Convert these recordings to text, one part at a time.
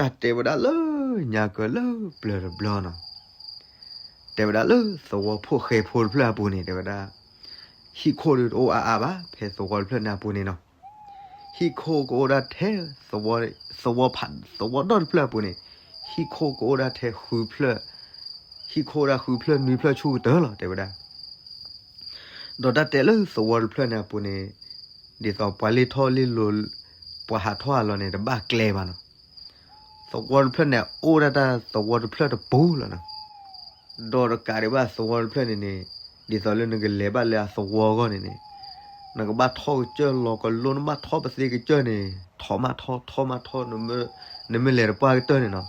တၢ်တဲဝဲဒၣ်လၢညါကၢလၢပျၢၤတဘျီနီၤ, တဲဝဲဒၣ်လၢသဝီဖိၣ်ဃဲဖိတဖျၢၣ်အပူၤန့ၣ် တဲဝဲဒၣ် ဟံၣ်ခိၣ်ဒုးတအိၣ်အါအါဘၣ် ဖဲသဝီတဖျၢၣ်န့ၣ်အပူၤန့ၣ်နီၤ, ဟံၣ်ခိၣ်ကအိၣ်ဒၣ်ထဲ သဝီဖး သဝီဒီတဖျၢၣ်အပူၤန့ၣ် ဟံၣ်ခိၣ်ကအိၣ်ဒၣ်ထဲဃုဖျၢၣ်, ဟံၣ်ခိၣ်အိၣ်ဒၣ်ဃုဖျၢၣ်နွံဖျၢၣ်ဆူၣ်ကတၢၢ်လီၤ တဲဝဲဒၣ်. ဒီးတၢ်တဲလၢသဝီတဖျၢၣ်န့ၣ်အပူၤန့ၣ် ဒ်သိးပှၤလ့ၢ်ထီၣ်လ့ၢ်လီၤ ပှၤဟးထီၣ်ဟးလီၤန့ၣ် တဘၣ်ကျဲဘၣ်နီၤ. သဝီတဖျၢၣ်န့ၣ် အိၣ်ဒၣ်တၢ်သဝီတဖျၢၣ်တပူၤလီၤနီၤ. ဒီးတကးဒံးဘၣ်သဝီတဖျၢၣ်န့ၣ်န့ၣ် ဒ်သိးလၢနကလဲၤဘၣ်လၢအသဝီအဂီၢ်န့ၣ်န့ၣ် နကဘၣ်ထီၣ်ကစၢၢ်လီၤကလိ နဘၣ်ထီၣ်ပသ့ကစၢၢ်န့ၣ် ထီၣ်မးထီၣ် ထီၣ်မးထီၣ် နမ့ၢ်လဲၤတပှၢ်ကတၢၢ်န့ၣ်နီၤ,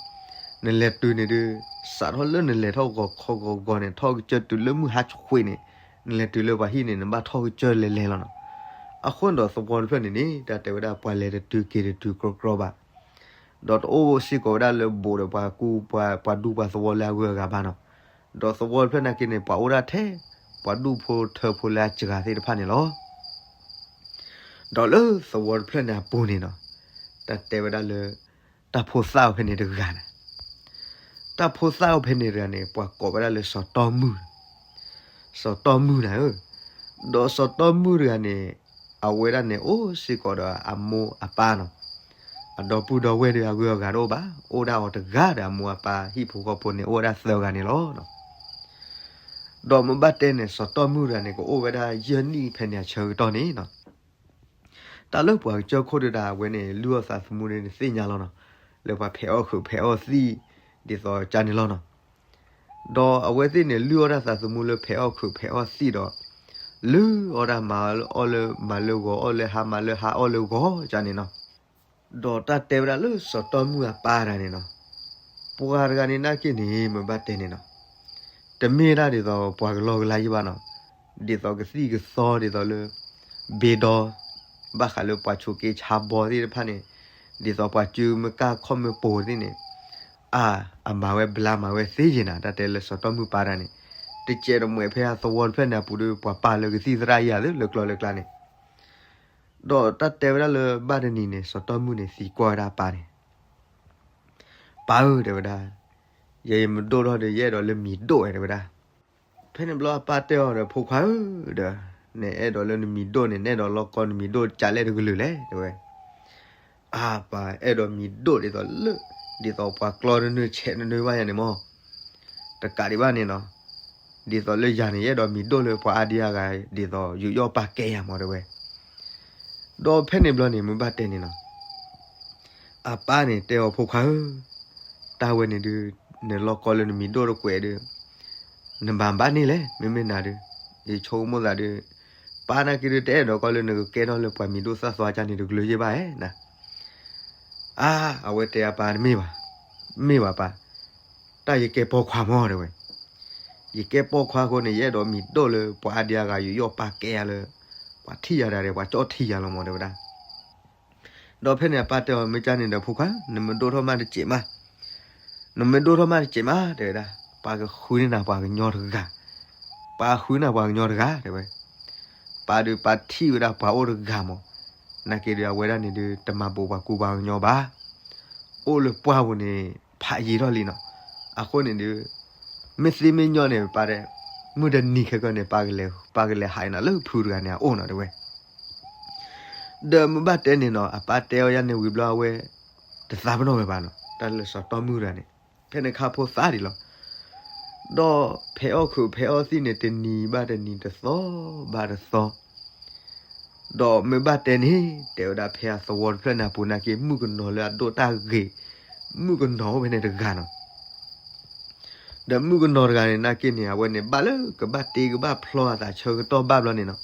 နလဲၤတုၤန့ၣ်ဒုး စးထီၣ်လၢနလဲၤထီၣ်ဂီၤခီဂီၤဂီၤန့ၣ် ထီၣ်ကစၢၢ်တုၤလၢမုၢ်ဟါဆှဲးန့ၣ် နလဲၤတုၤလၢပှၤဟံၣ်န့ၣ် နဘၣ်ထီၣ်ကစၢၢ်လဲၤလဲၤလီၤနီၤ. အဃိန့ၣ်ဒီးသဝီတဖျၢၣ်န့ၣ်န့ၣ် တၢ်တဲဝဲဒၣ်ပှၤလဲၤတတုၤက့ၤတတုၤကြီကြီဘၣ် ဒီးတအိၣ်စ့ၢ်ကီးဝဲဒၣ်လၢဘူးဒီးပှၤကူပှၤ ပှၤဒူပှၤသဝီလၢအဂုၤအဂၤဘၣ်နီၤ. ဒီးသဝီတဖျၢၣ်နာ်က့န့ၣ် ပှၤအိၣ်ဒၣ်ထဲ ပှၤဒူဖိထၢဖိလၢအစှၤသ့ၣ်တဖၣ်န့ၣ်လီၤ. ဒီးလၢသဝီတဖျၢၣ်န့ၣ်အပူၤန့ၣ်နီၤ, တၢ်တဲဝဲဒၣ်လၢ တၢ်ဖိသၣ်အိၣ်ဖဲန့ၣ်တဂၤန့ၣ်, တၢ်ဖိသၣ်အိၣ်ဖဲန့ၣ်တဂၤန့ၣ် ပှၤကိးဝဲဒၣ်လၢစီၤတီမုၢ်, စီၤတီမုၢ်နၤဧၢ, ဒီးစီၤတီမုၢ်တဂၤန့ၣ် အဝဲဒၣ်န့ၣ်အိၣ်စ့ၢ်ကီးဒီးအမိၢ်အပၢ်နီၤ, အဒီပုၢ်ဒီဝဲၢ်ဒီးအဂုၤအဂၤတအိၣ်ဘၣ်, အိၣ်ဒၣ်အီၤတဂၤဒီးအမိၢ်အပၢ်ဟံၣ်ဖိဃီဖိန့ၣ် အိၣ်ဝဲဒၣ်သၢဂၤန့ၣ်လီၤ. ဒီးမ့ၢ်ဘၣ်တဲန့ၣ် စီၤတီမုၢ်တဂၤန့ၣ် ကအိၣ်ဝဲဒၣ်ယဲၢ်နံၣ်ဖဲန့ၣ်အဆၢကတီၢ်န့ၣ်နီၤ, တၢ်လၢပှၤကစၢၢ်ခိၣ်ဒုးဒၣ်အဝဲန့ၣ် လုၢ်အီၣ်သးသမူန့ၣ်သ့ၣ်ညါလီၤနီၤ, လၢပှၤဖဲးအီၣ်ခုးဖဲးအီၣ်သံၣ် ဒ်သိးကန့ၣ်လီၤနီၤ. ဒီးအဝဲသ့ၣ်န့ၣ် လုၢ်အီၣ်တၢ်သးသမူလၢဖဲးအီၣ်ခုးဖဲးအီၣ်သံၣ်ဒီး လုၢ်အီၣ်တၢ်မၤအီၣ်လၢမၤလၢဂီၤ အီၣ်လၢဟါမၤလၢဟါအီၣ်လၢဂီၤကန့ၣ်နီၤ. ဒီးတၢ်တဲဝဲဒၣ်လၢစီၤတီမုၢ်အပၢ်တဂၤန့ၣ်နီၤ, ပှၤတဂၤန့ၣ်နာ်က့န့ၣ် မ့ၢ်ဘၣ်တဲန့ၣ်နီၤ, တမ့ၢ်ဒၣ်ဒ်သိးပှၤကလီကလါယံၤဘၣ်နီၤ, ဒ်သိးကသံၣ်ကသီဒ်သိးလၢ ဘ့ဒီ ဘၣ်ဃးလၢပှၤဆိးက့ဆါဘီသ့ၣ်တဖၣ်န့ၣ်, ဒ်သိးပှၤစုမ့ၢ်ကၢ်ခီၣ်မ့ၢ်ပိၤသ့ၣ်န့ၣ်, အါ, အမၤဝဲဘျါမၤဝဲသ့ယံၤနၤ, တၢ်တဲလၢစီၤတီမုၢ်ပၢ်တဂၤန့ၣ်, တစဲးတမှဲးဖဲအသဝီတဖျၢၣ်န့ၣ်အပူၤဒီး ပှၤပာ်လၢကသံၣ်သရၣ်ယၤလၢလၢကျီလၢကျါန့ၣ်, ဒီးတၢ်တဲဝဲဒၣ်လၢဘၣ်တနံၤန့ၣ် စီၤတီမုၢ်န့ၣ်သံကွၢ်ဝဲဒၣ်အပၢ်န့ၣ်, ပၢ်ဧၢ တဲဝဲဒၣ်, ယဲယမံၤဒိၣ်ထီၣ်ဒီး ယအဲၣ်ဒိးလၢမံၤဒိၣ်ဝဲ တဲဝဲဒၣ်. ဖဲန့ၣ်ဘျီအပၢ်တဲအီၤဒီး ဖိခွါဧၢ, ဒီး နအဲၣ်ဒိးလၢနမံၤဒိၣ်န့ၣ် နအဲၣ်ဒိးလီၢ်ကီၢ်နမံၤဒိၣ်ကလဲၣ်တကလုာ်လဲၣ် တဲဝဲ. အၢ ပၢ်အဲၣ်ဒိးမံၤဒိၣ်ဒ်သိးလၢ ဒ်သိးပှၤကျီတနၢၤဆဲးတနၢၤဘၣ်ယၤန့ၣ်မး, တကးဒံးဘၣ်န့ၣ်နီၤ, ဒ်သိးလၢယၤန့ၣ် ယအဲၣ်ဒိးမံၤဒိၣ်လၢပှၤအါဒံအါဂၤ ဒ်သိးယူးယီၣ်ပာ်ကဲယၤမး တဲဝဲ. ဒီးဖဲန့ၣ်ဘျီန့ၣ် မ့ၢ်ဘၣ်တဲန့ၣ်နီၤ, အပၢ်န့ၣ်တဲအီၤ ဖိခွါဧၢ, တၢ်ဝဲန့ၣ်ဒုး နလီၢ်ကီၢ်လၢနမံၤဒိၣ်တကွဲးဒီး နဘၣ်ဘၣ်န့ၣ်လဲၣ်, မ့မ့ၢ်နၤဒီး ယဆိကမိၣ်သးဒီး ပၢ်နာ်က့ဒုး တအဲၣ်ဒိးကီၢ်လၢနကကဲထီၣ်လၢပှၤမံၤဒိၣ်သၣ်သွါကန့ၣ်တကလုာ်ယဲၢ်ဘၣ်ဧါနၤ. အါ အဝဲတဲအပၢ်တမ့ၢ်ဘၣ်, မ့ၢ်ဘၣ်ပၢ်, တၢ်ယကဲပိာ်ခွါမး တဲဝဲ, ယကဲပိာ်ခွါအဃိန့ၣ် ယအဲၣ်ဒိးမံၤဒိၣ်လၢပှၤအါဒံအါဂၤယူးယီၣ်ပာ်ကဲယၤလၢ ပှၤထံၣ်ယၤဒၣ်ဒီး ပှၤကၠီၣ်ထံယၤလီၤမး တဲဝဲဒၣ်. ဒီးဖဲန့ၣ်အပၢ်တဲအီၤ မ့ၢ်ကန့ၣ်ဒီး ဖိခွါ နမံၤဒိၣ်ထီၣ်မးတစဲးမး, နမံၤဒိၣ်ထီၣ်မးတစဲးမး တဲဝဲဒၣ်, ပၢ်ကဃုန့ၢ်နၤပှၤကညီတဂၤ, ပၢ်ဃုန့ၢ်ပှၤကညီတဂၤ တဲဝဲ. ပၢ်ဒုးပၢ်ထံၣ်ဝဲဒၣ်ပှၤအိၣ်တဂၤမး, နာ်က့ဒုးအဝဲဒၣ်န့ၣ်ဒုး တမၤဘူးပှၤကူပှၤကညီဘၣ်, အိၣ်လၢပှၢ်ပူၤန့ၣ် ဖးယံၤထီၣ်လံနီၤ. အဃိန့ၣ်ဒုး မ့ၢ်သ့မ့ၢ်ညီန့ၣ် ပၢ်တဲ, မုၢ်တနံၤခဲကနံၣ်န့ၣ် ပၢ်ကလဲၤဟးအံၤနၤလၢဖုတဂၤန့ၣ်အအိၣ်နီၤ တဲဝဲ. ဒီးမ့ၢ်ဘၣ်တဲန့ၣ်နီၤ အပၢ်တဲအီၤယၤန့ၣ်ဝံၤဘျီအဝဲ တသးပနီၣ်ဝဲဘၣ်နီၤ တၢ်လၢစီၤတီမုၢ်တဂၤန့ၣ်, ဖဲန့ၣ်ခါဖိသၣ်ဒံးလီၤ. ဒီးဖဲးအီၣ်ခုးဖဲးအီၣ်သံၣ်န့ၣ် တနံၤဘၣ်တနံၤ တသီဘၣ်တသီ ဒီးမ့ၢ်ဘၣ်တဲန့ၣ် တဲဝဲဒၣ်ဖဲအသဝီတဖျၢၣ်န့ၣ်အပူၤနာ်က့ မုၣ်ကနီၤလၢအဒိၣ်တၢ်ဂ့ၤ, မုၣ်ကနီၤအိၣ်ဖဲန့ၣ်တဂၤနီၤ. ဒီးမုၣ်ကနီၤတဂၤန့ၣ် နာ်က့န့ၣ် အဝဲန့ၣ် ဘၣ်လၢကဘၣ်တ့ကဘၣ်ဖျီအသးဆၢကတီၢ်ဘၣ်ဘျီန့ၣ်နီၤ,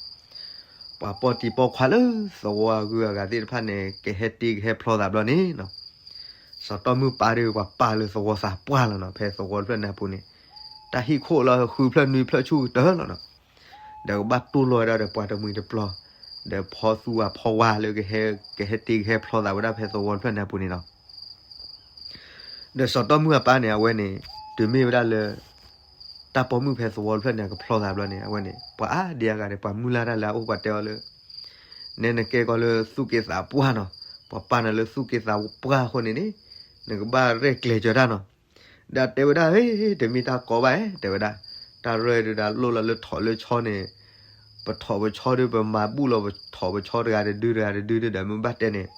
ပှၤပိာ်တံၤပိာ်ခွါလၢသဝီအဂုၤအဂၤသ့ၣ်တဖၣ်န့ၣ် ကဟဲတ့ကဟဲဖျီသးဘျီန့ၣ်နီၤ, စီၤတီမုၢ်ပၢ်ဒီး ပှၤပာ်လၢသဝီသးပှၢ်လီၤနီၤ, ဖဲသဝီတဖျၢၣ်န့ၣ်အပူၤန့ၣ် တၢ်ဟံၣ်ခိၣ်လၢဃုဖျၢၣ်နွံဖျၢၣ်ဆူၣ်ကတၢၢ်လီၤနီၤ. ဒီးကဘၣ်တူၢ်လိာ်ဝဲဒၣ်ဒီးပှၤတမှံၤတပျီၤ, ဒီးဖီသူအဖီဝါလၢ ကဟဲတ့ကဟဲဖျီသးဝဲဒၣ်ဖဲသဝီတဖျၢၣ်န့ၣ်အပူၤန့ၣ်နီၤ. ဒီးစီၤတီမုၢ်အပၢ်န့ၣ် အဝဲန့ၣ် တုၤမ့ၢ်ဝဲဒၣ်လၢ တၢ်ပိာ်မုၣ်ဖဲသဝီတဖျၢၣ်န့ၣ် ကဖျီသးဘျီန့ၣ် အဝဲန့ၣ် ပှၤအါဒံအါဂၤန့ၣ် ပှၤမုၢ်လၢ်တၢ်လၢအအိၣ် ပှၤတဲအီၤလၢ နဲနကဲကီးလၢသူၣ်က့သးပှၢ်နီၤ, ပှၤပာ်နၤလၢသူၣ်က့သးပှၢ်အဃိန့ၣ်န့ၣ်, နကဘၣ်ရဲၣ်ကျဲၤစၢၤတၢ်နီၤ. ဒီးတဲဝဲဒၣ် ဟ့ တမ့ၢ်တၢ်ကီဘၣ်ဧါ တဲဝဲဒၣ်, တၢ်ရဲၣ်ဒုးဒၣ်လိၣ်လီၤလၢထိးလၢဆီန့ၣ်, ပထိးပဆီဒုး ပမၤဘူၣ်လီၤပထိးပဆီတဂၤတဒုတဂၤတဒုဒုဒီး မ့ၢ်ဘၣ်တဲန့ၣ်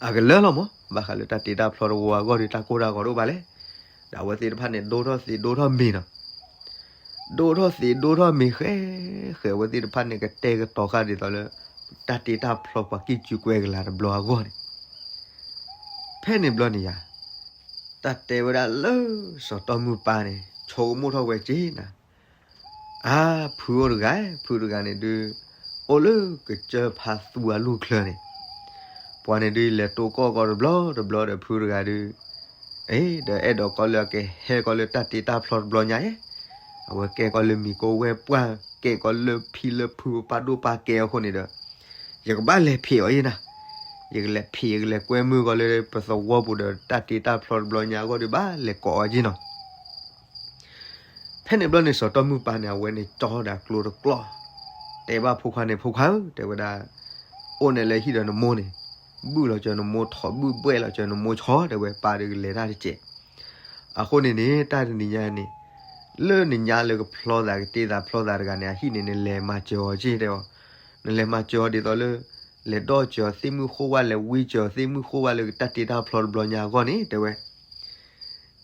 အကလၢလီၤမး, ဘၣ်ဃးလၢတၢ်တ့တၢ်ဖျီတဝီအဂီၢ်ဒီး တၢ်ကိၢ်တၢ်ဂီၤတအိၣ်ဘၣ်လဲၣ်. ဒီးအဝဲသ့ၣ်တဖၣ်န့ၣ် ဒိၣ်ထီၣ်သံးဒိၣ်ထီၣ်မ့ၤနီၤ. ဒိၣ်ထီၣ်သံးဒိၣ်ထီၣ်မ့ၤဃဲးဃဲး အဝဲသ့ၣ်တဖၣ်န့ၣ် ကတဲာ်ကတီၤဃာ်ဒ်သိးလၢ တၢ်တ့တၢ်ဖျီပှၤကံၢ်ကူကွဲကလၤတဘျီအဂီၢ်န့ၣ်, ဖဲန့ၣ်ဘျီန့ၣ်ယၤ တၢ်တဲဝဲဒၣ်လၢ စီၤတီၢ်မုၢ်ပၢ်န့ၣ် ဆိကမိၣ်ထီၣ်ဝဲက့ၤနၤ, အါ ဖုအိၣ်တဂၤ, ဖုတဂၤန့ၣ်ဒုး အိၣ်လၢကစၢၢ်ဖါသူအလူၢ်ချၢန့ၣ်, ပှၤန့ၣ်ဒုး လဲၤတိၢ်ကီၢ်ကီတဘျီတဘျီဒီး ဖုတဂၤဒုး အ့ ဒီးအဲၣ်ဒိးကီလၢအကဟဲကီလၢတၢ်တ့တၢ်ဖျီတဘျီညါဧါ, အဝဲကဲကီလၢမံၤကိဝဲၢ်ပှၢ် ကဲကီလၢဖံလၢဖုပပၢ်ဒိၣ်ပၢ်ကဲအဃိန့ၣ်ဒီး ယကဘၣ်လဲၤဖံးအီၤအံၤနၤ, ယကလဲၤဖံး ယကလဲၤကွဲမုာ်ကီလၢပသဝီပူၤဒီး တၢ်တ့တၢ်ဖျီတဘျီညါအဂီၢ်ဒီး ဘၣ်လဲၤကိးအီၤက့ၤနီၤ. ဖဲန့ၣ်ဘျီန့ၣ် စီၤတီၢ်မုၢ်ပၢ်န့ၣ် အဝဲန့ၣ်ကၠီဒီးကျိတကျီၢ်, တဲဘၣ်ဖိခွါန့ၣ် ဖိခွါဧၢ တဲဝဲဒၣ်, အိၣ်န့ၣ်လၢဟံၣ်ဒီးနမိၢ်န့ၣ်, ဘုၣ်လီၤစၢၤနမိၢ်ထိး ဘုၣ်ဘှဲၣ်လီၤစၢၤနမိၢ်ဆီ တဲဝဲ ပၢ်ဒုးကလဲၤတၢ်တစဲး. အဃိန့ၣ်န့ၣ် တၢ်တနံၤညါန့ၣ် လၢနညါလၢကဖျီသးကတ့သးဖျီသးတဂၤန့ၣ် အဟံၣ်န့ၣ် နလဲၤမၤစၢၤအီၤက့ၤတဲအီၤ, နလဲၤမၤစၢၤအီၤဒ်သိးလၢ လဲၤဒီၣ်စၢၤအီၤသ့ၣ်မုၢ်ဃိဝဲ လဲၤဝံစၢၤအီၤသ့ၣ်မုၢ်ဃိဝဲလၢကတၢ်တ့တၢ်ဖျီတဘျီညါအဂီၢ်န့ၣ် တဲဝဲ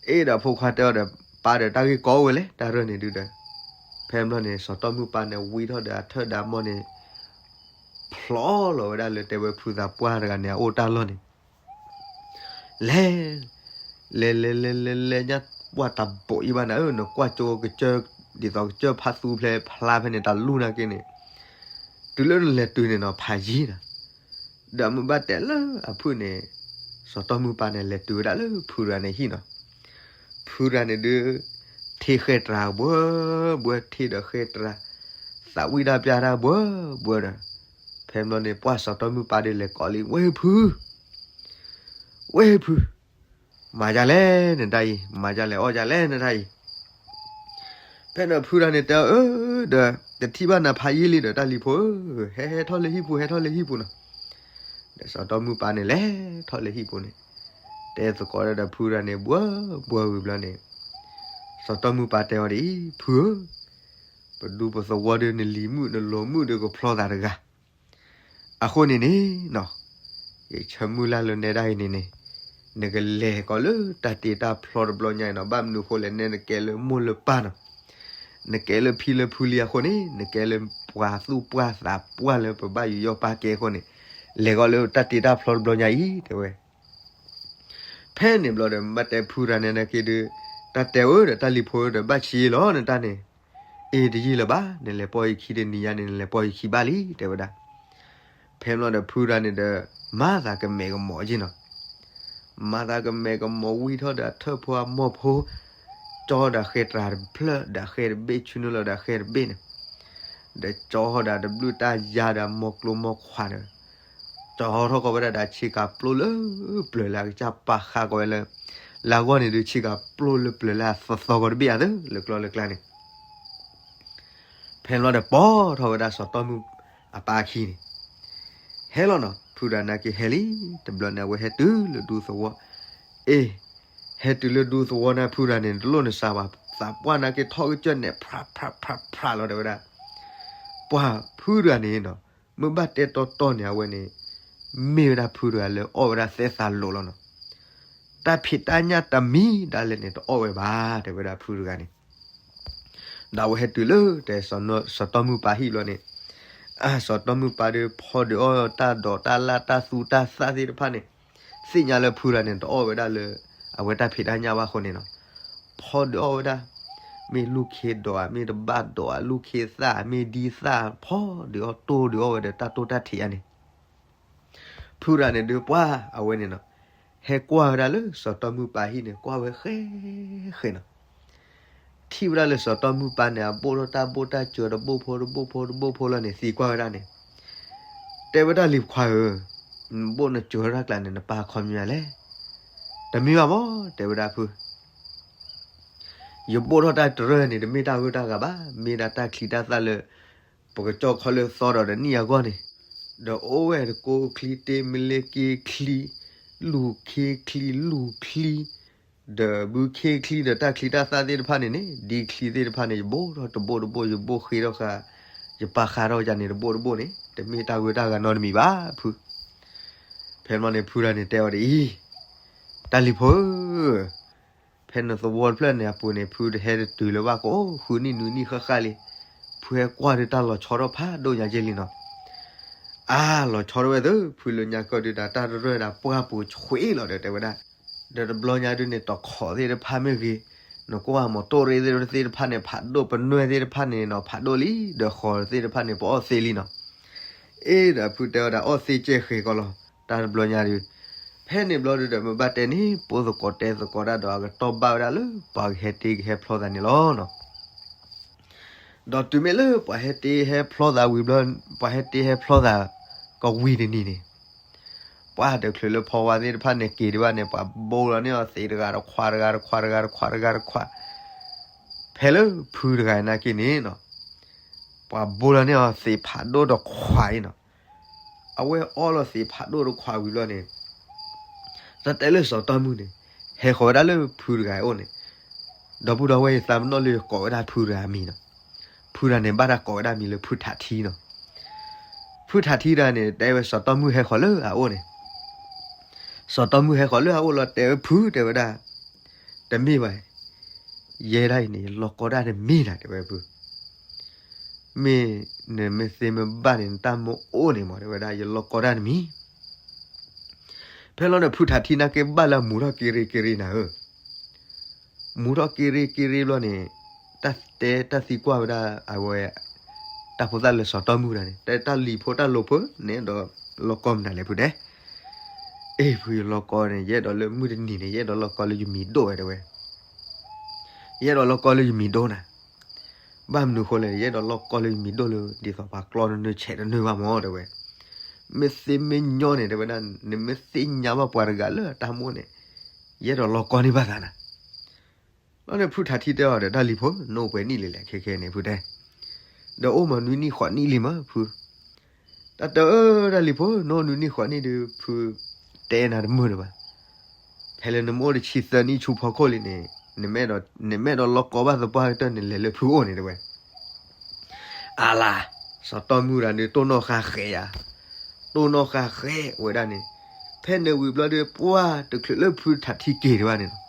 အ့ဒီးဖိခွါတဲအီၤဒီး ပၢ်ဒီးတၢ်ဂ့ၢ်ကီဝဲလဲၣ် တၢ်ရၢၢ်န့ၣ်ဒုးဒီး, ဖဲဘျီန့ၣ် စီၤတီၢ်မုၢ်ပၢ်န့ၣ် ဝံထီၣ်ဒီးအထၢၣ်ဒီးအမိၢ်န့ၣ် ဖျီလီၤဝဲဒၣ်လၢတဲဝဲဖုသးပှၢ်တဂၤန့ၣ် အအိၣ်တၢ်လီၢ်န့ၣ် လဲၤ လဲၤလဲၤလဲၤလဲၤလဲၤညါ ပှၢ်တၢ်ဘိးအံၤဘၣ်နၤဧၢ, နကွၢ်ကၠိကစၢၢ် ဒ်သိးကစၢၢ်ဖါသူဖျဲဖျါဖဲန့ၣ် တၢ်လူၢ်နာ်က့န့ၣ်, တုၤလၢနလဲၤတုၤန့ၣ်နီၤ ဖးယံၤနၤ, ဒီးမုၢ်ဘၣ်တဲလၢအဖုၣ်န့ၣ် စီၤတီၢ်မုၢ်ပၢ်န့ၣ် လဲၤတုၤဝဲဒၣ်လၢဖုရၤန့ၣ်ဟံၣ်နီၤ, ဖုရၤန့ၣ်ဒုး ထံၣ်ဃဲတြၤဘှၢဘှၢ ထံၣ်ဒီးဃဲတြၤ သးဝံၣ်တၢ်ပျၢ်တၢ်ဘှၢဘှၢဒီး, ဖဲဘျီန့ၣ် ပှၢ်စီၤတီၢ်မုၢ်ပၢ်ဒုးလဲၤကိးလံ ဝဲဖု ဝဲဖု, မၤဒ်လဲၣ်နတၢ်အံၤ မၤဒ်လဲၣ်အီၣ်ဒ်လဲၣ်နတၢ်အံၤ, ဖဲန့ၣ်ဖုရၤန့ၣ်တဲအီၤ အၢ ဒီး တထံၣ်ဘၣ်နၤဖးယံာ်လံဒီး တၢ်လံၤဖိဧၢ, ဟဲဟဲထီၣ်လၢဟံၣ်ပူၤ ဟဲထီၣ်လၢဟံၣ်ပူၤနီၤ, ဒီးစီၤတီၢ်မုၢ်ပၢ်န့ၣ် လဲၤထီၣ်လၢဟံၣ်ပူၤန့ၣ်, တဲသကိးဒီးဖုရၤန့ၣ် ဘှၢဘှၢဝံၤဘျီန့ၣ်, စီၤတီၢ်မုၢ်ပၢ်တဲအီၤဒ်အံၤ ဖုဧၢ, ပဒူပသဝီဒီးနလံၤမုၣ်နလိၤမုၣ်ဒီးကဖျီသးတဂၤ အဃိန့ၣ်န့ၣ်နီၤ, ယဆၢမုၢ်လၢ်လၢနဲဒၣ်အံၤန့ၣ်န့ၣ်, နကလဲၤကီးလၢတၢ်တ့တၢ်ဖျီတဘျီညါအံၤနီၤ, ဘၣ်မနုၤအဃိလဲၣ် နဲနကဲလၢမိၢ်လၢပၢ်နီၤ, နကဲလၢဖံလၢဖုလံအဃိန့ၣ်, နကဲလၢပှၤသူၣ်ပှၢ်သးပှၢ်လၢပဘၣ်ယူးယီၣ်ပာ်ကဲအဃိန့ၣ်, လဲၤကီးလၢတၢ်တ့တၢ်ဖျီတဘျီညါအံၤ တဲဝဲ ဖဲန့ၣ်ဘျီဒီး ဘၣ်တဲဖုရၤန့ၣ်နာ်က့ဒီး, တၢ်တဲဧၢဒီး တၢ်လံၤဖိဒီး ဘၣ်ဆံးလီၤနတၢ်န့ၣ်, အ့ တယံာ်လၢၤဘၣ်, နလဲၤပိာ်ယခံတနံၤညါန့ၣ် နလဲၤပိာ်ယခံဘၣ်လံ တဲဝဲဒၣ်. ဖဲဘျီဒီးဖုရၤန့ၣ်ဒီး မၤသးကမဲာ်ကမီၤက့ၤနီၤ, မၤသးကမဲာ်ကမီၤဝံၤထီၣ်ဒီးအထၢၣ်ဖိအမိၢ်ဖိ, ကၠီဒီးဃဲတြၤတဖျၢၣ်ဒီးဃဲတဘ့ၣ် ဆူနုာ်လီၤဒီးဃဲတဘ့ၣ်န့ၣ်, ဒီးကၠီဒီးတဘျုးတၢ်ယါဒီးမိၢ်ကျိမိၢ်ခွါဒီး ကၠီထီၣ်ကီးဝဲဒၣ်ဒီးဆ့ကၤပျိလၢပျၢၤလၢအကစၢ်ပာ်ဃာ်ကီးဝဲလၢ လၢအဂီၢ်န့ၣ်ဒုး ဆ့ကၤပျိလၢပျၢၤလၢအသီသီကီးတဘ့ၣ်အသးလၢကျီလၢကျါန့ၣ်, ဖဲဘျီဒီးပိာ်ထီၣ်ဝဲဒၣ်စီၤတီၢ်မုၢ်အပၢ်အခံန့ၣ်, ဟဲလီၤနီၤ, ဖုရၤနာ်က့ဟဲလံ, တဘျီန့ၣ် အဝဲဟဲတုၤလၢဒူသဝီ, အ့ ဟဲတုၤလၢဒူသဝီန့ၣ် ဖုရၤန့ၣ် တလိၣ်နစးဘၣ်, သးပှၢ်နာ်က့ထီၣ်ကစၢၢ်နဲၣ် ဖြးဖြးဖြးဖြးလီၤ တဲဝဲဒၣ်. ပှၤဖုရၤန့ၣ်နီၤ, မ့ၢ်ဘၣ်တဲတီတီန့ၣ် အဝဲန့ၣ် မ့ၢ်ဝဲဒၣ်ဖုတဂၤလၢအီၣ်ဝဲဒၣ်သဲသးလိာ်လီၤနီၤ. တၢ်ဖံးတၢ်ညၣ်တမံၤဒၣ်လဲာ်န့ၣ် တအီၣ်ဝဲဘၣ် တဲဝဲဒၣ်ဖုတဂၤန့ၣ်. ဒီးအဝဲဟဲတုၤလၢ တဲ စီၤတီၢ်မုၢ်ပၢ်ဟံၣ်ဘျီန့ၣ်, စီၤတီၢ်မုၢ်ပၢ်ဒီး ဖီဒုးအီၣ်တၢ်ဒိးတၢ်လၢ်တၢ်သူတၢ်သၣ်သ့ၣ်တဖၣ်န့ၣ်, သ့ၣ်ညါလၢဖုတဂၤန့ၣ် တအီၣ်ဝဲဒၣ်လၢ အဝဲတၢ်ဖံးတၢ်ညၣ်ဘၣ်အဃိန့ၣ်နီၤ, ဖီဒုးအီၣ်ဝဲဒၣ် မ့ၢ်လူၢ်ခ့ဒိးဧါ, မ့ၢ်တဘၣ်ဒိးဧါ, လူၢ်ခ့သၣ် မ့ၢ်ဒ်သၣ် ဖီဒုးအီၣ်တိၢ်ဒုးအီၣ်ဝဲဒီးတၢ်တိၢ်တၢ်ထံးဧါန့ၣ်, ဖုရၤန့ၣ်ဒုးပှၢ်အဝဲန့ၣ်နီၤ, ဟဲကွၢ်ဝဲဒၣ်လၢစီၤတီၢ်မုၢ်ပၢ်ဟံၣ်န့ၣ် ကွၢ်ဝဲဃဲဃဲနီၤ, ထံၣ်ဝဲဒၣ်လၢစီၤတီၢ်မုၢ်ပၢ်န့ၣ် အဘိၣ်ထီၣ်တၢ်ဘိၣ်တၢ်စၢၤတဘိၣ်ဖိတဘိၣ်ဖိတဘိၣ်ဖိလီၤန့ၣ် သံကွၢ်ဝဲဒၣ်န့ၣ်, တဲဝဲဒၣ်လံၤခွါဧၢ, နဘိၣ်နစၢၤတၢ်ကျါန့ၣ် နပၢ်ခီမညီလဲၣ်. တမ့ၢ်ဘၣ်မး တဲဝဲဒၣ်ဖု ယဘိၣ်ထီၣ်တၢ်တရၢၢ်န့ၣ် တမ့ၢ်တၢ်ဂၢၢ်တၢ်ဂၤဘၣ်, မ့ၢ်ဒၣ်တၢ်ချံတၢ်သၣ်လၢ ပကကၠီၣ်ခီလၢသီဒီးတနံၣ်အဂီၢ်န့ၣ်, ဒီးအိၣ်ဝဲတကိးချံတ့မလ့က့ချံ, လူၢ်ခ့ချံ လူၢ်ချံ ဒီးဘုခ့ချံဒီးတၢ်ချံတၢ်သၣ်သ့ၣ်တဖၣ်န့ၣ်န့ၣ် ဒ်ချံသ့ၣ်တဖၣ်န့ၣ် ယဘိၣ်ထီၣ်တဘိၣ်တဘိၣ် ယဘိၣ်ဃ့ထီၣ်ဃာ် ယပာ်ဃာ်ထီၣ်ယၤန့ၣ်တဘိၣ်တဘိၣ်န့ၣ် တမ့ၢ်တၢ်ဂုၤတၢ်ဂၤနီတမံၤဘၣ်ဖု. ဖဲန့ၣ်ဖုတဂၤန့ၣ်တဲအီၤဒ်အံၤ, တၢ်လံၤဖိဧၢ, ဖဲနသဝီတဖျၢၣ်န့ၣ်အပူၤန့ၣ် ဖုတဟဲတတုၤလၢၤဘၣ်ကအိၣ်ဃုနံၣ်နွံနံၣ်ဃၣ်ဃၣ်လံ. ဖုဟဲကွၢ်ဒီးတၢ်လီၤဆီထီၣ်ဖးဒိၣ်ညါက့လံနီၤ. အါ လီၤဆီထီၣ်ဝဲသ့ ဖုလၢညါကီၢ်ဒုးတၢ်တရၢၢ်ဒၣ်ပှၢ်ပူၤဆှံလီၤဒီးတဲဝဲဒၣ်, ဒီးတဘျီညါဒုးန့ၣ် တီၤခီးသ့ၣ်တဖၣ်မ့ၢ်ဂ့ၤ, နကွၢ်မီၤတိၢ်ရ့ၣ်သ့ၣ်တဖၣ်န့ၣ် ဖးဒိၣ်ပနွဲၢ်သ့ၣ်တဖၣ်န့ၣ်နီၤ ဖးဒိၣ်လံ, ဒီးဃီၤသ့ၣ်တဖၣ်န့ၣ် ပအီၣ်သ့လံနီၤ. အ့ဒီးဖုတဲဝဲဒၣ်အီၣ်သ့ကဲဃဲၤကီးလီၤ. တၢ်တဘျီညါဒုး ဖဲန့ၣ်ဘျီဒုးဒီးမ့ၢ်ဘၣ်တဲန့ၣ် ပိသကိးတဲသကိးတၢ်ဒီးအကတီၢ်ဘၣ်ဝဲဒၣ်လၢ ပှၤကဟဲတ့ကဟဲဖျီသးန့ၣ်လီၤနီၤ. ဒီးတုၤမ့ၢ်လၢပှၤဟဲတ့ဟဲဖျီသးဝံၤဘျီ, ပှၤဟဲတ့ဟဲဖျီသး ကဝံၤတနံၤန့ၣ်, ပှၤတချုးလၢဖီဝါသ့ၣ်တဖၣ်န့ၣ်က့ၤဒံးဘၣ်န့ၣ် ပှၤဘိလီၤန့ၢ်အီၤသ့းတဂၤတခွးတဂၤတခွးတဂၤတခွးတဂၤတခွး, ဖဲလၢဖုတဂၤနာ်က့န့ၣ်နီၤ ပှၤဘိလီၤန့ၢ်အီၤသ့းဖးဒိၣ်တခွးအံၤနီၤ. အဝဲအီလီၤသ့းဖးဒိၣ်တခွးဝံၤဘျီန့ၣ် တၢ်တဲလၢစီၤတီၢ်မုၢ်န့ၣ် ဟဲဃီၤဝဲဒၣ်လၢဖုတဂၤအအိၣ်န့ၣ်, ဒီပုၢ်ဒီဝဲၢ်ယသးပနီၣ်လၢယကိးဝဲဒၣ်ဖုတဂၤအမံၤနီၤ. ဖုတဂၤန့ၣ် ဘၣ်တၢ်ကိးဝဲဒၣ်မံၤလၢဖုထးထံနီၤ. ဖုထးထံတဂၤန့ၣ် တဲဝဲစီၤတီၢ်မုၢ်ဟဲဃီၤလၢအအိၣ်န့ၣ်, စီၤတီၢ်မုၢ်ဟဲဃီၤလၢအအိၣ်လီၤ တဲဝဲဖု တဲဝဲဒၣ်, တမ့ၢ်ဘၣ်, ယဲဒၣ်အံၤန့ၣ် ယလီၢ်ကီဒၣ်တမံၤနၤ တဲဝဲဖု. မ့ၢ်နမ့ၢ်သ့မ့ၢ်ဘၣ်န့ၣ် နတၢ်မ့ၢ်အိၣ်န့ၣ်မး တဲဝဲဒၣ် ယလီၢ်ကီဒၣ်တမံၤ. ဖဲလီၤန့ၣ် ဖုထးထံနာ်က့ဘၣ်လၢအမူထီၣ်က့ရ့က့ရ့နၤဧၢ, မူထီၣ်က့ရ့က့ရ့ဘျီန့ၣ် တၢ်တဲတၢ်သံကွၢ်ဝဲဒၣ်အဝဲ တၢ်ဖိသၣ်လၢစီၤတီၢ်မုၢ်တဂၤန့ၣ် တဲတၢ်လံၤဖိတၢ်လိၤဖိန့ၣ်ဒီး လီၢ်ကီမနုၤလဲၣ်ဖုတဲ. အ့ၣ်ဖု ယလီၢ်ကီန့ၣ် ယအဲၣ်ဒိးလၢမုၢ်တနံၤန့ၣ် ယအဲၣ်ဒိးလီၢ်ကီလၢယမံၤဒိၣ်ဝဲတဲဝဲ, ယအဲၣ်ဒိးလီၢ်ကီလၢယမံၤဒိၣ်နၤ. ဘၣ်မနုၤဃိလဲၣ် ယအဲၣ်ဒိးလီၢ်ကီလၢယမံၤဒိၣ်လၢ ဒ်သိးပှၤကျီတနၢၤဆဲးတနၢၤဘၣ်မး တဲဝဲ. မ့ၢ်သ့မ့ၢ်ညီန့ၣ် တဲဝဲဒၣ် နမ့ၢ်သ့ၣ်ညါဘၣ်ပှၤတဂၤလၢအတၢ်မိၣ်န့ၣ် ယအဲၣ်ဒိးလီၢ်ကီန့ၢ်ဘၣ်သးနၤ. လီၤန့ၣ် ဖုထးထံတဲအီၤဒီး တၢ်လံၤဖိ နအိၣ်ပှဲၤနံၣ်လံလဲၣ် ခဲခဲန့ၣ် ဖုတဲ. ဒီးအိၣ်မးနွံနံၣ်ဃိးနံၣ်လံမး ဖု. တၢ်တဲအၢ တၢ်လံၤဖိ နအိၣ်နွံနံၣ်ဃိးနံၣ်ဒုး ဖုတဲနၤတမုာ်လၢၤဘၣ်. ဖဲလၢနမ့ၢ်အိၣ်တဆံသၢနံၣ်ဆူဖီခိၣ်လံန့ၣ် နမ့ၢ်အဲၣ်ဒိးလီၢ်ကီဘၣ်သပှၢ်ကတၢၢ်န့ၣ် လဲၤလၢဖုအိၣ်န့ၣ်တဲဝဲ. အါလါ, စီၤတီၢ်မုၢ်တဂၤဒုး တိၢ်နီၣ်ဃာ်ဃဲးယၤ, တိၢ်နီၣ်ဃာ်ဃဲးဝဲဒၣ်န့ၣ်, ဖဲန့ၣ်ဝံၤဘျီဒုး ပှၢ်တချုးလၢဖုထးထံက့ၤဒံးဘၣ်န့ၣ်လီၤ.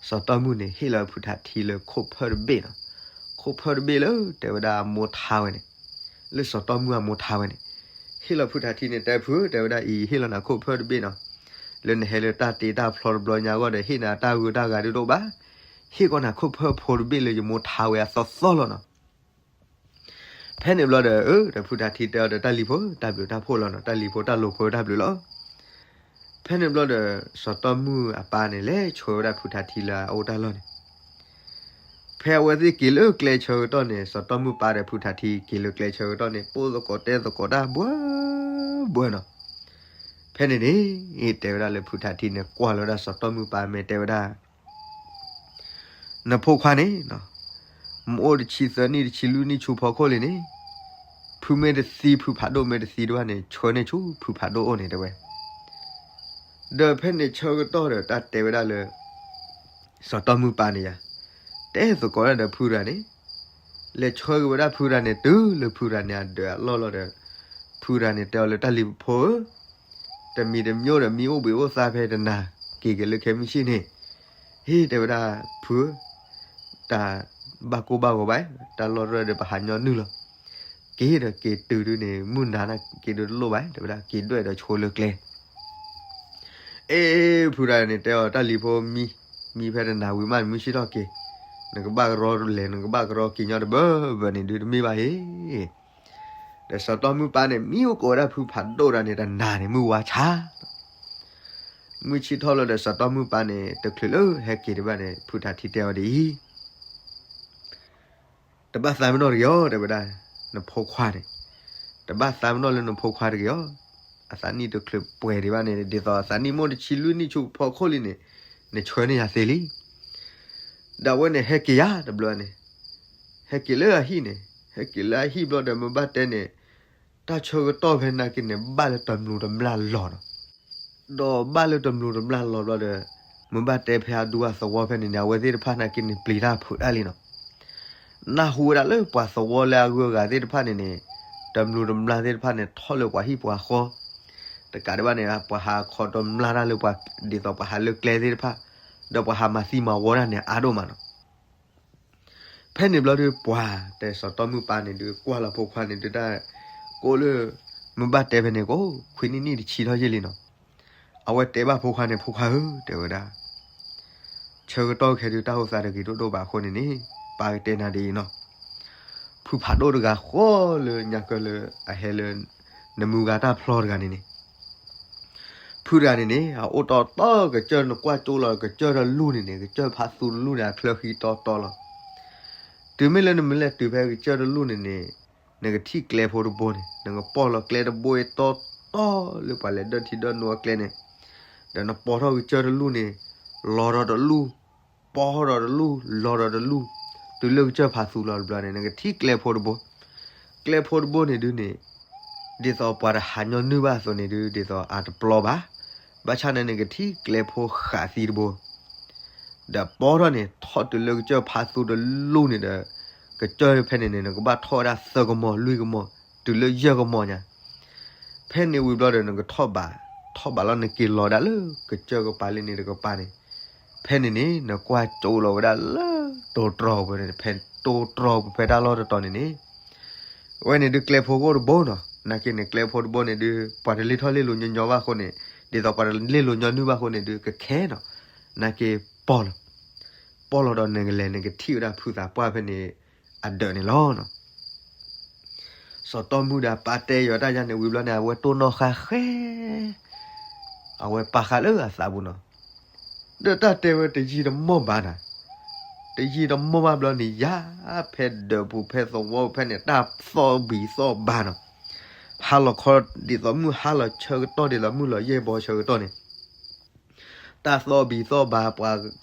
စီၤတီၢ်မုၢ်န့ၣ် ဟ့ၣ်လီၤဖုထးထံလၢခိၣ်ဖၢတဘ့ၣ်နီၤ, ခိၣ်ဖၢတဘ့ၣ်လၢတဲဝဲဒၣ်အမိၢ်ထါဝဲန့ၣ်, လၢစီၤတီၢ်မုၢ်အမိၢ်ထါဝဲန့ၣ်, ဟ့ၣ်လီၤဖုထးထံန့ၣ် တဲဖု တဲဝဲဒၣ်အံၤ ယဟ့ၣ်လီၤနၤခိၣ်ဖၢတဘ့ၣ်နီၤ, လၢနဟဲလၢတၢ်တ့တၢ်ဖျီတဘျီညါအဂီၢ်ဒီး ဟ့ၣ်နၤတၢ်ဂုၤတၢ်ဂၤဒုးတအိၣ်ဘၣ်, ဟ့ၣ်ကီးနၤခိၣ်ဖၢဖိတဘ့ၣ်လၢယမိၢ်ထါဝဲအသီသီလီၤနီၤ. ဖဲန့ၣ်ဘျီဒီး အၢ ဒီးဖုထးထံတဲအီၤဒီး တၢ်လံၤဖိ တၢ်ဘျုးတၢ်ဖှိၣ်လီၤနီၤ, တၢ်လံၤဖိတၢ်လိၤဖိတၢ်ဘျုးလီၤ. ဖဲန့ၣ်ဘျီဒီး စီၤတီၢ်မုၢ်အပၢ်န့ၣ် လဲၤဆှၢဝဲဒၣ်ဖုထးထံလၢအအိၣ်တၢ်လီၢ်န့ၣ်, ဖဲအဝဲသ့ၣ်က့ၤလၢကျဲဆၢကတီၢ်န့ၣ် စီၤတီၢ်မုၢ်ပၢ်ဒီးဖုထးထံက့ၤလၢကျဲဆၢကတီၢ်န့ၣ် ပိၢ်သကိးတဲသကိးတၢ်ဘှၢဘှၢနီၤ. ဖဲန့ၣ်န့ၣ် တဲဝဲဒၣ်လၢဖုထးထံန့ၣ် ကွၢ်လီၤဝဲဒၣ်စီၤတီၢ်မုၢ်ပၢ်မ့ၢ်တဲဝဲဒၣ် နဖိခွါန့ၣ်, မ့ၢ်အိၣ်တဆံသၢနံၣ်တဆံလွံၢ်နံၣ်ဆူဖီခိၣ်လံန့ၣ်, ဖုမ့ၢ်တသံဖုဖးဒိၣ်မ့ၢ်တသံတဘၣ်န့ၣ် ဆှၢန့ၢ်ဆူဖုဖးဒိၣ်အိၣ်န့ၣ်တဲဝဲ. ဒီးဖဲန့ၣ်ဆၢကတီၢ်ဒီးတၢ်တဲဝဲဒၣ်လၢ စီၤတီၢ်မုၢ်ပၢ်န့ၣ်ယၤ, တဲသကိးဒၣ်ဒီးဖုတဂၤန့ၣ်, လဲၤဆှၢက့ၤဝဲဒၣ်ဖုတဂၤန့ၣ် တုၤလၢဖုတဂၤန့ၣ်အဒၢးအလီၢ်လီၤဒီး ဖုတဂၤန့ၣ်တဲအီၤလၢတၢ်လံၤဖိဧၢ, တမံၤတမံၤအိၣ်ဘှံးအိၣ်သါဖဲတနၤ, က့ၤက့ၤလၢခဲမုၢ်ဆ့ၣ်န့ၣ်, ဟ့ၣ်တဲဝဲဒၣ်ဖုဧၢ, တၢ်ဘၣ်ကိၢ်ဘၣ်ဂီၤဘၣ်, တၢ်လီၢ်တၢ်ဒီးပဟးညီနုၢ်လီၤ. က့ၤဒီးက့ၤတုၤဒုန့ၣ် မုၢ်နၤန့ၣ်က့ၤဒုတလိၣ်ဘၣ်, တဲဝဲဒၣ်က့ၤဒွဲၣ်ဒီးဆိလၢကျဲ အ့ ဖုတဂၤန့ၣ်တဲအီၤ တၢ်လံၤဖိမံ, မံဖဲတနၤဝံၤမး မုၢ်ဆ့ၣ်ထီၣ်က့ၤ, နကဘၣ်ကရီလဲၤ နကဘၣ်ကရီက့ၤညီတဘၢဘၢန့ၣ်ဒုတမ့ၢ်ဘၣ်ဟ့ၣ်. ဒီးစီၤတီၢ်မုၢ်ပၢ်န့ၣ် မံအိၣ်ကိးဝဲဒၣ်ဖုဖးဒိၣ်တဂၤန့ၣ် တနၤန့ၣ် မုၢ်ဝါဆါ မုၢ်ဆ့ၣ်ထီၣ်လီၤဒီးစီၤတီၢ်မုၢ်ပၢ်န့ၣ် တချုးလၢဟဲက့ၤဒံးဘၣ်န့ၣ် ဖုထးထံတဲအီၤဒ်အံၤ တဘၣ်သးပ့ၤနီၣ်တဂ့ၤအီၤ တဲဝဲဒၣ်, နဖိခွါန့ၣ်, တဘၣ်သးပ့ၤနီၣ်လၢနဖိခွါတဂ့ၤအီၤ, အသးနံၣ်တချုးပှဲၤဒံးဘၣ်န့ၣ် ဒ်သိးအသးနံၣ်မ့ၢ်တဆံလွံၢ်နံၣ်ဆူဖီခိၣ်လံန့ၣ်, နဆှၢန့ၢ်ယၤသ့လံ. ဒီးအဝဲန့ၣ်ဟဲက့ၤယၤတဘျီန့ၣ်, ဟဲက့ၤလၢအဟံၣ်န့ၣ်, ဟဲက့ၤလၢအဟံၣ်ဘျီဒီးမ့ၢ်ဘၣ်တဲန့ၣ်, တၢ်ဆၢကတီၢ်ဖဲနာ်က့န့ၣ် ဘၣ်လၢတမျိးတမျာ်လီၤနီၤ. ဒီးဘၣ်လၢတမျိးတမျာလီၤဘျီဒီး မ့ၢ်ဘၣ်တဲဖဲအဒူအသဝီဖဲန့ၣ်န့ၣ် အဝဲသ့ၣ်တဖၣ်နာ်က့န့ၣ် ပျံၤတၢ်ဖုးတၢ်လံနီၤ. နၢ်ဟူဝဲဒၣ်လၢပှၤသဝီလၢအဂုၤအဂၤသ့ၣ်တဖၣ်န့ၣ်န့ၣ် တမျိးတမျာသ့ၣ်တဖၣ်န့ၣ် ထီၣ်လၢပှၤဟံၣ်ပှၤဃီ တကးဒံးဘၣ်န့ၣ် ပှၤဟးခီတမျာတၢ်လၢပှၤ ဒ်သိးပှၤဟးလၢကျဲသ့ၣ်တဖၣ် ဒီးပှၤဟးမၤသံမၤဝီတၢ်န့ၣ် အါဒိၣ်မးနီၤ. ဖဲန့ၣ်ဘျီဒုး ပှၤတဲစီၤတီမုၣ်ပၢ်န့ၣ်ဒုး ကွၢ်လီၤဖိခွါန့ၣ်ဒုးတၢ် ကိးလၢ မ့ၢ်ဘၣ်တဲဖဲန့ၣ်ကိး ခွံနံၣ်နံၣ်တဆံထီၣ်ယဲၢ်လံနီၤ. အဝဲတဲဘၣ်ဖိခွါန့ၣ် ဖိခွါဧၢ တဲဝဲဒၣ် ဆၢကတီၢ်ခဲဒုးတၢ်အိၣ်သးတဂ့ၤဒိၣ်ဒိၣ်ဘၣ်အဃိန့ၣ်န့ၣ် ပၢ်ကတဲနၤဒ်အံၤနီၤ. ဖုဖးဒိၣ်တဂၤဃီလၢညါကၢလၢ အဟဲလၢ နမုၢ်ဂၤတၢ်ဖျီတဂၤန့ၣ်န့ၣ် ဖုတဂၤန့ၣ်န့ၣ် အအိၣ်တီတီကစၢၢ်နကွၢ်ကၠိလီၤ ကစၢၢ်တလူၢ်န့ၣ်န့ၣ် ကစၢၢ်ဖးသူတလူၢ်န့ၣ် အချၢဃံတီတီလီၤ. တုၤမ့ၢ်လၢနမ့ၢ်လဲၤတုၤဖဲကစၢၢ်တလူၢ်န့ၣ်န့ၣ် နကထံၣ်ကျဲဖိတဘိန့ၣ် နကပိာ်လီၤကျဲတဘိအံၤတီတီလၢပှၤလဲၤဒၢထံဒၢနူအကျဲန့ၣ် ဒီးနပိာ်ထီၣ်ကစၢၢ်တလူၢ်န့ၣ် လီၤဒီးတလူၢ် ပိာ်ထီၣ်ဒီးတလူၢ် လီၤဒီးတလူၢ် တုၤလၢကစၢၢ်ဖးသူလီၤတဘျီန့ၣ် နကထံၣ်ကျဲဖိတဘိ ကျဲဖိတဘိန့ၣ်ဒုးန့ၣ် ဒ်သိးပှၤတဟးညီနုၢ်ဘၣ်အသိးန့ၣ်ဒုး ဒ်သိးအတပျီဘၣ်. ဘၣ်ဆၣ်န့ၣ်နကထံၣ်ကျဲဖိဃးသံတဘိ ဒီးပိာ်ထီၣ်န့ၣ် ထီၣ်တုၤလၢကစၢၢ်ဖးသူတလူၢ်န့ၣ်ဒီး ကစၢၢ်ဖဲန့ၣ်န့ၣ် နကဘၣ်ထီၣ်ဝဲဒၣ်သၢကမီၤလွံၢ်ကမီၤ တုၤလၢယဲၢ်ကမီၤညါ ဖဲန့ၣ်ဝံၤဘျီဒီးနကထီၣ်ဘး ထီၣ်ဘးလီၤနက့ၤလီၤဒၣ်လၢကစၢၢ်ကပၤလံန့ၣ်တကပၤန့ၣ် ဖဲန့ၣ်န့ၣ် နကွၢ်ကၠိလီၤဝဲဒၣ်လၢတိၤတြီၤပူၤန့ၣ် ဖဲတိၤတြီၤပူၤဖဲတၢ်လီၢ်တတီၤန့ၣ်န့ၣ် အဝဲန့ၣ်ဒုးကျဲဖိကအိၣ်တဘိနီၤ နာ်က့န့ၣ် ကျဲဖိတဘိန့ၣ်ဒုး ပှၤတလ့ၢ်ထီၣ်လ့ၢ်လိၤညီညီဘၣ်အဃိန့ၣ် ဒ်သိးပှၤတလ့ၢ်လိၤညီနုၢ်ဘၣ်အဃိန့ၣ်ဒုး ကခဲနီၤ နာ်က့ပိာ်လီၤ ပိာ်လီၤဒီးနကလဲၤနကထံၣ်ဝဲဒၣ်ဖုသးပှၢ်ဖဲန့ၣ် အဒၢးန့ၣ်လီၤနီၤ. စီၤတီမုၣ်ဒီးအပၢ်တဲယီၤတၢ်ယါန့ၣ်ဝံၤဘျီန့ၣ် အဝဲတိၢ်နီၣ်ဃာ်ဃဲ အဝဲပာ်ဃာ်လၢအသးပူၤနီၤ ဒီးတၢ်တဲဝဲတယံာ်တမီၢ်ဘၣ်နၤ တယံာ်တမီၢ်ဘၣ်ဘျီန့ၣ် ယၤဖဲဒၢးပူၤဖဲသဝီဖဲန့ၣ် တၢ်သီၣ်ဘံၣ်သီၣ်ဘါနီၤ ဟါလီၤခီဒ်သိးမုၢ်ဟါလီၤဆၢကတီၢ်ဒ်သိးမုၢ်လီၤယဲၢ်ဘီဆၢကတီၢ်န့ၣ် တၢ်သီၣ်ဘံၣ်သီၣ်ဘါ ပှ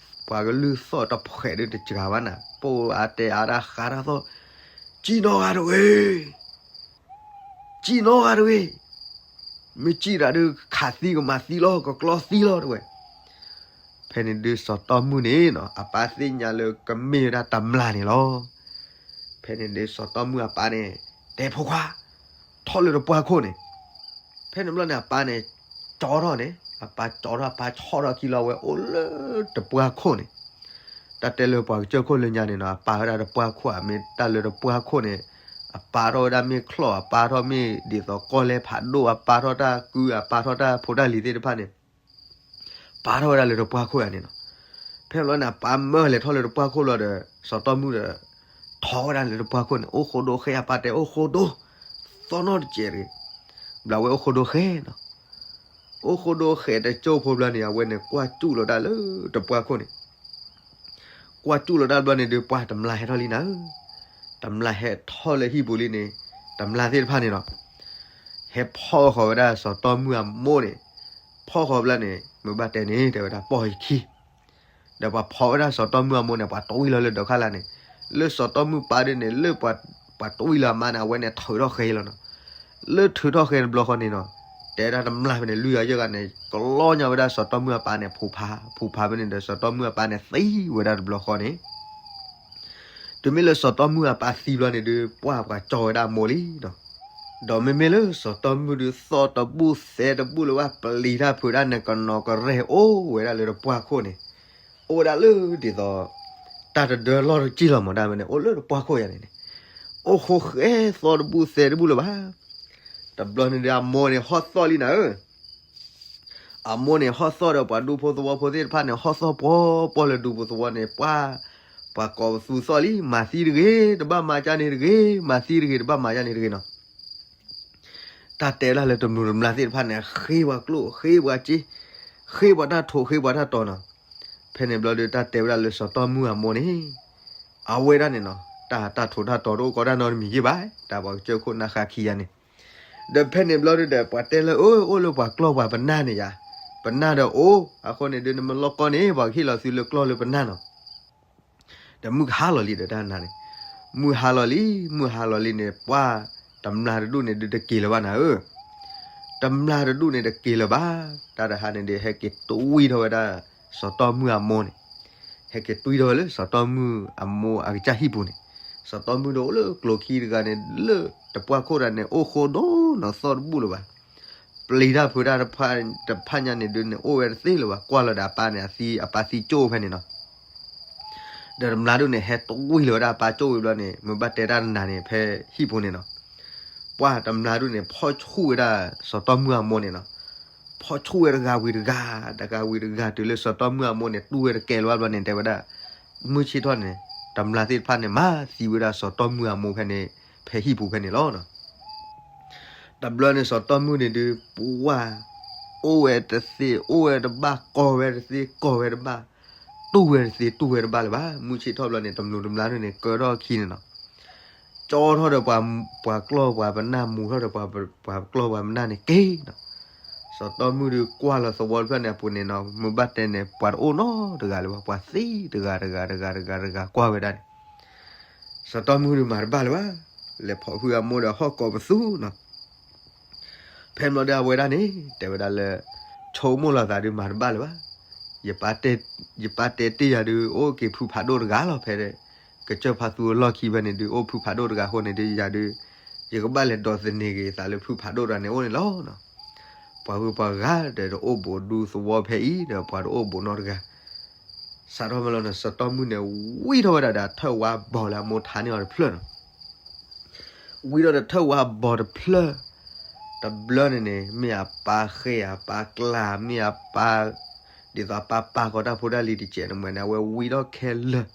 ၤကလုၢ်သီၣ်တဖှဲးဒုးတစှၤဘၣ်နၤ ပိၢ်အါတဲအါတၢ်ဃးတၢ်သီၣ် ကံၣ်နီၣ်ဂၤတဂ့ၤ ကံၣ်နီၣ်ဂၤတဂ့ၤ မ့ၢ်ကံၣ်တၢ်ဒုး ခးသံကမၤသံလီၤ ကကျီသံလီၤတဝဲ ဖဲန့ၣ်ဒုးစီၤတီမုၣ်န့ၣ်နီၤ အပၢ်သ့ၣ်ညါလၢကမ့ၢ်ဝဲဒၣ်တမျာ်န့ၣ်လီၤ. ဖဲန့ၣ်ဒုးစီၤတီမုၣ်အပၢ်န့ၣ် တဲဖိခွါ ထီၣ်လၢတပှၢ်ခိၣ်န့ၣ် ဖဲန့ၣ်ဘျီန့ၣ် အပၢ်န့ၣ် ကၠီထီၣ်န့ၣ် အပၢ်ကၠီထီၣ် အပၢ်ဆီၣ်ထီၣ်ခံလီၤဝဲအိၣ်လၢတပှၢ်ခိၣ်န့ၣ် တၢ်တဲလၢပှၤကစၢၢ်ခိၣ်လၢညါန့ၣ်နီၤ အပၢ်ဝဲဒၣ်တပှၢ်ခိၣ် အမ့ၢ်တၢ်လၢတပှၢ်ခိၣ်န့ၣ် အပၢ်ထီၣ်ဝဲဒၣ်မ့ၢ်ချီၣ် အပၢ်ထီၣ်မ့ၢ်ဒ်သိးကီၢ်လဲဖးဒိၣ် အပၢ်ထီၣ်တၢ်ကု အပၢ်ထီၣ်တၢ်ဖိတၢ်လံၤသ့ၣ်တဖၣ်န့ၣ် ပၢ်ထီၣ်ဝဲဒၣ်လၢတပှၢ်ခိၣ်ယါန့ၣ်နီၤ. ဖဲန့ၣ်ဘျီန့ၣ် အပၢ်မၢလဲၤထီၣ်လၢတပှၢ်ခိၣ်လီၤဒီး စီၤတီမုၣ်ဒီး ထီၣ်ဝဲဒၣ်လၢတပှၢ်ခိၣ်န့ၣ် အိၣ်ဃိဒိဃဲ အပၢ်တဲအိၣ်ဃိဒိ သီၣ်နီၣ်တစဲးတဂ့ၤ ဘျီဝဲအိၣ်ဃိဒိဃဲနီၤ. အိၣ်ဃိဒိဃဲတကၠိၢ်ဖိဘျီန့ၣ် အဝဲန့ၣ်ကွၢ်စူၣ်လီၤတၢ်လၢတပှၢ်ခိၣ်န့ၣ် ကွၢ်စူၣ်လီၤတၢ်ဘျီန့ၣ်ဒုး ပှၤတမျာ်ဟဲထီၣ်လံနၤဧၢ, တမျာ်ဟဲထီၣ်လၢဟံၣ်ပူၤလံန့ၣ်, တမျာ်သ့ၣ်တဖၣ်န့ၣ်နီၤ, ဟဲဖီၣ်ဃီၤဝဲဒၣ်စီၤတီမုၢ်အမိၢ်န့ၣ်, ဖီၣ်ဃီၤဘျီန့ၣ် မ့ၢ်ဘၣ်တဲန့ၣ် တဲဝဲဒၣ်ပိာ်ယခံ ဒီးပှၤဖီၣ်ဝဲဒၣ်စီၤတီမုၢ်အမိၢ်န့ၣ် ပှၤတဝံၣ်လီၤလၢဒီးခါလၢ်န့ၣ်, လၢစီၤတီမုၢ်ပၢ်ဒ်န့ၣ် လၢပှၤတဝံၣ်လီၤအမါန့ၣ် အဝဲန့ၣ်ထုးထီၣ်ဃဲလီၤနီၤ, လၢထုးထီၣ်ဃဲတဘျီဃီန့ၣ်နီၤ, တဲဒၣ်တမျာ်ဖဲန့ၣ် လွံၢ်ဂၤယဲၢ်ဂၤန့ၣ် ကလီညါဝဲဒၣ်စီၤတီမုၢ်အပၢ်န့ၣ် ဖူးဖး, ဖူးဖးဖဲန့ၣ်ဒီး စီၤတီမုၢ်အပၢ်န့ၣ်သံဝဲဒၣ်တဘျီဃီန့ၣ် တုၤမ့ၢ်လၢစီၤတီမုၢ်အပၢ်သံဘျီန့ၣ်ဒုး ပှၢ်ပှၤကၠီဝဲဒၣ်အမိၢ်လံနီၤ, ဒီးမ့မ့ၢ်လၢစီၤတီမုၢ်ဒုးသီၣ်တဘူၣ်သဲတဘူၣ်လၢၤဘၣ် ပျံၤတၢ်ဖုးဒၣ်န့ၣ် ကနီၤကရဲၣ်အိၣ်ဝဲဒၣ်လၢတပှၢ်ခိၣ်န့ၣ်, အိၣ်ဝဲဒၣ်လၢဒ်သိး တၢ်တဒၢလီၢ်တကံၢ်လီၤမး ဒၣ်ဝဲန့ၣ် အိၣ်လၢတပှၢ်ခိၣ်ယါန့ၣ်န့ၣ်, အိၣ်ဃိဃဲသီၣ်တဘူၣ်သဲတဘူၣ်လၢၤဘၣ်, တဘျီန့ၣ်ဒုးအမိၢ်န့ၣ်ဟီၣ်သီၣ်လံနၤဧၢ အမိၢ်န့ၣ်ဟီၣ်သီၣ်ဒီးပှၤဒူဖိသဝီဖိသ့ၣ်တဖၣ်န့ၣ် ဟီၣ်သီၣ်ပှီၤပှီၤလၢဒူဖိသဝီန့ၣ် ပှၢ်, ပှၤကိးပသူသီၣ်လံ မၤသံတဂ့ၤ တဘၣ်မၤကၢ်န့ၣ်တဂ့ၤ မၤသံတဂ့ၤ တဘၣ်မၤကၢ်န့ၣ်တဂ့ၤနီၤ, တၢ်တဲဝဲဒၣ်လၢတမျိးတမျာ်သ့ၣ်တဖၣ်န့ၣ် ဃ့ပှၤကျိၣ် ဃ့ပှၤစ့, ဃ့ပှၤတၢ်ထိး ဃ့ပှၤတၢ်တီၤနီၤ, ဖဲန့ၣ်ဘျီဒုးတၢ်တဲဝဲဒၣ်လၢစီၤတီမုၢ်အမိၢ်န့ၣ်, အဝဲဒၣ်န့ၣ်နီၤ တၢ် တၢ်ထိးတၢ်တီၤတအိၣ်ကီးတၢ်နီတမံၤယ့ၢ်ဘၣ်, တၢ်ပှၤကစၢၢ်ခိၣ်နၢ်ဃါခံယါန့ၣ် ဒီးဖဲန့ၣ်ဘျီဒုးဒီး ပှၤတဲလၢ အိၣ် အိၣ်လၢပှၤကျီၢ်ပှၤပနၢ်န့ၣ်ယါ, ပနၢ်ဒီးအိၣ်, အဃိန့ၣ်ဒုး နမ့ၢ်လီၢ်ကီၢ်န့ၣ် ပှၤကဟ့ၣ်လီၤသုလၢကျီၢ်လၢပနၢ်နီၤ, ဒီးမုၢ်ကဟါလီၤလံဒီးတၢ်နၤန့ၣ်, မုၢ်ဟါလီၤလံ မုၢ်ဟါလီၤလံန့ၣ် ပှၢ်တမျာ်တဒူၣ်န့ၣ်ဒုးတက့ၤလၢၤဘၣ်နၤဧၢ, တ တမျၢ်တဒူၣ်န့ၣ်တက့ၤလၢၤဘၣ်. တၢ်တဟါန့ၣ်ဒီး ဟဲက့ၤတွံၢ်ထီၣ်ဝဲဒၣ် စီၤတီမုၢ်အမိၢ်န့ၣ်, ဟဲက့ၤတွံၢ်ထီၣ်ဝဲလၢစီၤတီမုၢ်အမိၢ်အကစၢ်ဟံၣ်ပူၤန့ၣ်, စီၤတီမုၢ်ဒီးအိၣ်လၢကျိၤခံတဂၤန့ၣ် လၢတပှၢ်ခိၣ်တၢ်န့ၣ် အိၣ်ဃိဒိၣ်နီၢ်သီၣ်တဘူၣ်လၢၤဘၣ်. ပျံၤတၢ်ဖုးတၢ်တဖၣ်ညါန့ၣ်ဒုးန့ၣ် အိၣ်ဝဲတသ့လၢၤဘၣ်. ကွၢ်လီၤဒီးအပၢ်န့ၣ် အသံ အပၢ်သံကၠိၣ်ဖဲန့ၣ်နီၤ. ဒီးတမျၢ်ဒူၣ်န့ၣ် ဟဲတွံၢ်လီၤဝဲဒၣ်အပၢ်ကၠိၣ်ဝံၤဘျီန့ၣ် မ့ၢ်ဘၣ်တဲတၢ်နၤန့ၣ် ဖဲဟံၣ်ပူၤန့ၣ်နီၤ, ပှၢ်တမျၢ်ဒူၣ်န့ၣ် ဖီၣ်ဆူၣ်ဝဲဒၣ်စီၤတီမုၢ်အမိၢ်န့ၣ်နီၤ. ဖီၣ်ဆူၣ်ဝဲတဂၤဝံၤတဂၤ, တဂၤဝံၤတဂၤ တုၤလၢစီၤတီမုၢ်အမိၢ်န့ၣ် တူၢ်ဝဲတကဲလၢၤဘၣ်ဘျီန့ၣ် တဲဝဲဒၣ်, မုၢ်ဆ့ၣ်ထီၣ်န့ၣ် တမျၢ်သ့ၣ်တဖၣ်န့ၣ် မၤသံဝဲဒၣ်စီၤတီမုၢ်အမိၢ်ဖဲန့ၣ်, ဖဲဟံၣ်ပူၤဖဲန့ၣ်လီၤ. တဘျီန့ၣ် စီၤတီမုၢ်န့ၣ်ဒုး ပှၢ် အိၣ်ဝဲတသ့ အိၣ်ဝဲတဘၣ် ကိးဝဲတသ့ ကိးဝဲတဘၣ်, တူၢ်ဝဲတသ့ တူၢ်ဝဲတဘၣ်လၢၤဘၣ်. မုၢ်ဆ့ၣ်ထီၣ်ဘျီန့ၣ် တမျူးတမျၢ်ဒူၣ်န့ၣ် ကၢထီၣ်ခံန့ၣ်နီၤ, ကၠီထီၣ်ဒီးပှၤကျီၢ်ပှၤပနၢ် မူၤထီၣ်ဒီးပှၤကျီၢ်ပှၤပနၢ်န့ၣ်က့ၤနီၤ. စီၤတီမုၢ်ဒုးကွၢ်လီၤသဝီတဖျၢၣ်န့ၣ်အပူၤန့ၣ်နီၤ, မ့ၢ်ဘၣ်တဲန့ၣ် ပှၤတအိၣ်နီတဂၤလၢၤဘၣ်, ပှၤသံတဂၤတဂၤတဂၤတဂၤတဂၤကွၢ်ဝဲဒၣ်န့ၣ် စီၤတီမုၢ်ဒုးမၤတဘၣ်လၢၤဘၣ်, လဲၤဖိးဟုအမိၢ်ဒီးဟီၣ်ကိးပသူနီၤ. ဖဲဘျီဒီးအဝဲဒၣ်န့ၣ် တဲဝဲဒၣ်လၢ ဆိကမိၣ်လီၤသးဒုးမၤတဘၣ်လၢၤဘၣ်. ယပၢ်တဲတ့ၢ်ယၤဒုး အိၣ်က့ၤဖုဖးဒိၣ်တဂၤလီၤ ဖဲ ကစၢၢ်ဖးသူအလီၢ်ခံဖဲန့ၣ်ဒုး အိၣ်ဖုဖးဒိၣ်တဂၤအဃိန့ၣ်ဒုး ယၤဒုး ယကဘၣ်လဲၤဒိးသန့ၤက့ၤသးလၢဖုဖးဒိၣ်တဂၤန့ၣ်အိၣ်န့ၣ်လီၤ. ပှၤဂုၤပှၤဂၤဒီးတအိၣ်ဘူးဒူသဝီဖဲအံၤဒီး ပှၤတအိၣ်ဘူးနီတဂၤ စးထီၣ်မ့ၢ်လီၤန့ၣ် စီၤတီမုၢ်န့ၣ် ဝံထီၣ်ဝဲဒၣ်ဒီးထၢၣ်ဝါဘီၣ်လၢအမိၢ်ထါန့ၢ်အီၤတဖျၢၣ်နီၤ. ဝံထီၣ်ဒီးထၢၣ်ဝါဘီၣ်တဖျၢၣ်, တဘျီန့ၣ်န့ၣ် မ့ၢ်အပၢ်ဃ့အပၢ်ကျါ မ့ၢ်အပၢ် ဒ်သိးအပၢ်ပာ်ကီၤတၢ်ဖိတၢ်လံၤတစဲးန့ၣ်မ့ၢ်န့ၣ် အဝဲဝံထီၣ်ခဲလၢာ်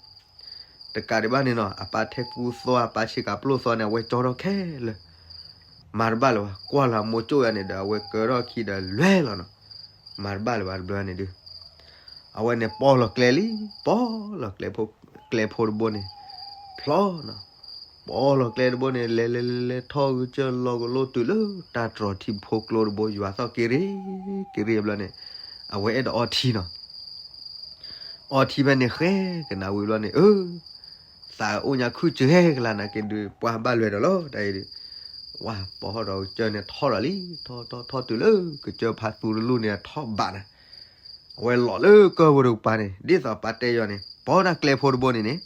တကးဒံးဘၣ်န့ၣ်နီၤ အပၢ်ထဲကူသီ အပၢ်ဆ့ကၤပျိၢ်သီန့ၣ် အဝဲကၠီထီၣ်ခဲလၢာ်, မၤတဘၣ်လၢၤဘၣ်. ကွၢ်လီၤအမိၢ်ကၠိၣ်ယါန့ၣ်ဒီး အဝဲကၢထီၣ်ခံဒီးလွဲလီၤနီၤ, မၤတဘၣ်လၢၤဘၣ်တဘျီန့ၣ်ဒုး အဝဲန့ၣ်ပီၢ်လီၤကျဲလံ, ပီၢ်လီၤကျဲဖိတဘိန့ၣ် ဖျီနီၤ, ပီၢ်လီၤကျဲတဘိန့ၣ် လဲၤလဲၤလဲၤလဲၤထီၣ်ဂုၢ်ကၢၢ်လီၤကလိတုၤလၢတၢ်တြီၤထံဖိကျိတဘိ ယွၤသီၣ်က့ၤရ့က့ၤရ့ဘျီန့ၣ် အဝဲအဲၣ်ဒိးအီထံနီၤ. အီထံဖဲန့ၣ်ဃဲကနၣ်ဝံၤဘျီန့ၣ် အၢ သးအိၣ်ညါခုၣ်စှဲကလါနာ်က့ဒုး ပှၢ်ဘၣ်လွဲၤဒီးလီၤ တၢ်အံၤဒုး, ဝါ ပီၢ်ဟီၣ်ဒီးကၢၢ်န့ၣ်ထီၣ်ဒီးလံ, ထီၣ်ထီၣ်ထီၣ်တုၤလၢကစၢၢ်ဖးသူတလူၢ်န့ၣ် ထီၣ်ဘးနၤ, အဝဲလီၤလၢကၢၢ်ဖိတကပၤန့ၣ် ဒ်သိးပၢ်တဲယီၤန့ၣ် ပီၢ်တၢ်ကျဲဖိတဘိန့ၣ်န့ၣ်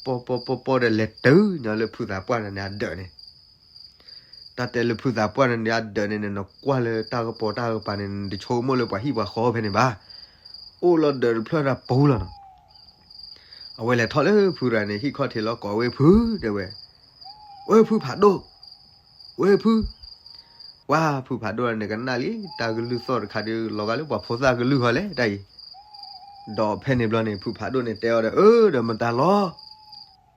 ပီၢ်ပီၢ်ပီၢ်ပီၢ်ဒီးလဲၤတုၤညီလၢဖုသးပှၢ်န့ၣ်န့ၣ်အဒၢးန့ၣ် တၢ်တဲလၢဖုသးပှၢ်န့ၣ်န့ၣ် အဒၢးန့ၣ်န့ၣ် နကွၢ်လၢတၢ်ကပီၤတၢ်ကပၤန့ၣ် နတဆိကမိၣ်လၢပှၤဟံၣ်ပှၤဃီဖဲန့ၣ်ဘၣ်. အိၣ်လီၤဒၢးတဖျၢၣ်တၢ်ပူၤလီၤနီၤ. အဝဲလဲၤထီၣ်လၢဖုတဂၤန့ၣ် ဟံၣ်ခီၣ်ထံးလီၤကိးဝဲဖု တဲဝဲ, ဝဲဖုဖးဒိၣ်, ဝဲဖု, ဝါဖုဖးဒိၣ်န့ၣ်ကနၣ်လံ တၢ်ကလုၢ်သီၣ်တခါဒီး လီၤဂာ်လၢပှၤဖိသၣ်ကလုၢ်ဃီလဲၣ် တၢ်အံၤ ဒီးဖဲန့ၣ်ဘျီန့ၣ် ဖုဖးဒိၣ်န့ၣ်တဲအီၤဒီး အၢ ဒီးမတၤလီၤ.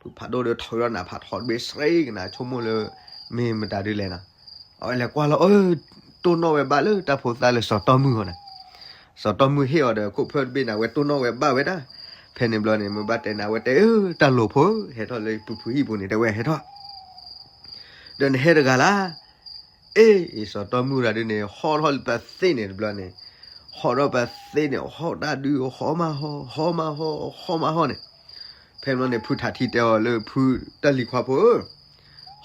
ဖုဖးဒိၣ်ဒီးထီၣ်ဒီးနးဖးထီတဘ့ၣ်စရ့ကနၤ ဆိကမိၣ်လၢ မ့ၢ်မတၤဒုလဲၣ်နီၤ. အဝဲလဲၤကွၢ်လီၤ အၢ တိၢ်နီၣ်ဝဲဘၣ်လၢတၢ်ဖိသၣ်လၢစီၤတီမုၢ်ဃီန့ၣ်. စီၤတီမုၢ်ဟ့ၣ်အီၤဒီးခိၣ်ဖျီၣ်တဘ့ၣ်န့ၣ် အဝဲတိၢ်နီၣ်ဝဲဘၣ်ဝဲဒၣ်. ဖဲန့ၣ်ဘျီန့ၣ် မ့ၢ်ဘၣ်တဲန့ၣ် အဝဲတဲ အၢ တၢ်လိၤဖိဧၢ ဟဲထီၣ်လၢဖုဖုဟံၣ်ပူၤန့ၣ် တဲဝဲဟဲထီၣ် ဒီးနဟဲတဂၤလၢ အ့ၣ် စီၤတီမုၢ်တဂၤဒုန့ၣ် ဟီၣ်ထီၣ်လၢပသ့ၣ်န့ၣ်တဘျီန့ၣ်, ဟီၣ်ထီၣ်ပသ့ၣ်န့ၣ် ဟီၣ်တၢ်ဒု ဟီၣ်မးဟီၣ် ဟီၣ်မးဟီၣ် ဟီၣ်မးဟီၣ်န့ၣ်. ဖဲန့ၣ်ဘျီန့ၣ် ဖုထးထံတဲအီၤလၢဖု တၢ်လံၤခွါဖိဧၢ,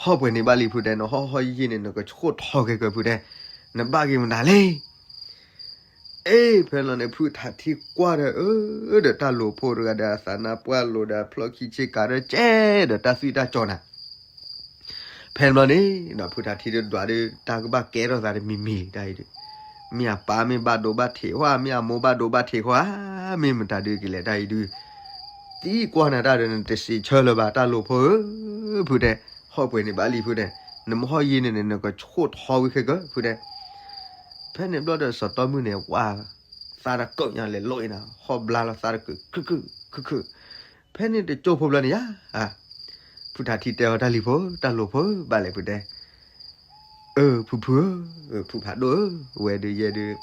ဟီၣ်ပှဲၤန့ၢ်ဘၣ်လံဖုတဲ နဟီၣ်ဟီၣ်ယံာ်ယံာ်န့ၣ် နကဆိၣ်ထီကဲကဲဖုတဲ, နဘၣ်က့ၤမနုၤလဲၣ်. အ့ၣ် ဖဲန့ၣ်ဘျီန့ၣ် ဖုထးထံကွၢ်ဒီး အၢ ဒီးတၢ်လိၤဖိတဂၤဒီးအသးနါပှၢ်လိၤဒီးအဖျီၣ်ခံဆ့ကၤဒီးကဲဒီးတၢ်သွံၣ်တၢ်စီၤနၤ. ဖဲန့ၣ်ဘျီန့ၣ် ဒီးဖုထးထံဒီးဒွးဒီး တၢ်ကဘၣ်ကဲထီၣ်သးတမံၤမံၤတၢ်အံၤဒုး, မ့ၢ်အပၢ်မ့ၢ်ဘၣ်ဒိဘၣ်ထံးဃီဧါ, မ့ၢ်အမိၢ်ဘၣ်ဒိဘၣ်ထံးဃီဧါ, မ့ၢ်မတၤဒုက့ၤလဲၣ်တၢ်အံၤဒုး, သံကွၢ်နၤတၢ်ဒီးနတစံးဆၢလၢၤဘၣ် တၢ်လိၤဖိဧၢ, ဖုတဲ, ဟီၣ်ပှဲၤန့ၢ်ဘၣ်လံဖုတဲ, နမ့ၢ်ဟီၣ်ယံာ်န့ၣ်န့ၣ် နကဆိၣ်ထီဝံၤခဲကဲဖုတဲ. ဖဲန့ၣ်ဘျီဒီးစီၤတီမုၢ်န့ၣ် ဝါ သးတကၢၣ်ညါလဲၤလိၣ်အံၤနၤ ဟီၣ်ဘျါလီၤသးတကၢၣ် ခုၣ်ခုၣ်ခုၣ်ခုၣ်. ဖဲန့ၣ်တကၠိဖိဘျီန့ၣ်ယါ, ဖုထးထံတဲအီၤတၢ်လံၤဖိ တၢ်လိၤဖိ ဘၣ်လဲၣ်ဖုတဲ. အၢ ဖုဖုဧၢ, ဖုဖးဒိၣ်ဧၢ, ဝဲဒုးယဲဒုး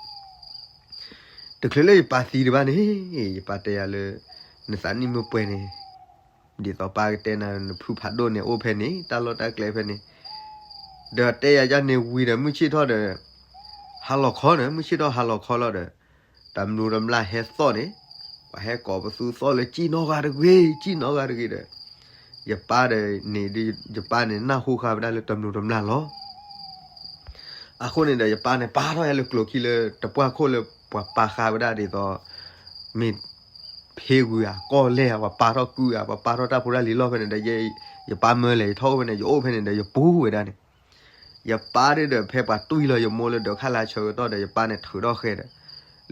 တချုးလၢယပၢ်သံဒံးဘၣ်န့ၣ် ယပၢ်တဲယၤလၢ နသးနံၣ်မ့ၢ်ပှဲၤန့ၣ် ဒ်သိးပၢ်ကတဲနၤ နဖုဖးဒိၣ်န့ၣ်အိၣ်ဖဲန့ၣ် တၢ်လီၢ်တၢ်ကျဲဖဲန့ၣ်, ဒီးတဲယၤယါန့ၣ်ဝံၤဒီး မုၢ်ဆ့ၣ်ထီၣ်ဒီး ဟါလီၤခီန့ၣ် မုၢ်ဆ့ၣ်ထီၣ်ဟါလီၤခီလီၤဒီး တမျူးတမျၢ်ဟဲသီၣ်န့ၣ် ပှၤဟဲကိးပသူသီၣ်လၢကံၣ်နီၢ်ဂၤတဂ့ၤ ကံၣ်နီၢ်ဂၤတဂ့ၤဒီး ယပၢ်ဒီးန့ၣ် ယပၢ်န့ၣ်နၢ်ဟူဃာ်ဝဲဒၣ်လၢတမျူးတမျၢ်လီၤ. အဃိန့ၣ်ဒီး ယပၢ်န့ၣ် ပာ်ထီၣ်ယၤလၢကျိၤခံလၢတပှၢ်ခိၣ်လၢပှၤပာ်ဃာ်ဝဲဒၣ်ဒ်သိး မ့ၢ်ဖ့ဂုၤဧါ ကီၢ်လဲၢ်ဧါ ပှၤပာ်ထီၣ်ကုၢ်ဧါ ပှၤပာ်ထီၣ်တၢ်ဖိတၢ်လံၤလီၢ်ဖဲန့ၣ်ဒီး ယ ယပၢ်မၢလဲၣ် ယထီၣ်အိၣ်ဖဲန့ၣ် ယအိၣ်ဖဲန့ၣ်ဒီး ယပူၤဝဲဒၣ်န့ၣ် ယပၢ်ဒၣ်ဒီး ဖဲပှၤတွံၢ်လီၤယမိၢ်လၢဒၢးခါလါဆၢကတီၢ်ဒီး ယပၢ်န့ၣ်ထုးထီၣ်ဃဲဒီး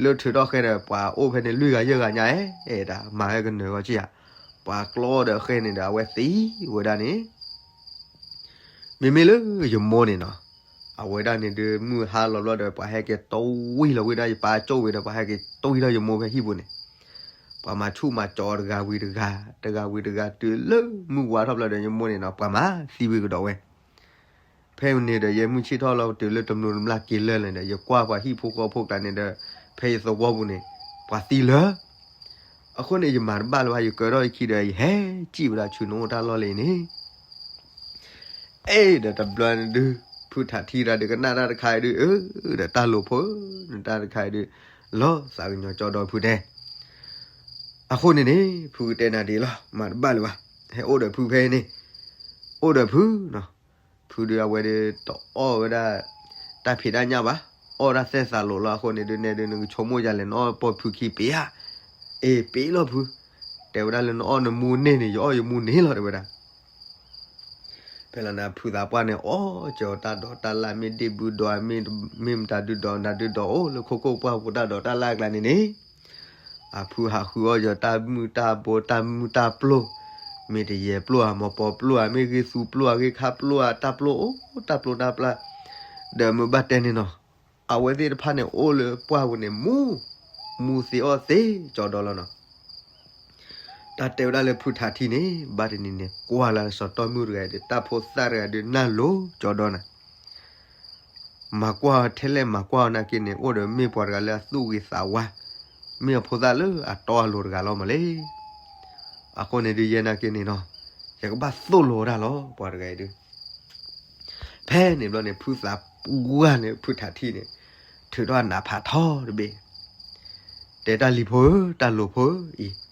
လၢထုးထီၣ်ဃဲဒီး ပှၤအိၣ်ဖဲန့ၣ်လွံၢ်ဂၤယဲၢ်ဂၤညါ အဲ အဲဒၣ် မၤဝဲကနၢၤဂီၢ်ကံဧါ, ပှၤကျီဒီးဃဲန့ၣ်ဒီး အဝဲသံဝဲဒၣ်န့ၣ် မ့မ့ၢ်လၢယမိၢ်န့ၣ်နီၤ, အဝဲဒၣ်န့ၣ်ဒုး မုၢ်ဟါလီၤဘျီဒီး ပှၤဟဲက့ၤတွံၢ်လီၤဝဲဒၣ် ယပၢ်ကၠိၣ်ဝံၤဒီး ပှၤဟဲက့ၤတွံၢ်ထီၣ်ယမိၢ်ဖဲဟံၣ်ပူၤန့ၣ်, ပှၤမၤဆူၣ်မၤကၠီတဂၤဝံၤတဂၤ, တဂၤဝံၤတဂၤတုၤလၢမုၢ်ဝါထီၣ်ဘျီဒီး ယမိၢ်န့ၣ်နီၤ ပှၤမၤသံဝံၤကဒီးဝဲ ဖဲန့ၣ်ဒီး ယဲမုၢ်ဆ့ၣ်ထီၣ်လီၤတုၤလၢတမျိးတမျာ်က့ၤလၢာ်န့ၣ်ဒီး ယကွၢ်ပှၤဟံၣ်ဖိဃီဖိကျါန့ၣ်ဒီး ဖဲယသဝီပူၤန့ၣ် ပှၤသံလၢ အဃိန့ၣ် ယမၤတဘၣ်လၢၤဘၣ် ယကၢထီၣ်ယခံဒီး ယဟဲစံၣ်ဝဲဒၣ်ဆူနအိၣ်တၢ်လီၢ်လံန့ၣ် အဲၣ်ဒီးတဘျီန့ၣ်ဒုး ဖုထးထံၣ်တၢ်ဒုးကနၣ်တၢ်တခါအံၤဒုး အၢ ဒီးတၢ်လိၤဖိ နတၢ်တခါအံၤဒုး လီၤသးကညီၤကၠီဒီဖုတဲ အဃိန့ၣ်န့ၣ် ဖုကတဲနၤဒ်လီၤ မၤတဘၣ်လၢၤဘၣ် ဟဲအိၣ်ဒီးဖုဖဲအံၤန့ၣ် အိၣ်ဒီးဖုနီၤ ဖုဒုးအဝဲဒုးတအီၣ်ဝဲဒၣ် တၢ်ဖံးတၢ်ညၣ်ဘၣ် အီၣ်ဒၣ်သဲၣ်သးလိၤလီၤ အဃိန့ၣ်ဒုး နဲဒုးနကဆိကမိၣ်ယၤလဲၣ် နအီၣ်ပိာ်ဖုခံပ့ၤဧါ အ့ၤ ပ့ၤလီၤဖု တဲဝဲဒၣ်လၢနအီၣ်နမူန့ၢ်န့ၣ် ယအီၣ်ယမူန့ၢ်လီၤ တဲဝဲဒၣ် ဖဲလီၤန့ၣ် ဖုသးပှၢ်န့ၣ် အီၣ်ကၠီတၢ်ဒိးတၢ်လၣ် မ့ၢ်ဒ့ၣ်ဘုဒီး မ့ၢ်မတၤဒုဒီး နၤဒုဒီး အိၣ်လၢခိခိၣ်ပှၢ်ပူၤတၢ်ဒိးတၢ်လၣ်အကျါန့ၣ်န့ၣ် အဖုဟးဃုအီၣ်ကၠီတၢ်မုၢ်တၢ်ဘိ တၢ်မုၢ်တၢ်ပျိၢ် မ့ၢ်တယဲၢ်ပျိၢ်ဧါ မီၤပီၤပျိၢ်ဧါ မ့ၢ်ဂ့ၢ်သူပျိၢ်ဧါ ဂ့ၢ်ခါပျိၢ်ဧါ တၢ်ပျိၢ်အိၣ် တၢ်ပျိၢ်တၢ်ပျၢ် ဒီးမ့ၢ်ဘၣ်တဲန့ၣ်နီၤ အဝဲသ့ၣ်တဖၣ်န့ၣ် အိၣ်လၢပှၢ်ပူၤန့ၣ် မူ မူသ့အီၣ်သ့ကၠီဒီလီၤနီၤ တၢ်တဲဝဲဒၣ်လၢဖုထးထံၣ်န့ၣ် ဘၣ်တနံၤန့ၣ် ကွၢ်လၢစီၤတီၢ်မုၣ်တဂၤဒီး တၢ်ဖိသၣ်တဂၤဒီး နၢ်လိၤကၠီဒီနၤ မၤကွၢ်အီၤထဲလဲၣ် မၤကွၢ်အီၤနာ်က့န့ၣ် အိၣ်ဒီးမ့ၢ်ပှၤတဂၤလၢအသူၣ်ဂ့ၤသးဝါ, မ့ၢ်အဖိသၣ်လၢအတီအလိၤတဂၤလီၤမးလံ. အဃိန့ၣ်ဒုးယဲနာ်က့န့ၣ်နီၤ, ယကဘၣ်သိၣ်လိဝဲဒၣ်လီၤ ပှၤတဂၤအံၤဒုး. ဖဲန့ၣ်ဘျီန့ၣ် ဖုသးပှၢ်န့ၣ် ဖုထးထံၣ်န့ၣ် ထုးထီၣ်အနးဖးထီတဘ့ၣ်, တဲတၢ်လံၤဖိဧၢ တၢ်လိၤဖိအံၤ,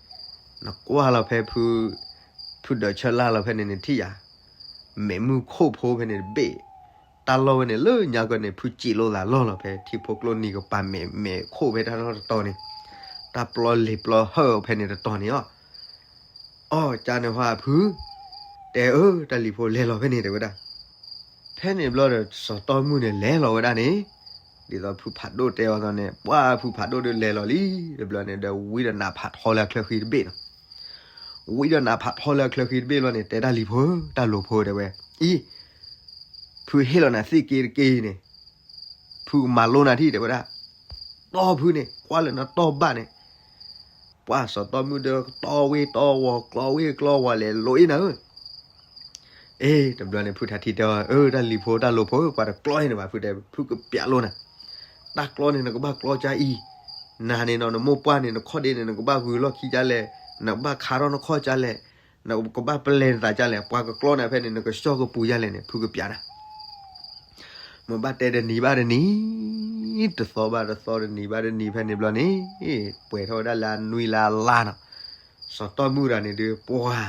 နကွၢ်လီၤဖဲ ဖုဒၢးဆၢလၢ်လီၤဖဲန့ၣ် နထံၣ်ယၤ, မဲးမုၢ်ခိၣ်ဖိဖဲန့ၣ်တဘ့ၣ်, တၢ်လီၢ်ဝဲန့ၣ်လၢညါကီန့ၣ် ဖုစံးလိာ်သးလီၢ်လီၤဖဲ ထံဖိကျိနံၤကပၤမဲး မဲးခိၣ်ဖဲတၢ်လီၢ်တတီၤန့ၣ်, တၢ်ပျီလံၤပျီဟၢၣ်ဖဲန့ၣ်တတီၤန့ၣ်အီၤ. အီၣ်ကၠါန့ၣ်ဟါဖု, တဲအၢ တၢ်လံၤဖိလဲၤလီၤဖဲန့ၣ်တဲဝဲဒၣ်. ဖဲန့ၣ်ဘျီဒီး စီၤတီၢ်မုၢ်န့ၣ်လဲၤလီၤဝဲဒၣ်န့ၣ်, ဒ်သိးဖုဖးဒိၣ်တဲအီၤသိးန့ၣ် ပှၢ်ဖုဖးဒိၣ်ဒုးလဲၤလီၤလံ, တဘျီန့ၣ်ဒီး ဝံဒီးနးဖးထီလၢအချၢဃံတဘ့ၣ်နီၤ. ဝံဒီးနးဖးထီလၢအချၢဃံတဘ့ၣ်ဘျီန့ၣ် တဲတၢ်လံၤဖိ တၢ်လိၤဖိတဲဝဲ, အံၤ, ဖုဟ့ၣ်လီၤနၤသ့ၣ်က့တက့ၢ်န့ၣ်, ဖုကမၤလိနၤထံၣ်တဲဝဲဒၣ်. တီၢ်ဖုန့ၣ် ကွၢ်လၢနတီၢ်ဘၣ်န့ၣ်, ပှၢ်စီၤတီၢ်မုၢ်ဒီးတီၢ်ဝ့တီၢ်ဝီၤ ကျီဝ့ကျီဝီၤလဲၤလိၤအံၤနၤဧၢ. အ့ တဘျီန့ၣ် ဖုထးထံၣ်တဲအီၤ အၢ တၢ်လံၤဖိတၢ်လိၤဖိ ပှၤတကျီအံၤန့ၣ်ဘၣ် ဖုတဲ ဖုကပျးလိာ်နၤ, တၢ်ကျီန့ၣ် နကဘၣ်ကျီကၠါအံၤ, နၤန့ၣ်နီၤ နမိၢ်ပှၢ်န့ၣ် နခီၣ်ဒ့န့ၣ် နကဘၣ်ဂုာ်လီၢ်ခံကၠါလဲၣ်, နကဘၣ်ခးထီၣ်နခီၣ်ကၠါလဲၣ်, နကဘၣ်ပလဲၤနသးကၠါလဲၣ်, ပှၤကကျီနၤဖဲန့ၣ် နကစၢၢ်ကပူၤယါလဲၣ်န့ၣ် ဖုကပျးနၤ. မ့ၢ်ဘၣ်တဲတနံၤဘၣ်တနံၤ, တသီဘၣ်တသီ တနံၤဘၣ်တနံၤ ဖဲန့ၣ်ဘျီန့ၣ်, ပှဲၤထီၣ်ဝဲဒၣ်လၢအနွံလၢအလါနီၤ, စီၤတီၢ်မုၢ်တဂၤန့ၣ်ဒုး ပှၤ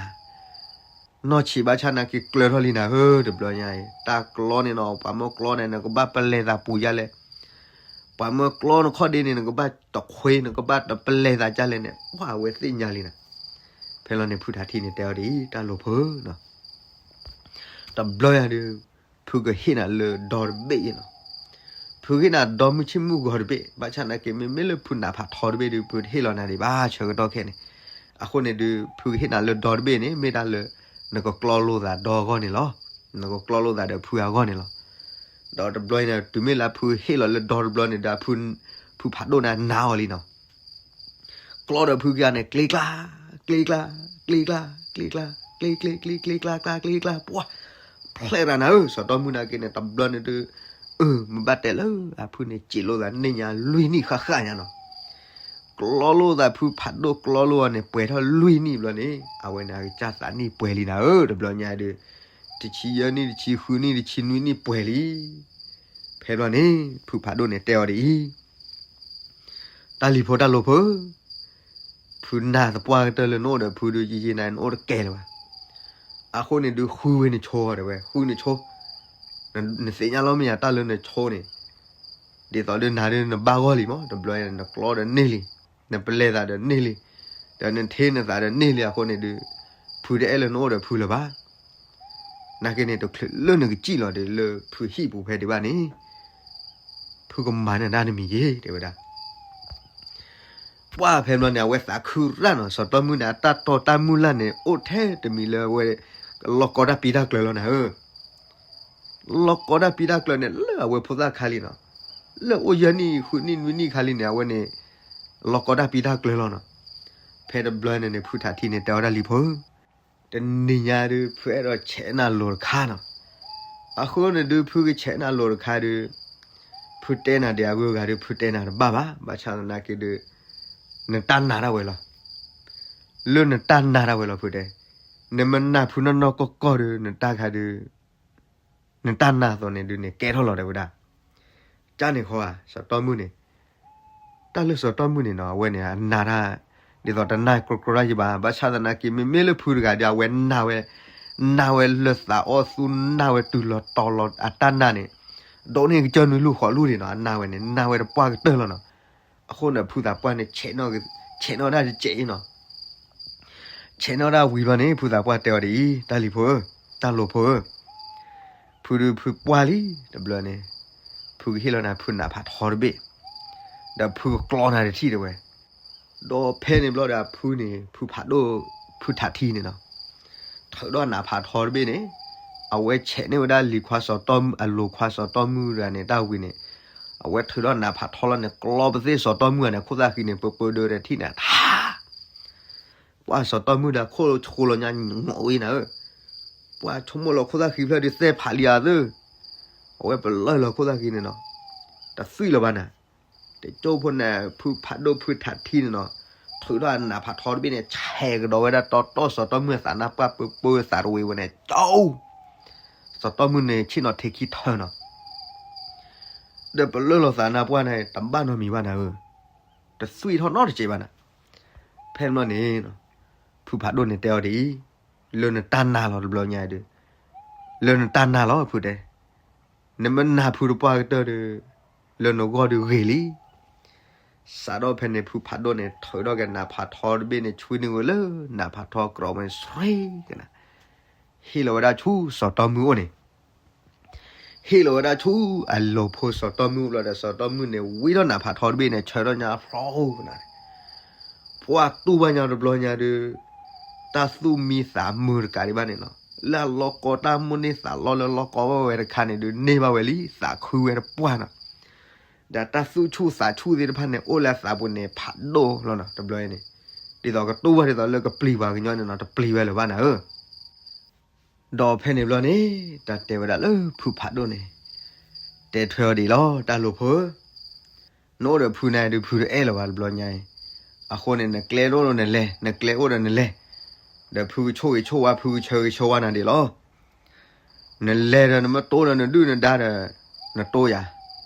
နီၢ်ဆံးဘၣ်ဆၣ်နာ်က့ကျၢၤထီၣ်လံနၤဧၢ, တဘျီညါအံၤ တၢ်ကျီန့ၣ်နီၤ ပှၤမၢကျီန့ၣ် နကဘၣ်ပလဲၤသးပူၤယါလဲၣ်, ပှၤမၢကျီနခီၣ်ဒ့န့ၣ် နကဘၣ်တခွ့ နကဘၣ်တပလဲၤသးကၠါလဲၣ်န့ၣ် ပှၤအဝဲသ့ၣ်ညါလံနၤ. ဖဲလီၤန့ၣ် ဖုထးထံၣ်န့ၣ်တဲအီၤဒ်အံၤ တၢ်လိၤဖိနီၤ တဘျီယၤဒုး ဖုကဟ့ၣ်နၤလၢဒီတဘ့ၣ်နီၤ. ဖုကဟ့ၣ်နၤဒီမုၢ်ဆ့ၣ်မုၢ်ဂီၤတဘ့ၣ်, ဘၣ်ဆၣ်နာ်က့ မ့မ့ၢ်လၢဖုနးဖးထီတဘ့ၣ်ဒုး ဖုတဟ့ၣ်လီၤနၤဒံးဘၣ် ဆၢကတီၢ်ခဲန့ၣ်. အဃိန့ၣ်ဒုး ဖုကဟ့ၣ်နၤလၢဒီတဘ့ၣ်န့ၣ် မ့ၢ်တၢ်လၢ နကကျီလိာ်သးဒီအဂီၢ်န့ၣ်လီၤ. နကကျီလိာ်သးဒီးဖုအဂီၢ်န့ၣ်လီၤ. ဒီးတဘျီအံၤန့ၣ် တုၤမ့ၢ်လၢဖုဟ့ၣ်လီၤလၢဒီတဘျီန့ၣ်ဒီး ဖုဖးဒိၣ်န့ၣ်နါအီၤလံနီၤ. ကျီဒီးဖုကယၤန့ၣ် ကျ့ကျါ, ကျ့ကျါ, ကျ့ကျါ, ကျ့ကျါ, ကျ့ကျ့ကျ့ကျ့ကျ့ကျါကျါကျ့ကျါ ပှၤ ဖျဲးရၤနၤဧၢ, စီၤတီၢ်မုၢ်နာ်က့န့ၣ် တဘျီန့ၣ်ဒုး အၢ မ့ၢ်ဘၣ်တဲလၢ အဖုန့ၣ်စံးလိာ်သးန့ၢ်ညါလွံၢ်နံၣ်ဃၣ်ဃၣ်ညါနီၤ. ကျီလိာ်သးဖုဖးဒိၣ်ကျီလိာ်အီၤန့ၣ် ပှဲၤထီၣ်လွံၢ်နံၣ်ဘျီန့ၣ် အဝဲန့ၣ်အကစၢ်သးနံၣ်ပှဲၤလံနၤဧၢ, တဘျီညါဒုး တဆံယဲၢ်နံၣ် တဆံဃုနံၣ် တဆံနွံနံၣ်ပှဲၤလံ. ဖဲဘျီန့ၣ် ဖုဖးဒိၣ်န့ၣ်တဲအီၤဒ်အံၤ တၢ်လံၤဖိတၢ်လိၤဖိ, ဖုနၢ်သပှၢ်ကတၢၢ်လၢနအိၣ်ဒီးဖုဒုး ယယံာ်နၤနအိၣ်တကဲလၢၤဘၣ်. အဃိန့ၣ်ဒုး ဃုဝဲနဆိတဲဝဲ, ဃုနဆိ, နသ့ၣ်ညါလီၤမ့ၢ်ယၤတၢ်လၢနဆိန့ၣ်, ဒ်သိးဒုးနၤဒုးနဘၣ်ဂီၢ်လံမး, တဘျီနကျီဒီးန့ၢ်လံ, နပလဲၤသးဒီးန့ၢ်လံ, ဒီးနထ့နသးဒီးန့ၢ်လံအဃိန့ၣ်ဒုး, ဖုတအဲၣ်လၢနအိၣ်ဒီးဖုလၢၤဘၣ်. နာ်က့န့ၣ် တချုးလၢနကစံၣ်လီၤဒီးလၢဖုဟံၣ်ပူၤဖဲဒံးဘၣ်န့ၣ်, ဖုကမၤနၢၤတၢ်တမံၤက့ၤ တဲဝဲဒၣ်. ပှၢ်ဖဲဘျီန့ၣ် အဝဲသးခုရၣ်နီၤ, စီၤတီမုၣ်န့ၣ် အတၢ်တီတၢ်မုၢ်လၢ်န့ၣ် အိၣ်ထဲတမံၤလၢအဝဲ လီၤကီတၢ်ပံတၢ်ကျၢၤလီၤနၤဧၢ. လီၤကီတၢ်ပံတၢ်ကျၢၤန့ၣ် လၢအဝဲဖိသၣ်ခါလံနီၤ, လၢအိၣ်ယဲၢ်နံၣ်ဃုနံၣ်နွံနံၣ်ခါလံန့ၣ် အဝဲန့ၣ် လီၤကီတၢ်ပံတၢ်ကျၢၤလီၤနီၤ. ဖဲတဘျီန့ၣ်န့ၣ် ဖုထးထံန့ၣ် တဲဝဲဒၣ်လံဖိဧၢ, တနံၤညါဒုး ဖုအဲၣ်ဒိးဆဲးနၤလိၤတခါနီၤ. အဃိန့ၣ်ဒုး ဖုကဆဲးနၤလိၤတခါဒုး, ဖုတဲနၤဒံးအဂုၤအဂၤဒုး ဖုတဲနၤတဘၣ်ဘၣ်, ဘၣ်ဆၣ်သနာ်က့ဒုး နတၢ်နာ်ဒၣ်ဝဲလီၤ. လၢနတၢ်နာ်ဒၣ်ဝဲလီၤဖုတဲ, နမ့ၢ်နာ်ဖုနီၢ်နီၢ်ကီၢ်ကီၢ်ဒုး နတၢ်ခါဒုး နတၢ်နာ်အသိးန့ၣ်ဒုးန့ၣ် ကဲထီၣ်လီၤတဲဝဲဒၣ်. ကၢ်န့ၣ်ဃီဧါ စီၤတီမုၣ်န့ၣ်, တၢ်လၢစီၤတီမုၣ်န့ၣ်နီၤ အဝဲန့ၣ် အနာ်တၢ် ဒ်သိးတနာ်ကြီကြီဒၣ်ယဘၣ်, ဘၣ်ဆၣ်သနာ်က့ မ့မ့ၢ်လၢဖုတဂၤဒီး အဝဲနာ်ဝဲ, နာ်ဝဲလၢသးအီၣ်သူ နာ်ဝဲတုၤလီၤတီၤလီၤအတၢ်နာ်န့ၣ်, ဒိးန့ၢ်ကစၢၢ်နွံလူၢ်ဃိးလူၢ်ဒံးနီၤ, အနာ်ဝဲန့ၣ် နာ်ဝဲတပှၢ်ကတၢၢ်လီၤနီၤ. အဃိန့ၣ် ဖုသးပှၢ်န့ၣ် ဆဲးနီၣ်, ဆဲးနီၣ်ဒၣ်တစဲးအံၤနီၤ. ဆဲးနီၣ်ဒၣ်ဝံၤဘျီန့ၣ် ဖုသးပှၢ်တဲအီၤဒ်အံၤ, တၢ်လံၤဖိဧၢ, တၢ်လိၤဖိဧၢ, ဖုဒုးဖုပှၢ်လံ, တဘျီန့ၣ် ဖုကဟ့ၣ်လီၤနၤဖုနးဖးထီတဘ့ၣ်, ဒီးဖုကကျီနၤတထံၣ်တဲဝဲ. ဒီးဖဲန့ၣ်ဘျီဒီး ဖုန့ၣ် ဖုဖးဒိၣ် ဖုထးထံန့ၣ်နီၤ, ထုးဒီးနးဖးထီတဘ့ၣ်န့ၣ်, အဝဲဆဲးန့ၢ်ဝဲဒၣ်လံၤခွါစီၤတီမုၣ် အလိၤခွါစီၤတီမုၣ်တဂၤန့ၣ် တၢ်ဝံၤန့ၣ်, အဝဲထုးဒီးနးဖးထီလီၤန့ၣ် ကျီပသ့ၣ်စီၤတီမုၣ်ဂၤန့ၣ် ခိၣ်သၣ်ဃံန့ၣ် ပၢပၢဒၢဒၢထံၣ်န့ၣ် ထါ ပှၤစီၤတီမုၣ်ဒီးခိၣ်ဆိလီၤညါ ငိးဝဲနၤဧၢ, ပှၤဆိကမိၣ်လီၤခိၣ်သၣ်ဃံဖျၢၣ်ဒုးသဲဖးလံဧါသၢ, အဝဲပလၢၢ်လီၤခိၣ်သၣ်ဃံန့ၣ်နီၤ, တသွံၣ်လၢၤဘၣ်နၤ, တကၠိဖိန့ၣ် ဖုဖးဒိၣ်ဖုထးထံန့ၣ်နီၤ, ထုးထီၣ်အနးဖးထီတဘ့ၣ်န့ၣ် ဆဲးကဒီးဝဲဒၣ်တီတီစီၤတီမုၣ်အသးနါပှၢ် ပၢပၢသးတဝံၤဝဲန့ၣ် ကၠိ စီၤတီမုၣ်န့ၣ် ဆ့ၣ်နီၤထံခံထၢနီၤ, ဒီးပလၢၢ်လီၤသးနါပှၢ်န့ၣ် တဘၣ်နီတမံၤဘၣ်နၤဧၢ, တသွံၣ်ထီၣ်နီတစဲးဘၣ်နၤ. ဖဲန့ၣ်န့ၣ် ဖုဖးဒိၣ်န့ၣ်တဲအီၤဒ်အံၤ, လၢနတၢ်နာ်လီၤတဘျီညါဒုး, လၢနတၢ်နာ်လီၤဖုတဲ, နမ့ၢ်နာ်ဖုတပှၢ်ကတၢၢ်ဒီး, လၢနဂီၢ်ဒုးဂ့ၤလံ. စးထီၣ်ဖဲန့ၣ် ဖုဖးဒိၣ်န့ၣ် ထုးထီၣ်က့ၤနးဖးထီတဘ့ၣ်န့ၣ် ဆွံနုာ်ဝဲလၢနးဖးထီကြီမ့ၢ်စှ့ကနၤ, ဟ့ၣ်လီၤဝဲဒၣ်ဆူစီၤတီမုၣ်အိၣ်န့ၣ်, ဟ့ၣ်လီၤဝဲဒၣ်ဆူအလိၤဖိစီၤတီမုၣ်ဘျီဒီး စီၤတီမုၣ်န့ၣ် ဝံထီၣ်နးဖးထီတဘ့ၣ်န့ၣ် ဆၢထီၣ်ညါဖျီကနၤန့ၣ်, ပှၢ်တူၢ်ဘၣ်ညီတဘျီညါဒုး, တၢ်သူၣ်မံသးမုာ်တကးဒံးဘၣ်န့ၣ်နီၤ, လၢအလီၤကီတၢ်မိၣ်န့ၢ်သးလီလၢလီၤကီဘၣ်ဝဲတခါန့ၣ်ဒုး န့ၢ်ဘၣ်ဝဲလံ သးခုဝဲတပှၢ်နီၤ. ဒီးတၢ်သူၣ်ဆူၣ်သးဆူၣ်သ့ၣ်တဖၣ်န့ၣ် အိၣ်လၢအသးပူၤန့ၣ် ဖးဒိၣ်လီၤနီၤ တဘျီအံၤန့ၣ်, ဒ်သိးကတူၢ်ဘၣ်ဒ်သိးလၢကပျံၤပှၤကညီန့ၣ်နီၤ တပျံၤဝဲလၢၤဘၣ်နၤဧၢ. ဒီးဖဲန့ၣ်ဘျီန့ၣ် တၢ်တဲဝဲဒၣ်လၢဖုဖးဒိၣ်န့ၣ်, တဲထွဲအီၤဒ်အံၤလီၤ တၢ်လိၤဖိဧၢ, နအိၣ်ဒီးဖုန့ၣ်ဒုး ဖုတအဲၣ်လၢၤဘၣ်တဘျီညါအံၤ, အဃိန့ၣ် နကျဲအိၣ်ဒီးနလဲၤ, နကျဲအိၣ်ဒီးနလဲၤ, ဒီးဖုကဆိၣ်ဂ့ၤဆိၣ်ဝါ ဖုကဆၢဂ့ၤဆၢဝါနၤဒ်အံၤလီၤ. နလဲၤဒီးနမ့ၢ်တိဒီးနဒုၣ်နဒါဒီး, နတိယၤ,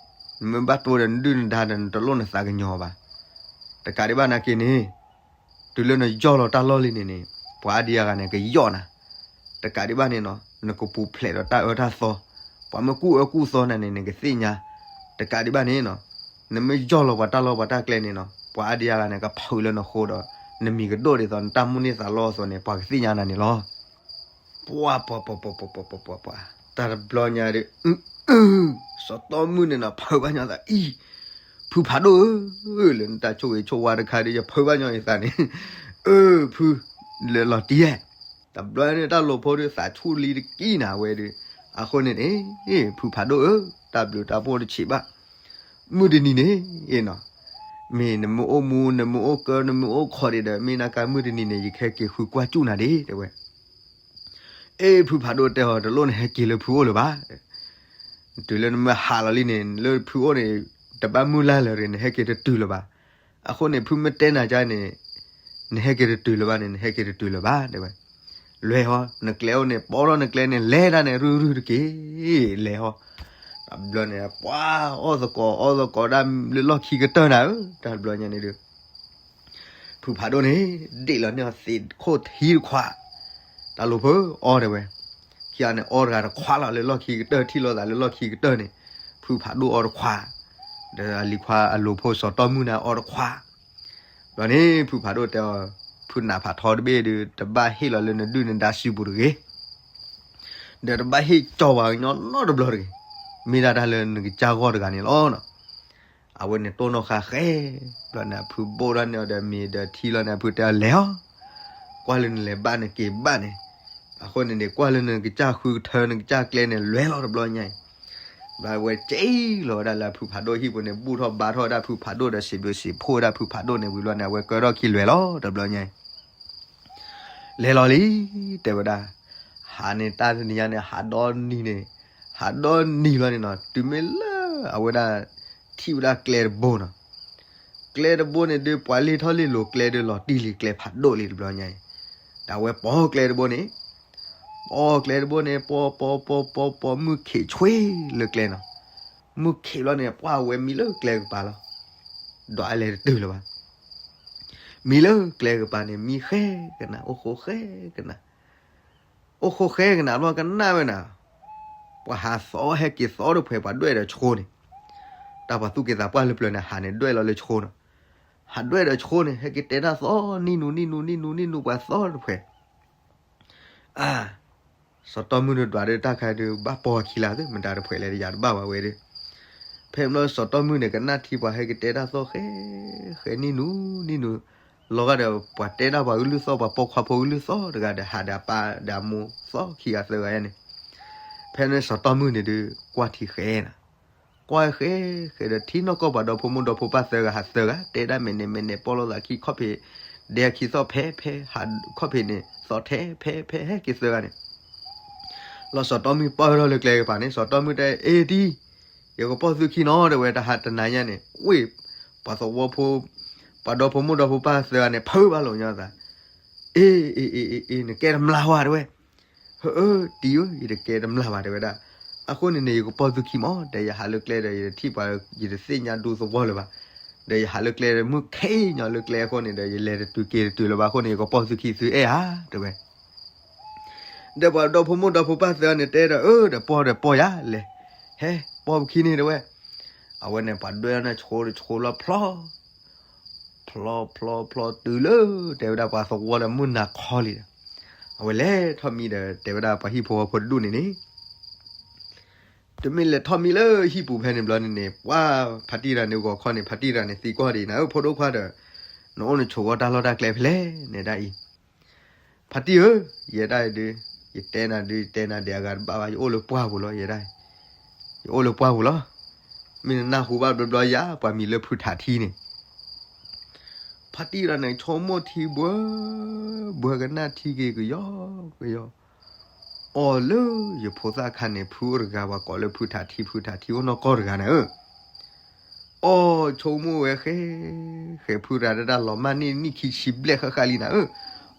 နမ့ၢ်ဘၣ်တိဒီးနဒုၣ်နဒါဒီး နတလိၣ်နသးကညီၤဘၣ်. တကးဒံးဘၣ်နာ်က့န့ၣ်, တုၤလၢနယီၢ်လီၤတၢ်လီၢ်လံန့ၣ်န့ၣ်, ပှၤအါဒံအါဂၤန့ၣ် ကယီၢ်နၤ. တကးဒံးဘၣ်န့ၣ်နီၤ, နကပူၤဖျဲးဒီးတၢ်အၢတၢ်သီ, ပှၤမ့ၢ်ကူၣ်အၢကူၣ်သီနၤန့ၣ် နကသ့ၣ်ညါ. တကးဒံးဘၣ်န့ၣ်နီၤ, နမ့ၢ်ယီၢ်လီၤပှၤတၢ်လီၢ်ပှၤတၢ်ကျဲန့ၣ်နီၤ, ပှၤအါဒံအါဂၤန့ၣ် ကဖုးလၢနဃိဒီး နမံၤကဒိၣ်ဒ်သိးနတၢ်မိၣ်န့ၢ်သးလီအသိးန့ၣ် ပှၤကသ့ၣ်ညါနၤန့ၣ်လီၤ. ပှၤပှၤပှၤပှၤပှၤပှၤပှၤပှၤ, တၢ်တဘျီညါဒီး, စီၤတီမုၣ်န့ၣ်နီၤ ဖုးဘၣ်ညီသးအံၤ, ဖုဖးဒိၣ်ဧၢ, လၢနတၢ်ဆိၣ်ဂ့ၤဆိၣ်ဝါတခါဒီး ယဖုးဘၣ်ညီယသးန့ၣ်, အၢ ဖု, လၢလီၤတံၢ်ဧါ. တဘျီန့ၣ်တၢ်လိၤဖိဒီး သးဆူၣ်လံတကံၢ်နၤဝဲဒီး, အဃိန့ၣ်န့ၣ်, ဖုဖးဒိၣ်ဧၢ, တၢ်ဘျုးတၢ်ဖှိၣ်တဆံးဘၣ်. မုၢ်တနံၤန့ၣ်နီၤ, မ့ၢ်နမ့ၢ်အိၣ်မူ နမ့ၢ်အိၣ်ကၢ နမ့ၢ်အိၣ်ခီဒံးဒီး မ့ၢ်နာ်က့မုၢ်တနံၤန့ၣ် ယကဟဲက့ၤဃုကွၢ်စူၣ်နၤဒ့ တဲဝဲ. အ့ ဖုဖးဒိၣ်တဲအီၤ တလိၣ်နဟဲက့ၤလၢဖုအိၣ်လၢၤဘၣ်. တုၤလၢနမ့ၢ်ဟးလီၤလံန့ၣ် လၢဖုအိၣ်န့ၣ် တဘၣ်မုၢ်လၢ်လၢၤဒီး နဟဲက့ၤတတုၤလၢၤဘၣ်. အဃိန့ၣ် ဖုမ့ၢ်တဲနၤကါန့ၣ်, နဟဲက့ၤတတုၤလၢၤဘၣ်န့ၣ် နဟဲက့ၤတတုၤလၢၤဘၣ် တဲဝဲ. လဲၤဟီ နကျဲအိၣ်န့ၣ် ပိာ်ထီၣ်နကျဲန့ၣ် လဲၤဒၣ်န့ၣ် ရုၢ်ရုၢ်တက့ၢ်, လဲၤဟီ. တဘျီန့ၣ် ပှၤအီၣ်သကိး အီၣ်သကိးဒၣ်လၢလီၢ်ခံကတၢၢ်နၤဧၢ, တၢ်တဘျီညါန့ၣ်ဒီး ဖုဖးဒိၣ်န့ၣ် ဒ့ၣ်လီၤန့ၢ်အီၤသံးခိၣ်ထံတခွး, တၢ်လိၤဖိအီၣ်တဲဝဲ. ခံဂၤန့ၣ် အီတဂၤတခွးလီၤလၢလီၢ်ခံကတၢၢ် ထံၣ်လိာ်သးလၢလီၢ်ခံကတၢၢ်န့ၣ်, ဖုဖးဒိၣ်အီတခွး, တ ဒီးအလံၤခွါအလိၤဖိစီၤတီၢ်မုၢ်န့ၣ်အီတခွါ, ဘျီန့ၣ် ဖုဖးဒိၣ်တဲအီၤ, ဖုနးဖးထီတဘ့ၣ်ဒီး တဘၣ်ဟ့ၣ်လီၤလၢနဒုၣ်နဒါစုပူၤတဂ့ၤ, ဒီးတဘၣ်ဟ့ၣ်ကၠီပှၤကညီနီတဘျီတဂ့ၤ, မ့ၢ်ဒၣ်တၢ်လၢနကစၢ်ဂီၢ်တဂၤန့ၣ်လီၤနီၤ. အဝဲန့ၣ်တိၢ်နီၣ်ဃာ်ဃဲ, ဘျီန့ၣ် အဖုဘိၣ်ထီၣ်န့ၢ်အီၤဒီးမ့ၤဒီးထံလီၤန့ၣ် အဖုတဲအီၤလဲၤအီၤ, ကွၢ်လၢနလဲၤဘၣ်နက့ၤဘၣ်န့ၣ်, အဃိန့ၣ်န့ၣ် ကွၢ်လၢနကစၢ်ဃုကထၢနကစၢ်ကျဲန့ၣ် လဲၤလီၤတဘျီညါအံၤ, ဘျီဝဲက့ၤလီၤဝဲဒၣ်လၢအဖုဖးဒိၣ်ဟံၣ်ပူၤန့ၣ် ဘူၣ်ထီၣ်ဘါထီၣ်ဝဲဒၣ်ဖုဖးဒိၣ်ဒီးစံးဘျုးစံးဖှိၣ်ဝဲဒၣ်ဖုဖးဒိၣ်န့ၣ်ဝံၤဘျီန့ၣ် အဝဲကၢထီၣ်ခံလဲၤလီၤတဘျီညါအံၤ လဲၤလီၤလံ, တဲဝဲဒၣ်, ဟးန့ၣ်တၢ်တနံၤညါန့ၣ် ဟးဒီနံၤန့ၣ်, ဟးဒီနံၤလီၤန့ၣ်နီၤ တုၤမ့ၢ်လၢအဝဲဒၣ် ထံၣ်ဝဲဒၣ်ကျဲတဘိနီၤ, ကျဲတဘိန့ၣ်ဒုး ပှၤလ့ၢ်ထီၣ်လ့ၢ်လီၤကျဲဒုးလီၤတံၢ်လံကျဲဖးဒိၣ်လံတဘျီညါအံၤ, ဒီးအဝဲပိာ်ကျဲတဘိန့ၣ်, ပိာ်ကျဲတဘိန့ၣ် ပိာ်ပိာ်ပိာ်ပိာ်မုၢ်ခံးဆွ့လၢကျဲနီၤ, မုၢ်ခံးဘျီန့ၣ် ပှၢ်ဝဲမံလၢကျဲကပၤလီၤ, ဒီးအလဲၤတတုၤလၢၤဘၣ် မံလၢကျဲကပၤန့ၣ် မံဃဲကနၣ် အိၣ်ဃိဃဲကနၣ်, အိၣ်ဃိဃဲကနၣ်ဘျီကနၣ်ဝဲနၤ, ပှၤဟးသီဟဲက့ၤသီတဖှဲး ပှၤဒွဲၣ်ဒီးဆိန့ၣ်, တၢ်ပှၤသူၣ်က့သးပှၢ်လၢပျၢၤန့ၣ် ဟးန့ၣ်ဒွဲၣ်လီၤလၢဆိနီၤ, ဟးဒွဲၣ်ဒီးဆိန့ၣ် ဟဲက့ၤတဲတၢ်သီ နံၣ်နူ နံၣ်နူ နံၣ်နူ နံၣ်နူ ပှၤသီတဖှဲး အါ, စီၤတီၢ်မုၢ်ဒုးဒွးဒီးတၢ်ခါဒုး ဘၣ်ပိာ်ခံလၢ်သု မတၤတဖှဲးလဲၣ် ယၤတဘၣ်ဝဲဝဲဒုး, ဖဲမ့ၢ်စီၤတီၢ်မုၢ်န့ၣ် ကနၣ်ထံပှၤဟဲက့ၤတဲတၢ်သီဃဲ, ဃဲနံၣ်နူ နံၣ်နူ, လီၤဂာ်ဒီးပှၤတဲတၢ်ပှၤကလုၢ်သီ ပှၤပိာ်ခွါဖိကလုၢ်သီတဂၤဒီး ဟးဒီးအပၢ်ဒီးအမိၢ်သီခံဂၤသၢဂၤယါန့ၣ်, ဖဲန့ၣ်စီၤတီၢ်မုၢ်န့ၣ်ဒုး ကွၢ်ထံဃဲနၤ ကွၢ်ဃဲ, ဃဲဒီးထံနီၢ်ကီၢ်ပှၤဒီဖိမိၢ်ဒီဖိပၢ်သၢဂၤဟးသၢဂၤ တဲဒၣ်မဲာ်နဲၣ်မဲာ်နဲၣ် ပီၣ်လိာ်သးခံခီၣ်ဖံး, ဒဲအခံသီၣ်ဖဲဖဲ, ဟးခီၣ်ဖံးန့ၣ် သီၣ်ထဲဖဲဖဲ ဟဲက့ၤသၢဂၤန့ၣ်, လီၤစီၤတီၢ်မုၢ်ပၢၢ်ထီၣ်လၢကျဲကပၤန့ၣ် စီၤတီၢ်မုၢ်တဲ အ့တံၢ်, ယကပိာ်သုခံနီၤ တဲဝဲတဟါတနၤညါန့ၣ် ဝ့ၢ်, ပှၤသဝီဖိ, ပှၤဒီဖိမိၢ်ဒီဖိပၢ်သၢဂၤန့ၣ် ဖုးဘၣ်လိာ်ညီသး, အ့ အ့ အ့ အ့ အ့ နကဲတမျၢ်ဝဲတဲဝဲ ဟၢအၢတံၢ်ဧၢ ယတကဲတမျၢ်ဘၣ်တဲဝဲဒၣ်, အဃိန့ၣ်န့ၣ် ယကပိာ်သုခံမး ဒီးယဟးလၢကျဲဒီး ယတထံၣ်ပှၤ ယတသ့ၣ်ညါဒူသဝီလၢၤဘၣ်, ဒီးယဟးလၢကျဲဒီး မုၢ်ခဲအံၤညီလၢကျဲအဃိန့ၣ်ဒီး ယလဲၤတတုၤက့ၤတတုၤလၢၤဘၣ်အဃိန့ၣ် ယကပိာ်သုခံသုအဲၣ်ဧါ တဲဝဲ ဒီးပှၤဒီဖိမိၢ်ဒီဖိပၢ်သၢဂၤန့ၣ်တဲဒီး အၢ ဒီးပိာ်ဒီးပိာ်ယၤလဲၣ်, ဟဲ ပိာ်ပခံန့ၣ်တဲဝဲ, အဝဲန့ၣ်ပှၤဒွဲၣ်န့ၣ်ဆိတဆိလီၤဖျီ ဖျီဖျီဖျီတုၤလၢ တဲဝဲဒၣ်ပှၤသဝီဒီးမုၢ်နၤခီလံဒီး, အဝဲလဲၤထီၣ်မံဒီး တဲဝဲဒၣ်ပှၤဟံၣ်ဖိဃီဖိတဒူၣ်န့ၣ်န့ၣ်, တမ့ၢ်လဲၤထီၣ်မံလၢဟံၣ်ပူၤဖဲန့ၣ်ဘျီန့ၣ်န့ၣ် ပှၤဖါတံၢ်တဂၤန့ၣ်ဂီၤခီန့ၣ် ဖါတံၢ်တဂၤန့ၣ်သံကွၢ်ဒံးနၤဧၢ ဖိဒိၣ်ခွါဒီး, နအိၣ်နဆိးဝဲတၢ်လီၢ်တၢ်ကျဲဖဲလဲၣ် နဲဒၣ်အံၤ ဖါတံၢ်ဧၢ, ယဲဒၣ်အံၤဒုး, ယတဲနၤဒုး ယတဲနၤဒဲးအဂၤတဘၣ်ဘၣ် ယအိၣ်လၢပှၢ်ပူၤလီၤ ယဲဒၣ်အံၤ, ယအိၣ်လၢပှၢ်ပူၤလီၤ, မ့ၢ်နနၢ်ဟူဘၣ်ဘျီဘျီယၤ ပှၤမံၤလၢဖုထးထံန့ၣ်, ဖါတံၢ်တဂၤန့ၣ် ဆိကမိၣ်ထံဘှၢ, ဘှၢကနၣ်ထံက့ၤကယီကယီ, အီၤလၢယဖိသၣ်ခါန့ၣ် ဖုအိၣ်တဂၤ ပှၤကိးလၢဖုထးထံ ဖုထးထံအိၣ်နီၢ်ကီၢ်တဂၤနၤဧၢ အီၤဆိကမိၣ်ဝဲဃဲ, ဃဲဖုတဂၤဒၣ်လီၤမၢ်န့ၢ်နံၣ်ခံဆံဘျဲၣ် ဃၣ်ဃၣ်လံနၤဧၢ,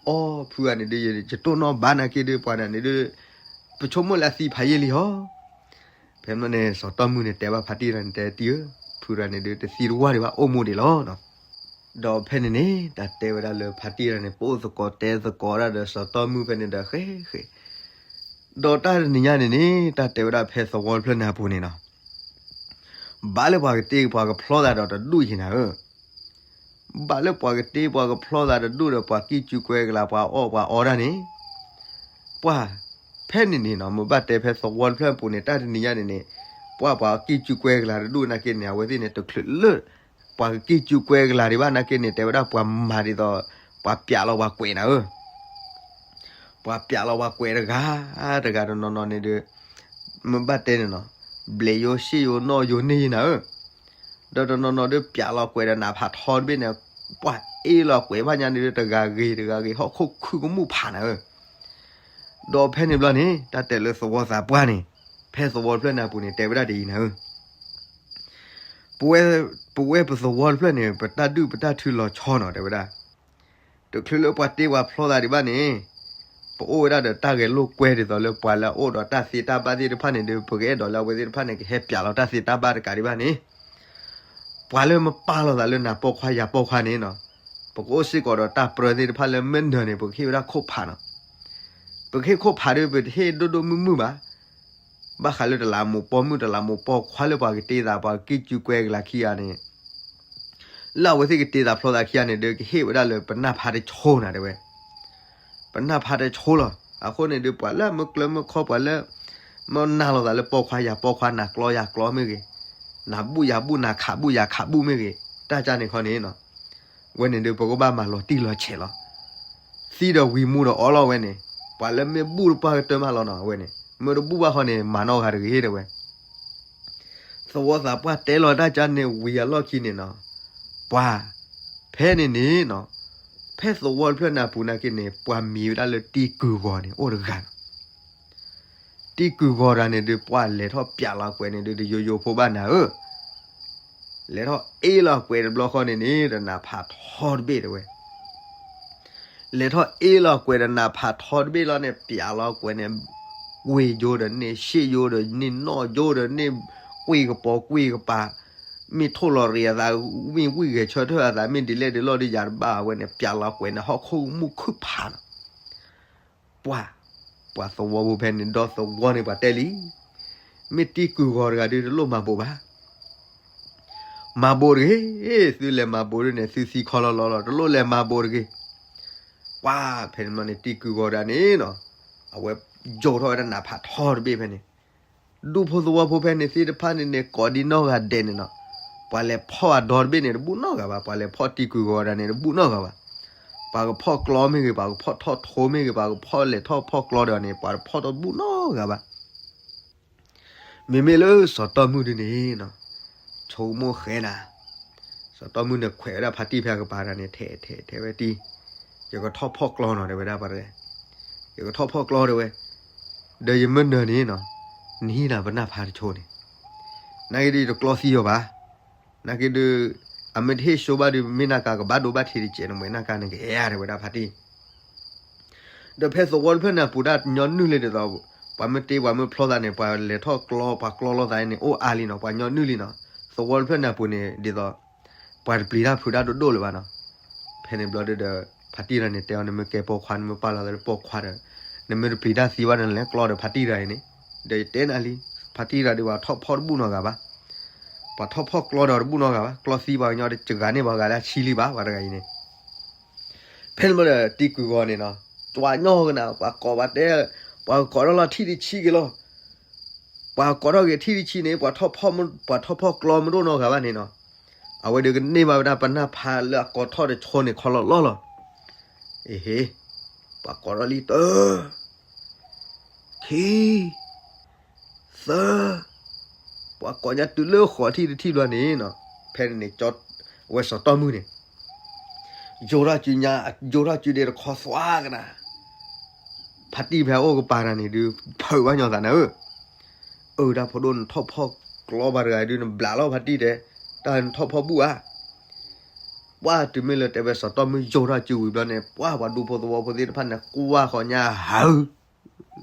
အီၤဖုဂၤန့ၣ်ဒုး ယတိၢ်နီၣ်ဘၣ်နာ်က့ဒုး ပှၤတဂၤန့ၣ်ဒုး, ပဆိကမိၣ်လၢအသံဖးယံာ်လံဟီ, ဖဲမ့ၢ်န့ၣ် စီၤတီၢ်မုၢ်န့ၣ် တဲဘၣ်ဖါတံၢ်တဂၤန့ၣ် တဲတံၢ်ဧၢ, ဖုတဂၤန့ၣ်ဒုး တသံတဝၢ်ဒံးဘၣ် အိၣ်မူဒံးလီၤ ဒီးဖဲန့ၣ်န့ၣ် တၢ်တဲဝဲဒၣ်လၢဖါတံၢ်တဂၤန့ၣ် ပအိၣ်သကိးတဲသကိးဒၣ်ဒီးစီၤတီၢ်မုၢ်ဖဲန့ၣ်ဒီးဃဲဃဲ, ဒီးတၢ်တနံၤညါန့ၣ်န့ၣ် တၢ်တဲဝဲဒၣ်ဖဲသဝီတဖျၢၣ်န့ၣ်အပူၤန့ၣ်နီၤ, ဘၣ်လၢပှၤကတ့ပှၤကဖျီသးဒီးတဒူၣ်ယံၤနၤဧၢ, ဘၣ်လၢပှၤကတ့ပှၤကဖျီသးတဒူၣ်ဒီးပှၤကံၢ်ကူကွဲကလၤ ပှၤအီၣ်ပှၤအီတၢ်န့ၣ်, ပှၤ, ဖဲန့ၣ်န့ၣ်နီၤ မ့ၢ်ဘၣ်တဲဖဲသဝီတဖျၢၣ်အပူၤန့ၣ် တၢ်တနံၤညါန့ၣ်န့ၣ်, ပှၤပှၤကံၢ်ကူကွဲကလၤတဒူၣ်နာ်က့န့ၣ် အဝဲသ့ၣ်န့ၣ် တချုးလၢ ပှၤကကံၢ်ကူကွဲကလၤဒံးဘၣ်နာ်က့န့ၣ် တဲဝဲဒၣ်ပှၤမၤဒ်သိး, ပှၤပျးလီၤပှၤကွဲးနၤဧၢ ပှၤပျးလီၤပှၤကွဲးတဂၤ, တဂၤတနီၤနီၤန့ၣ်ဒီး, မ့ၢ်ဘၣ်တဲန့ၣ်နီၤ, ဘျဲးယိၤရှ့ၣ်ယိၤနီၣ်ယိၤန့ၢ်ယံၤနၤဧၢ, ဒီးတနီၤနီၤဒီးပျးလီၤကွဲးဒီးနးဖးထီတဘ့ၣ်န့ၣ်, ပှၤအ့ၣ်လီၤကွဲးဘၣ်ညါန့ၣ်ဒီး တဂၤဂ့ၤတဂၤဂ့ၤ ဟီၣ်ခိၣ်ခုကမူၣ်ဖးနၤဧၢ, ဒီးဖဲန့ၣ်ဘျီန့ၣ် တၢ်တဲလၢသဝီသးပှၢ်န့ၣ်, ဖဲသဝီတဖျၢၣ်န့ၣ်အပူၤန့ၣ် တဲဝဲဒၣ်ဒ်အံၤနၤဧၢ ပဝဲ, ပဝဲပသဝီတဖျၢၣ်န့ၣ် ပတၢ်ဒုၣ်ပတၢ်ထုလီၤဆီနီၤ တဲဝဲဒၣ်, တချုးလၢပှၤတ့ပှၤဖျီသးဒံးဘၣ်န့ၣ်, ပအိၣ်ဝဲဒၣ်ဒီးတၢ်ဂဲၤလိာ်ကွဲဒ်သိးလၢပှၤလၢအအိၣ်ဒီးတၢ်သ့တၢ်ဘၣ်သ့ၣ်တဖၣ်န့ၣ်ဒီး ပကအဲၣ်ဒိးလၢအဝဲသ့ၣ်တဖၣ်န့ၣ် ကဟဲပျးလီၤတၢ်သ့တၢ်ဘၣ်တကးဒံးဘၣ်န့ၣ်, ပှၤလၢမပာ်လီၤသးလၢနၤပိာ်ခွါယၤပိာ်ခွါန့ၣ်နီၤ, ပကအိၣ်စ့ၢ်ကီးဒီးတၢ်ပြၢသ့ၣ်တဖၣ်လၢမ့ၢ်နၢၤန့ၣ် ပကဟ့ၣ်ဝဲဒၣ်ခိၣ်ဖးနီၤ ပကဟ့ၣ်ခိၣ်ဖးဒီး ပတဟ့ၣ်ဒိၣ်ဒိၣ်မုၢ်မုၢ်ဘၣ်. ဘၣ်ဃးလၢတလးမူးပိာ်မုၣ် တလးမူးပိာ်ခွါလၢပှၤကတ့သး ပှၤကံၣ်ကူကွဲကလးခံဂၤန့ၣ် လၢအဝဲသ့ၣ်ကတ့သးဖျီသးခံဂၤန့ၣ်ဒီး ကဟ့ၣ်ဝဲဒၣ်လၢပနၢ်ဖးတဆိနၤတဲဝဲ, ပနၢ်ဖးတဆိလီၤ. အဃိန့ၣ်ဒီး ပှၤလၢမ့ၢ်ကျၢၤမ့ၢ်ခီ ပှၤလၢ မ့ၢ်နာ်လိာ်သးလၢပိာ်ခွါယၤပိာ်ခွါ နၤကျီယၤကျီမ့ၢ်ဂ့ၤ, နၤဘူၣ်ယၤဘူၣ် နၤခးဘူၣ်ယၤခးဘူၣ်မ့ၢ်ဂ့ၤ, တၢ်ကၢ်န့ၣ်ခီန့ၣ်နီၤ ဝဲန့ၣ်ဒီး ပကဘၣ်မၤလီၤတံၢ်လီၤဆဲးလီၤ. သံဒီးဝံၤမူဒီးအီလီၤဝဲန့ၣ်, ပှၤလၢမ့ၢ်ဘူၣ်တပှၢ်ကတၢၢ်မးလီၤနီၤ အဝဲန့ၣ်, မ့ၢ်တဘူၣ်ဘၣ်ဃီန့ၣ် မၤနီၢ်ဂၤတဂ့ၤတဲဝဲ. သဝီသးပှၢ်တဲလီၤတၢ်ကၢ်န့ၣ်ဝံၤအလီၢ်ခံန့ၣ်နီၤ, ပှၤ ဖဲန့ၣ်န့ၣ်နီၤ, ဖဲသဝီတဖျၢၣ်န့ၣ်အပူၤနာ်က့န့ၣ် ပှၤမံၤဝဲဒၣ်လၢတံၢ်ကုၢ်ဂီၤန့ၣ် အိၣ်တဂၤနီၤ. တံၢ်ကုၢ်ဂီၤတဂၤန့ၣ်ဒီး ပှၤလဲၤထီၣ်ပျးလီၤကွဲးန့ၣ်ဒီး တယိယိဖိဘၣ်နၤဧၢ, လဲၤထီၣ်အ့ၣ်လီၤကွဲးတဘျီဃီန့ၣ်န့ၣ် တနးဖးထီတဘ့ၣ်တဲဝဲ. လဲၤထီၣ်အ့ၣ်လီၤကွဲးတနးဖးထီတဘ့ၣ်လီၤန့ၣ် ပျးလီၤကွဲးန့ၣ်, ဝ့ၢ်ယိၤဒီးန့ၣ် ရှ့ၣ်ယိၤဒီးန့ၣ် နီၣ်ယိၤဒီးန့ၣ်, ကွ့ၢ်ကပီၤကွ့ၢ်ကပၤ, မ့ၢ်ထိၣ်လီၤရံးအသး, မ့ၢ်ဝံၣ်ဂဲၤဆၢထၢၣ်အသး, မ့ၢ်ဒ်လဲၣ်ဒ်လဲၣ်ဒီးယၤတဘၣ်ဝဲန့ၣ် ပျးလီၤကွဲးန့ၣ် ဟီၣ်ခိၣ်မူၣ်ခုၣ်ဖးနီၤ. ပှၤ, ပှၤသဝီဖိဖဲန့ၣ် ဒီသဝီန့ၣ်ပှၤတဲလံ, မ့ၢ်တံၢ်ကုၢ်ဂီၤတဂၤဒီးတလိၣ်မၤဘိးဘၣ် မၤဘိးတဂ့ၤ, သုလဲၤမၤဘိးဒ်န့ၣ် သုသံခီလီၤလီၤလီၤ တလိၣ်လဲၤမၤဘိးတဂ့ၤ. ပှၤဖဲန့ၣ်မ့ၢ်န့ၣ် တံၢ်ကုၢ်ဂီၤတဂၤန့ၣ်နီၤ, အဝဲယိၤထီၣ်ဝဲဒၣ်နးဖးထီတဘ့ၣ်ဖဲန့ၣ်, ဒူဖိသဝီဖိဖဲန့ၣ်သ့ၣ်တဖၣ်န့ၣ်န့ၣ် ကိးဒံနီၢ်ဂၤဒဲးန့ၣ်နီၤ, ပှၤလဲၤဖီၣ်အဒီတဘ့ၣ်န့ၣ် တဘူၣ်နီၢ်ဂၤဘၣ်, ပှၤလဲၤဖီၣ်တံၢ်ကုၢ်ဂီၤတဂၤန့ၣ် တဘူၣ်နီၢ်ဂၤဘၣ်. ပှၤကဖီၣ်ကျီမ့ၢ်ဂ့ၤ, ပှၤကဖီၣ်ထီၣ်ထိမ့ၢ်ဂ့ၤ, ပှၤကဖီၣ်လဲၤထီၣ်ဖီၣ်ကျီဒီးန့ၣ် ပှၤတဖီၣ်တဘူၣ်နီၢ်ဂၤဘၣ်. မ့မ့ၢ်လၢစီၤတီၢ်မုၢ်ဒုန့ၣ်နီၤ, ဆိကမိၣ်ဃဲနၤ, စီၤတီၢ်မုၢ်န့ၣ်ခွဲးဝဲဒၣ်ဖါတံၢ်ဖဲအကပၤတဂၤန့ၣ် ထဲထဲထဲဝဲတံၢ်, ယကထီၣ်ဖီၣ်ကျီနီၤ တဲဝဲဒၣ်ပှၤတဂၤ, ယကထီၣ်ဖီၣ်ကျီတဲဝဲ, ဒီးယမ့ၢ်နၢၤန့ၣ်နီၤ, နဟံၣ်နၤပနၢ်ဖးတဆိန့ၣ်, နာ်က့ဒုးယတကျီသံအီၤဘၣ်. နာ်က့ဒုး အမ့ၢ်တဟ့ၣ်ဆိဘၣ်ဒီး မ့ၢ်နၢ်ကါကဘၣ်ဒိဘၣ်ထံးတစဲးန့ၣ် မ့ၢ်နၢ်ကါန့ၣ်ကအဲၣ်တဲဝဲဒၣ်ဖါတံၢ် ဒီးဖဲသဝီတဖျၢၣ်န့ၣ်အပူၤဒၣ်ညီနုၢ်လံဒ်သိး, ပှၤမ့ၢ်တ့ပှၤမ့ၢ်ဖျီသးန့ၣ် ပှၤလဲၤထီၣ်ကျီ ပှၤကျီလိာ်သးန့ၣ် အိၣ်အါလံနီၤ, ပှၤညီနုၢ်လံနီၤ, သဝီတဖျၢၣ်န့ၣ်အပူၤန့ၣ် ဒ်သိး ပှၤတပျံၤတၢ်ဖုးတၢ်ဒိၣ်ဒိၣ်လၢၤဘၣ်နီၤ. ဖဲန့ၣ်ဘျီဒုးဒီး ဖါတံၢ်တဂၤန့ၣ် တဲအီၤ နမ့ၢ်ကဲပိာ်ခွါ နမ့ၢ်ပာ်လီၤသးလၢပိာ်ခွါဒီး နမ့ၢ်တပျံၤတၢ်သံဘၣ်ဒီး နလဲၤကျီဒီးဖါတံၢ်တဂၤအံၤန့ၣ်, ဒီးယတဲနၤလံ, ဖါတံၢ်တဂၤဒီး ပှၤထီၣ်ဖီၣ်တဘူၣ်နီၢ်ဂၤဘၣ်, ပှၤထီၣ်ဖီၣ်ကျီဒီးတဘူၣ်နီၢ်ဂၤဘၣ်, ကျီသံပှၤကညီဒီး စှၤဂၤန့ၢ်ပှၤဂၤလၢအဆံလံဘၣ် ပှၤတဂၤအံၤန့ၣ် ဖဲန့ၣ်ဘျီဒီး တံၢ်ကုၢ်ဂီၤန့ၣ်နီၤ, ကွၢ်ညီကနၤ ပှၤကိးပှၤတဲ, ပှၤကကိးထီၣ်လီၤထံၣ်တဆံက့ၤလီၤ. ပှၤကကိးထီၣ်က့ၤထံၣ်တဆံန့ၣ် ပှၤထီၣ်ဖီၣ်, ပှၤထီၣ်ဖီၣ်ကျီမ့ၢ်တအိၣ်နီၢ်ဂၤဘၣ်န့ၣ်နီၤ, အဝဲဒီးကန့ၢ်ဘၣ်ဝဲဒၣ်ပနၢ်ဖးလၢအကိးထီၣ်တဆိန့ၣ်ခီလီၤလီၤလီၤ. အ့ဟ့, ပှၤကိးထီၣ်လံတၢ ခံ သၢ, ပှၤကိးညါတုၤလၢဃိးထံၣ်တထံၣ်ဘျီန့ၣ်နီၤ, ဖဲန့ၣ်န့ၣ် ကၠီ, အဝဲစီၤတီၢ်မုၢ်န့ၣ် ယိၤထီၣ်စုညါ, ယိၤထီၣ်စုဒဲးတခီသွါကနၤ, ဖါတံၢ်ဖဲအအိၣ်ကပၤတဂၤန့ၣ်ဒုး ဖုးဘၣ်ညီသးနၤဧၢ, အၢ တၢ်ဖိဒိၣ်နထီၣ်ဖီၣ်ကျီပှၤတဂၤဒုး နဘျးလီၤဖါတံၢ်တဲ, တၢ်နထီၣ်ဖီၣ်ဘူၣ်ဧါ. ပှၤတုၤမ့ၢ်လၢတဲဝဲစီၤတီၢ်မုၢ်ယိၤထီၣ်စုဝံၤဘျီန့ၣ် ပှၤပှၤဒူဖိသဝီဖိသ့ၣ်တဖၣ်န့ၣ် ကွၢ်ဃီညါဟး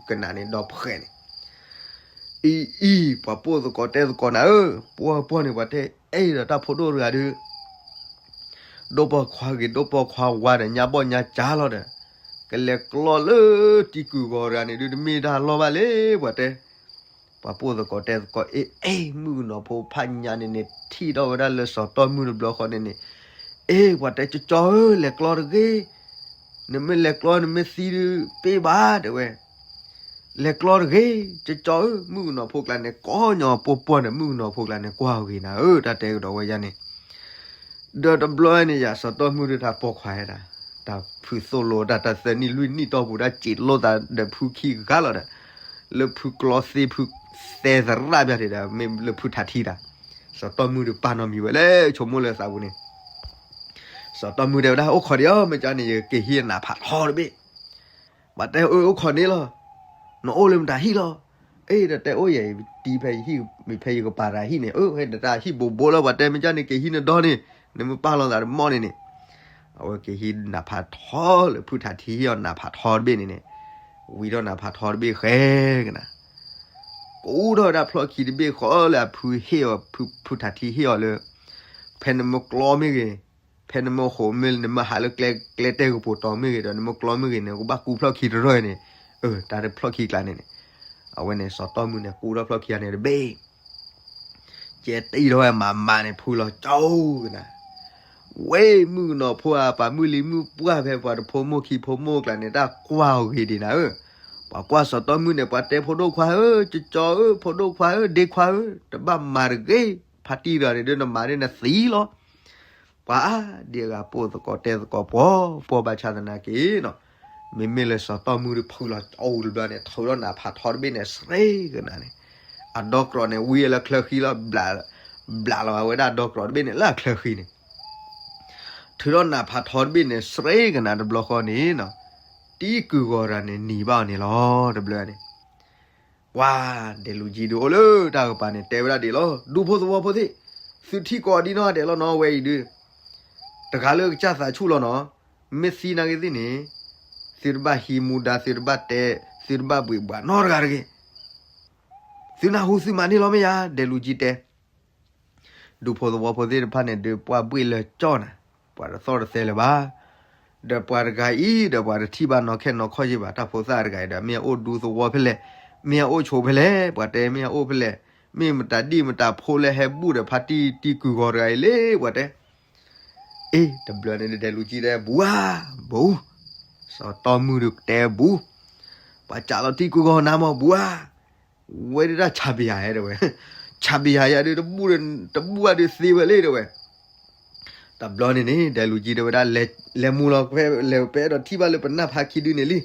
ကနၤန့ၣ်ဒီဖှဲးန့ၣ်, အံၤအံၤ ပှၤပိာ်သကိးတဲသကိးနၤဧၢ, ပှီၢ်ပှီၢ်န့ၣ် ပှၤတဲအဲၣ်ဒီးတၢ်ဖိဒိၣ်တဂၤဒုး ဒိၣ်ပိာ်ခွါဂ့ၤ ဒိၣ်ပိာ်ခွါဝါဒီး ညါဘီၣ်ညါကၢ်လီၤဒီး ကလဲၤကျီလၢတံၢ်ကုၢ်ဂီၤတဂၤန့ၣ်ဒုး တမ့ၢ်တၢ်လီၢ်ဘၣ်လၢ ပှၤတဲ ပှၤပိာ်သကိးတဲသကိး အ့ၣ်အ့ၣ် မုၣ်ကနီၤဖိဖးညါန့ၣ်န့ၣ် ထံၣ်ထီၣ်ဝဲဒၣ်လၢစီၤတီၢ်မုၢ်တဘျီဃီန့ၣ်န့ၣ်, အ့ၣ် ပှၤတဲ ကၠီကၠီဧၢ လဲၤကျီတဂ့ၤ, နမ့ၢ်လဲၤကျီ နမ့ၢ်သံဒုး ပ့ၢ်ဘၣ် တဲဝဲ, လဲၤကျီတဂ့ၤ ကၠီကၠီဧၢ မုၣ်ကနီၤဖိကျါန့ၣ် ကိးညီပိာ်ပှီၢ်န့ၣ် မုၣ်ကနီၤဖိကျါန့ၣ် ကွၢ်ဂ့ၤနၤဧၢ တၢ်တဲကဒီးဝဲယါန့ၣ် ဒီးတဘျီန့ၣ် ယၤစီၤတီၢ်မုၢ်ဒုးတၢ်ပိာ်ခွါဝဲဒၣ်, တၢ်ဖုသိၣ်လိတၢ် တၢ်သၢနံၣ်လွံၢ်နံၣ်တီၢ်ပူၤ တၢ်စံးလိာ်သးဒီးဖုခံဂၤလီၤဒီး, လၢဖုကျီသ့ဖုသဲသရၣ်ပျၢ်ထံးဒီး မ့ၢ်လၢဖုထးထံတၢ်, စီၤတီၢ်မုၢ်ဒုးပာ်နီၢ်မံၤဝဲလၢ ဆိကမိၣ်လၢသးပူၤန့ၣ် စီၤတီၢ်မုၢ်တဲဝဲဒၣ် အိၣ်ခိးဒံးအီၤ မ့ၢ်ကန့ၣ် ယက့ၤဟံးနးဖးထီတဘ့ၣ်, ပှၤတဲအၢ အိၣ်ခိးန့ၣ်လီၤ, နအိၣ်လၢမတၤဟံၣ်လီၤ, အ့ ဒီးတဲအိၣ်ယဲ တံၤဖဲယဟံၣ် မ့ၢ်ဖဲယကပၤတၢ်ဟံၣ်န့ၣ် အၢ ဟဲဒီးတၢ်ဟံၣ်ဘိးဘိလီၤ ပှၤတဲမ့ၢ်ကန့ၣ် က့ၤဟံးနဒီန့ၣ်, နမ့ၢ်ပာ်လီၤသးတမီၢ်န့ၣ်န့ၣ်, အဝဲက့ၤဟံးနးဖးထီလၢဖုထးထံဟ့ၣ်အီၤနးဖးထီတဘ့ၣ်န့ၣ်န့ၣ်, ဝံၤထီၣ်နးဖးထီတဘ့ၣ်ဃဲကနၤ ကအိၣ်ထီၣ်ဝဲဒၣ်ဖျီၣ်ခံတဘ့ၣ်ဃီလၢအဖုဟ့ၣ်အီၤ ဖုထးထံဟ့ၣ်အီၤလၢ ဖဲနမ့ၢ်ကျီမ့ၢ်ဂ့ၤ, ဖဲနမ့ၢ်ဟိးမ့ၢ် နမ့ၢ်ဟးလၢကျဲတဲာ်ကပိာ်တီမ့ၢ်ဂ့ၤဒီး နမ့ၢ်ကျီမ့ၢ်ဂ့ၤန့ၣ် ကဘၣ်ကူဖျီၣ်ခံတရၢၢ်န့ၣ်, အၢ တၢ်တဖျီၣ်ခံကျါန့ၣ်န့ၣ်, အဝဲန့ၣ်စီၤတီၢ်မုၢ်န့ၣ် ကူထီၣ်ဖျီၣ်ခံဂၤန့ၣ်တဘ့ၣ် ကဲတံၢ်ထီၣ်ဝဲမးမးန့ၣ် ဖုလီၤကၠီကနၤ, ဝဲမုၣ်ကနီၤဖိဧါ ပှၤမုၢ်လံၤမုၢ်ပှၢ်ဖဲပှၤတဖိမိၢ်ခံဖိမိၢ်ကျါန့ၣ် တၢ်ကွၢ်အီၤဂ့ၤဒံးနၤဧၢ, ပှၤကွၢ်စီၤတီၢ်မုၢ်န့ၣ် ပှၤတဲဖိဒိၣ်ခွါဧၢ ကၠီကၠီဧၢ ဖိဒိၣ်ခွါဧၢ ဒ့ခွါဧၢ တဘၣ်မၤတဂ့ၤ, ဖါတံၢ်တဂၤန့ၣ်ဒုးနမၤဒ်နသံလီၤ ပှၤအါဒံအဂၤပိာ်သကိးတဲသကိးပှီၤပှီၤဘၣ်ဆၣ်သနာ်က့နီၤ, မ့မ့ၢ်လၢစီၤတီၢ်မုၢ်ဒုးဖုလီၤအိၣ်တဘျီန့ၣ် ထုးထီၣ်နးဖးထီတဘ့ၣ်န့ၣ် စရ့ကနၤန့ၣ်, အဒီကြီာ်န့ၣ် ဝံလၢချၢဃံလီၤ, ဘျးလီၤဝဲဒၣ်ဒီကြီာ်တဘ့ၣ်န့ၣ် လၢအချၢဃံန့ၣ်, ထုးထီၣ်နးဖးထီတဘ့ၣ်န့ၣ် စရ့ကနၤတဘျီဃီန့ၣ်နီၤ, တံၢ်ကုၢ်ဂီၤတဂၤန့ၣ် နံၤဘၣ်အီၤန့ၣ်လီၤ တဘျီန့ၣ် ပှၤဒဲးလူၤကၠံဒုးအိၣ်လၢတၢ်ကပၤန့ၣ် တဲဝဲဒၣ်ဒ်လီၤ, ဒူဖိသဝီဖိသ့ၣ်, သုထံၣ်ကိးဒံနီၢ်ဒဲးလီၤနီၤ ဝဲအံၤဒုး, တဂၤလၢကစၢ်သးဆူၣ်လီၤနီၤ, မ့ၢ်သံနာ်က့သ့ၣ်န့ၣ်, သုတဘၣ်ဟံးမူဒါ သုတဘၣ်တဲ, သုတဘၣ်ဘှံးဘှးနီတဂၤတဂ့ၤ, သုနၢ်ဟူသုမၤန့ၢ်လီၤမ့ၢ်ယါ ဒဲးလူၤကၠံတဲ ဒူဖိသဝီဖိသ့ၣ်တဖၣ်န့ၣ် ဒုးပှၢ်ဘှ့ၣ်လၢကၠီၣ်နၤ, ပှၤတသီၣ်တသဲလၢၤဘၣ်. ဒီးပှၤတဂၤအံၤ ဒီးပှၤတထံၣ်ဘၣ်နီၢ်ခဲနီၢ်ခီၣ်ယံၤဘၣ် တၢ်ဖိသၣ်တဂၤအံၤဒီး မ့ၢ်အအိၣ်ဒူသဝီဖဲလဲၣ်, မ့ၢ်အအိၣ်ဆိးဖဲလဲၣ်, ပှၤတဲမ့ၢ်အအိၣ်ဖဲလဲၣ်, မ့ၢ်မတၤဒံၣ်မတၤဖိလၢဟဲဘူၣ်ဒီးဖါတံၢ်တံၢ်ကုၢ်ဂီၤတဂၤအံၤလဲၣ် ပှၤတဲ အ့ တဘျီန့ၣ်ဒဲးလူၤကၠံတဲ ဘူးဧါ, ဘူး, စီၤတီၢ်မုၢ်ဒုးတဲဘူး, ပှၤကးလီၤတံၢ်ကုၢ်ဂီၤနၤမ့ၢ်ဘူးဧါ, ဝဲဒၣ်ဆၣ်ဘံၣ်ယၤဧါတဲဝဲ, ဆၣ်ဘံၣ်ယၤယၤဒုး တဘူၣ်ဧါဒုးသ့ဝဲလံတဲဝဲ. တဘျီန့ၣ်န့ၣ် ဒဲးလူၤကၠံတဲဝဲဒၣ် လဲၤမူလီၤ ဖဲလဲၤပအဲၣ်ဒိးထံၣ်ဘၣ်လၢပနၢ်ဖးခံဒုန့ၣ်လံ,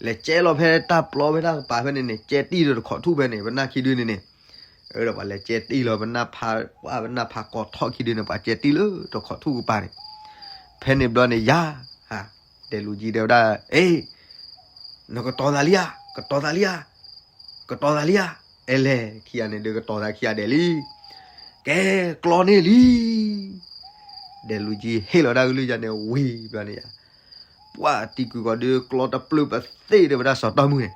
လဲၤကဲလီၤဖဲတၢ်ပျီဖဲတၢ်ကပၤဖဲန့ၣ်န့ၣ် ကဲတံၢ်ဒီးတခိးထူၣ်ဖဲန့ၣ် ပနၢ်ခံဒုန့ၣ်န့ၣ်, အဒီးပှၤလဲၤကဲတံၢ်လီၤ ပနၢ်ဖး ပှၢ်ပနၢ်ဖးကိးထီၣ်ခံဒုန့ၣ် ပှၤကဲတံၢ်လၢတခိးထူၣ်ကပၤန့ၣ်, ဖဲန့ၣ်ဘျီန့ၣ်ယၤ ဒဲးလူၤကၠံတဲဝဲဒၣ် အ့ နကတီၤသးလံဧါ, ကတီၤသးလံဧါ, ကတီၤသးလံဧါ, အဲလဲၣ် ခံဂၤန့ၣ်ဒုးကတီၤသးခံဂၤဒဲးလံ, ကဲ ကျီန့ၢ်လံ, ဒဲးလူၤကၠံဟ့ၣ်လီၤဒၣ်ကလုၢ်ယၤန့ၣ် ဝံၤဘျီန့ၣ်ယၤ, ပှၢ်တံၢ်ကုၢ်ဂီၤဒုးကျီတပျုာ်ပသ့ၣ်ဒီးဝဲဒၣ်စီၤတီၢ်မုၢ်န့ၣ်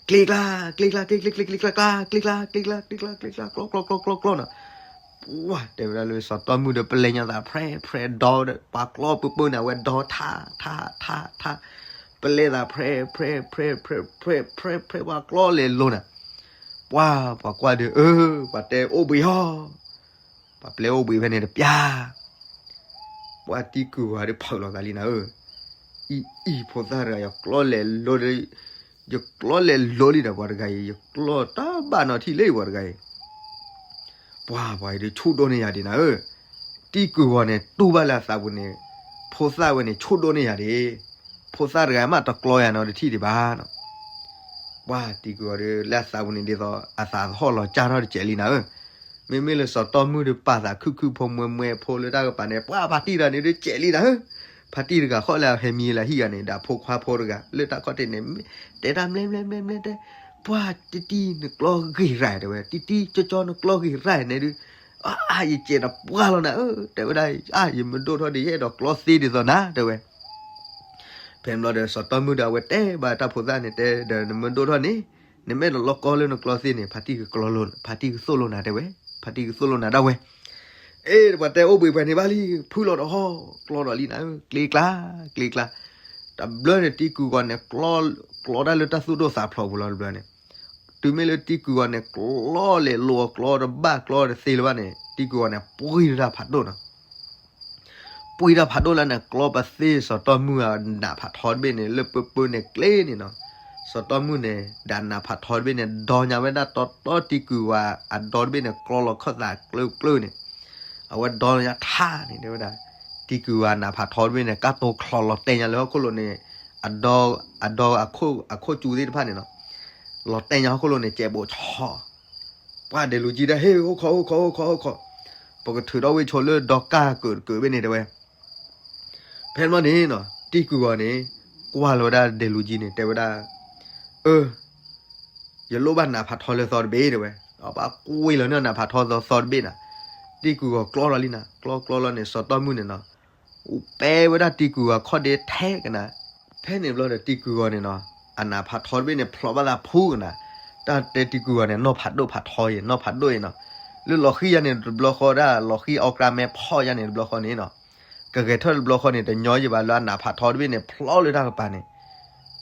ကျ့ကျါ ကျ့ကျါ ကျ့ကျ့ကျ့ကျ့ကျါ ကျ့ကျါ ကျ့ကျါ ကျ့ကျါ ကျ့ကျါ ကျီ ကျီ ကျီ ကျီ ကျီ ကျီနီၤ, ပှၢ်တဲဝဲဒၣ်လၢစီၤတီၢ်မုၢ်ဒီး ပလဲၤညါသး ဖြဲ ဖြဲ ဒီဒီး ပှၤကျီပၢပၢန့ၣ် အဝဲဒီထါ ထါ ထါ ထါ, ပလဲၤသး ဖြဲ ဖြဲ ဖြဲ ဖြဲ ဖြဲ ဖြဲ ဖြဲ ပှၤကျီလဲၤလိၤနၤ, ပှၢ် ပှၤကွၢ်ဒီး အၢ ပှၤတဲအိၣ်ဘှံးဟီ ပှၤပျဲအိၣ်ဘှံးဖဲန့ၣ်တပျၢ် ပှၢ်တံၢ်ကုၢ်ဂီၤဒုးဖုးလီၤသးလံနၤဧၢ, အံၤ အံၤ ဖိသၣ်တဂၤ ယကျီလဲၤလိၤလံ, ယကျီလဲၤလိၤလံဒီးပှၤတဂၤအံၤ ယကျီတဘၣ်နီတထံၣ်လၢပှၤတဂၤအံၤ, ပှၢ်ပှၤအံၤဒုးဆူၣ်ဒိၣ်န့ၢ်ယၤဒံးနၤဧၢ, တံၢ်ကုၢ်ဂီၤန့ၣ် တူၢ်ဘၣ်လၢအသးပူၤန့ၣ်, ဖိသၣ်ဝဲန့ၣ် ဆူၣ်ဒိၣ်န့ၢ်ယၤဒံး, ဖိသၣ်တဂၤမးတကျီယၤနီတထံၣ်ဒံးဘၣ်နီၤ ပှၢ်တံၢ်ကုၢ်ဂီၤဒီး လၢအသးပူၤန့ၣ်ဒ်သိး အသးသဟီၣ်လီၤကၢ်ထီၣ်တစဲးလံနၤဧၢ, မ့မ့ၢ်လၢစီၤတီၢ်မုၢ်ဒီးပာ်သးခုၣ်ခုၣ်ဖိမွဲမွဲဖိလၢတၢ်ကပၤန့ၣ် ပှၢ်ဖါတံၢ်တဂၤန့ၣ်ဒုးစဲးလံနၤဧၢ, ဖါတံၢ်တဂၤဃီလၢအဟဲမံလၢဟံၣ်ဂၤန့ၣ် ဒီးဖိခွါဖိတဂၤ လၢတၢ်ခီၣ်ထံးန့ၣ် တဲတၢ်မလဲမလဲမလဲမလဲတဲ, ပှၢ်တံၢ်တံၢ်နကျီဂ့ၤရၤတဲဝဲ, တံၢ်တံၢ်ကၠီကၠီနကျီဂ့ၤရၤန့ၣ်ဒုး, အါ ယစဲးတပှၢ်လီၤနၤဧၢ, တဲဝဲဒၣ် အါ ယမ့ၢ်ဒိၣ်ထီၣ်ဒီး ယအဲၣ်ဒိးကျီသ့ဒ်သိးနၤ တဲဝဲ ဖဲန့ၣ်ဘျီဒီး စီၤတီၢ်မုၢ်ဒီးအဝဲတဲဘၣ်တၢ်ဖိသၣ်န့ၣ် တဲဒီး နမ့ၢ်ဒိၣ်ထီၣ်န့ၣ်, နမ့ၢ်အဲၣ်ဒိးလီၢ်ကီလၢနကျီသ့န့ၣ် ဖါတံၢ်ကကျီလိာ်, ဖါတံၢ်ကသိၣ်လိာ်နၤတဲဝဲ, ဖါတံၢ်ကသိၣ်လိာ်နၤဒၣ်ဝဲ, အ့ ပှၤတဲအိၣ်ဘှံးပှဲၤန့ၣ်ဘၣ်လံ, ဖုလီၤတဟီၣ်, ကျီဒီးလံနၤဧၢ, ကျ့ကျါ, ကျ့ကျါ, တဘျီန့ၣ် တံၢ်ကုၢ်ဂီၤန့ၣ် ကျီ, ကျီတၢ်လၢတၢ်သူၣ်ဒိၣ်သးဖျိးပူၤလီၤတဘျီန့ၣ် တုၤမ့ၢ်လၢတံၢ်ကုၢ်ဂီၤန့ၣ် ကျီလဲၤလိၤအကျီတဘၣ်ကျီတသ့လၢၤဘၣ်န့ၣ် တံၢ်ကုၢ်ဂီၤန့ၣ် ပှံၢ်တၢ်ဖးဒိၣ်နီၤ, ပှံၢ်တၢ်ဖးဒိၣ်လၢန့ၣ် ကျီပသ့စီၤတီၢ်မုၢ်အနးဖးထီတဘ့ၣ်န့ၣ် လၢပၢပၢန့ၣ်ကျ့န့ၣ်နီၤ, စီၤတီၢ်မုၢ်န့ၣ် ဒီးနးဖးထီတဘ့ၣ်န့ၣ် ဒီညါဝဲဒၣ်တီတီတံၢ်ကုၢ်ဂီၤအဒီတဘ့ၣ်န့ၣ် ကျီလီၤခၢၣ်သးကျၢၢ်ကျၢၢ်န့ၣ်, အဝဲဒီညါထါန့ၣ်တဲဝဲဒၣ်, တံၢ်ကုၢ်ဂီၤနးဖးထီတဘ့ၣ်န့ၣ် ကၢ်တိၤချီလီၤတဲာ်ညါလၢဟီၣ်ခိၣ်လိၤန့ၣ်, အဒီ, အဒီအခိၣ်, အခိၣ်ကၠူသ့ၣ်တဖၣ်န့ၣ်နီၤ, လီၤတဲာ်ညါဟီၣ်ခိၣ်လိၤန့ၣ် ကဲးဘိးဆီ, ပှၢ်ဒဲးလူၤကၠံတဲ ဟ့ၣ် ဟီၣ်ခိး ဟီၣ်ခိး ဟီၣ်ခိး ဟီၣ်ခိး, ပကထုးထီၣ်ဝ့ၢ်ဆိလၢဒီကၢ်ကၢးတကၢးဘ့ၣ်န့ၣ်တဲဝဲ, ဖဲန့ၣ်ဘျီန့ၣ်နီၤ တံၢ်ကုၢ်ဂီၤန့ၣ် ကွၢ်လီၤဝဲဒၣ်ဒဲးလူၤကၠံန့ၣ် တဲဝဲဒၣ်, အၢ, ယလိၣ်ဘၣ်နးဖးထီလၢသီတဘ့ၣ်တဲဝဲ, ပှၤကွံာ်လီၤန့ၢ်နးဖးထီသီတဘ့ၣ်နၤ, တံၢ်ကုၢ်ဂီၤကျီလီၤလံနၤ, ကျီကျီလီၤန့ၣ် စီၤတီၢ်မုၢ်န့ၣ်နီၤ, ပဲဝဲဒၣ်တံၢ်ကုၢ်ဂီၤခီၣ်ဒ့ထဲကနၤ, ဖဲန့ၣ်ဘျီဒီးတံၢ်ကုၢ်ဂီၤန့ၣ်နီၤ, အနးဖးထီတဘ့ၣ်န့ၣ် ဖျိးဘၣ်သးဖုကနၤ, တၢ်တဲတံၢ်ကုၢ်ဂီၤန့ၣ် နီၢ်ဖးဒိၣ်ဖးထီအံၤ နီၢ်ဖးဒိၣ်အံၤနီၤ, လၢလီၤဃံယၤန့ၣ်တဘျီဃီဒၣ် လီၤဃံအီၣ်ကျါမဲဖီၣ်ယၤန့ၣ်တဘျီဃီန့ၣ်နီၤ, ကဂဲၤထၢၣ်တဘျီဃီန့ၣ် တညီယံၤဘၣ်လၢအနးဖးထီတဘ့ၣ်န့ၣ် ဖျိးလၢတၢ်ကပၤန့ၣ်,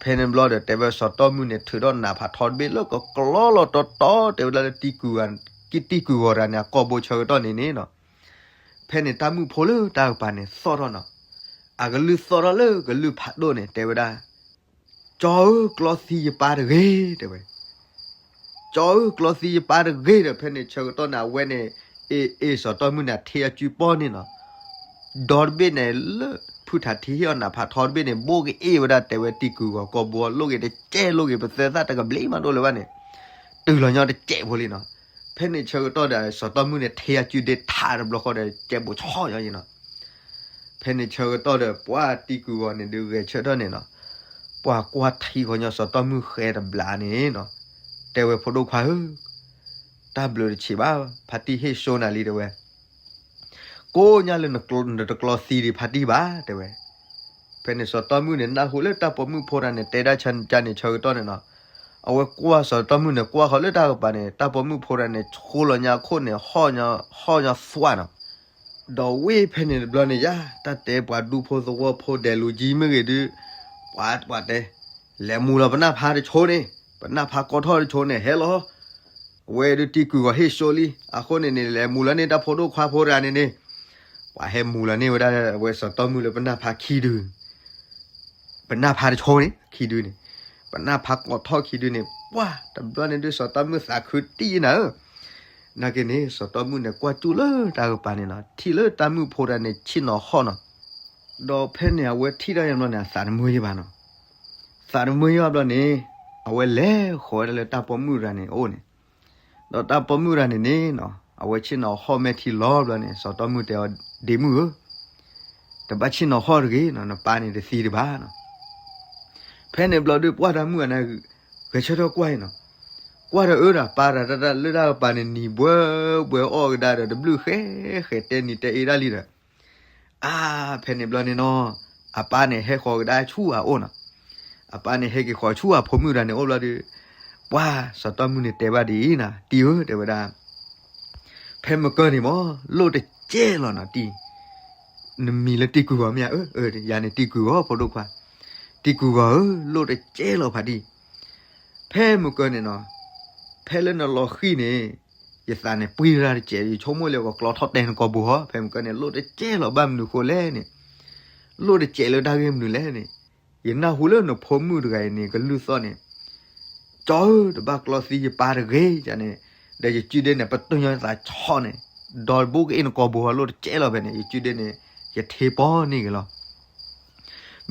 ဖဲန့ၣ်ဘျီဒီး တဲဝဲစီၤတီမုၢ်န့ၣ် ထုးထီၣ်နးဖးထီတဘ့ၣ်လၢကကျီလီၤတီတီ တဲဝဲဒၣ်လၢတံၢ်ကုၢ်ဂီၤ, တံၢ်ကုၢ်ဂီၤတဂၤန့ၣ် အကိာ်ဘိဆၢကတီၢ်န့ၣ်န့ၣ်နီၤ. ဖဲန့ၣ်တၢ်မုၣ်ဖိလၢတၢ်ကပၤန့ၣ်သီၣ်ထီၣ်နီၤ. အကလုၢ်သီၣ်ထီၣ်လၢကလုၢ်ဖးဒိၣ်န့ၣ် တဲဝဲဒၣ်, ကၠီဧၢ, ကျီသံယပၢ်တဂ့ၤ, တဲဝဲ. ကၠီဧၢ, ကျီသံယပၢ်တဂ့ၤဒီး ဖဲန့ၣ်ဆၢကတီၢ်န့ၣ် အဝဲန့ၣ် အ့ၣ်အ့ၣ်စီၤတီမုၢ်န့ၣ် အထံအကုပီၢ်န့ၣ်နီၤ. ဒီတဘ့ၣ်န့ၣ် လၢဖုထးထံဟ့ၣ်အီၤနးဖးထီတဘ့ၣ်န့ၣ် ဘိၣ်ကအ့ၣ်ဝဲဒၣ် တဲဝဲတံၢ်ကုၢ်ဂီၤကိာ်ဘိ လိၣ်က့ၤတကဲး လိၣ်က့ၤပသဲသၣ်တကဘျံးမးဒိၣ်လၢၤဘၣ်န့ၣ် တုၤလီၤညီတကဲးဖိလံနီၤ. ဖဲန့ၣ်ဆၢကတီၢ်ဒီး စီၤတီမုၢ်န့ၣ် ထံအကုဒ့ထးတဘျီဃီဒီး ကဲးဘိးဆီၣ်ညီယံၤနီၤ. ဖဲန့ၣ်ဆၢကတီၢ်ဒီး ပှၢ်တံၢ်ကုၢ်ဂီၤန့ၣ်ဒုးဂဲၤဆၢထၢၣ်န့ၣ်နီၤ. ပှၢ်ကွၢ်ထံဃီညီစီၤတီမုၢ်ဃဲတဘျီန့ၣ်နီၤ. တဲဝဲဖိဒိၣ်ခွါဧၢ, တၢ်ဘျုးတဆံးဘၣ်, ဖါတံၢ်ဟ့ၣ်စိနၤလံ တဲဝဲ. ကိးညါလၢနတကျီသံဒံးဖါတံၢ်ဘၣ် တဲဝဲ. ဖဲန့ၣ်စီၤတီမုၢ်န့ၣ် နၢ်ဟူလၢတၢ်ပိာ်မုၣ်ဖိတဂၤန့ၣ် တဲဒၣ်ဆၢကတီၢ်န့ၣ်နီၤ. အဝဲကွၢ်စီၤတီမုၢ်န့ၣ် ကွၢ်ဃီၤလၢတၢ်ကပၤန့ၣ် တၢ်ပိာ်မုၣ်ဖိတဂၤန့ၣ် ဆိလီၤညါအခိၣ်န့ၣ် ဟီၣ်ညီသွၣ်နီၤ. ဒီးဝ့ၢ်ဖဲန့ၣ်တဘျီန့ၣ်ယါ တၢ်တဲပှၤဒူဖိသဝီဖိဒဲးလူၤကၠံမ့ၢ်ဂ့ၤဒုး ပှၤပှၤတဲ လဲၤမူၤလီၤပနၢ်ဖါတဆိန့ၣ်, ပနၢ်ဖါကိးထီၣ်တဆိန့ၣ် ဟဲလီၤ. အဝဲဒုးတံၢ်ကုၢ်ဂီၤဟ့ၣ်စိလံ, အဃိန့ၣ်န့ၣ် လဲၤမူၤလီၤန့ၢ်တၢ်ဖိဒိၣ်ခွါဖိတဂၤန့ၣ်န့ၣ်, ပှၤဟဲမူၤလီၤန့ၢ်ဝဲဒၣ်အဝဲစီၤတီမုၢ်လၢပနၢ်ဖါခံဒု ပနၢ်ဖါတဆိန့ၣ် ခံဒုန့ၣ်, ပနၢ်ဖါကိးထီၣ်ခံဒုန့ၣ်, ပှၢ်တဘျီန့ၣ်ဒုး စီၤတီမုၢ်သးခုတံၢ်နၤဧၢ. နာ်က့န့ၣ် စီၤတီမုၢ်န့ၣ် ကွၢ်ကၠူၣ်လၢတၢ်ကပၤန့ၣ်နီၤ, ထံၣ်လၢတၢ်မုၣ်ဖိတဂၤန့ၣ် ဆ့ၣ်နီၤဟီၣ်နီၤ. ဒီးဖဲန့ၣ် အဝဲထံၣ်တၢ်ယံၤဘျီန့ၣ် အသးတမုာ်ယံၤဘၣ်နီၤ. သးတမုာ်ယံၤဘၣ်ဘျီန့ၣ် အဝဲလဲၤဃီၤဝဲဒၣ်လၢတၢ်ပိာ်မုၣ်တဂၤန့ၣ်အအိၣ်န့ၣ်, ဒီးတၢ်ပိာ်မုၣ်တဂၤန့ၣ်န့ၣ်နီၤ အဝဲဆ့ၣ်နီၤဟီၣ်မဲာ်ထံလီၤဘျီန့ၣ် စီၤတီမုၢ်တဲအီၤ, ဒ့မုၣ်ဧၢ, တဘၣ်ဆ့ၣ်နီၤဟီၣ်တဂ့ၤနီၤ, နပၢ်န့ၣ်တသံတဘၣ်နီၤ. ဖဲန့ၣ်ဘျီဒုး ပှၢ်တၢ်မုၣ်ဂၤန့ၣ် ဂဲၤဆၢထၢၣ်ကွၢ်အံၤနီၤ, ကွၢ်ဒီးအၢဒီးပၢ်တၢ်တၢ်လၢတၢ်ကပၤန့ၣ် နံၤဘှဲဘှဲအီၣ်ကဒါဒီး တဘျုးဃဲဃဲတဲနံၤတဲအ့ဒၣ်လံဒီး အါ, ဖဲန့ၣ်ဘျီန့ၣ်နီၤ, အပၢ်န့ၣ်ဟဲဃီၤကဒါဆူအအိၣ်နီၤ. အပၢ်န့ၣ်ဟဲက့ၤဃီၤဆူအဖိမုၣ်တဂၤန့ၣ်အိၣ်ဘျီဒီး, ပှၢ်စီၤတီမုၢ်န့ၣ်တဲဘၣ်ဒ်အံၤနီၤ, တံၢ်ဧၢ တဲဝဲဒၣ်, ဖဲမုၢ်ကၢၢ်န့ၣ်မ့ၢ် လိၣ်တကဲလီၤနီၤတံၢ်, နမံၤလၢတံၢ်ကုၢ်ဂီၤမ့ၢ်ဧါ, အၢ ယၤန့ၣ်တံၢ်ကုၢ်ဂီၤဖိဒိၣ်ခွါ, တံၢ်ကုၢ်ဂီၤဧၢ, လိၣ်တကဲလီၤဖါတံၢ်, ဖဲမုၢ်ကၢၢ်န့ၣ်နီၤ, ဖဲလၢနလီၤဃံၢ်န့ၣ် ယသးန့ၣ်ပှံၤရၤတစဲး, ယဆိကမိၣ်လၢကကျီထီၣ်တဲနကိာ်ပူၤဟီ, ဖဲမုၢ်ကၢၢ်န့ၣ် လိၣ်တကဲလီၤဘၣ်မနုၤဃိလဲၣ်န့ၣ်, လိၣ်တကဲလၢတၢ်ဂ့ၢ်မနုၤလဲၣ်န့ၣ်, ယနၢ်ဟူလၢနဖိမုၣ်တဂၤအံၤန့ၣ် ကလုၢ်သီၣ်န့ၣ်, ကၠီဧၢ, တဘၣ်ကျီသံယပၢ်တဂ့ၤန့ၣ်, ဒီးယကုဒ့န့ၣ် ပတုာ်ညီသးဆီၣ်န့ၣ်, ဒီးဘိၣ်ကအ့ၣ်နကိာ်ပူၤဟီ လိၣ်တကဲလီၤဖဲန့ၣ် ယကုဒ့န့ၣ် ယထ့ပီန့ၢ်က့ၤလီၤ.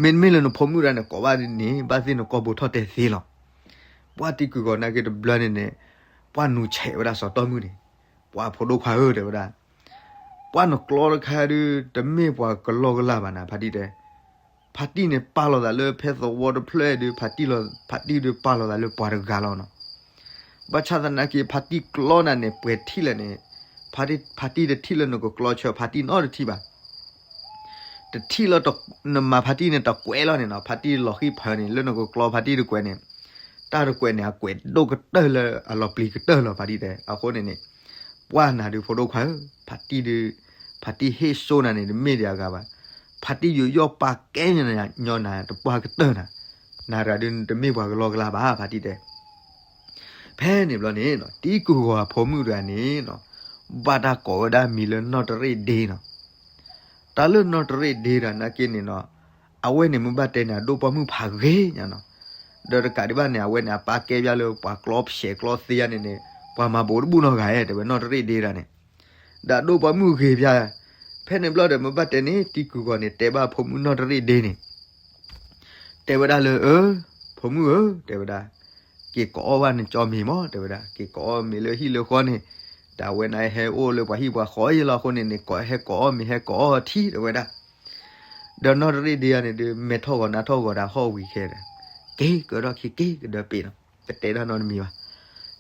မ့တမ့ၢ်လၢနဖိမုၣ်တဂၤန့ၣ် ကိးဘၣ်ဒ်န့ၣ် ဘၣ်သ့ၣ်နကိာ်ပူၤထီၣ်တဲာ်သ့လီၤ. ပှၢ်တံၢ်ကုၢ်ဂီၤနာ်က့တဘျီန့ၣ်န့ၣ်, ပှၢ်နူၤဆဲးဝဲဒၣ်စီၤတီမုၢ်န့ၣ်, ပှၢ်ဖိဒိၣ်ခွါဧၢ တဲဝဲဒၣ်, ပှၢ်နကျီတခါဒုး တမ့ၢ်ပှၤကလီကလီဘၣ်နၤ ဖါတံၢ်တဲ, ဖါတံၢ်န့ၣ်ပာ်လီၤသးလၢဖဲသဝီတဖျၢၣ်ဒုး ဖါတံၢ်လီၤ, ဖါတံၢ်ဒုးပာ်လီၤသးလၢပှၤတဂၤလီၤနီၤ. ဘၣ်ဆၣ်သနာ်က့ ဖါတံၢ်ကျီနၤန့ၣ် ပှဲၤထံၣ်လဲၣ်န့ၣ်, ဖါတံၢ်, ဖါတံၢ်တထံၣ်လၢနကကျီဆၢဖါတံၢ်နီတထံၣ်ဘၣ်. တထံၣ်လၢနမၤဖါတံၢ်န့ၣ် တကွဲးလီၤန့ၣ်နီၤ, ဖါတံၢ်လီၤဃံၢ်ဖၢန့ၣ် လၢနကကျီဖါတံၢ်တကွဲးန့ၣ်, တၢ်တကွဲးန့ၣ် အကွဲးဒိၣ်ကတၢၢ်လၢအလီၤပျံၤကတၢၢ်လီၤ ဖါတံၢ်တဲ. အဃိန့ၣ်န့ၣ်, ပှၢ်နၤဒုးဖိဒိၣ်ခွါဧၢ, ဖါတံၢ်ဒုး, ဖါတံၢ်ဟ့ၣ်စိနၤန့ၣ် တမ့ၢ်ဒံးအဂၤဘၣ်. ဖါတံၢ်ယူးယီၣ်ပာ်ကဲညီနၤတပှၢ်ကတၢၢ်နၤ, နၤတဂၤဒုးတမ့ၢ်ပှၤကလီကလီဘၣ် ဖါတံၢ်တဲ. ဖဲန့ၣ်ဘျီန့ၣ်, တံၢ်ကုၢ်ဂီၤအဖိမုၣ်တဂၤန့ၣ်နီၤ, ဘၣ်တၢ်ကိးဝဲဒၣ်မံၤလၢနီၢ်တရ့ၣ်ဒ့နီၤ. တၢ်လၢနီၢ်တရ့ၣ်ဒ့တဂၤနာ်က့န့ၣ်နီၤ, အဝဲန့ၣ်မ့ၢ်ဘၣ်တဲန့ၣ် အဒိၣ်ပိာ်မုၣ်ဖးဂ့ၤညါနီၤ. ဒီးတကးဒံးဘၣ်န့ၣ် အဝဲန့ၣ် အပၢ်ကဲဘျါလၢပှၤကျီဖျဲးကျီသ့ယါန့ၣ်န့ၣ်, ပှၤမၤဘူးတဘူးနီတဂၤဧါ တဲဝဲနီၢ်တရ့ၣ်ဒ့တဂၤန့ၣ်. ဒီးအဒိၣ်ပိာ်မုၣ်ဂ့ၤဘျါ, ဖဲန့ၣ်ဘျီဒီးမ့ၢ်ဘၣ်တဲန့ၣ် တံၢ်ကုၢ်ဂီၤန့ၣ် တဲဘၣ်ဖိမုၣ်နီၢ်တရ့ၣ်ဒ့န့ၣ် တဲဝဲဒၣ်လၢ, အၢ, ဖိမုၣ်ဧၢ, တဲဝဲဒၣ်, က့ၤကိးအီၣ်ဘၣ်နကၠီမ့ၤမး တဲဝဲဒၣ်, က့ၤကိးအီၣ်မ့ၤလၢဟံၣ်လၢဃီန့ၣ်, တၢ်ဝဲန့ၣ်ဟဲအိၣ်လၢပှၤဟံၣ်ပှၤဃီအံၤလီၤအဃိန့ၣ်န့ၣ် ကိးဟဲကိးအီၣ်မ့ၤ ဟဲကိးအီၣ်ထံ တဲဝဲဒၣ်. ဒီးနီၢ်တရ့ၣ်ဒ့ယါန့ၣ်ဒုး မဲထီၣ်ဂီၤနါထီၣ်ဂီၤဒီးဟီၣ်ဝံၤခဲဒီး, က့ၤကဒီးခံက့ၤကဒၢပ့ၤနီၤ, တတဲဒၣ်နီတမံၤဘၣ်.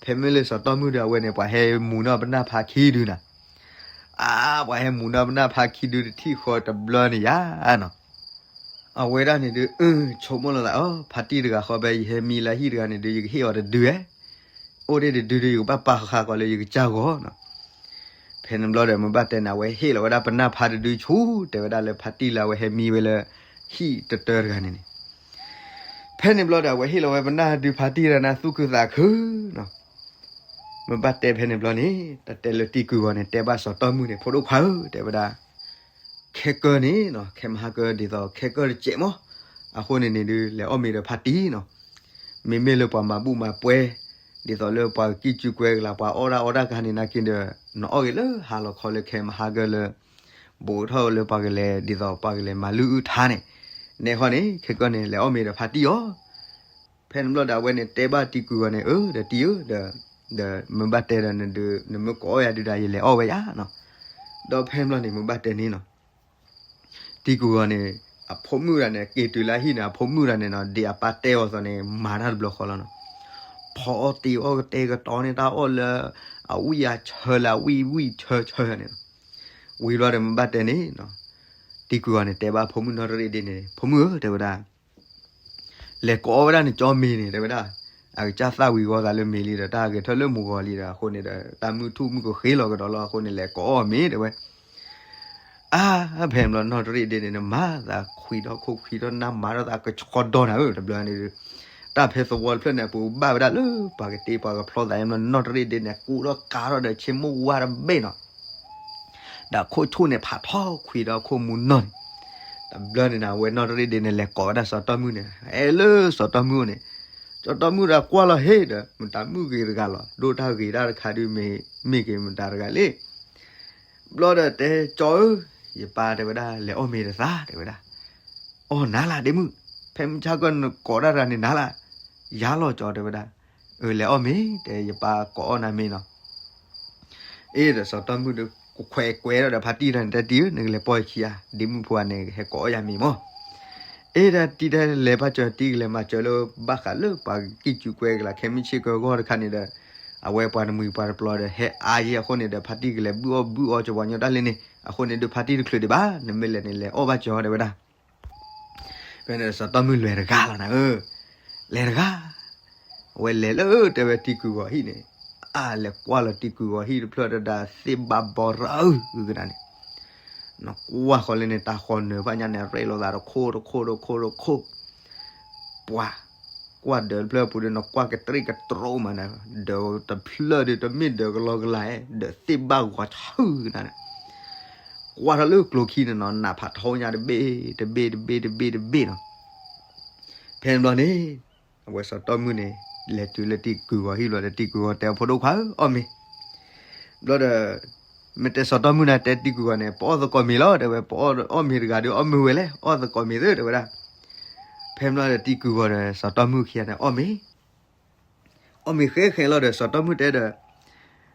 ဖဲမ့ၢ်လၢစီၤတီမုၢ်ဒီးအဝဲန့ၣ် ပှၤဟဲမူၤနီၢ်ပနၢ်ဖါခံဒုနၤ အါ, ပှၤဟဲမူၤနီၢ်ပနၢ်ဖါခံဒုတထံၣ်ဃီတဘျီန့ၣ်ယါနီၤ. အဝဲဒၣ်န့ၣ်ဒုး အၢ, ဆိကမိၣ်လီၤသးအီၤ, ဖါတံၢ်တဂၤဃီဖဲယဟဲမံလၢဟံၣ်တဂၤန့ၣ်ဒုး ယကဟ့ၣ်အီၤတဒုဧါ, အိၣ်ဒ့ၣ်တဒုဒုး ယကဘၣ်ပာ်ဃာ်ဃီလၢယကစၢ်ဂီၤနီၤ. ဖဲန့ၣ်ဘျီဒီးမ့ၢ်ဘၣ်တဲန့ၣ် အဝဲဟ့ၣ်လီၤဝဲဒၣ်ပနၢ်ဖါတဒုဆူ တဲဝဲဒၣ်လၢဖါတံၢ်လၢအဝဲဟဲမံဝဲလၢ ဟံၣ်တတၢတဂၤန့ၣ်န့ၣ် ဖဲန့ၣ်ဘျီဒီး အဝဲဟ့ၣ်လီၤဝဲပနၢ်ဒုးဖါတံၢ်တၢ်န့ၣ် သူၣ်ခုသးခုနီၤ. မ့ၢ်ဘၣ်တဲဖဲန့ၣ်ဘျီန့ၣ် တၢ်တဲလၢတံၢ်ကုၢ်ဂီၤန့ၣ် တဲဘၣ်စီၤတီၢ်မုၣ်န့ၣ် ဖိဒိၣ်ခွါဧၢ တဲဝဲဒၣ်, ခဲကၢန့ၣ်နီၤ ခဲမဟါကၢဒ်သိးခဲကၢတစဲးမး, အဃိန့ၣ်န့ၣ်ဒုး လဲၤအီၣ်မ့ၤဒီးဖါတံၢ်နီၤ. မ့မ့ၢ်လၢပှၤမၤဘူၣ်မၤပှဲၤ ဒ်သိးလၢပှၤကစံၣ်ကူကွဲကလး ပှၤအီၣ်ဒၣ်အီဒၣ်ကဟါန့ၣ် နာ်က့ဒီး နအီၣ်ဂ့ၤလၢဟါလီၤခီလၢခဲမဟါကၢလၢ ဘူးထီၣ်လၢပှၤကလဲၤ ဒ်သိးပှၤကလဲၤမၤလုၢ်အုၣ်ထါန့ၣ်, နဲဃီန့ၣ် ခဲကၢန့ၣ် လဲၤအီၣ်မ့ၤဒီးဖါတံၢ်အီၤ. ဖဲန့ၣ်ဘျီဒီး အဝဲန့ၣ်တဲဘၣ်တံၢ်ကုၢ်ဂီၤန့ၣ် အၢ ဒီးတံၢ်ဧၢ ဒီး ဒီးမ့ၢ်ဘၣ်တဲဒီး နမ့ၢ်ကိးအီၣ်ယၤဒုးဒီး ယလဲၤအီၣ်ဝဲယၤနီၤ. ဒီးဖဲန့ၣ်ဘျီန့ၣ် မ့ၢ်ဘၣ်တဲန့ၣ်နီၤ တံၢ်ကုၢ်ဂီၤန့ၣ် အဖိမုၣ်တဂၤန့ၣ် က့ၤတုၤလၢဟံၣ်န့ၣ် အဖိမုၣ်တဂၤန့ၣ်နီၤ ဒ်အပၢ်တဲအီၤအသိးန့ၣ် မၤတၢ်တဘျီဃီလီၤနီၤ. ဖီအီၣ်တ့အီၣ်ကတဲာ်ကတီၤန့ၢ် တၢ်အီၣ်လၢ အဝံၣ်အဆၢလၢအဝံၣ်ဝံၣ်ဆၢဆၢန့ၣ်နီၤ. ဝံၤဘျီဒီး မ့ၢ်ဘၣ်တဲန့ၣ်နီၤ တံၢ်ကုၢ်ဂီၤန့ၣ် တဲဘၣ်ဖိမုၣ်နီၢ်တရ့ၣ်ဒ့န့ၣ် ဖိမုၣ်ဧၢ တဲဝဲဒၣ် လဲၤကိးအီၣ်ဝဲဒၣ်နကၠီမ့ၤန့ၣ် တဲဝဲဒၣ်. အကစၢ်သၣ်ဝံၤဂီၤသးလၢမ့ၤလံဒီး တၢ်ဂဲၤထၢၣ်လၢမုၢ်ဂီၤလံဒီး အဃိန့ၣ်ဒီး တၢ်မုၢ်ထူၣ်မုၢ်ကဃ့လီၤကဒီးလီၤ. အဃိန့ၣ် လဲၤကိးအီၣ်မ့ၤ တဲဝဲ. အါ ဖဲန့ၣ်ဘျီ နီၢ်တရ့ၣ်ဒ့န့ၣ် နမၤသးခွံးထီၣ်ခိၣ်ခွံးထီၣ်နၢ်မၤထီၣ်သးကဆှီဒီနၤဧၢ တဘျီန့ၣ်ဒီး တၢ်ဖဲသဝီတဖျၢၣ်န့ၣ် အပူၤဘၣ်ဝဲဒၣ်လၢပှၤကတ့ပှၤကဖျီသး နီၢ်တရ့ၣ်ဒ့န့ၣ် ကူထီၣ်ကါထီၣ်ဒီးဆ့မိၢ်ဝါတဘ့ၣ်နီၤ ဒီးခိၣ်ဆူၣ်န့ၣ် ဖးထီၣ်ခွံးဒီးခိၣ်မူနီၢ်န့ၣ်. တဘျီန့ၣ်နီၤ အဝဲနီၢ်တရ့ၣ်ဒ့န့ၣ် လဲၤကိးဝဲဒၣ်စီၤတီၢ်မုၣ်န့ၣ် အဲၣ်လၢစီၤတီၢ်မုၣ်အိၣ်န့ၣ်. စီၤတီၢ်မုၣ်ဒီးကွၢ်လီၤဟ့ၣ်ဒီး မတၤမုၣ်ဂ့ၤတဂၤလီၤ. ဒိၣ်တၢ်ဂ့ၤတၢ်တခါဒုး မ့ၢ်မ့ၢ်က့ၤမတၤတဂၤလဲၣ်. ဘျီဒီးတဲ ကၠီဧၢ, ယပၢ်တဲဝဲဒၣ် လဲၤအီၣ်မ့ၤတသး တဲဝဲဒၣ်. အီၣ်နၤလၢဒ့မုၣ်, ဖဲမုၢ်ဆါခီနကိးတၢ်တဂၤန့ၣ်နၤလၢ. ယၤလီၤကၠီ တဲဝဲဒၣ်. အၢ လဲၤအီၣ်မ့ၤ တဲ ယပၢ်ကိးအီၣ်နၤမ့ၤနီၤ. အ့ဒီးစီၤတီၢ်မုၣ်ဒီး ကခွဲးကွဲးဒီးဖါတံၢ်တၢ်န့ၣ် တဲတံၢ်ဧၢ နကလဲၤပိာ်ယခံဧါ, ဒ့မုၣ်ဖိဧါန့ၣ် ဟဲကိးအီၣ်ယၤမ့ၤမး. အ့ဒၣ်တံၢ်တဲလဲၤဘၣ်ကၠီ တံၢ်ကလဲၤမၤစၢၤလၢဘၣ်ဃးလၢပှၤကစံၣ်ကူကွဲကလး ခဲမုၢ်ဆ့ၣ်ကၢဂီၢ်တခါန့ၣ်ဒီး အဝဲပှၤတမှံၤပှၤတပျီၤဒီး ဟဲအါယံၤအဃိန့ၣ်ဒီး ဖါတံၢ်ကလဲၤဘုၣ်အီၣ်ဘုၣ်အီကၠီပှၤညီတၢ်လၢန့ၣ် အဃိန့ၣ်ဒုးဖါတံၢ်တချုးဒံးဘၣ် နမ့ၢ်လဲၤန့ၣ် လဲၤအီၣ်ဘၣ်ကၠီ တဲဝဲဒၣ်. ဖဲန့ၣ်စီၤတီၢ်မုၣ်လဲၤတဂၤလီၤနၤဧၢ, လဲၤတဂၤ. အဝဲလဲၤလၢတဲဝဲတံၢ်ကုၢ်ဂီၤဟံၣ်န့ၣ်, အါလဲၤကွၢ်လီၤတံၢ်ကုၢ်ဂီၤဟံၣ်တဖျၢၣ်တဒၣ်သ့ၣ်ဘၣ်ဘီရၢအုၣ်ကဒါန့ၣ်, နကွၢ်ဃီလၢန့ၣ် တၢ်ဃီနၢၤဘၣ်ညါန့ၣ် ရဲၣ်လိာ်သးတခိၣ်တခိၣ်တခိၣ်တခိၣ်, ပှၤ ကွၢ်ဒၢးတဖျၢၣ်ပူၤဒီး နကွၢ်ကတြ့ၣ်ကတြိမးနၤ, ဒၢးတဖျၢၣ်ဒီး တမ့ၢ်ဒၢးကလီကလီဧါ, ဒၢးသ့ၣ်ဘၣ်ဂီၤဆူကဒါန့ၣ်, ကွၢ်ထီၣ်လၢကျိၤခံန့ၣ်နီၤ နးဖးထီညါတဘ့ၣ်တဘ့ၣ်တဘ့ၣ်တဘ့ၣ်တဘ့ၣ်နီၤ. ဖဲန့ၣ်ဘျီန့ၣ် အဝဲစီၤတီၢ်မုၣ်န့ၣ် လဲၤတုၤလၢတံၢ်ကုၢ်ဂီၤဟံၣ်ဘျီဒီး တံၢ်ကုၢ်ဂီၤတဲအဖိဒိၣ်ခွါဧၢ အီၣ်မ့ၤ. ဘျီဒီး မ့ၢ်တဲစီၤတီၢ်မုၣ်န့ၣ် တဲတံၢ်ကုၢ်ဂီၤန့ၣ် ပအီၣ်သကိးမ့ၤလီၤ တဲဝဲ, ပအီၣ်မ့ၤတဂၤဒီး အီၣ်မ့ၤဝဲလဲၣ်, အီၣ်သကိးမ့ၤသ့ တဲဝဲဒၣ်. ဖဲန့ၣ်ဘျီဒီးတံၢ်ကုၢ်ဂီၤဒီး စီၤတီၢ်မုၣ်ခံဂၤန့ၣ် အီၣ်မ့ၤ အီၣ်မ့ၤဃဲဃဲလီၤဒီး စီၤတီၢ်မုၣ်တဲဒီး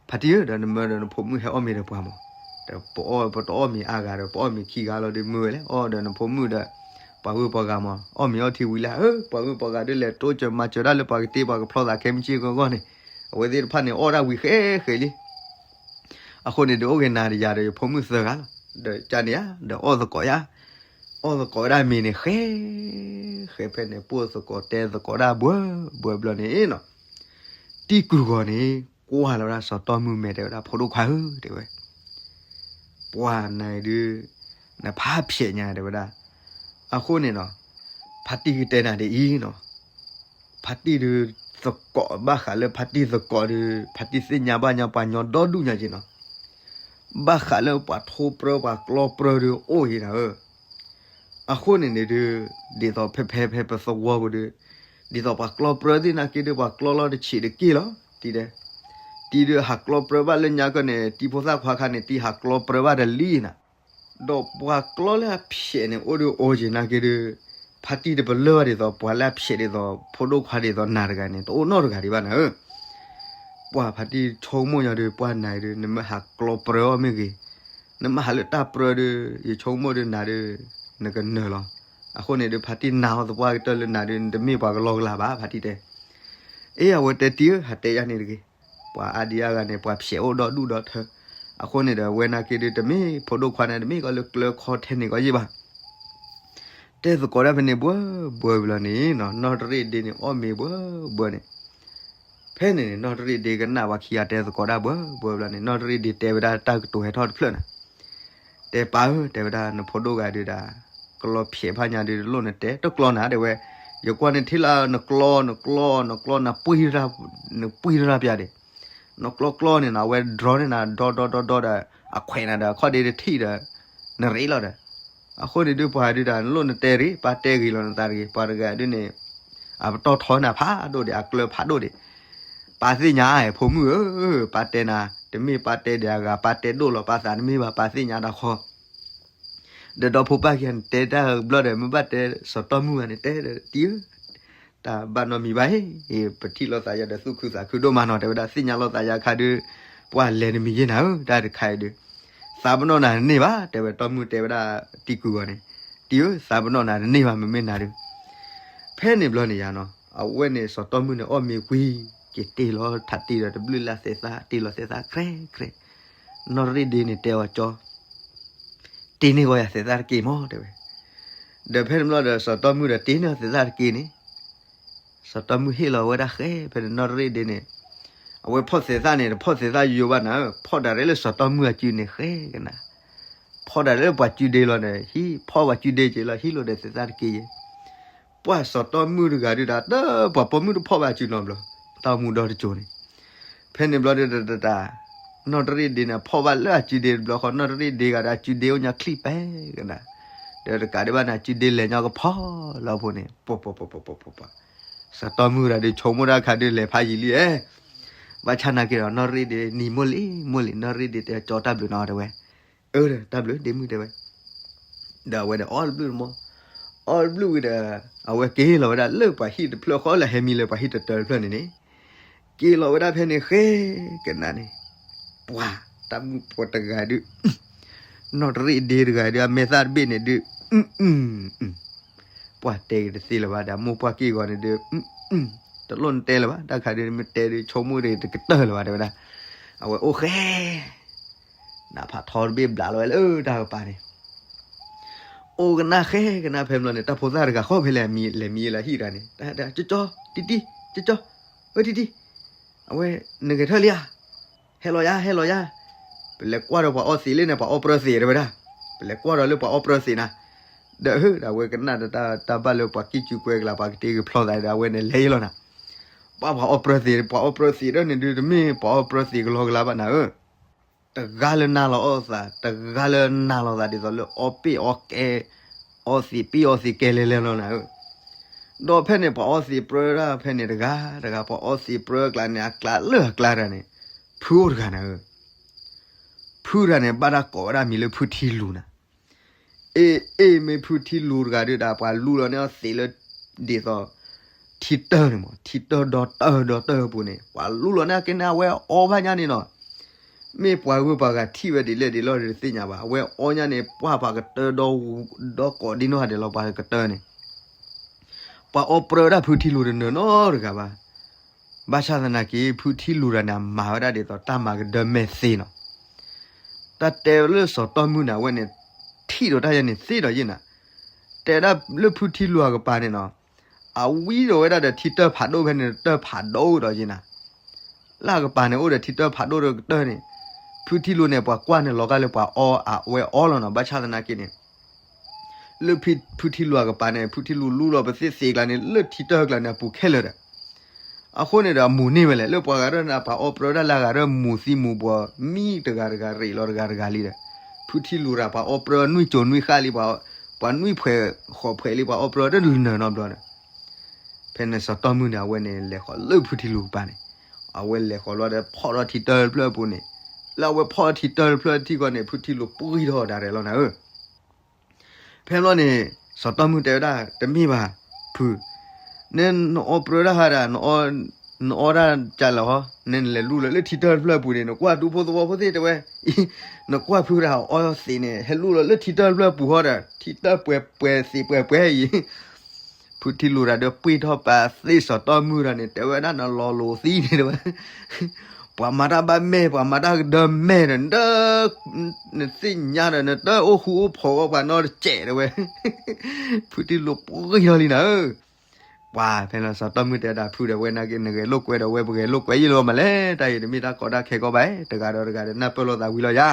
ဖါတံၢ်ဧၢ, ဒီးနမၢဒီးနဖိမုၣ်ဟဲအီၣ်မ့ၤဒီးပှၤမး, ဒီးပအီၣ်ပတအီၣ်မ့ၤအါဂၤဒီး ပအီၣ်မ့ၤခံဂၤလီၤဒီး မုာ်ဝဲလဲၣ်, အီၣ်ဒီးနဖိမုၣ်ဒီး ပှၤဂုၢ်ပှၤဂၤမး အီၣ်မ့ၤအီထံဝံၤလၢ ဧၢ ပှၤဂုၢ်ပှၤဂၤဒုးလဲၤတိစၢၤမၤစၢၤဒၣ်လၢပှၤကတ့ပှၤကဖျီသးခဲမုၢ်ဆ့ၣ်ဂီၢ်ဂီၢ်န့ၣ်, အဝဲသ့ၣ်တဖၣ်န့ၣ် အီၣ်ဒၣ်ဝံၤဃဲဃဲလံ. အဃိန့ၣ်ဒီး အိၣ်က့ၤနၤဒီးယၤဒီးယဖိမုၣ်သၢဂၤလီၤ, ဒီးကန့ၣ်ဧါ, ဒီးအီၣ်သကိးယၤ, အီၣ်သကိးဝဲဒၣ်မ့ၤန့ၣ် ဃဲ ဃဲဖဲန့ၣ် ပိၢ်သကိးတဲသကိးဒၣ်ဘှၢဘှၢဘျီန့ၣ်နီၤ, တံၢ်ကုၢ်ဂီၤန့ၣ် ကွၢ်လီၤဝဲဒၣ်စီၤတီၢ်မုၣ်မဲာ်တဲဝဲဒၣ် ဖိဒိၣ်ခွါဧၢ တဲဝဲ, ပှၤနၤအံၤဒုး နဖးဖျဲးညါတဲဝဲဒၣ်. အဃိန့ၣ်နီၤ, ဖါတံၢ်ကတဲနၤဒ်အံၤနီၤ, ဖါတံၢ်ဒုး သကိးဘၣ်ဃးလၢဖါတံၢ်သကိးဒုး ဖါတံၢ်သ့ၣ်ညါဘၣ်ညါပှၤညီဒီဒူၣ်ညါက့ၤနီၤ, ဘၣ်ဃးလၢပှၤထိပြၢပှၤကျီပြၢဒုးအိၣ်အံၤနၤဧၢ. အဃိန့ၣ်န့ၣ်ဒုး ဒ်သိးဖဲဖဲဖဲပသဝီပူၤဒုး ဒ်သိးပှၤကျီပြၢသ့ၣ်နာ်က့ဒုး ပှၤကျီလီၤတဆံးတက့ၢ်လီၤ တံၢ်တဲ, တံၢ်ဒုးဟးကျီပြၢဘၣ်လၢညါကီၢ်န့ၣ် တံၢ်ဖိသၣ်ခွါခါန့ၣ် တံၢ်ဟးကျီပြၢဘၣ်တလံနၤ, ဒီးပှၤကျီလၢအဖျဲးန့ၣ် အိၣ်ဒုးအိၣ်က့ၤနာ်က့ဒုး ဖါတံၢ်တပလၢၢ်ဘၣ်ဒ်သိး ပှၤလၢအဖျဲးဒ်သိး ဖိဒိၣ်ခွါဒ်သိးနၤတဂၤန့ၣ် တအိၣ်နီတဂၤဒံးဘၣ်နၤဧၢ. ပှၤဖါတံၢ်ဆိကမိၣ်ညီဒုး ပှၤနၤအံၤဒုး နမ့ၢ်ဟးကျီပြၢအီၣ်မ့ၢ်ဂ့ၤ, နမ့ၢ်ဟးလၢတၢ်ပြၢဒုး ယဆိကမိၣ်ဒုးနၤဒုး နကနၢၤလီၤ. အဃိန့ၣ်ဒုး ဖါတံၢ်နာ်အီၤသပှၢ်ကတၢၢ်လၢနၤဒုး နတမ့ၢ်ပှၤကလီကလၤဘၣ် ဖါတံၢ်တဲ. အ့ အဝဲတဲတံၢ်ဧၢ ဟးတဲယၤန့ၣ်တဂ့ၤ. ပှၤအါဒံအါဂၤန့ၣ် ပှၤဖျဲးအိၣ်ဒီဒူၣ်ဒီထၢ. အဃိန့ၣ်ဒီး အဝဲနာ်က့ဒုး တမ့ၢ်ဖိဒိၣ်ခွါန့ၣ် တမ့ၢ်ကီးလၢကျၢၤခီထဲန့ၣ်ကီးယ့ၢ်ဘၣ်. တဲသကိးဒၣ်ဖဲန့ၣ်ဘှၢဘှၢဘျီန့ၣ်နီၤ နီၢ်တရ့ၣ်ဒ့န့ၣ် အီၣ်မ့ၤဘှၢဘှၢန့ၣ်. ဖဲန့ၣ်န့ၣ် နီၢ်တရ့ၣ်ဒ့ကနၣ်ပှၤခံဂၤတဲသကိးဒၣ်ဘှၢဘှၢဘျီန့ၣ် နီၢ်တရ့ၣ်ဒ့တဲဝဲဒၣ်တၢ်ကတိၤဟဲထီၣ်တဖျၢၣ်နၤ. တဲပၢ်ဧၢ တဲဝဲဒၣ် နဖိဒိၣ်ဂၤဒုးဒၣ် ကျီဖျဲးဖးညါဒုး တလိၣ်နတဲတကျီနၤ တဲဝဲ. ယကွၢ်န့ၣ်ထံၣ်လၢနကျီ နကျီ နကျီ နပှ့ၤ နပှ့ၤတရၣ်ပျၢ်ဒံး, နကျီကျီန့ၣ်နီၤ အဝဲဒြီန့ၢ်နၤ ဒီဒီဒီဒီဒီး အခွဲးနၤဒီး အခီၣ်ဒ့တထံၣ်ဒီး နရ့လီၤဒီး, အဃိန့ၣ်ဒုးပှၤဒုးတၢ် နလိၣ်နတဲတဂ့ၤ ပၢ်တဲဂ့ၤလီၤနသးတဂ့ၤ ပှၤတဂၤဒုးန့ၣ် အပတီၢ်ထီနၤဖးဒိၣ်ဒံး အကျၢၤဖးဒိၣ်ဒံး, ပၢ်သ့ၣ်ညါ ဖိမုၣ်ဧၢ, ပၢ်တဲနၤ တမ့ၢ်ပၢ်တဲဒံးအဂၤ ပၢ်တဲဒိၣ်လီၤပၢ်သးတမ့ၢ်ဘၣ် ပၢ်သ့ၣ်ညါတၢ်ဃီ ဒီးဒီဖိပၢ်ခံဂၤန့ၣ် တဲတၢ်ဘျီဒီး မ့ၢ်ဘၣ်တဲစီၤတီမုၢ်ဘၣ်န့ၣ် တဲဒီးတံၤဧၢ, တၢ်ဘၣ်နီတမံၤဘၣ်အံၤ, ပထံၣ်လိာ်သးယၤဒီးသူၣ်ခုသးခုဒိၣ်မးနီၤ တဲဝဲဒၣ် သ့ၣ်ညါလိာ်သးယၤခါဒုး, ပှၤလဲၤတမံၤယ့ၢ်နၤဧၢ တၢ်တခါအံၤဒုး, သးပနီၣ်နၤတန့ၢ်ဘၣ် တဲဝဲတီမုၢ်တဲဝဲဒၣ်တံၤကုာ်ဂီၤန့ၣ်, တံၤဧၢ သးပနီၣ်နၤတန့ၢ်ဘၣ် မ့မ့ၢ်နၤဒုး ဖဲန့ၣ်ဘျီန့ၣ်ယါနီၤ အဝဲန့ၣ်စီၤတီမုၢ်န့ၣ် အီၣ်မ့ၤကွံာ်, က့ၤတ့ၢ်လီၤထးတ့ၢ်ဒီးတဘျုးလၢ်သဲးသၣ် တ့ၢ်လီၤသဲးသၣ်ခြဲးခြဲး, နီၢ်တရ့ၣ်ဒ့န့ၣ်တဲအီၤကၠီ, တ့န့ၢ်ဂီၤယၤသဲးသၣ်တက့ၢ်မး တဲဝဲ, ဒီးဖဲန့ၣ်ဘျီဒီးစီၤတီမုၢ်ဒီး တ့န့ၢ်သဲးသၣ်တက့ၢ်န့ၣ် စီၤတီမုၢ်ဟ့ၣ်လီၤဝဲဒၣ်ဃဲ ဖဲန့ၣ်နီၢ်တရ့ၣ်ဒ့န့ၣ်, အဝဲဖီၣ်သဲးသၣ်န့ၣ် တဖီၣ်သဲးသၣ်ယိယိဘၣ်နၤ, ဖီၣ်ဒၣ်ရဲၣ်လၢစီၤတီမုၢ်အစုန့ၣ်ဃဲကနၤ, ဖီၣ်ဒၣ်ရဲၣ်လၢပှၤစုဒ့လီၤန့ၣ် ဟံးဖီၣ်ပှၤစုဒ့က့ၤလီၤ ဟံးလိာ်ဒီးသဲးသၣ်တက့ၢ်ယဲ, ပှၤစီၤတီမုၢ်တဂၤဒုးဒၣ် တပှၤပိာ်မုၣ်တဖီၣ်ဘၣ်စုနီတဘျီ, တၢ်အိၣ်မူဒီတစိၤန့ၣ်, ဖဲန့ၣ်ဘျီဒီးတတၢ် နီၢ်တရ့ၣ်ဒ့န့ၣ် ဖီၣ်ဘၣ်လၢအစုဒ့တဘျီဃီ နီၢ်တရ့ၣ်ဒ့ဂၤဒီးအစုဒ့အိၣ်ညါချံပဲကနၤ, ဒီးတကးဒံးဘၣ်န့ၣ် အစုဒ့လဲၤညါကဖီလီၤဖိန့ၣ်, ပှၤ စီၤတီမုၢ်တဂၤဒုး ဆိကမိၣ်တၢ်ခါဒုး လဲၤဖးယံာ်လံဧဲ, ဘၣ်ဆၣ်နာ်က့ဒီး နီၢ်တရ့ၣ်ဒ့န့ၣ် မိၢ်လံ မိၢ်လံ နီၢ်တရ့ၣ်ဒ့တဲကၠီတၢ်ဘျုးနီၤတဲဝဲ, အၢ တၢ်ဘျုးဒ့မုၣ်တဲဝဲ ဒီးအဝဲဒီးအီၣ်တဘျုးတမီ, အီၣ်တဘျုးဝံၤဒီး အဝဲက့ၤလီၤဝဲဒၣ်လၢပှၤဟံၣ်တဖျၢၣ်ဃီလၢဟဲမံလၢပှၤဟံၣ်တတၢတဖျၢၣ်န့ၣ်န့ၣ်, က့ၤလီၤဝဲဒၣ်ဖဲန့ၣ်ဃဲကနၤန့ၣ်, ပှၤ တၢ်မုၣ်ပှၤတဂၤဒုး နီၢ်တရ့ၣ်ဒ့တဂၤဒုး အမဲာ်သၣ်တဘ့ၣ်န့ၣ်ဒုး ပှၤတဲက့ၤတသ့လၢၤဘၣ်ဒီး မိၢ်ပှၢ်က့ၢ်ဂီၤန့ၣ်ဒုး တလိၣ်နတဲလၢၤဘၣ် တၢ်ခါဒုး မ့ၢ်တဲဒုး ဆိကမိၣ်ဒုးတကတၢၢ်လၢၤဘၣ် တဲဝဲဒၣ်, အဝဲအိၣ်ဃဲ နဖးထီတဘ့ၣ်ဘျးလီၤဝဲလၢတၢ်ကပၤန့ၣ်, အိၣ်ကနၣ်ဃဲကနၣ်ဖဲမလီၤန့ၣ် တၢ်ဖိသၣ်တဂၤဃီဖဲလဲၣ် လဲၤမံလၢဟံၣ်တဂၤန့ၣ်, ကၠီကၠီ တံတံ ကၠီကၠီ အၢ တံတံ အဝဲ နဂဲၤထၢၣ်လံဧါ, ဟဲလီၤယါ ဟဲလီၤယါ, ပလဲၤကွၢ်ဒီးပှၤအီသံးလံန့ၣ် ပှၤအီပြၢသံးတဲဝဲဒၣ်, ပလဲၤကွၢ်ဒီးလၢပှၤအီပြၢသံးနၤ, ဒီးအၢ ဒီးအဝဲကနၣ်ဒီးတၢ်ဘၣ်လၢပှၤကံၣ်ကူကွဲကလၤ ပှၤကတ့ကဖျီသးဒီး အဝဲန့ၣ်လဲၤလီၤနၤ, ပှၤပှၤအီပြၢသံး ပှၤအီပြၢသံးဒီးန့ၣ်ဒုးတမ့ၢ်ပှၤအီပြၢသံးကလီကလၤဘၣ်နၤဧၢ တဂၤလၢနၤလီၤအီသး တဂၤလၢနၤလီၤသးဒ်သိးလၢအီပ့ၢ်အီကဲ အီသံးပ့ၢ်အီသံးကဲလဲၤလဲၤလီၤနၤဧၢ, ဒီးဖဲန့ၣ် ပှၤအီသံးပြၢဒၣ်ဖဲန့ၣ်တဂၤတဂၤ ပှၤအီသံးပြၢကျါန့ၣ် အကျါလၢအကျါတဂၤန့ၣ် ဖုအိၣ်တဂၤနၤဧၢ, ဖုတဂၤန့ၣ် ဘၣ်တၢ်ကိးဝဲဒၣ်မံၤလၢဖုထံလူၤနၤ အ့ အ့ မ့ၢ်ဖုထံလူၤတဂၤဒုးဒီး ပှၤလူလီၤန့ၢ်အီသံးလၢ ဒ်သိး ထံတၢၢ်န့ၣ်မး ထံတၢၢ်ဒီတၢၢ်ဒီတၢၢ်အပူၤန့ၣ် ပှၤလူလီၤန့ၢ်အက့န့ၣ် အဝဲအီဘၣ်ညါန့ၣ်နီၤ, မ့ၢ်ပှၤဂုၤပှၤဂၤထံၣ်ဝဲဒ်လဲၣ်ဒ်လဲၣ်ဒီးတသ့ၣ်ညါဘၣ် အဝဲအီညါန့ၣ် ပှၤပှၤကတၢၢ်ဒီ ဒီကိးဒ်နီၢ်ဂၤဒဲးလီၤ ပှၤကတၢၢ်န့ၣ် ပှၤအီပြၢဒၣ်ဖုထံလူၤတနၢၤနီတဂၤဘၣ်, ဘၣ်ဆၣ်သနာ်က့ ဖုထံလူၤတဂၤန့ၣ် အမၤဝဲဒၣ်ဒ်သိးတၢ်မၤကဒၢမဲာ်သ့နီၤ တၢ်တဲလၢစီၤတီမုၢ်န့ၣ် အဝဲန့ၣ် ထံၣ်ဒီးတၢ်ယဲန့ၣ်သ့ဒီးယဲနၤ, တဲဒၣ်လၢဖုထံလူၤအကပၤန့ၣ်နီၤ, အဝံဒီးဝဲဒၣ်ဒီးထံတၢၢ်ဖးဒိၣ်ဖဲန့ၣ် တၢၢ်ဖးဒိၣ်ဒီးယဲနၤ, လၢအကပၤန့ၣ် အိၣ်ဒီးထံတၢၢ်ဖးဒိၣ်ဒီးကတၢၢ်န့ၣ်, ဖုထံလူၤန့ၣ် ပှၤကွၢ်န့ၣ်လီၤကါလၢပှၤအီ အဝဲအီလီၤနီၤ, ဘၣ်ဆၣ်သနာ်က့န့ၣ် လၢဖုထံလူၤအကပၤန့ၣ် ဖုထံလူၤလူလီၤပသ့ၣ်သ့ကျါန့ၣ် လၢထံတၢၢ်ကျါန့ၣ် အပူၤခဲလၢာ်ဒီး အဃိန့ၣ်ဒီး အမူၤန့ၢ်ဝဲလဲၣ် လၢပှၤဂၤဒီးန့ၣ် ပှၤအီပြၢတၢ်လၢအဂၤဒီးမူၤသံမူၤဘှီး မံတဂၤတဂၤရ့ၣ်လီၤတဂၤတဂၤလံဒီး ဖုထံလူၤတၢ် ပှၤအီပြၢနွံစိၤနွံဃၣ်လံ ပှၤနွံဖှဲးဃိးဖှဲးလံ ပှၤအီပြၢတနၢၤနီတဘျီဒီး ဖဲန့ၣ်စီၤတီမုၢ်န့ၣ် အဝဲန့ၣ်လဲၤဃီၤလၢဖုထံလူၤကပၤန့ၣ် အဝဲလဲၤဃီၤလီၤဒီးဖီၣ်ထီၣ်ထံတၢၢ်တဖျၢၣ်အပူၤန့ၣ် လၢအဝဲဖီၣ်ထီၣ်ထံတၢၢ်တဖျၢၣ်ထံဃီန့ၣ် ဖုထံလူၤပှံၢ်ထီၣ်ဒၣ်ရဲၣ်လီၤနၤဧၢ ဖဲဘျီန့ၣ် စီၤတီမုၢ်တဲဝဲဒၣ် တမ့ၢ်ဘၣ် ဖု, နအီပြၢတၢ်ဟါဒၣ် နအီဒၣ်ကလဲာ်ဟီ နလဲၤလူလီၤလၢထံတၢၢ်တဖျၢၣ်အပူၤန့ၣ် နကွၢ်ဒူဖိသဝီဖိသ့ၣ်တဲဝဲ, နကွၢ်ဖုတၢ်အီသံးန့ၣ် ဟဲလူလီၤလၢထံတၢၢ်တဖျၢၣ်အပူၤဟီဒီး ထံတၢၢ်ပှဲၤပှဲၤသံးပှဲၤပှဲၤအံၤ ဖုထံလူၤတၢ်ဒီးပှ့ၤထီၣ်ပာ်သ့စီၤတီမုၢ်တၢ်န့ၣ် တဲဝဲဒၣ်နလီၤလိာ်သံန့ၣ်တဲဝဲ, ပှၤမၤတၢ်ဘၣ်မဲာ် ပှၤမၤတၢ်ကဒၢမဲာ်ဒီး နတ နသ့ၣ်ညါဒီး နတအိၣ်ဃူအိၣ်ဖိးဝဲပှၤနီတစဲးတဲဝဲ, ဖုထံလူၤပှ့ၤထီၣ်လံနၤဧၢ, ပှၤဖဲလီၤစီၤတီမုၢ်တဲဒၣ်ဖုဒီးဝဲနာ်က့ နဂဲၤလိာ်ကွဲဒီးဝဲပဂဲၤလိာ်ကွဲယံာ်လီၤမးလဲၣ် တၢ်အံၤတမ့ၢ်တၢ်ကီတၢ်ခဲကီဘၣ် တဂၤဒီးတဂၤဒီးနၢ်ပၢၢ်လိာ်သးဝံၤလီၤယၤ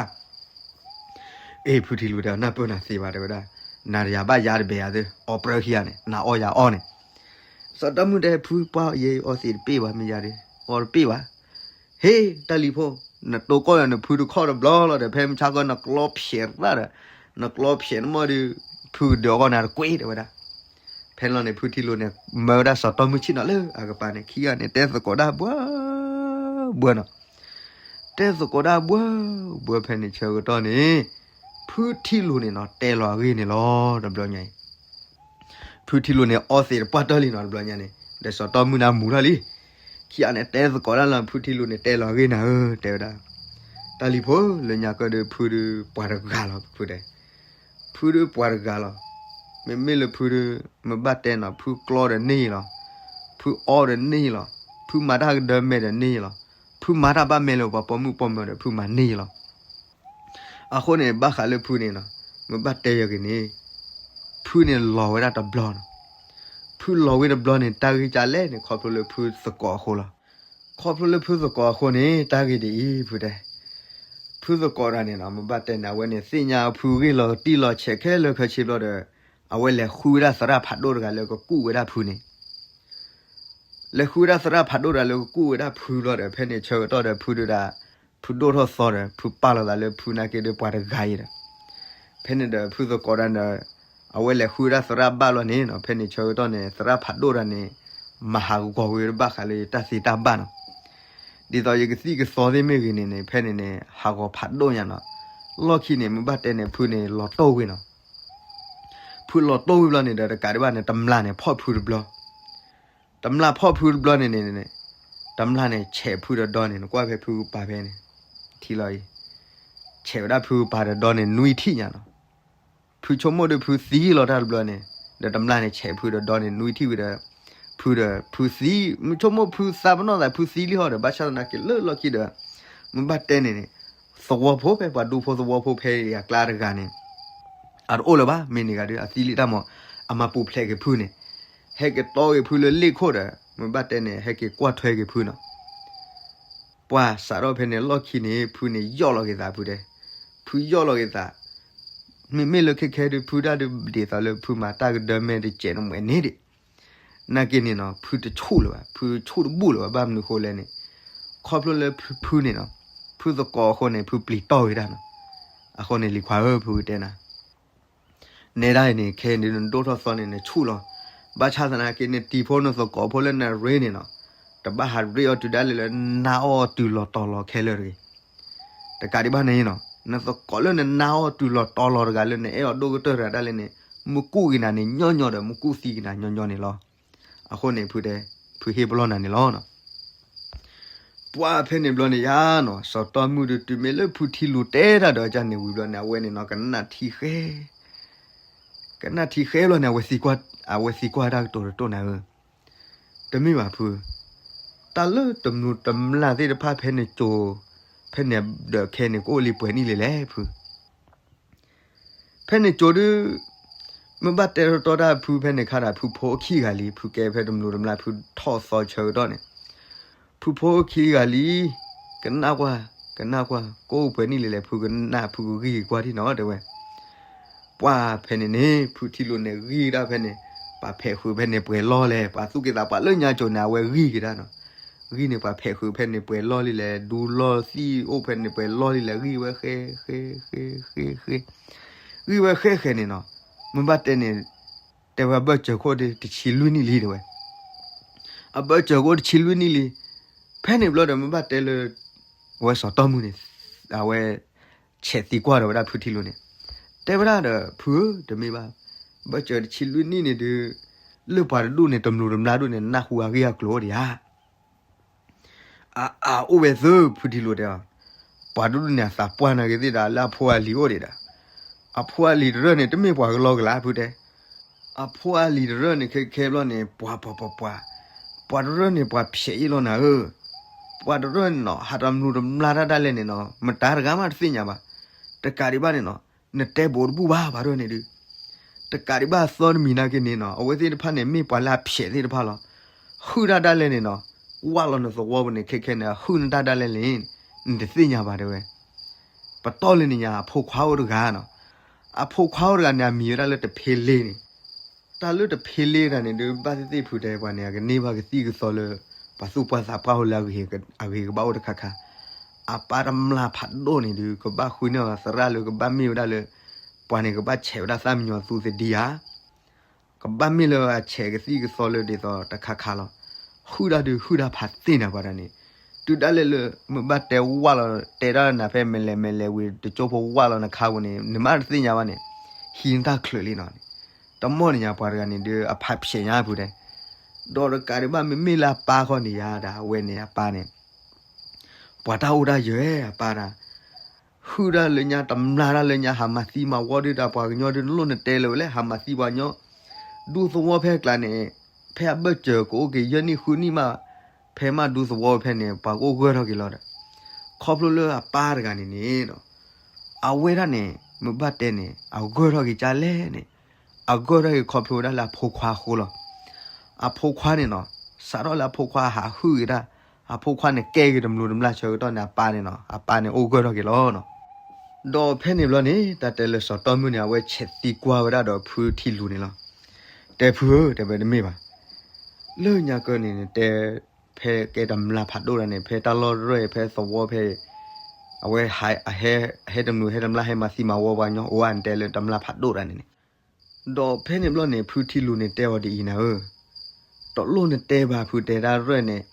အ့ၣ် ဖုထံလူၤတဲ နၢ်ပၢၢ်နၤသ့ဘၣ်တဲဝဲဒၣ်, နၤတယၤဘၣ်ယၤတဘဲယၤသ့ အီပြၢခံဂၤန့ၣ် နၤအီယၤအီန့ၣ်, စီၤတီမုၣ်တဲဖုပှၢ်ယဲအီသံးတပ့ၢ်ဘၣ်မ့ၢ်ယၤဒီး အီတပ့ၢ်ဘၣ်. ဟ့ၣ် တၢ်လံၤဖိ, နတိၢ်ကီၢ်ဒီးနဖုတခီၣ်တဘျီလီၤဒီး ဖဲမုၢ်ဆါခီနကျီဖျဲးသၣ်ဒီး နကျီဖျဲးနမီၢ်ဒီး ဖုကဒုးအီၣ်နၤတကွ့ တဲဝဲဒၣ်. ဖဲန့ၣ်လီၤန့ၣ် ဖုထံလူန့ၣ် မၢဝဲဒၣ်စီၤတီမုၣ်ဆ့ၣ်နီၤလၢအကပၤန့ၣ် ခံဂၤန့ၣ် တဲသကိးတၢ်ဘှၢဘှၢနီၤ. တဲသကိးတၢ်ဘှၢဘှၢဖဲန့ၣ်ဆၢကတီၢ်န့ၣ် ဖုထံလူန့ၣ်နီၤ တဲလီၤအဂ့ၢ်န့ၣ်လီၤ တဘျီညါအံၤ ဖုထံလူန့ၣ် အီသံးတပှၢ်တၢၢ်လံနီၤ တဘျီညါန့ၣ် ဒီးစီၤတီမုၣ်န့ၣ်မူထီၣ်လံ. ခံဂၤန့ၣ် တဲသကိးတၢ်လီၤ ဖုထံလူန့ၣ် တဲလီၤအဂ့ၢ်နၤဧၢ တဲဝဲဒၣ်. တၢ်လံၤဖိ လၢညါကၢဒီး ဖုဒီးပှၤတဂၤလီၤ ဖုတဲ. ဖုဒီးပှၤတဂၤလီၤ. မ့မ့ၢ်လၢဖုဒီး မ့ၢ်ဘၣ်တဲနီၤ ဖုကျီဒီးန့ၢ်လီၤ. ဖုအီဒီးန့ၢ်လီၤ. ဖုမၤတၢ်ကဒၢမဲာ်ဒီးန့ၢ်လီၤ. ဖုမၤတၢ်ဘၣ်မဲာ်လၢပှၤပိာ်မုၣ်ပိာ်မၢၤဒီး ဖုမၤန့ၢ်လီၤ. အဃိန့ၣ် ဘၣ်ဃးလၢဖုန့ၣ်နီၤ မ့ၢ်ဘၣ်တဲယၤဂ့ၤန့ၣ် ဖုန့ၣ်လီၤဝဲဒၣ်တဘျီနီၤ. ဖုလီၤဝဲတဘျီန့ၣ် တၢ်ဂ့ၢ်ကလဲၣ်န့ၣ် ခီဖျိလၢဖုသကိးအဃိလီၤ. ခီဖျိလၢဖုသကိးအဃိန့ၣ် တၢ်ဂ့ၢ်ဒ်အံၤ ဖုတဲ. ဖုသကိးတဂၤန့ၣ်နီၤ မ့ၢ်ဘၣ်တဲန့ၣ် အဝဲန့ၣ် သ့ၣ်ညါဖုဂ့ၢ်လီၤတံၢ်လီၤဆဲးခဲလၢာ်ခဲဆ့ဘျီဒီး အဝဲလဲၤဃုဝဲဒၣ်သရၣ်ဖးဒိၣ်တဂၤလၢကကူၣ်ဝဲဒၣ်ဖုန့ၣ် လဲၤဃုဝဲဒၣ်သရၣ်ဖးဒိၣ်တဂၤလၢကကူၣ်ဝဲဒၣ်ဖုဘျီဒီး ဖဲန့ၣ်ဆၢကတီၢ်ဒီး ဖုဒုးဒၣ် ဖုဒိၣ်ထီၣ်သီဒီး ဖုပာ်လီၤသးလၢဖုနာ်က့ဒီးပှၤတဂၤအံၤဒီး ဖဲန့ၣ်ဒီး ဖုသကိးတဂၤဒီး အဝဲလဲၤဃုဝဲဒၣ်သရၣ်ဘၣ်လီၤန့ၣ်နီၤ ဖဲန့ၣ်ဆၢကတီၢ်န့ၣ် သရၣ်ဖးဒိၣ်တဂၤန့ၣ် မၤဟးဂီၤဝဲတဘၣ်ဃးလၢယတၢ်သ့တၢ်ဘၣ်နီၤ. ဒ်သိးယကသံၣ်ကသီသ့ၣ်မ့ၢ်ဂ့ၤန့ၣ်န့ၣ် ဖဲန့ၣ်န့ၣ် ဟးဂီၤဖးဒိၣ်ညါနီၤ. လီၢ်ခံန့ၣ် မ့ၢ်ဘၣ်တဲန့ၣ် ဖုန့ၣ် လီၤတိၢ်ဝံၤနီၤ. ဖုလီၤတိၢ်ဝံၤဘျီန့ၣ်ဒီး တကးဒံးဘၣ်န့ၣ် တမျာ်န့ၣ် ဖီၣ်ဖုတဘျီ တမျာ်ဖီၣ်ဖုတဘျီန့ၣ်န့ၣ် တမျာ်န့ၣ် ဆဲးဖုဒီးဒီန့ၣ် နကွၢ်ဖဲဖုကပၤဖဲန့ၣ် ထံလီၤအံၤ ဆဲးဝဲဒၣ်ဖုကပၤဒီးဒီန့ၣ် နွံထံၣ်ညါနီၤ. ဖုဆိကမိၣ်ဒီးဖုသံလီၤတၢ်တဘျီန့ၣ် ဒီးတမျာ်န့ၣ် ဆဲးဖုဒီးဒီန့ၣ် နွံထံၣ်ဝံၤဒီး ဖုဒီးဖုသံ မုၢ်ဆိကမိၣ်ဖုသးပနီၣ်သး ဖုသံလံဟီဒီး ဘၣ်ဆၣ်သနာ်က့လၢလီၢ်ခံဒီး မ့ၢ်ဘၣ်တဲန့ၣ်န့ၣ် သဝီဖိဖဲပှၤဒူဖိသဝီဖိဖဲအံၤအကျါတဂၤန့ၣ် အတအိၣ်လၢၤဘၣ် မ့ၢ်န့ၢ်ဂၤဒီး အသံလံတၢ်မး အမၤပူၤဖျဲးက့ၤဖုန့ၣ် ဟဲက့ၤတီဂ့ၤဖုလၢလ့ၣ်ခိၣ်ဒီး မ့ၢ်ဘၣ်တဲန့ၣ် ဟဲက့ၤကွၢ်ထွဲက့ၤဖုနီၤ. ပှၤစးထီၣ်ဖဲန့ၣ်လီၢ်ခံန့ၣ် ဖုန့ၣ်ယီၢ်လီၤက့ၤသးဖုတဲ, ဖုယီၢ်လီၤက့ၤသး, မ့မ့ၢ်လၢခဲခဲဒုး ဖုဒၣ်ဒုးဒ်သိးလၢဖုမၤတၢ်ကဒၢမဲာ်တစဲးနမဲာ်န့ၣ်ဒံး, နာ်က့န့ၣ်နီၤ ဖုတဆူၣ်လၢၤဘၣ်, ဖုဆူၣ်တဘူၣ်လၢၤဘၣ်, ဘၣ်မနုၤဃိလဲၣ်န့ၣ်, ခီဖျိလၢဖုန့ၣ်နီၤ, ဖုသကိးအဃိန့ၣ် ဖုပျံၤတီၢ်ဝဲဒၣ်နီၤ, အဃိန့ၣ်လံၤခွါဧၢ ဖုကတဲနၤ နဲဒၣ်အံၤန့ၣ် ခဲအံၤန့ၣ် နဒိၣ်ထီၣ်သီန့ၣ် နဆူၣ်လီၤ. ဘၣ်ဆၣ်သနာ်က့န့ၣ် တံၤဖိနသကိးဖိလၢနရ့န့ၣ်နီၤ, တဘၣ်ဟးရ့အီၤတုၤဒၣ်လဲာ်လၢနါအီၣ်တုၤလီၤတီၤလီၤခဲလၢာ်တဂ့ၤ. တကးဒံးဘၣ်န့ၣ်နီၤ, နသကိးလၢနနါအီၣ်တုၤလီၤတီၤလီၤတဂၤလၢနအဲၣ်အီၤဒိၣ်ကတၢၢ်တဂၤဒၣ်လဲာ်န့ၣ် မူကူၣ်က့ၤနၤန့ၣ်ညီညီဒီး မူကူၣ်သံက့ၤနၤညီညီန့ၣ်လီၤ. အဃိန့ၣ် ဖုတဲ, ဖုဟ့ၣ်ပလီၢ်နၤန့ၣ်လီၤ. ပှၤဖဲန့ၣ်ဘျီန့ၣ်ယါနီၤ, စီၤတီမုၣ်ဒုးတုၤမ့ၢ်လၢဖုထံလူၤတဲတၢ်ဒီးကန့ၣ်ဝံၤဘျီန့ၣ် အဝဲန့ၣ်နီၤ ကနၣ်ထံဃဲ, ကနၣ်ထံဃဲဘျီန့ၣ် အဝဲသံကွၢ်တၢ်ကတိၤတတိၢ်နၤဧၢ, တမ့ၢ်ဘၣ်ဖု, တၢ်လၢတမျိၤတမျာ်သ့ၣ်တဖၣ်ဖဲန့ၣ်ကၠိၤ, ဖဲန့ၣ်ဒီးခဲန့ၣ် ကအိၣ်လံပှဲၤနံၣ်လံလဲၣ်ဖု ဖဲန့ၣ်ကၠိၤဒုး, မ့ၢ်ဘၣ်တဲတီတၢ်ဖုဖဲန့ၣ်ခါဒီး ဖုဖိခံဂၤလံ, ဖုကဲဖဲတမျိၤတမျာ် ဖုထီၣ်သီဆၢကတီၢ်န့ၣ်, ဖုဖိခံဂၤလံ, ကနၣ်ကွၢ်, ကနၣ်ကွၢ်, ကအိၣ်ပှဲၤနံၣ်လံလဲၣ် ဖုကနၣ် ဖုကဂံၢ်က့ၤကွၢ်ထံၣ်နီၤ တဲဝဲ. ပှၤဖဲန့ၣ်န့ၣ် ဖုထံလူၤန့ၣ်ဂံၢ်ကဒါဖဲန့ၣ်, ပှၤဖဲးဃုာ်ဖဲန့ၣ်ပှဲၤလီၢ်လဲၣ်, ပှၤသူၣ်က့သးပှၢ်လၢညါကၠိၤန့ၣ် အဝဲဂံၢ်ကဒါနီၤ, ဂံၢ်န့ၣ် ပှၤဖဲးဃုာ်ဖဲန့ၣ်ပှဲၤလီၢ်လံလဲၣ်, ဒူလီၢ်သံၣ်အိၣ်ဖဲန့ၣ်ပှဲၤလီၢ်လံလဲၣ်, ဂံၢ်ဝဲဃဲဃဲဃဲဃဲဃဲ, ဂံၢ်ဝဲဃဲဃဲန့ၣ်နီၤ, မ့ၢ်ဘၣ်တဲန့ၣ်, တဲဝဲဘၢၣ်စၢၤခိၣ်ဒုး တဆံလွံၢ်နံၣ်လံတဲဝဲ, အဘၢၣ်စၢၤခိၣ်တဆံလွံၢ်နံၣ်လံ, ဖဲန့ၣ်ဘျီဒီး မ့ၢ်ဘၣ်တဲလၢ အဝဲစီၤတီမုၢ်န့ၣ်, အဝဲ ဆဲးသံကွၢ်ဒီးဝဲဒၣ်ဖုထံလူၤန့ၣ်, တဲဝဲဒၣ်ဒီး ဖုဧၢ တမ့ၢ်ဘၣ်, ဘၢၣ်စၢၤတဆံလွံၢ်နံၣ်န့ၣ်ဒုး, လၢပှၤတဒူၣ်န့ၣ် တမျိၤတမျာ်ဒူၣ်န့ၣ် နၢ်ဟူအဂ့ၢ်အကျိၤအိၣ်ဒံးဧါ. အအိၣ်ဝဲသ့ၣ် ဖုထံလူၤတဲအီၤ, ပှၤတဒူၣ်န့ၣ် အသးပှၢ်နာ်က့ၤသ့ၣ်ဒီး လၢအဖိအလံၤအိၣ်ဒံးဒီး, အဖိအလံၤတရၢၢ်န့ၣ် တမ့ၢ်ပှၤကလီကလးဖုတဲ, အဖိအလံၤတရၢၢ်န့ၣ် ခဲခဲဘျီန့ၣ် ပှၤပှၤပှၤပှၤ, ပှၤတရၢၢ်န့ၣ် ပှၤဖျဲးအ့ၣ်လီၤနၤဧၢ, ပှၤတရၢၢ်န့ၣ်နီၤ ဟးတမျိၤတမျာ်တၢ်ဒၣ်လဲာ်န့ၣ်နီၤ မတၤတဂၤမးတသ့ၣ်ညါဘၣ်, တကးဒံးဘၣ်န့ၣ်နီၤ နတဲဘိးတဘူၣ်ဘၣ် ပှၤတရၢၢ်န့ၣ်ဒုး တကးဒံးဘၣ်အသီတမံၤနာ်က့န့ၣ်နီၤ အဝဲသ့ၣ်တဖၣ်န့ၣ် မ့ၢ်ပှၤလၢအဖျဲးသ့ၣ်တဖၣ်လီၤ. ဟုၣ်တၢ်ဒၣ်လဲာ်န့ၣ်နီၤ, ဝၢ်လီၤနသဝီပူၤန့ၣ် ခဲခဲန့ၣ် အဟုၣ်နတၢ်ဒၣ်လဲာ်န့ၣ် နတသ့ၣ်ညါဘၣ်တဲဝဲ. ပတီၢ်လၢနညါ အဖိခွါအိၣ်တဂၤနီၤ, အဖိခွါအိၣ်တဂၤန့ၣ် အမံၤဝဲဒၣ်လၢတဖ့လ့န့ၣ် တၢ်လၢတဖ့လ့တၢ်န့ၣ်ဒုး ဘၣ်သ့ၣ်သ့ၣ်ဖုတဲပှၤန့ၣ် အကန့ၢ်ဘၣ်ကသံၣ်ကသီလၢ ပှၤသူၣ်ပှၢ်သးပှၢ်အိၣ်လၢအဂ့ၤကဘၣ်အိၣ်တခါခါ, အပၢ်တမျၢ်ဖးဒိၣ်န့ၣ်ဒုး ကဘၣ်ဃုန့ၢ်အသရၣ်လၢကဘၣ်မ့ၢ်ဝဲဒၣ်လၢ ပှၤန့ၣ်ကဘၣ်ဆဲးဝဲဒၣ်သၣ်မံညီၤသူသဒံဧါ ကဘၣ်မ့ၢ်လၢအဆဲးကသံၣ်ကသီလၢဒ်သိးတခါခါလီၤ. ဃုဒၣ်ဒုးဃုဒၣ်ဖးသ့ၣ်နၤပှၤတၢ်န့ၣ်, တုၤဒၣ်လဲာ်လၢမုၢ်ဘၣ်တဲဝၣ်လီၤ တဲဒၣ်နၤဖဲမဲာ်လဲၤမဲာ်လဲၤဝံၤ တကၠိဖိဝၣ်လီၤနခါပူၤန့ၣ် နမ့ၢ်တသ့ၣ်ညါဘၣ်န့ၣ် ဟံးနတၢ်ချုးလံနီၤန့ၣ်, တမီၢ်န့ၣ်ညါပှၤတဂၤန့ၣ်ဒုး အဖးဖျဲးညါဖုတဲ, ဒီးတကးဒံးဘၣ်မ့မ့ၢ်လၢအပၢ်ခီန့ၣ်ယါဒၣ် အဝဲန့ၣ်အပၢ်န့ၣ် ပှၤတၢ်အိၣ်တၢ်ယၢၤအပၢ်ဒၣ် ဟုၣ်ဒၣ်လၢညါ တမျၢ်ဒၣ်လၢညါ ဟးမၤသံမၤဝီဒုးတၢ် ပှၤကညီဒုး နလိၣ်နတဲလၢၤဝဲလဲၣ် ဟးမၤသံပှၤကညီ, ဒူသဝီဖဲကျါန့ၣ် ဖဲအဘၢၣ်စၢၤကအိၣ်က့ၤယဲၢ်နံၣ်ဃုနံၣ်မး, ဖဲမးဒူသဝီဖဲန့ၣ် ပှၤကအိၣ်ဂၢၢ်ထီၣ်က့ၤလီၤဒီး, ခီဖျိလၢအပၢ်တဂၤန့ၣ်န့ၣ် အဝဲဒၣ်န့ၣ် မ့ၢ်ဘၣ်တဲန့ၣ် အဂၢၢ်ထီၣ်က့ၤကၢ်လဲၣ်န့ၣ်, အဂၢၢ်ထီၣ်က့ၤခီဖျိဝဲဒၣ်လၢအဖိခွါအဃိလီၤ. အဖိခွါန့ၣ်နီၤ စးထီၣ်လၢအဖိခွါဟးဟုၣ်က့ၤတၢ်, အဖိခွါန့ၣ်ကဲက့ၤတမျိၤတမျာ်ဆၢကတီၢ်န့ၣ် အပၢ်န့ၣ်နီၤ အပၢ်န့ၣ်အိၣ်ဂၢၢ်ထီၣ်က့ၤလီၤနီၤ. ဒီးဖဲန့ၣ်ဘျီန့ၣ် တၢ်တဲလၢစီၤတီမုၣ်န့ၣ် အဝဲဆဲးသံကွၢ်ဝဲဒၣ်ဒီးဖုထံလူၤန့ၣ်လီၤ. တဲဖုဧၢ တဲဝဲတမ့ၢ်ဘၣ်, လၢညါကၢန့ၣ် နတဲ ဖဲကဲတမျၢ်ဖးဒိၣ်တၢ်န့ၣ် ဖဲတၢ်လီၢ်ရဲၣ်ဖဲသဝီဖဲ အဝဲ အဟဲတမျိၤဟဲတမျၢ်ဟဲမၤသံမၤဝီပှၤကညီအိၣ်ဧါ နတဲလၢတမျၢ်ဖးဒိၣ်တၢ်န့ၣ်န့ၣ်, ဒီးဖဲန့ၣ်ဘျီန့ၣ် ဖုထံလူၤန့ၣ်တဲအီၤဒ်အံၤနၤဧၢ, တလိၣ်နတဲဘၣ်ဖုတဲတၢ်ရဲၣ်န့ၣ်,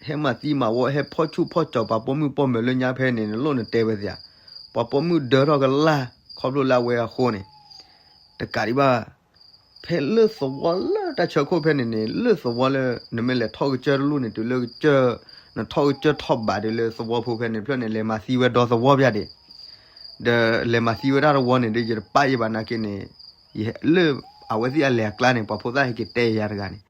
ဟဲမၤသံမၤဝီ ဟဲဖီၣ်ဆူၣ်ဖီၣ်ကၠီၤပှၤပိာ်မုၣ်ပိာ်မၢၤလၢညါဖဲန့ၣ် နလိၣ်နတဲဝဲသ့ဧါ, ပှၤပိာ်မုၣ်ဒၢထီၣ်ကလၢ် ခီဖျိလၢအဝဲအဃိန့ၣ်, တကးဒံးဘၣ် ဖဲလၢသဝီလၢတၢ်ဆၢခိၣ်ဖဲန့ၣ်န့ၣ် လၢသဝီလၢ နမ့ၢ်လဲၤထီၣ်ကစၢၢ်တလူၢ်န့ၣ် တုၤလၢကစၢၢ် နထီၣ်ကစၢၢ်ထီၣ်ဘးဒီးလၢသဝီဖိဖဲန့ၣ် ဖျၢၣ်န့ၣ် လဲၤမၤသံဝဲဒီသဝီပျၢ်ဒံး, ဒီးလဲၤမၤသံဝဲဒၣ်တဝီန့ၣ်ဒီး ယတပာ်အီၤဘၣ်နာ်က့န့ၣ်, လၢအဝဲသ့ၣ်အလဲၤအကျါန့ၣ် ပှၤဖိသၣ်ဟဲက့ၤတဲယၤတဂၤန့ၣ်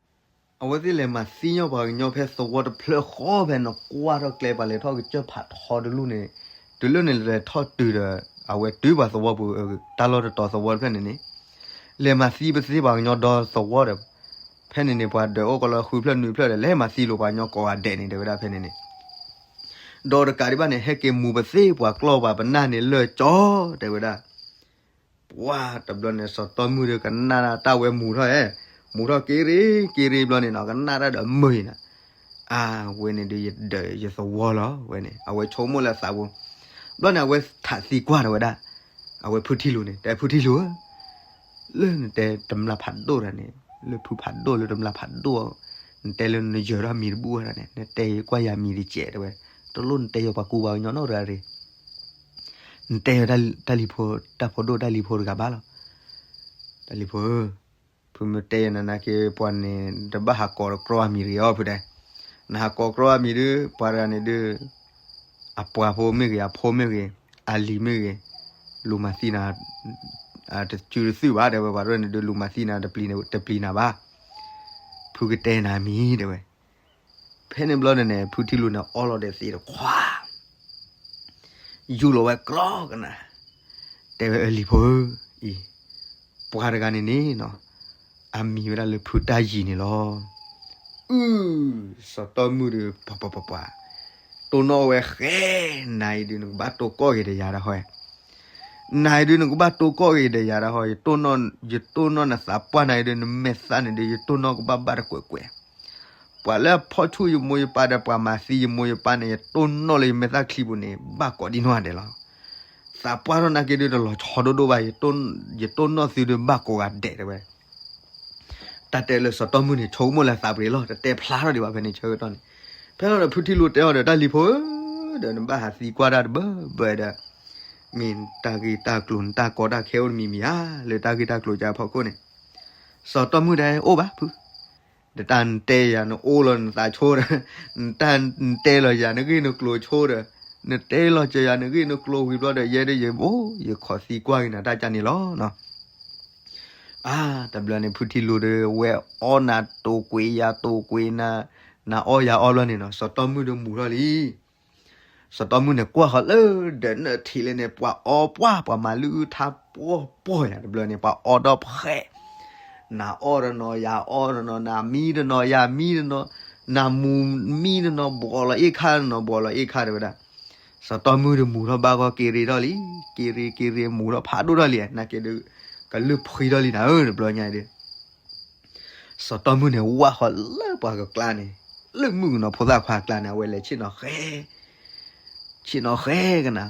အဝဲသ့ၣ်လဲၤမၤသံညီပှၤကညီဖဲသဝီတဖျၢၣ်ဃီဖဲန့ၣ် ကွၢ်ထီၣ်ကျဲပှၤလဲၤထီၣ်ကစၢၢ်ဖးထီတလူၢ်န့ၣ်, တုၤလၢန့ၣ်လဲၤထီၣ်တုၤဒီး အဝဲတုၤပှၤသဝီပူၤ တၢ်လီၢ်တတီၤသဝီတဖျၢၣ်န့ၣ်န့ၣ်, လဲၤမၤသံပသ့ပှၤကညီဒီသဝီဒီး, ဖဲန့ၣ်န့ၣ် ပှၤဒၢးအိၣ်ကီးလၢဃုဖျၢၣ်နွံဖျၢၣ်ဒီး လဲၤမၤသံလိာ်ပှၤကညီကိးဂၤဒဲးန့ၣ် တဲဝဲဒၣ်ဖဲန့ၣ်န့ၣ်, ဒီးတကးဒံးဘၣ်န့ၣ် ဟဲက့ၤမူၤပသ့ပှၤကျီၢ်ပှၤပနၢ်န့ၣ်လၢာ်ကၠီ တဲဝဲဒၣ် ပှၤတဘျီန့ၣ် စီၤတီမုၣ်ဒီးကနၣ်တၢ်ဝဲမူၤထီၣ်ဧဲ, မူၤထီၣ်က့ၤရ့က့ၤရ့ဘျီန့ၣ်နီၤ ကနၣ်တၢ်ဒီးမုာ်အံၤနၤ, အါ ဝဲန့ၣ်ဒီးယဒၢးယသဝီလီၤ ဝဲန့ၣ် အဝဲဆိကမိၣ်လၢသးပူၤ, ဘျီန့ၣ်အဝဲထးသံကွၢ်ထီၣ်ဝဲဒၣ်, အဝဲဖုထံလူၤန့ၣ် တဲဖုထံလူၤဧၢ လၢနတဲတမျၢ်ဖးဒိၣ်တၢ်န့ၣ်, လၢဖုဖးဒိၣ်လၢတမျၢ်ဖးဒိၣ်, နတဲလၢနယၢၤထီၣ်မံၤတဘူၣ်ဝဲဒၣ်န့ၣ် နတဲကွၢ်ယၤမံၤတကဲးတဲဝဲ, တလိၣ်နတဲယၤပှၤကူပှၤကညီနီတဂၤတဂ့ၤ, နတဲယၤတၢ်လံၤဖိ တၢ်ဖိဒိၣ်တၢ်လံၤဖိတဂၤဘၣ်လီၤ. တၢ်လံၤဖိဧၢ, ဖုမ့ၢ်တဲယၤနၤနာ်က့ ပှၤန့ၣ် တဘၣ်ဟးကိးတကြီအမံၤတဂ့ၤအီၤဖုတဲ, နဟးကိးကြီအမံၤဒီး ပှၤတဂၤန့ၣ်ဒီး အပှၤဖိမ့ၢ်ဂ့ၤ အဖိမ့ၢ်ဂ့ၤ အလံၤမ့ၢ်ဂ့ၤ လူၤမၤသံနၤ တစုတသုဘၣ် တဲဝဲ ပှၤတဂၤန့ၣ်ဒီး လူၤမၤသံနၤ တပျံၤနၤဘၣ်, ဖုကတဲနၤမံၤ တဲဝဲ. ဖဲန့ၣ်ဘျီန့ၣ်န့ၣ် ဖုထံလူၤန့ၣ် အီလီၤဒီးသံးတခွါ ယူၢ်လီၤဝဲကြီကနၣ်, တဲဝဲအလံၤဖိဧၢ, အံၤ ပှၤတဂၤန့ၣ်န့ၣ်နီၤ အမံၤဝဲဒၣ်လၢဖုတၢ်ယံၤန့ၣ်လီၤ. အု စီၤတီမုၣ်ဒီး ပှၤပှၤပှၤပှၤ တိၢ်နီၣ်ဝဲဃဲ, နၤအံၤဒုးနကဘၣ်တိၢ်ကီၢ်ဂ့ၤဒီးယၤဒၣ်ဟီ, နၤအံၤဒုးနကဘၣ်တိၢ်ကီၢ်ဂ့ၤဒီးယၤဒၣ်ဟီ, ယတိၢ်နီၣ်နသးပှၢ်နၤအံၤဒုး နမဲာ်သၣ်န့ၣ်ဒီး ယတိၢ်နီၣ်ကဘၣ်ဘၣ်တကွဲးကွဲး ပှၤလၢအဖီၣ်ဆူၣ်ယမိၢ်ယပၢ်ဒီး ပှၤမၤသံယမိၢ်ယပၢ်န့ၣ် ယတိၢ်နီၣ်လၢယမဲာ်သၣ်ချံပူၤန့ၣ် ဘၣ်ကိးဒံနီၢ်ဂၤဒဲးလီၤ. သးပှၢ်ထီၣ်နာ်က့ဒုး တလီၤဆီဒိၣ်ဒိၣ်ဘၣ်, ယတိၢ်နီၣ်သုဒုးဘၣ်ကိးဂၤဒဲးတဲဝဲ. တၢ်တဲလၢစီၤတီမုၣ်န့ၣ် ဆိကမိၣ်လၢသးပှ့ၤလီၤ, တတဲဖျါထီၣ်ဒံးဘၣ်ဖဲန့ၣ်ဆၢကတီၢ်န့ၣ်. ဖဲလီၤဒီးဖုထံလူၤတဲအီၤဒီး တၢ်လံၤဖိဧၢ, ဒီးနဘၣ်ဟးသံကွၢ်တၢ်တဘၢဘၢဒီး မ့ၢ်တၢ်ဂ့ၢ်တၢ်ကျိၤ နတၢ်ကီတၢ်ခဲအိၣ်တမံၤမံၤဧါ, လၢတၢ်ဂ့ၢ်တၢ်ကျိၤကဖီခိၣ်န့ၣ်. စီၤတီမုၣ်တဲအိၣ်ဘၣ်ဖု, ဒီးတၢ်နတဲယၤနအိၣ်လီၤနသးဆိဒီး, နတဲလီၤယၤနဂ့ၢ်နကျိၤဆိဒီး, နတဲလီၤစၢၤယၤနဂ့ၢ်နကျိၤဝံၤဘျီဒီး ယဲဒၣ်ယအိၣ် ယခိးသံကွၢ်က့ၤနၤတၢ်ကန့ၣ်လီၤ. အါ တဘျီန့ၣ် ဖုထံလူၤဒီး ဝဲအီနၤတိာ်ကွံာ်ယၤတိာ်ကွံာ်နၤ, နၤအီယၤအီဘျီန့ၣ်နီၤ စီၤတီမုၣ်ဒီးမူၤထီၣ်လံ. စီၤတီမုၣ်န့ၣ် ကွၢ်ဃီၤလၢဒီးနၢထံးလၢန့ၣ် ပှၤအီပှၢ် ပှၤမၤလုၢ်အုၣ်ထါပှီၢ်ပှီၢ်ယၤတဘျီန့ၣ် ပှၤအီဒီဖှဲး, နၤအီတနီၤ ယၤအီတနီၤ နၤမံတနီၤ ယၤမံတနီၤ, နၤမူၤမံတနီၤ ဘှီးလီၤအ့ၣ်ခါတနီၤ ဘှီးလီၤအ့ၣ်ခါတဲဝဲဒၣ်. စီၤတီမုၣ်ဒီးမူၤထီၣ်ဘၣ်ဂီၢ်က့ၤရ့ထီၣ်လံ, က့ၤရ့က့ၤရ့မူၤထီၣ်ဖးဒိၣ်ထီၣ်လံ, နာ်က့ဒီး ကလုၢ်ဖှံထီၣ်လံနၤဧၢ တဘျီညါဒီး စီၤတီမုၢ်န့ၣ် ဝၢ်ဃီၤလၢပှၤကကျါန့ၣ်, လၢမုၣ်ကနီၤဖိသၣ်ခွါကျါန့ၣ် အဝဲလဲၤဆ့ၣ်နီၤဃဲ, ဆ့ၣ်နီၤဃဲကနၤ,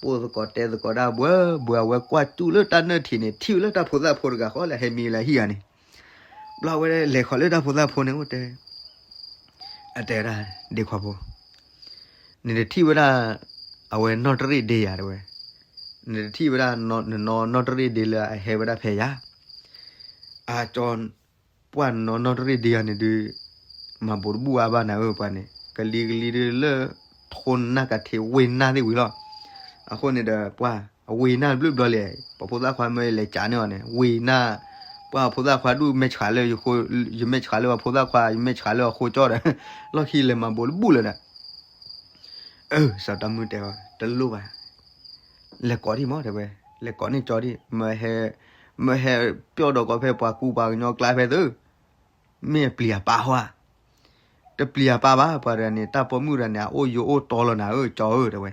ပိာ်သကိးတဲသကိးဒၣ် ဘှၢဘှၢ အဝဲကွၢ်တူၢ်လၢတၢ်နၢၣ်ထံးန့ၣ် ထံၣ်ဝဲလၢတၢ်ဖိသၣ်ဖိတဂၤဃီလၢဟဲမံလၢဟံၣ်ဂၤန့ၣ်, ဘျီဝဲလဲၤဃီၤလၢတၢ်ဖိသၣ်ဖိန့ၣ် အိၣ်တဲ အတဲဒၣ် ဒ့ခွါဖိ, နတထံၣ်ဝဲဒၣ် အဝဲနီၢ်တရ့ၣ်ဒ့ယၤတဲဝဲ, နတထံၣ်ဝဲဒၣ် နနီၢ်နီၢ်တရ့ၣ်ဒ့လၢအဟဲဝဲဒၣ်ဖဲယၤ, အကၠီ ပှၢ်နီၢ်နီၢ်တရ့ၣ်ဒ့ယၤန့ၣ်ဒုး မၤဘိးတဘူၣ်အါဘၣ်နၤဧၢ ပှၤန့ၣ် ကလံၤကလံၤဒုးလၢ ထိနၢ်ကထံးဝ့ၢ်နၢ်သ့ၣ်ဝံၤလီၤ, အဃိန့ၣ်ဒီးပှၢ် အဝ့ၢ်နၢ်ဘျုးဘျီလဲၣ် ပှၤဖိသၣ်ခွါမၢလဲၤကးန့ၢ်အီၤန့ၣ် ဝ့ၢ်နၢ်, ပှၢ်ဖိသၣ်ခွါဒုးမဲာ်ဆှးလၢ ယမဲာ်ဆှးလၢပှၤဖိသၣ်ခွါ ယမဲာ်ဆှးလၢအဃိကၠီဒီး လီၢ်ခံလဲၤမၤဘိးတဘူၣ်လၢၤဒီး အၢ စီၤတီမုၢ်တဲအီၤ တလိၣ်ဘၣ်, လဲၤကိးဒံးမးတဲဝဲ, လဲၤကိးန့ၢ်ကၠီဒံး, မ့ၢ်ဟဲပျီၢ်ဒီးကီးဖဲပှၤကူပှၤကညီကျါဖဲသ့, မ့ၢ်အပျံၤအပၢ်ဟီဧါ, တပျံၤအပၢ်ဘၣ် ပှၤတဂၤန့ၣ် တၢ်ပိာ်မုၣ်တဂၤန့ၣ် အအိၣ်ယိာ်အိၣ်တီလီၤနၤဧၢ ကၠီဧၢ တဲဝဲ,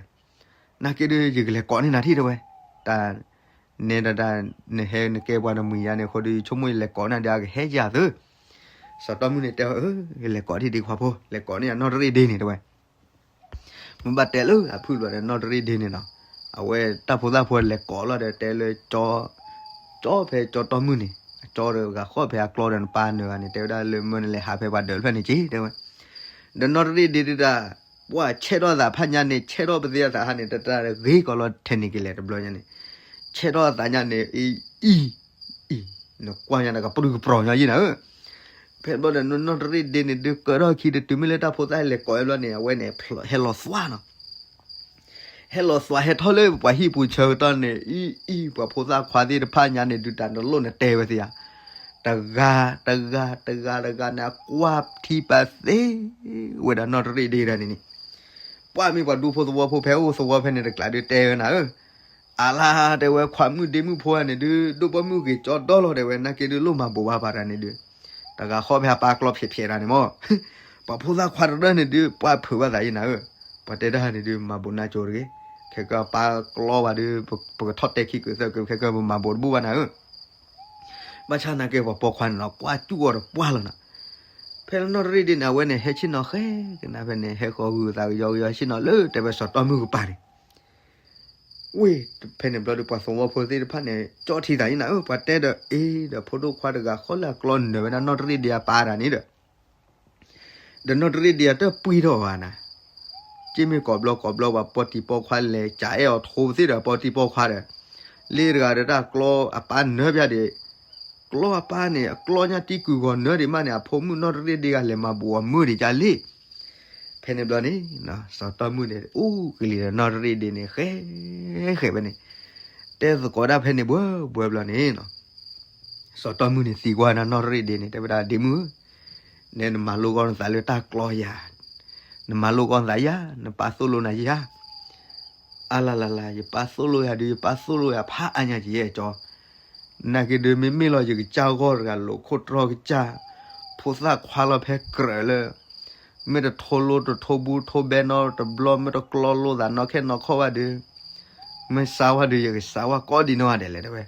နာ်က့ဒုး ယကလဲၤကိးန့ၢ်နၤထံၣ်တဲဝဲ, တၢ် နဲဒၣ်တၢ် နဟဲနကဲပှၤတမှံၤယါန့ၣ်အဃိဒီး ယဆိကမိၣ်ယလဲၤကိးန့ၢ်ဒီးအကဟဲယၤသ့, စီၤတီမုၢ်န့ၣ်တဲအီၤ အၢ လဲၤကိးဒံးဒ့ခွါဖိ လဲၤကိးန့ၢ်အနီၢ်တရ့ၣ်ဒ့န့ၣ်တဲဝဲ မ့ၢ်ဘၣ်တဲလၢအဖုၣ်ဘျီဒီး နီၢ်တရ့ၣ်ဒ့န့ၣ်နီၤ, အဝဲတၢ်ဖိသၣ်ဖိလဲၤကိးလီၤဒီးတဲလၢ ကၠီဖဲကၠီတီမုၢ်န့ၣ် အကၠီဒီးဂၤဃီၣ်ဖဲအကျီဒီး နပၢ်နၢၤဂၤန့ၣ် တဲဝဲဒၣ်လၢမၢနလဲၤဟးဖဲပှၤဒၢးတဖျၢၣ်န့ၣ်က့ၤ တဲဝဲ, ဒီးနီၢ်တရ့ၣ်ဒ့ဒုးတၢ် ပှၢ်ဆဲးထီၣ်သးဖးညါန့ၣ် ဆဲးထီၣ်ပသ့အသးဟးန့ၣ် တတၢ်ဂ့ၤကီးလီၤထဲန့ၣ်က့ၤလဲၣ်တဘျီညါန့ၣ်, ဆဲးထီၣ်အသးညါန့ၣ် အံၤ အံၤ အံၤ နကွၢ်ညါန့ၣ် ကပြုၢ်ကပြီၤညီယံၤနၤဧၢ ဖဲဘျီဒီးနီၢ်တရ့ၣ်ဒ့န့ၣ်ဒုးကၢထီၣ်ခံဒီးတုၤမ့ၢ်လၢတၢ်ဖိသၣ်လဲၤကိးဝဲဘျီန့ၣ် အဝဲန့ၣ် ဟဲလီၤသွါနီၤ, ဟဲလီၤသွါဟဲထီၣ်လၢပှၤဟံၣ်ပူၤဆၢကတီၢ်န့ၣ် အံၤ အံၤ ပှၤဖိသၣ်ခွါသ့ၣ်တဖၣ်ညါန့ၣ် ဒုးတၢ်တလိၣ်နတဲဝဲသ့ဧါ, တဂၤ တဂၤ တဂၤ တဂၤန့ၣ် အကွၢ်ထံပာ်သ့ဝဲဒၣ်နီၢ်တရ့ၣ်ဒ့ဒၣ်န့ၣ်န့ၣ်, ပှၢ်မ့ၢ်ပှၤဒူဖိသဝီဖိဖဲအိၣ်သဝီဖဲန့ၣ်တကျးဒုးတဲဝဲနၤဧၢ အလါတဲဝဲခွါမုၣ်ဒ့မုၣ်ဖိန့ၣ်ဒုး ဒိၣ်ပိာ်မုၣ်ဂ့ၤကၠီဒီလီၤတဲဝဲ နာ်က့ဒုးလိၣ်မၤဘိးဘၣ်ပှၤတဂၤန့ၣ်ဒုး, တဂၤဃီဖဲအပၢ်ကျီဖျဲးဖျဲးတၢ်န့ၣ်မး, ပှၤဖိသၣ်ခွါတရၢၢ်န့ၣ်ဒုး ပှၢ်ဖုးဘၣ်သးယံၤနၤဧၢ, ပှၤတဲတၢ်န့ၣ်ဒုး မၤဘိးနါကၠိတဂ့ၤ, ခဲကၢအပၢ်ကျီဘၣ်ဒုး ပကထီၣ်တဲခံကုာ်သၢကုာ် ခဲကၢပမၤဘိးတဘူၣ်ဘၣ်နၤဧၢ ဘၣ်ဆၣ်နာ်က့ပှၤပိာ်ခွါန့ၣ်နီၤ ကွၢ်စူၣ်အီၤဒီးပှၢ်လီၤနၤ, ဖဲလၢနီၢ်တရ့ၣ်ဒ့န့ၣ် အဝဲန့ၣ် ဟဲဆ့ၣ်နီၤဃဲကနၣ်ဖဲန့ၣ် ဟဲဃီၤဂုာ်သးကယီကယီဟဲဆ့ၣ်နီၤလၢတဲဝဲစီၤတီမုၢ်ကပၤန့ၣ် ဝ့ၢ်ဖဲန့ၣ်ဘျီဒီး ပှၤသဝီဖိသ့ၣ်တဖၣ်န့ၣ် ကၠီထံသးအံၤနၤဧၢ, ပှၤတဲဒီးအ့ဒီး ဖိဒိၣ်ခွါတဂၤဃီလၢအကျီနၢၤဝဲဒၣ်နီၢ်တရ့ၣ်ဒ့အပၢ်တၢ်န့ၣ်ဒီး, ဒီးနီၢ်တရ့ၣ်ဒ့အတပှံၢ်ထီၣ်ဘၣ်နၤ, က့မ့ၢ်ကိးဘျီကိးဘျီ ပှၤပိာ်တံၢ်ပိာ်ခွါလဲၤကအဲၣ်အီၤထိသ့ၣ်ဒီး ပိာ်တံၢ်ပိာ်ခွါဒီး, လၢတဂၤဒီးတၢ်ကျီအပၢ်နၢၤပျၢ်ဒီး, ကျီအပၢ်န့ၣ် အကျီညါတံၢ်ကုၢ်ဂီၤနၢၤဒံးမးန့ၣ် အဖိမုၣ်နီၢ်တရ့ၣ်ဒ့ဂၤလဲၤမၤဘူးအီၤမုၢ်ဒံးကၢ်လံ ဖဲန့ၣ်ဘျီန့ၣ် စီၤတီမုၢ်န့ၣ် အိၣ်ကလံၤဒီးနီၢ်တရ့ၣ်ဒ့န့ၣ် ဃဲဃဲဝဲန့ၣ်, တဲသကိးဒၣ်ဖဲန့ၣ်ဘှၢဘှၢဘျီန့ၣ်, စီၤတီမုၢ်န့ၣ်သံကွၢ်နၤနီၢ်တရ့ၣ်ဒ့န့ၣ် တဲဝဲဒၣ်ဒ့မုၣ်ဧၢ, နဲနမၤလိကီနသးလၢတၢ်ကျီယၤ, နမၤလိကီနသးယၤ နပၢ်သိၣ်လိနၤယၤ အါလါလါလါ ယပၢ်သိၣ်လိယၤဒုး ယပၢ်သိၣ်လိယၤဖးအါညါကယဲၢ်ကၠီ, နာ်က့ဒုး မ့မ့ၢ်လီၤ ယကစၢ်ဂီၢ်တဂၤ လိာ်ခိၣ်တြီကစၢ်, ဖိသၣ်ခွါလီၤဖဲကြၢးလၢ, မ့ၢ်တထိလိတထိဘူးထိဘဲနီတဘျီ မ့ၢ်တကျီလိသးနီခဲနီခီဘၣ်ဒုး, မ့ၢ်စါဝဲဒုး ယကစါဝဲကိးဒံးနီၢ်ဂၤဒဲးလဲၣ်တဲဝဲ,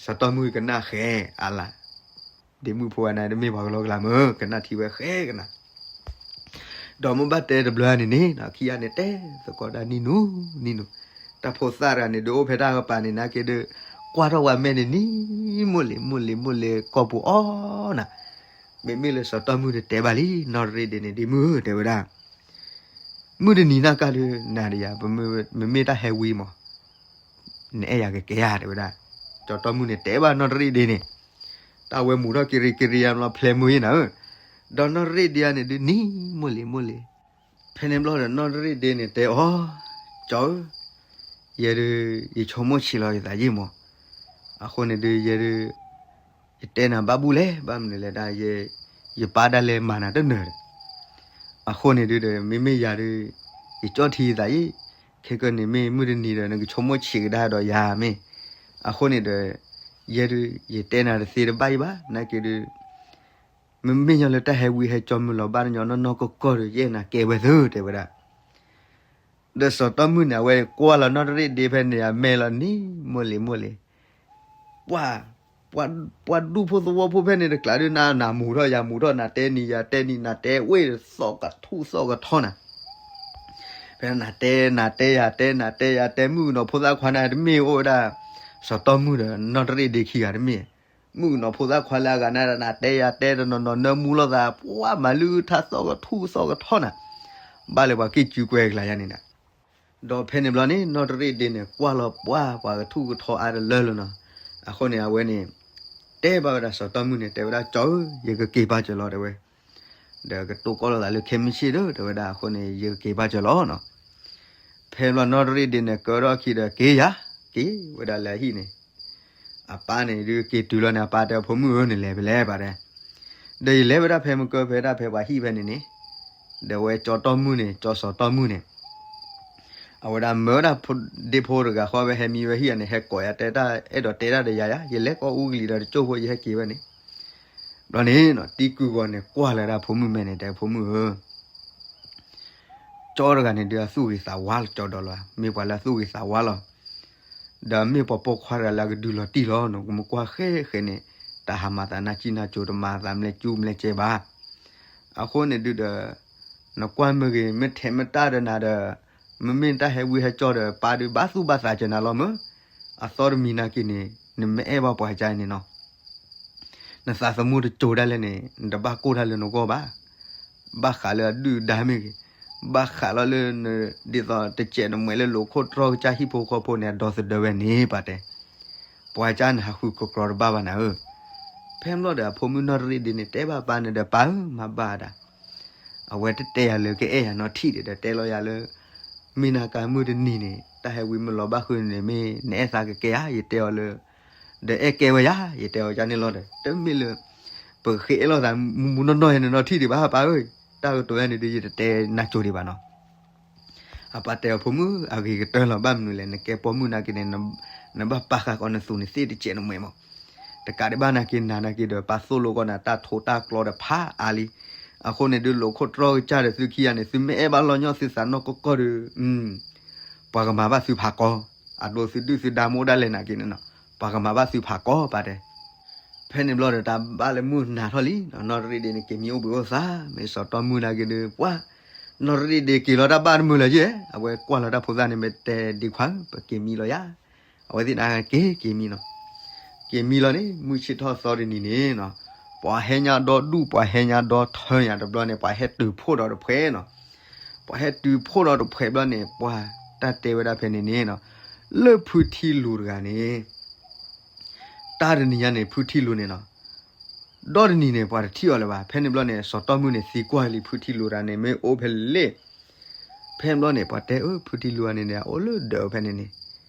စီၤတီမုၢ်ကနၣ်ဃဲအါလါ ဒ့မုၣ်ဖိဝဲန့ၣ် တမ့ၢ်ပှၤကလီကလီမ့ၢ် ကနၣ်ထံဝဲဃဲကနၣ်, ဒီးမ့ၢ်ဘၣ်တဲတဘျီန့ၣ်န့ၣ် ခံဂၤန့ၣ်တဲသကိးဒၣ်နံၣ်နူနံၣ်နူ, တၢ်ဖိသၣ်တဂၤန့ၣ် ဒုးအိၣ်ဖဲတၢ်ကပၤန့ၣ် နာ်က့ဒုး, ကွၢ်ထီၣ်ဝဲမဲာ်န့ၣ်နံၣ်မိၢ်လံၤမိၢ်လံၤမိၢ်လံၤ ကိာ်ပူၤအီနၤ, မ့မ့ၢ်လၢစီၤတီမုၢ်တတဲဘၣ်လံ နီၢ်တရ့ၣ်ဒ့န့ၣ် ဒ့မုၣ်ဧၢ တဲဝဲဒၣ် မုၢ်တနံၤနၢ်ကၢ်ဒုး နၤဒီးယၤ ပမ့မ့ၢ်တၢ်ဟဲဝံမး နအဲၣ်ယၤကကဲဧါ တဲဝဲဒၣ်, စီၤတီမုၢ်န့ၣ် တဲဘၣ်နီၢ်တရ့ၣ်ဒ့န့ၣ်, တၢ်ဝဲမူထီၣ်က့ၤရ့က့ၤရ့ယါဘျီ ဖျဲမုၢ်ယံၤနၤဧၢ, ဒီးနီၢ်တရ့ၣ်ဒ့န့ၣ်ဒုး နံၣ်မိၢ်လံၤမိၢ်လံၤ, ဖဲန့ၣ်ဘျီဒီး နီၢ်တရ့ၣ်ဒ့န့ၣ် တဲအီၤ, ကၠီဧၢ, ယဲဒုး ယဆိကမိၣ်ဆံးလီၤယသးယံာ်မး, အဃိန့ၣ်ဒုး ယဲဒုး ယတဲနၤဘၣ်ဘူၣ်လဲၣ် ဘၣ်မနုၤလဲၣ်ဒၣ် ယပၢ်ဒၣ်လဲာ်မၤနၤတနၢၤဒီး, အဃိန့ၣ်ဒုးဒီး မ့မ့ၢ်ယၤဒုး ယကၠီထံသးယံာ်, ခဲကနံၣ်မ့ၢ်မုၢ်တနံၤဒီး နကဆိကမိၣ်ဆံးကဒါဒီးယၤမ့ၢ်, အဃိန့ၣ်ဒီး ယဲဒုး ယတဲနၤတသ့တဘၣ်ယံၤဘၣ် နာ်က့ဒုး မ့မ့ၢ်ညီလၢတၢ်ဟဲဝံဟဲကၠီမုၢ်လီၤဘၣ်တညီနီၢ်နီၢ်ကီၢ်ကီၢ်ဒီး ယအဲၣ်နၤကဲဝဲသၢ တဲဝဲဒၣ် ဒီးစီၤတီမုၢ်န့ၣ် အဝဲကွၢ်လီၤနီၢ်တရ့ၣ်ဒ့ဖဲန့ၣ် အမဲာ်လီၤနံၣ်မိၢ်လံၤမိၢ်လံၤ, ပှၢ် ပှၤဒူၣ်ဖိသဝီဖိဖဲန့ၣ်တကျါဒုး နမူၤထီၣ်ယၤမူၤထီၣ် နတဲနံၤယၤတဲနံၤ နတဲဝ့ၢ်သီၣ်ကထူၣ်သီၣ်ကထီနၤ, ဖဲနတဲ နတဲယၤတဲ နတဲယၤတဲ မုၣ်ကနီၤဖိသၣ်ခွါန့ၣ်တမ့ၢ်အိၣ်ဝဲဒၣ် စီၤတီမုၢ်ဒီးနီၢ်တရ့ၣ်ဒ့ခံဂၤတမ့ၢ်, မုၣ်ကနီၤဖိသၣ်ခွါလၢအဂၤန့ၣ် နတဲယၤတဲတနီၤနီၤ နၢမူလိာ်သး ပှၤမၤလုၢ်ထါသီၣ်ကထူၣ်သီၣ်ကထီနၤ, ဘၣ်လၢပှၤက့ၤစုကွဲကလၤယါန့ၣ်နၤ ဒီးဖဲန့ၣ်ဘျီန့ၣ် နီၢ်တရ့ၣ်ဒ့န့ၣ် ကွၢ်လီၤပှၢ်ပှၤကထူၣ်ကထီအါတလၢလၢနီၤ, အဃိန့ၣ် အဝဲန့ၣ် တဲဘၣ်ဝဲဒၣ်စီၤတီမုၢ်န့ၣ် တဲဝဲဒၣ် ကၠီဧၢ ယကက့ၤပာ်စၢၤလီၤ တဲဝဲ, ဒီးကတိၤကီလိာ်သးလၢခဲမုၢ်ဆ့ၣ်ဒီး တဲဝဲဒၣ် အဃိန့ၣ် ယကက့ၤပာ်စၢၤလီၤနီၤ. ဖဲဘျီနီၢ်တရ့ၣ်ဒ့န့ၣ် ကၢထီၣ်ခံဒီး က့ၤယၤ, က့ၤဝဲဒၣ်လၢအဟံၣ်န့ၣ်, အပၢ်န့ၣ်ဒုးက့ၤတုၤလီၤန့ၣ် အပၢ်တဲ ဖိမုၣ်ဧၢ နလဲၤဖဲလဲၣ် ပၢ်တဲ, ဒီးယလဲၤဝဲဒၣ်ဖဲမုၢ်ကၢဖဲဒၣ်ဖဲပှၤဟံၣ်ဖဲန့ၣ်န့ၣ်, ဒီးဝဲကၠီတီမုၢ်န့ၣ် ကၠီစီၤတီမုၢ်န့ၣ် အဝဲဒၣ်မၢဝဲဒၣ်ဒ့ဖိတဂၤဃီဝဲ ဟဲမံဝဲဟံၣ်အန့ၣ် ဟဲကိးယၤတဲတၢ် အဲၣ်ဒိးတဲတၢ်ဒီးယၤယါ ယလဲၤကိးအူကလံၤဒီးတကၠိၢ်ဖိ ယဟဲက့ၤဝဲန့ၣ်, ဘျီန့ၣ် တံၤကုၢ်ဂီၤန့ၣ် ကွၢ်လၢဒၣ်ဖိမုၣ်မဲာ်န့ၣ် တဲဖိမုၣ်ဧၢ ကၠီတဂၤန့ၣ်ဒုး အသူၣ်ဂ့ၤသးဝါလီၤ ကၠီဒီးလီၤ, မ့ၢ်ပှၤလၢအသူၣ်ဂ့ၤသးဝါလီၤ, ဒီးမ့ၢ်ပှၤပိာ်ခွါတဂၤလၢအကဒုးလီၤတံၢ်လီၤ နကမ့ၢ်ကွၢ်ဃဲဃဲန့ၣ် တၢ်ဟးမၤသးနၢ်ကံၣ်နၢ်ကၠိ တမၤသးမလဲၤကၠူမလဲၤကဲဘၣ်, အဃိန့ၣ်ဒုးဒီး နကွၢ်မ့ၢ်ဂ့ၤ မ့ၢ်ထဲးမ့ၢ်တၢ်ဒီးနၤဒီး မ့မ့ၢ်တၢ်ဟဲဝံဟဲကၠီဒီး ပၢ်ဒုးဘၣ်သူၣ်ဘၣ်သးစၢၤနၤလီၤမၢ်, အသီတမံၤနာ်က့န့ၣ် နမ့ၢ်အဲၣ်ဘၣ်ပှၤကါန့ၣ်နီၤ နသးသမူတစိၤဒၣ်လဲာ်န့ၣ် နတဘၣ်ကိၢ်တၢ်လၢနဂီၢ်ဘၣ်, ဘၣ်ဃးလၢအဒုၣ်ဒါမ့ၢ်ဂ့ၤ, ဘၣ်ဃးလီၤလၢန ဒ်သိးတစဲးနမှဲးလၢလိာ်ခိၣ်တြီကစၢ်ဟံၣ်ဖိဃီဖိန့ၣ် အဒီသဒၢဝဲန့ၣ် ပၢ်တဲ, ပှၤကါန့ၣ်ဟးဃုကကြီတဘၣ်ဘၣ်နၤဧၢ, ဖဲဘျီဒီးအဖိမုၣ်နီၢ်တရ့ၣ်ဒ့န့ၣ် တဲဘၣ်ပၢ်န့ၣ်ဒီး ပၢ်ဧၢ မၤဘၣ်ဒၣ် အဝဲတတဲယၤလၢကအဲၣ်ယၤနီထံၣ်ဒံးဒီး တဲလီၤယၤလၢ မ့ၢ်နၤကါမုၢ်တနံၤန့ၣ် တၢ်ဟဲဝံမုၢ်လီၤဘၣ်ဃုာ်န့ၣ် မ့ၢ်နအဲၣ်သးကကဲဧါ ယတဲအီၤလၢ ဒီးအဲၣ်ကဲဝဲယါ ယတဲအီၤကန့ၣ်လီၤဒီး တမ့ၢ်လၢ ပကဃ့အဲၣ်လိာ်သးမူမူနီၢ်နီၢ်ယဲန့ၣ်နီထံၣ်ဒံးဘၣ် ပၢ်ဧၢ, တၢ်ကတိၤယါန့ၣ်ဒုး ယတတဲနၤကၠိဒံးဘၣ်နီၤ. အပၢ်တဲအီၤ ဖိမုၣ် အဂ့ၤကတၢၢ်လီၤ ဘၣ်မနုၤလဲၣ် နကဲပိာ်မုၣ်နာ်က့န့ၣ် နဘၣ်ပာ်ဃာ်ကီးနသူးနသ့ၣ်တစဲးနမှဲးမး, တကးဒံးဘၣ်နာ်က့နၤနာ်က့ဒီး ပၢ်သိၣ်လိကီးနၤတၢ်ထိးတၢ်ကျီဒီးဖးအါလံ, အဃိန့ၣ်ဒုး လိာ်ခိၣ်တြီကစၢ်ဒီးသုခံဂၤန့ၣ် သုမ့ၢ်အဲၣ်ဘၣ်လီၤညီသုသးနီၢ်ကီၢ်ကီၢ်ဒီး ပှၤကမၤဘၣ်သုဖးကီ, အဒိသုဒုၣ်သုဒါမ့ၢ်အိၣ်ဒၣ်လဲာ်နာ်က့န့ၣ်နီၤ ပှၤကမၤဘၣ်သုဖးကီ ပၢ်တဲ. ဖဲန့ၣ်ဘျီဒီး တၢ်ဘၣ်လၢမုၢ်နၤထီၣ်လံ, နီၢ်တရ့ၣ်ဒ့န့ၣ် က့ၤမံအိၣ်ဘှံးအိၣ်သါ, မ့ၢ်စီၤတီမုၢ်နာ်က့ဒီး ပှၤ နီၢ်တရ့ၣ်ဒ့က့ၤလီၤတၢ်ဘၣ်တမုာ်လၢၤယဲ, အဝဲကွၢ်လီၤတၢ်ဖိသၣ်န့ၣ် မ့ၢ်တဲဒ့ခွါဧၢ ပက့ၤမံလီၤယါ, အဝဲသ့ၣ်န့ၣ်က့ၤ က့ၤမံနီၤ. က့ၤမံလီၤန့ၣ် မုၢ်ဆ့ၣ်ထီၣ်သီတနံၤန့ၣ်နီၤ, ပှၤဟဲညါဒီဒူၣ် ပှၤဟဲညါဒီထၢညါတဘျီန့ၣ် ပှၤဟဲတုၤဖှိၣ်ဒီးတဖှဲးနီၤ, ပှၤဟဲတုၤဖှိၣ်ဒီးတဖှဲးဘျီန့ၣ် ပှၤတၢ်တဲဝဲဒၣ်ဖဲန့ၣ်န့ၣ်နီၤ, လၢဖုထံလူၤတဂၤန့ၣ် တၢ်တနံၤညါန့ၣ် ဖုထံလူၤန့ၣ်နီၤ, ဒီတနံၤန့ၣ် ပှၤတထံၣ်အီၤလၢၤဘၣ်. ဖဲန့ၣ်ဘျီန့ၣ် စီၤတီမုၢ်န့ၣ် သံကွၢ်လံ ဖုထံလူၤတဂၤန့ၣ် မ့ၢ်အိၣ်ဖဲလဲၣ်. ဖဲန့ၣ်ဘျီန့ၣ် ပှၤတဲအၢ ဖုထံလူၤတဂၤန့ၣ်န့ၣ် အအိၣ်လၢဒၢးဖဲန့ၣ်န့ၣ်,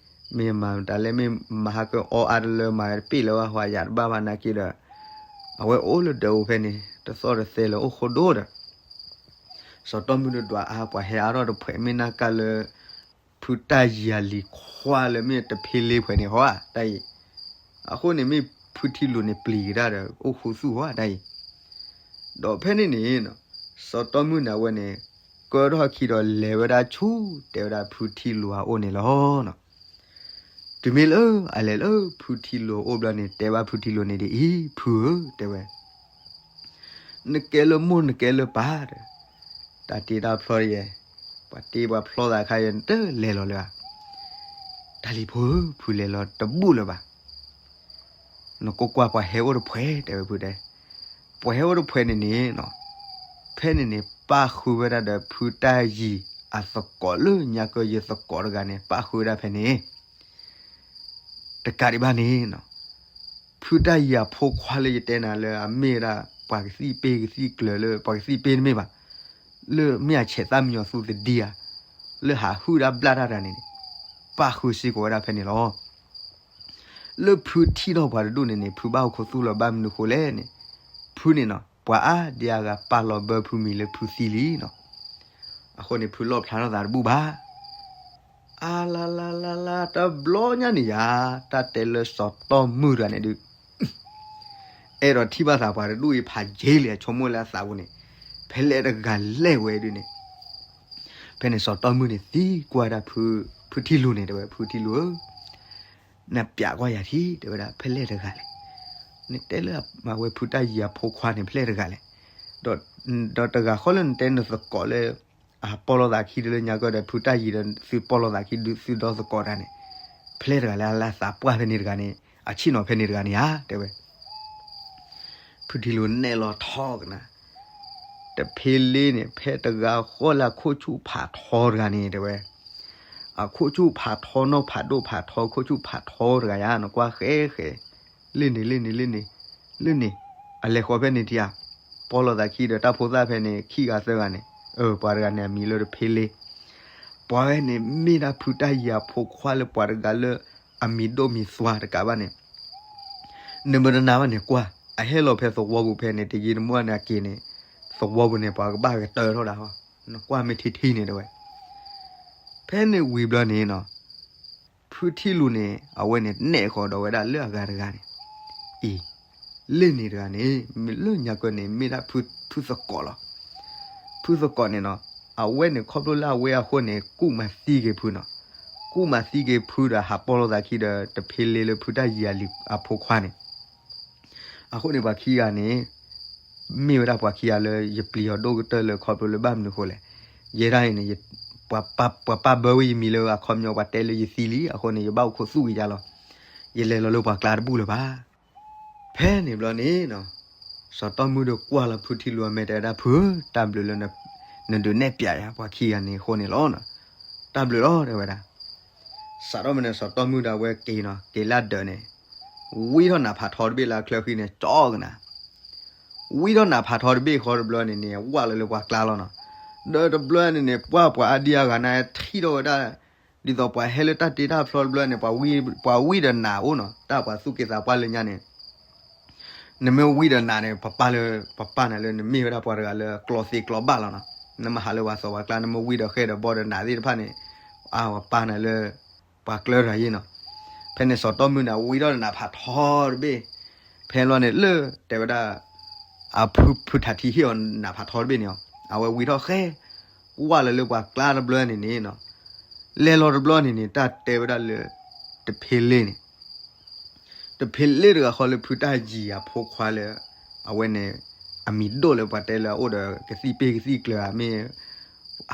မ့ၢ်မၤတၢ်လဲၣ် မ့ၢ်မၤဟးကၢအီအါတလၢ မၤတပ့ၢ်လၢၤဘၣ် ဟးယၤတဘၣ်ဘၣ်နာ်က့ဒီး အဝဲအိၣ်လၢဒၢးအိၣ်ဖဲန့ၣ် တသီၣ်တသဲလၢၤ အိၣ်ဃိဒိၣ်ဒီး စီၤတီမုၢ်ဒိၣ်ဒွးအါ ပှၤဟဲအါထီၣ်တဖှဲး မ့ၢ်နၢ်ကၢ်လၢ ဖုတၢ်ယံၤအလံၤခွါလၢမ့ၢ်တဖ့လ့ဖှဲးန့ၣ်ဟီဧါ တၢ်အံၤ, အဃိန့ၣ် မ့ၢ်ဖုထံလူၤန့ၣ် ပျံၤကဒါဒီး အိၣ်ခူသူၣ်ဟီဧါ တၢ်အံၤ. ဒီးဖဲန့ၣ်န့ၣ် စီၤတီမုၢ်န့ၣ် အဝဲန့ၣ် ကၢထီၣ်ခံဒီးလဲၤဝဲဒၣ်ဆူ တဲဝဲဒၣ်ဖုထံလူၤအအိၣ်န့ၣ်လီၤ. တုၤမ့ၢ်လၢအလဲၤလၢဖုထံလူၤအအိၣ်ဘျီန့ၣ် တဲဘၣ်ဖုထံလူၤန့ၣ်ဒ်အံၤ, ဖုဧၢ တဲဝဲ နကဲလၢမိၢ်နကဲလၢပၢ်ဒီး တၢ်တ့တၢ်ဖျီယဲ, ပှၤတ့ပှၤဖျီသးခါယဲ နတလဲၤလီၤလၢၤဧါ. တၢ်လံၤဖိဧၢ ဖုလဲၤလီၤတဘူၣ်လၢၤဘၣ်. နကွၢ်ကွၢ်ပှၤဟဲအိၣ်တဖှဲး တဲဝဲဖုတဲ, ပှၤဟဲအိၣ်တဖှဲးန့ၣ်န့ၣ် ဖဲန့ၣ်န့ၣ် ပၣ်ဃုာ်ဝဲဒၣ်ဒီးဖုတၢ်ယံၤအသကိးလၢညါကၢယံၤသကိးတဂၤန့ၣ် ပၣ်ဃုာ်ဝဲဒၣ်ဖဲန့ၣ် တကးဒံးဘၣ်န့ၣ် ဖုတၢ်ယံၤအဖိခွါလၢယတဲနၤလၢအမ့ၢ်ဝဲဒၣ် ပှၤကသံၣ်ပ့ၢ်ကသံၣ်ကျၢၤလၢ ပှၤကသံၣ်ပ့ၢ်တမ့ၢ်ဘၣ်, လၢမ့ၢ်အဆဲးသၣ်မံညီၤသူသဒံဧါ, လၢဟးဟုၣ်ဒၣ်ဘျၣ်တၢ်တဂၤန့ၣ်န့ၣ် ပၣ်ဃုာ်စ့ၢ်ကီးဝဲဒၣ်ဖဲန့ၣ်လီၤ. လၢဖုထံၣ်ထီၣ်ပှၤတဒူၣ်န့ၣ်န့ၣ် ဖုဘၣ်အိၣ်ခူသူၣ်လီၤ ဘၣ်မနုၤဃိလဲၣ်န့ၣ်, ဖုန့ၣ်နီၤ ပှၤအါဒံအါဂၤပာ်လီၤဘၢဖုမံၤလၢဖုသံလံနီၤ. အဃိန့ၣ် ဖုလီၣ်ဖျါထီၣ်သးတဘူၣ်ဘၣ်. အါလါလါလါလါ တဘျီညါန့ၣ်ယါ, တၢ်တဲလၢစီၤတီမုၢ်တဂၤန့ၣ်ဒုး အဲၣ်ဒိးထံၣ်ဘၣ်သးပှၤတဒူၣ်အံၤဖးယံာ်လံ အဆိကမိၣ်လၢအသးပူၤန့ၣ် ဖဲလဲၣ်တဂၤလဲၣ်ဝဲဒုးန့ၣ်, ဖဲန့ၣ်စီၤတီမုၢ်န့ၣ်သံကွၢ်ဒၣ်ဖု, ဖုထံလူၤန့ၣ် တဲဝဲ ဖုထံလူၤဧၢ နပျးကွၢ်ယၤထံ တဲဝဲဒၣ် ဖဲလဲၣ်တဂၤလဲၣ်. နတဲလၢအဝဲဖုတၢ်ယံၤအဖိခွါန့ၣ် ဖဲလဲၣ်တဂၤလဲၣ်. ဒီးတဂၤဃီလၢနတဲနသကိးလၢ အပီၢ်လိာ်သးခံဒီးလၢညါကီဒီး ဖုတၢ်ယံၤဒီး သုပီၢ်လိာ်သးခံဒုးသုဒီသကိးတၢ်န့ၣ် ဖဲလဲၣ်တဂၤလဲၣ်. အလၢအသးပှၢ်ဖဲန့ၣ်တဂၤန့ၣ် အဆ့ၣ်နီၤဖဲန့ၣ်တဂၤန့ၣ်ဧါ တဲဝဲ. ဖုထံလူၤနဲၣ်လီၤထီကနၤ, တဖ့လ့န့ၣ် ဖဲတဂၤဃီလၢအခိၣ်ဆူၣ်ဖးထီတဂၤန့ၣ် တဲဝဲ. အခိၣ်ဆူၣ်ဖးထီ နီၢ်ဖးဒိၣ်ဖးထီ ခိၣ်ဆူၣ်ဖးထီတဂၤယါ နကွၢ်ဃဲဃဲ, လ့ၣ်န့ၣ် လ့ၣ်န့ၣ် လ့ၣ်န့ၣ်, လ့ၣ်န့ၣ်, အလဲၤဃီၤဖဲန့ၣ်ထံဧါ, ပီၢ်လိာ်သးခံဒီးတၢ်ဖိသၣ်ဖဲန့ၣ် ခံဂၤသၢဂၤန့ၣ်, အၢ ပှၤတဂၤန့ၣ် အမံၤလၢတဖ့လ့, ပှၤဝဲန့ၣ် မ့ၢ်ဒၣ်ဖုတၢ်ယံၤအဖိခွါလၢပှၤတဂၤလၢ အမံၤဒိၣ်မံၤသွါတကးဘၣ်န့ၣ် နမ့ၢ်တနာ်ဘၣ်န့ၣ် ကွၢ်, အဟဲလီၤဖဲသဝီပူၤဖဲန့ၣ် တယံာ်တမီၢ်န့ၣ်အက့ၤန့ၣ်, သဝီပူၤန့ၣ် ပှၤကဘၣ်ကတၢၢ်ထီၣ်ဒၣ်ဟီ, နကွၢ်မ့ၢ်ထံထံန့ၣ်တဲဝဲ. ဖဲန့ၣ်ဝံၤဘျီန့ၣ်နီၤ, ဖုထံလူၤန့ၣ် အဝဲန့ၣ်နဲၣ်ဃီၤဒီးဝဲဒၣ်လၢအဂၤတဂၤန့ၣ်, အံၤ, လ့ၣ်န့ၣ်တဂၤန့ၣ် မ့ၢ်လၢညါကီန့ၣ် မ့ၢ်ဒၣ်ဖုသကိးလီၤ. ဖုသကိးန့ၣ်နီၤ, အဝဲန့ၣ်ခီဖျိလၢအဝဲအဃိန့ၣ် ကူၣ်မၤသံက့ၤဖုနီၤ, ကူၣ်မၤသံက့ၤဖုဒီးဟးပီၢ်လိာ်သးခံဒီး တဖ့လ့လၢဖုတၢ်ယံၤအဖိခွါန့ၣ် အဃိန့ၣ်ပှၤခံဂၤန့ၣ်, မ့ၢ်ဝဲဒၣ်ပှၤခံဂၤလၢယပျံၤအီၤဒိၣ်ကတၢၢ်လၢခီဖျိလၢဘၣ်မနုၤအဃိလဲၣ်. ယဲဒၣ်အံၤန့ၣ်, ပှၤပာ်ဘၢဝဲယမံၤလၢအခီပညီ ပှၤတဲလၢယသံလံ, အဃိန့ၣ် ယဘၣ်အိၣ်ခိးသူၣ်က့ၤယါလီၤ. ယလဲၤလီၤလၢပှၤကျါတဘူၣ်လၢၤဘၣ်. ဖဲန့ၣ်ဘျီန့ၣ်နီၤ, စီၤတီမုၣ်ဒီးကွၢ်လီၤဖုထံလူၤအမဲာ်တဲဝဲဒၣ် ဖု, တၢ်ဘျုးလၢ နဒုးနဲၣ်ပျးယၤပှၤခံဂၤန့ၣ်အဃိန့ၣ်လီၤ. တၢ်ဘျုးလီၤ တဲဝဲဒၣ်. စးထီၣ်မ့ၢ်န့ၣ် စီၤတီမုၣ်ဒီးအဝဲက့ၤနီၤ, က့ၤလၢဒၢးန့ၣ်, ဝံထီၣ်နးဖးထီတဘ့ၣ်လၢအချၢဃံန့ၣ် ကၠီကနၤ. ဝံထီၣ်နးဖးထီတဘ့ၣ်ဃီတဘျီန့ၣ်န့ၣ် ဝၢ်လီၤလၢပှၤကျါလီၤနီၤ. ဒီးတဘျီန့ၣ်န့ၣ် ပှၢ်ပှၤအါဒံအါဂၤန့ၣ် ထံၣ်ထီၣ်ဝဲဒၣ်, ဒ်သိးပှၤဟဲလၢတၢ်တ့တၢ်ဖျီတဘျီန့ၣ် ပှၤဝံဒီးနးအိၣ်နီၤ, တၢ်ပှၤသူၣ်က့သးပှၢ်လၢညါန့ၣ် နမ့ၢ်ဝံဒီးနးန့ၣ် ပပာ်လၢ, ပပာ်နၤလၢနမ့ၢ်ဝဲဒၣ်ပှၤတဂၤလၢကျီသ့ကျီဘၣ်လီၤနီၤ. နမ့ၢ်ဟးလၢပှၤသီပှၤကျါ နမ့ၢ်ဝံဒီးဃဲဒီးဘီဒီးနးသ့ၣ်တဖၣ်န့ၣ်, အဝဲပာ်နၤလၢပှၤကျၢတဂၤယ့ၣ်နီၤ. ဖဲန့ၣ်စီၤတီမုၣ်န့ၣ် ဝံထီၣ်နးဖးထီတဘ့ၣ်, ဖဲလီၤန့ၣ်လၢတဲဝဲဒၣ် အဖု, ဖုထးထံဟ့ၣ်အီၤနးဖးထီတဘ့ၣ်န့ၣ်, အဝဲဝံထီၣ်ဃဲ, ဝၢ်လီၤလၢပှၤကျါတဘျီန့ၣ်န့ၣ်နီၤ. လဲၤလီၤတဘျီန့ၣ်န့ၣ် တၢ်တဲဝဲဒၣ်လၢ တဖ့လ့န့ၣ် တဖ့လ့တဂၤဃီလၢဖုတၢ်ယံၤအဖိခွါလၢ, အဝဲန့ၣ်, အမံၤဒိၣ်လၢပှၤတဲလၢအအိၣ်ဒီးကသံၣ်ပ့ၢ်ကသံၣ်ကျၢၤဧါ မ့ၢ်,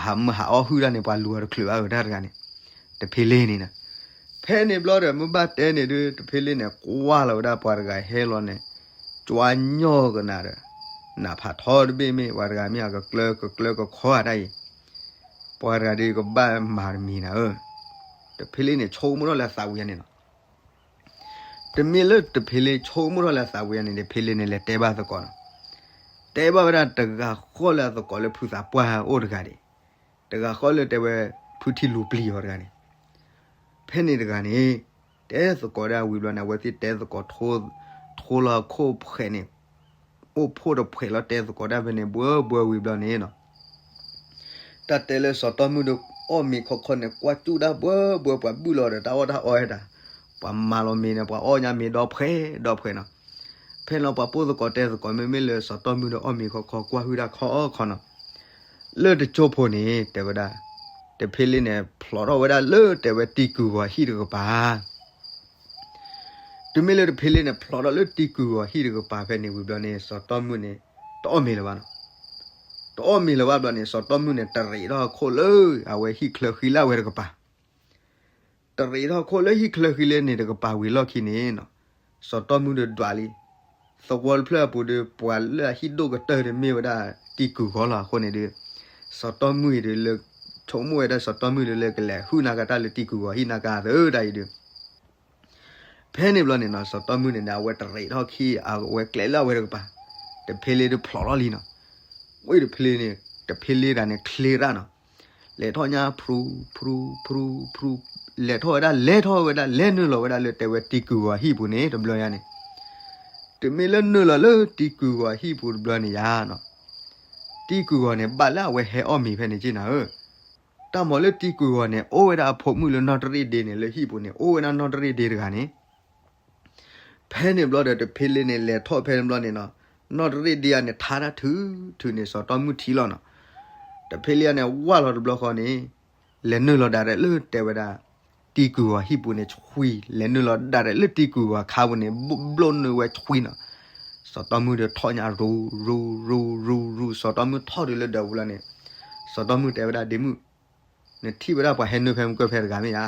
ဟးမုၢ်ဟးအီၣ်ဟုၣ်တၢ်န့ၣ် ပှၤလူၤအီၤတချုးဘၣ်ဧၢ တၢ်တဂၤန့ၣ်, တဖ့လ့န့ၣ်နီၤ. ဖဲန့ၣ်ဘျီဒီး မ့ၢ်ဘၣ်တဲန့ၣ်ဒုး တဖ့လ့န့ၣ် ကွၢ်လီၤဝဲဒၣ်ပှၤတဂၤဟဲလီၤန့ၣ်, ကွၢ်ညီကနၤဒီး, နးဖးထီတဘ့ၣ်မ့ၢ် ပှၤတဂၤမ့ၢ်အကကျၢကကျၢကခီဧါတၢ်အံၤ, ပှၤတဂၤဒုးကဘၣ်မၤတမံၤနၤဧၢ. တဖ့လ့န့ၣ် ဆိကမိၣ်ထီၣ်လၢအသးဝံၤန့ၣ်နီၤ. တမ့ၢ်လၢတဖ့လ့ဆိကမိၣ်ထီၣ်လၢအသးဝံၤန့ၣ် တဖ့လ့န့ၣ် လဲၤတဲဘၣ်သကိးနီၤ. တဲဘၣ်ဝဲဒၣ်တဂၤဃီလၢအသကိးလၢဖုသးပှၢ်အိၣ်တဂၤဒံး, တဂၤဃီလၢတဲဝဲ ဖုထံလူၤပျံၤအီၤတဂၤန့ၣ်. ဖဲန့ၣ်တဂၤန့ၣ်, တဲသကိးဒၣ်ဝံၤဘျီန့ၣ် အဝဲသ့ၣ်တဲသကိး, ထိလီၤခိၣ်ဖှဲးန့ၣ်, အိၣ်ဖှိၣ်တဖှဲးလီၤ တဲသကိးဒၣ်ဖဲန့ၣ် ဘှၢဘှၢဝံၤဘျီန့ၣ်နီၤ. တၢ်တဲလၢစီၤတီမုၣ်ဒီးအီၣ်မ့ၤခီခီန့ၣ် ကွၢ်စူၣ်ဒၣ်ဘှၢဘှၢ ပှၤဘုၣ်လီၤဒီးတၢ်အီၣ်တၢ်အီဝဲဒၣ်, ပှၤမၤလီၤမ့ၤန့ၣ် ပှၤအီၣ်ညါမ့ၤဒီဖှဲဒီဖှဲနီၤ. ဖဲလီၤပှၤပိာ်သကိးတဲသကိး မ့မ့ၢ်လၢစီၤတီမုၣ်ဒီးအီၣ်မ့ၤခီခီ ကွၢ်ဟုၣ်တၢ်ခီခီနီၤ. လၢတကၠိဖိန့ၣ် တဲဝဲဒၣ်, တဖ့လ့န့ၣ် ဖျိးထီၣ်ဝဲဒၣ်လၢတဲဝဲတံၤကုာ်ဂီၤဟံၣ်တကပၤ တုၤမ့ၢ်လၢတဖ့လ့န့ၣ် ဖျိးထီၣ်လၢတံၤကုာ်ဂီၤဟံၣ်တကပၤဖဲန့ၣ်ဝံၤဘျီန့ၣ် စီၤတီမုၣ်န့ၣ် တအီၣ်မ့ၤလၢၤဘၣ်နီၤ. တအီၣ်မ့ၤလၢၤဘၣ်ဘျီန့ၣ် စီၤတီမုၣ်န့ၣ် တရံးထီၣ်အခိၣ်လၢအဝဲဟံၣ်ချၢဃံလၢအဝဲတကပၤ. တရံးထီၣ်အခိၣ်လၢဟံၣ်ချၢဃံလၢန့ၣ်တကပၤဝံၤလီၢ်ခံန့ၣ်နီၤ, စီၤတီမုၣ်ဒီးဒွးလံ. သဝီတဖျၢၣ်အပူၤဒီး ပှၤလၢအဟံၣ်ဒိၣ်ကတၢၢ်ဒီးမ့ၢ်ဝဲဒၣ်တံၤကုာ်ဂီၤလီၤအဃိန့ၣ်ဒီး စီၤတီမုၣ်အံၤဒီးလၢ ဆိကမိၣ်ဝဲဒၣ်စီၤတီမုၣ်ဒီးလၢကလဲၤဟုၣ်နၤကတၢၢ်လၢတံၤကုာ်ဂီၤဟံၣ်နၤကတၢၢ်သၢတၢ်အံၤဒီး ဖဲန့ၣ်ဘျီန့ၣ်နီၤ စီၤတီမုၣ်န့ၣ်န့ၣ် အဝဲတရံးထီၣ်ခံ အဝဲကျဲလၢအဝဲတကပၤ, တဖ့လ့ဒီးဖျိးထီၣ်လံနီၤ. ဝံၤတဖ့လ့န့ၣ် တဖ့လ့တဂၤန့ၣ် ချ့ရၣ်နီၤ. လဲၤထီၣ်ညါဖရူ ဖရူ ဖရူ ဖရူ, လဲၤထီၣ်ဝဲဒၣ် လဲၤထီၣ်ဝဲဒၣ် လဲၤနုာ်လီၤဝဲဒၣ်လၢတဲဝဲတံၤကုာ်ဂီၤဟံၣ်ပူၤန့ၣ် တဘျီညါန့ၣ် တမ့ၢ်လၢနုာ်လီၤလၢတံၤကုာ်ဂီၤဟံၣ်ပူၤတဘျီန့ၣ်ယါနီၤ, တံၤကုာ်ဂီၤန့ၣ် ဘၣ်လၢအဝဲဟဲအီၣ်မ့ၤဖဲန့ၣ်က့နၤဧၢ. တၢ်မၤလၢတံၤကုာ်ဂီၤန့ၣ် အိၣ်ဝဲဒၣ်အဖိမုၣ်လၢနီၢ်တရံၣ်ဒ့န့ၣ် လၢဟံၣ်ပူၤန့ၣ် အိၣ်ဝဲဒၣ်နီၢ်တရံၣ်ဒ့တဂၤန့ၣ် ဖဲန့ၣ်ဘျီဒီးတဖ့လ့န့ၣ် လဲၤထီၣ်ဖဲန့ၣ်ဘျီန့ၣ်နီၤ, နီၢ်တရံၣ်ဒ့ဧါန့ၣ် ထါတၢ်ထုးထုးန့ၣ် စီၤတီမုၣ်ထံၣ်လီၤနီၤ. တဖ့လ့ဧါန့ၣ် ဝၢ်လီၤတဘျီဃီန့ၣ် လဲၤနုာ်လီၤဒၣ်ရဲၣ်လၢတဲဝဲဒၣ် တံၤကုၢ်ဂီၤဟံၣ်ပူၤန့ၣ်ဆှံ, လဲၤနုာ်လီၤဒၣ်ဒီးလၢတံၤကုၢ်ဂီၤခါပူၤန့ၣ် ဘျိၣ်နုာ်ဝဲဆှံနီၤ. စီၤတီမုၢ်ဒီးထီၣ်ညါရူၤရူၤရူၤရူၤရူၤ, စီၤတီမုၢ်ထီၣ်တုၤလၢဒၢးပူၤလီၤန့ၣ်, စီၤတီမုၢ်တဲဝဲဒၣ် ဒ့မုၣ်, နထံၣ်ဝဲဒၣ်ပှၤဟဲနုာ်ဖဲမုၢ်ကၢၢ်ဖဲတဂၤမ့ၢ်ဧါ.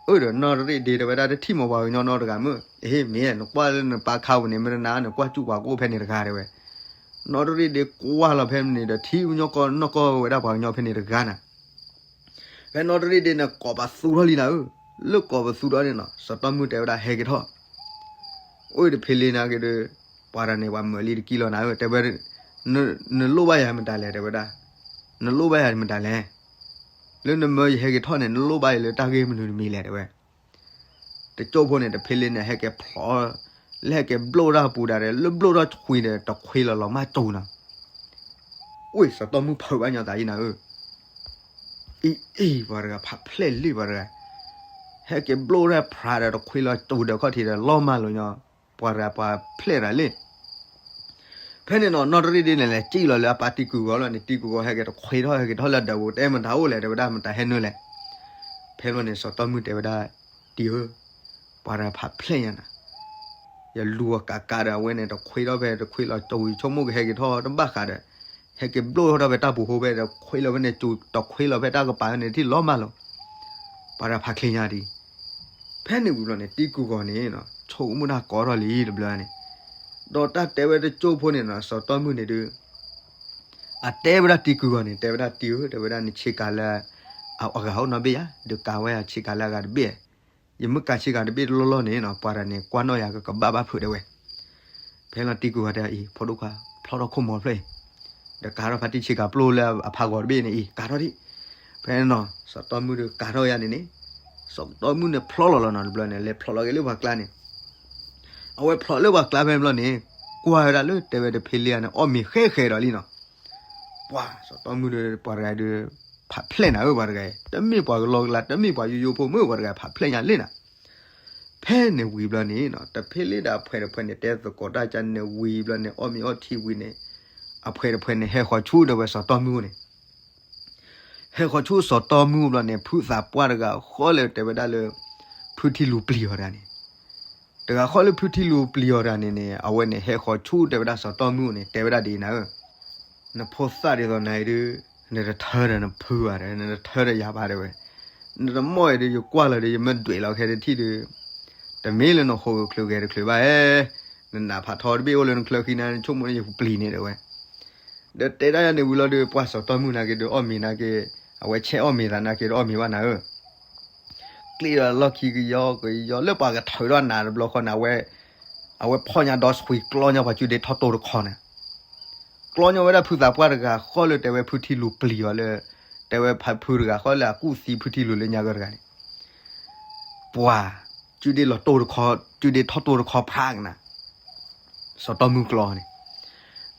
အၢဒီးနီၢ်တရံၣ်ဒ့တဲဝဲဒၣ် တထံၣ်မ့ၢ်ပှၤကညီနီတဂၤမုၢ်, အ့ မ့ၢ် နကွၢ်လၢနပၢ်ခါပူၤန့ၣ် မ့ၢ်တနာ်နကွၢ်စူၣ်ပှၤကိးဖဲန့ၣ်တဂၤတဲဝဲ. နီၢ်တရံၣ်ဒ့ကွၢ်လီၤဖဲန့ၣ်ဒီး ထံၣ်ကညီကီၢ်နီၢ်ကီၢ်ဝဲဒၣ်ပှၤကညီဖဲန့ၣ်တဂၤနၤ. ဖဲနီၢ်တရံၣ်ဒ့န့ၣ်ကိးပသူထီၣ်လံနၤဧၢ, လၢကိးပသူထီၣ်န့ၣ်နီၤ စီၤတီမုၢ်တဲဝဲဒၣ်ဟဲက့ၤထီၣ် အိၣ်တဖ့လ့နာ်က့ဒီး, ပှၤတဂၤန့ၣ် ပှၤမၢလံတကံလီၤနၤဧၢ, တဲဝဲ, နလိၣ်ဘၣ်ယၤမတၤလဲၣ် တဲဝဲဒၣ်, နလိၣ်ဘၣ်ယၤမတၤလဲၣ်, လၢနမၢယဟဲက့ၤထီၣ်န့ၣ် နလိၣ်ဘၣ်ယၤလၢတၢ်ဂ့ၢ်မနုၤတမံၤလဲၣ် တဲဝဲ. တကၠိၢ်ဖိန့ၣ် တဖ့လ့န့ၣ် ဟဲက့ၤဖျိး, လၢဟဲက့ၤဘျိၣ်တၢ်ပူၤဒၣ်ဒီး လၢဘျိၣ်ထီၣ်ဆှံဒီး တခွ့လီၤလီၤမၢ်စူၤနီၤ. အိၣ် စီၤတီမုၢ်ဖုးဘၣ်ညီသးအံၤနၤဧၢ အံၤအံၤ ပှၤတဂၤဖးဖျဲၣ်လံပှၤတဂၤ, ဟဲက့ၤဘျိၣ်ရဲၣ်ဖျါဒီးတခွ့လီၤစူၤဒီးခီၣ်ထံးဒီးလီၤမၢ်လိာ်ညီ, ပှၤတဂၤပှၤဖျဲၣ်ရၤလံ. ဖဲန့ၣ်နီၤ နီၢ်တရံၣ်ဒ့န့ၣ်လဲၤစံၣ်လီၤလၢအပၢ်တံၤကုၢ်ဂီၤလီၤန့ၣ် တံၤကုၢ်ဂီၤဟဲက့ၤတခွ့ထီၣ်ဟဲက့ၤထီၣ်လၢဒၢးပူၤ တဲမတၤအိၣ်လဲၣ် တဲဝဲဒၣ်မတၤဟဲနုာ်လဲၣ်. ဖဲန့ၣ်န့ၣ် စီၤတီမုၢ်တဲဝဲဒၣ်, တံၤဧၢ, ပှၤတဂၤဖးဖျဲၣ်ညါနၤ ယလူၤအကးကးဒီးအဝဲန့ၣ် တခွ့ထီၣ်ဖဲတခွ့လီၤစူၤ ယဆိကမိၣ်ကဟဲက့ၤထီၣ်တဘၣ်ဃးဒီး, ဟဲက့ၤဘျိၣ်ထီၣ်ဖဲတၢ်ပူၤဃိဖဲတခွ့လီၤဖဲန့ၣ်စူၤ တခွ့လီၤဖဲတၢ်ကပၤဖဲန့ၣ်ထံၣ်လီၤမၢ်လိာ်, ပှၤတဂၤဖးချ့ညါဒံး. ဖဲန့ၣ်ဝံၤဘျီန့ၣ် တံၤကုၢ်ဂီၤန့ၣ် ဆိကမိၣ်တၢ်ကီထီၣ်လံတဘျီန့ၣ်, ဒီးတၢ်တဲဝဲတကၠိၢ်ဖိန့ၣ်နီၤ စီၤတီမုၢ်န့ၣ်ဒုး အတဲဝဲဒၣ်တံၤကုၢ်ဂီၤန့ၣ် တဲဝဲဒၣ်တံၤဧၢ တဲဝဲဒၣ်နဆ့ကၤလၢအဂၤအိၣ်နီတဘ့ၣ်ယါ, ဒီးကၤဝဲယဆ့ကၤလၢအဂၤတဘ့ၣ်, ယမ့ၢ်ကၤဆ့ကၤတဘ့ၣ်တလီၢ်လီၢ်န့ၣ်နီၤ ပှၤတဂၤန့ၣ် ကွၢ်နီၣ်ယၤကကဘၣ်ဘၣ်ဖုးတဲဝဲ. ဖဲလီၤတံၤကုၢ်ဂီၤတဲအံၤ ဖိဒိၣ်ခွါ ဖျီထီၣ်ခိၣ်မီၤဖျၢၣ်အံၤ, ဒီးကၤထီၣ်ဖါတံၢ်ဆ့ကၤပျိၢ်လၢအဖးဂီၤတဘ့ၣ်န့ၣ်အံၤ ကၤထီၣ်ဒံး. ဖဲနီၤ စီၤတီမုၢ်ဒီးကၤထီၣ်ယၤန့ၣ်န့ၣ်, စီၤတီမုၢ်န့ၣ်ဖျီလီၤလီၤနီၤတဘျီန့ၣ် လဲၤဖျိးလီၤက့ၤလၢပှၤကျါန့ၣ် အဝဲဖျိးလၢပှၤကျါဖဲန့ၣ်ဘျီန့ၣ်, ကွၢ်ဝဲဒၣ်လၢတဲဝဲတဖ့လ့ယၤန့ၣ် အီၣ်မ့ၤဃဲဃဲဒီးလံနီၤ. ပှၤစီၤတီမုၢ်ဒီးပှၤတဂၤဒီး ဖးဖျဲၣ်နၤဧၢ ပှၤတဂၤအံၤ တမ့ၢ်ပှၤကလီကလါ တမ့ၢ်ပှၤယိယိဖိမုၣ် ပှၤတဂၤဖးဖျဲၣ်ညါလံနၤ. ဖဲန့ၣ်ဝံၤဘျီန့ၣ်နီၤ တဖ့လ့ဒီးအဖှဲးတဖှဲးန့ၣ် တဲသကိးတၢ်ကန့ၣ်ဝံၤဘျီန့ၣ် အီၣ်မ့ၤအီထံဝံၤန့ၣ်, အဖှဲးတဖှဲးန့ၣ် ဟဲဃီၤဆူဒီးဝဲစီၤတီမုၢ်န့ၣ် ဟဲဃီၤဆူစီၤတီမုၢ်ဘျီန့ၣ် ဖုသးပှၢ်တဂၤဃီလၢတဲဝဲဒၣ်လၢ ဖုထံလူၤပျံၤအီၤတဂၤန့ၣ်, တဂၤဃီလၢဖုထံလူၤပျံၤအီၤတဂၤန့ၣ်န့ၣ် အဝဲန့ၣ်ဟဲဃီၤဆူတဲဝဲဒၣ်စီၤတီမုၢ်န့ၣ် တဲဝဲဒၣ်ဒ်အံၤနၤဧၢ, နဖိသၣ်ဒ်သိးနၤအံၤဒုး နတထၢဒီးနဖုဘၣ်ဒီး နတထၢဒီးယၤဘၣ်တဲဝဲ, နတမီၢ်အံၤဒုး ယကွၢ်လီၤဒီး ယမ့ၢ်ဒွဲးလီၤခဲတထံၣ်ဒုး တမ့ၢ်လၢနဃိးကချုးဂဲၤတချုးဘၣ်, နနးဖးထီတဘ့ၣ်အိၣ်လၢနချၢဃံနၤ နဆိကမိၣ်န့ၣ်ယကပျံၤန့ၣ်တဲဝဲ. ဒီးတဲဒၣ်ယၤန့ၣ်ဝံၤလီၤဒီး ပှၤစီၤတီမုၢ်နာ်က့ဒီးအီၣ်မ့ၤနာ်က့, အဝဲဆဲးအီၣ်မ့ၤသးနာ်က့ဒီးအီၣ်မ့ၤဘၣ်နၤဧၢ, ကျ့ဒီးလီၢ်ခံကယီကယီလၢပှၤကထုးထီၣ်နၤတဘျီဃီန့ၣ် အဝဲဖီၣ်ညါဒီးဆွံကျီညီပှၤကုဒ့ထီၣ်တိၢ်တခီန့ၣ်, ကျီညီဝဲဒၣ်ဖုသးပှၢ်တဂၤဃီလၢတဲဝဲဖုထံလူၤပျံၤအီၤလၢ, တဲဝဲဖုတဂၤဃီလၢအကူၣ်သံဖုထံလူၤလၢညါကီတဂၤန့ၣ် ပှၤ, ကုဒ့လီၤတိၢ်တခီ, ကုဒ့ထီၣ်တိၢ်တခီဖးကနၤ, စီၤတီမုၢ်ကျီန့ၣ်,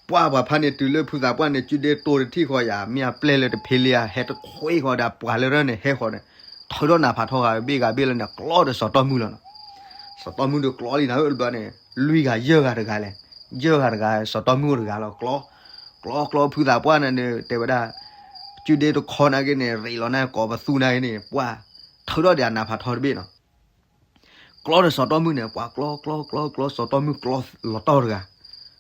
ပှၤပှၤဖးန့ၣ်တုၤလၢဖုသးပှၢ်န့ၣ် ကုဒ့တိၢ်တထံၣ်ဃီယၤ မ့ၢ်အပျဲၢ်လၢတဖ့လ့ယၤ ဟဲတခွ့ဃီဒီးပှၤလၢရၢၢ်န့ၣ်ဟဲဃီဒီး, ထုးထီၣ်နးဖးထီဂၤဘ့ၣ်ဂၤဘ့ၣ်လၢန့ၣ် ကျီဒီးစီၤတီမုၢ်လီၤနီၤ, စီၤတီမုၢ်ဒီးကျီလံနၤဧၢတဘျီန့ၣ် လွံၢ်ဂၤယဲၢ်ဂၤတဂၤလဲၣ်, ယဲၢ်ဂၤတဂၤ စီၤတီမုၢ်တဂၤလီၤ ကျီ, ကျီကျီဖုသးပှၢ်န့ၣ်ဒီး တဲဝဲဒၣ် ကုဒ့တခီနာ်က့န့ၣ် ရ့းလီၤန့ၢ်ကိးပသူနာ်က့န့ၣ် ပှၤ, ထုးထီၣ်ဒီးအနးဖးထီတဘ့ၣ်နီၤ, ကျီဒီးစီၤတီမုၢ်န့ၣ် ပှၤကျီကျီကျီကျီ စီၤတီမုၢ်ကျီလီၤတီၢ်တဂၤ,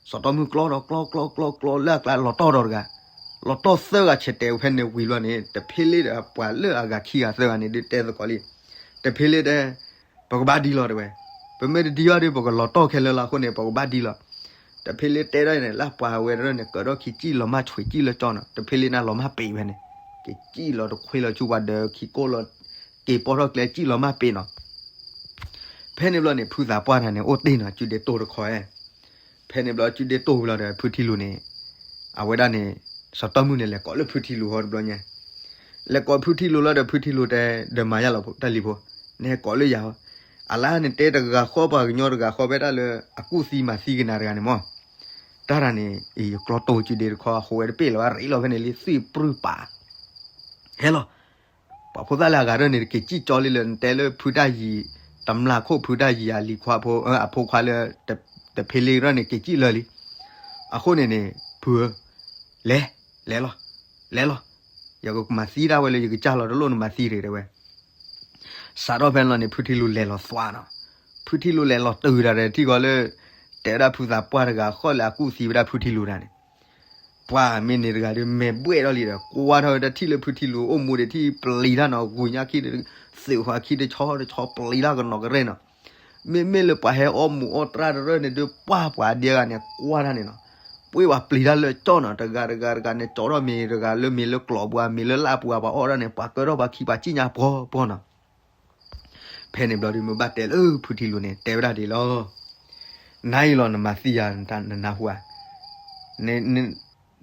စီၤတီမုၢ်ကျီဒီးကျီကျီကျီကျီလၢအကျါလီၤတီၢ်ဒီးတဂၤ, လီၤတီၢ်သၢဂၤဆဲးတဲာ်ဖဲန့ၣ်ဝံၤဘျီန့ၣ် တဖ့လ့ဒီးပှၤလၢအဂၤခံဂၤသၢဂၤန့ၣ် ဒုးတဲသကိးလံ, တဖ့လ့တဲ ပကဘၣ်ဒံလီၤတဲဝဲ, ပမ့ၢ်တဒံဘၣ်ဒီး ပကလီၤတီၢ်ခဲလၢာ်လီၤအဃိန့ၣ် ပကဘၣ်ဒံလီၤ, တဖ့လ့တဲဒၣ်န့ၣ် လၢပှၤဝဲတရၢၢ်န့ၣ် ကၢးထီၣ်ခံစံၣ်လီၤမၢ်ဆွံးစံၣ်လၢကၠီနီၤ တဖ့လ့န့ၣ်လီၤမၢ်ပ့ၤဖဲန့ၣ်, က့ၤစံၣ်လီၤတခွ့လီၤဆူပှၤဒီးခံကိၣ်လီၤ, က့ၤပိာ်ထီၣ်ကျဲစံၣ်လီၤမၢ်ပ့ၤနီၤ, ဖဲန့ၣ်ဘျီန့ၣ် ဖုသးပှၢ်တဂၤန့ၣ် အိၣ်တ့ၢ်နီၤ ကုဒ့တိၢ်တခီဧဲ, ဖဲန့ၣ်ဘျီကုဒ့တိၢ်ဝံၤလီၤဒီးဖုထံလူၤန့ၣ်, အဝဲဒၣ်န့ၣ်, စီၤတီမုၢ်န့ၣ် လဲၤကိးလၢဖုထံလူၤဟီတဘျီညါ, လဲၤကိးဖုထံလူၤလီၤဒီးဖုထံလူၤတဲ, ဒီးမၤယါလီၤတၢ်လံၤဖိ, နဟဲကိးလၢယၤဟီ, အလါန့ၣ်တဲတဂၤဃီပှၤကညီတဂၤဃီဖဲတၢ်လၢအကူၣ်သံမၤသံကနၤတဂၤန့ၣ်မၢ်, တၢ်တၢ်န့ၣ် ယကျီတိၢ်ကုဒ့တခီ အဃိဝဲတပ့ၢ်လၢၤဘၣ် ရ့းလီၤဖဲန့ၣ်လံ သွံၣ်ပြူၢ်ပာ် ဟဲလီၤ ပှၤဖိသၣ်လၢအဂၤဒၢန့ၣ် တက့ၤစံၣ်ကၠီလံလၢ နတဲလၢဖုတၢ်ယံၤ, တမျၢ်ခိၣ်ဖုတၢ်ယံၤအလံၤခွါဖိ, အဖိခွါလၢ တဖ့လ့ရၢၢ်န့ၣ် က့ၤစံၣ်လၢာ်လံ. အဃိန့ၣ်န့ၣ် ဖုဧၢ, လဲၤ, လဲၤလီၤ, လဲၤလီၤ, ယကမၤသံဒၣ်ဝဲလၢယကစၢ်လီၤတလိၣ်နမၤသံတဂ့ၤတဲဝဲ. စးထီၣ်ဖဲန့ၣ်လီၤန့ၣ် ဖုထံလူၤလဲၤလီၤသွါနီၤ. ဖုထံလူၤလဲၤလီၤတုၤတၢ်ဒီးထံဃီလၢ တဲဝဲဒၣ်ဖုသးပှၢ်တဂၤဃီလၢအကူၣ်သံဝဲဒၣ်ဖုထံလူၤတၢ်န့ၣ်, ပှၤမ့ၢ်န့ၣ်တဂၤဒီး မဲာ်ဘှဲၣ်ထီၣ်လံဒီး ကွၢ်ထီၣ်ဝဲဒၣ်ထံၣ်လၢဖုထံလူၤအိၣ်မူဒီးထံၣ်ပျံၤတၢ်နီၤ, ဂုာ်ညါခံဒီး သုးဃာ်ခံတဆီတဆီပျံၤတၢ်ကနီၤကရဲၣ်နီၤ. မ့မ့ၢ်လၢပှၤဟဲအီၣ်မူးအီၣ်တြၢ်တရၢၣ်န့ၣ်ဒီး ပှၢ်ပှၤဒဲဂၤန့ၣ် ကွၢ်တၢ်န့ၣ်နီၤ. ပှ့ၤပှၤပျံၤတၢ်လၢကၠီၣ်နီၤ, တဂၤတဂၤတဂၤန့ၣ် ကၠီထီၣ်မ့ၤတဂၤလၢမ့ၤလၢကျိးပူၤ မ့ၤလၢလၣ်ပူၤ ပှၤအီၣ်ဒၣ်န့ၣ် ပှၤကၢထီၣ်ပှၤခံပှၤစံၣ်ညါပှီၤပှီၤနီၤ. ဖဲန့ၣ်ဘျီဒီး မ့ၢ်ဘၣ်တဲလၢဖုထံလူၤန့ၣ် တဲဝဲဒၣ်ဒ်လီၤ, နၤအံၤလီၤ နမၤသံယၤ နနၢ်ဟူဧါ,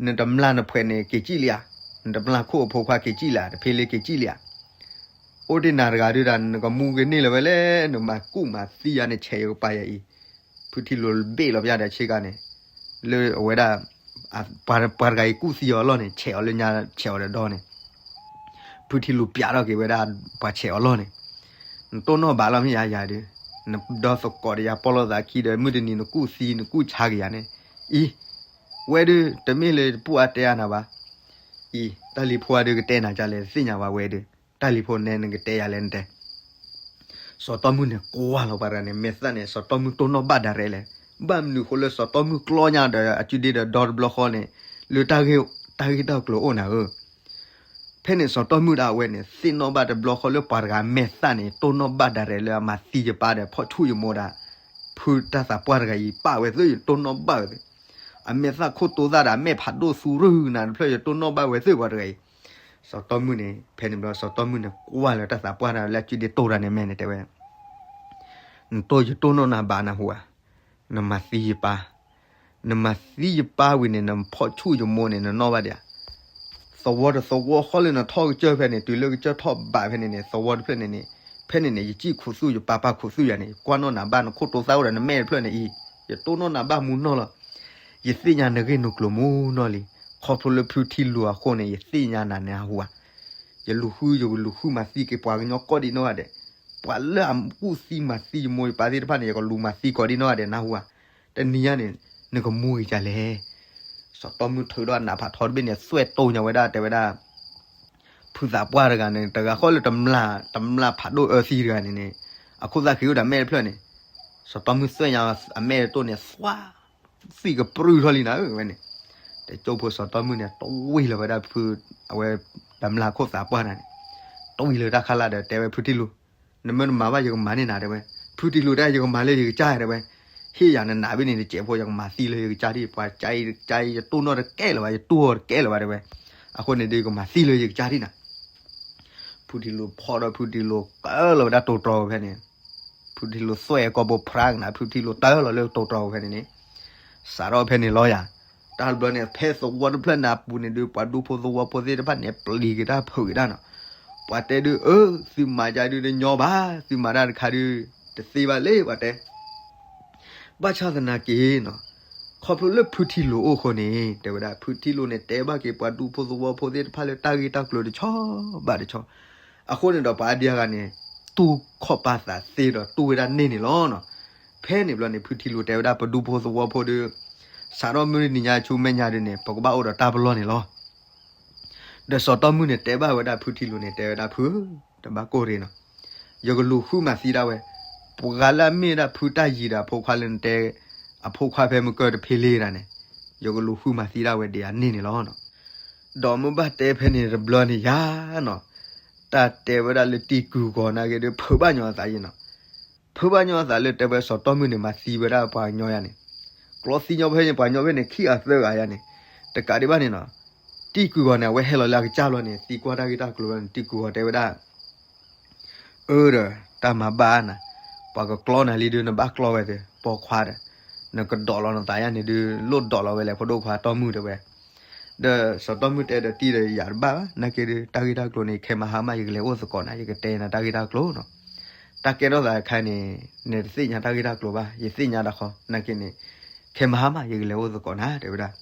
နတမျၢ်နဖှဲးန့ၣ်က့ၤစံၣ်လံဧါ, နတမျၢ်ခိၣ်အဖိခွါက့ၤစံၣ်လံဧါ, တဖ့လ့က့ၤစံၣ်လံဧါ, အိၣ်တ့ၢ်နၤတဂၤဒုးဒၣ် နကမူကန့ၢ်လၢၤဝဲလဲၣ်, နမၤကူၣ်မၤသံယၤန့ၣ် ဆဲးယကပၤယၤအံၤ. ဖုထံလူၤဘ့ၣ်လီၤပျၢ်ဒီးဆ့ကၤန့ၣ်, လၢအဝဲဒၣ် ပှၤတဂၤအံၤကူၣ်သံအီၤအလီၢ်န့ၣ် ဆဲးအီၤလၢညါ ဆဲးအီၤဒီးဒီန့ၣ် ဖုထံလူၤပျးထီၣ်က့ၤဝဲဒၣ် ပှၤဆဲးအီၤလီၢ်န့ၣ်, နတိၢ်နီၣ်ဘၣ်လီၤမ့ၢ်ယၤယၤဒုး, နဒီသကိးဒီးယၤပီၢ်လိာ်သးခံဒီး မုၢ်တနံၤနကူၣ်သံနကူၣ်ဆါက့ၤယၤန့ၣ်, အံၤ, ဝဲဒုး တမ့ၢ်လၢတပူၤအါတဲအါနၤဘၣ်, အံၤ တၢ်လံၤဖိအါဒုးကတဲနၤဒ်လဲၣ် သ့ၣ်ညါဘၣ်ဝဲဒုး, တၢ်လံၤဖိနဲနကတဲယၤလဲၣ်နတဲ စီၤတီမုၢ်န့ၣ်ကွၢ်လီၤပှၤတဂၤန့ၣ် မဲာ်သၣ်န့ၣ် စီၤတီမုၢ်တိၢ်နီၣ်ဘၣ်ဒၣ်ရဲၣ်လဲၣ်, ဘၣ်မနုၤဃိလၢစီၤတီမုၢ်ကျီညါဒီးအစုဒ့ဒီးဒီတဘျီဃီန့ၣ်, လၢတၢ်ဂ့ၢ်တၢ်ကျိၤအိၣ်နၤဧၢ. ဖဲန့ၣ်စီၤတီမုၢ်ဒၣ်ဝဲန့ၣ် သ့ၣ်နီၣ်ဘၣ်တဘျီဃီလၢပှၤတဂၤမဲာ်သၣ်န့ၣ် တိၢ်နီၣ်ဘၣ်ဒၣ်ရဲၣ်လၢအမၤသံယပၢ်ဒီးဖီၣ်ဆူၣ်ယမိၢ်ဒၣ်, ဖုတၢ်သးပှၢ်တဂၤအံၤပၢ်ဝဲသ့ၣ် ယတိၢ်နီၣ်ဘၣ်ဝဲသ့ၣ်, အမဲာ်သၣ်ခိၣ်တိသၣ်ဒီး အမဲာ်ဖးဒိၣ်သူရူနၤတဖျၢၣ် ယတိၢ်နီၣ်ဘၣ်ဝဲသ့ၣ်ပှၤတဂၤအံၤ. စီၤတီမုၢ်န့ၣ် ဖဲန့ၣ်ဘျီ စီၤတီမုၢ်န့ၣ် ကွၢ်လၢတၢ်သးပှၢ်တၢ်လၢအစုဒ့တိၢ်တၢ်န့ၣ်မဲာ်န့ၣ်တဲဝဲ နတိၢ်ယတိၢ်နီၣ်နၤဘၣ်နၢ်ဟူဧါ, နမၤသံယပၢ်, နမၤသံယပၢ်ဝံၤန့ၣ် နဖီၣ်ဆူၣ်ယမိၢ်န့ၣ် နနီၣ်ဘၣ်ဒံးဧါ. သဝီတသဝီဃီလၢနထီၣ်ကစၢၢ်ဖဲန့ၣ် တုၤလၢကစၢၢ်ထီၣ်ဘးဖဲန့ၣ်န့ၣ် သဝီတဖျၢၣ်န့ၣ်န့ၣ်, ဖဲန့ၣ်န့ၣ် ယစံၣ်ခူသူၣ်ယပၢ်ပၢ်ခူသူၣ်ယၤန့ၣ် ယကွၢ်နီၣ်နၤဘၣ်နခိၣ်တိသၣ်အိၣ်ဒီးနမဲာ်တဖျၢၣ်န့ၣ်အံၤ, ယတိၢ်နီၣ်နၤဘၣ်မူနီၢ်လီၤ. ယသ့ၣ်ညါနဂ့ၢ်နကျိၤမူနီၢ်လံ. ခီဖျိလၢဖုထံလူၤအဃိန့ၣ် ယသ့ၣ်ညါနၤန့ၣ်နၢ်ဟူဧါ. ယလူၤဃု ယကလူၤဃုမၤသံက့ၤပှၤကညီကိးဒံးနီၢ်ဂၤဒဲး, ပှၤလၢအကူၣ်သံမၤသံယမိၢ်ယပၢ်သ့ၣ်တဖၣ်န့ၣ် ယကလူၤမၤသံကိးဒံးနီၢ်ဂၤဒဲးနၢ်ဟူဧါ. တနံၤညါန့ၣ် နကမူဂ့ၤဒ်လဲၣ်. စီၤတီမုၢ်ထုးဒီးအနးဖးထီတဘ့ၣ်န့ၣ် သွဲၣ်တိၢ်ညါဝဲဒၣ်တဲဝဲဒၣ် ဖုသးပှၢ်တဂၤန့ၣ် တဂၤဃီလၢတမျၢ် တမျၢ်ဖးဒိၣ်အၢသံတဂၤန့ၣ်န့ၣ်, အခိၣ်သၣ်ဃံအိၣ်ဒီးအမဲာ်တဖျၢၣ်န့ၣ်, စီၤတီမုၢ်သွဲၣ်ညါအမဲာ်တိၢ်န့ၣ် သွါ သံကပြုၢ်ထီၣ်လံနၤဧၢဝဲန့ၣ်. တကၠိဖိစီၤတီမုၢ်န့ၣ် တဝံၤလီၤဝဲဒၣ်ဖု အဝဲ တမျၢ်ခိၣ်သးပှၢ်တဂၤန့ၣ်, တဝံၤလၢတၢ်ခါလၢဒီးတဲဝဲဖုထံလူၤ, နမ့ၢ်တမၤဘၣ်ယကမၤန့ၢ်နၤတဲဝဲ, ဖုထံလူၤတဲယကမၤလၢယကစၢ်တဲဝဲ, ဟ့ၣ်ယၤနနးဘ့ၣ်န့ၣ် တစဲးဖိယကမၤသံလၢယကစၢ်ဒံး ပှၤကါအံၤကါအံၤ ယတိၢ်နီၣ်တကဲလၢၤဘၣ် ယတိၢ်အီၤတကဲလၢၤဘၣ်တဲဝဲ, အဃိန့ၣ်ဒီးယကမၤသံလၢယကစၢ်ဒံးနၤ. ဖုထံလူၤဖီၣ်ဒီးဖုထံလူၤကၢလီၤဝဲဒၣ်တိၤတြီၤဖဲန့ၣ်, ဖုထံလူၤသွဲၣ်ကိာ်ဘိဖရါကနၤ ဖုထံလူၤတၢလီၤလၢတိၤတြီၤဖဲန့ၣ်န့ၣ်, စးထီၣ်ဖဲန့ၣ်လီၤယၤ. တၢ်တဘျီန့ၣ် ဖဲသဝီတဖျၢၣ်န့ၣ်အပူၤန့ၣ်ဒီး ပှၤဒူဖိသဝီဖိသ့ၣ်တဖၣ်န့ၣ် ပျံၤက့ၤတၢ်ဖုးက့ၤတၢ်နီၤ. ပှၤတဲဒုး အၢ သုမၤယၤဒုးတညီဘၣ်, သုမၤတၢ်တခါဒုး တသ့ဘၣ်လၢပှၤတဲ ဘၣ်ဆၣ်သနာ်က့နီၤ, ခီဖျိလၢဖုထံလူၤအိၣ်အဃိန့ၣ် တဲဝဲဒၣ် ဖုထံလူၤန့ၣ် တဲဘၣ်က့ၤပှၤဒူဖိသဝီဖိသ့ၣ်တဖၣ်လၢတၢ်ဂ့ၢ်တၢ်ကျိၤတဆီဘၣ်တဆီ, အဃိန့ၣ်ဒီးပှၤအါဒံအါဂၤန့ၣ် တူၢ်ခီၣ်ပၢ်သးသ့ဒီးတူၢ်ဝဲဒၣ်န့ၢ်န့ၣ်လီၤနီၤ. ဖဲန့ၣ်ဘျီန့ၣ် ဖုထံလူၤတဲဝဲဒၣ်ပဒူဖိသဝီဖိဒီး စးထီၣ်မုၢ်နံၤညါဆူမဲာ်ညါဒုးန့ၣ် ပကဘၣ်အိၣ်ဒီးတၢ်ပလီၢ်န့ၣ်လီၤ. ဒီးစီၤတီမုၢ်န့ၣ် တဲဘၣ်ဝဲဒၣ်ဖုထံလူၤန့ၣ် တဲဝဲဒၣ်ဖု, တဘၣ်ကိၢ်ရ့ၣ်နီၤ, ယကလူၤဃုမၤသံဒၣ်ဝဲ, ပှၤလၢအမ့ၢ်ဒၣ်ဖုတၢ်ယံၤဒီးအဖိခွါလၢနတဲ, အဖိခွါဖဲမုၢ်ကၢၢ်တဖ့လ့တၢ်န့ၣ်, ယကလူၤဃုမၤသံဒၣ်ဝဲဒ်အန့ၣ်န့ၣ်လီၤနီၤ. ဒီးမ့ၢ်ဘၣ်တဲဖဲန့ၣ်တဘျီန့ၣ်ယၤနီၤ, တၢ်တဲဝဲဒၣ်လၢတံၢ်ကုၢ်ဂီၤနာ်က့ဒီး ဖုးဘၣ်ညီအသးယံၤနီၤ. ဖုးဘၣ်ညီအသးလၢတဲဝဲစီၤတီမုၢ်န့ၣ် မၤသံဝဲဒၣ်ပှၤကညီယၤန့ၣ်, ကျီသံညီဖဲန့ၣ် ပှၤကညီဖဲန့ၣ် ခံဂၤသၢဂၤယၤန့ၣ်, တကးဒံးဘၣ်န့ၣ်နီၤ, တံၢ်ကုၢ်ဂီၤန့ၣ် အဝဲဟဲလီၤလၢအကစၢ်ဘျီန့ၣ် သံကွၢ်တၢ်ဂ့ၢ်တၢ်ကျိၤဘျီန့ၣ် တံၢ်ကုၢ်ဂီၤတဲဝဲဒၣ် အၢဒီး တၢ်မၤဘၣ်နၤ, ပှၤကကျီနၤလံဒီး နဘၣ်ကျီဝဲသ့ ပိာ်ခွါဒီး, နကဒိးလီၤနသးယၤန့ၣ်ဒုး လိၣ်ဒိးလီၤဝဲလဲၣ် ဖိဒိၣ်ခွါတီမုၢ်တဲဝဲ. ဒီးစီၤတီမုၢ်တဲဒီးတံၢ်ဒီးယၤတဘၣ်ဘၣ် နာ်က့ဒီး တၢ်ဂ့ၢ်တၢ်ကျိၤန့ၣ် ခဲမဟါမး ယကလဲၤအိၣ်သကိးနၤ ယကတဲနၤတၢ်ဂ့ၢ်တၢ်ကျိၤနီၤ. တၢ်ကဲထီၣ်သးတခါန့ၣ် နတသ့ၣ်ညါတၢ်ဂ့ၢ်တၢ်ကျိၤဘၣ် ယသ့ၣ်ညါတၢ်ဃီ နာ်က့န့ၣ် ခဲမဟါမး ယကလဲၤအိၣ်သကိးနၤ တဲဝဲဒၣ်.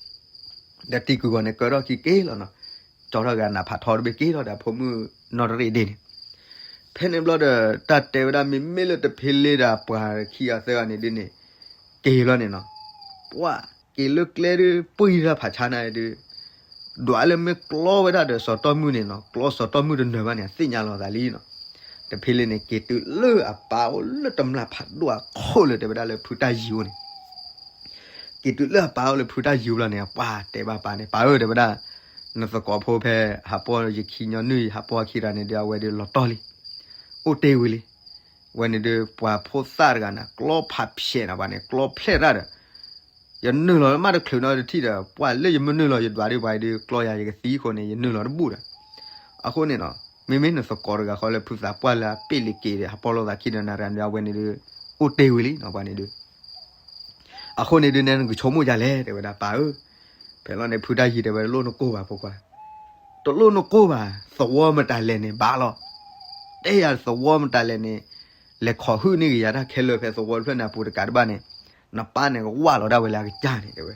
ဒီးတံၢ်ကုၢ်ဂီၤန့ၣ် ကၢထီၣ်ခံက့ၤလီၤနီၤ, ကၠီထီၣ်ဂၤနးဖးထီတဘ့ၣ်က့ၤလီၤဒီး အဖိမုၣ်နီၢ်တရ့ၣ်ဒ့န့ၣ်. ဖဲန့ၣ်ဘျီဒီး တၢ်တဲဝဲဒၣ် မ့မ့ၢ်လၢတဖ့လ့ဒီးပှၤခံဂၤသၢဂၤန့ၣ်ဒ်န့ၣ် က့ၤလီၤန့ၣ်နီၤ, ပှၤက့ၤလၢကျဲဒီး ပှံၢ်တၢ်ဖးဆါနၤဒီး ဒွးလၢမ့ၢ်ကျီဝဲဒၣ်ဒီးစီၤတီမုၢ်န့ၣ်နီၤ, ကျီစီၤတီမုၢ်တနၢၤဘၣ်န့ၣ် အသ့ၣ်ညါလီၤသးလံနီၤ. တဖဲလၢန့ၣ် က့ၤတုၤလၢအပၢ်အိၣ်လၢတမျၢ်ဖးဒိၣ်အခိၣ်လၢ တဲဝဲဒၣ်လၢဖုတၢ်ယံၤအိၣ်န့ၣ်, က့ၤတုၤလၢအပၢ်အိၣ်လၢဖုတၢ်ယံၤအိၣ်ဘျီန့ၣ် အပၢ်တဲဘၣ်ပၢ်န့ၣ် ပၢ်ဧၢ တဲဝဲဒၣ်, နသကိးဖိဖဲ ဟးပီၢ်ယခံညီနုၢ် ဟးပီၢ်ခံဂၤန့ၣ်ဒီး အဝဲဒီးလီၤတီၢ်လံ, အိၣ်တ့ၢ်ဝံၤလံ. ဝဲန့ၣ်ဒီး ပှၤဖိသၣ်တဂၤန့ၣ် ကျီဖးဖျဲးနၤပှၤန့ၣ် ကျီဖျဲးတၢ်ဒီး ယနုာ်လီၤမးတချုးနီတထံၣ်ဒီး ပှၤလၢယမ့ၢ်နုာ်လီၤယဒွးဒံးပှၤအံၤဒီး ကျီယၤယကသံအဃိန့ၣ် ယနုာ်လီၤတဘူၣ်ဒီး, အဃိန့ၣ်နီၤ မ့မ့ၢ်နသကိးတဂၤဃီလၢဖုသးပှၢ်လၢအပ့ၢ်လံၤက့ၤဒီး ဟးပီၢ်လိာ်သးခံဒီးနၤတဂၤန့ၣ်ဒီး အဝဲန့ၣ်ဒီး အိၣ်တ့ၢ်ဝံၤလံနီၤ ပှၤန့ၣ်ဒီး အဃိန့ၣ်ဒုးနဲနကဆိကမိၣ်ဒ်လဲၣ် တဲဝဲဒၣ်ပၢ်ဧၢ, ဖဲလီၤန့ၣ် ဖုတၢ်ယံၤတဲဝဲ တလိၣ်နကိၢ်ဘၣ်ဖိခွါ, တလိၣ်နကိၢ်ဘၣ် သဝီမတၤလဲၣ်န့ၣ်ဘၣ်လီၤ, တဲယၤသဝီမတၤလဲၣ်န့ၣ် လဲၤခိးဟုၣ်န့ၢ်က့ၤယၤတၢ်ခဲလၢာ်ဖဲသဝီတဖျၢၣ်န့ၣ်အပူၤတကးဒံးဘၣ်န့ၣ်, နပၢ်န့ၣ်ကဝၢ်လီၤဒၣ်ဝဲလၢအကစၢ်န့ၣ် တဲဝဲ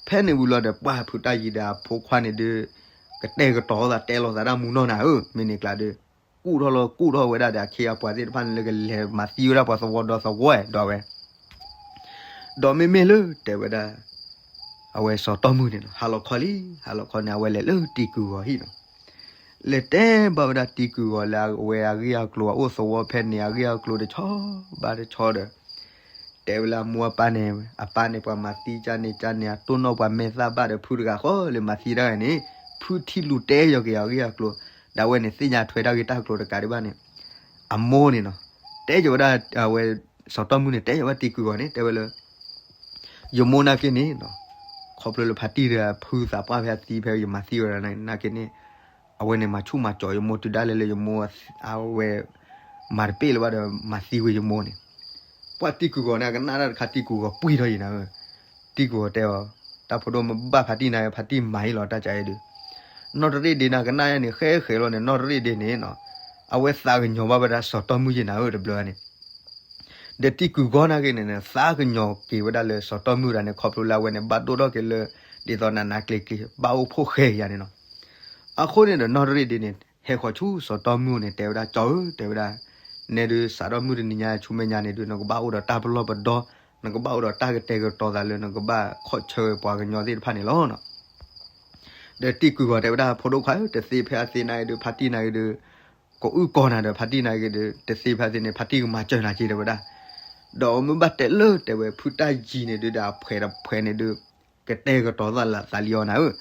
ဖဲန့ၣ်ဝံၤလီၤဒီး ပှၢ်ဖုတၢ်ယံၤဒီးအဖိခွါန့ၣ်ဒုး ကတဲာ်ကတီၤသးတဲလီၤသးတၢ်မူနီၢ်နၤဧၢ, မ့ၢ်န့ၣ်ကျါဒီး ကူၣ်ထီၣ်လီၤကူၣ်ထီၣ်ဝဲဒၣ်ဒီး အခ့အပှၤသ့ၣ်တဖၣ်န့ၣ်လၢကလဲၤမၤသံဝဲဒၣ်ပှၤသဝီဒီသဝီဒီးဝဲ, ဒီးမ့မ့ၢ်လၢတဲဝဲဒၣ် အဝဲစီၤတီၢ်မုၢ်န့ၣ်နီၤ ဟးလီၤခီလံ, ဟးလီၤခီန့ၣ် အဝဲလဲၤလၢတံၤကုၢ်ဂီၤဟံၣ်နီၤ, လဲၤတဲဘၣ်ဝဲဒၣ်တံၤကုၢ်ဂီၤလၢအဝဲအဂ့ၢ်အကျိၤအအိၣ်သဝီဖဲန့ၣ် အဂ့ၢ်အကျိၤတဆီဘၣ်တဆီဒီး တဲဝဲလၢအမိၢ်အပၢ်န့ၣ်, အပၢ်န့ၣ်ပှၤမၤသံကၢ်န့ၣ်ကၢ်န့ၣ် အတိၢ်နီၣ်ပှၤမဲာ်သၣ်ဘၣ်ဒီး ဖုတဂၤဃီလၢမၤသံတၢ်ဂၤန့ၣ် ဖုထံလူၤတဲယီၤက့ၤအဂ့ၢ်အကျိၤ, ဒီးအဝဲန့ၣ်သ့ၣ်ညါထွဲတၢ်ဂ့ၢ်တၢ်ကျိၤတကးဒံးဘၣ်န့ၣ်, အမိၢ်န့ၣ်နီၤ တဲယီၤဝဲဒၣ် အဝဲ စီၤတီၢ်မုၢ်န့ၣ် တဲယီၤဝဲတံၤကုၢ်ဂီၤန့ၣ် တဲဝဲလၢ ယမိၢ်နာ်က့န့ၣ်နီၤ, ခီဖျိလၢဖါတံၢ်တဂၤဖုသးပှၢ်ဖဲအသံဖဲယမၤသံဝဲဒၣ်နာ်က့န့ၣ်, အဝဲန့ၣ်မၤဆူၣ်မၤစီၤယမိၢ်တုၤဒၣ်လဲာ်လၢယမိၢ် အဝဲ မၤတပ့ၢ်လၢၤဘၣ်ဒီးမၤသံဝဲယမိၢ်န့ၣ်, ပှၢ်တံၤကုၢ်ဂီၤန့ၣ် အကနၣ်တၢ်တခါတံၤကုၢ်ဂီၤပှံၢ်ထီၣ်ယံၤနၤဧၢ, တံၤကုၢ်ဂီၤတဲအီၤ, တၢ်ဖိဒိၣ်မ့ၢ်ဘၣ်ဖါတံၢ်နာ်က့ ဖါတံၢ်မၤအံၤလီၤတၢ်ကါအံၤဒုး, နီၢ်တရ့ၣ်ဒ့နၤကနၣ်ယါန့ၣ် ဃဲဃဲလီၤန့ၣ် နီၢ်တရ့ၣ်ဒ့န့ၣ်နီၤ, အဝဲသးကညီၤဘၣ်ဝဲဒၣ်စီၤတီၢ်မုၢ်ယံၤနၤဧၢတဘျီန့ၣ် ဒီးတံၤကုၢ်ဂီၤနာ်က့န့ၣ် သးကညီၤက့ၤဝဲဒၣ်လၢစီၤတီၢ်မုၢ်တဂၤန့ၣ် ခီဖျိလၢအဝဲန့ၣ် ဘၣ်ဒိၣ်ထီၣ်က့ၤလၢ ဒ်သိးနးနးကျံၤကျံၤ ဘၣ်အိၣ်ဖှိၣ်ဃဲယါန့ၣ်နီၤ. အဃိန့ၣ်ဒီးနီၢ်တရ့ၣ်ဒ့န့ၣ် ဟဲဃီၤဆူစီၤတီၢ်မုၢ်န့ၣ် တဲဝဲဒၣ် ကၠီဧၢ တဲဝဲဒၣ်, နဲဒုးစးထီၣ်မုၢ်တနံၤညါဆူမဲာ်ညါန့ၣ်ဒုး နကဘၣ်အိၣ်ဒီးတၢ်ပလီၢ်ပဒီ, နကဘၣ်အိၣ်ဒီးတၢ်ကတဲာ်ကတီၤသးလၢနကဘၣ်ခီၣ်ဆၢပှၤကညီသ့ၣ်တဖၣ်န့ၣ်လီၤ. ဒီးတံၤကုၢ်ဂီၤတဲဝဲဒၣ် ဖိဒိၣ်ခွါဧၢ တသ့ဖဲအသ့နာ်က့ဒုး ဖါတံၢ်နာ်က့ဒုး ကအုၣ်ကီၤနၤဒီး ဖါတံၢ်နာ်က့ဒုး တသ့ဖဲအသ့န့ၣ် ဖါတံၢ်ကမၤစၢၤနၤက့တဲဝဲဒၣ်. ဒီးမ့ၢ်ဘၣ်တဲလၢတဲဝဲ ဖုတၢ်ယံၤန့ၣ်ဒုးဒီးအဖှဲးတဖှဲးန့ၣ်ဒုး ကတဲာ်ကတီၤသးလၢသးလံအီၤနၤဧၢ,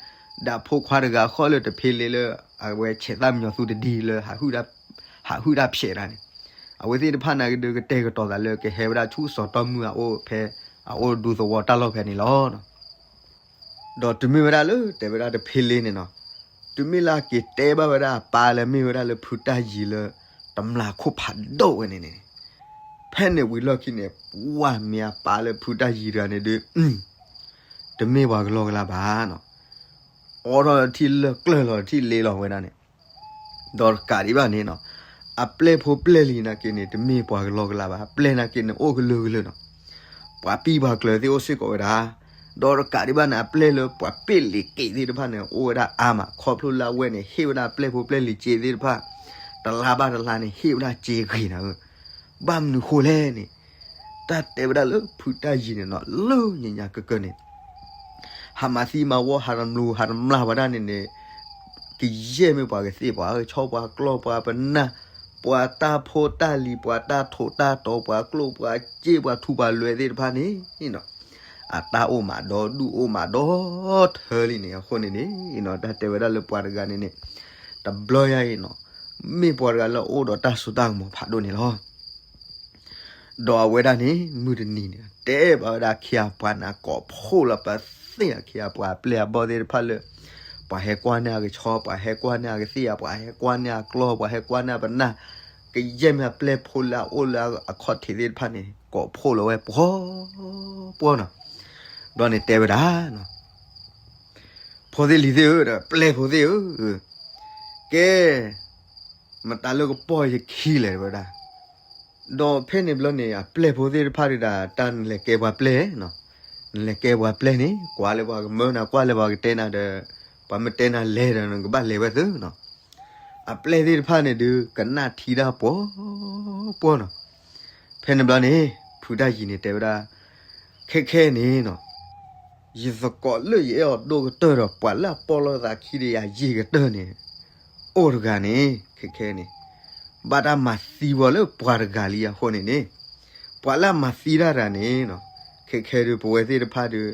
ဒီးအဖိခွါတဂၤဃီလၢတဖ့လ့လၢ အဝဲဆဲးသၣ်မညီၤသူတဒံလၢ ဟးဟုၣ်တၢ်ဖျဲးတၢ်န့ၣ်, အဝဲသ့ၣ်တဖၣ်နာ်က့ဒုး ကတဲာ်ကတီၤသးလၢကဟဲဝဲဒၣ်ဆူစီၤတီၢ်မုၢ်အအိၣ်ဖဲ အအိၣ်ဒူသဝီတၢ်လီၢ်ဖဲန့ၣ်လီၤ. ဒီးတုၤမ့ၢ်ဝဲဒၣ်လၢတဲဝဲဒၣ်တဖ့လ့န့ၣ်နီၤ, တုၤမ့ၢ်လၢအက့ၤတဲဘၣ်ဝဲဒၣ်အပၢ်လၢမ့ၢ်ဝဲဒၣ်လၢဖုတၢ်ယံၤလၢ တမျၢ်ခိၣ်ဖးဒိၣ်ဝဲန့ၣ်န့ၣ်, ဖဲန့ၣ်ဝံၤလီၢ်ခံန့ၣ် ပှၢ်မ့ၢ်အပၢ်လၢဖုတၢ်ယံၤတဂၤန့ၣ်ဒုး တမ့ၢ်ပှၤကလီကလီဘၣ်နီၤ, အိးထီၣ်ထံၣ်လၢကျၢၢ်လီၤထံၣ်လ့လီၤဝဲဒၣ်န့ၣ်, ဒီးတကးဒံးဘၣ်န့ၣ်နီၤ, အပျဲၢ်ဖိပျဲၢ်လံၤနာ်က့န့ၣ် တမ့ၢ်ပှၤကလီကလီဘၣ်, အပျဲၢ်နာ်က့န့ၣ် အိၣ်ကလုာ်ကလုာ်နီၤ, ပှၤပံၢ်ပှၤကျၢၤသ့ၣ်အိၣ်စ့ၢ်ကီးဝဲဒၣ်, ဒီးတကးဒံးဘၣ်န့ၣ် အပျဲၢ်လၢပှၤပ့ၢ်လံၤက့ၤသ့ၣ်တဖၣ်န့ၣ် အိၣ်ဝဲဒၣ်အါမး ခီဖျိလၢအဝဲန့ၣ် ဟ့ၣ်ဝဲဒၣ်အပျဲၢ်ဖိပျဲၢ်လံၤက့ၤသ့ၣ်တဖၣ် တလါဘၣ်တလါန့ၣ် ဟ့ၣ်ဝဲဒၣ်စ့ဂ့ၤနၤဧၢ, ဘၣ်မနုၤဃိလဲၣ်န့ၣ်, တၢ်တဲဝဲဒၣ်လၢဖုတၢ်ယံၤန့ၣ်နီၤ လၢညါညါကၢၢ်ကၢၢ်န့ၣ် ဟးမၤသံမၤဝီ ဟးတမျၢ်ဝဲဒၣ်န့ၣ်န့ၣ်, ကယဲၢ်မ့ၢ်ပှၤကသ့ၣ် ပှၤကဆီ ပှၤကျီၢ် ပှၤပနၢ်, ပှၤတၢ်ဖိတၢ်လံၤ ပှၤတၢ်ထိးတၢ်တီၤ ပှၤကျိၣ်ပှၤစ့ ပှၤထူးပှၤလွဲသ့ၣ်တဖၣ်န့ၣ်နီၤ, အတၢ်အိၣ်မးဒီဒူၣ်အိၣ်မးဒီထၢလံန့ၣ် အဃိန့ၣ်န့ၣ်နီၤ တၢ်တဲဝဲဒၣ်လၢပှၤတဂၤန့ၣ်န့ၣ်, တဘျီယါအံၤနီၤ, မ့ၢ်ပှၤတဂၤလၢအအိၣ်ဒီးတၢ်စိတၢ်ကမီၤဖးဒိၣ်န့ၣ်လီၤ. ဒီးအဝဲဒၣ်န့ၣ် မုၢ်တနံၤန့ၣ် တဲဘၣ်ဝဲဒၣ်အခ့အပှၤန့ၣ် ကိးဖှိၣ်လီၤပသ့ၣ်အခ့အပှၤအပျဲၢ်အဘီၣ်သ့ၣ်တဖၣ်လၢ ပှၤဟဲကွၢ်န့ၢ်အကဆီ ပှၤဟဲကွၢ်န့ၢ်အကသ့ၣ် ပှၤဟဲကွၢ်န့ၢ်အကျီၢ် ပှၤဟဲကွၢ်န့ၢ်အပနၢ်, ကယဲၢ်မ့ၢ်အပျဲၢ်ဖိလၢအအိၣ်လၢအခီၣ်ထံးသ့ၣ်တဖၣ်န့ၣ် ကိးဖှိၣ်လီၤဝဲပှီၤပှီၤနီၤ. ဒီးန့ၣ်တဲဝဲဒၣ် ဖိသ့ၣ်လံၤသ့ၣ်ဧၢ ဒီးပျဲၢ်ဖိသ့ၣ်ဧၢ, ကဲ မတၤလၢကပီၢ်ယခံလဲၣ်ဝဲဒၣ်, ဒီးဖဲန့ၣ်ဘျီန့ၣ် အပျဲၢ်ဖိသ့ၣ်တဖၣ်ဒုးဒၣ် တၢ်နလဲၤကဲပှၤပျဲၢ်နီၤ, နလဲၤကဲပှၤပျဲၢ်န့ၣ် ကွၢ်လၢပှၤကမၢနၤ ကွၢ်လၢပှၤကတဲနၤဒီး ပှၤမ့ၢ်တဲနၤလဲၤဒီး နကဘၣ်လဲၤဝဲသုနီၤ. အပျဲၢ်သ့ၣ်တဖၣ်န့ၣ်ဒုး ကနၣ်ထံတၢ်ပှီၤပှီၤနီၤ. ဖဲန့ၣ်ဘျီန့ၣ် ဖုတၢ်ယံၤန့ၣ်တဲဝဲဒၣ် ခဲခဲန့ၣ်နီၤ, ယသကိးလၢယအဲၣ်အီၤဒိၣ်ကတၢၢ်ဒီး ပှၤလၢအပီၢ်လိာ်သးခံဒီးယၤယံာ်ကတၢၢ်န့ၣ် အိၣ်တဂၤန့ၣ် ခဲခဲန့ၣ် ဘၣ်တၢ်မၤသံဝဲလၢပှၤတဂၤလံအဃိန့ၣ်န့ၣ်, ပှၤလၢအမၤသံတၢ်တဂၤန့ၣ်, ခဲခဲဒုး ပဝဲသ့ၣ်တဖၣ်ဒုး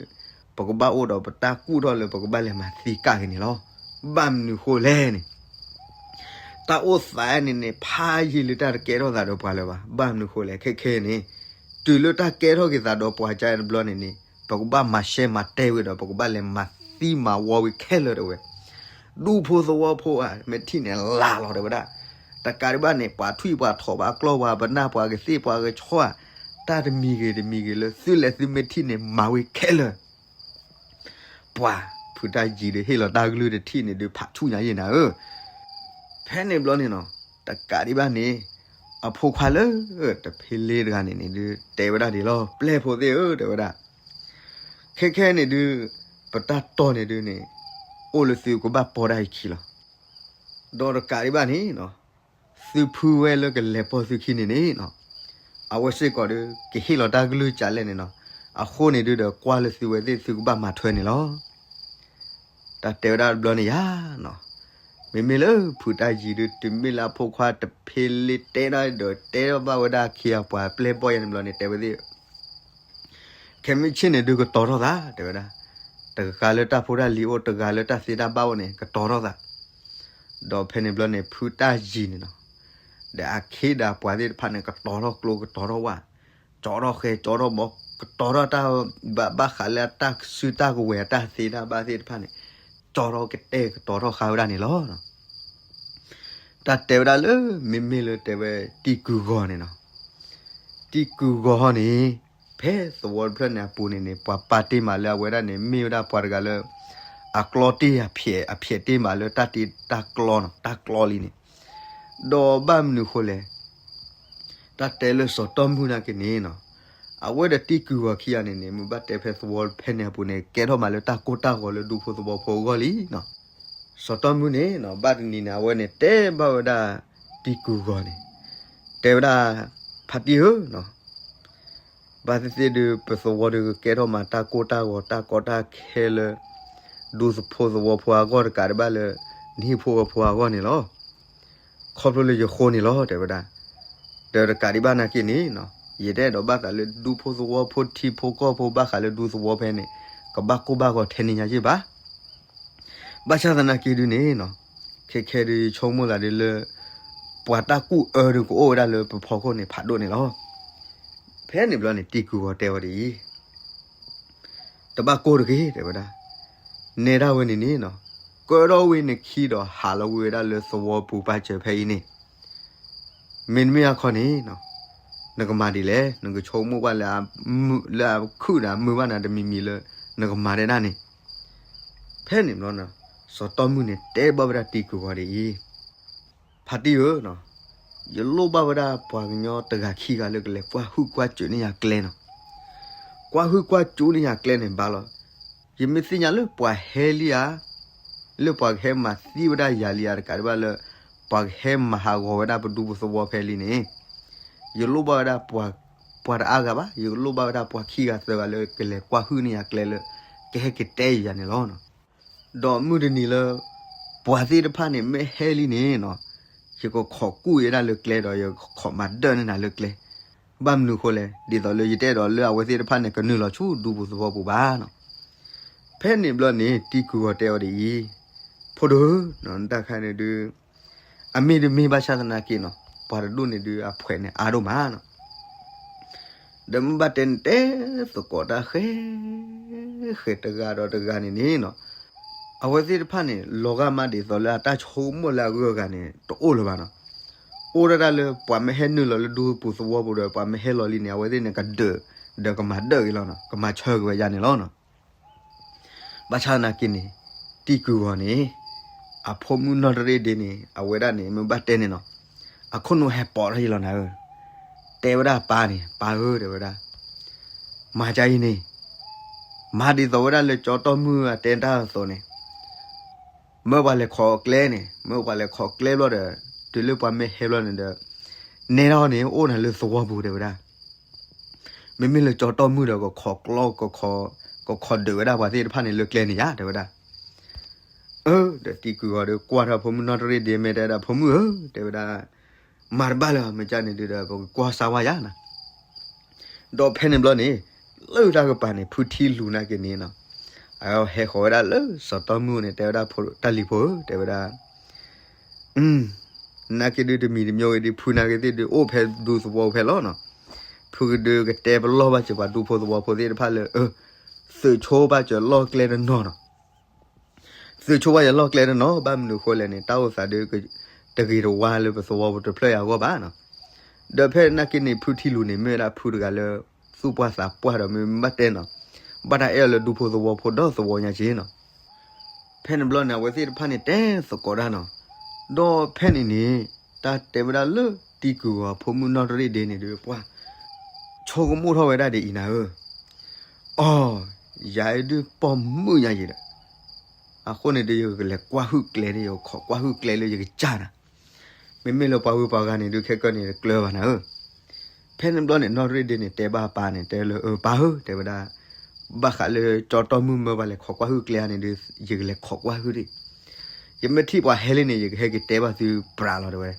ပကဘၣ်အိၣ်ဒီးပတၢ်ကူၣ်ထီၣ်လၢပကဘၣ်လဲၤမၤသံကၣ်က့ၤန့ၣ်လီၤ. ဘၣ်မနုၤဃိလဲၣ်န့ၣ်, တၢ်အိၣ်သးန့ၣ်န့ၣ် ဖးယံာ်လၢတၢ်တကဲထီၣ်သးဒီးပှၤလၢၤဘၣ်. ဘၣ်မနုၤဃိလဲၣ်, ခဲခဲန့ၣ် တုၤလၢတၢ်ကဲထီၣ်က့ၤသးဒီးပှၤကါတဘျီန့ၣ်န့ၣ်, ပကဘၣ်မၤရှဲမၤတဲဝဲဒီး ပကဘၣ်လဲၤမၤသံမၤဝီဝဲခဲလၢာ်တဲဝဲ. ဒူဖိသဝီဖိဧါ, မ့ၢ်ထံၣ်န့ၣ်လၢ်လီၤတဲဝဲဒၣ်. တကးဒံးဘၣ်န့ၣ် ပှၤထွံၣ်ပှၤထိး ပှၤကျီၢ်ပှၤပနၢ် ပှၤကသ့ၣ်ပှၤကဆီဧါ, တၢ်တမံၤဂ့ၤတမံၤဂ့ၤလၢသုလဲၤသုမ့ၢ်ထံၣ်န့ၣ် မၤဝဲခဲလၢာ်. ပှၤဖုတၢ်ယံၤဒီး ဟ့ၣ်လီၤတၢ်ကလုၢ်တထံၣ်န့ၣ်ဒုး ဖးဆူၣ်ညါယဲၢ်နၤဧၢ. ဖဲန့ၣ်ဘျီန့ၣ်နီၤ, တကးဒံးဘၣ်န့ၣ် အဖိခွါလၢ တဖ့လ့တဂၤန့ၣ်န့ၣ်ဒုး တဲဝဲဒၣ်ဒ်လီၤ. ပျဲၢ်ဖိသ့ၣ်ဧၢ တဲဝဲဒၣ်, ခဲခဲန့ၣ်ဒုး ပတၢ်တီၢ်န့ၣ်ဒုးန့ၣ် အိၣ်လၢသုကဘၣ်ပိာ်တၢ်အခံလီၤ. ဒီးတကးဒံးဘၣ်န့ၣ်နီၤ, သုဖုဝဲလၢကလဲၤပိာ်သုခံန့ၣ်န့ၣ်နီၤ, အဝဲစ့ၢ်ကီးဒုး ကဟ့ၣ်လီၤတၢ်ကလုၢ်ကလဲၣ်န့ၣ်နီၤ, အဃိန့ၣ်ဒုးဒီး ကွၢ်လၢသုဝဲသ့ၣ်သုကဘၣ်မၤထွဲန့ၣ်လီၤ. တၢ်တဲဝဲဒၣ်တဘျီန့ၣ်ယါနီၤ, မ့မ့ၢ်လၢဖုတၢ်ယံၤဒုး တုၤမ့ၢ်လၢအဖိခွါတဖ့လ့တဲဒၣ်ဒီး တဲထီၣ်ဘၣ်ဝဲဒၣ်ခံဂၤပှၤပျဲၢ်ဘီၣ်ယဲၢ်န့ၣ်ဘျီန့ၣ် တဲဝဲသ့ၣ် ခဲမုၢ်ဆ့ၣ်န့ၣ်ဒုးကတီၤထီၣ်သး တဲဝဲဒၣ်, တဂၤလၢတၢ်ဖိတၢ်လံၤအိၣ် တဂၤလၢတၢ်သ့တၢ်ဘၣ်အိၣ်န့ၣ် ကတီၤထီၣ်သး. ဒီးဖဲန့ၣ်ဘျီန့ၣ် ဖုတၢ်ယံၤန့ၣ်နီၤ, ဒီးအခ့ဒီးပှၤသ့ၣ်တဖၣ်န့ၣ် ကတီၤထီၣ်ကျိ ကတီၤထီၣ်ဝၣ်, ကၠီထီၣ်ဃဲ ကၠီထီၣ်ဘီ, ကတီၤထီၣ်တၢ်ဘၣ်ဘၣ်ဃးလၢအတၢ်စုတၢ်ကဝဲၤအတၢ်သ့တၢ်ဘၣ်သ့ၣ်တဖၣ်န့ၣ်, ကၠီထီၣ်ကတဲာ်ကတီၤထီၣ်ဃါဝဲဒၣ်န့ၣ်လီၤ. တၢ်တဲဝဲဒၣ်လၢ မ့မ့ၢ်လၢတဲဝဲတံၢ်ကုၢ်ဂီၤန့ၣ်နီၤ, တံၢ်ကုၢ်ဂီၤဟီန့ၣ် ဖဲသဝီတဖျၢၣ်န့ၣ်အပူၤန့ၣ်န့ၣ် ပှၤပာ်တ့ၢ်မးလၢအဝဲဒၣ်န့ၣ် မ့ၢ်ဝဲဒၣ်ပှၤတဂၤလၢ အကျီတ့ၢ်အဖျဲး အဖျဲးတ့ၢ်မးလၢတၢ်တ့တၢ်ကျီနီၤ တၢ်ကျီလံန့ၣ်, ဒီးဘၣ်မနုၤဃိလဲၣ် တၢ်တဲလၢစီၤတီၢ်မုၢ်နာ်က့န့ၣ်နီၤ, အဝဲဒီးတံၢ်ကုၢ်ဂီၤခံဂၤန့ၣ်န့ၣ် မ့ၢ်ဘၣ်တဲဖဲသဝီဖဲန့ၣ်အပူၤန့ၣ် ကဲထီၣ်မးလၢတၢ်ကိၢ်တၢ်ဂီၤလၢဒူဖိသဝီဖိအဂီၢ်လံနီၤ. စီၤတီၢ်မုၢ်န့ၣ်နီၤ ဘၣ်တနံၤန့ၣ် အဝဲန့ၣ်တဲဘၣ်ဝဲဒၣ်တံၢ်ကုၢ်ဂီၤန့ၣ်, တဲဝဲဒၣ် ဖါတံၢ်ဧၢနီၤ, ဘၣ်သ့ၣ်သ့ၣ်ဒုး ပသဝီဒုးကကဲထီၣ်မးတၢ်ကိၢ်တၢ်ဂီၤတၢ်ကီတၢ်ခဲလၢ ဒူသဖိသဝီဖိအဂီၢ်တကးဒံးဘၣ်လၢ နဟံၣ်ဖိဃီဖိအဂီၢ်န့ၣ်လီၤ. ခီဖျိလၢယဃိန့ၣ်လီၤ တဲဝဲဒၣ်. ဒီးတကးဒံးဘၣ်နာ်က့န့ၣ်နီၤ, ယတအဲၣ်ဒိးဘၣ်သးလၢဒူဖိသဝီဖိထံဖိကီၢ်ဖိဘၣ်ဃးလၢဒူသဝီဖဲန့ၣ် ကဘၣ်ကိၢ်ဘၣ်ဂီၤထဲန့ၣ်ညါယ့ၢ်ဘၣ်. ဘၣ်ဆၣ်သနာ်က့ဒုးန့ၣ်နီၤ, ခဲခဲဒုးယဆိကမိၣ်သးဒုးလၢ ပှၤတၢ်ကူၣ်အၢဒုးကအိၣ်ဝဲဒၣ်လၢပဖီခိၣ်န့ၣ်ဖးဒိၣ်န့ၣ်လီၤ. ဖဲန့ၣ်ဘျီန့ၣ် တံၢ်ကုၢ်ဂီၤတဲဝဲဒ်အံၤ တဘၣ်ကိၢ်တဂ့ၤ တဲဝဲဒၣ်. နဲဒၣ်ဝဲန့ၣ်န့ၣ်နီၤ, ကၢထီၣ်ဝဲနခံဒီးဟးလီၤကွံာ်ဝဲဒၣ်လၢသဝီပူၤပာ်စၢၤဖဲအံၤန့ၣ်, မ့တမ့ၢ်အခီန့ၣ်နီၤ, နကမၤဒ်လဲၣ်, နကဆိကမိၣ်ကွၢ်လၢ လၢအခုၣ်ဒီးမုာ်ဘၣ်နၤတမံၤမံၤလၢ နကမၤဒ်ဒၣ်န့ၣ်. ဖဲန့ၣ်ဘျီနီၤ, စီၤတီၢ်မုၢ်န့ၣ်တဲဘၣ်ဝဲဒၣ်တံၢ်ကုၢ်ဂီၤဒ်အံၤ, ဖါတံၢ်ဧၢနီၤ, ယလိၣ်ဘၣ်ဝဲဒၣ်ပှၤကညီတဂၤခံဂၤလၢကလဲၤကွၢ်ဟုၣ်ကွၢ်စူးန့ၢ်ယၤကျဲနီၤ. ကွၢ်ဟုၣ်ကွၢ်စူးန့ၢ်ယၤကျဲန့ၣ်ဘၣ်လီၤ. ယမ့ၢ်သ့ၣ်ညါလၢပှၤဟဲလံဧါ, လၢပှၤကဟဲမၤသံဝဲဒၣ်ယၤလံဧါ တကးဒံးဘၣ်လၢ ပှၤကဟဲမၤဟးဂီၤဝဲဒၣ်ပဒူပသဝီဖဲလံန့ၣ်, ယလိၣ်ဘၣ်ဝဲဒၣ်ပှၤ ပှၤတအါဂၤဘၣ်, ယကလိၣ်ဘၣ်ဝဲဒၣ်ပှၤခံဂၤသၢဂၤလၢကလဲၤကွၢ်ဟုၣ်န့ၢ်ယၤကျဲလၢ ကဟဲက့ၤတဲယၤန့ၣ်လီၤ. ဒီးမုၢ်တနံၤလၢ ပှၤသ့ၣ်တဖၣ်န့ၣ်မ့ၢ်ဟဲလံန့ၣ်နီၤ, ယကခိးကူၣ်ဝဲဒၣ်လၢကျဲဒီး ယကခိးမၤဒၢၣ်န့ၢ်နၤလၢကျဲ. ဘၣ်မနုၤဃိလဲၣ်, ဒ်သိးလၢယတအဲၣ်ဒိးလၢအဝဲသ့ၣ်တဖၣ်န့ၣ် ကနုာ်လီၤဆူဒူပူၤသဝီပူၤဘၣ်နီၤ. ဖဲန့ၣ်ဘျီန့ၣ် တံၢ်ကုၢ်ဂီၤတဲအီၤဒ်အံၤ, ဖိဒိၣ်ဧၢ, နတၢ်ခါန့ၣ်ဒုး အမ့ၢ်တမ့ၢ်ဘၣ်ဆၣ်သနာ်က့နီၤ, ပှၤတဒူၣ်န့ၣ်ဒုးအဖှဲးန့ၣ်အါဒိၣ်မးနီၤ. ဒီးမ့ၢ်ဘၣ်တဲန့ၣ် တဲသကိးတၢ်ဃဲ ဃဲတဂၤဒီးတဂၤန့ၣ်န့ၣ်နီၤ, အဝဲသ့ၣ်တဖၣ်န့ၣ် လီၤဂာ်မးဒ်သိးလၢအတၢ်ဆိကမိၣ်လၢအဂုၤအဂၤန့ၣ် တအိၣ်လၢၤဘၣ်နီၤ. အိၣ်ဒၣ်တၢ်လၢပှၤမ့ၢ်ဟဲနုာ်လီၤလၢဒူပူၤသဝီပူၤဒီး ပှၤမ့ၢ်ဟဲလီၤလံန့ၣ် အဝဲသ့ၣ်န့ၣ်ကဒၢး ဒီးကမၤဒၢၣ်က့ၤလီၤနီၤ, ကမၤဆၢက့ၤဝဲယါန့ၣ်လီၤနီၤ. ဘၣ်ဆၣ်သနာ်က့န့ၣ် တံၢ်ကုၢ်ဂီၤန့ၣ် အဖိမုၣ်နီၢ်တရ့ၣ်ဒ့န့ၣ် အဝဲဒၣ်န့ၣ် မ့ၢ်ဘၣ်တဲန့ၣ်နီၤ, အခိၣ်နူာ်ဟဲပိာ်ထီၣ်ယံလီၤနၤဧၢ, တဲဝဲဒၣ်ပၢ်န့ၣ်, ပၢ်ဧၢ တဲဝဲဒၣ်, မၤဒ်အံၤန့ၣ်, မၤဒ်သိးဝဲဒၣ်လၢကၠီတီၢ်မုၢ်အတဲတၢ်အသိးန့ၣ်, မၢပှၤလဲၤခိးကျဲန့ၣ်, မၢပှၤလဲၤခိးကျဲဘျီဒီး တုၤလၢပှၤမ့ၢ်ဟဲဘျီန့ၣ်ဒီး နဲထီၣ်န့ၣ် အိၣ်နၤလၢသဝီပူၤ တဲဝဲဒၣ်. မ့မ့ၢ်လၢကၠီတီၢ်မုၢ်ဒီး ကခိးကျီ ကခိးဒုးဝဲဒၣ်ပှၤသ့ၣ်တဖၣ်န့ၣ်လၢကျဲန့ၣ်ယါ တဲဝဲဒၣ်. အၢ ဒီးတံၢ်ကုၢ်ဂီၤဒီးကွၢ်ထီၣ်ဖိမုၣ်နီၢ်တရ့ၣ်ဒ့ မ့ၢ်တဲဒၣ် ဖိမုၣ်ဧၢ တဲဝဲဒၣ်, မၤတဘၣ်လၢၤ မ့ၢ်ကန့ၣ်ဒုးဒီး ပကကွၢ်စၢ်ဝါယၤနီၤ. ဒီးဖဲန့ၣ်ဘျီန့ၣ် လၢတၢ်ကပၤန့ၣ် ဖုထံလူၤနာ်က့န့ၣ်နီၤ, အဟဲဃီၤဝဲဒၣ်လၢစီၤတီမုၢ်န့ၣ် တဲဝဲဒၣ် တၢ်လံၤဖိဧၢ တဲဝဲဒၣ် နာ်က့ဒုးတမံၤတမံၤဂ့ၤဒုး ဖုနာ်က့သ့ၣ်ဒုး အိၣ်ဖဲဒူသဝီဖဲလီၤနီၤ. ဖုကဒုးကတဲပလီၢ်ဘၣ်စၢၤပှၤဒူဖိသဝီဖိသ့ၣ်တဖၣ်လၢ သုးဆိဘၣ်စၢၤလီၢ်ကျဲတနီၤနီၤ. သုးဆိဘၣ်စၢၤလီၢ်ကျဲတနီၤ ဘၣ်မနုၤအဃိလဲၣ်န့ၣ် တၢ်အိၣ်သးဒုး တဂ့ၤတဝါလၢပသဝီပတဖျၢၣ်အံၤအဂီၢ်ဘၣ်နီၤ. ဒီးဖဲနာ်က့န့ၣ် ဖုထံလူၤန့ၣ် မ့ၢ်ဝဲဒၣ်ဖုတဂၤလၢ သူၣ်ပှၢ်သးပှၢ်ဒီးမ့ၢ်ဘၣ်တဲနီၤ, ဘၣ်တၢ်အဲၣ်အီၤလၢဒူဖိသဝီဖိဒီသဝီညါက့နီၤ. ဖဲန့ၣ်ဘျီန့ၣ် အဝဲသ့ၣ်တဖၣ်န့ၣ် တဲသကိးတၢ်နီၤ. ဒီးဖဲန့ၣ်န့ၣ် တၢ်တဲဝဲဒၣ်လၢတံၤကုၢ်ဂီၤဖိမုၣ်နီၢ်တရ့ၣ်ဒ့န့ၣ်ဒုး ပှၤ ဆိကမိၣ်ထီၣ်ဝဲဒၣ်ဒ်အံၤနၤဧၢ, အိ, ယၤအံၤဒုးပိာ်မုၣ်ညါယံၤဒီး အဃိန့ၣ်ဒုး ယကလဲၤကွၢ်ဟုၣ်ကျဲန့ၣ် ယခိးကွၢ်ဟုၣ်ကျဲလၢယကစၢ်နၤ, မ့မ့ၢ်လၢပှၤဝ့ၤပှၤဂၤန့ၣ်ဒုး ခဲကနံၣ်န့ၣ် တကျၢၤဘၣ်နၤဧၢ. ဖဲန့ၣ်ဘျီန့ၣ် နီၢ်တရ့ၣ်ဒ့န့ၣ် တဲဘၣ်ပၢ်န့ၣ် တဲလၢ အၢ ပၢ်ဧၢ တဲဝဲဒၣ်, ဘၣ်ဃးလၢကၠီတီမုၢ်မၢပှၤလဲၤခိးကွၢ်ဟုၣ်ကျဲဧါန့ၣ်ဒုး ယကလဲၤခိးကွၢ်ဟုၣ်ဒံး, ယမ့ၢ်ထံၣ်ပှၤဟဲလံန့ၣ် ယကဟဲက့ၤတဲဘၣ်သုပြးလီၤ တဲဝဲ.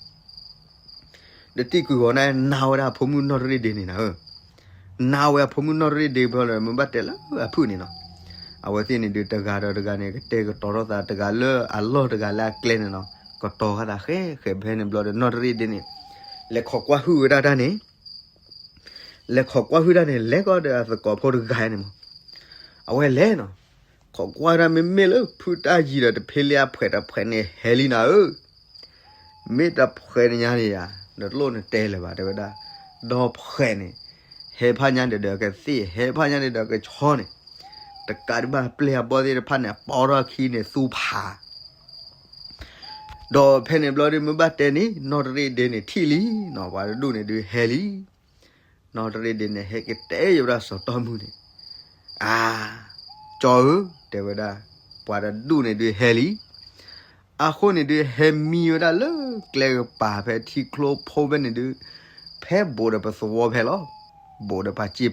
ဒီးတံၤကုၢ်ဂီၤန့ၣ် နာ်ဝဲဒၣ်အဖိမုၣ်နီၢ်တရ့ၣ်ဒ့န့ၣ်နၤဧၢ, နာ်ဝဲအဖိမုၣ်နီၢ်တရ့ၣ်ဒ့ဘျီဒီး မ့ၢ်ဘၣ်တဲလၢအဖုၣ်န့ၣ်နီၤ, အဝဲသ့ၣ်န့ၣ်ဒုး တဂၤဒီးတဂၤန့ၣ် ကတဲာ်ကတီၤထီၣ်သး တဂၤလၢအလီၢ်တဂၤလၢအကျဲန့ၣ်နီၤ, ကတီၤဃာ်သးဃဲဃဲ ဖဲန့ၣ်ဘျီဒီး နီၢ်တရ့ၣ်ဒ့န့ၣ် လဲၤခိးကွၢ်ဟုၣ်ဝဲဒၣ်တၢ်န့ၣ် လဲၤခိးကွၢ်ဟုၣ်တၢ်န့ၣ် လဲၤကီးဒီးအသကိးဖိတဂၤန့ၣ်မး, အဝဲလဲၤနီၤ, ခိးကွၢ်တၢ် မ့မ့ၢ်လၢဖုတၢ်ယံၤဒီး တဖ့လ့အဖှဲးတဖှဲးန့ၣ် ဟဲလံနၤဧၢ, မ့ၢ်တဖှဲးတညါန့ၣ်ယၤ နတလိၣ်နတဲလၢၤဘၣ် တဲဝဲဒၣ်, ဒီးဖှဲးန့ၣ် ဟဲဖးညါဒီးကသ့ၣ် ဟဲဖးညါဒီးကဆီန့ၣ်, တကးဒံးဘၣ်ပျဲၢ်အဘီၣ်သ့ၣ်တဖၣ်န့ၣ် အပီထီၣ်ခံန့ၣ် သူဖး ဒီးဖဲန့ၣ်ဘျီဒုး မ့ၢ်ဘၣ်တဲန့ၣ် နီၢ်တရ့ၣ်ဒ့န့ၣ်ထံၣ်လံနီၤ, ပှၤတဒူၣ်န့ၣ်ဒုးဟဲလံ, နီၢ်တရ့ၣ်ဒ့န့ၣ် ဟဲက့ၤတဲယဝဲဒၣ်စီၤတီမုၢ်န့ၣ်, အါ, ကၠီဧၢ, တဲဝဲဒၣ်, ပှၤတဒူၣ်န့ၣ်ဒုးဟဲလံ, အဃိန့ၣ်ဒုး ဟဲမံဝဲဒၣ်လၢကျဲကပၤဖဲထံကျိဖိဖဲန့ၣ်ဒုး, ဖဲဘူးဒီးပသဝီဖဲလီၤ, ဘူးဒီးပှၤစံာ်ပျီ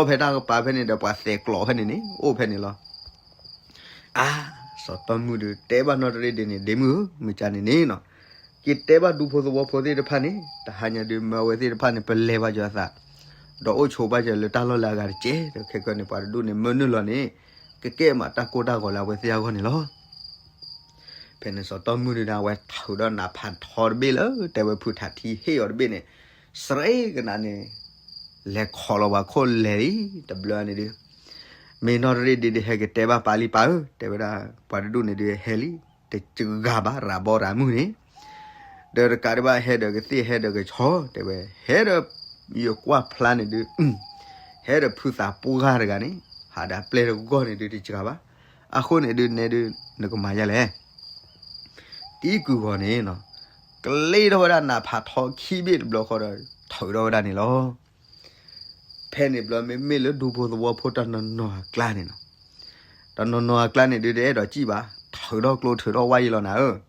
ဖဲတၢ်ကပၤဖဲန့ၣ်ဒီး ပှၤသဲးကျိးဖဲန့ၣ်န့ၣ် အိၣ်ဖဲန့ၣ်လီၤ. အါ, စီၤတီမုၢ်ဒုး တဲဘၣ်နီၢ်တရ့ၣ်ဒ့န့ၣ် ဒ့မုၢ်ဧၢ, မ့ၢ်ကန့ၣ်န့ၣ်နီၤ, က့ၤတဲဘၣ်ဒူဖိသဝီဖိသ့ၣ်တဖၣ်န့ၣ် တဟါညါဒုး မၢအဝဲသ့ၣ်တဖၣ်န့ၣ် ပလဲၤဘၣ်ယွၤသး, ဒီးအိၣ်ဆိးဘၣ်ယွၤလၢတၢ်လီၢ်လၢအဂၤတက့ၢ်, ဒီးခဲကနံၣ်န့ၣ် ပှၤတဒူၣ်န့ၣ် မၢနုာ်လီၤန့ၣ် ကကဲမးတၢ်ကိၢ်တၢ်ဂီၤလၢအဝဲသ့ၣ်အဂီၢ်န့ၣ်လီၤ. ဖဲန့ၣ်စီၤတီမုၢ်ဒုးန့ၣ် အဝဲထုးဒီးနးဖးထီတဘ့ၣ်လၢ တဲဝဲဖုထးထံဟ့ၣ်အီၤတဘ့ၣ်န့ၣ်, စရ့ကနၤန့ၣ် လဲၤခိးလီၤပှၤခိၣ်လဲၤလံ, တဘျီန့ၣ်ဒုး မ့ၢ်နီၢ်တရ့ၣ်ဒ့ဒုး ဟဲက့ၤတဲဘၣ်ပၢ်လံ ပၢ်ဧၢ, တဲဝဲဒၣ် ပှၤတဒူၣ်န့ၣ်ဒုးဟဲလံ, တဂၤဘၣ်ရၤဘီရၤမုၢ်န့ၣ်, ဒီးတကးဒံးဘၣ် ဟဲဒီးကသ့ၣ် ဟဲဒီးကဆီ တဲဝဲ, ဟဲဒီး ယကွၢ်ဖျါန့ၣ်ဒုး ဟဲဒီးဖုသးပှၢ်တဂၤန့ၣ်, ဟးဒီးပျဲၢ်တဂီၢ်န့ၣ်ဒုးတစှၤဘၣ်, အဃိန့ၣ်ဒုးနဲဒုး နကမၤယဲလဲၣ်. တံၤကုၢ်ဂီၤန့ၣ်နီၤ, ကျ့ထီၣ်ဝဲဒၣ်နးဖးထီခံဘ့ၣ်တဘျီဃီဒီး ထုးထီၣ်ဝဲဒၣ်န့ၣ်လီၤ. ဖဲန့ၣ်ဘျီမ့မ့ၢ်လၢဒူဖိသဝီဖိတနီၤနီၤအကျါန့ၣ်နီၤ, တနီၤနီၤအကျါန့ၣ်ဒုးတအဲၣ်ဒိးစံၣ်ဘၣ်, ထုးထီၣ်ကျိထုးထီၣ်ဝၣ်ယံလီၤနၤဧၢ,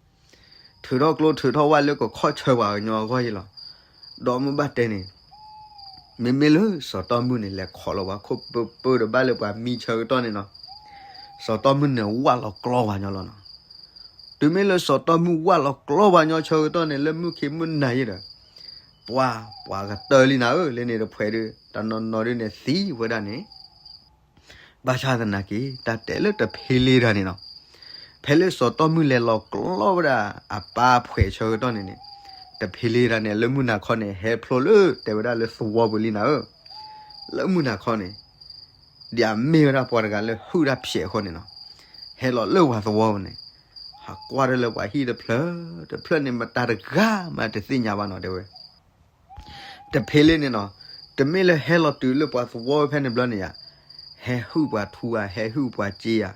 ထုးထီၣ်ကျိထုးထီၣ်ဝၣ်လၢကခီၣ်ဆၢပှၤကညီအဂီၢ်ယံလီၤ. ဒီးမ့ၢ်ဘၣ်တဲန့ၣ် မ့မ့ၢ်လၢစီၤတီမုၢ်န့ၣ် လဲၤခိးလီၤပှၤခိၣ်ပၢပၢဒီးဘၣ်လၢပှၤမံဆၢကတီၢ်န့ၣ်နီၤ, စီၤတီမုၢ်န့ၣ် ဝၣ်လီၤကျီပှၤညီလီၤနီၤ. တုၤမ့ၢ်လၢစီၤတီမုၢ်ဝၣ်လီၤကျီပှၤညီဆၢကတီၢ်န့ၣ် လၢမုၢ်ခံမုၢ်နၤယံဒီး ပှၤ ပှၤကတၢၢ်လံနၤဧၢ, လၢန့ၣ်တဖှဲးဒုး တနီၤနီၤဒုးန့ၣ်သံဝဲဒၣ်န့ၣ် ဘၣ်ဆၣ်သနာ်က့ တၢ်တဲလၢတဖ့လ့တဂၤန့ၣ်နီၤ, ဖဲလၢစီၤတီမုၢ်လဲၤလီၤကျီဝဲဒၣ်အပၢ်အဖှဲးဆၢကတီၢ်န့ၣ်န့ၣ်, တဖ့လ့တဂၤန့ၣ် လၢမုၢ်နၤခီန့ၣ် ဟဲဖျိလၢတဲဝဲဒၣ်လၢသဝီပူၤလံနၤဧၢ, လၢမုၢ်နၤခီန့ၣ်, ဒ်အမ့ၢ်ဝဲဒၣ်ပှၤတဂၤလၢဟုၣ်တၢ်ဖျဲးအဃိန့ၣ်နီၤ, ဟဲလီၤလၢပှၤသဝီပူၤန့ၣ်, ဟးကွၢ်တၢ်လၢပှၤဟံၣ်တဖျၢၣ်တဖျၢၣ်န့ၣ် မတၤတဂၤမးတသ့ၣ်ညါဘၣ်နီၤ တဲဝဲ တဖ့လ့န့ၣ်နီၤ, တမ့ၢ်လၢဟဲလီၤတုၤလၢပှၤသဝီဖဲန့ၣ်ဘျီန့ၣ်ယါ, ဟဲဟုၣ်ပှၤထူဧါ, ဟဲဟုၣ်ပှၤစ့ဧါ,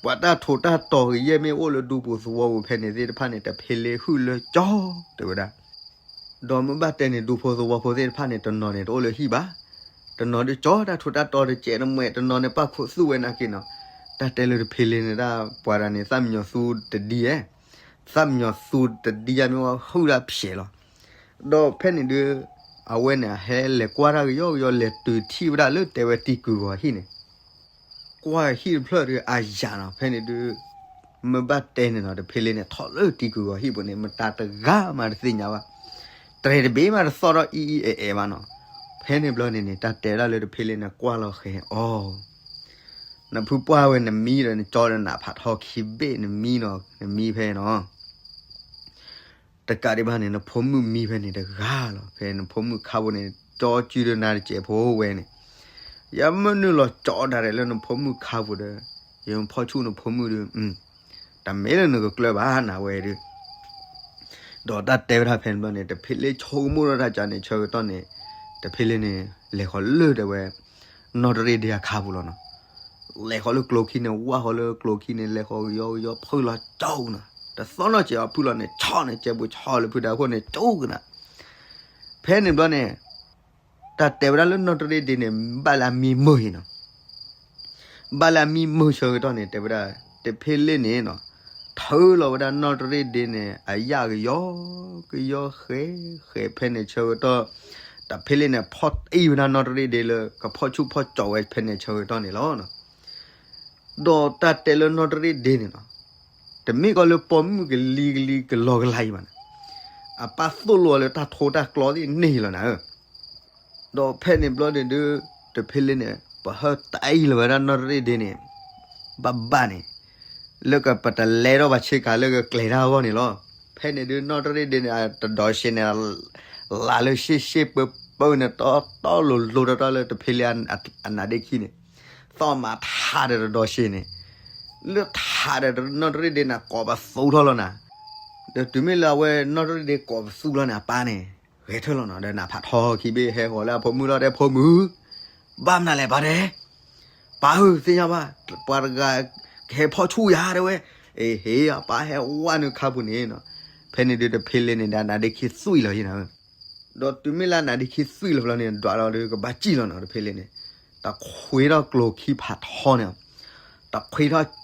ပှၤတၢ်ထူးတၢ်တီၤဂ့ၤယဲၢ်မ့ၢ်အိၣ်လၢဒူပူၤသဝီပူၤဖဲန့ၣ်သ့ၣ်တဖၣ်န့ၣ် တဖ့လ့ဟုၣ်လၢကၠီ တဲဝဲဒၣ်. ဒီးမ့ၢ်ဘၣ်တဲန့ၣ် ဒူဖိသဝီဖိသ့ၣ်တဖၣ်န့ၣ် တနီၤန့ၣ် တအိၣ်လၢဟံၣ်ဘၣ်, တနီၤဒုးကၠီတၢ်ထူးတၢ်တီၤတစဲးတမှဲး, တနီၤန့ၣ် ပာ်ခူသူၣ်ဝဲနာ်က့နီၤ, တၢ်တဲလၢတဖ့လ့န့ၣ်ဒၣ် ပှၤတဂၤန့ၣ် သၣ်မံယီၤသူတဒံဧါ, သၣ်မံယီၤသူတဒံဧါ မ့ၢ်ဝဲဟုၣ်တၢ်ဖျဲးလီၤ. ဒီးဖဲန့ၣ်ဒုး အဝဲန့ၣ် အဟဲလဲၤကွၢ်တၢ်ကယီကယီ လဲၤတုၤထံၣ်ဝဲဒၣ်လၢတဲဝဲတံၤကုၢ်ဂီၤဟံၣ်န့ၣ်, ကွၢ်ဟံၣ်တဖျၢၣ်ဒုးအယၤနီၤ, ဖဲန့ၣ်ဒုး မ့ၢ်ဘၣ်တဲန့ၣ်နီၤ တဖ့လ့န့ၣ် ထီၣ်လၢတံၤကုၢ်ဂီၤဟံၣ်ပူၤန့ၣ် မတၤတဂၤမးတသ့ၣ်ညါဘၣ်. တြဲၤတဘ့ၣ်မးတသီၣ်ထီၣ်အံၤအံၤအဲၣ်အဲၣ်ဘၣ်နီၤ. ဖဲန့ၣ်ဘျီန့ၣ်န့ၣ် တၢ်တဲဝဲဒၣ်လၢတဖ့လ့န့ၣ် ကွၢ်လီၤဃဲၤအီၤ, နဖုပှၢ်ဝဲနမံဒီး နကၠီဒီးနးဖးထီခံဘ့ၣ် နမံနီၤ နမံဖဲနီၤ တကးဒံးဘၣ်န့ၣ် နဖိမုၣ်မံဖဲန့ၣ်တဂၤလီၤ. ဖဲနဖိမုၣ်ခါပူၤန့ၣ် ကၠီစုဒီးနၤတစဲးဖိဝဲန့ၣ်, ယမ့ၢ်နုာ်လီၤကၠီဒၣ်ရဲၣ်လၢနဖိမုၣ်ခါပူၤဒီး ယဖီၣ်ဆူၣ်နဖိမုၣ်ဒီး တမ့ၢ်လၢနကကျၢၤဘၣ်နၤဝဲဒီး ဒီးတၢ်တဲဝဲဒၣ်ဖဲန့ၣ်ဘျီန့ၣ် တဖ့လ့ဆိကမိၣ်ထီၣ်တၢ်ကန့ၣ် ဆၢကတီၢ်န့ၣ် တဖ့လ့န့ၣ် လဲၤဃီၤလၢတဲဝဲ နီၢ်တရ့ၣ်ဒ့အခါပူၤလီၤနီၤ. လဲၤဃီၤလၢကျိၤခံန့ၣ် ဝၢ်ဃီၤလၢကျိၤခံန့ၣ် လဲၤဃီၤကယီကယီ ဖုလီၤကၠီကနၤ, တသီၣ်နီၢ်စဲးအီၤ ဖုလီၤန့ၣ် ဆီန့ၣ် ကဲပူၤဆီလၢဖုတၢ်ခိၣ်န့ၣ် ကၠီကနၤ. ဖဲန့ၣ်ဘျီန့ၣ် တၢ်တဲဝဲဒၣ်လၢနီၢ်တရ့ၣ်ဒ့န့ၣ် ဘၣ်လၢအမံမုာ်အံၤနီၤ. ဘၣ်လၢအမံမုာ်ဆၢကတီၢ်န့ၣ် တဲဝဲဒၣ် တဖ့လ့န့ၣ်နီၤ ထုးလီၤဝဲဒၣ်နီၢ်တရ့ၣ်ဒ့န့ၣ် အယၣ်ကယီကယီ ဃဲဃဲ ဖဲန့ၣ်ဆၢကတီၢ် တဖ့လ့န့ၣ် ဖီၣ်တံၢ်ဝဲဒၣ်နီၢ်တရ့ၣ်ဒ့လၢ ကဖီၣ်ဆူၣ်ဖီၣ်ကၠီဝဲဖဲန့ၣ်ဆၢကတီၢ်န့ၣ်လီၤ. ဒီးတၢ်တဲလၢနီၢ်တရ့ၣ်ဒ့န့ၣ်နီၤ တမ့ၢ်ကီးလၢပိာ်မုၣ်ကလံၤကလံၤကလီကလါအံၤဘၣ်န့ၣ်, အပၢ်သိၣ်လိအီၤလၢတၢ်ထိတၢ်ကျီသ့ၣ်န့ၣ်လီၤနၤဧၢ. ဒီးဖဲန့ၣ်ဘျီန့ၣ်ဒုး တဖ့လ့န့ၣ် ပဟၢတံၢ်လီၤဝဲဒၣ်နီၢ်တရ့ၣ်ဒ့န့ၣ် ဘၣ်ဘၣ်န့ၣ် လၢကပတလဲထီၣ်ဘၣ်ဆ့ကၤလၢကကျဲၤတၢ်အဂီၢ်န့ၣ်လီၤ. ဖဲန့ၣ်ဒုး နီၢ်တရ့ၣ်ဒ့န့ၣ် တဒီးဆ့န့ၣ် လါလၢရှ့ရှ့ပၢပၢန့ၣ် တီတီလိၤလိၤတီတီလၢတဖ့လ့အနါဒ့ခံန့ၣ် သီၣ်မးထးဒီးတဒီးဆ့န့ၣ် လၢထးဒီးနီၢ်တရ့ၣ်ဒ့န့ၣ် ကိးပသူထီၣ်လီၤနၤ. ဒီးတုၤမ့ၢ်လၢအဝဲနီၢ်တရ့ၣ်ဒ့ကိးပသူလီၤန့ၣ် အပၢ်န့ၣ် ဂဲၤထၢၣ်လီၤနီၤ ဒီးနးဖးထီခံဘ့ၣ် ဟဲဃီၤလၢအဖိမုၣ်လီၤ တဲဖိမုၣ် ဘၣ်မနုၤလဲၣ်ပၢ်တဲ ပၢ်ဧၢ သ့ၣ်ညါဘၣ် ပှၤတဂၤကဟဲဖီၣ်ဆူၣ်ယၤတဲဝဲ, အ့ဟ့ၣ် အပၢ်ဟဲဝဲနုာ်ခါပူၤန့ၣ်နီၤ. ဖဲန့ၣ်ဒုးတဖ့လ့န့ၣ် ဒီးအနါဒ့ခံသွံၣ်လီၤယံၤနၤဧၢ. ဒီးတုၤမ့ၢ်လၢအနါဒ့ခံသွံၣ်လီၤဘျီန့ၣ် ဒွးလီၤဒီးကဘၣ်စံၣ်လီၤနီၤ တဖ့လ့န့ၣ် တခွ့ထီၣ်ကျိၤခံဖးထီန့ၣ် တခွ့ထီၣ်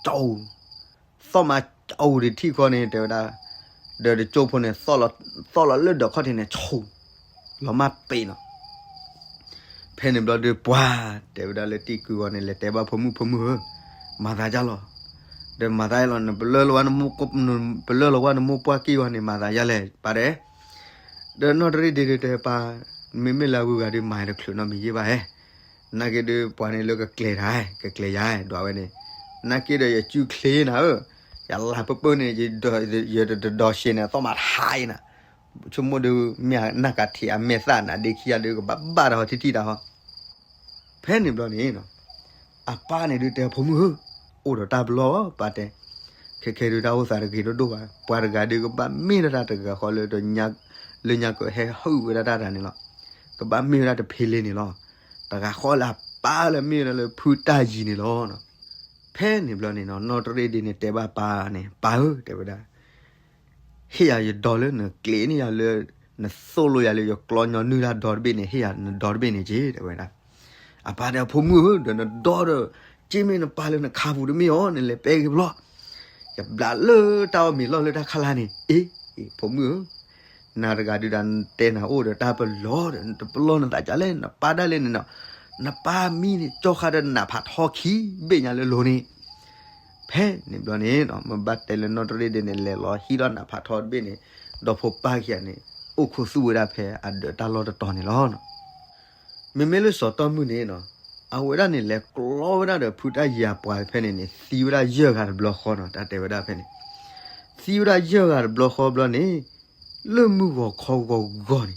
ကၠီ သီၣ်မးကၠီတထံၣ်ဃီန့ၣ် တဲဝဲဒၣ် ဒီးတကၠိဖိန့ၣ် သီၣ်လီၤလၢဒၢးခီၣ်ထံးန့ၣ် ဆူၣ်လီၤမၢ်ပ့ၤနီၤ. ဖဲန့ၣ်ဘျီဒုးပှၤတဲဝဲဒၣ်လၢတံၢ်ကုၢ်ဂီၤန့ၣ် လဲၤတဲဘၣ်ဖိမုၣ် ဖိမုၣ်ဧၢ, မၤသးဒ်လဲၣ်, ဒီးမၤသးဒ်လဲၣ် နပလၢၢ်လီၤဝဲနမိၢ်ပှၢ်က့ၢ်ဂီၤန့ၣ် မၤသးဒ်လဲၣ် ပၢ်တဲ. ဒီးနီၢ်တရ့ၣ်ဒ့ဒုးတဲပၢ်, မ့မ့ၢ်လၢအဂုၤအဂၤဒုး မၤတချုးနီတမံၤယဲၢ်ဘၣ်ဧဲ, နာ်က့ဒုးပှၤန့ၣ်လၢကကျဲၤတၢ် ကကျဲၤယၤ ဒွးဝဲန့ၣ်, နာ်က့ဒီးယစုချ့နၤဧၢ, ယလါပၢၢ်ပၢၢ်န့ၣ် ယတဒီးဆ့န့ၣ် သီၣ်မးထးအံၤနၤ ဆိကမိၣ်ဒုး မ့ၢ်နၢ်ကးထံးအမဲာ်သၣ်နါဒ့ခံဂၤဒုး ကဘၣ်ဘၣ်တၢ်ဟီထံထံၣ်တၢ်ဟီ. ဖဲန့ၣ်ဘျီန့ၣ် အပၢ်န့ၣ်ဒုးတဲဖိမုၣ်ဧၢ, အိၣ်ဒီးတၢ်ပလီၢ် ပၢ်တဲ, ခဲခဲဒုးတၢ်အိၣ်သးတဂ့ၤတဒိၣ်ဘၣ်, ပှၤတဂၤဒုးကဘၣ်မ့ၢ်ဒၣ်တၢ်တဂၤဃီလၢ လၢညါကဟဲဟုၣ်ဝဲဒၣ်တၢ်တဂၤန့ၣ်လီၤ, ကဘၣ်မ့ၢ်ဝဲဒၣ်တဖ့လ့န့ၣ်လီၤ, တဂၤဃီလၢအပၢ်လၢမ့ၢ်ဝဲဒၣ်လၢဖုတၢ်ယံၤန့ၣ်လီၤ. ဖဲန့ၣ်ဘျီန့ၣ်နီၤ နီၢ်တရ့ၣ်ဒ့န့ၣ် တဲဘၣ်ပၢ်န့ၣ်, ပၢ်ဧၢ တဲဝဲဒၣ်, ဟ့ၣ်ယၤယဒီလၢနကျဲၤန့ၢ်ယၤလၢ နသိၣ်လိယၤလၢယကျီညီနုၢ်တၢ်ဒီတဘ့ၣ်န့ၣ် ဟ့ၣ်ယၤနဒီတဘ့ၣ်န့ၣ်က့ၤ တဲဝဲဒၣ်. အပၢ်တဲဖိမုၣ်ဧၢ ဒီးနဒီဒီး က့မ့ၢ်နပၢ်လၢနခါပူၤတမ့ၢ်အီၤ နလဲၤပဲက့ၤဘျီ ယဘျးလၢတၢ်အီၣ်မ့ၤလီၢ်လၢတၢ်ခါလါန့ၣ်, အ့ ဖိမုၣ်ဧၢ, နၤတဂၤဒုးဒၣ်တဲနၤအိၣ်ဒီးတၢ်ပလီၢ်ဒီး နတပလီၢ်နသးကလဲၣ် နပၢ်ဒၣ်လဲၣ်န့ၣ်နီၤ, နပၢ်မံန့ၣ် ကၠီဃာ်ဒီးနးဖးထီခံဘ့ၣ်ညါလၢလိၤန့ၣ် ဖဲန့ၣ်ဘျီန့ၣ်နီၤ မ့ၢ်ဘၣ်တဲလၢနီၢ်တရ့ၣ်ဒ့န့ၣ် လဲၤလီၤဟံးထီၣ်နးဖးထီတဘ့ၣ်န့ၣ် ဒီးဖိပၢ်ခံဂၤန့ၣ် အိၣ်ခိးသူၣ်ဝဲဒၣ်ဖဲအဒၢးတၢ်လီၢ်တတီၤန့ၣ်လီၤ. မ့မ့ၢ်လၢစီၤတီၢ်မုၢ်န့ၣ်နီၤ အဝဲဒၣ်န့ၣ် လဲၤကျီဝဲဒၣ်ဒီးဖုတၢ်ယံၤအပှၤဖဲန့ၣ်န့ၣ် သံဝဲဒၣ်ယဲၢ်ဂၤတဘျီဃီနီၤ တၢ်တဲဝဲဒၣ်ဖဲန့ၣ် သံဝဲဒၣ်ယဲၢ်ဂၤတဘျီဃီဘျီန့ၣ် လၢမုၢ်ဂီၤခီဂီၤဂီၤန့ၣ်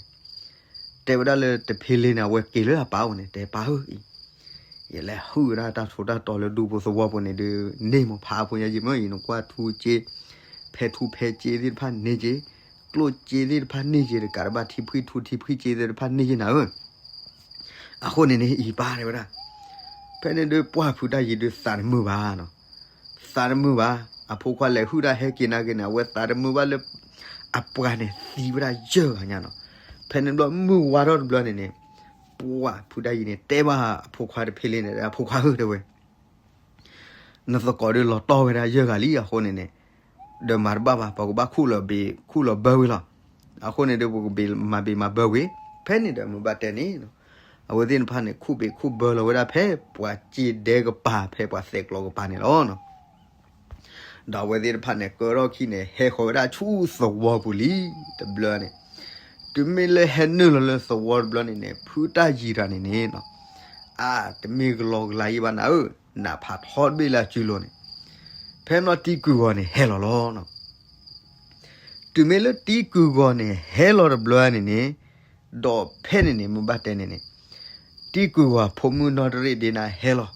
တဲဝဲဒၣ်လၢတဖ့လ့န့ၣ် အဝဲက့ၤလၢအပၢ်အိၣ်န့ၣ် တဲပၢ်ဧၢအံၤ ယလဲၤဟုၣ်ဝဲဒၣ်တၢ်ထူးတၢ်တီၤလၢဒူဖိသဝီဖိန့ၣ်ဒုး န့ၢ်မးဖးအဖိညါယံၤမ့ၢ်အံၤ နကွၢ်ထူက့ ဖဲထူဖဲက့သ့ၣ်တဖၣ်န့ၢ်က့ ကျိၣ်က့သ့ၣ်တဖၣ်န့ၢ်က့ တကးတဘၣ်ထံဖှံထူထံဖှံက့သ့ၣ်တဖၣ်န့ၢ်က့နၤဧၢ. အဃိန့ၣ်န့ၣ် အံၤပၢ်တဲဝဲဒၣ် ဖဲန့ၣ်ဒုးပှၢ်ဖုတၢ်ယံၤဒုးသးတမုာ်ဘၣ်နီၤ သးတမုာ်ဘၣ်. အဖိခွါလဲၤဟုၣ်တၢ်ဟဲက့ၤနာ်က့န့ၣ် အဝဲသးတမုာ်ဘၣ်လၢ အပှၤန့ၣ်သံဝဲဒၣ်ယဲၢ်ဂၤညါနီၤ. ဖဲန့ၣ်ဘျီမုၢ်ဝါထီၣ်တဘျီန့ၣ်န့ၣ် ပှၢ်ဖုတၢ်ယံၤန့ၣ် တဲဘၣ်အဖိခွါတဖ့လ့န့ၣ် အဖိခွါဧၢ တဲဝဲ နသကိးဒုးလီၤတီၢ်ဝဲဒၣ်ယဲၢ်ဂၤလံ အဃိန့ၣ်န့ၣ် ဒီးမၤတဘၣ်ဘၣ် ပကဘၣ်ခူၣ်လီၤဘ့ၣ်ခူၣ်လီၤဘၢဝံၤလီၤ. အဃိန့ၣ်ဒီး ပကဘ့ၣ်မၤဘ့ၣ်မၤဘၢဝံၤ ဖဲန့ၣ်ဒီးမုၢ်ဘၣ်တဲန့ၣ် အဝဲသ့ၣ်တဖၣ်န့ၣ် ခူၣ်ဘ့ၣ်ခူၣ်ဘၢလီၤဝဲဒၣ်ဖဲပှၤစ့ဒဲကပၤ ဖဲပှၤသဲးကျိးကပၤန့ၣ်လီၤ. ဒီးအဝဲသ့ၣ်တဖၣ်န့ၣ် ကၢထီၣ်ခံန့ၣ် ဟဲဃီၤဝဲဒၣ်ဆူသဝီပူၤလံ တဘျီန့ၣ် တုၤမ့ၢ်လၢဟဲနုာ်လီၤလၢသဝီတဘျီန့ၣ်န့ၣ် ဖုတၢ်ယံၤတဂၤန့ၣ်န့ၣ်နီၤ, အါ တမ့ၢ်ကလီကလီယံၤဘၣ်နၤဧၢ, နးဖးထီတဘ့ၣ်လၢအစုလိၤန့ၣ်, ဖဲနီၤတံၢ်ကုၢ်ဂီၤန့ၣ်ဟဲလီၤလီၤနီၤ. တုၤမ့ၢ်လၢတံၢ်ကုၢ်ဂီၤန့ၣ် ဟဲလီၤတဘျီန့ၣ်န့ၣ်, ဒီးဖဲန့ၣ်န့ၣ် မုၢ်ဘၣ်တဲန့ၣ်န့ၣ်, တံၢ်ကုၢ်ဂီၤဖိမုၣ်နီၢ်တရ့ၣ်ဒ့နၤဟဲလီၤ.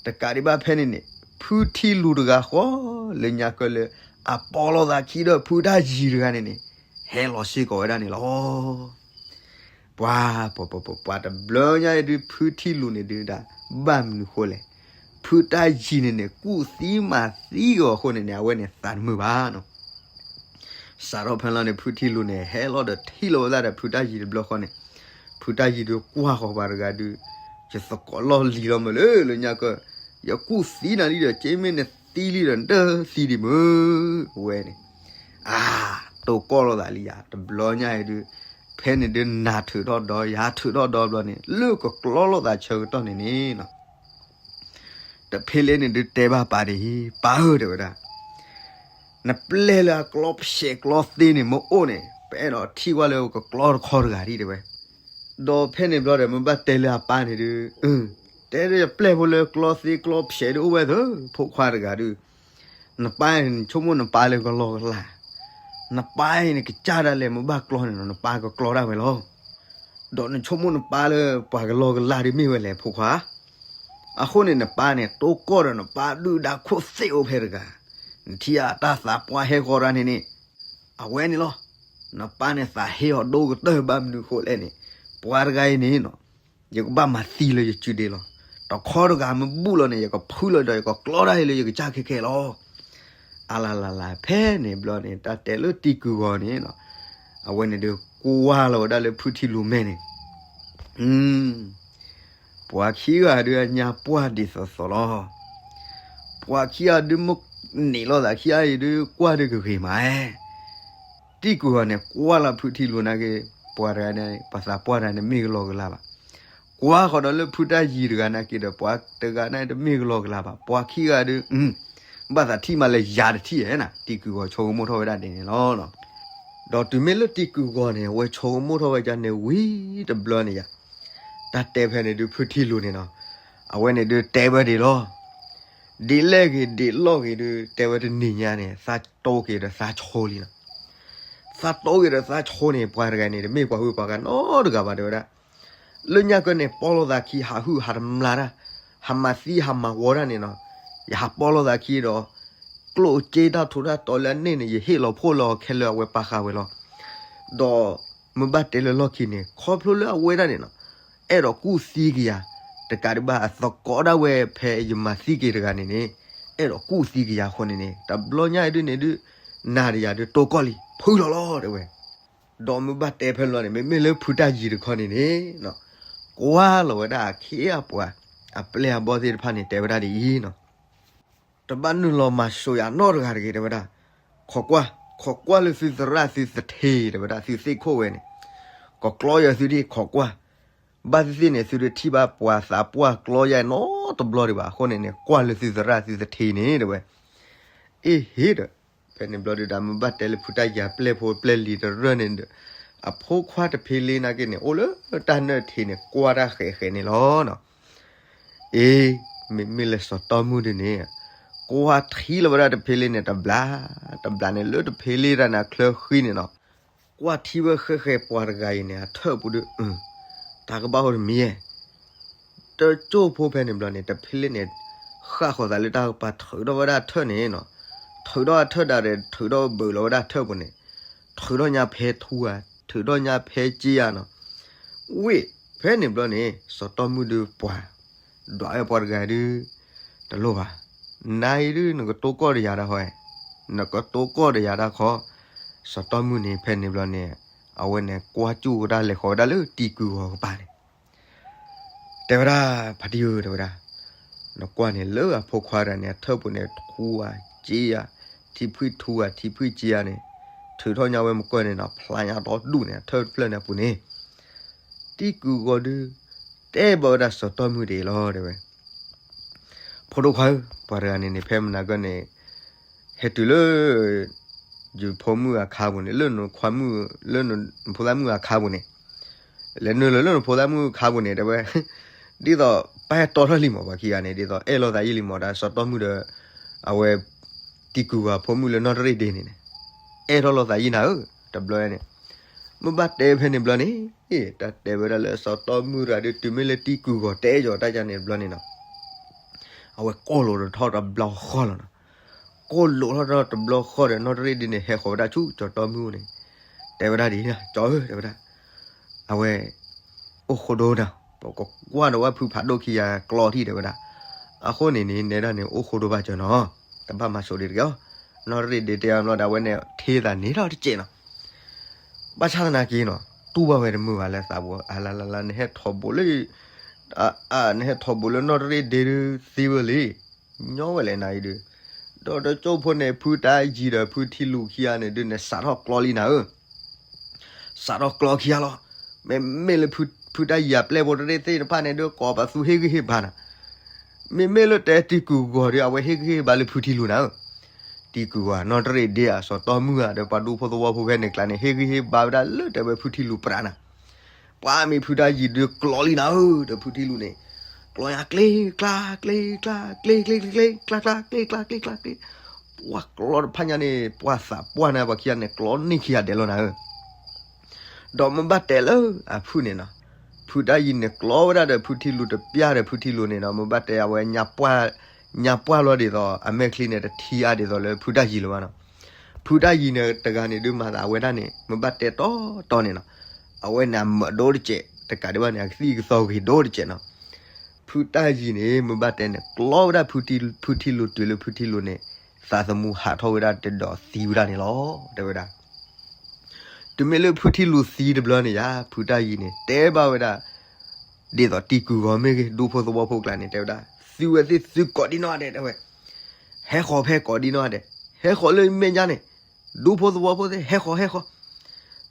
တကးဒံးဘၣ်ဖဲန့ၣ်န့ၣ်, ဖုထံလူၤတဂၤဃီ လၢညါကၢလၢ အပီလီၤသးခံဒီးဖုတၢ်ယံၤတဂၤန့ၣ်န့ၣ်, ဟဲလီၤစ့ၢ်ကီးဝဲဒၣ်န့ၣ်လီၤ. ပှၤ ပှၤ ပှၤ ပှၤတဘျီညါအံၤဒုး ဖုထံလူၤန့ၣ်ဒုးဒၣ် ဘၣ်မနုၤဃိလဲၣ်. ဖုတၢ်ယံၤန့ၣ်န့ၣ် ကူၣ်သံမၤသံအီၤအဃိန့ၣ်န့ၣ် အဝဲန့ၣ်သးတမုာ်ဘၣ်နီၤ. စးထီၣ်ဖဲလီၤန့ၣ် ဖုထံလူၤန့ၣ် ဟဲလီၤဒီးထံၣ်လီၤဝဲဒၣ်ဒီးဖုတၢ်ယံၤတဘျီဃီန့ၣ်, ဖုတၢ်ယံၤဒုးကွၢ်ဃီၤပှၤတဂၤဒုး, ယသကိးလီၢ်လံၤလီၤမးလၢ လၢညါကၢ, ယကူၣ်သံနၤလံဒီး က့မ့ၢ်နသံလံဒီး နတသံဒံးမုၢ်, အဝဲန့ၣ် အါ တိၢ်ကီၢ်လိာ်သးလံယၤ တဘျီညါအံၤဒုး, ဖဲန့ၣ်ဒုးနၤထုးထီၣ်ဒီး ယၤထုးထီၣ်ဒီးဘျီန့ၣ် လၢကကျီလိာ်သးဆၢကတီၢ်န့ၣ်န့ၣ်နီၤ, တဖ့လ့န့ၣ်ဒုးတဲဘၣ်ပၢ်ဒ်အံၤ, ပၢ်ဧၢ တဲဝဲဒၣ်, နပျဲၢ်လၢအကျီဖျဲးကျီသ့န့ၣ်မ့ၢ်အိၣ်န့ၣ် ပအဲၣ်ဒိးထံၣ်ကွၢ်လၢကကျီတခီတဂၤဒံး တဲဝဲ. ဒီးဖဲန့ၣ်ဘျီဒီး မ့ၢ်ဘၣ်တဲလၢအပၢ်န့ၣ်ဒုး, တဲဒီးယပျဲၢ်ဖိလၢကျီသ့ကျီဖျဲးဒုးအိၣ်ဝဲသၢ, ဖိခွါတဂၤဒုး, နပၢ်အံၤန့ၣ် နဆိကမိၣ်နပၢ်လၢကလီကလီ, နပၢ်အံၤန့ၣ် ကစၢ်ဒၣ်လဲာ် မ့ၢ်ဘၣ်ကျီန့ၣ်နီၤ နပၢ်ကကျီဒၣ်ဝဲလီၤ. ဒီးနဆိကမိၣ်နပၢ်လၢပှၤကလီကလီဒုးမ့ၢ်ဝဲလဲၣ် ဖိခွါ. အဃိန့ၣ်နပၢ်န့ၣ် တိၢ်ကီၢ်ဒီးနပၢ်ဒုၣ်ဒါခိၣ်သ့ၣ်အိၣ်ဖဲတဂၤ, နထံၣ်ဧါ တၢ်သးပှၢ်ဟဲဃီၤတၢ်န့ၣ်န့ၣ်, အဝဲန့ၣ်လီၤ. နပၢ်န့ၣ်သးဟ့အီၤဒိၣ်ကတၢၢ် ဘၣ်မနုၤဃိလဲၣ်န့ၣ်, ပှၤတဂၤအံၤန့ၣ်နီၤ, ယကဘၣ်မၤသံလၢယစုဒ့လီၤ. တခီတဂၤမ့ၢ်ဘူၣ်လီၤန့ၣ် ယကဖုလီၤဒီးယကကျီတၢ်ဟ့လၢယကစၢ်ခဲခဲလီၤ. အလၤလၤလၤ ဖဲန့ၣ်ဘျီန့ၣ် တၢ်တဲလၢတံၢ်ကုၢ်ဂီၤန့ၣ်နီၤ, အဝဲန့ၣ်ဒုးကွၢ်လီၤဝဲဒၣ်လၢဖုထံလူၤမဲာ်န့ၣ် ပှၤခံဂၤဒုးအညါပှၢ်ဒ်သိးသိးလီၤ. ပှၤခံဂၤဒုးမ့ၢ်န့ၢ်လိာ်သးခံဂၤအံၤဒုး ကွၢ်ဒုးကဂ့ၤမး, တံၢ်ကုၢ်ဂီၤန့ၣ် ကွၢ်လီၤဖုထံလူၤနာ်က့, ပှၤတဂၤန့ၣ် ပှၤသးပှၢ်တဂၤန့ၣ် မ့ၢ်ကလီကလီဘၣ်. ကွၢ်ဃီၤဒီးလၢဖုတၢ်ယံၤတဂၤနာ်က့ဒီး ပှၤတဂၤန့ၣ်တမ့ၢ်ကလီကလီဘၣ်. ပှၤခံဂၤဒုး ဘၣ်သးထံၣ်မးလၢယၤတထံၣ်ဧါ, တံၢ်ကုၢ်ဂီၤဆိကမိၣ်ထီၣ်ဝဲဒၣ်ဒ်န့ၣ်လီၤ. ဒီးတုၤမ့ၢ်လၢတံၢ်ကုၢ်ဂီၤန့ၣ် အဝဲဆိကမိၣ်ထီၣ်ဝဲဒၣ်န့ၣ်ဝံၤတဘျီန့ၣ်ယၤ, တၢ်တဲဖဲန့ၣ်ဒုး ဖုထံလူၤန့ၣ်နီၤ, အဝဲန့ၣ်ဒုးတဲဝဲဒ်လီၤ. ဒ်လဲၣ်ဂ့ၤဒ်လဲၣ်ဂ့ၤဒုး တဲဝဲတနံၤညါန့ၣ် သးတိၢ်က့ၤဒီးသးဆိလံနီၤ. သးတိၢ်က့ၤဒီးသးဆိန့ၣ် ပှၤတဂၤန့ၣ် တမ့ၢ်ပှၤဟုၣ်ပှၤဂၤနီတဂၤဘၣ် တဲဝဲဒၣ်. လၢညါကၢန့ၣ် ပီလီၤသးခံ ဟးဟုၣ်ဟးတမျးတၢ်, ဟးမၤသံဟးမၤဝီတၢ်န့ၣ်နီၤ, ယဟးပီလီၤသးခံဒီး ကျိၣ်စ့တၢ်ထူးတၢ်တီၤလၢအန့ၣ်န့ၣ် ယဟ့ၣ်လီၤဖှိၣ်လၢအီၤခဲလၢာ် အဝဲပာ်ဃာ်ဝဲလီၤ. ဒီးမ့ၢ်ဘၣ်တဲလၢလီၢ်ခံန့ၣ် ခီဖျိလၢအဝဲဒၣ်န့ၣ်နီၤ, အဲၣ်ဒိးကူၣ်သံက့ၤယၤ, တကးဒံးဘၣ်အသကိးဒၣ်ဝဲဖဲယမၤသံက့ၤတဂၤန့ၣ်န့ၣ်, အဲၣ်ဒိးကူၣ်သံက့ၤယၤအဃိန့ၣ်န့ၣ် တဘျီညါအံၤဒုးန့ၣ်ဒုး နၤဒီးယၤဒုးတိၢ်ကီၢ်လံ ဖုလီၤလီၤ တဲဝဲ. ဒီးမ့ၢ်ဘၣ်တဲဖဲလီၤန့ၣ် မ့မ့ၢ်လၢဖုတၢ်ယံၤတခီန့ၣ်န့ၣ် ကွၢ်လီၤဝဲဒၣ်အခ့အပှၤ အပျဲၢ်အဘီၣ်သ့ၣ်တဖၣ်န့ၣ် တဲဝဲဒၣ်ဒ်အံၤနီၤ, တဘၣ်နုာ်လီၤမၤစိာ်ယၤနီတဂၤတဂ့ၤ တဲဝဲဒၣ်. ခိးကွၢ်, ခိးကွၢ်လၢသုသရၣ်သုသထ့ တဲဝဲဒၣ် သုသ့ၣ်ခိၣ်ဝဲန့ၣ်, ကကျီယၤသုဒ်ခိးကွၢ်, ဘၣ်သ့ၣ်သ့ၣ်န့ၣ် သုတထံၣ်ဘၣ်ပှၤသးပှၢ်ကျီယၤနီတဘျီဒံးဘၣ် အဃိန့ၣ်န့ၣ် ကွၢ်လၢသုသရၣ်သုသထ့န့ၣ် တဲဝဲ. အ့ဟ့ဒီး ဖဲန့ၣ်ဘျီဒုး တၢ်မ့ၢ်ဘၣ်တဲလၢဖုတၢ်ယၤပျဲၢ်ဖိပျဲၢ်လံၤတရၢၢ်န့ၣ်ဒီး အဖိခွါတဖံလ့နာ်က့န့ၣ် အိၣ်လၢတၢ်နၢၣ်ထံးန့ၣ် ကွၢ်တၢ်ဃဲးဃဲးန့ၣ်လီၤနီၤ. အ့ မ့မ့ၢ်လၢစီၤတီမုၣ်ဒုးန့ၣ် ကွၢ်ထံလီၤဝဲဒၣ်တဖံလ့န့ၣ် တဘျီ တဘျီန့ၣ် လၢတဖံလ့တၢ်န့ၣ် အချၢဃံန့ၣ်နီၤ, ကွၢ်ထံဝဲဃဲးဃဲး ပှၤတဂၤအံၤန့ၣ် အထၢၣ်ပူၤဒုး တၢ်ကဘၣ်အိၣ်တမံၤဧါ. တကၠိၢ်ဖိဖဲန့ၣ်ဘျီန့ၣ် တဖံလ့န့ၣ် ဃၣ်ဃီၤသးလၢတၢ်ကပၤ ထုးထီၣ်ဝဲဒၣ်ထၢၣ်န့ၣ်နီၤ, ထုးထီၣ်အထၢၣ်ဒၣ်ဒီး ထုးထီၣ်ဘုးလီၤဝဲဒၣ်ထၢၣ်ပူၤန့ၣ်, ထုးထီၣ်ညါဖဲထူဧါ, ထုးထီၣ်ညါဖဲစ့ဧါနီၤ. ဝ့ၢ် ဖဲန့ၣ်ဘျီန့ၣ် စီၤတီမုၣ်ဒုးပှၤ ဒွးဝဲပှၤတဂၤဒုး တလိၣ်ဘၣ်, နၤအံၤဒုး နကတိၢ်ကီၢ်ဒီးယၤတၢ်ဃီ, နကတိၢ်ကီၢ်ဒီးယၤတၢ်ဃီ. စီၤတီမုၣ်န့ၣ် ဖဲန့ၣ်ဘျီန့ၣ် အဝဲန့ၣ်ကွၢ်ကၠူၣ်ဝဲဒၣ်လဲၤဃီၤဝဲဒၣ်လၢတံၢ်ကုၢ်ဂီၤကပၤန့ၣ် တဲဝဲဒၣ် ဖါတံၢ်ဧၢ တဲဝဲဒၣ်, နကွၢ်န့ၣ်လၢအဖိခွါတဂၤန့ၣ် အထၢၣ်ပူၤန့ၣ် ထူဧါ, စ့ဧါ, ထံဖှံထူဧါ, ထံဖှံစ့ဧါန့ၣ်, ထုးထီၣ်ညါဝဲမုၢ်ကီၢ်န့ၣ်နီၤ, ဖျါညါဒီဒူၣ်န့ၣ် အထၢၣ်တဖျၢၣ်န့ၣ်အပူၤန့ၣ်, တံၢ်ကုၢ်ဂီၤဒုး တဲဘၣ်ဝဲဒၣ်စီၤတီမုၣ်ဒ်အံၤလီၤ တဲဝဲ. ဖိဒိၣ်ခွါဧၢ, ပှၤတဂၤန့ၣ်န့ၣ် ဖဲမနၤကီၢ်န့ၣ် ဟဲတုၤလၢ ယဖိမုၣ်အခါပူၤန့ၣ် လၢနခွါမုၣ် လၢနဖိသၣ်မုၣ်အခါပူၤန့ၣ် လဲၤနုာ်လီၤလၢနဖိသၣ်မုၣ်အခါပူၤန့ၣ် တဲဝဲ ဒ်သိး ပာ်ဟဲတီထီၣ်လံမး ပှၤခံဂၤန့ၣ် ဒ်သိးအဲၣ်လိာ်သးယံာ်လံမး တၢ်စီၤတီမုၣ်ဒီး အဝဲ တံၤကုၢ်ဂီၤဖိမုၣ်လၢနီၢ်တရ့ၣ်ဒ့န့ၣ်န့ၣ် အဲၣ်ထီၣ်လိာ်သးယံာ်နၤဧၢ တဘျီန့ၣ် မ့ၢ်ဘၣ်တဲဖဲန့ၣ်ဘျီန့ၣ် တၢ်တဲဝဲဒၣ်လၢစီၤတီမုၣ်တဂၤဒီး တုၤမ့ၢ်လၢတံၤကုၢ်ဂီၤတဲယီၤတၢ်ယါန့ၣ်တဘျီန့ၣ်နီၤ အဝဲကိၢ်လိာ်ထီၣ်တဘျီဃီလီၤနီၤ. ကိၢ်လိာ်ထီၣ်တဘျီဃီဒီး နီၢ်တရ့ၣ်ဒ့န့ၣ် ဟဲဃီၤဝဲဒၣ်ဆူကၠီၤတီမုၣ်န့ၣ် တဲဝဲဒၣ်ဒ်အံၤ ကၠီဧၢ တဲဝဲဒၣ် အဝဲ အိၣ်ဃိဒိနၤ ပကကွၢ်ဒီးဝဲဖုဖးဒိၣ်ခံဂၤကျီထံၣ်တဲဝဲဒၣ်. အဃိန့ၣ်န့ၣ် နဲဒၣ်န့ၣ် အိၣ်ဃိဒိဘၣ်စၢၤနီၤ တဘၣ်မၤဆိးဒံးတဂ့ၤအီၤ. နီၢ်တရ့ၣ်ဒ့တဲအီၤဘျီဒီး အဝဲန့ၣ်ထံၣ်သးန့ၣ်ထီၣ်တစဲးနီၤ ဘၣ်ဆၣ်သနာ်က့နီၤ တူၢ်ဘၣ်ဝဲတမုာ်ဘၣ်လၢသးပူၤ အလါလါလါ နဟဲထီၣ်ဘူးလၢ နဟဲထီၣ်ဘူးလၢနီၢ်တရ့ၣ်ဒ့ဒုးသ့ဝဲလံ ညီဝဲလဲၣ်နၤအံၤဒုး ဒီးတကၠိဖိန့ၣ် ဖုတၢ်ယံၤဒီးဖုထံလူၤခံဂၤန့ၣ်ဒုး နစးထီၣ်ကျီလံနၤဧၢ စးထီၣ်ကျီခံဂၤလီၤ. မ့မ့ၢ်လၢဖုတၢ်ယံၤအပျဲၢ်ဖိတရ့ၣ်သ့ၣ်တဖၣ်န့ၣ်ဒုး ကိးပသူဟ့ၣ်ဂံၢ်ဟ့ၣ်ဘါနၤ မ့မ့ၢ်လၢတဲတံၤကုၢ်ဂီၤဒီး အဝဲဟ့ၣ်ဂံၢ်ဟ့ၣ်ဘါလၢဖုထံလူၤနၤဧၢ တံၤကုၢ်ဂီၤ နီၢ်တရ့ၣ်ဒ့ဧါ စီၤတီမုၣ်ဧါ ဒီးပှၤဒူဖိသဝီဖိဖဲန့ၣ်ကျါန့ၣ် ဟ့ၣ်ဂံၢ်ဟ့ၣ်ဘါဝဲဒၣ်လၢတဲဝဲဖုထံလူၤပြးနၤ ပှၤမ့ၢ်ဖုတၢ်ယံၤဒုးကျီလံနၤဧၢ ဒီးဖုထံလူၤန့ၣ် ကျီညါကျ့ကျါ ကျ့ကျါ ကျ့ကျ့ကျ့ကျ့ ကျါကျါ ကျ့ကျါ ကျ့ကျါ ကျ့ ပှၤကျီတဖၣ်ညါန့ၣ် ပှၤသးပှၢ်န့ၣ် ပှၤခံဂၤန့ၣ် ကျီန့ၢ်ခံဂၤဒဲးလီၤနၤဧၢ ဒီးမ့ၢ်ဘၣ်တဲလၢအဖုၣ်န့ၣ်နီၤ ဖုတၢ်ယံၤန့ၣ် ကျီဝဲဒၣ်ဒီးဖုထံလူၤတပျၢ်ဒီးဖုထံလူၤန့ၣ်နီၤ မ့ၢ်ဘၣ်တဲအဝဲ ညါပှၢ်လီၤဒ်သိး အမဲာ်ချံန့ၣ် တထံအါဒ်သိးလၢဖုတၢ်ယံၤလၢၤဘၣ်နီၤ ဖုတၢ်ယံၤန့ၣ်တဂၤန့ၣ်ဒုးမၤသးအဝဲဒၣ်န့ၣ် မ့ၢ်ဘၣ်တဲတီတီန့ၣ်နီၤ အဝဲန့ၣ်အမၢးဒိၣ်တစဲး တကးဒံးဘၣ်န့ၣ် အကသံၣ်ကသီဂ့ၤဒိၣ်တစဲးနီၤ ဖုတၢ်ယံၤန့ၣ် မ့ၢ်ဘၣ်တဲန့ၣ် ကျီဝဲဒၣ်ဖုထံလူၤတုၤလၢဖုထံလူၤန့ၣ် သးသမူဟးထီၣ်ဝဲဒၣ်တဒီးသံဝဲဒၣ်န့ၣ်လီၤ တဲဝဲဒၣ် တုၤမ့ၢ်လၢဖုထံလူၤသံတဘျီန့ၣ်ယါ ဖုတၢ်ယံၤန့ၣ် တဲဘၣ်ဝဲဒၣ် ဒ်သိးတံၤကုၢ်ဂီၤမ့ၢ်ဂ့ၤ ဒူဖိသဝီဖိကျါန့ၣ် တဲဝဲဒၣ် သုဝဲသ့ၣ်သုကိးဒံနီၢ်ဒဲး တဲဝဲ ဟဲဃီၤဖဲကိးဒံနီၢ်ဒဲး ဟဲဃီၤလၢမဲာ်ညါန့ၣ် ဒူဖိသဝီဖိသ့ၣ် ဟဲဃီၤ ဟဲဃီၤ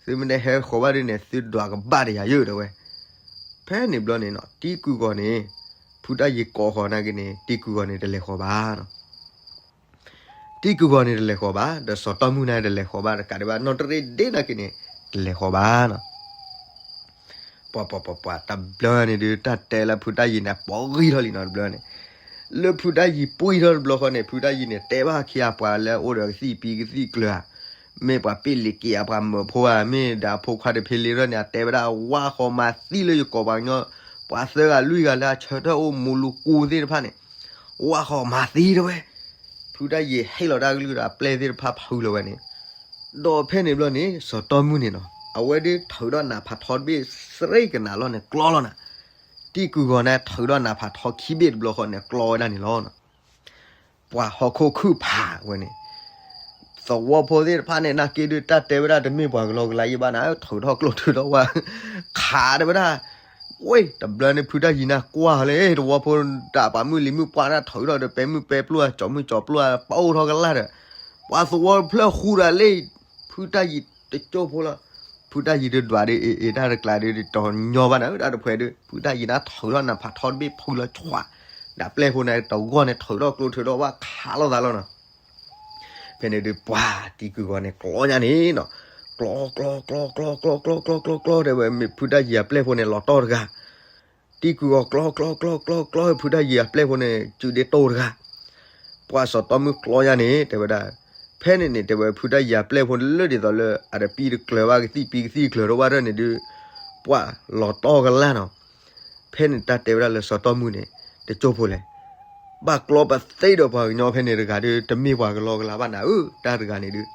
သုမ့ၢ်တဟဲဃီၤဘၣ်ဒ်န့ၣ် သုဒွးကဘၣ်တယၤယၢၢ် တဲဝဲ ဖဲန့ၣ်ဘျီန့ၣ်နီၤ တံၤကုၢ်ဂီၤန့ၣ် ဖုတၢ်ယံၤကိးဃီၤနာ်က့န့ၣ် တံၤကုၢ်ဂီၤန့ၣ်တလဲၤဃီၤဘၣ်နီၤ တံၤကုၢ်ဂီၤန့ၣ်တလဲၤဃီၤဘၣ် ဒီးစီၤတီမုၣ်န့ၣ်တလဲၤဃီၤဘၣ် တကးဒံးဘၣ် နီၢ်တရ့ၣ်ဒ့နာ်က့န့ၣ် တလဲၤဃီၤဘၣ်နီၤ ပှၤပှၤပှၤပှၤ တဘျီန့ၣ်ဒုး တၢ်တဲလၢဖုတၢ်ယံၤန့ၣ် ပှၤဂံၢ်ထီၣ်လံနီၤ တဘျီန့ၣ် လၢဖုတၢ်ယံၤပှံၢ်ထီၣ်တဘျီဃီန့ၣ် ဖုတၢ်ယံၤန့ၣ် တဲဘၣ်ခံဂၤပှၤလၢအအိၣ်ဒီးကသံၣ်ပံၤကသံၣ်ကျၢၤဧါ မ့ၢ်ပှၤပ့ၢ်လံၤက့ၤဧါ ပှၤမၢဖိဧါ မ့ၢ်ဒီးအဖိခွါတဖ့လံထီၣ်န့ၣ် အတဲဝဲဒၣ် ဝၢ်ဃီၤမၤသံလၢယကိးပှၤကညီ ပှၤသၢဂၤလွံၢ်ဂၤလၢအဆၢထၢၣ်အိၣ်မူလူၤကူသ့ၣ်တဖၣ်န့ၣ် ဝၢ်ဃီၤမၤသံတဲဝဲ ဖုတၢ်ယံၤဟ့ၣ်လီၤတၢ်ကလုၢ်ဒီးအပျဲၢ်သ့ၣ်တဖၣ် ဖုလီၤဝဲန့ၣ် ဒီးဖဲန့ၣ်ဘျီန့ၣ် စီၤတီမုၣ်န့ၣ်နီၤ အဝဲဒုးထုးထီၣ်နးဖးထီတဘ့ၣ် စရ့ကနၤလီၤန့ၣ် ကျီလီၤနၤ တံၤကုၢ်ဂီၤန့ၣ် ထုးထီၣ်နးဖးထီခံဘ့ၣ်တဘျီဃီန့ၣ် ကျီဝဲဒၣ်န့ၣ်လီၤ. ပှၤဟီၣ်ခိၣ်ခုၣ်ဖးဝဲန့ၣ် သဝီဖိသ့ၣ်တဖၣ်န့ၣ် နာ်က့ဒုး တၢ်တဲဝဲဒၣ်တမ့ၢ်ပှၤကလီကလီယံဘၣ်နၤ ထုးထီၣ်ကျိထုးထီၣ်ဝၣ် ခးတဲဝဲဒၣ် ဝ့ၢ် တဘျီန့ၣ် ဖုတၢ်ယံၤနၤကွၢ်လၢ သဝီဖိတၢ်ပာ်မုၢ်လံၤမုၢ်ပှၢ်နၤ ထုးထီၣ်ဒီးပဲမုၢ်ပဲပျိၢ် ကၠီမုၢ်ကၠီပျိၢ် ပအိၣ်ထီၣ်ကလၢ်ဒီး ပှၤသဝီတဖျၢၣ်ဃူဒီးလၢ ဖုတၢ်ယံၤတကၠိဖိလီၤ. ဖုတၢ်ယံၤဒုးဒွးဒုး အ့ၣ်အ့ၣ် တၢ်တကျါဒုး တညီဘၣ်နၤ တၢ်တဖှဲးဒုး ဖုတၢ်ယံၤနၤထုးထီၣ်နးဖးထီတဘ့ၣ် ဖုလီၤဆွး ဒီးပျဲၢ်ဖိန့ၣ် တဂီၢ်န့ၣ် ထုးထီၣ်ကျိထုးထီၣ်ဝၣ်ခးလိာ်သးလီၤနီၤ. ဖဲန့ၣ်ဒုး ပှၤတံၤကုၢ်ဂီၤန့ၣ် ကျီညါန့ၣ်နီၤ ကျီ ကျီ ကျီ ကျီ ကျီ ကျီ ကျီ ကျီ ကျီ တဲဝဲ မ့ၢ်ဖုတၢ်ယံၤအပျဲၢ်ဖိန့ၣ် လီၤတီၢ်တဂၤ တံၤကုၢ်ဂီၤကျီ ကျီ ကျီ ကျီ ကျီ ဖုတၢ်ယံၤအပျဲၢ်ဖိန့ၣ် စုဒ့တိၢ်တဂၤ ပှၤစီၤတီမုၣ်ကျီညါန့ၣ် တဲဝဲဒၣ် ဖဲန့ၣ်န့ၣ် တဲဝဲ ဖုတၢ်ယံၤအပျဲၢ်ဖိန့ၣ် လၢဒ်သိးလၢ အတပံတကျၢၤဘၣ် ကသံၣ်ပံကသံၣ်ကျၢၤထီၣ်ဝၣ်ထီၣ်န့ၣ်ဒုး ပှၤလီၤတီၢ်ကလၢ်နီၤ. ဖဲန့ၣ်တၢ်တဲဝဲဒၣ်လၢစီၤတီမုၣ်န့ၣ် တကၠိဖိလဲၣ် ဘၣ်ကျီပသ့ဒီးပှၤကညီဖဲန့ၣ်တဂၤဒုး တမ့ၢ်ပှၤကလီကလီဘၣ်နၤဧၢ တၢ်တဂၤန့ၣ်ဒုး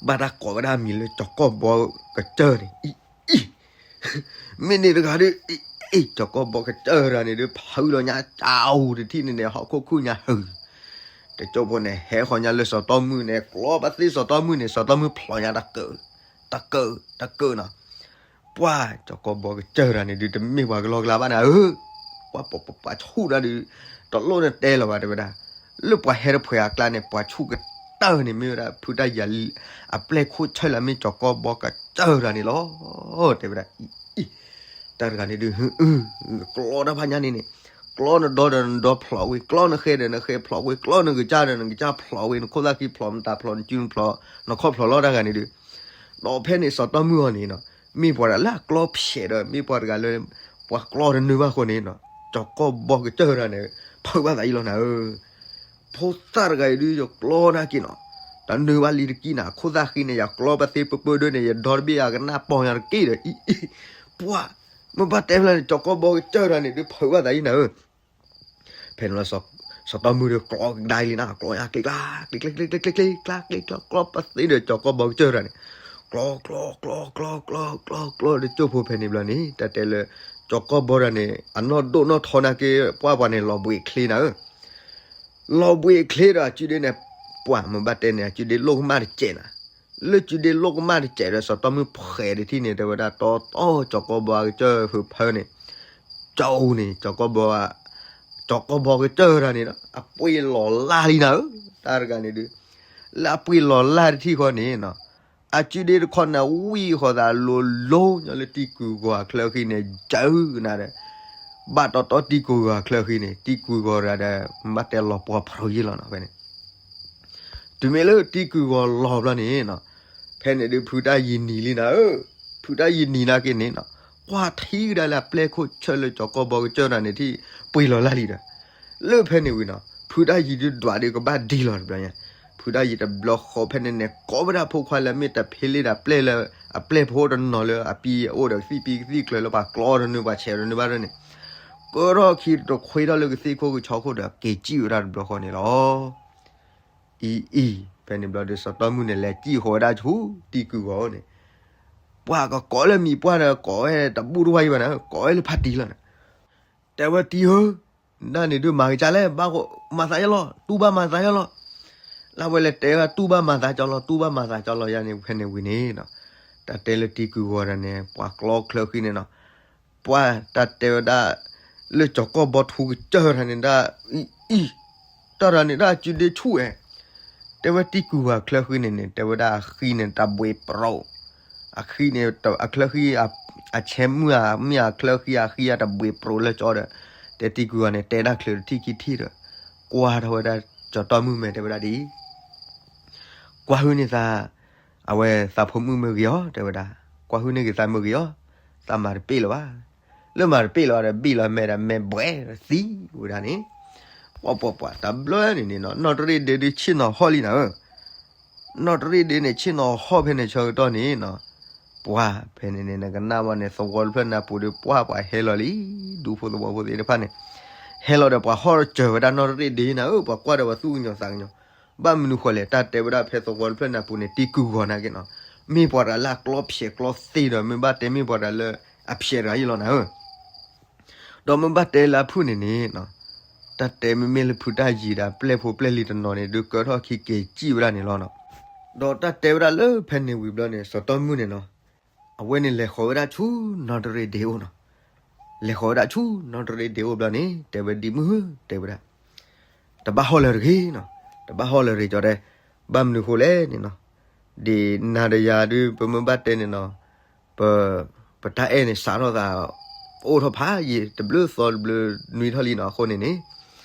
ဘၣ်တၢ်ကိးဝဲဒၣ်မံၤလၢကၠီၤကီၢ်ဘီကစၢၢ်န့ၣ် အံၤ အံၤ မ့ၢ်န့ၣ်တဂၤဒုး အံၤ အံၤ ကၠီၤကီၢ်ဘီကစၢၢ်တဂၤန့ၣ်ဒုး ဖုလီၤညါ ကၠီၤအူတထံၣ်န့ၣ်န့ၣ် ဟီၣ်ခိၣ်ခုၣ်ညါဟုၣ် တကၠိဖိန့ၣ် ဟဲဃီၤညါလၢစီၤတီမုၣ်န့ၣ် ကျီပသ့စီၤတီမုၣ်န့ၣ် စီၤတီမုၣ်ဖျိးညါတကၢၢ် တကၢၢ် တကၢၢ်နီၤ. ပှၤကၠီၤကီၢ်ဘီကစၢၢ်တဂၤန့ၣ်ဒုး တမ့ၢ်ပှၤကလီကလီဘၣ်နၤဧၢ ပှၤပှၤပှၤပှၤဆူၣ်တၢ်ဒုး တလိၣ်နတဲလၢၤဘၣ် တဲဝဲဒၣ် လၢပှၤဟဲတဖှဲးအကျါန့ၣ် ပှၤဆူၣ်ကတၢၢ်န့ၣ် မ့ၢ်ဝဲဒၣ် ဖုတၢ်ယံၤအပျဲၢ်ခိၣ်ဆၢၣ်လၢမ့ၢ်ကၠီၤကီၢ်ဘီကစၢၢ်တဂၤန့ၣ်လီၤ တဲဝဲဒၣ် အံၤ တၢ်တဂၤန့ၣ်ဒုး ကျီတၢ်ဖးညါန့ၣ်န့ၣ် ကျီနဒီဒီးနဒီဖျိးဝံၤ, ကျီနဃဲဒီးနဃဲဖျိးဝံၤ, ကျီနကစၢ်ဒီးနကစၢ်ဖျိးဝံၤ, နခိၣ်သၣ်ဃံဖျိး, နတၢ်ဖျိး, နစုဖျိး, နခီၣ်ဖျိးလီၤတၢ်ဂၤန့ၣ်ဒုး. ဒီးဖဲန့ၣ်စီၤတီမုၢ်အီၤန့ၣ်နီၤ, မ့ၢ်ပှၤတဂၤလၢအကျီဖျဲးဒီး မ့ၢ်ပှၤတဂၤလၢ ပှၤကျီတနုာ်ဘၣ်အဃိန့ၣ်နီၤ, ကၠီၤကီၢ်ဘီကစၢၢ်တဂၤန့ၣ် ဖုးဘၣ်သးအံၤလီၤနၤဧၢ. ဖိသၣ်တဂၤအံၤဒုး ယကျီနၤက့ၤနီၤ, တနုာ်ဘၣ်လံတက့ၢ်နၤ, ခိၣ်သၣ်ဃံန့ၣ် ယကျီပသ့ပပၢၢ်ဒၢန့ၣ် ယဒီတဘ့ၣ်အကနၣ်ပီၢ်ညါတက့ၢ်ဒီး အံၤအံၤ, ပှၤ, မ့ၢ်ဘၣ်တဲဖျါန့ၣ် ကၠီၤကီၢ်ဘီကစၢၢ်တဂၤန့ၣ်ဒုး ဖုးဘၣ်သးအံၤနၤဧၢ. ဖဲန့ၣ်လီၤ စီၤတီမုၢ်ဒီးကျီကဒါလံနၤ, ကျီညါကျ့ကျါ, ကျ့ကျ့ကျ့ကျ့ကျ့ကျ့ကျါ, ကျ့ကျါကျီပသ့ဒီးကၠီၤကီၢ်ဘီကစၢၢ်တဂၤန့ၣ်, ကျီကျီကျီကျီ ကျီကျီကျီ တကၠိၢ်ဖိဖဲန့ၣ်ဘျီန့ၣ် တၢ်တဲလၢ ကၠီၤကီၢ်ဘီတဂၤန့ၣ် အနီၢ်ဒိၣ်နီၢ်ထီနာ်က့ ပှၢ်ပှၤန့ၣ် လီၤဘှံးချ့နၤဧၢ. လီၤဘှံးချ့ဒီးအစုဒ့န့ၣ်, ပှၤမ့ၢ်ဘၣ်တဲန့ၣ် အစုဒ့လိၣ်ကမၣ်တစဲးနၤ, လၢစုဒ့လိၣ်ကမၣ်တစဲးဒီး စီၤတီမုၢ်ဖှဲးတထံၣ်န့ၣ် တဲဝဲဒၣ်တီတီကၠီၤကီၢ်ဘီကစၢၢ်ဖုးဖၢန့ၣ်, ကၠီၤအူန့ၣ် ကၠီၤကီၢ်ဘီ ကၠီၤကီၢ်ဘီကစၢၢ်တဂၤန့ၣ်ဒီး အပှ့ၤလီၤလၢ်လံနၤဧၢ, တၢ်တဂၤန့ၣ်ဒုး, လၢအပှ့ၤလီၤလၢ်တထံၣ်ဃီန့ၣ်နီၤ, အစုဒ့တခီန့ၣ်ဝံၣ်ဃီသးလိၤလိၤညီလၢတံၤကုာ်ဂီၤအချၢဃံန့ၣ် ကၠၢနၤဒီး, ဘၣ်တီတီတံၤကုာ်ဂီၤအချၢဃံန့ၣ် တံၤကုာ်ဂီၤတဂၤဒီး မ့ၢ်ဘၣ်တဲလီၤပှီၢ်ဖရီယ့ၢ်လီၤနီၤဖဲန့ၣ် တုၤမ့ၢ်လၢတံၤကုာ်ဂီၤလီၤဘျီန့ၣ်နီၤ, ဖဲန့ၣ်ဒုးဖုတၢ်ယံၤနံၤလံနၤဧၢ, ဖုတၢ်ယံၤနံၤနာ်က့န့ၣ်နီၤ, ကွၢ်ထံကဒါလၢအပျဲၢ်ခိၣ်ဆၢလၢကၠီၤကီၢ်ဘီကစၢၢ်တဂၤန့ၣ်ထံၣ် ပှ့ၤလီၤလၢ်လံဒီး, လၢဖဲန့ၣ်ဝံၤနီၤ ဖုတၢ်ယံၤဒုးဒွးဒုးကဘၣ်ဒ်လီၤတဘျီညါ, ဖုတၢ်ယံၤတဘျီဃီဖဲန့ၣ်န့ၣ် ကိးဝဲဒၣ်ဖိခွါလၢအမ့ၢ်တၢ်ဖံးလံဒၣ်ပျဲၢ်လၢ အပျဲၢ်ဖိတနီၤလၢအပံၤအအိၣ်ဒီးကသံၣ်ပံၤကသံၣ်ကျၢၤလၢပှၤကျီတနုာ်ပှၤဆဲးတနုာ်ဘၣ်ဒၣ်န့ၣ်, ကထီၣ်ခံတခွ့ထီၣ်လၢကသ့ၣ်ခိၣ်ကဆီခိၣ်ဒီးက့ၤစံၣ်ဝဲဒၣ်တဘျီဃီန့ၣ်လီၤ. အံၤအံၤ ဖဲန့ၣ်ဘျီဒီးစီၤတီမုၢ်န့ၣ် လဲၤစံၣ်ဃီၤဝဲဒၣ်ဆူတံၤကုာ်ဂီၤန့ၣ်, ပှၤကကိးလၢမံၤပှၢ်ဒီး ကိးဝဲတဘူၣ်တဝါအံၤဘၣ်န့ၣ် ကိးဝဲလၢဖါတံၢ်လီၤန့ၣ်, တဲဝဲတံၤဧၢ, နန့ၣ်ဒုးမၤကစၢ်လဲၣ်, ဘၣ်မၤသးယလီၤ, တူၢ်ဘၣ်မၤသးယလီၤ, လၢဝဲလဲၤတဲဝဲတူၢ်ဘၣ်မၤသးကလီၤ, တူၢ်ဘၣ်မၤသးကလီၤယၤန့ၣ် ဖဲန့ၣ်ဝံၤန့ၣ်နီၤ, တၢ်တဲလၢတံၤကုာ်ဂီၤတဂၤန့ၣ် ပှၤကျီချၢဃံန့ၣ်နီၤ, ပှၤတၢ်တဲဝဲဒၣ် လၢကၠီၤကီၢ်ဘီထူကစၢၢ်တဂၤန့ၣ်ဒၣ် အံၤအံၤ, တၢ်တဂၤန့ၣ်ဒၣ်စုဒ့ဆူၣ်ဝဲ, တဲဝဲတံၤကုာ်ဂီၤအချၢဃံန့ၣ်န့ၣ် တဲဝဲဒၣ်အဃံန့ၣ်တဘှံးပြီး, အဃံန့ၣ် အချၢဃံ အဆဲးမုၢ်ဧါ မ့ၢ်အချၢဃံအဃံအတဘှံးပြီးလၢကၠီဒီး, တဲတံၤကုာ်ဂီၤန့ၣ် တဲဒၣ်ချုးတထံၣ်ခံထံၣ်ဒီး, ကွၢ်ထီၣ်ဝဲဒၣ်ကၠီၤတီမုၢ်မဲာ်တဲဝဲဒၣ်ဒ်အံၤ ကွၢ်ဟုၣ်န့ၢ်သး, အဝဲသးဖိမုၣ်မ့ၢ်ဂ့ၤအီၤ တဲဝဲဒၣ်, ကွၢ်ဟုၣ်န့ၢ်ဂ့ၤသးမ့ၢ်ဂ့ၤအီၤ, သးမၤတပ့ၢ်လၢၤဘၣ်, လၢမၤတပ့ၢ်လၢၤဘၣ်ဒီး ဘံၣ်လီၤမဲာ်ဒီးမဲာ်ဘှဲးသံဝဲဒၣ်န့ၣ်, ပှၤပှၤပှၤ တဘျီန့ၣ်န့ၣ်နီၤ နီၢ်တရ့ၣ်ဒ့ဒုးဆ့ၣ်နီၤဟီၣ်လံနၤဧၢ, နီၢ်တရ့ၣ်ဒ့န့ၣ် ဆ့ၣ်နီၤဟီၣ်ဖဲန့ၣ်ဆၢကတီၢ်န့ၣ်နီၤ, ပှၤဖဲန့ၣ်န့ၣ် နကနၣ်ဘၣ်န့ၣ် သဝီတဖျၢၣ်န့ၣ်အပူၤဒီး ပှၤပှၤဟဲလီၤလံ, ဒူဖိသဝီဖိသ့ၣ်တဖၣ်န့ၣ် ဟဲလီၤဒီးပှၤဟီၣ်စၢၤဝဲဒၣ်နီၢ်တရ့ၣ်ဒ့နၤဧၢ, ပှၤကွၢ်ဒီးပှၤသူၣ်ကညီၤသးကညီၤ, ဘၣ်မနုၤဃိလဲၣ် တၢ်တဲဝဲဒၣ်ဖဲသဝီတဖျၢၣ်န့ၣ်အပူၤန့ၣ် တံၤကုာ်ဂီၤနာ်က့နီၤ, မ့ၢ်ပှၤတဂၤလၢအကျီဖျဲးကျီသ့ဒီး မ့ၢ်ဘၣ်တဲမ့ၢ်ပှၤတဂၤလၢအဖျဲးတဂၤယ့ၢ်လီၤနၤဧၢ ဒီးမ့ၢ်ဘၣ်တဲလၢအဖုၣ်န့ၣ်န့ၣ်, တၢ်တဲမ့မ့ၢ်လၢဖုတၢ်ယံၤဒီးပျဲၢ်ဖိပျဲၢ်လံၤတနီၤန့ၣ် ဒုးကၢထီၣ်ခံက့ၤစံၣ်ဝဲဒၣ်န့ၣ်လီၤနီၤ. ဒီးတၢ်တဲဝဲဒၣ်လၢဖဲန့ၣ်ဝံၤဘျီန့ၣ် စီၤတီမုၢ်န့ၣ်နီၤ, အဝဲန့ၣ်လဲၤဃီၤဝဲဒၣ်ဆူနီၢ်တရ့ၣ်ဒ့အိၣ်နီၤ, လဲၤဃီၤဝဲဒၣ်ဆူနီၢ်တရ့ၣ်ဒ့အိၣ်ဘျီန့ၣ် တဲဝဲဒ်မုၢ်ဧၢ တဲဝဲဒၣ် တဘၣ်ဟီၣ်လၢၤတဂ့ၤနီၤ, တဘၣ်ဟီၣ်လၢၤတဂ့ၤကၠီတဲ, ဘၣ်မနုၤဃိလဲၣ်န့ၣ်နီၤ, ဒ်နၤဒီးယၤဒုး ပမ့ၢ်ဘၣ်တဲန့ၣ်နီၤ, ပ ပတၢ်အဲၣ်န့ၣ်စးထီၣ်သး အိၣ်ထီၣ်ဖးယံာ်တဘျုးသီတဘျုးနွံထီၣ်လံနီၤ, အဃိန့ၣ်န့ၣ်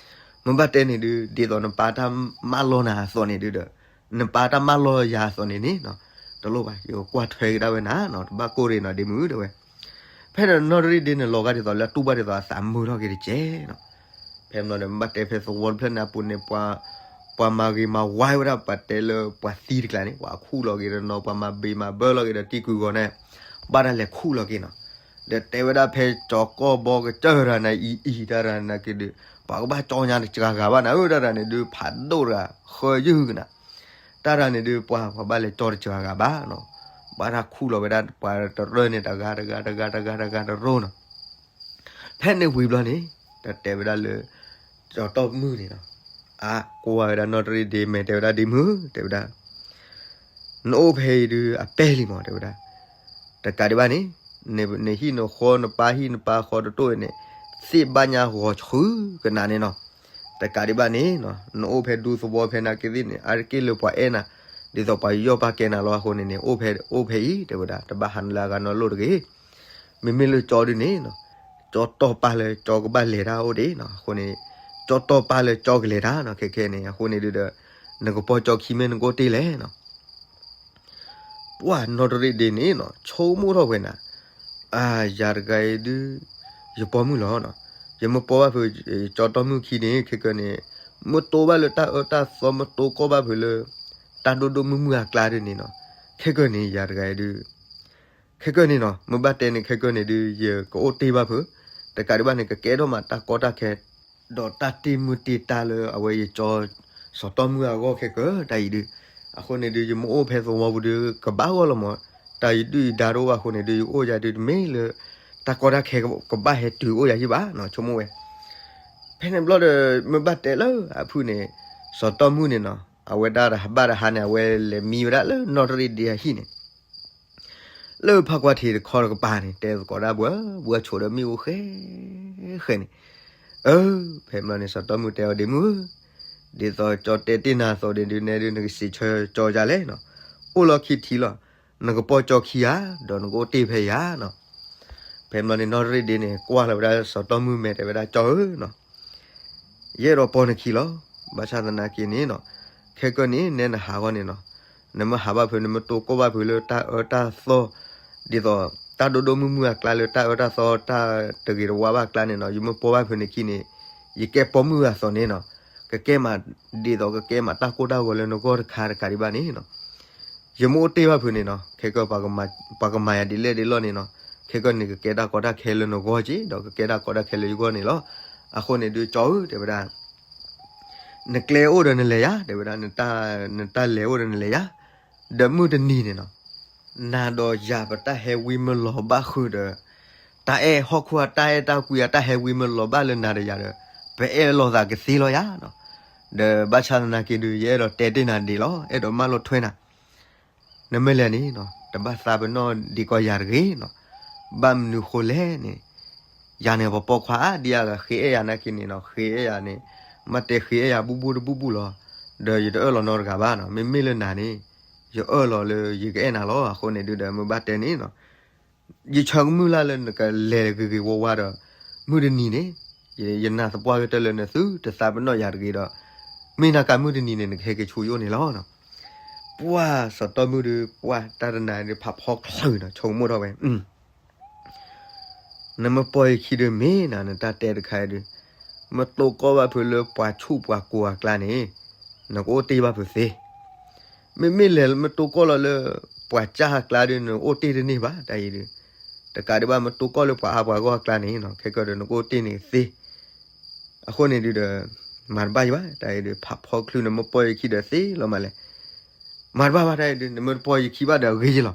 မ့ၢ်ဘၣ်တဲန့ၣ်ဒုး ဒ်သိးနပၢ်တၢ်မၢလီၤနၤအသိးန့ၣ်ဒုးဒီး နပၢ်တၢ်မၢလီၤယၤအသိးန့ၣ်န့ၣ်နီၤ, တလိၣ်ဘၣ် ယကကွၢ်ထွဲကဒါဝဲနၤနီၤ, တဘၣ်ကိၢ်ရ့ၣ်နီၤ ဒ်မုၢ်ဧၢ တဲဝဲ ဖဲန့ၣ်နီၢ်တရ့ၣ်ဒ့န့ၣ် လီၤဂာ်ဒ်သိးလၢအတူၢ်ဘၣ်ဒ်သိးအသးမုာ်ထီၣ်က့ၤတက့ၢ်နီၤ. ဖဲမ့ၢ်လီၤဒီး မ့ၢ်ဘၣ်တဲဖဲသဝီတဖျၢၣ်န့ၣ်အပူၤန့ၣ် ပှၤ ပှၤမၤဂ့ၤမၤဝါဝဲဒၣ် ပှၤတဲလၢပှၤသံတကျါန့ၣ် ပှၤခူၣ်လီၤက့ၤဒီးနီၤ, ပှၤမၤဘ့မၤဘၢလီၤက့ၤဒီးတံၤကုာ်ဂီၤန့ၣ် ဘၣ်တၢ်လဲၤခူၣ်လီၤက့ၤနီၤ. ဒီးတဲဝဲဒၣ်ဖဲကၠီၤကီၢ်ဘီကစၢၢ်တဂၤန့ၣ် အံၤအံၤတၢ်တဂၤန့ၣ်က့ၤဒုး ပှၤကဘၣ်ကၠီညါတစှၤဂၤဘၣ်နၤဧၢ, တၢ်တဂၤန့ၣ်ဒုး ဖးဒိၣ်တဂၤ ဃၢယုၢ်ကနၤ တၢ်တဂၤန့ၣ်ဒုး ပှၤ ပှၤဘၣ်လဲၤကၠီတစှၤဂၤဘၣ်နီၤ. ဘၣ်တၢ်ခူၣ်လီၤဝဲဒၣ် ပှၤတရၢန့ၣ် တဂၤတဂၤတဂၤတဂၤတဂၤတရိနီၤ. ဖဲန့ၣ်ဝံၤဘျီန့ၣ် တၢ်တဲဝဲဒၣ်လၢ ကၠီၤတီၢ်မုၢ်န့ၣ်နီၤ, အါ ကွၢ်ဝဲဒၣ်နီၢ်တရ့ၣ်ဒ့မဲာ် တဲဝဲဒၣ်ဒ့မုၢ် တဲဝဲဒၣ် နအိၣ်ဖဲအံၤဒုး အပဲာ်လံမး တဲဝဲဒၣ်. တကးဒံးဘၣ်န့ၣ် နဟံၣ်နဃီ နပၢ်ဟံၣ်နပၢ်ဃီတတိၢ်အံၤန့ၣ် သ့ၣ်ဘၣ်ညါဂီၤဆှုကနၤန့ၣ်နီၤ. တကးဒံးဘၣ်န့ၣ် နအိၣ်ဖဲဒူသဝီဖဲနာ်က့သ့ၣ်န့ၣ် အါတက့ၢ်လၢပှၤအဲၣ်နၤ ဒ်သိးပှၤယူးယီၣ်ပာ်ကဲနၤလီၤအဃိန့ၣ်န့ၣ် အိၣ်ဖဲ အိၣ်ဖဲအံၤ တဲဝဲဒၣ် တဘၣ်ဟးနုာ်လၢအဂၤနီတလိၣ်တဂ့ၤ. မ့မ့ၢ်လၢကၠီဒုးန့ၣ်နီၤ ကၠီတီၢ်ပၢ်လၢကၠီကဘၣ်လဲၤတၢ်အိၣ်ဒံးနီၤ, အဃိန့ၣ် ကၠီတီၢ်ပၢ်လၢကၠီကလဲၤတၢ်နီၤ, ခဲခဲန့ၣ် အဃိန့ၣ်ဒုးဒီး နကပီၢ်ကၠီခံမ့ၢ်နကအိၣ်တ့ၢ်လဲၣ်နီၤ. ပှၢ်နီၢ်တရံးဒ့န့ၣ်နီၤ ဆိကမိၣ်ထီၣ်ဝဲနၤ, အၢ ယၤတဂၤအံၤဒုး ယပီၢ်မုၣ်လီၤနီၤ, ယမ့ၢ်ပီၢ်ဘၣ်ဖုး ကၠီတီၢ်မုၣ်ခံန့ၣ် ခဲကၢန့ၣ် မ့ၢ်တိၢ်ဘၣ်လၢတၢ်အၢတၢ်သီ မ့ၢ်တိၢ်ကီၢ်ဘၣ်ဖုးလၢ တၢ်ဒိၣ်ဒိၣ်မုၢ်မုၢ်အကျါဒ်န့ၣ်နီၤ, ခဲကၢန့ၣ် ယၤတဂၤအံၤဒုး ခဲကၢန့ၣ်နီၤ မ့ၢ်ဘၣ်တဲန့ၣ် ခဲကၢန့ၣ်ဒုး ယကအိၣ်တ့ၢ်ဘၣ်ဖုး, တကးဒံးဘၣ်န့ၣ် ကကဲထီၣ်မးတၢ်ကီတၢ်ခဲ ဒီးတၢ်တ့မုၢ်တ့တၢ်လၢအဝဲယကၠီ စီၤတီၢ်မုၢ်အဂီၢ်ခဲကၢတၢ်အံၤဒုး, အဃိန့ၣ်ဒုး ယမ့ၢ်အိၣ်ဖဲသဝီပူၤဒုး ကဘၣ်ဂီၢ်လီၤမး, တၢ်ယဒုၣ်ယဒါတအိၣ်ဘၣ်အဃိန့ၣ်ဒုး ယအိၣ်ယၤဒုးတမ့ၢ်လၢ တၢ်ကီတၢ်ခဲကဘၣ်ဟဲတုၤအိၣ်ယၤယံၣ်ဘၣ်နီၤ ဆိကမိၣ်ဝဲ. ဖဲန့ၣ်ဘျီဒီး မ့ၢ်ဘၣ်တဲလၢအဖုၣ်န့ၣ် စီၤတီၢ်မုၢ်န့ၣ်နီၤ အဝဲဒၣ်တဟးဘၣ်တဟါန့ၣ် အဝဲလဲၤမံဝဲဒၣ်လၢနီၢ်တရံးဒ့အဟံၣ်န့ၣ် လၢဖးကွၢ်ထံးတခီတကပၤန့ၣ် တဲသကိးဒၣ်ဘှၢ ဘှၢဆိးဒီးမ့ၣ်အူဃဲဃဲန့ၣ်, အၢ ဖဲဘျီန့ၣ် စီၤတီၢ်မုၢ်တဲအီၤ ဒ့မုၢ်ဧၢ, ဒ်သိးကၠီတဲတ့ၢ်နၤအသိးန့ၣ်ဒုး နဲဒုးနကစံးဆၢကၠီဒ်လဲၣ်နီၤ, အိၣ်လီၢ်ခံထံလီၤ, နကပီၢ်ကၠီခံဧါ, ဒီးနကအိၣ်တ့ၢ်ဖဲအံၤဧါနီၤ. ဖဲဘျီန့ၣ် နီၢ်တရံးဒ့န့ၣ် ကွၢ်လီၤဝဲဒၣ်စီၤတီၢ်မုၢ်မဲာ် တဲဝဲဒၣ် ကၠီဧၢနီၤ ယအဲၣ်ဒိးပီၢ်နခံလီၤ. ဘၣ်ဆၣ်သနာ်က့န့ၣ်နီၤ, ခဲကၢန့ၣ် နဲနဟးဂီၢ်န့ၣ်နီၤ, နမ့ၢ်ဟးဘၣ်ဖုး နမ့ၢ်တိၢ်ကီၢ်ဘၣ်ဖုးလၢတၢ်အၢတၢ်သီ, ဒ်သိး တၢ်ဒိၣ်ဒိၣ်မုၢ်မုၢ်အကျါလၢတၢ်အၢတၢ်သီ တၢ်တဂ့ၤတဝါဘၣ်အကျါန့ၣ်နီၤ, ယမ့ၢ်ပီၢ်ဘၣ်ဖုးနခံန့ၣ်, ယကဲပီၢ်မုၢ်အသိးန့ၣ်နီၤ, ကကဲမး ဒ်သိးကကဲမးတၢ်ကိၢ်တၢ်ဂီၤလၢနဂီၢ်တခါတခါဒံးဘၣ်န့ၣ်နီၤ ယမ့ၢ်အိၣ်တ့ၢ်ဘၣ်ဖုးန့ၣ်နီၤ, ခဲကၢ ပှၤကမၤယၤဒ်လဲၣ်ဒ်လဲၣ်န့ၣ်နီၤ, ခဲကၢန့ၣ်ကကဲတၢ်ကီတၢ်ခဲလၢနဂီၢ်က့ ဒီးကကဲတၢ်ကီတၢ်ခဲလၢယဂီၢ်န့ၣ်လီၤ. အဃိန့ၣ်ဒုး ကၠီဧၢ တဲဝဲဒၣ် နကျဲအိၣ်ဒီးနလဲၤယၤ တဲဝဲဒၣ်, နတၢ်လဲၤအိၣ်ဒီးနလဲၤယၤ, ဒီးမုၢ်တနံၤန့ၣ်နီၤ, နၤဒီးယၤပတၢ်ဟဲဝံမၢလီၤဘၣ်ဃုာ်ဒီး တၢ်အဲၣ်ဟီၣ်ခိၣ်အတၢ်အဲၣ်တၢ်ကွံအတၢ်ဟဲဝံမၢလီၤဘၣ်လၢနၤဒီးယၤဒီး ပအဲၣ်လိာ်သးကသ့လီၤယၤနီၤ. ဒီးဘၣ်ဆၣ်သနာ်က့ဒုး ယအဲၣ်ဒိးတဲတ့ၢ်နၤဒ်လီၤ, အဲၣ်ဒိးမၢလီၤထွဲနၤ နမ့ၢ်လဲၤန့ၣ်နီၤ တဘၣ်သးပ့ၤနီၣ်ဒံးကီးယၤတဂ့ၤနီၤ. ဘၣ်မနုၤဃိလဲၣ်န့ၣ်, ယၤန့ၣ်ပှၤပိာ်ခွါဧါ, ဒ်အဂၤဃ့အဲၣ်ယၤနာ်က့န့ၣ်နီၤ, ဃ့အဲၣ်ယၤန့ၣ်, မ့ၢ်တဲဃ့အဲၣ်ယၤဘူၣ်ဘူၣ်တဘူၣ်ဘူၣ်လီၤ. ဒီးယတအၢၣ်လီၤနီတဂၤဘၣ်နီၤ, မ့မ့ၢ်လၢနၤန့ၣ်, ယအၢၣ်လီၤလၢယကအဲၣ်နၤလီၤ. အဃိန့ၣ်ဒုးဒီး မ့ၢ်ဘၣ်တဲန့ၣ်နီၤ ယဆၢကမုၢ်လၢ်လၢနကလဲၤဂ့ၤဂ့ၤဝါဝါဒီး မုၢ်တနံၤန့ၣ်, ယနာ်သပှၢ်ကတၢၢ်လၢနသုတသးပ့ၤနီၣ်ယၤတဂ့ၤဒီး, မ့ၢ်နာ်က့မုၢ်တနံၤန့ၣ် နကဟဲက့ၤဆူယအိၣ်န့ၣ်လီၤ. ပှၢ်စီၤတီၢ်မုၢ်ဒုး ပှၢ်တၢ်တနၤဒုး ဖးဖီချုးနီၤ ဆိကမိၣ်ထီၣ်ဝဲ နမ့ၢ်ပီၢ်ယခံဒုးမ့ၢ်နၤ နတၢ်တဲတခါအံၤဒုး, မ့ၢ်တိၢ်ကီၢ်ဘၣ်ဖုးလၢပှၤဆူၣ်ပှၤကိၤအကျါန့ၣ်, နကအိၣ်တ့ၢ်ဘၣ်ဖုးသ့. မ့မ့ၢ်လဲၤမ့ၢ်တိၢ်ကီၢ်လီၤလၢ ပှၤကၢ်အကျါဒုး နအိၣ်တ့ၢ်တန့ၢ်ဘၣ် တၢ်အံၤဒုး, တကးဒံးဘၣ်မ့ၢ်တိၢ်ကီၢ်လၢပှၤအါပှၤဂီၢ်အကျါန့ၣ်နီၤ ခဲကၢဒီးနကအိၣ်တ့ၢ်န့ၢ်သ့. အဃိန့ၣ်ဒုးဒီး မၤတဘၣ်ယံၤဘၣ် တၢ်အံၤဒုး ဖးဖီချုး နမ့ၢ်ပီၢ်ယခံဒီးသ့လီၤမးလဲၣ်. မၤတဘၣ်ဘၣ် တၢ်အံၤဒုး နမ့ၢ်တပီၢ်ယခံဘၣ်ဒီးအဂ့ၤယလီၤ.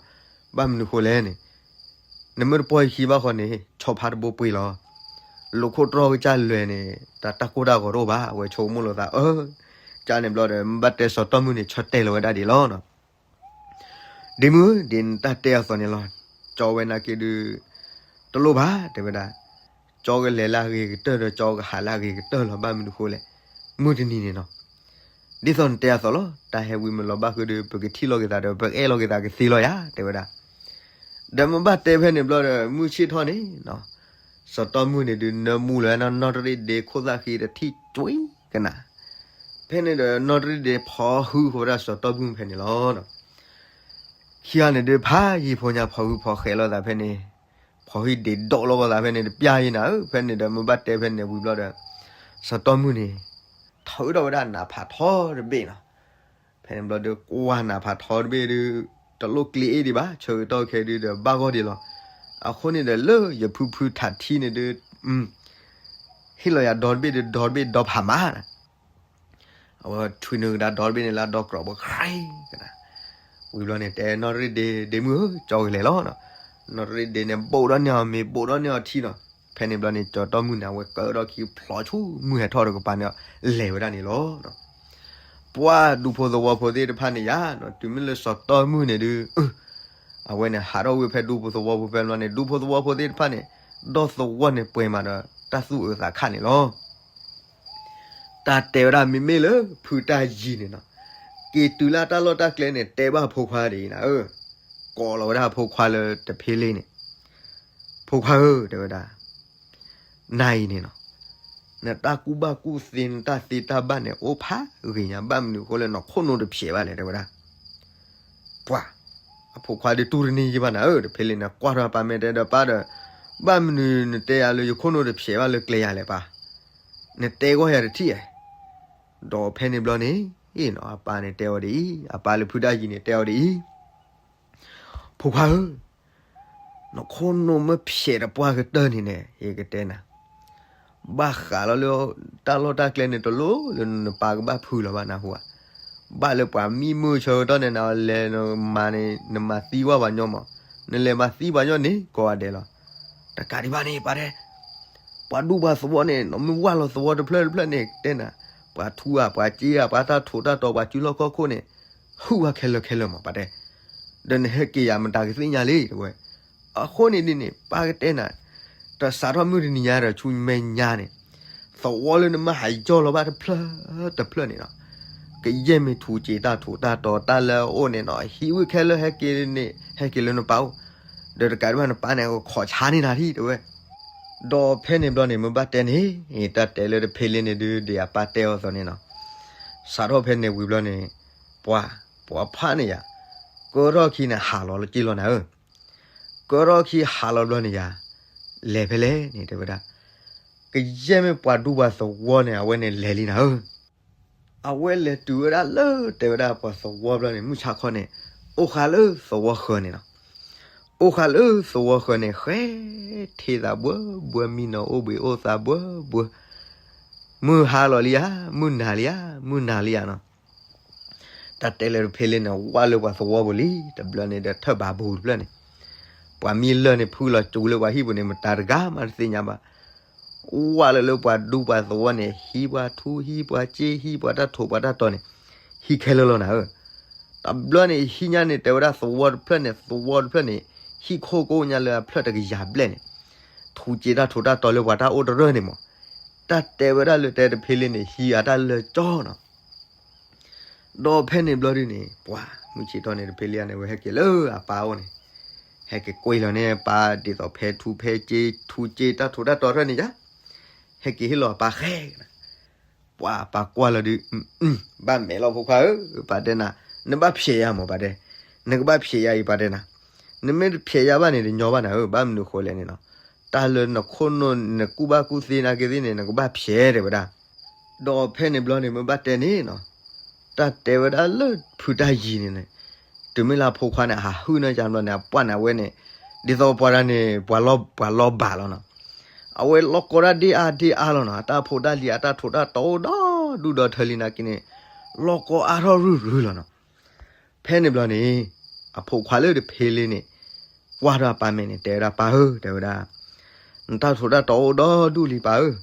ဘၣ်မနုၤဃိလဲၣ်န့ၣ်, နမ့ၢ်တပီၢ်ယခံဘၣ်ဃီန့ၣ် ဆီဖါတဘိပှ့ၤလီၤ. လိာ်ခိၣ်တြီၢ်ကစၢ်လွဲၤန့ၣ် တၢ်တၢ်ကိၢ်တၢ်ဂီၤတအိၣ်ဘၣ် အဝဲဆိကမိၣ်လိာ်သး အၢ, ကန့ၣ်ဘျီဒီး မ့ၢ်ဘၣ်တဲစီၤတီၢ်မုၢ်န့ၣ် ဆၢတဲာ်လီၤဝဲဒၣ်ဒ်လီၤနီၤ. ဒ့မုၢ်ဧၢ, ဒ်နတၢ်တဲအသိးန့ၣ်လီၤ. ကၠီဝဲနာ်က့ဒုး တလိၣ်ဘၣ် တဲဝဲဒၣ်. ကၠီကလဲၤလၢအဂ့ၤကတၢၢ်ဒီး ကၠီကဟးလၢအဂ့ၤကတၢၢ်လီၤ. ဘၣ်မနုၤဃိလဲၣ်, မုၢ်တနံၤန့ၣ်နီၤ, ဒ်သိးနတဲအသိးလီၤ. တၢ်ဟဲဝံမၢလီၤဘၣ်ဃုာ်ဒီး ပကထံၣ်လိာ်က့ၤသးဒီး ပကအဲၣ်လိာ်က့ၤသးကသ့လီၤယၤ တဲဝဲဒၣ်. ဒီးမ့ၢ်ဘၣ်တဲဖဲန့ၣ်ဘျီဒီး မုၢ်ဆ့ၣ်ထီၣ်န့ၣ်နီၤ, စီၤတီၢ်မုၢ်န့ၣ်ဒုး နၢမူလီၤဝဲနီၢ်တရံးဒ့ခိၣ်သၣ်ဃံတထံၣ်ကွံာ်ကနၤ. ဖဲန့ၣ်ဒီး နီၢ်တရံးဒ့ဖီၣ်ဟုဃီၤဝဲဒၣ်စီၤတီၢ်မုၢ်ဖဲန့ၣ်လီၤ. ခံဂၤန့ၣ်ဒုး ဖးယံာ်ဖိညါ ဖီၣ်ဟုဖီၣ်ဃဲလိာ်သးဖဲန့ၣ်, ဖီၣ်ဟုဒ့ဒိးလိာ်ကီးသးဖဲန့ၣ် တပျၢ်ယံၤနၤဧၢ. ဖဲန့ၣ်ဒီး မ့ၢ်ဘၣ်တဲဖဲန့ၣ်ဝံၤဘျီဒီး စီၤတီၢ်မုၢ်န့ၣ် ထုးထီၣ်ဝဲဒၣ်နးဖးထီတဘ့ၣ်နီၤ. ဖဲန့ၣ်ဘျီဒီး ကွၢ်နးဖးထီတဘ့ၣ်ဒုး တလိၣ်ကျ့အ့ၣ်ဒံးဘၣ်, ဆၢကတီၢ်ခဲဒုးဒီး ဘၣ်ဂီၢ်ဒံးလီၤ. အဃိန့ၣ်ဒီး လၢယဖုဖုထးထံန့ၣ်ဒုး ဟ့ၣ်လီၤယၤဒီတဘ့ၣ်ဒီး ဒီတဘ့ၣ်ဒီဖးမးနီၤ. အဝဲထွံနုာ်ကဒါဒီတဘ့ၣ်န့ၣ် လၢအဒီကြီးဘၣ် ဃဲကနၤ. ဝံၤဘျီန့ၣ် တဲနီၢ်တရံးဒ့ ဒ့မုၢ်ဧၢ, ကၠီကလဲၤလီၤနီၤ. နီၢ်တရံးဒ့န့ၣ် ဘိးဒီးန့ၢ်အီၤမ့ၤ ဘိးဒီးန့ၢ်အီၤထံနီၤ. ဖဲန့ၣ်ဘျီန့ၣ် စီၤတီၢ်မုၢ်န့ၣ် အဝဲကၢထီၣ်ခံဖျိးဆူမုၢ်ဟဲထီၣ်တကပၤန့ၣ် လဲၤဝဲဒၣ်န့ၣ်လီၤ. ပှၤဒူဖိသဝီဖိသ့ၣ်တဖၣ်န့ၣ်ယါနီၤ, တုၤမ့ၢ်လၢစီၤတီၢ်မုၢ်န့ၣ်ဒုး အဝဲန့ၣ်ဟးထီၣ်ဝံၤဖဲဒူဖိသဝီဖိဖဲန့ၣ် ဒူဖိသဝီဖိသ့ၣ်တဖၣ်န့ၣ် ဒီသဝီန့ၣ်ပှဲၤမးဒီး တၢ်သူၣ်အုးသးခးန့ၣ်လီၤ. တၢ်တဲဝဲဒၣ်မ့မ့ၢ်လၢဖုတၢ်ယံၤန့ၣ်နီၤ, က့ၤတုၤလၢတၢ်လီၢ်တၢ်ကျဲန့ၣ် တဲဘၣ်ဖိခွါဒ်အံၤနၤဧၢ, ကိးလီၤဝဲဒၣ်ဖိခွါလၢတဖ့လ့န့ၣ်, ဖိခွါဧၢ တဲဝဲဒၣ်, နၤအံၤန့ၣ်နီၤ, နတၢ်ကူၣ်ဘၣ်ကူၣ်သ့ နတၢ်သ့တၢ်ဘၣ်န့ၣ် အိၣ်ဖးဂ့ၤညါ, ဘၣ်မနုၤအဃိလၢနီၢ်ခိၣ်နူာ်တဖျဲးဘၣ်လဲၣ် တဲဝဲဒၣ်. ပှၤ အဖိခွါဒုးတူၢ်တန့ၢ်ယဘၣ်နၤဧၢ, တဖဲလံန့ၣ် ကွၢ်ထီၣ်အပၢ်မဲာ်တဲဒီးပၢ်ဒီး, ဘၣ်မနုၤနတဲယၤလၢယခိၣ်နူာ်တဖျဲးဘၣ်လၢကျဲယၤလဲၣ်ပၢ်, နတဲဂီၢ်ယၤတထံၣ်ဧါ. ဒီးဖဲန့ၣ်ဘျီန့ၣ် အပၢ်န့ၣ်တဲအီၤဒ်အံၤ, အပၢ်လၢဖုတၢ်ယံၤန့ၣ်တဲအီၤဒ်အံၤ, ဖိခွါဧၢ, နခိၣ်နူာ်မ့ၢ်ဖျဲးတပှၢ်ကတၢၢ်န့ၣ်န့ၣ် ယကတဲနၤ, ဘၣ်ဃးလီၤလၢ တၢ်လီၢ်တၢ်ကျဲန့ၣ် တလိၣ်လၢနပၢ်ကဘၣ်ဖုးလီၤဘၣ်နဟူဧါ. ဘၣ်လၢပှၤမံမုာ်ဆၢကတီၢ်န့ၣ် နလဲၤနမၤန့ၣ် နမၤသံဝဲပှၤညီမး, နလဲၤမၤသံပှၤညီန့ၣ် ကိးဂၤဒဲးလီၤ. တကးဒံးဘၣ်န့ၣ် ပၢ်တဲ ပှၤဒူပှၤသဝီန့ၣ် နမ့ၢ်ဝၢ်လီၤသဝီတဖျၢၣ်တဖျၢၣ်န့ၣ် တဲနၤ, ပှၤထူဧါ ပှၤစ့ဧါ ပှၤတၢ်ထိးတၢ်တီၤ ပှၤစုလီၢ်ခီၣ်ခိၣ်န့ၣ် ဟုၣ်ဝဲခဲလၢာ်ခဲလၢာ်မး ပၢ်တဲ, ဒီးနဟဲက့ၤယၤမတၤကသ့ၣ်ညါလံ တဲဝဲ. အဃိန့ၣ်ဒ်န့ၣ် ပၢ်ကတဲနၤ, တစးထီၣ်မုၢ်တနံၤညါဒီးဆူမဲာ်ညါန့ၣ် သဝီလၢနမ့ၢ်ဟးယီၢ်လီၤဘၣ်တဖျၢၣ်တဖျၢၣ်န့ၣ်နီၤ, ကယဲၢ်မ့ၢ်ထူးစ့တၢ်ထိးတၢ်တီၤတၢ်လၢအအိၣ်န့ၣ်နီၤ, ဟံးဝံၤခဲလၢာ်ဟဲက့ၤန့ၣ် ဟဲက့ၤလၢနပၢ်အိၣ်, ဒီးတကးဒံးဘၣ်နပၢ်န့ၣ် ကခိးဆါန့ၢ်နၤထံၣ် တဲဝဲ. ဒီးဖဲန့ၣ်ဘျီန့ၣ် မ့ၢ်ဘၣ်တဲန့ၣ် တၢ်တဲလၢတဖဲလံန့ၣ်ဒုး ဒ်အပၢ်တဲအီၤအသိးန့ၣ်နီၤ, စးထီၣ်ဖဲန့ၣ်ဝံၤဘျီန့ၣ် ပှၤ ပှၤဖးန့ၢ်ယၤ, ကၢထီၣ်ခံန့ၣ် ဟးလီၤလၢက့လီၤနၤဧၢ, ကၢထီၣ်ခံဟးလီၤဘျီန့ၣ်ယၤ, လဲၤဖဲလဲၣ်န့ၣ် တဲဝဲဒၣ်, ကယဲၢ်မ့ၢ်ပှၤဒူပှၤသဝီန့ၣ် အဝဲန့ၣ်လဲၤလံနၤဧၢ. အဝဲလဲၤတုၤဝဲဒၣ်လၢတဲဝဲဒၣ်ပှၤသဝီဘျီန့ၣ် မုၢ်ဆါခီန့ၣ် အိၣ်ဃာ်လၢသဝီဃၢၤန့ၣ်နီၤ, အိၣ်ဃာ်လၢသဝီဃၢၤန့ၣ် ဃဲထ့သးဘှၢဘှၢ မံနီၤအိၣ်ဘှံးအိၣ်သးဘှၢဘှၢ, မုၢ်ဟါလီၤလံဧါ, မုၢ်နၤလံဧါ, မုၢ်နၤလံဧါနီၤ. တၢ်တဲလၢတဖဲလံန့ၣ် ဝၢ်လၢပှၤသဝီပူၤလံ, တဘျီန့ၣ်ဒီးထၢၣ်ဘးဘူတဖျၢၣ်န့ၣ်, ပှၤမံလၢၢ်န့ၣ် ဖုလီၤစူၤလၢပှၤဟံၣ်ပူၤန့ၣ် မတၤတဂၤမးတသ့ၣ်ညါဘၣ်. ဝၢ်လၢလၢပှၤဒူပှၤသဝီန့ၣ် ဟံးပှၤထူ ဟံးပှၤစ့ ဟံးပှၤတၢ်ထိးပှၤတၢ်တီၤန့ၣ် ဟံးခဲလၢာ်လီၤနၤဧၢ. တဘျီန့ၣ်ဟံးညါန့ၣ် တဲဝဲဒၣ်သဝီတဖျၢၣ်န့ၣ် သဝီတဖျၢၣ်န့ၣ် ဟံၣ်ခိၣ်ကအိၣ်ညါလၢအဖျၢၣ်တကယၤဘျဲၣ်န့ၣ်, ထူးစ့တၢ်ထိးတၢ်တီၤလၢပှၤတၢ်အိၣ်တရၢၢ်န့ၣ်မး, တၢ်တဲဝဲဒၣ်လၢတဲတဖဲလံန့ၣ် ဟံးအတၢ်လၢာ်ကၠီနီၤ. ဒီးဖဲန့ၣ်ဘျီဒ်န့ၣ် ပှၤမုၢ်ဆ့ၣ်ထီၣ်န့ၣ် တဖဲလံန့ၣ် ဝဲဟဲက့ၤလၢအပၢ်အိၣ်န့ၣ်, ဟဲက့ၤကွဲလီၤန့ၢ်ပၢ်ဒ်သိးဖဲထူဖဲစ့ ထူးစ့တၢ်ထိးတၢ်တီၤတဖျၢၣ်န့ၣ်ယါ, ဟဲက့ၤဟ့ၣ်လီၤအပၢ်ဃဲကနၤ. ပှၤပၢ်ကွၢ်လီၤဒုး, ဘၣ်မဲာ်လီၤဖိခွါဧၢ, ပၢ်တဲနၤ, နဘၣ်ဖျဲးယၤမး ပၢ်တဲ, နကဘၣ်ဖျဲးယၤအံၤ ပၢ်တဲနၤ, နမ့ၢ်တဖျဲးယၤဘၣ်န့ၣ် တညီဘၣ်နၤဧၢ, ဘၣ်မနုၤဃိလဲၣ်န့ၣ်နီၤ, တၢ်လၢနခိၣ်နူာ် နကူၣ်ဘၣ်ကူၣ်သ့နာ်က့သ့ၣ်န့ၣ် နကဘၣ်ဖျဲး တဲဝဲဒၣ်. ဒီးဖဲန့ၣ်ဘျီန့ၣ် မ့ၢ်ဘၣ်တဲန့ၣ်နီၤ, တၢ်တဲဝဲဒၣ်လၢဖုတၢ်ယံၤန့ၣ်န့ၣ်, တုၤမ့ၢ်လၢအဖိခွါန့ၣ် ဟးဟုၣ်န့ၢ်ကဘျီန့ၣ် အပှၢ်န့ၣ် အဝဲန့ၣ်, ဒ်သိးပှၤဒၣ်န့ၣ် ပှၤလီၤဘးလီၤနီၤ, အဝဲလီၤကီဒၣ်ဒ့အါဒ့အါလီၤနီၤ, အတၢ်ဖိတၢ်လံၤ အတၢ်ထိးတၢ်တီၤအိၣ်ဒီဒူၣ်ဒီထၢလံနာ်က့န့ၣ်, လီၤကီအါထီၣ်ရုၢ်ရုၢ်လီၤနီၤ. ဖဲန့ၣ်ဘျီန့ၣ်, အဖိခွါလၢတဖဲလံန့ၣ်, ကွၢ်ထီၣ်အပၢ်မဲာ်န့ၣ် တဲဝဲဒၣ်ပၢ်ဧၢ, တဲဝဲဒၣ်, နတၢ်ထိးတၢ်တီၤအိၣ်ဒီဒူၣ်လံပၢ်ဧၢ,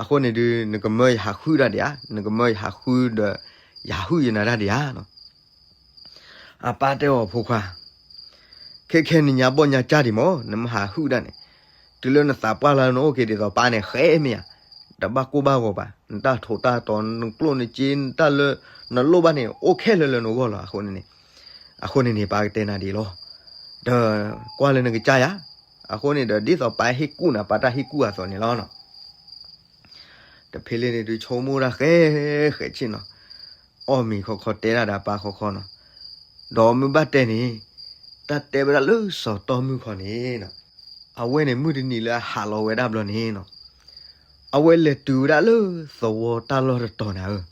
အဃိန့ၣ်ဒုး နကမၢယဟးဃုဒၣ်ဒံးဧါ, နကမၢယဟးဃုဒီး ယဟးဟုၣ်ယနၤဒၣ်ဒံးဧါနီၤ. အပၢ်တဲအီၤဖိခွါ, ခဲခဲနညါဘီၣ်ညါကၢ်ဒံးမး နမ့ၢ်ဟးဟုၣ်ဒၣ်န့ၣ်, တုၤလၢနသးပှၢ်လၢနအိၣ်က့ၤဒ်သိးပၢ်န့ၣ် ဃဲမ့ၢ်ဧါ, တဘၣ်ကိၢ်ဘၣ်ဂီၤဘၣ်, နတၢ်ထိးတၢ်တီၤ နကျိၣ်နစ့ နတၢ်လၢ နလိၣ်ဘၣ်န့ၣ် အိၣ်ခဲလၢာ်လၢနဂီၢ်လီၤ. အဃိန့ၣ်န့ၣ်, အဃိန့ၣ်န့ၣ် ပၢ်ကတဲနၤဒ်အံၤလီၤ. ဒီးကွၢ်လၢနကစၢ်ယၤ, အဃိန့ၣ်ဒီး ဒ်သိးပၢ်ဟ့ၣ်ကူၣ်နၤ ပၢ်တၢ်ဟ့ၣ်ကူၣ်အသိးန့ၣ်လီၤနီၤ. တဖဲလံန့ၣ်ဒုး ဆိကမိၣ်ဒၣ်ဃဲဃဲဆ့ၣ်နီၤ, အီၣ်မ့ၤခီခီတဲဒၣ်ဒီးပၢ်ခီခီနီၤ. ဒီးမ့ၢ်ဘၣ်တဲန့ၣ်, တၢ်တဲဝဲဒၣ်လၢစီၤတီၢ်မုၢ်ခီန့ၣ်နီၤ, အဝဲန့ၣ်မုၢ်တနံၤလၢအဟးလီၤဝဲဒၣ်ဘျီန့ၣ်နီၤ, အဝဲလဲၤတုၤဝဲဒၣ်လၢသဝီတၢ်လီၢ်တတီၤန့ၣ်ဧၢ.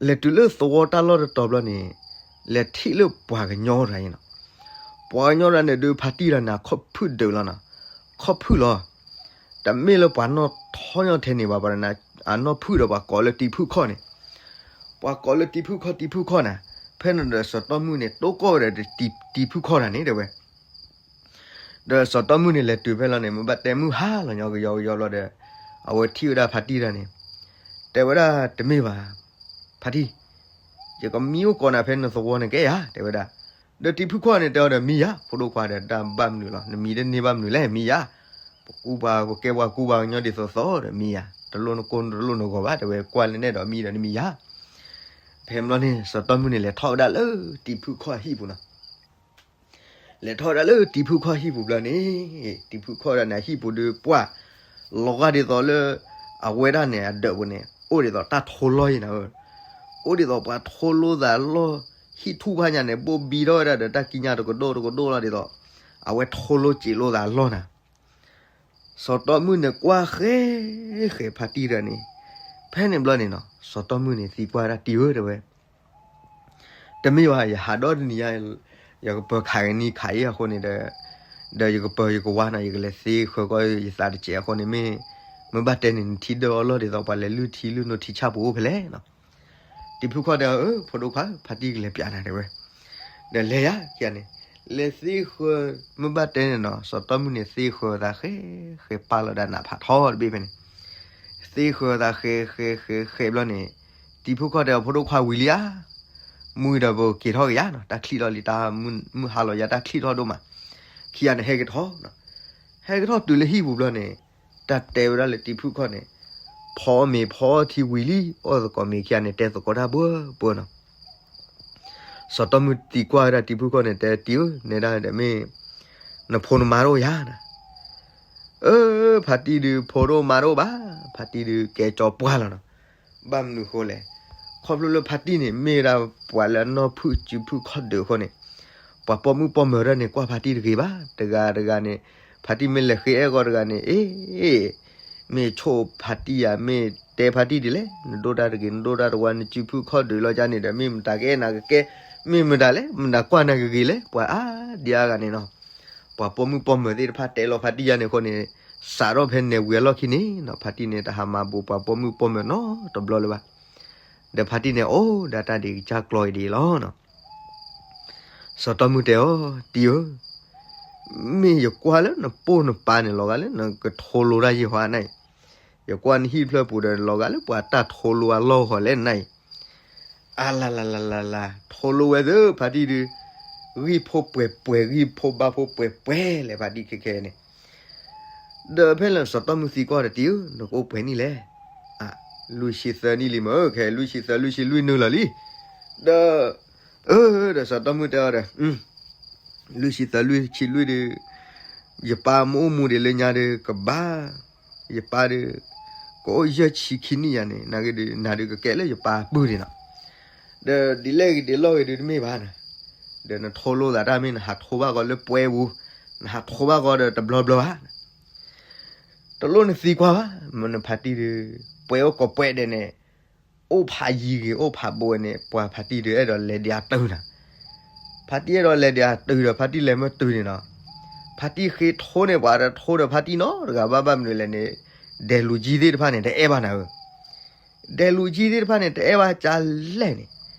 လဲၤတုၤလၢသဝီတၢ်လီၢ်တတီၤဘျီန့ၣ်, လဲၤထံၣ်လၢပှၤကညီတဂၤအံၤနီၤ. ပှၤကညီတဂၤန့ၣ်ဒုး ဖါတံၢ်တဂၤန့ၣ် အခီၣ်ဖုၣ်ဒုးလီၤနီၤ, ခီၣ်ဖုၣ်လီၤ. တမ့ၢ်လၢပှၤနီၢ်ထီၣ်ညီထဲန့ၣ်ဘၣ်, ပှၤတဂၤန့ၣ် အနီၢ်ဖုၣ်ဒီးပှၤကိးလၢတံၤဖုၣ်ခီၣ်န့ၣ်, ပှၤကိးလၢတံၤဖုၣ်ခီၣ် တံၤဖုၣ်ခီၣ်နၤ. ဖဲန့ၣ်ဒီးစီၤတီၢ်မုၢ်န့ၣ် တိၢ်ကီၢ်ဝဲဒီးတံၤဖုၣ်ခီၣ်တဂၤန့ၣ် တဲဝဲ ဒီးစီၤတီၢ်မုၢ်န့ၣ် လဲၤတုၤဖဲလီၤန့ၣ် မ့ၢ်ဘၣ်တဲမုၢ်ဟါလီၤညီကယီကယီဘျီဒီး အဝဲထံၣ်ဝဲဒၣ်ဖါတံၢ်တဂၤန့ၣ်, တဲဝဲဒၣ်တမ့ၢ်ဘၣ်, ဖါတံၢ်, ယကမံအိၣ်ကိးနၤဖဲနသဝီန့ၣ်ကဲဧါ တဲဝဲဒၣ်. ဒီးတံၤဖုၣ်ခီၣ်န့ၣ် တဲအီၤဒီးမံယၤ, ဖိဒိၣ်ခွါဒီးတၢ်ဘၣ်မနုၤလီၤ, နမံတန့ၢ်ဘၣ်မနုၤလဲၣ် မံယၤ, ပကူပှၤကဲပှၤကူပှၤကညီဒ်သိးသိးဒီးမံယၤ, တလိၣ်နကိၢ်တလိၣ်နဂီၤဘၣ် တဲဝဲ, ကွၢ်လၢနဲၣ်ဒီးမံဒီးနမံယၤ. ဖဲမ့ၢ်န့ၣ် စီၤတီၢ်မုၢ်န့ၣ် လဲၤထီၣ်ဝဲဒၣ်လၢတံၤဖုၣ်ခီၣ်အဟံၣ်ပူၤနီၤ. လဲၤထီၣ်ဝဲဒၣ်လၢတံၤဖုၣ်ခီၣ်ဟံၣ်ပူၤဘျီန့ၣ်, တံၤဖုၣ်ခီၣ်ဒၣ်န့ၣ် အဟံၣ်ပူၤဒုးပှၢ်, လီၤဂာ်ဒ်သိးလၢ အဝဲဒၣ်န့ၣ် အဒၢးပူၤန့ၣ် အိၣ်ဒ်သိးတၢ်ထိလိယံၤနၤဧၢ, အိၣ်ဒ်သိးပှၤထိလိသးလီၢ်, ဟံၣ်ထူၣ်ဖးညါန့ၣ် ဘိၣ်ဘံထီၣ်ဝဲဒၣ်ဒီးတၢ်ကံးညာ်တကဒိၣ်တကဒိၣ်လီၤဒ်သိး အဝဲထိလိစံးလိသးလီၢ်နၤ. စီၤတီမုၣ်န့ၣ်ကွၢ်ဃဲဃဲဖါတံၢ်တဂၤန့ၣ်, ဖဲန့ၣ်ဘျီန့ၣ်နီၤ စီၤတီမုၣ်န့ၣ်သံကွၢ်ဒၣ်တံၢ်ဧၢ တဲဝဲ တမ့ၢ်ဘၣ် ယဟးဒီတနံၤညါ ယကပၢၤခးကနံၤခးအံၤအဃိန့ၣ်ဒီး, ဒီးယကပၢၤယကဝါနီၤ ယကလဲၤသ့ဃၢၤကီးယသးတစဲးအဃိန့ၣ်မ့ၢ်, မ့ၢ်ဘၣ်တဲန့ၣ် နထံဒၢအီၤလီၢ်ဒ်သိးပှၤလဲၤလုၢ်ထံလုၢ်နိထံဆၣ်ပူၤအိၣ်ဖဲလဲၣ်နီၤ. တံၤဖုခီၣ်တဲအီၤ အၢ ဖိဒိၣ်ခွါ ဖါတံၢ်ကလဲၤပၠးနၤတဲဝဲ, ဒီးလဲၤယၤခံဂၤန့ၣ်, လဲၤသ့ဃၢၤ, မ့ၢ်ဘၣ်တဲန့ၣ်နီၤ စီၤတီမုၣ်န့ၣ်သ့ဃၢၤသးဃဲဃဲပာ်လီၤဒၣ်နးဖးထီတဘ့ၣ်ဖဲန့ၣ် သ့ဃၢၤသးဃဲဃဲဃဲဃဲဘျီန့ၣ်, တံၤဖုခီၣ်တဲအီၤ ဖိဒိၣ်ခွါဝံၤလံဧါ, မုၢ်ဒီးပက့ၤထီၣ်က့ၤယၤနီၤ တၢ်ချံၣ်ထီၣ်လံ တၢ်မုၢ်ဟါလီၤယၤ တၢ်ချံၣ်ထီၣ်ဒိၣ်မး, ခံဂၤန့ၣ်ဟဲက့ၤထီၣ်နီၤ, ဟဲက့ၤထီၣ်တုၤလၢဟံၣ်ပူၤဘျီန့ၣ်, တၢ်တဲဝဲဒၣ်လၢတံၤဖုခီၣ်န့ၣ်, ဖီအီၣ်မ့ၤဖီအီထံဝံၤလံ အီၣ်သကိးမ့ၤခံဂၤန့ၣ် တဲသကိးတၢ်ပှဲၤပှဲၤနီၤ စီၤတီမုၣ်သံကွၢ်ဝဲဒၣ်တံၤဖုခီၣ်န့ၣ် တဲ တံၤဧၢ နဲဒၣ်ဒီးမ့ၢ် နဖိနမါတအိၣ်ယၤနၤ, အၢ ဖါတံၢ်ဒုး ဖိတအိၣ်မါတအိၣ်ဘၣ်, ဖါတံၢ်ဒုးကဲကၠီပှၢ်လီၤနီၤ, ဘၣ်မနုၤဃိလဲၣ်, ခီဖျိလၢဖါတံၢ်န့ၣ် မ့ၢ်ဝဲဒၣ်ပှၤလၢအနီၢ်ဖုၣ်စုဖုၣ်ခီၣ်ဒုးအဃိန့ၣ်, ပှၤပိာ်မုၣ်ပိာ်မၢၤဒၣ်န့ၣ် ကွၢ်ဖါတံၢ်တဂ့ၤဘၣ်, တဂၤတဂၤန့ၣ်, ဖါတံၢ်မ့ၢ်လဲၤဃ့အဲၣ်ဂီၤတဂၤန့ၣ် အ့ မ့ၢ်ဆိၣ်ဖါတံၢ်ဧါ မ့ၢ်တဲဖါတံၢ်ဒ်လဲၣ်, နဒိၣ်တၢ်တဂ့ၤ နဒိၣ်တၢ်တဝါ နစုဖုၣ်ခီၣ်ဒုးလီၤကါန့ၣ်ဒီး မ့ၢ်မတၤကအဲၣ်နၤကကဲ, မ့ၢ်မတၤလဲၣ် မတၤကွၢ်နၤကဂ့ၤလဲၣ် ပှၤအါဒံအါဂၤန့ၣ်နီၤ, ပှၤပိာ်မုၣ်ပိာ်မၢၤသ့ၣ်တဖၣ်တဲလီၤဖါတံၢ်ယါန့ၣ်အဃိန့ၣ်, စးထီၣ်ဖဲနဲၣ်ဝံၤအလီၢ်ခံန့ၣ်နီၤ ဖါတံၢ်န့ၣ် တဟးမၤဘူးပှၤပိာ်မုၣ်ပိာ်မၢၤနီတဘျီလၢၤဘၣ်, ဒီးဖါတံၢ်န့ၣ် အိၣ်ဒၣ်တၢ်ဒ်ကစၢ်ကျီအံၤဒ်အံၤလီၤနီၤ စီၤတီမုၣ်တဲအီၤ တံၤဧၢ, မ့ၢ်ယကွၢ်လၢနပိၢ်နပၢ်န့ၣ်လီၤဂာ်လၢနကထိလိတၢ်ယံာ်ဟီနၤအံၤ, ယကွၢ်နဟံၣ်တဖျၢၣ်ပူၤဒီးလီၤဂာ်လၢပှၤတၢ်ထိလိအလီၢ်ဟီလဲၣ်နၤအံၤ, အါလါလါလါလါလါ ထိလိဝဲသ့ဖါတံၢ်ဒုး, ဂံၢ်ဖိပှဲၤပှဲၤ ဂံၢ်ဖိဘၣ်ဖိပှဲၤပှဲၤလဲၣ် ဖါတံၢ်ခဲခဲန့ၣ် ဒီးဖဲလၢစီၤတီမုၣ်သံကွၢ်ဒီးတံၤဧၢ နကအိၣ်ပှဲၤနံၣ်လဲၣ်, လွံၢ်ဆံသၢနံၣ်လံမ့ၢ် ခဲ လွံၢ်ဆံသၢလွံၢ်ဆံလွံၢ်နုာ်လီၤလံ, ဒီး, အၢ ဒီးစီၤတီမုၣ်တဲအီၤဒီး, လွံၢ်ဆံသၢလွံၢ်ဆံလွံၢ်ဒီး, ယပၢ်မ့ၢ်အိၣ်မူဒံးလၢညါဒီး ကဘၣ်, ယပၢ်ဒီး, ကအိၣ်ယဲၢ်ဆံခံနံၣ်ယၤန့ၣ် နကဒုး နၤဒုးကကဲလၢယပၢ်ပုၢ်န့ၣ်လီၤ, ဒီးဒ်လဲၣ်ဂ့ၤဒ်လဲၣ်ဂ့ၤဒုးတမ့ၢ်ဘၣ်နၤ, ဒီးနထိလိသးတၢ်မ့ၢ်နဟးထိဘၣ်ကီးလၢပှဲၤပူၤ, နဟးထိဘၣ်ကီးဒီးတဘျီဘျီဘၣ် တလိၣ်နသံကွၢ်ဘၣ်, မ့ၢ်နဖါတံၢ်ဒီး, ပှဲၤအိၣ်ကိးပှဲၤဒဲးန့ၣ်, အိၣ်ဖးယံၤဂ့ၤ အိၣ်ဖးဘိန့ၣ် ပှၤဖါတံၢ်ဒီးအဲၣ်ဒိးလဲၤဒံးအတုၤနၤ, ဖါတံၢ်အဲၣ်ဒိးလဲၤဒံးအတုၤဒီး ဖါတံၢ်လဲၤမ့ၢ်တုၤန့ၣ်နီၤ, ဖါတံၢ်ဃ့ထိန့ၣ် ပှၤတထိဒီးဖါတံၢ်နီတဂၤဘၣ် ဘၣ်မနုၤလဲၣ်န့ၣ်, ဒဲးလူၤကံသ့ၣ်တဖၣ်န့ၣ် တအဲၣ်ဘၣ်နၤဧၢ ဒဲးလူၤကံသ့ၣ်တဖၣ်န့ၣ် တအဲၣ်ဘၣ်ကၢ်လဲၣ်န့ၣ်,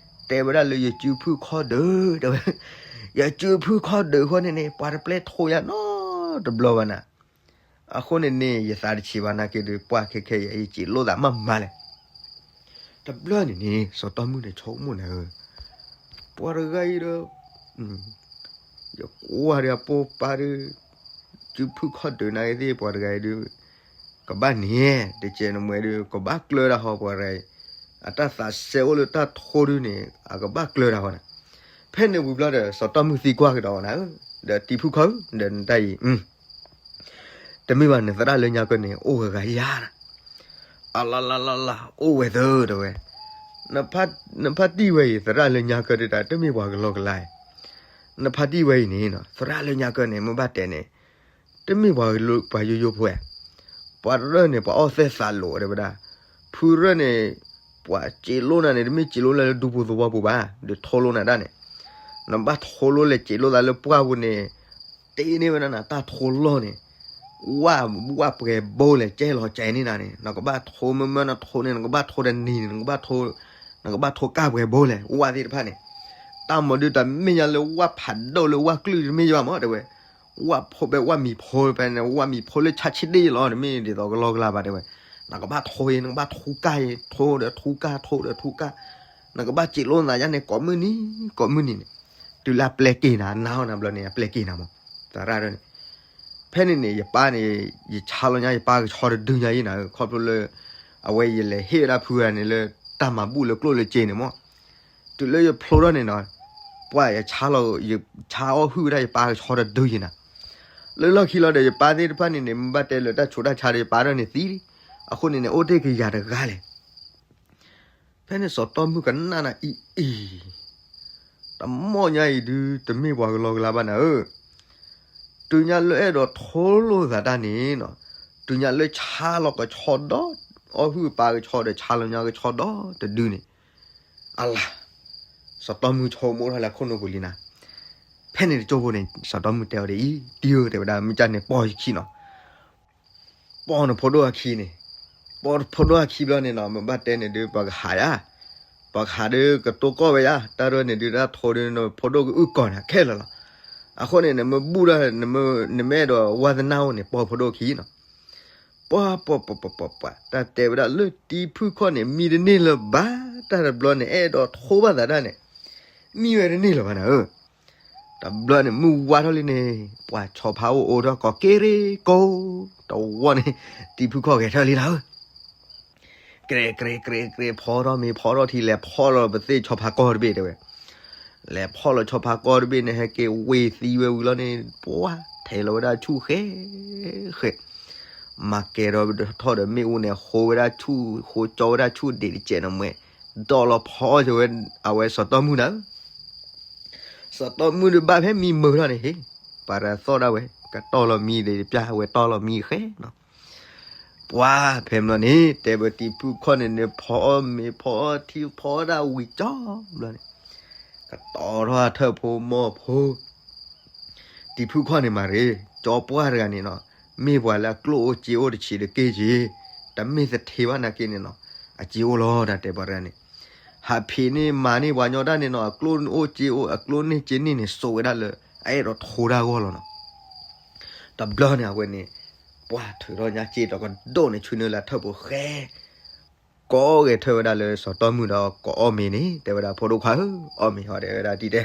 တဲဝဲဒၣ်လၢယစုဖုၣ်ခီၣ်ဒုး တဲဝဲ, ယစုဖုၣ်ခီၣ်ဒုးအဃိန့ၣ်န့ၣ် ပှၤတပျဲထိယၤနီတဘျီဘၣ်နၤ, အဃိန့ၣ်န့ၣ် ယသးတဆံးဘၣ်နာ်က့ဒီး ပှၢ်ခဲခဲယဲ ယစံးလိာ်သးမးမးလဲၣ်, တဘျီန့ၣ်န့ၣ် စီၤတီမုၣ်န့ၣ် ဆိကမိၣ်နၤဧၢ, ပှၤတဂၤအံၤဒီး ယကွၢ်ဒီးအပိာ်ပၢ်ဒီး, စုဖုၣ်ခီၣ်ဒုးနာ်က့သ့ၣ် ပှၤတဂၤအံၤဒီး, ကဘၣ်န့ၣ်, တကဲနမှဲဒီး ကဘၣ်ကျၢၤတၢ်ဟီပှၤတဂၤအံၤ, အတၢ်သးစဲအိၣ်လၢတၢ်ထိဒုန့ၣ် အကဘၣ်ကျၢၤတၢ်ဟီနၤ, ဖဲန့ၣ်ဝံၤဘျီဒီး စီၤတီမုၣ်သံကွၢ်ကဒီးနၤဧၢ, ဒီးတံၤဖုၣ်ခီၣ်ဧၢ ဒီးနတၢ်အံၤ တမ့ၢ်ဘၣ် နသရၣ်လၢညါကၢန့ၣ် အိၣ်ဂၤဂၤယၤနၤ, အလါလါလါလါ အိၣ်ဝဲသၢတဲဝဲ, နဖါတံၢ်ဝဲအံၤ သရၣ်လၢညါကၢဒၣ် တမ့ၢ်ပှၤကလီကလီဧါ, နဖါတံၢ်ဝဲအံၤန့ၣ် သရၣ်လၢညါကၢန့ၣ် မ့ၢ်ဘၣ်တဲန့ၣ်, တမ့ၢ်ပှၤယိယိဖိဧါ, ပှၤရၢၢ်န့ၣ် ပှၤအီၣ်သဲၣ်သးလိာ်တဲဝဲဒၣ်, ဖုရၢၢ်န့ၣ် ပှၤစံးလိနၤန့ၣ် တမ့ၢ်စံးလိလၢဒူပူၤသဝီပူၤဘၣ်, ဒီးထိလိနၤဒၣ်န့ၣ်, နဘၣ်ထိလိလဲၤစံးလိသးလၢပှၢ်ပူၤန့ၣ်, တ့န့ၢ်ဝဲဒၣ်နၤတၢ်ထိလီၢ်န့ၣ်, ဝၣ်ဝၣ်ပှဲၤဘိလဲၣ် ကဲလီၤကဲန့ၢ်နၤန့ၣ် နကဘၣ်ထိမ့ၢ်မ့ၢ်နထိန့ၣ် နကဘၣ်ထိတနံၤန့ၣ် နကဘၣ်ထိ, နကဘၣ်ထိကၢ်ပှဲၤဘိလဲၣ် ဝၣ်သ့ၣ်တဖၣ်န့ၣ်, တၢ်မၤဒုးတမ့ၢ်ညါလၢဝၣ်ဖးဒိၣ်လၢဝၣ်ကျုၢ်တမ့ၢ်ယဘၣ်မးတဲဝဲ, ဝၣ်ဖိဖဲဝၣ်မံၤဖိဖဲန့ၣ် ဝၣ်မံၤဖိလၢဆါဆံးဒ့လီၤ တမ့ၢ်ဒ်သိးကလီကလီဘၣ်တဲဝဲ, နကဘၣ်ထိအံၤ နကဘၣ်ထိကၢ်အံၤ ထိဒီးထိကၢ် ထိဒီးထိကၢ်, နကဘၣ်စံးလိနၤယါန့ၣ် ကိးမုၢ်နံၤ ကိးမုၢ်နံၤန့ၣ်, တုၤလၢအပျဲက့ၤနၤ နၤအီၤနၤဘျီန့ၣ် အပျဲက့ၤနၤမး, သရၣ်ဒၣ်န့ၣ်, ဖဲန့ၣ်န့ၣ် ယပၢ်န့ၣ်, ယဆါလီၤညါ ယပၢ်ကဆီတဒုညါအံၤနၤ ခီဖျိလၢ အဝဲယလဲၤဟ့ၣ်ဝဲဒၣ်ဖုဂၤန့ၣ်လၢ တၢ်မၤဘူၣ်လၢကျိၣ်လၢစ့န့ၣ်မး, တုၤလၢယဖျိထီၣ်န့ၣ်နီၤ, ပှၢ်ယဆါလီၤ ယဆါအီၣ်ဟုၣ်ဝဲဒၣ်ယပၢ်ကဆီတဒုယံၤနၤ, လၢလီၢ်ခံလီၤဒီး ယပၢ်သ့ၣ်တဖၣ်န့ၣ်န့ၣ် မ့ၢ်ဘၣ်တဲလၢတၢ်ဆူးတၢ်ဆါဒီး ယပၢ်ဒၣ်န့ၣ်သံလံ. အဃိန့ၣ်န့ၣ် အိၣ်တ့ၢ်ကယၤတဂၤလဲၣ်. ဖဲန့ၣ်စီၤတီမုၣ်ကနၣ်နၤအံၤအံၤ, တမီၢ်ညါအံၤဒုး တမ့ၢ်ပှၤကလီကလါဘၣ်နၤဧၢ. တုၤညါလၢအဲၣ်ဒိးထိလိာ်သးတၢ်န့ၣ်နီၤ, တုၤညါလၢဆါလီၤကဆီဒီး, အီၣ်ဟုၣ်ပၢ်ကဆီဒီး ဆါလီၤညါကဆီဒီးတဒုန့ၣ်, အလၤ, စီၤတီမုၣ်ဆိကမိၣ်ထီၣ်လၢခိၣ်နူာ်ပူၤလံနၤ. ဖဲန့ၣ်တကၠိဖိန့ၣ် စီၤတီမုၣ်တဲအီၤဒ်အံၤ, တံၤဧၢ တဲဝဲဒၣ် မ့ၢ်ကၢ်န့ၣ် ပိာ်ယခံနီၤ. ပိာ်နဖိဒိၣ်အခံန့ၣ်, ပိာ်နဖိဒိၣ်အခံဘျီန့ၣ်နီၤ မ့ၢ်ဘၣ်တဲန့ၣ်ဒုး ပှၤကဟးယၤ, ပှၤကဟးဒုးကတိၤကီၢ်ဝဲယၤ, တၢ်ဒိၣ်န့ၣ်ဒုး တၢ်ထိဒုး နဖိဒိၣ်ကအုၣ်ကီၤနၤခဲလၢာ်လီၤ. အဃိန့ၣ် နမ့ၢ်ဘူၣ်ဒၣ် နမ့ၢ်အဲၣ်ဒိးဝါသနာအိၣ်န့ၣ် ပိာ်ဖိဒိၣ်အခံနီၤ. ပှၤ ပှၤ ပှၤ ပှၤ ပှၤ တၢ်တဲဝဲဒၣ်လၢတံၤဖုၣ်ခီၣ်န့ၣ် မံတန့ၢ်လၢၤဘၣ်, တၢ်တဘျီန့ၣ် အဲၣ်ဒိးထိဘၣ်သးတၢ်န့ၣ် မံဝဲတန့ၢ်လၢၤဘၣ်နၤဧၢ. တဘျီန့ၣ် မုၢ်ဝါထီၣ်လံန့ၣ်, ပှၤဆီဖါအိၣ်အိၣ်ထီၣ်ကီးက့ရ့ကိ, တဝီန့ၣ် တံၤဖုၣ်ခီၣ်ဂဲၤထၢၣ်လံနၤဧၢ. ကြဲး ကြဲး ကြဲး ကြဲး ဖီထီၣ်မ့ၤ ဖီထီၣ်ထံ လဲၤဖီၣ်လီၤပသ့ၣ်ဆီဖါကီၢ်တဘ့ၣ် တဲဝဲ. လဲၤဖီၣ်လီၤဆီဖါကီၢ်တဘ့ၣ်န့ၣ် ဟဲက့ၤဝ့ၤသံဝဲဝံၤလီၤန့ၣ် ပှၤ ထဲးလီၤဝဲဒၣ်ဆူၣ်ဃဲဃဲ, မၤကဲၤထီၣ်ထီၣ်ဒီးမ့ၣ်အူန့ၣ် ဃိဝဲဒၣ်ဆူၣ် ဃိကၠီဝဲဒၣ်ဆူၣ်ဒံးတစဲးန့ၣ်မ့ၢ်, ဒီးလီၤဖီအီၣ်က့ၤဝဲ အဝဲစီၤတီမုၣ်နၤဧၢ. စီၤတီမုၣ်ဒုးဘၣ်ဖဲမံမုာ်ထီၣ်န့ၣ် ဟ့ၣ်, ပှၤတသီၣ်ဒၣ်ဝဲ ကတီၢ်လီၤမံဒီး ပျၢ်ဝဲတီၢ်လီၤမံဃဲနီၤ. ပှၤဖဲမ့ၢ်န့ၣ် တဲဘၣ်တံၤဖုၣ်ခီၣ်န့ၣ်န့ၣ် ဖီအီၣ်မ့ၤ ဖီအီၣ်ထံ ဖီအီၣ်ဒၣ်ဝံၤကၠီဘျီန့ၣ်, ကတီၤထီၣ်အထၢၣ်ဖိမီၢ်ဖိ တံၤဖုၣ်ခီၣ်န့ၣ်မၤရ့, ကၠီပှၢ်တဂၤန့ၣ်နီၤ, မ့ၢ်ပှၤလၢအကျိၣ်အိၣ်စ့အိၣ်တဆံးတက့ၢ်က့ၤ, တမ့ၢ်သထ့ဘၣ်နာ်က့န့ၣ်နီၤ, အစ့အိၣ်လီၤ တၢ်တဲပှၤတဂၤန့ၣ်, ဟးဖံးန့ၢ်မၤန့ၢ်ပှၤညီတၢ်န့ၣ်နီၤ, အကျိၣ်အိၣ်စ့အိၣ် အကျိၣ်န့ၢ်စ့န့ၢ်န့ၣ် စိာ်ဝဲဒၣ်လၢ အအဲၣ်ဒိးထိတၢ်အဂီၢ်လီၤနီၤ. တဘျီန့ၣ်အဝဲန့ၣ်, ပှၤထုးထီၣ်ညါစ့ဒီးကဒိၣ်န့ၣ် ဆူနုာ်လၢထၢၣ်ဖိဃဲ ကိးဂဲၤထၢၣ်ဝဲဒၣ်လၢစီၤတီမုၣ်ဒီး ကိးအီၣ်မ့ၤန့ၣ် တဲဝဲဒၣ် ဖိဒိၣ်ခွါဧၢ, အီၣ်မ့ၤဟီတဲဝဲဒၣ်တံၤတဲ,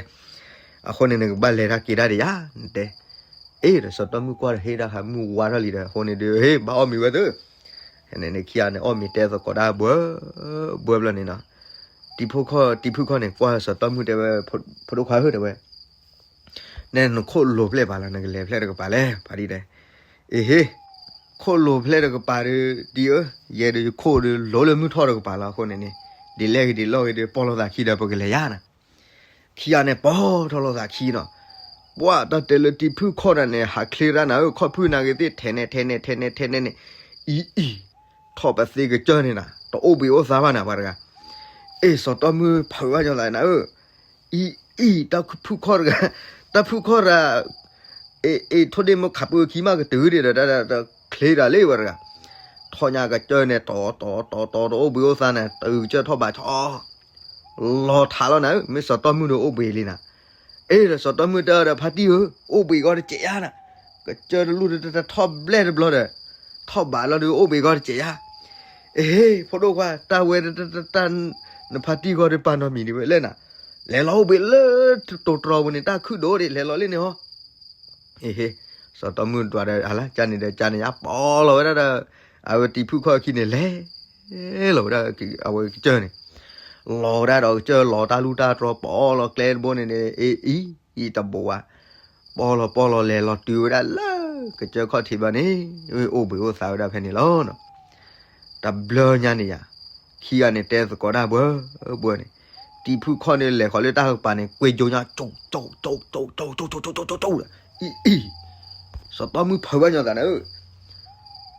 အဃိန့ၣ် နကဘၣ်လဲၤတၢ်က့ၤတၢ်ဒီးယၤ နတဲ. အ့ဒီးစီၤတီမုၣ်ကွၢ်ဒီး ဟ့ၣ်ဒၣ်ဃးမုၢ်ဝါထီၣ်လံဒီး အဃိန့ၣ်ဒီး ဟ့ၣ် ဘၣ်အီၣ်မ့ၤဝဲသု, န့ၣ်န့ၣ်ခံဂၤန့ၣ် အီၣ်မ့ၤတဲသကိးတၢ်ဘှၢဘှၢဘျီန့ၣ်နီၤ, တံၤဖုၣ်ခီၣ် တံၤဖုၣ်ခီၣ်န့ၣ် ကွၢ်စီၤတီမုၣ်တဲဝဲ, ဖိဒိၣ်ခွါဧၢ တဲဝဲ နဲနခိၣ်လိၤဖျဲၣ်ပာ်လီၤ နကလဲၤဖျဲၣ်တကပၤလဲၣ် ဖါတံၢ်တဲ. အ့ဟ့ၣ်, ခိၣ်လိၤဖျဲၣ်တကပၤဒီး တံၤဧၢ, ယဲဒုးယခိၣ်ဒီး လိၤလၢမုၢ်ထီၣ်တကပၤလီၤ အဃိန့ၣ်န့ၣ်, ဒ်လဲၣ်ဂ့ၤဒ်လဲၣ်ဂ့ၤဒီး ပီၢ်လိာ်သးခံဒီး ပကလဲၤယၤနၤ. ခံဂၤန့ၣ် ပီၢ်ထီၣ်လိာ်သးခံနီၤ, ပှၤတၢ်တဲလၢတံၤဖုၣ်ခီၣ်တၢ်န့ၣ် ဟးချ့ရၣ်နၤဧၢ, ခီၣ်ဖုၣ်နာ်က့ၤသ့ၣ် ထဲးနဲၣ် ထဲးနဲၣ် ထဲးနဲၣ် ထဲးနဲၣ်န့ၣ်, အံၤအံၤ, ထီၣ်ပသ့ကစၢၢ်န့ၣ်နၤ, တအိၣ်ဘှံးအိၣ်သါဘၣ်နၤပှၤတဂၤ. အ့ၣ် စီၤတီမုၣ်ဖုးဘၣ်ညီသးနၤဧၢ, အံၤအံၤ တၢ်ဖုၣ်ခီၣ်တဂၤ, တၢ်ဖုၣ်ခီၣ်တဂၤ, အ့ၣ် အ့ၣ် ထိၣ်ဒ့ၣ်မ့ၢ်ခးပၢခံမးကတုၤဒံးဒီး တၢ်ချ့တၢ်လံပှၤတဂၤ, ထီၣ်ညါကစၢၢ်န့ၣ် တီၤတီၤတီၤတီၤ တအိၣ်ဘှံးအိၣ်သါန့ၣ် တုၤကစၢၢ်ထီၣ်ဘးဆီ လီၤထးလီၤနၤဧၢ, မ့ၢ်စီၤတီမုၣ်ဒီးအိၣ်ဘှံးလံနၤ. အ့ၣ်ဒီးစီၤတီမုၣ်တဲဒီး ဖါတံၢ်ဧၢ, အိၣ်ဘှံးဂီၢ်တစဲးယါနၤ, ကစၢၢ်တလူၢ်တထီၣ်ဘျဲၣ်တဘျီဒီး, ထီၣ်ဘးလီၤဒီးအိၣ်ဘှံးဂီၢ်တစဲးယါ. အ့ၣ် ဖိဒိၣ်ခွါ တၢ်ဝဲတၢ် နဖါတံၢ်ဂီၢ်ဒီးပာ်နီတမံၤဒံးဝဲလဲၣ်နၤ, လဲၤလီၤအိၣ်ဘှံးလၢတိၤတြီၤပူၤန့ၣ် တၢ်ခုၣ်ဒိၣ်ဒံး လဲၤလီၤလံန့ၣ်ဟီ. အ့ၣ်ဟ့ၣ်, စီၤတီမုၣ်ဒွးဒီး အလၢကန့ၣ်ဒီး ကန့ၣ်ယါ ပိာ်လီၤဝဲဒၣ်ဒီး အဝဲတံၤဖုၣ်ခီၣ်ခံန့ၣ် လဲၤလီၤဝဲဒၣ် အဝဲကစၢၢ်န့ၣ်, လီၤဝဲဒၣ်ဒီးကစၢၢ်လီၤတၢ်လူၢ်တၢ်တြီၤ ပိာ်လီၤကျဲတဘိန့ၣ်န့ၣ် အ့ၣ်အံၤ အံၤတဘိဝါ, ပိာ်လီၤပိာ်လီၤလဲၤလီၤတုၤဝဲဒၣ်လၢ ကစၢၢ်ခီၣ်ထံးဘျီန့ၣ် အိၣ်ဘှံးအိၣ်သါဝဲဒၣ်ဖဲန့ၣ်လီၤ. တဘျီညါန့ၣ်ယါ, ခံဂၤန့ၣ်တဲသကိးတၢ်ဘှၢဘှၢန့ၣ်, တံၤဖုၣ်ခီၣ်န့ၣ်လဲၤဃီၤလၢတၢ်ကပၤန့ၣ် ကွ့ကၠိညါ ကၠိကၠိကၠိကၠိကၠိကၠိကၠိကၠိကၠိကၠိဒီး အံၤအံၤ, စီၤတီမုၣ်ဖုးဘၣ်ညီသးနၤဧၢ,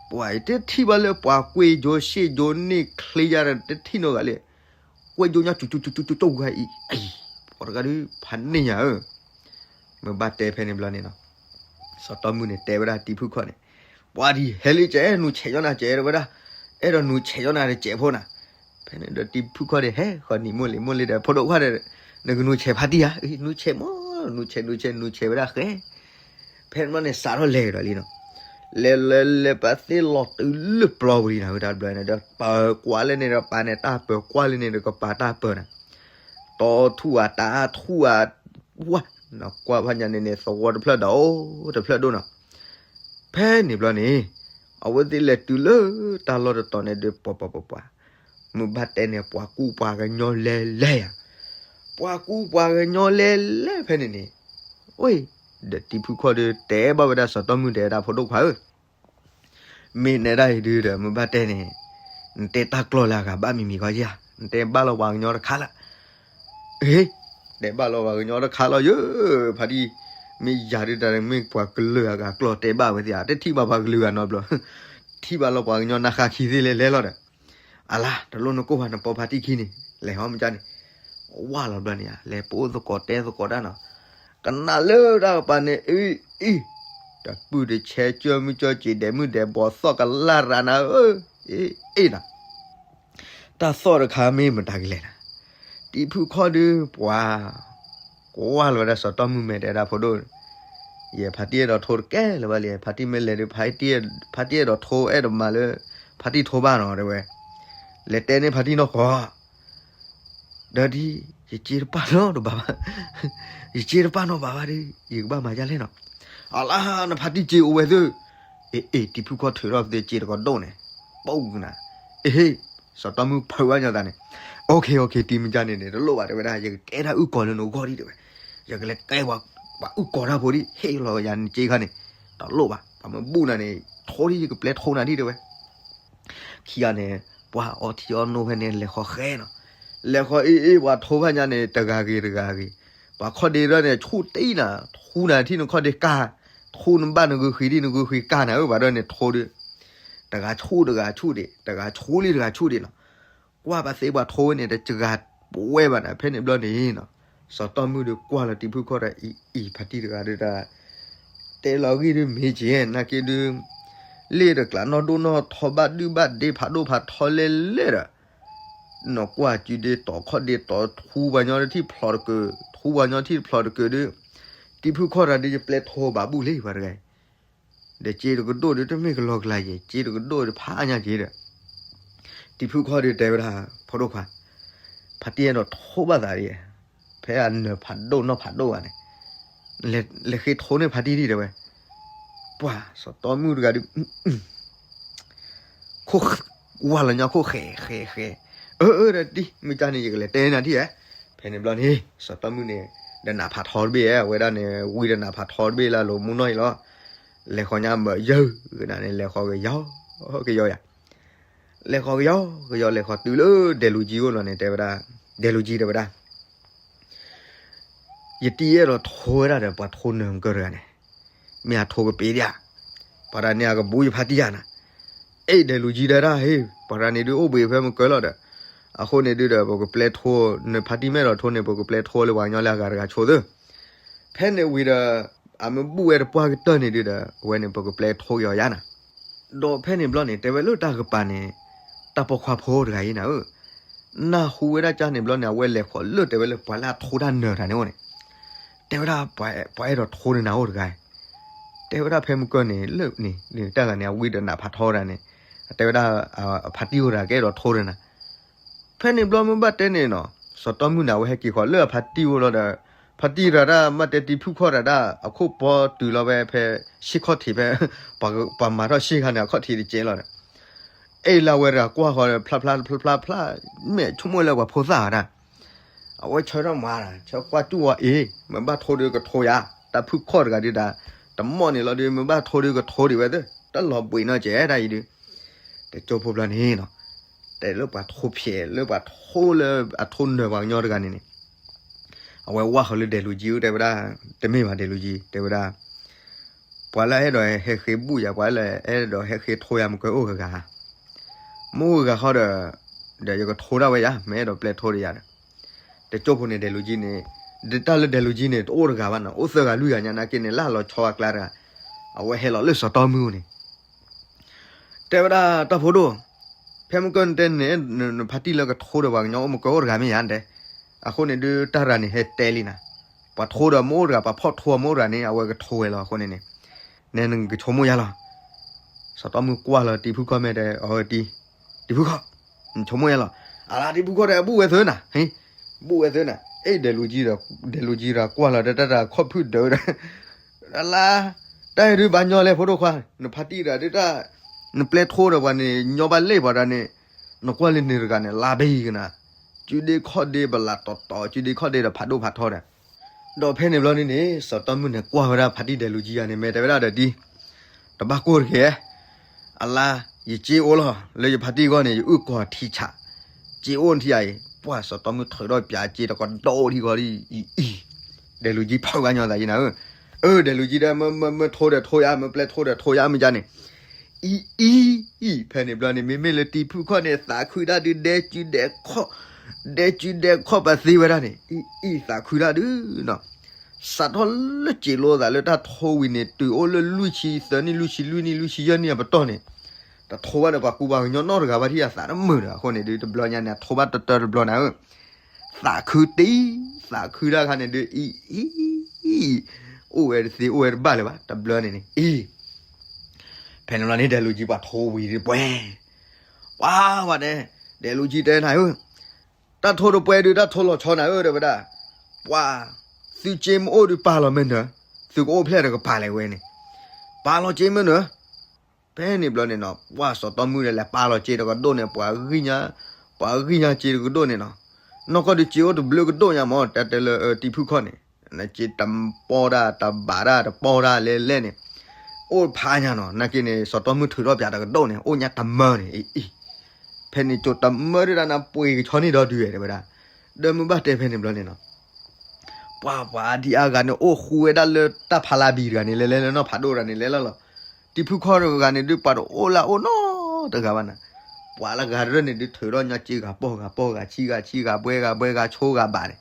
ပှၤအံၤတထံၣ်ဘၣ်လၢပှၤကွ့ကၠိရှ့ကၠိန့ၣ်ချ့ယါဒီး တထံၣ်နီတဂၤလၢ ကွ့ကၠိညါ ကၠိကၠိကၠိကၠိကၠိဂၤအံၤ, အံၤ, ပှၤတဂၤဒုးဖးန့ၢ်ညါဧၢ, မ့ၢ်ဘၣ်တဲဖဲန့ၣ်ဘျီန့ၣ်နီၤ, စီၤတီမုၣ်န့ၣ်တဲဝဲဒၣ်တံၤဖုၣ်ခီၣ်န့ၣ်, ပှၤဒ်ဟဲလံကဲ နူဆဲးညီနၤကဲတဲဝဲဒၣ်, အဲၣ်ဒိးနူဆဲးညီနၤဒီးကဲဖိနၤ, ဖဲန့ၣ်ဒီးတံၤဖုၣ်ခီၣ်န့ၣ် ဟဲဃီၤနံၤမိၢ်လံၤမိၢ်လံၤဒီး ဖိဒိၣ်ခွါဒီး နကနူဆဲးဖါတံၢ်ဧါ, နူဆဲးမး နူဆဲး နူဆဲး နူဆဲးဝဲဒၣ်ဃဲ ဖဲန့ၣ်ဘျီန့ၣ် စးထီၣ်လဲၤကဒီးလံနီၤ, လဲၤလဲၤလဲၤပသ့ၣ်လီၤတုၤလၢပျီပူၤလံနၤ, ဝဲတၢ်ဘျီန့ၣ်ဒီး ပၢၤကွၢ်လၢန့ၣ်ဒီးပၢၤန့ၣ်တၢ်ပၢၤ ကွၢ်လၢန့ၣ်ဒီးကပၤတၢ်ပၢၤနၤ, တီထူၣ်ဧါတၢ်ထူၣ်ဧါ, ဝါ, ကွၢ်ဖးညါန့ၣ်န့ၣ် သဝီတဖျၢၣ်ဒီးအိၣ်တဖျၢၣ်ဒိၣ်နီၤ, ဖဲန့ၣ်ဘျီန့ၣ် အဝဲသ့ၣ်လဲၤတုၤလၢတၢ်လီၢ်တတီၤန့ၣ်ဒီး ပှၤပှၤပှၤပှၤ, မုၢ်ဘၣ်တဲန့ၣ် ပှၤကူပှၤကညီလဲၤလဲၤယါ, ပှၤကူပှၤကညီလဲၤလဲၤဖဲန့ၣ်န့ၣ်, ဝဲ ဒီးတံၤဖုခီၣ်ဒုးတဲဘၣ်ဝဲဒၣ်စီၤတီၢ်မုၣ် တဲဝဲဒၣ် ဖိဒိၣ်ခွါဧၢ, မ့ၢ်နဲဒၣ်အံၤဒုးဒီး မ့ၢ်ဘၣ်တဲန့ၣ်, နတဲတၢ်ကျီၢ်လၢအဂၤဘၣ်မံၤမံၤခီယၤ, နတဲဘၣ်လီၤပှၤကညီတခါလၢ်, ဟ့, တဲဘၣ်လီၤပှၤကညီတခါလီၤယၢ, ဖါတံၢ်, မ့ၢ်ယၤဒုးတၢ်မ့ၢ်ပှၤကလုာ်အဂၤကျီၢ်တဲဘၣ်ဝဲသ့ဧါ, တထံၣ်ဘၣ်ပှၤကလုာ်ဂၤနီတဘျီ, ထံၣ်ဘၣ်လီၤပှၤကညီနၢ်ဃါခံသ့လဲၤလဲၤလီၤဒီး, အလါ တလိၣ်နကိၢ်ဘၣ် နပိာ်ဖါတံၢ်ခံန့ၣ် လဲၤဟီမ့ၢ်ကၢ်န့ၣ်, ဝၢ်လီၤဘျီန့ၣ်ဧါ, လဲၤပအိၣ်သကိးတဲသကိးတၢ်နီၤ, ကနၣ်လၢတၢ်ကပၤန့ၣ် အံၤအံၤ, တပုၢ်တဆဲး ကၠၢမုၢ်ကၠၢစံး ဒဲးမုၢ်ဒဲးဘီ သီၣ်ကလၢ်ရၤနၤဧၢ, အ့ၣ်အ့ၣ်နၤ တၢ်သီၣ်တခါမ့ၢ်မတၤကလဲၣ်နၤ, တံၤဖုခီၣ်ဒုးပှၤ, ကွၢ်လီၤဝဲဒၣ်စီၤတီၢ်မုၣ်မဲာ်တဲဒၣ် ဖိဒိၣ်, ယဲ ဖါတံၢ်အဲၣ်ဒိးထိတကဲလၢၤဘၣ်လံ, ဖါတံၢ်မ့ၢ်လဲၤဒုး ဖါတံၢ်အဲၣ်ဒိးထိအဲၣ်ဒိးမၤလၢ ဖါတံၢ်ထိဘၣ်နီၤ တဲဝဲ, လဲၤတဲန့ၢ်ဖါတံၢ်နီၢ်ကီၢ် ဒီးဒ် ယစ့တပာ်နီတဘၣ်ဘၣ်, ယစ့တပာ်နီတဘၣ်ဘၣ်ဒီး ယကဘၣ်မၤဒ်လဲၣ်နီၤ, အလါ နဖါတံၢ်စ့အိၣ်ဝဲသု, အ့ၣ်အ့ၣ် တံၤဖုခီၣ်ထုးထီၣ်သုစ့တကဒိၣ်န့ၣ်, ပူၤကနၤ, အ့ၣ်ဟ့ၣ်, စီၤတီၢ်မုၣ်ဖုးဝဲညီသးန့ၣ်, အိၣ်ခ့အိၣ်ခ့ တံၤမုၢ်ကၢ်န့ၣ်န့ၣ် တလိၣ်ဘၣ် တဲဝဲဒၣ် ယကကဲတၢ်အုၣ်ကီၤလၢနဂီၢ်ဒံး တဲဝဲ, ယကလဲၤကဲပှၤအုၣ်ကီၤတၢ်ဖိဒံး ဟ့ၣ်လီၤယၤနစ့ခါန့ၣ်, တလိၣ်ဘၣ် ပှၤမ့ၢ်ဘူၣ်နၤန့ၣ် ထိဒ်ယကပျဲထိနၤဒံး တဲဝဲ ခံဂၤန့ၣ် ပှၤအီထံအီနိဖဲန့ၣ် လဲၤဃီၤဃဲနီၤ, လဲၤဃီၤအ့ၣ်အ့ၣ် ပှၤထိဘၣ်ညါန့ၣ် တဂၤဂ့ၤတဂၤဂ့ၤ, ပှၤခီၣ်ဒ့ဒီးန့ၣ် ဆူၣ်တံၢ်နၤ, ထူနၤထံၣ်နခီၣ်ဒ့ကၢ်, ထူနဘၣ်နဂုာ်ဃံၤဒံး နဂုာ်ဃံၤကၢ်နၤဧၢ ပှၤဒီးန့ၣ်ထိဒုး, တဂၤဆူၣ်တဂၤဆူၣ်ဒံး တဂၤဆူၣ်လံတဂၤဆူၣ်ဒံးနီၤ, ကွၢ်ဘၣ်သ့ပှၤထိဝဲန့ၣ် တစှၤပဝဲဘၣ်နၤ ဖဲန့ၣ်ဘျီန့ၣ်နီၤ, စီၤတီၢ်မုၣ်ဒုးကွၢ်လီၤတံၤဖုခီၣ်ဒီး အံၤအံၤ ဖါတံၢ်တဂၤဒုးတၢ် တဲလီၤဂံၢ်ဒုးမ့ၢ်က့ၤ နာ်က့ဒုး လ့ၣ်တကျးနီၢ်ဒိၣ်နီၢ်ထီဘၣ်ဒုၣ်ဘၣ်ဒ့ဖးဒိၣ်ဖးထီလဲၣ်လဲၣ်ဒီး နကွၢ်စုဒ့တီၤခီၣ်ဒ့တီၤ ထူပှၤညီတထံၣ်ဖျိးတကၢၢ် ထူပှၤညီထံၣ်တဖျိးတကၢၢ်ဒုး တံၤဖုခီၣ်တဂၤဒုး ယပျဲထိဘၣ်ဘူၣ်လံ ပှၤတဂၤအံၤ ဒီးစ့တကဒိၣ်ဒုး တမ့ၢ်ကလီကလီယဲၢ် စ့တကဒိၣ်ဒုး ဖးအါညါက့ၤဒီး တံၤဖုခီၣ်ဒုးတဲဝဲဒၣ် ဖိဒိၣ်ခွါ ဖါတံၢ်အဲၣ်ဒိးထိဘၣ်သးဒ် ဖဲအနၢၤဖးဒိၣ်နီၢ်ဖးဒိၣ်ဘၣ်န့ၣ် လဲၤဃ့ထိန့ၢ်ဖါတံၢ်ဒံးတဲဝဲ ပှၤစီၤတီမုၣ်တဂၤဒုး ခိၣ်ဝါလီၤညီခိၣ်ဃဲဃဲဃဲ အၢ အၢ ဒီးတံၤ မ့ၢ်ကၢ်န့ၣ် ယကလဲၤတဲနၤဒ်ဧါ ဖဲန့ၣ်ဘျီန့ၣ် စီၤတီမုၣ်န့ၣ် ဒီးနးဖးထီတဘ့ၣ်ဧါ အဝဲဒၣ်န့ၣ် ဝံဒီးနးဖးထီတဘ့ၣ်လၢအလိၤမူနီၢ်အံၤလီၤ လဲၤဃီၤညါမၢယၢၢ်ကနၤန့ၣ် လဲၤဃီၤကယီကယီယၤ လဲၤဃီၤကယီကယီ လဲၤဃီၤတုၤလၢဒဲးလူၤကၠံအိၣ်လီၤန့ၣ် တဲဝဲဒၣ် ဒဲးလူၤကၠံတဲဝဲဒၣ် ယတံၤအဲၣ်ဒိးထိဝဲဒၣ်ဒီး ပှၤထိနၢၤမုၢ်ကၢၢ်တဂၤန့ၣ် မ့ၢ်အထိကပ့ၤဒံးဧါ ပှၤတဂၤန့ၣ် အကဘူးယဖါတံၢ်ယၤနၤ အဲၣ်ဒဲးလူၤကၠံတဲဒၣ် ဟ့ၣ် ပှၤတဂၤန့ၣ်ဒုးအိၣ်ဘှံးဖဲမုၢ်ကၢၢ်လီၤဒီး အဃိန့ၣ်ဒုးဒီး ပကပျဲထိ နဖါတံၢ်မ့ၢ်အဲၣ်ဒိးထိန့ၣ် ပကပျဲထိလၢပှၤကညီလၢအဂၤတဂၤဆိသၢ ဖဲန့ၣ်ဝံၤဒီး အမ့ၢ်ဘူၣ်ဝဲတပှၢ်ကတၢၢ်န့ၣ်ဒုးဒီး အဝဲန့ၣ် ပကပျဲထိက့ၤအီၤယၤနၤ ဒီးဖဲန့ၣ်ဘျီန့ၣ် တဲဝဲလၢတၢ်ကပၤန့ၣ် တၢ်ပိာ်ခွါဖိတဂၤအံၤနၤဧၢ နၢ်ဟူဝဲဒၣ်ကၢ်န့ၣ်ဘျီန့ၣ် အဝဲလဲၤဃီၤလၢတဲဝဲလၢပှၤလၢအထိတၢ်နၢၤတၢ်န့ၣ်အိၣ်န့ၣ် တဲဝဲဒၣ် ပှၤအဲၣ်ဒိးထိန့ၢ်နၤအိၣ်တဂၤ တဲဝဲဒၣ်ဖဲမုၢ်ကၢၢ်န့ၣ် လၢန့ၣ် တၢ်ဂၤန့ၣ် အဝံဒီးနးဖးထီတၢ်န့ၣ် တဲဝဲဒၣ် အဖါတံၢ်အိၣ်တဂၤကအဲၣ်ဒိးထိန့ၢ်နၤ ဖဲန့ၣ်ဘျီမ့ၢ်ဘၣ်တဲန့ၣ်နီၤ စီၤတီမုၢ်န့ၣ် အဝဲဟဲက့ၤဃီၤလၢအဖါတံၢ်အိၣ်လီၤဒီး ဖါတံၢ်တဂၤဒၣ် မ့ၢ်တဲတံၤဖုၣ်ခီၣ်တဂၤဒၣ် အခိၣ်ပီတုၤလီၤဝဲဖဲ ဆ့ခီၣ်ထံးဖဲ ပှၤမၤထီၣ်ဆ့ခါန့ၣ် အခီၣ်ထံးတကဲလီၤဒီး အဲၣ်လၢအဝဲတဂၤကွၢ်ဃီၤဒီး ဖျါဖျါဖျါဖျါဖျါ မ့ၢ်ဆိကမိၣ်လၢပှၤဖိသၣ်ဝဲဒၣ် အဝဲဆၢထၢၣ်မၤဒီး ဆၢကွၢ်တူၢ်ဝဲအံၤ မ့ၢ်ဘၣ်ထိဒုးကထိယၤ တၢ်ဖုၣ်ခီၣ်တဂၤဒုးဒၣ် တမီၢ်န့ၣ်လီၤဒုး မ့ၢ်ဘၣ်ထိဒုးကထိဒံးဝဲသ့ တၢ်လီၤဘှံးနီၢ်ကဲတၢ်အံၤဒုး တကၠိဖိဘျီန့ၣ်နီၤ တဲလၢပှၤထိဖျဲးလၢပှၤထိလၢအထိနၢၤပှၤကညီတဂၤန့ၣ်န့ၣ် အဝဲဝၢ်ဃီၤလၢဒဲးလူၤကၠံတဲဝဲဒၣ် တမ့ၢ်ဘၣ်ဒဲးလူၤကၠံတဲဝဲဒၣ် ပှၤလၢအဲၣ်ဒိးဟဲဃ့ဘူၣ်ယၤ ပှၤလၢအဲၣ်ဒိးဟဲဃ့ထိယၤမုၢ်ကၢၢ်အိၣ်ဂၤဂၤဧါ မ့ၢ်အိၣ်ဂၤဃီဒီး ဒီးယကထိဒၣ်ဝဲယၤ မ့ၢ်အဲၣ်ဒိးပျဲထိဒံးယၤဒီး တကၠိဖိန့ၣ်ဒဲးလူၤကၠံန့ၣ် ဒ်တၢ်လၢဒဲးလူၤကၠံန့ၣ် တအိၣ်တဂၤဘၣ်နီၤ အိၣ်သၢဂၤလွံၢ်ဂၤညါနာ်က့န့ၣ် လၢအလီၤဆီအကျါတဂၤ အဝဲဟဲလီၤလၢစီၤတီမုၢ်အိၣ်န့ၣ် တဲဝဲဒၣ်တၢ်ဖိဒိၣ် ဖဲမုၢ်ကၢၢ်နတဲန့ၣ် နဖါတံၢ်လၢကထိဒီးပှၤကညီအိၣ်မုၢ်ကၢၢ်အိၣ်တဂၤမ့ၢ်ယၤတဲ အဃိန့ၣ်ဒုးတၢ်ရၤန့ၣ်ဟဲတဲလံနၤ ပှၤထိဒီးမ့ၢ်အိၣ်တဂၤ ပှၤဖီၣ်ထိအမ့ၢ်အိၣ်တဂၤန့ၣ် အဝဲကထိဝဲလီၤ အဃိန့ၣ်န့ၣ် နဲနကဆိကမိၣ်ယၤလီၤ စီၤတီမုၢ်ကွၢ်လီၤတံၤဖုၣ်ခီၣ်မဲာ်တဲ အဝဲတံၤ တံၤဖုၣ်ခီၣ် နဆိကမိၣ်ယၤလီၤ အလါတံၤဖုၣ်ခီၣ်တဲ အဘူၣ်ဝဲသၢနၤ ဟ့ ဘူၣ်ဝဲသၢနၤ အဲၣ်ဒဲးလူၤကၠံဒီး ဒဲးလူၤကၠံဒီးကွၢ်လီၤဒီးတၢ်တၢ်ခီၣ်ဖုၣ်ဒၢးဒီး အလါ တၢ်အံၤဒုးဘၣ်ညီလဲၣ်ဖိဒိၣ်ခွါ နဖါတံၢ်တဂၤဒုးတၢ် နပျဲထိဒီးပှၤန့ၣ် ညီဘၣ်လဲၣ်ပှၤတဂၤန့ၣ် နကွၢ်လၢန့ၣ်တဂၤန့ၣ် လါဘ့ၣ်ကနၤ စုဒ့ခီၣ်ဒ့ပလးတီၤတီၤ စုဒ့ခီၣ်ဒ့ဒီးဖးဒိၣ်ဖးထီဒီး ဒီးဖဲန့ၣ်ဘျီန့ၣ်န့ၣ် စီၤတီမုၣ်န့ၣ်ကွၢ်ဝဲဒၣ်ဖါတံၢ်ဒဲးလူၤကံယၤန့ၣ် မ့ၢ်တဲဝဲဒၣ်ဒီးတံၢ်, တဘၣ်ကိၢ်တဂ့ၤ, အလါ ယစ့အိၣ်လီၤ လၢယဖါတံၢ်အဂီၢ်န့ၣ် ယအုၣ်ကီၤထံဆး, စ့အိၣ်ထံယၤအံၤ, ပှၢ်စီၤတီမုၣ်ထုးထီၣ်ပၠးစ့တကဒီးထံဂီၤဒ်အံၤ, ဒဲးလူၤကံဖုးဝဲညီသးယံၤနၤဧၢ, အၢ ဒဲးလူၤကံဒီး မ့ၢ်ထိဒီးထိယါ မ့ၢ်ပျဲထိဒီးထိယါ မ့ၢ်ယါန့ၣ် အံၤအံၤအံၤ ဖဲန့ၣ်ဘျီန့ၣ် မ့မ့ၢ်လၢတံၤဖုၣ်ခီၣ်န့ၣ် သးခုဒၣ်ဒုး ဒဲကၠူဒဲခီၣ်, ဒဲကၠူဒဲခီၣ်ပသ့ဝဲဒၣ်န့ၣ် အံၤအံၤ သးခုဒၣ်ဒုးနီၤ, စးထီၣ်လၢစ့လိသးလၢတၢ်ထိဝံၤန့ၣ် တုၤအိၣ်လၢလွံၢ်ဆံသၢနံၣ် လွံၢ်ဆံလွံၢ်နံၣ် လွံၢ်ဆံယဲၢ်နံၣ်အပတီၢ်န့ၣ်, တထိဘၣ်ဒီးပှၤကူပှၤကညီနီတဂၤဘၣ်ထံၣ်အသးတမုာ်ဒီး အဃိန့ၣ်ဒုး တဘျီညါန့ၣ် အထိဘၣ်တတၢတဘျီနၤဧၢ သးခုတံၢ်, သးခုဒၣ်ခါန့ၣ်ဒုး အံၤအံၤအံၤ, အိၣ်ဝဲတသ့ အိၣ်ဝဲတဘၣ်လၢၤဘၣ် တဘျီန့ၣ်န့ၣ် အံၤ ဖဲန့ၣ်ဘျီန့ၣ် ဒဲးလူၤကံပှၤထိဝံၤဒုးပှဲၤ, ပှၤဝဲဒဲး, ဒဲးလူၤကံတဲနၤဧၢ, တၢ်ထိတပှဲၤဒုး တၢ်ထိလီၤဆီနၤဧၢ တဲဝဲဒၣ်, ပှၤ, သုစ့မ့ၢ်အိၣ်ဒုးပာ်လီၤမ့ၢ်နၢၤ, သုကအိၣ်ဖျဲၣ်တကပၤလဲၣ်ဝဲန့ၣ်, ပာ်လီၤစ့မ့ၢ်နၢၤ ဖဲန့ၣ်ဘျီန့ၣ်နီၤ ပှၢ်စီၤတီမုၣ်ဒီးလဲၤပာ်လီၤစ့တကဒိၣ်န့ၣ် ပှၤဂံၢ်ညါ, ပှၤဂံၢ်ညါစ့တကဒိၣ်န့ၣ်နီၤ, နီၢ်ကီၢ်ဒုးစ့အိၣ်တဘျုးကဒိၣ်ညါမး တဲတဲလၢတံၤဖုၣ်ခီၣ်န့ၣ်, စ့တပီၢ်တၢ်တဘၣ်တၢ်တပီၢ်တၢ်လဲၤလဲၤန့ၣ်, အိၣ်ဖးညါနီၤ နာ်က့န့ၣ် စီၤတီမုၣ်ထုးထီၣ်ပၠးတကဒိၣ်န့ၣ် အိၣ်ညါတမၢန့ၣ် အံၤအံၤ, ဖဲန့ၣ်ကၠိတမၢဒုးတၢ်နၢ်ပှ့ၤကဆီန့ၣ်ဒီးဒုးတဲဝဲဒၣ်, ဒီးမုၢ်ဘၣ်တဲဖဲန့ၣ်ဘျီန့ၣ်နီၤ ပှၤပှၤဒ်အါဂၤန့ၣ် အိၣ်ဃူဝဲဒၣ်လၢတၢ်ဖးလါဘံတဂၤန့ၣ် လဲၤလဲၤလၢနီၢ်ဖးဒိၣ်တဂၤန့ၣ် လဲၤလီၤလီၤ, တံၤဖုၣ်ခီၣ်တဂၤန့ၣ်ဒုး ပှၤတအိၣ်လၢအိၣ်နီတဂၤဘၣ်နၤ, ပှၤလၢဂၤတရၢၢ်န့ၣ်ဒုး ထုးထီၣ်ညီစ့ဂၤပီၢ်ဂၤပီၢ်ဂၤဆံဂၤဆံဂၤဘှဲဂၤဘှဲဂၤဆိဂၤဘၣ်န့ၣ်,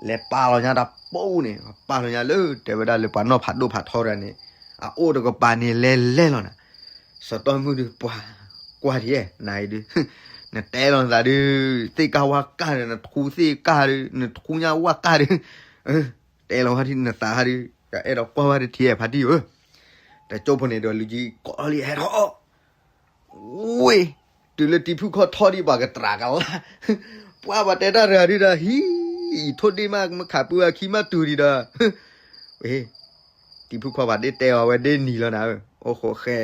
လဲၤပာ်လီၤညါတၢ်ပူန့ၣ် ပာ်လီၤညါလၢတဲဝဲဒၣ်လၢပှၤနီၢ်ဖးဒိၣ်ဖးထီတဂၤန့ၣ်, အအိၣ်တကပၤန့ၣ်လဲၤလဲၤလီၤနၤ, စီၤတီမုၣ်ဒုးပှၤ, ကွၢ်ဒ်အဲၣ်နၤအံၤဒုး, နတဲလီၤနသးဒုး, သ့ၣ်ကၢ်ဝၣ်ကၢ်ဒီး နထူသ့ၣ်ကၢ်ဒုး နထူညါဝၣ်ကၢ်ဒုး, တဲလီၤဝဲဒၣ်နသးဒုး, အဲၣ်ဒိးကွၢ်ဝဲဒၣ်ထံအဲၣ်ဖါတံၢ်ဧၢ, တကၠိဖိန့ၣ်ဒီးလူၤကံကိးလံဟဲထီၣ်, ဝ့ၢ်, တုၤလၢတံၤဖုၣ်ခီၣ်ထီၣ်ဒံးပှၤကတြးကလါ, ပှၤပှၤတဲတၢ်တဂၤဒုးဒီး ဟံၣ်, အံၤထိၣ်ဒ့ၣ်မး မ့ၢ်ခးပူအခံမးတုၤဒံးဒီး, ဝ့ၢ် တံၤဖုၣ်ခီၣ်ပှၤဒ့ၣ်တဲအီၤဝဲဒ့ၣ်နံၤလီၤနၤဧၢ, အိၣ်ဃိးဃဲ,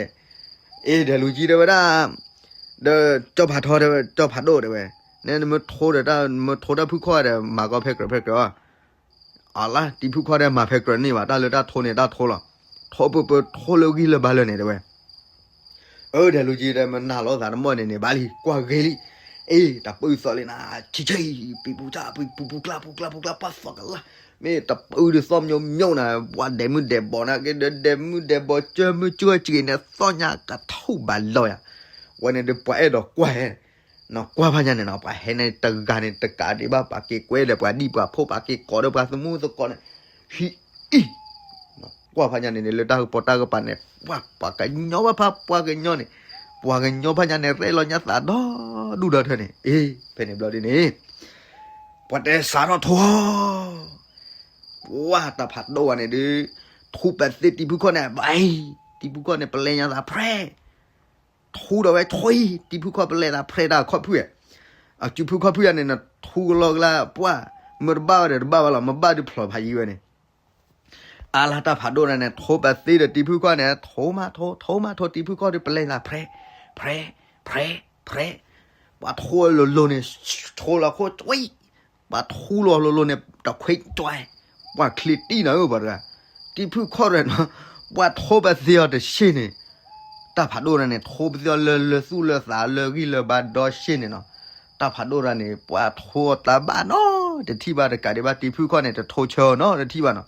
အ့ၣ် ဒဲးလူၤကံတဲဝဲဒၣ်, ဒီးကၠီဖးထီတဲဝဲ ကၠီဖးဒိၣ်တဲဝဲ, နမ့ၢ်ထိဒီးတၢ် မ့ၢ်ထိတၢ်ဖုၣ်ခီၣ်ဒီး မၤကီဖဲကြၢးဖဲကြၢးအီၤ, အလါ တံၤဖုၣ်ခီၣ်ဒီးမၤဖဲကြၢးန့ၣ်ဘၣ် တၢ်လၢတၢ်ထိန့ၣ်တၢ်ထိလီၤ, ထိပၢပၢထိလၢဂံၢ်လၢဘါလၢာ်န့ၣ်တဲဝဲ အၢ ဒဲးလူၤကံဒီး မနၤလီၤသးတမီၢ်န့ၣ်န့ၣ် ဘၣ်လံ ကွၢ်ဂ့ၤလံ, အ့ၣ် တပၢၢ်သီလံနၤ, ဆံးဆံး, ပံၤပူၤစၢ် ပံၤပူၤပူၤကျါ ပူၤကျါ ပူၤကျါ ပှၢ်သီကလါ, မ့ၢ်တပၢၢ်ဒုးသီၣ်မျိးမျိးနၤ, ပှၤဒဲးမုၢ်ဒဲးဘီနၤက့ဒီး ဒဲးမုၢ်ဒဲးဘီ ကၢမုၢ်ကၢစ့ၤန့ၣ် သီၣ်ညါကထူၣ်ဘၣ်လီၤယၤ, ဝဲန့ၣ်ဒီးပှၤအဲၣ်ဒိးကွၢ်ဟဲ နကွၢ်ဖးညါန့ၣ်နီၤ ပှၤဟဲန့ၣ်တဂၤန့ၣ် တကးဒံးဘၣ် ပှၤက့ၤကွဲဒီးပှၤဒံၣ်ပှၤဖိ ပှၤက့ၤကိးဒီးပှၤသမူသကိးန့ၣ်, ဟံၣ်အံၤ, ကွၢ်ဖးညါန့ၣ်န့ၣ် လၢတၢ်ကပီၤတၢ်ကပၤန့ၣ် ပှၤ ပှၤကညီဘၣ်ဖး ပှၤကညီန့ၣ်, ပှၤကညီဖးညါန့ၣ် ရဲၣ်လီၤညါသးဒီဒူၣ်ဒီထၢန့ၣ်, အ့ ဖဲန့ၣ်ဘျီဒ်န့ၣ် ပှၤတဲစးထီၣ်ထိ ပှၤတၢ်ဖးဒိၣ်ဝဲန့ၣ်ဒုး, ထူပသ့တံၤဖုၣ်ခီၣ်န့ၣ် ဘၣ်အံၤ, တံၤဖုၣ်ခီၣ်န့ၣ် ပလဲၤညါသးဖြဲၣ်, ထူဒီးဝဲထွံၣ် တံၤဖုၣ်ခီၣ်ပလဲၤသးဖြဲၣ်တၢ်ခီၣ်ဖုၣ်ဧါ, အစုဖုၣ်ခီၣ်ဖုၣ်ဧါန့ၣ် နထူကလီကလါ ပှၢ်, မ့ၢ်တဘၣ်ဝဲဒီးတဘၣ်ဝဲလီၤ မ့ၢ်ဘၣ်ဒုးဖျိးဖးယံၤဝဲန့ၣ် အါလၢတၢ်ဖးဒိၣ်န့ၣ် ထူပသ့ဒီးတံၤဖုၣ်ခီၣ်န့ၣ် ထူမးထူ ထူမးထူ တံၤဖုၣ်ခီၣ်ဒုးပလဲၤသးဖြဲၣ်, ဖြဲၣ်, ဖြဲၣ်, ဖြဲၣ်, ပှၤထူလီၤလိၤလိၤန့ၣ်, ထူလီၤခိၣ်သွံၣ်, ပှၤထူလီၤလိၤလိၤန့ၣ် တခွ့တွဲ, ပှၤချ့တံၢ်နၤဧၢ ပှၤတဂၤ, တံၤဖုၣ်ခီၣ်ရဲၣ်နီၤ, ပှၤထူပသ့အီၤတဆ့န့ၣ်, တၢ်ဖးဒိၣ်တၢ်န့ၣ် ထူပသ့အီၤလၢလၢသူၣ်လၢသးလၢဂံၢ်လၢဘါဒီဆ့န့ၣ်နီၤ, တၢ်ဖးဒိၣ်တၢ်န့ၣ် ပှၤထူအီၤတဘၣ်နီတထံၣ်ဘၣ် တကးဒံးဘၣ် တံၤဖုၣ်ခီၣ်န့ၣ် တထူဆၢအီၤနီတထံၣ်ဘၣ်နီၤ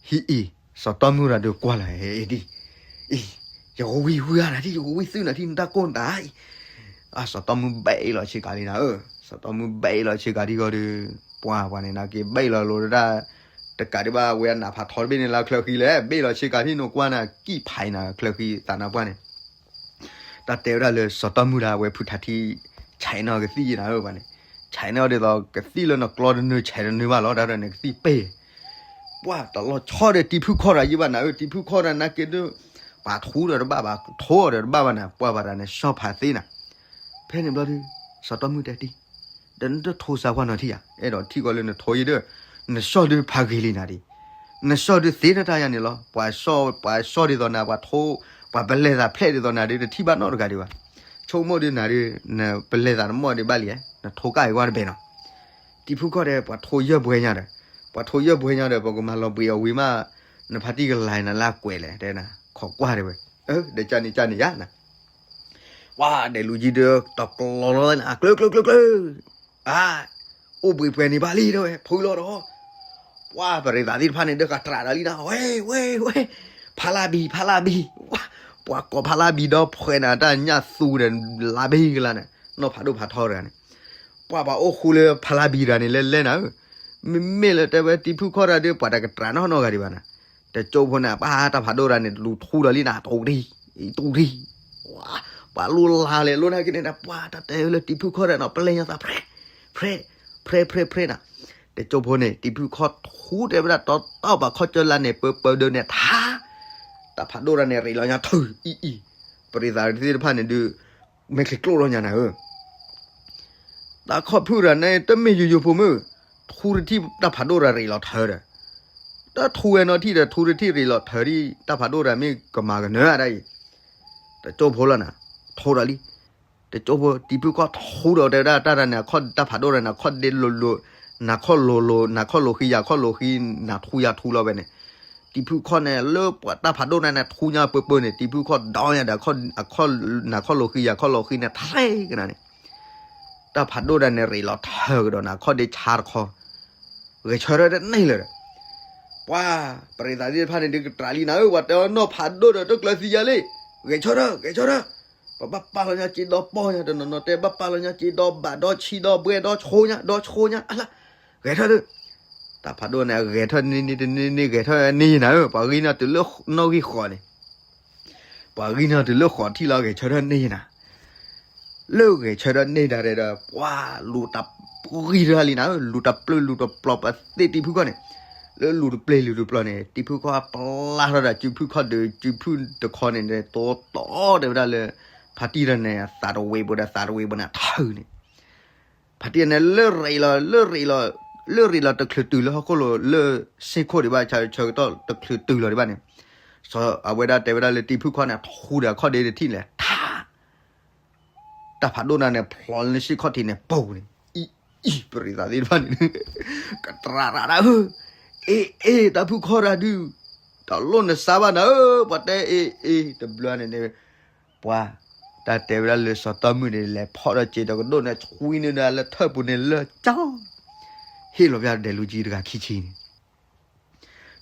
ဟံၣ်အံၤ, စီၤတီမုၣ်တၢ်ဒုးကွၢ်လၢ်အံၤဒ်အံၤ, ယကဝံၣ်ဝံၣ်အါနၤဒ် ယကဝံၣ်သုနၤဒ် နတၢ်ကိၢ်နတၢ်အံၤ, အစီၤတီမုၣ်ဘဲအ့ၣ်လီၤဆ့ကၤလံနၤဧၢ, စီၤတီမုၣ်ဘဲအ့ၣ်လီၤဆ့ကၤဒ်ဂီၢ်ဒုး, ပှၤပှၤန့ၣ်နာ်က့ဘဲအ့ၣ်လီၤလိၤဒၣ်, တကးဒံးဘၣ်ဝဲအနးဖးထီတဘ့ၣ်န့ၣ်လၢချၢဃံလဲၣ် ဘဲအ့ၣ်လီၤဆ့ကၤဒ်နကွၢ်နၤ ကံၣ်ဖးအံၤနၤ ချၢဃံသးနါပှၢ်န့ၣ် တၢ်တဲဝဲဒၣ်လၢစီၤတီမုၣ်ဒၣ်ဝဲဖုထးထံ, ဆဲးန့ၢ်အီၤကသံၣ်ယံၤနၤဧၢပှၤန့ၣ်, ဆဲးန့ၢ်အီၤဒ်သိးကသံၣ်လၢနကျီတနုၤဆဲးတနုၤဘၣ်လီၤ တၢ်ဒီးန့ၣ်ကသံၣ်ပဲၢ်, ပှၤတလီၤဆီဒီးတံၤဖုၣ်ခီၣ်တၢ်ယံၤဘၣ်နၤဧၢ, တံၤဖုၣ်ခီၣ်တၢ်နာ်က့ဒုး, ပှၤထူဒီးတဘၣ်ဘၣ် ထူအီၤဒီးတဘၣ်ဘၣ်နၤ ပှၤဘၣ်တၢ်န့ၣ် ဆီဖးသ့နၤ, ဖဲန့ၣ်ဘျီဒုး, စီၤတီမုၣ်တဲတံၢ်, ဒီးနတထူစၢ်ပှၢ်နီၤထံၣ်ဧါ, အဲၣ်ဒိးထံၣ်ကီးလၢနထူယံၤဒီး, နဆီဒုးဖးဂ့ၤလံနၤဒ် နဆီဒုးသ့တၢ်တၢ်ယၤန့ၣ်လီၤ, ပှၤဆီ ပှၤဆီဒ်သိးနၤ ပှၤထူ, ပှၤပလဲၤသးဖျဲၣ်ဒ်သိးနၤဒုး တထံၣ်ဘၣ်နီတဂၤဒံးဘၣ်, ဆိကမိၣ်ဒုးနၤဒုး, နပလဲၤသးတမီၢ်ဒံးဘၣ်လံဧါ, နထူကၢ်အံၤဝဲတဘဲနီၤ, တံၤဖုၣ်ခီၣ်ဒီး ပှၤထူယဲၢ်ဘှဲညါဒီး, ပှၤထိယဲၢ်ပှဲၤညါဒီး ပကမၤလီၤဘှံးအီၤဝံၤမး, နဖါတံၢ်ကလၤနၤလၢအကွဲးလဲၣ် တဲနၤ, ခိးကွၢ်တဲဝဲ, ဒီးကန့ၣ်ကန့ၣ်ယါနၤ, ပှၤဒဲးလူၤကံဒီး တကျီလီၤနၤ ကျၢၤကျၢၤကျၢၤကျၢၤ, အါ, အိၣ်ဘှံးပှဲၤန့ၣ်ဘၣ်လံတဲဝဲ ဖုလီၤဒီး, ပှၤပရံသးသ့ၣ်တဖၣ်န့ၣ် ဒုးကတြးဒီးလံနၤ ဝဲ ဝဲ ဝဲ, ဖးလါဘံ ဖးလါဘံ, ပှၤကိးဖးလါဘံဒီးဖှဲးနၤ တၢ်ညၣ်သူဒီး လါဘံကလါန့ၣ် နီၢ်ဖးဒိၣ်ဖးထီတဂၤန့ၣ်, ပှၤပှၤအိၣ်ဃူလၢဖးလါဘံတဂၤန့ၣ် လဲၤလဲၤနၤဧၢ, မ့မ့ၢ်လၢတဲဝဲတံၤဖုခီၣ်တဂၤဒီး ပှၤတကတြးနီတဂၤဒံးဘၣ်နၤ, တကၠိဖိန့ၣ် ပှၤတၢ်ဖးဒိၣ်တဂၤန့ၣ် လူၤထူဒီးလံနၤ တူၢ်တံၢ်, တူၢ်တံၢ်, ပှၤလူၤလါလဲၤလိနၤက့န့ၣ် ပှၤတၢ်တဲလၢတံၤဖုခီၣ်တဂၤန့ၣ် ပလဲၤညါသး ဖြဲ ဖြဲ ဖြဲ ဖြဲ ဖြဲနၤ, တကၠိဖိန့ၣ် တံၤဖုခီၣ်ထူတဲဝဲဒၣ် တီတီပှၤခီၣ်ကၠၢလါန့ၣ် ပၢပၢဒၢန့ၣ်ထါ, တၢ်ဖးဒိၣ်တဂၤန့ၣ် ရ့းလီၤညါထုးအံၤအံၤ, ပရံသးသ့ၣ်တဖၣ်န့ၣ်ဒုး မဲာ်ချံကျိၣ်ထီၣ်ညါနၤဧၢ, တၢ်ခီၣ်ဖုၣ်တဂၤန့ၣ် တမ့ၢ်ယိယိဖိမုၣ်, ထူတထံၣ်တၢ်ဖးဒိၣ်တဂၤရ့းလီၤထုးဒီး, တၢ်ထူဝဲနီၤထံၣ်ဒီး ထူတထံၣ်ရ့းလီၤထုးဒံး တၢ်ဖးဒိၣ်တဂၤမ့ၢ်ကမၤကနၢၤအတၢ်အံၤ, တကၠိဖိလီၤနၤ, ထူဒီးလံ တကၠိဖိ တံၤဖုခီၣ်ထူဒီးတဲဝဲဒၣ် တၢ်တဂၤန့ၣ် အခီၣ်တၢ်ဖးဒိၣ်တဂၤန့ၣ် အခီၣ်ဒ့လိၤလိၤ, နၤခီၣ်လိၤလိၤ နၤခီၣ်လိၤဃံ ယၤခီၣ်လိၤဃံ နၤထူယၤထူလီၤဝဲန့ၣ်, တံၤဖုခီၣ်န့ၣ် လၢပှၤတၢ်ဖးဒိၣ်တဂၤန့ၣ် ထူညါပၢပၢန့ၣ် တံၤဖုခီၣ်ဒီညါဒီး နၤခီၣ်လိၤဃံ ယၤခီၣ်လိၤဃံန့ၣ် ထဲကနၤန့ၣ် တၢ်ဖးဒိၣ်တဂၤန့ၣ် ရ့းလီၤထုးကဒီးနၤ အခီၣ်ဒ့ဆါတခီ, ဂဲၤဆၢထၢၣ်တန့ၢ်လၢၤဒီး, ပှၤ ပရံသးသ့ၣ်တဖၣ်န့ၣ် ဒုးကတြးလံနၤဧၢ, ပှၤတဲအီၤနီၢ်ဖးဒိၣ်ဒီး တကျၢၤသံယၤလံ, ဂဲၤဆၢထၢၣ် ဂဲၤဆၢထၢၣ်, ပဘၣ်ပာ်လီၤညါစ့ဒီပီၢ်ညါ တနီၤနီၤတဲ ဘၣ်ပာ်လီၤညါစ့ဒီဘးဒီဆံဒီဘှဲဒီဆိညါ ဒီဆိညါ အလါ, ဂဲၤထၢၣ်သု, တၢ်ဖးဒိၣ်န့ၣ် အဂဲၤထၢၣ်န့ၢ်န့ၢ်တန့ၢ်န့ၢ် ဂဲၤထၢၣ်န့ၢ်နၤဧၢ, ပှၤဂံၢ်န့ၢ်တုၤလၢနီၣ်ဂံၢ်ဃိးန့ၣ် ပှၤဂံၢ်န့ၢ်တုၤလၢဃိးထံၣ်လီၤ ဂဲၤဆၢထၢၣ်န့ၢ်နၤ, လၢဂဲၤဆၢထၢၣ်န့ၢ်ဒၣ်ဒီး ပှၤလူၤတၢ်ဂံၢ်တၢ်လံနၤဧၢ, လူၤတၢ်ပျၢၤလူၤတၢ်ပျီၤ ပှၤသ့ၣ်တံၤဖုခီၣ်န့ၣ်, လၢလူၤတၢ်ပျၢၤလူၤတၢ်ပျီၤန့ၣ် တံၤဖုခီၣ်ပျၢ်ထီၣ်ဒီး စုဖုခီၣ်ဒီး စုဖုတခီန့ၣ် တိတီတဲဝဲဒၣ်လၢ ဖါတံၢ်တဂၤန့ၣ် အသးတဝ့ၤပူၤဒီး သးတဝ့ၤပူၤန့ၣ် ထုးန့ၣ် ဖါတံၢ်န့ၣ် လၢရ့းလီၤ လၢရ့းလီၤ လၢရ့းလီၤတချုးတုၤလၢဟီၣ်ခိၣ်လိၤ လၢစ့ၢ်ခိၣ်ဒံးဘၣ် ဆၢကတီၢ်တချုးတုၤလီၤဒံးဘၣ်န့ၣ်, အဝဲဒၣ်တဲဝဲဒၣ်လၢတံၤဖုခီၣ်န့ၣ် ထူဒီးအခီၣ်ဒ့တထံၣ်လဲၣ် ထါ တၢ်ဖးဒိၣ်တဂၤန့ၣ် ဖျိလၢစ့ၢ်ခိၣ်ထံးန့ၣ် ပူၤန့ၣ် အံၤ အံၤ ပရံသးသ့ၣ်တဖၣ်န့ၣ် ကတြးရးဒၣ်ဧၢ, အ့ၣ်အ့ၣ် တၢ်ဖုခီၣ်တၢ်ဒုး တလိၣ်နစါဘၣ်နၤဧၢ, ပှၤတဲအ့ၣ်အ့ၣ် တဘျီန့ၣ်န့ၣ် ပှၤ တၢ်တဲဝဲဒၣ်လၢစီၤတီမုၣ်န့ၣ် လဲၤဖီၣ်ဒီးစ့တကဒိၣ်န့ၣ် ဆွံန့ၢ်ဒၣ်လၢထၢၣ်ပူၤန့ၣ်လၢကၠီ ဟ့ၣ်လီၤဘၣ်ဒဲးလူၤကံတဂၤခံဆံန့ၣ်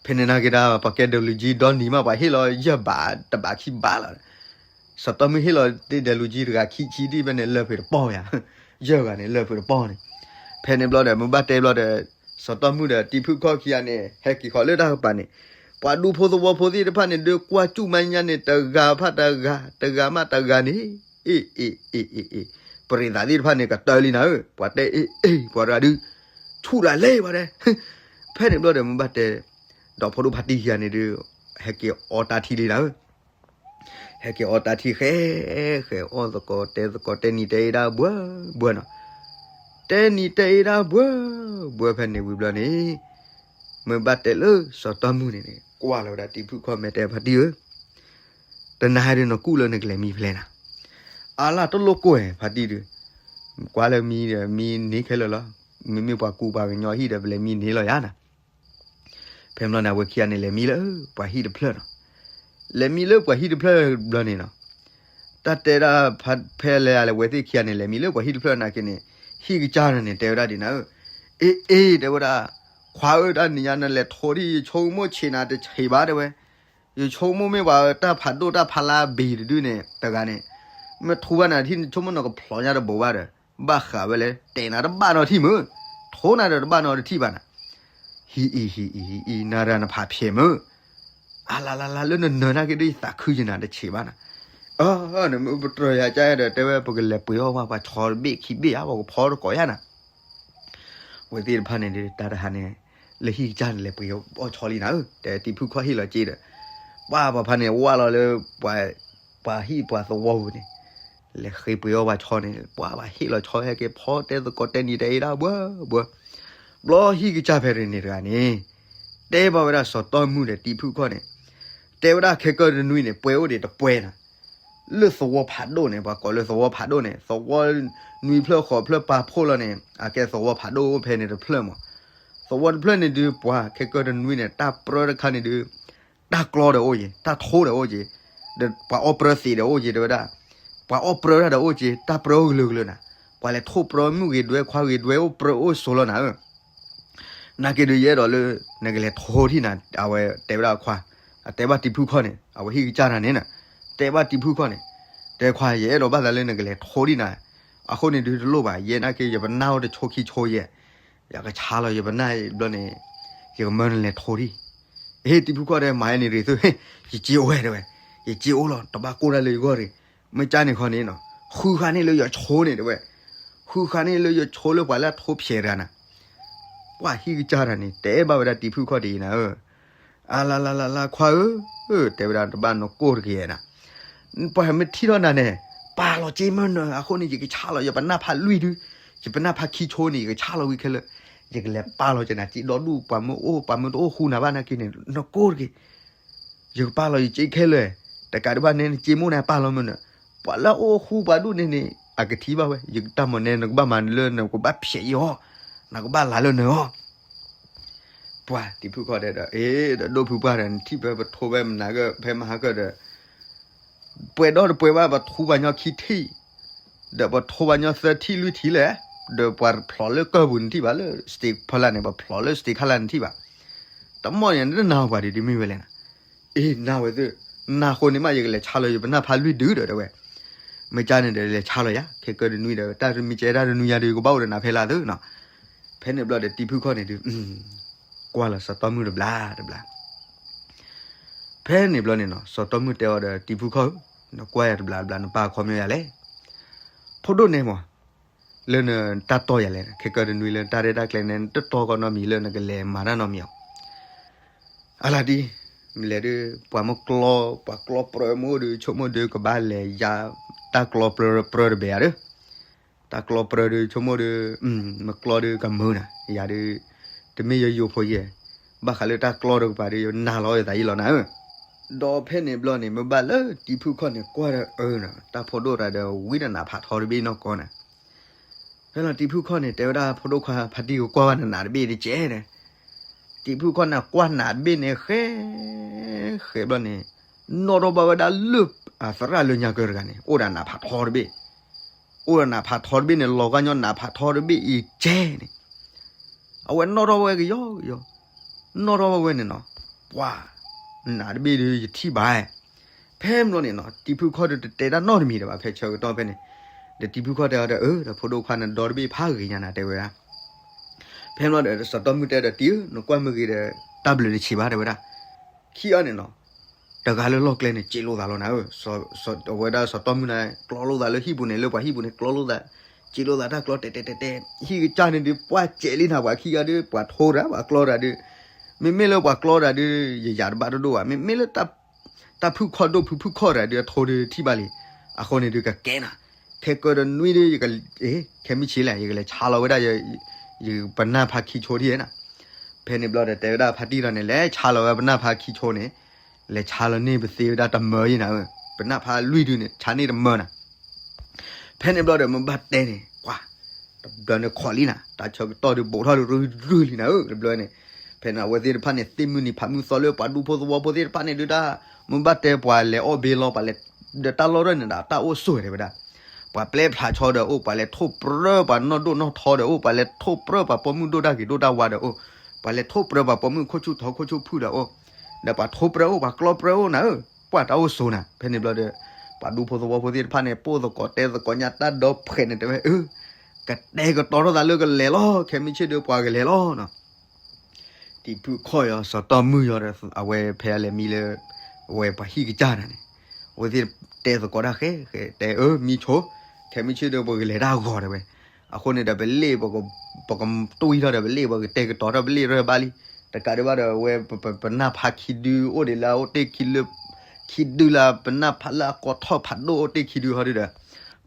ဖဲန့ၣ်နာ်က့ဒၣ် ပှၤကဲဒဲးလူၤကံဒီနံၤမး ပှၤဟ့ၣ်လီၤယဲၢ်ဘးတဘးခံဘးလီၤ. စီၤတီမုၣ်ဟ့ၣ်လီၤတ့ၢ်ဒဲးလူၤကံတဂၤခံဆံဒ်ဖဲန့ၣ် လၢၢ်ဖုးတပီၢ်ယါ, ယဲၢ်ဂၤန့ၣ် လၢၢ်ဖုးတပီၢ်န့ၣ်. ဖဲန့ၣ်ဘျီဒီး မုၢ်ဘၣ်တဲဘျီဒီး စီၤတီမုၣ်ဒီးတံၤဖုၣ်ခီၣ်ခံဂၤန့ၣ် ဟဲက့ၤဃီၤလၢတၢ်ကပၤန့ၣ်, ပှၤဒူဖိသဝီဖိသ့ၣ်တဖၣ်န့ၣ် ဒုးကွၢ်စူၣ်မၤညါန့ၣ် တဂၤဖၣ်တဂၤ, တဂၤမးတဂၤန့ၣ်, အ့ၣ် အ့ၣ် အ့ၣ် အ့ၣ် အ့ၣ်, ပရံသးသ့ၣ်တဖၣ်န့ၣ် ကတၢၢ်လံနၤဧၢ, ပှၤတဲအ့ၣ်အ့ၣ် ပှၤတဂၤဒုး ဆူၣ်ဒၣ်လဲၣ်ပှၤတဲ. ဖဲန့ၣ်ဘျီဒီး မုၢ်ဘၣ်တဲ ဒီးဖိဒိၣ်ဖါတံၢ်ခံဂၤန့ၣ်ဒုး ဟဲက့ၤအီတၢ်ထံလံနၤဧၢ. ဟဲက့ၤအီတၢ်ထံဃဲ, ဃဲအီၣ်သကိးတဲသကိး တဲနံၤတဲအ့ဒၣ်ဘှၢဘှၢနီၤ. တဲနံၤတဲအ့ဒၣ်ဘှၢဘှၢဖဲန့ၣ်ဝံၤဘျီန့ၣ်, မုၢ်ဘၣ်တဲလၢစီၤတီမုၣ်န့ၣ်န့ၣ် ကွၢ်လီၤဝဲဒၣ်တံၤဖုၣ်ခီၣ်မဲာ်တဲဖါတံၢ်ဧၢ, တနၤဒီးနကူၣ်လၢနကလဲၤမံဖဲလဲၣ်နၤ. အလၢတလိၣ်ကိၢ်ဝဲဖါတံၢ်ဒီး, ကွၢ်လၢမံဒီးမံန့ၢ်ခဲလၢာ်လီၤ. မ့မ့ၢ်ပှၤကူပှၤကညီဟံၣ်ဒီး ပလဲၤမံန့ၢ်လီၤယါနၤ. ဖဲမ့ၢ်လီၤန့ၣ် အဝဲခံဂၤန့ၣ် လဲၤမံလၢပှၤဟံၣ်တဖျၢၣ်နီၤ. လဲၤမံလၢပှၤဟံၣ်တဖျၢၣ်ဘျီန့ၣ်နီၤ, တၢ်တဲဒၣ်ဖဲလဲၣ်လဲၣ် အဝဲသ့ၣ်ခံဂၤန့ၣ် လဲၤမံလၢပှၤဟံၣ်တဖျၢၣ်နာ်က့န့ၣ်, ဟံၣ်ကစၢ်န့ၣ် တဲဝဲဒၣ်ဒ်နၤဧၢ, အ့ၣ်အ့ၣ် တဲဝဲဒၣ်, ခွါဧၢ တၢ်နံၤညါနလဲၤထိဒ်ယဆိကမိၣ်ဆံးနၤတဆံးဘၣ်တဲဝဲ, ယဆိကမိၣ်မ့ၢ်ပှၤတၢ်ဖးဒိၣ်တၢ်ဖးလါဘ့ၣ်တဒုန့ၣ် တဂၤန့ၣ်, မ့ၢ်ထူဘၣ်နၤထံၣ် နဆိကမိၣ်နကဖျိညါတဘိးဘၣ်ဒီး, ဘၣ်ဃးဝဲလဲၣ် တဲနၤတဘၣ်နီတထံၣ်မုၢ်, ထိနၤဒီးတဘၣ်နီတထံၣ်ဘၣ်နၤ. ဟံၣ်အံၤ ဟံၣ်အံၤ ဟံၣ်အံၤ နၤရၤနဖးဖျဲးမုၢ်, အလါလါလါ လၢနနၢၤနာ်က့ဒီး ယသးခုယနၤတဆံးဘၣ်နၤ. အၢ နမ့ၢ်ပတြၢၤယၤကါဒီး တဲဝဲပကလဲၤပှ့ၤအီၣ်ပှၤဆီတဘ့ၣ်ခံဘ့ၣ်ဧါ ပကဖီတကိးယါနၤ. ဝဲသ့ၣ်တဖၣ်န့ၣ်ဒီး တၢ်တဟါန့ၣ် လၢဟံၣ်ကစၢ်န့ၣ် လဲၤပှ့ၤအီၣ်ဆီလံနၤဧၢ, တဲတံၤဖုၣ်ခီၣ်ဟ့ၣ်လီၤက့ဒီး, ပှၤပှၤဖါန့ၣ် ဝၢ်လီၤလၢ ပှၤဟံၣ်ပှၤသဝီပူၤန့ၣ်, လဲၤဃ့ပှ့ၤအီၣ်ပှၤဆီန့ၣ် ပှၤဘၣ်ဟ့ၣ်လီၤဆီဟဲက့ၤဖီတဲသကိးတဲနံၤတဲအ့ဒၣ်ဘှၢဘှၢ, ဘျီဟံၣ်ကစၢ်ဖဲန့ၣ်တဂၤန့ၣ်, တဲဘၣ်ဝဲဒၣ်စီၤတီမုၢ်ဒီးတံၤဖုၣ်ခီၣ်န့ၣ်, တဲဝဲဒၣ်ခဲကၢတနွံန့ၣ် ပှဲၤအိၣ်ဒံးတပှဲၤနၤ လၢသဝီဖးဒိၣ်န့ၣ် ပှၤကိးလၢသဝီဖးဒိၣ်န့ၣ် သဝီနွံဖျၢၣ်ဃိးဖျၢၣ်ပာ်ဖှိၣ်လီၤန့ၣ် အကဲသဝီဖးဒိၣ်အိၣ်ဖဲန့ၣ်တဖျၢၣ်မး. သဝီတဖျၢၣ်န့ၣ်ဒုး ပှၤခဲကၢၢ်တနွံန့ၣ် တၢ်ပြၢတခါန့ၣ်ဒုး တၢ်ကျီဒီးအိၣ်က့ၤ, တၢ်ထိဒီးအိၣ်က့ၤ, ဒီးပှၤအီၣ်ပြၢသ့းဒီးအိၣ်က့ၤ တဲဝဲဒၣ်, ပှၤအီၣ်ပြၢတၢ်ဒီးအိၣ်က့ၤ, တၢ်ပြၢအိၣ်ကလုာ်ကလုာ်နၤ, ပှၤလဲၤထိၣ်ပြၢ မုၣ်ဂ့ၤဒွဲခွါဂ့ၤဒွဲ အိၣ်ပြၢအိၣ်စိၤလီၤနၤဧၢ. နာ်က့ဒုး ယအဲၣ်ဒိးလၢ နကလဲၤထိထံၣ်နၤ, အဝဲတဲဝဲဒၣ်ခွါ, အတဲဘၣ်တံၤဖုခီၣ်န့ၣ် အဝဲဟံၣ်ကစၢ်တၢ်န့ၣ်နၤ, တဲဘၣ်တံၤဖုခီၣ်န့ၣ်, တဲခွါ ယအဲၣ်ဒိးဘၣ်သးလၢနကလဲၤထိထံၣ်နၤ, အဃိန့ၣ်ဒုးတလိၣ်ဘၣ်, ယဲနာ်က့ ယပနၢ်အိၣ်တဆိခံဆိယဲ, ယကဆါလီၤယပနၢ်ဘျီန့ၣ်, ယကမၢနလဲၤထိထံၣ်. ဟ့ၣ် တံၤဖုခီၣ်တဲ မၤန့ၣ်ရ့ၤသု, ယစ့အိၣ်ဝဲတဲဝဲ, ယစ့အိၣ်လီၤ တဘၣ်ကိၢ်တၢ်လၢယဂီၢ်ရ့ၤ, မ့ၢ်ကၢ်န့ၣ်ခီန့ၣ်နီၤ, ဃုဃာ်န့ၢ်လၢယဆိန့ၣ်တဲဝဲ, ဃုဃာ်န့ၢ်လၢယဆိလၢပှၤလၢအထိဖျဲးတဂၤနၤ, ပှၤဟံၣ်ကစၢ်တၢ်န့ၣ် တဲဘၣ်ဝဲဒၣ်တံၤဖုခီၣ်ဒ်အံၤနၤဧၢ, အလလလလခွါဧၢ, တဲဝဲဒၣ်တဘၣ်နကိၢ်တက့ၢ်နၤ, ပှၤမ့ၢ်ထံၣ်ထီၣ်နၤန့ၣ်, ပာ်လီၤစ့မ့ၢ်နၤ, အဃိန့ၣ် ယကဆါလီၤယပနၢ်ဖးလွံၢ်ဒု, ယပနၢ်ဖးခံဆိန့ၣ် ယကဆါလီၤဝံၤခဲလၢာ်, ယကလဲၤပာ်လီၤက့ၤနၤ စ့ဒီဒူၣ် ပှၤမ့ၢ်အိၣ် ပှၤမ့ၢ်တအိၣ်ဃူနၤဘၣ်နာ်က့န့ၣ် နကိၢ်တက့ၢ်, ယကပာ်လီၤယစ့ခဲလၢာ်, တကးဒံးဘၣ်န့ၣ် နစ့မိၢ်န့ၣ် ပာ်လီၤမ့ၢ်နၤ, ပှၤလၢအအိၣ်ဃူပှၤဒူၣ်န့ၣ်န့ၣ် အကထံၣ်ဘၣ်ဝဲ, ယတၢ်မၤန့ၣ် နကဘၣ်မၤလၢနကဘၣ်ဖျဲးအီၤ, နကဘၣ်လၤလၢနအီၤ ပှၤတံၤဖုခီၣ်တဲဒီး အ့ ဒီးဒိၣ်ဖုပှၢ်ဒီး နထံၣ်ဖဲပထိဖဲမနၤကၢၢ် ဖဲမဟါကၢၢ်ဒီး ပှဲၤဒီတပှဲၤဘၣ် ပထိပှၤညီခံထံၣ်, ဒီးပထိပှၤညီသၢထံၣ်လွံၢ်ထံၣ်လဲၣ်, ဒီးပှၤဖျိးလၢကၢၢ်ပူၤနထံၣ်ဘၣ်လၢ stage ဖီလာ်န့ၣ် ပှၤဖျိးလၢ stage ခီလာ်နထံၣ်ဘၣ်, တမီၢ်န့ၣ် နနၢ်ပှၤဒ်တမ့ၢ်ဝဲလဲၣ်နၤ, အ့ နၢ်ဝဲသု, နၢ်ဃိန့ၣ်မး ယကလဲၤဆါလီၤယပနၢ်ဖးလွံၢ်ဒုဒီးတဲဝဲ, မ့ၢ်ကၢ်န့ၣ်ဒီး လဲၤဆါလီၤယၤ ခဲကၢၢ်တနွံဒီး တၢ်မ့ၢ်ကဲတၢ်တနွံယၤဒီး ကဘၣ်အိၣ်ဒီးနၤဖဲလၢသုနီၤ, ဖဲန့ၣ်ဘျီဒီး တံၤဖုခီၣ်န့ၣ်ဒုး ကွၢ်လီၤစီၤတီမုၣ်တဘျါတဘျါ ဖဲန့ၣ်ဘျီန့ၣ်နီၤ စီၤတီမုၣ်တဲအီၤဒီး တံၤဖုခီၣ်ဧၢ, နကွၢ်ယၤတဘျါတဘျါ နပၢ်ခီမ့ၢ်ယၤလဲၣ်, ဖိဒိၣ်နဲမး, လၢနတၢ်တီယၤလဲၣ်, ခဲကၢၢ်တနွံလၢနတၢ်ရဲၣ်တၢ်ကျဲၤန့ၣ် နတတီကီနီတမံၤလၢနကလဲၤမၤတၢ်နီတမံၤအီၤ, အလၤဒ်, မ့ၢ်လဲၤဒုး ပှၤမ့ၢ်ကျီ, ပှၤကျီပြၢမ့ၢ်အိၣ်ဒီး ဆိကမိၣ်ဒီး ကဘၣ်လဲၤယါ တၢ်ကျီပြၢပြၢတဘ့ၣ်ဧါဒီး တၢ်ကျီပြၢဒီး ဆိကမိၣ်ဒီး, မ့ၢ်ကျီဒီးကမုာ်နၤ, ယၤဒီး, တမ့ၢ်ယယိၤဖိယဲၢ်, ဘၣ်ဃးလၢတၢ်ကျီဒီးကပၤဒီး ယနၢ်လီၤယသးယံလီၤနၤဧၢ, ဒီးဖဲန့ၣ်ဘျီန့ၣ် မ့ၢ်ဘၣ်လၢတံၤဖုခီၣ်န့ၣ် ကွၢ်ဒီးအၢနီၤ တၢ်ဖိဒိၣ်တၢ်ဒီး ဝံနနးဖးထီတဘ့ၣ်နီၢ်ကီၢ်နၤ, ဖဲလီၤတံၤဖုခီၣ်န့ၣ် တဲဝဲဒၣ်ဖိဒိၣ်ခွါ ဖါတံၢ်ကကွၢ်ဘၣ်နနးတဘ့ၣ်တကဲန့ၣ်, တံၤဖုခီၣ်န့ၣ်ကွၢ်နးတဘ့ၣ်န့ၣ် ဃဲ, ဃဲဘျီန့ၣ်, နီၣ်ထီၣ်ဘၣ်ဝဲဒၣ်လၢ အသရၣ်လၢညါကၢၢ်တဂၤန့ၣ် အိၣ်ဒီးနးဖးထီတဘ့ၣ်, အိၣ်ဒီးနးဖးထီတဘ့ၣ်န့ၣ် လီၤဂာ်ညီနးဖးထီတဘ့ၣ်အံၤကဲန့ၣ်, အဝဲနီၣ်ထီၣ်ဝဲကယီကယီ, နီၣ်ထီၣ်ဝဲဝဲန့ၣ်နီၤ, ပှၤ, နးတဘ့ၣ်ဒီးယထံၣ်ဘၣ် ဖဲဘျီန့ၣ်နီၤ တံၤဖုခီၣ်ဒီးတတဲတၢ်နီတမံၤဒံးဘၣ် ဖဲဆၢကတီၢ်ဖဲန့ၣ်, ဒီးတံၤဖုခီၣ်တဲအီၤဒီး အၢ ဒီးဖိဒိၣ်ခွါန့ၣ် ဒီတဘ့ၣ်ဖးဂ့ၤညါနၤ တဲဝဲဒၣ်, ဖဲဘျီဒီး စီၤတီမုၣ်တဲဒီး တံၤဧၢ နကွၢ်မုၢ်ဂ့ၤဒီး တၢ်ဘျုးတဆံးဘၣ် တဲဝဲဒၣ်, ခံအီၤန့ၣ်နီၤ, တဂၤလၢလီၢ်ကျဲန့ၣ် စ့လိာ်သးလီၤနၤဧၢ, အဝဲဒၣ်စီၤတီမုၣ်န့ၣ် ကျီလိာ်သးလၢဟံၣ်ပူၤန့ၣ် လၢပှၤဟံၣ်ပူၤန့ၣ် ကျီလိာ်သး, စ့လိာ်သးတၢ်ကျီတဲတဲတဲတဲ, ဟံၣ်ကစၢ်န့ၣ်ဒုး ပှၢ်စဲးလံနၤ ပှၤခံဂၤဒီး ပှၤထိတၢ် ပှၤကျီတၢ်ဒီး, မ့မ့ၢ်လၢပှၤကျီတၢ်ဒီး ယယၤတဘၣ်တဒိၣ်ဘၣ် မ့မ့ၢ်လၢ တၢ်ဖုၣ်ခီၣ်ဒိၣ်ဖုၣ်ဖုၣ်ခီၣ်တၢ်ဒီး အထိဒီးထံၣ်ဘၣ်လံ, အဃိန့ၣ်ဒုးကကဲနၤ, ခဲကၢၢ်တနွံဒီး ယက, ခဲမုၢ်ဆ့ၣ်လဲၣ် ယကလဲၤဆါလီၤဝဲဒၣ် ယပနၢ်ဖးခံဆိထံၣ်နၤ, ဖဲန့ၣ်ဘျီဒီး တဲဝဲဒၣ်ဖါတံၢ်ဒီးန့ၣ် လဲၤဆါလီၤဝဲပနၢ်ဖးခံဆိန့ၣ်, လဲၤဆါလီၤန့ၢ်ပသ့ဝဲဒၣ်တမၢယံၤနၤဧၢ, ပနၢ်ဖးလွံၢ်ဒုန့ၣ် ဆါန့ၢ်တမၢနၤ ဖဲန့ၣ်ဘျီဒီး မ့ၢ်ဘၣ်တဲန့ၣ် ကွၢ်, တဘျီန့ၣ်ခိးလံနၤ တၢ်ဆၢကတီၢ်ဒီး ဘူးထီၣ်ဒီးရုၢ်ရုၢ်လံနၤဧၢ တဘျီန့ၣ်, ဖဲန့ၣ် အဝဲသ့ၣ်တဖၣ်န့ၣ် သ့ၣ်မုၢ်နံၤဖးမုၢ်သီလၢပှၤဒူဖိသဝီဖိသ့ၣ်တဖၣ်န့ၣ်ဒုးတၢ်, မ့ၢ်ဘၣ်တဲပှၤလဲၤအီၣ်ဘ့လီၤ ပှၤလဲၤ, ဒီးတၢ်လီၢ်တၢ်န့ၣ်ဒီး တၢ်အိၣ်ဆိးတဲဝဲဒၣ်, ပှၤပျဲဖျးဆီဒီးအိၣ် ပှၤလဲၤထိၣ်ပြၢ ပှၤနီၢ်ဒိၣ်နီၢ်ထီဒီးအိၣ် ပှၤလဲၤထိၣ်ပြၢပှၤပိာ်မုၣ်ဒိၣ်တၢ်ဂ့ၤဒိၣ်တၢ်ဝါဒီးအိၣ်, ပှၤလဲၤထိၣ်ပြၢပှၤပိာ်မုၣ်ခိၣ်ဆူၣ်ထီခိၣ်ဆူၣ်ဖုၣ်ဒီးအိၣ်, ဒီးပှၤထိၣ်ပြၢအိၣ် ပှၤကျီပြၢအိၣ်နၤဧၢ, ပှၤတၢ်အိၣ်ဆိးနၤ ဖဲန့ၣ်ဘျီဒီး, ပှၤဒူဖိသဝီဖိသ့ၣ်တဖၣ်န့ၣ် ပိၢ်သကိးတဲသကိးညါတၢ်ဒီဖှဲးန့ၣ်တဲဝဲ အၢ, ကတဲာ်ကတီၤထီၣ်သးလၢကလဲၤလီၤ ခဲမုၢ်ဆ့ၣ်ဒီးပှၤကလဲၤလီၤနီၤ တံၤဖုၣ်ခီၣ်ယီၤ စီၤတီၢ်မုၢ်ယီၤဒီး အဝဲဖဲအလဲၤမံလၢ အဝဲပှၤဟံၣ်ကစၢ်တၢ်န့ၣ်, အဝဲသ့ၣ်တဲသကိးတၢ်ဃဲဃဲ တဲအၢမံဆိ, ခဲမုၢ်ဆ့ၣ်ဒီးပှၤကလဲၤတၢ်ဂီၤတဲဝဲ, အဃိန့ၣ်ဒီးပလ့ၣ်, ပကတွံၢ်ထီၣ်ဒီးပလ့ၣ် ပကတဲာ်ကတီၤထီၣ်ပလ့ၣ်ရဲၣ်ဘၣ်လံ, တကးဒံးဘၣ်ဒီး အဝဲပနၢ်ဖးခံဒုအိၣ်ဒံးလၢအအိၣ်တ့ၢ်ခံလၢ, ခံဒုလၢပနၢ်ဖးလၢအကိးထီၣ်ဖးဒိၣ်အိၣ်တ့ၢ်ခံဒုဟီဒုဒီး,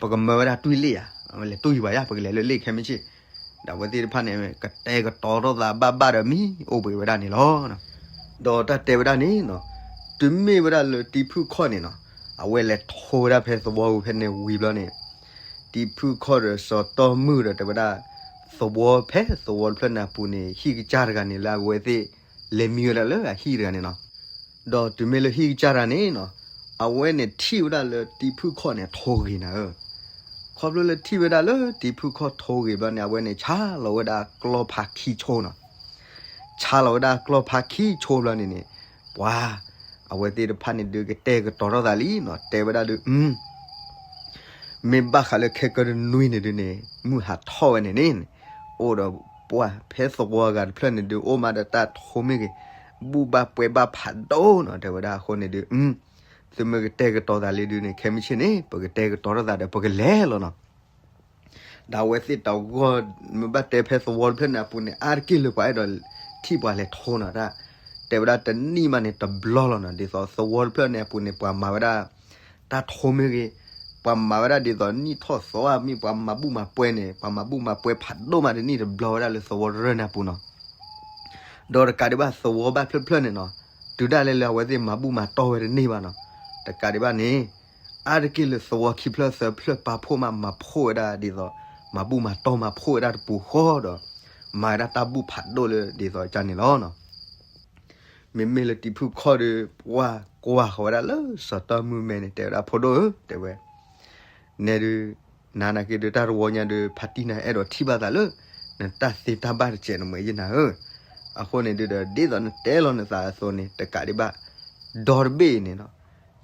ပကမၢဝဲဒၣ်တွံၢ်လ့ၣ်ယၤ, လဲၤတွံၢ်ယၤဘၣ်ယၤ ပကလဲၤလၢလ့ၣ်ခဲမုၢ်ဆ့ၣ်, ဒီးအဝဲသ့ၣ်တဖၣ်န့ၣ် ကတဲာ်ကတီၤထီၣ်သးဘၣ်ဘၣ်ဒီးမံအိၣ်ဘှံးဝဲဒၣ်န့ၣ်လီၤ. ဒီးတၢ်တဲဝဲဒၣ်န့ၣ်, တုၤမ့ၢ်ဝဲဒၣ်လၢတံၤဖုၣ်ခီၣ်န့ၣ်နီၤ, အဝဲလဲၤထိဝဲဒၣ်ဖဲသဝီပူၤဖဲန့ၣ်ဝံၤဘျီန့ၣ်, တံၤဖုၣ်ခီၣ်ဒီးစီၤတီၢ်မုၢ်ဒီးတဲဝဲဒၣ်, သဝီဖဲသဝီတဖျၢၣ်န့ၣ်အပူၤန့ၣ် ဟံၣ်ကစၢ်တဂၤန့ၣ်လၢအဝဲသ့ၣ်လဲၤမံဝဲဒၣ်လၢအဟံၣ်တဂၤန့ၣ်နီၤ. ဒီးတုၤမ့ၢ်လၢဟံၣ်ကစၢ်တဂၤန့ၣ်နီၤ, အဝဲန့ၣ်ထံၣ်ဝဲဒၣ်လၢတံၤဖုၣ်ခီၣ်န့ၣ်ထိဂ့ၤနၤဧၢ. ခီဖျိလၢထံၣ်ဝဲဒၣ်လၢတံၤဖုၣ်ခီၣ်ထိဂ့ၤဘျီန့ၣ် အဝဲန့ၣ်ဆါလီၤဝဲဒၣ်ကျီၢ်ဖးခံဆိနီၤ. ဆါလီၤဝဲဒၣ်ကျီၢ်ဖးခံဆိဘျီန့ၣ်န့ၣ်, ပှၤ အဝဲသ့ၣ်တဖၣ်န့ၣ်ဒုးကတဲာ်ကတီၤထီၣ်သးလံနီၤ, တဲဝဲဒၣ်ဒုး မ့ၢ်ဘၣ်ဃးလၢခဲကၢတနွံန့ၣ်ဒုးန့ၣ် မုၢ်ဟးထီၣ်ဝဲန့ၣ်န့ၣ်, အိၣ်ဒီးပှၤဖဲသဝီအဂၤတဖျၢၣ်န့ၣ်ဒုး အိၣ်မးဒီးတၢ်ထိမ့ၢ်ဂ့ၤ, ဘူၣ်ဘၣ်ပှဲၤဘၣ်ဖးဒိၣ်နီၤ, တဲဝဲဒၣ်အဃိန့ၣ်ဒုး သုမ့ၢ်ကတဲာ်ကတီၤသးလံဒုးန့ၣ် ခဲမုၢ်ဆ့ၣ်န့ၣ် ပကတဲာ်ကတီၤထီၣ်သးဒီးပကလဲၤလီၤနီၤ. ဒီးအဝဲသ့ၣ်တဂီၢ် မ့ၢ်ဘၣ်တဲဖဲသဝီတဖျၢၣ်န့ၣ်အပူၤန့ၣ် အါတက့ၢ်လၢပှၤအဲၣ်ဒိးထံၣ်ပှၤလဲၤထိနီၤတၢ်, တဲဝဲဒၣ်တနံၣ်မးန့ၣ်တဘျီလီၤနီၤ, ဒ်သိးသဝီတဖျၢၣ်န့ၣ်အပူၤန့ၣ် ပှၤမၤဝဲဒၣ် တၢ်ထိမ့ၢ်ဂ့ၤ, ပှၤမၤဝဲဒၣ်ဒ်သိးနံၣ်ထီၣ်သီအမ့ၢ်ပှၤမၤဘူၣ်မၤပှဲၤန့ၣ် ပှၤမၤဘူၣ်မၤပှဲၤဖးဒိၣ်မးတနံၣ်တဘျီဝဲဒၣ်လၢသဝီတဖျၢၣ်န့ၣ်အပူၤနီၤ. ဒီးတကးဒံးဘၣ်သဝီဘၣ်ဖျၢၣ်ဖျၢၣ်န့ၣ်နီၤ, တုၤဒၣ်လဲာ်လၢအဝဲသ့ၣ်မၤဘူၣ်မၤတီၢ်ဝဲတန့ၢ်ဘၣ်နီၤ, တကးဒံးဘၣ်န့ၣ် အါတက့ၢ်လၢသဝီခံဖျၢၣ်သၢဖျၢၣ်ပာ်ဖှိၣ်မးမၤဖှိၣ်ဝဲဒၣ်ဒ်သိး မၤဘူၣ်မၤတီၢ်မၤဖှိၣ်ဝဲဒၣ်တပူၤဃီဒီး မၤဝဲဒၣ်တၢ်ဘူၣ်ဖးဒိၣ်လၢဒ်သိးကန့ၣ်လီၤနီၤ. မ့မ့ၢ်လၢတံၤဖုၣ်ခီၣ်ဒီး ပှၤကွၢ်ဃီၤဝဲဒၣ်လၢစီၤတီၢ်မုၢ်မဲာ်န့ၣ် တဲဝဲဒၣ်ဖိဒိၣ်ဧၢ တဲဝဲ နဲဒုး နၤနာ်က့ဒုးတၢ်တဝီညါဒုး ဖါတံၢ်နၤအဲၣ်ဒိးထံၣ်ဘၣ်သးလၢ နတၢ်သ့တၢ်ဘၣ်တစဲးနမဲာ်ယနၤဧၢ. အဃိန့ၣ်ဒုးဒီး ဒ်သိးနတဲလီၤနသးအသိးန့ၣ် တကးဒံးဘၣ် ဒီတဘ့ၣ်အံၤန့ၣ်နီၤ,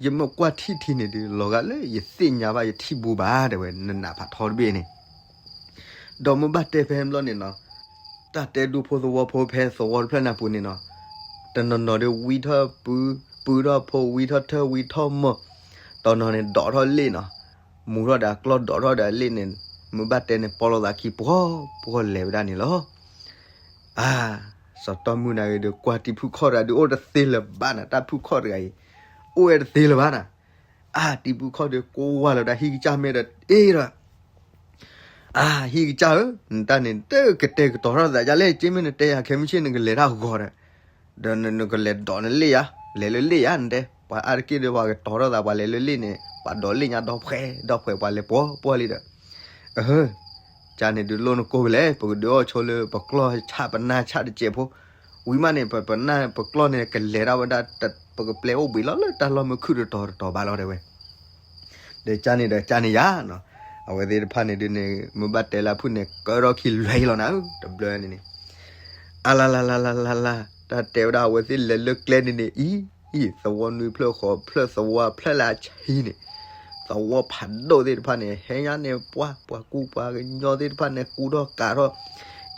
ယမ့ၢ်ကွၢ်ထံၣ်ထံန့ၣ်ဒုး လီၤဂာ်လၢယသ့ၣ်ညါဘၣ်ယထံၣ်ဘူးဘၣ် တဲဝဲ နနးဖးထီတဘ့ၣ်န့ၣ် ဒီးမ့ၢ်ဘၣ်တဲဖဲဘျီန့ၣ်နီၤ, တၢ်တဲဒူဖိသဝီဖိဖဲသဝီတဖျၢၣ်န့ၣ်အပူၤန့ၣ်နီၤ, တနီၤနီၤဒီးဝံထီၣ်ပု, ပုထီၣ်ဖိ, ဝံထီၣ်ထၢၣ်, ဝံထီၣ်မီၢ်, တနီၤန့ၣ်ဒိးထီၣ်လ့ၣ်နီၤ, မူထီၣ်ဒီးအကျီၢ်ဒိးထီၣ်ဒီးအလ့ၣ်န့ၣ်, မ့ၢ်ဘၣ်တဲန့ၣ် ပီလိာ်သးခံပှီၤပှီၤလဲၤဝဲဒၣ်န့ၣ်လီၤ. အါ, စီၤတီၢ်မုၢ်နၤဂ့ၤဒီး ကွၢ်တံၤဖုၣ်ခီၣ်တဂၤဒုး အိၣ်တသ့လၢၤဘၣ်နၤ, တၢ်ဖုၣ်ခီၣ်တဂၤအံၤ အိၣ်ဝဲတသ့လၢၤဘၣ်နၤ. အါ, တံၤဖုၣ်ခီၣ်ဒီး ကွၢ်လီၤဒၣ်ဟံၣ်ကစၢ်မ့ၢ်ဒီး အ့ဒီး အါ, ဟံၣ်ကစၢ်ဧၢ, နတၢ်န့ၣ် တကတဲာ်ကတီၤထီၣ်သးဒ်လဲၣ်, က့မ့ၢ်နတဲယၤခဲမုၢ်ဆ့ၣ် နကလဲၤတၢ်ဂီၤဒီး, ဒီးနကလဲၤဒိးနလ့ၣ်ယၤ, လဲၤလၢလ့ၣ်ယၤ နတဲ, ပှၤအါတက့ၢ်ဒီး ပှၤကတီၤထီၣ်သး ပှၤလဲၤလၢလ့ၣ်န့ၣ် ပှၤဒိးလ့ၣ်ညါဒီဖှဲဒီဖှဲ ပှၤလဲၤပှီၤပှီၤလံဒီး, အဟၢ, ကန့ၣ်ဒုး လိၣ်နကိၢ်ဖဲလဲၣ်, ပကဒုးအီၣ်ဆိလၢပကျီၢ်ဆၣ် ပနၢ်ဆၣ်တစဲးဖိ, ဝံၤမးန့ၣ် ပနၢ်ပကျီၢ်န့ၣ် ကလဲၤဒၣ်ဝဲဒၣ်, ပကပျဲအိၣ်ဘှံးလီၤလၢတၢ်လီၢ်မုၢ်ခုၣ်တတီၤတတီၤဘၣ်လီၤ တဲဝဲ. ဒီးကန့ၣ်ဒီး ကန့ၣ်ယၤနီၤ, အဝဲသ့ၣ်တဖၣ်န့ၣ်ဒုးန့ၣ် မ့ၢ်ဘၣ်တဲလၢအဖုၣ်န့ၣ် ကၢထီၣ်ခံလွဲအံၤလီၤနၤဧၢ, တဘျီန့ၣ်န့ၣ်, အါလါလါလါလါလါလါ, တၢ်တဲဝဲဒၣ်အဝဲသ့ၣ်လဲၤလၢကျဲန့ၣ်န့ၣ် အံၤ, အံၤ, သဝီနွံဖျၢၣ်ဃိးဖျၢၣ် သဝီဖျၢၣ်လၢအဆံန့ၣ်, သဝီဖးဒိၣ်သ့ၣ်တဖၣ်န့ၣ် ဟဲညါန့ၣ် ပှၤ, ပှၤကူပှၤကညီသ့ၣ်တဖၣ်န့ၣ် ကူထီၣ်ကးထီၣ်,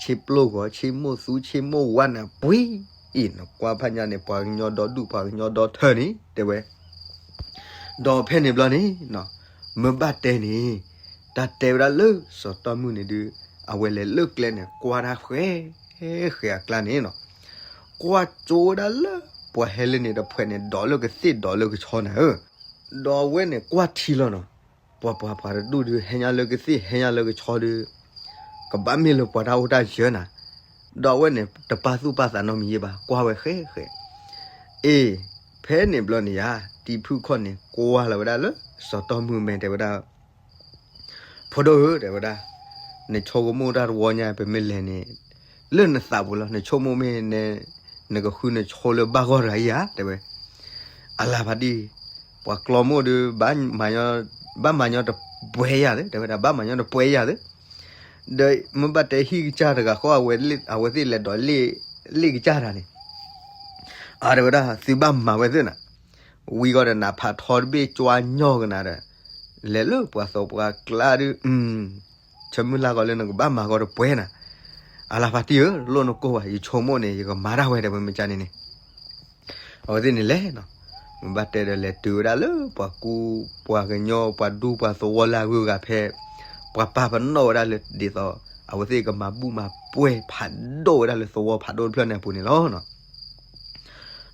ဆ့ပျိၢ်ဂီၤ ဆ့မိၢ်သူ ဆ့မိၢ်ဝါန့ၣ် ပှံၤ, အံၤ, နကွၢ်ဖးညါန့ၣ် ပှၤကညီဒီဒူၣ် ပှၤကညီဒီထၢန့ၣ် တဲဝဲ. ဒီးဖဲန့ၣ်ဘျီန့ၣ်, မ့ၢ်ဘၣ်တဲန့ၣ်, တၢ်တဲဝဲဒၣ်လၢစီၤတီၢ်မုၢ်န့ၣ်ဒုး, အဝဲလဲၤလၢကျဲန့ၣ် ကွၢ်တၢ်ဃဲ, ဃဲအကျါန့ၣ်နီၤ, ကွၢ်ကၠိဝဲဒၣ်လၢ ပှၤဟဲလၢန့ၣ်တဖှဲးန့ၣ် ဒိးလၢကသ့ၣ်ဒိးလၢကဆီနၤဧၢ, ဒီးအဝဲန့ၣ်ကွၢ်ထံလီၤနီၤ, ပှၤပှၤပှၤတဒူၣ်ဒုး ဟဲညါလၢကသ့ၣ် ဟဲညါလၢကဆီဒုး, ကဘၣ်မ့ၢ်လၢပှၤတၢ်အိၣ်တၢ်ယၢၤနၤ, ဒီးအဝဲန့ၣ် တပာ်သူၣ်ပာ်သးနီတမံၤယဲဘၣ် ကွၢ်ဝဲဃဲဃဲ အ့, ဖဲန့ၣ်ဘျီန့ၣ်ယၤ, တံၤဖုၣ်ခီၣ်န့ၣ် ကွၢ်လီၤဝဲဒၣ်လၢ စီၤတီၢ်မုၢ်မဲာ် တဲဝဲဒၣ်, ဖိဒိၣ်ဧၢ တဲဝဲဒၣ်, နဆိကမိၣ်တၢ်တဝီညါ ပမ့ၢ်လဲၤန့ၣ်, လၢနသးပူၤလီၤ, နဆိကမိၣ်မ့ၢ်, နကဃုနဆိလၢဘၣ်ဂီၢ်တဂၤဧါ တဲဝဲ. အလၤဖးဒံၣ်, ပှၤကျီမိၢ်ဒီး ဘၣ်မၤညီတပှဲၤယၤသ့ တဲဝဲဒၣ်, ဘၣ်မၤညီတပှဲၤယၤသ့ ဒီးမ့ၢ်ဘၣ်တဲဟံၣ်ကစၢ်တဂၤဃီ အဝဲသ့ၣ်လဲၤဒိးလ့ၣ်ကစၢ်တၢ်န့ၣ်, အါ တဲဝဲဒၣ် သုဘၣ်မၤဝဲသ့ၣ်နၤ, ဝံၤဂီၢ်ဒီးနးဖးထီတဘ့ၣ် ကွၢ်ညီကနၤဒီး, လဲၤလၢပှၤသိးပှၤကျါဒုး, ဆၢမုၢ်လၢ်ဂီၤလၢနကဘၣ်မၤဂီၤတပှဲၤနၤ, အလၤဖးတံၢ်ဧၢ လိၣ်နကိၢ်ဘၣ် ယဆိကမိၣ်န့ၣ် ယကမၤတၢ်ဝဲ တဲဝဲမ့ၢ်ကန့ၣ်န့ၣ် အဝဲသ့ၣ်န့ၣ်လဲၤနီၤ, မ့ၢ်ဘၣ်တဲဒီးလဲၤတုၤဝဲဒၣ်လၢပှၤကူ, ပှၤကညီ ပှၤဒူပှၤသဝီလၢအဂုၤအဂၤဖဲ, ပှၤပာ်ပနီၣ်ဝဲဒၣ်လၢဒ်သိး, အဝဲသ့ၣ်ကမၤဘူၣ်မၤပှဲၤဖးဒိၣ်ဝဲဒၣ်လၢသဝီဖးဒိၣ်တဖျၢၣ်န့ၣ်အပူၤန့ၣ်လီၤ.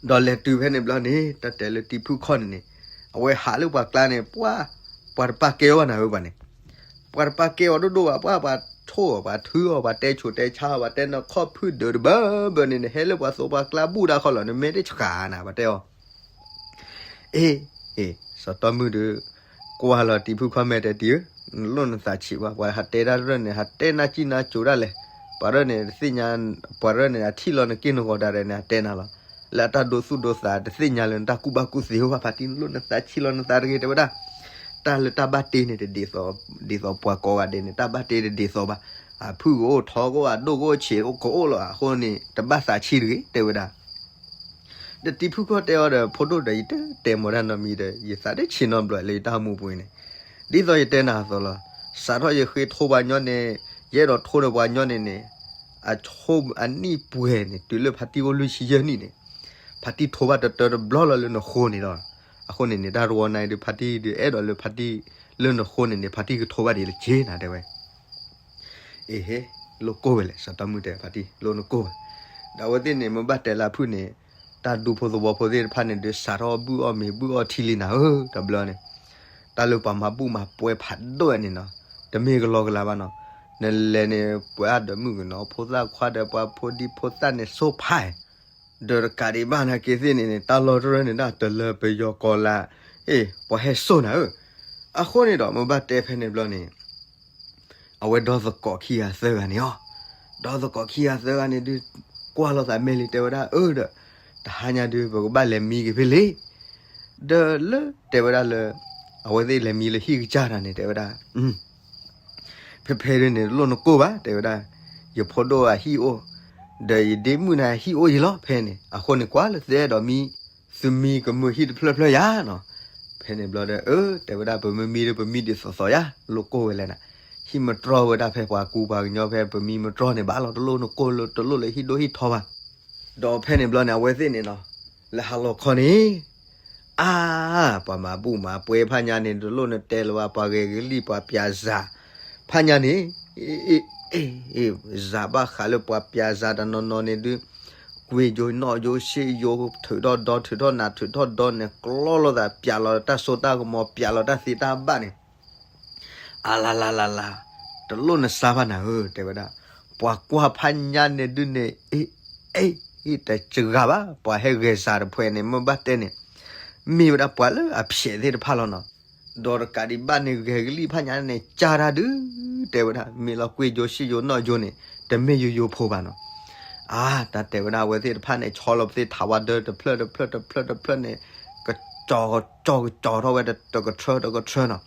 ဒီးလဲၤတုၤဖဲန့ၣ်ဘျီန့ၣ် တၢ်တဲလၢတံၤဖုၣ်ခီၣ်န့ၣ်န့ၣ်, အဝဲဟးလၢပှၤကျါန့ၣ် ပှၤ, ပှၤတပာ်ကဲအီၤဘၣ်နၤဧၢပှၤန့ၣ် ပှၤတပာ်ကဲအီၤဒိၣ်ဒိၣ်ဘၣ်, ပှၤပှၤဆိၣ်အီၤ ပှၤထုအီၤ ပှၤတဲဆိတဲဆါအီၤ ပှၤတဲနခီၣ်ဖုၣ်ဒုးတဘၢဘၢန့ၣ်န့ၣ် ဟဲလၢပှၤသိးပှၤကျါဘူၣ်တၢ်ခီလီၤ နမ့ၢ်တဆှးနၤ ပှၤတဲအီၤ. အ့, အ့, စီၤတီၢ်မုၢ်ဒီး, ကွၢ်လီၤတံၤဖုၣ်ခီၣ်မဲာ် တဲတံၤဧၢ, နလိၣ်နသးဆံးဘၣ်, ပှၤဟးတဲတၢ်ရၢၢ်န့ၣ် ဟးတဲနၢ်ကံၣ်နၢ်ကိၤဒၣ်လဲာ်, ပှၤရၢၣ်န့ၣ်တသ့ၣ်ညါ, ပှၤရၢၣ်န့ၣ် အထံၣ်လီၤနက့ၢ်နဂီၤတၢ်ရဲၣ်န့ၣ် အတဲနၤလီၤ. လၢအတၢ်ဒိသူၣ်ဒိသးတသ့ၣ်ညါလၢနတၢ်ကူၣ်ဘၣ်ကူၣ်သ့အိၣ်ဘၣ်, ဖါတံၢ်လိၣ်နသးဆံးလီၤနသးတဂ့ၤ တဲဝဲဒၣ်. တၢ်လၢတၢ်ဘၣ်တ့န့ၣ်တဒ်သိး, ဒ်သိးပှၤကိးဂၤဒဲးန့ၣ် တၢ်ဘၣ်တ့တဒ်သိးဘၣ်. အဖုၣ်ကအိၣ်ထီကအိၣ် အဒိၣ်ကအိၣ်ဆံးကအိၣ်လီၤ, အဃိန့ၣ် တဘၣ်သးဆံးတဂ့ၤ တဲဝဲဒၣ်. ဒီးတံၤဖုၣ်ခီၣ်တဲအီၤဒီး ဖိဒိၣ်ဒီး ယတတဲမီၤတၢ်နီတမံၤဒီး ယသးတဆံးနီတဘျီလၢယတၢ်မူပူၤန့ၣ်, ဒ်သိးယတဲနၤအသိးလီၤ. စးထီၣ်ယဃ့ထိပှၤညီန့ၣ်, ယအဲၣ်ဒိးထိဒီးပှၤညီန့ၣ်န့ၣ်, အဆိအနံၣ်ပှဲၤန့ၣ် တုၤလၢဖါတံၢ်အိၣ်လွံၢ်ဆံယဲၢ်နံၣ်န့ၣ်, ဖါတံၢ်ထိဘၣ်တတၢတဘျီလီၤလၢနဃိန့ၣ်လီၤ. အဃိန့ၣ်န့ၣ် တၢ်တဝီနၤအံၤဒုး ဖါတံၢ်ဒုးအဲၣ်ဒိးလၢဖါတံၢ်လၢနဃိန့ၣ်န့ၣ် ဖါတံၢ်ကထိဘၣ်ဒ်လဲၣ်က့နၤ တဲဝဲ. အ့ဟ့, လိၣ်ကိၢ်ဝဲလဲၣ်, စီၤတီမုၣ်တဲဖါတံၢ် လိၣ်နကိၢ်ဘၣ်. ဒီးအဝဲသ့ၣ်န့ၣ် မ့ၢ်ဘၣ်တဲလၢအဖုၣ်န့ၣ်, တၢ်ဒူဖိသဝီဖိသ့ၣ်တဖၣ်န့ၣ်ဒုး စးထီၣ်ဘုၣ်အီၣ်မ့ၤဘုၣ်အီၣ်ထံလံနၤဧၢ, တဘျီန့ၣ်, တၢ်လၢပှၤမၤဘူၣ်မၤပှဲၤဖးဒိၣ်ဝဲန့ၣ်နီၤ, တမ့ၢ်ကလီကလီဘၣ်နီၤ. နလဲၤန့ၣ် ပှၤအါဒၢးမုၣ်ကနီၤ ဖိသၣ်ခွါဒီးပှၤဖိဒံဖိသၣ်န့ၣ် ဆိဖး ဒီးတကးဒံးဘၣ်နာ်က့သ့ၣ်န့ၣ်န့ၣ် တၢ်လီၢ်တရၢၢ်န့ၣ်ဒၣ်တလၢပယီၤကီၤလၤ, အ့ၣ် ပှၤဟဲစိာ်နၤဧၢ. အဃိန့ၣ်ဒီး မ့ၢ်ဘၣ်တဲဖဲန့ၣ်ဘျီန့ၣ်, အဝဲဒီသကိးခံဂၤသၢဂၤန့ၣ်အီၤ, ဒီသကိးခံဂၤသၢဂၤန့ၣ်ဒုး ကွၢ်လိာ်သးမဲာ်လံ တဲဝဲဒၣ် အၢ ဒီး တဟါညါဒုး ပကဘၣ်လဲၤမံက့ၤဖဲလဲၣ်. ဒီးလၢတဲဝဲဒၣ်လၢ အဝဲသ့ၣ်လဲၤမံလၢဟံၣ်ကစၢ်တၢ်န့ၣ် တဲဝဲဒၣ် ဖဲဖဲဒုးန့ၣ် တလိၣ်နကိၢ်ဘၣ် တဲဝဲဒၣ်, ယဖိဒိၣ်အဟံၣ်အိၣ်, ဒီးယဒ့မုၣ်န့ၣ်အဟံၣ်အိၣ်ယံၤလီၤ ဖဲန့ၣ်. အဃိန့ၣ် ကွၢ်လၢသုအဲၣ်ဒိးမံ, သုမံကမုာ်ဟံၣ်တဖျၢၣ်ဖျၢၣ်ယၤနီၤ. ဖဲန့ၣ်ဘျီဒီး အၢ တဲဝဲဒၣ် ပမ့ၢ်မံဒီး ပမံဒ်သိးသိးယၤ လိၣ်ကိၢ်ဝဲလဲၣ်နၤ. ဟံၣ်မတြီဝဲဒၣ်ဖဲပှၤကူပှၤကညီဖဲ ပမံမတြီန့ၣ်ဘၣ်လီၤ တလိၣ်နကိၢ်လၢတလိၣ်လၢဟံၣ်ဒိၣ်ဟံၣ်ထီဘၣ်. ဒီးဖဲန့ၣ်ဘျီန့ၣ် အဝဲသ့ၣ်န့ၣ်နီၤ, လၢဟါလီၤခီန့ၣ်, အါ, ပှၤမၤဘူၣ်မၤပှဲၤဖးညါန့ၣ် တလိၣ်နတဲလၢၤဘၣ် ပှၤဂဲၤကလံၣ်ပှၤပျးစၤ, ဖးညါန့ၣ်, စၤဘၣ်ဃးလၢပှၤပျးစၤတနီၤနီၤန့ၣ်ဒုး, ကွ့ယိၤနီၣ်ယိၤရှ့ယိၤ ထုးထီၣ်ဒီ ထုးထီၣ်နး ထုးထီၣ်ဒီန့ၣ် ကျီလိာ်သး ပျးလီၤတၢ်စိတၢ်ကမီၤ ပျးလီၤတၢ်သ့တၢ်ဘၣ်န့ၣ် အလၤလၤလၤလၤ, တလိၣ်နစါဘၣ်နၤဧၢ တဲဝဲဒၣ်. ပှၤကွၢ်ဖးညါန့ၣ်ဒုးန့ၣ် အ့ၣ်, အ့ၣ်, တစှၤဘၣ် ပှၤဟဲဂဲၤစၤတဖှဲးန့ၣ် မ့ၢ်ဘၣ်တဲန့ၣ်, မ့ၢ်ဝဲဒၣ်ပှၤလၢအဖျဲးသ့ၣ်တဖၣ်လီၤနီၤ. ဒီးတကးဒံးဘၣ်န့ၣ် ဂဲၤကလံၣ်ဖးညါန့ၣ် ကၢ်တၢ်ဒုး, တဲဝဲဒၣ် မ့ၢ်လီၤကွ့ယိၤရှ့ယိၤနီၣ်ယိၤန့ၣ် တမ့ၢ်ယိယိဖိဘၣ်နီၤ. အါ, တၢ်တဲဝဲဒၣ် အဝဲသ့ၣ်တဖၣ်န့ၣ် ဆီလီၤပသ့ၣ်ထးဝါဒၢတဖျၢၣ်တဖျၢၣ်တဖျၢၣ်တဖျၢၣ်န့ၣ်, ကကၠီၤကကၠီၤထီၣ်ဝဲတကထြၢတကထြၢနီၤ.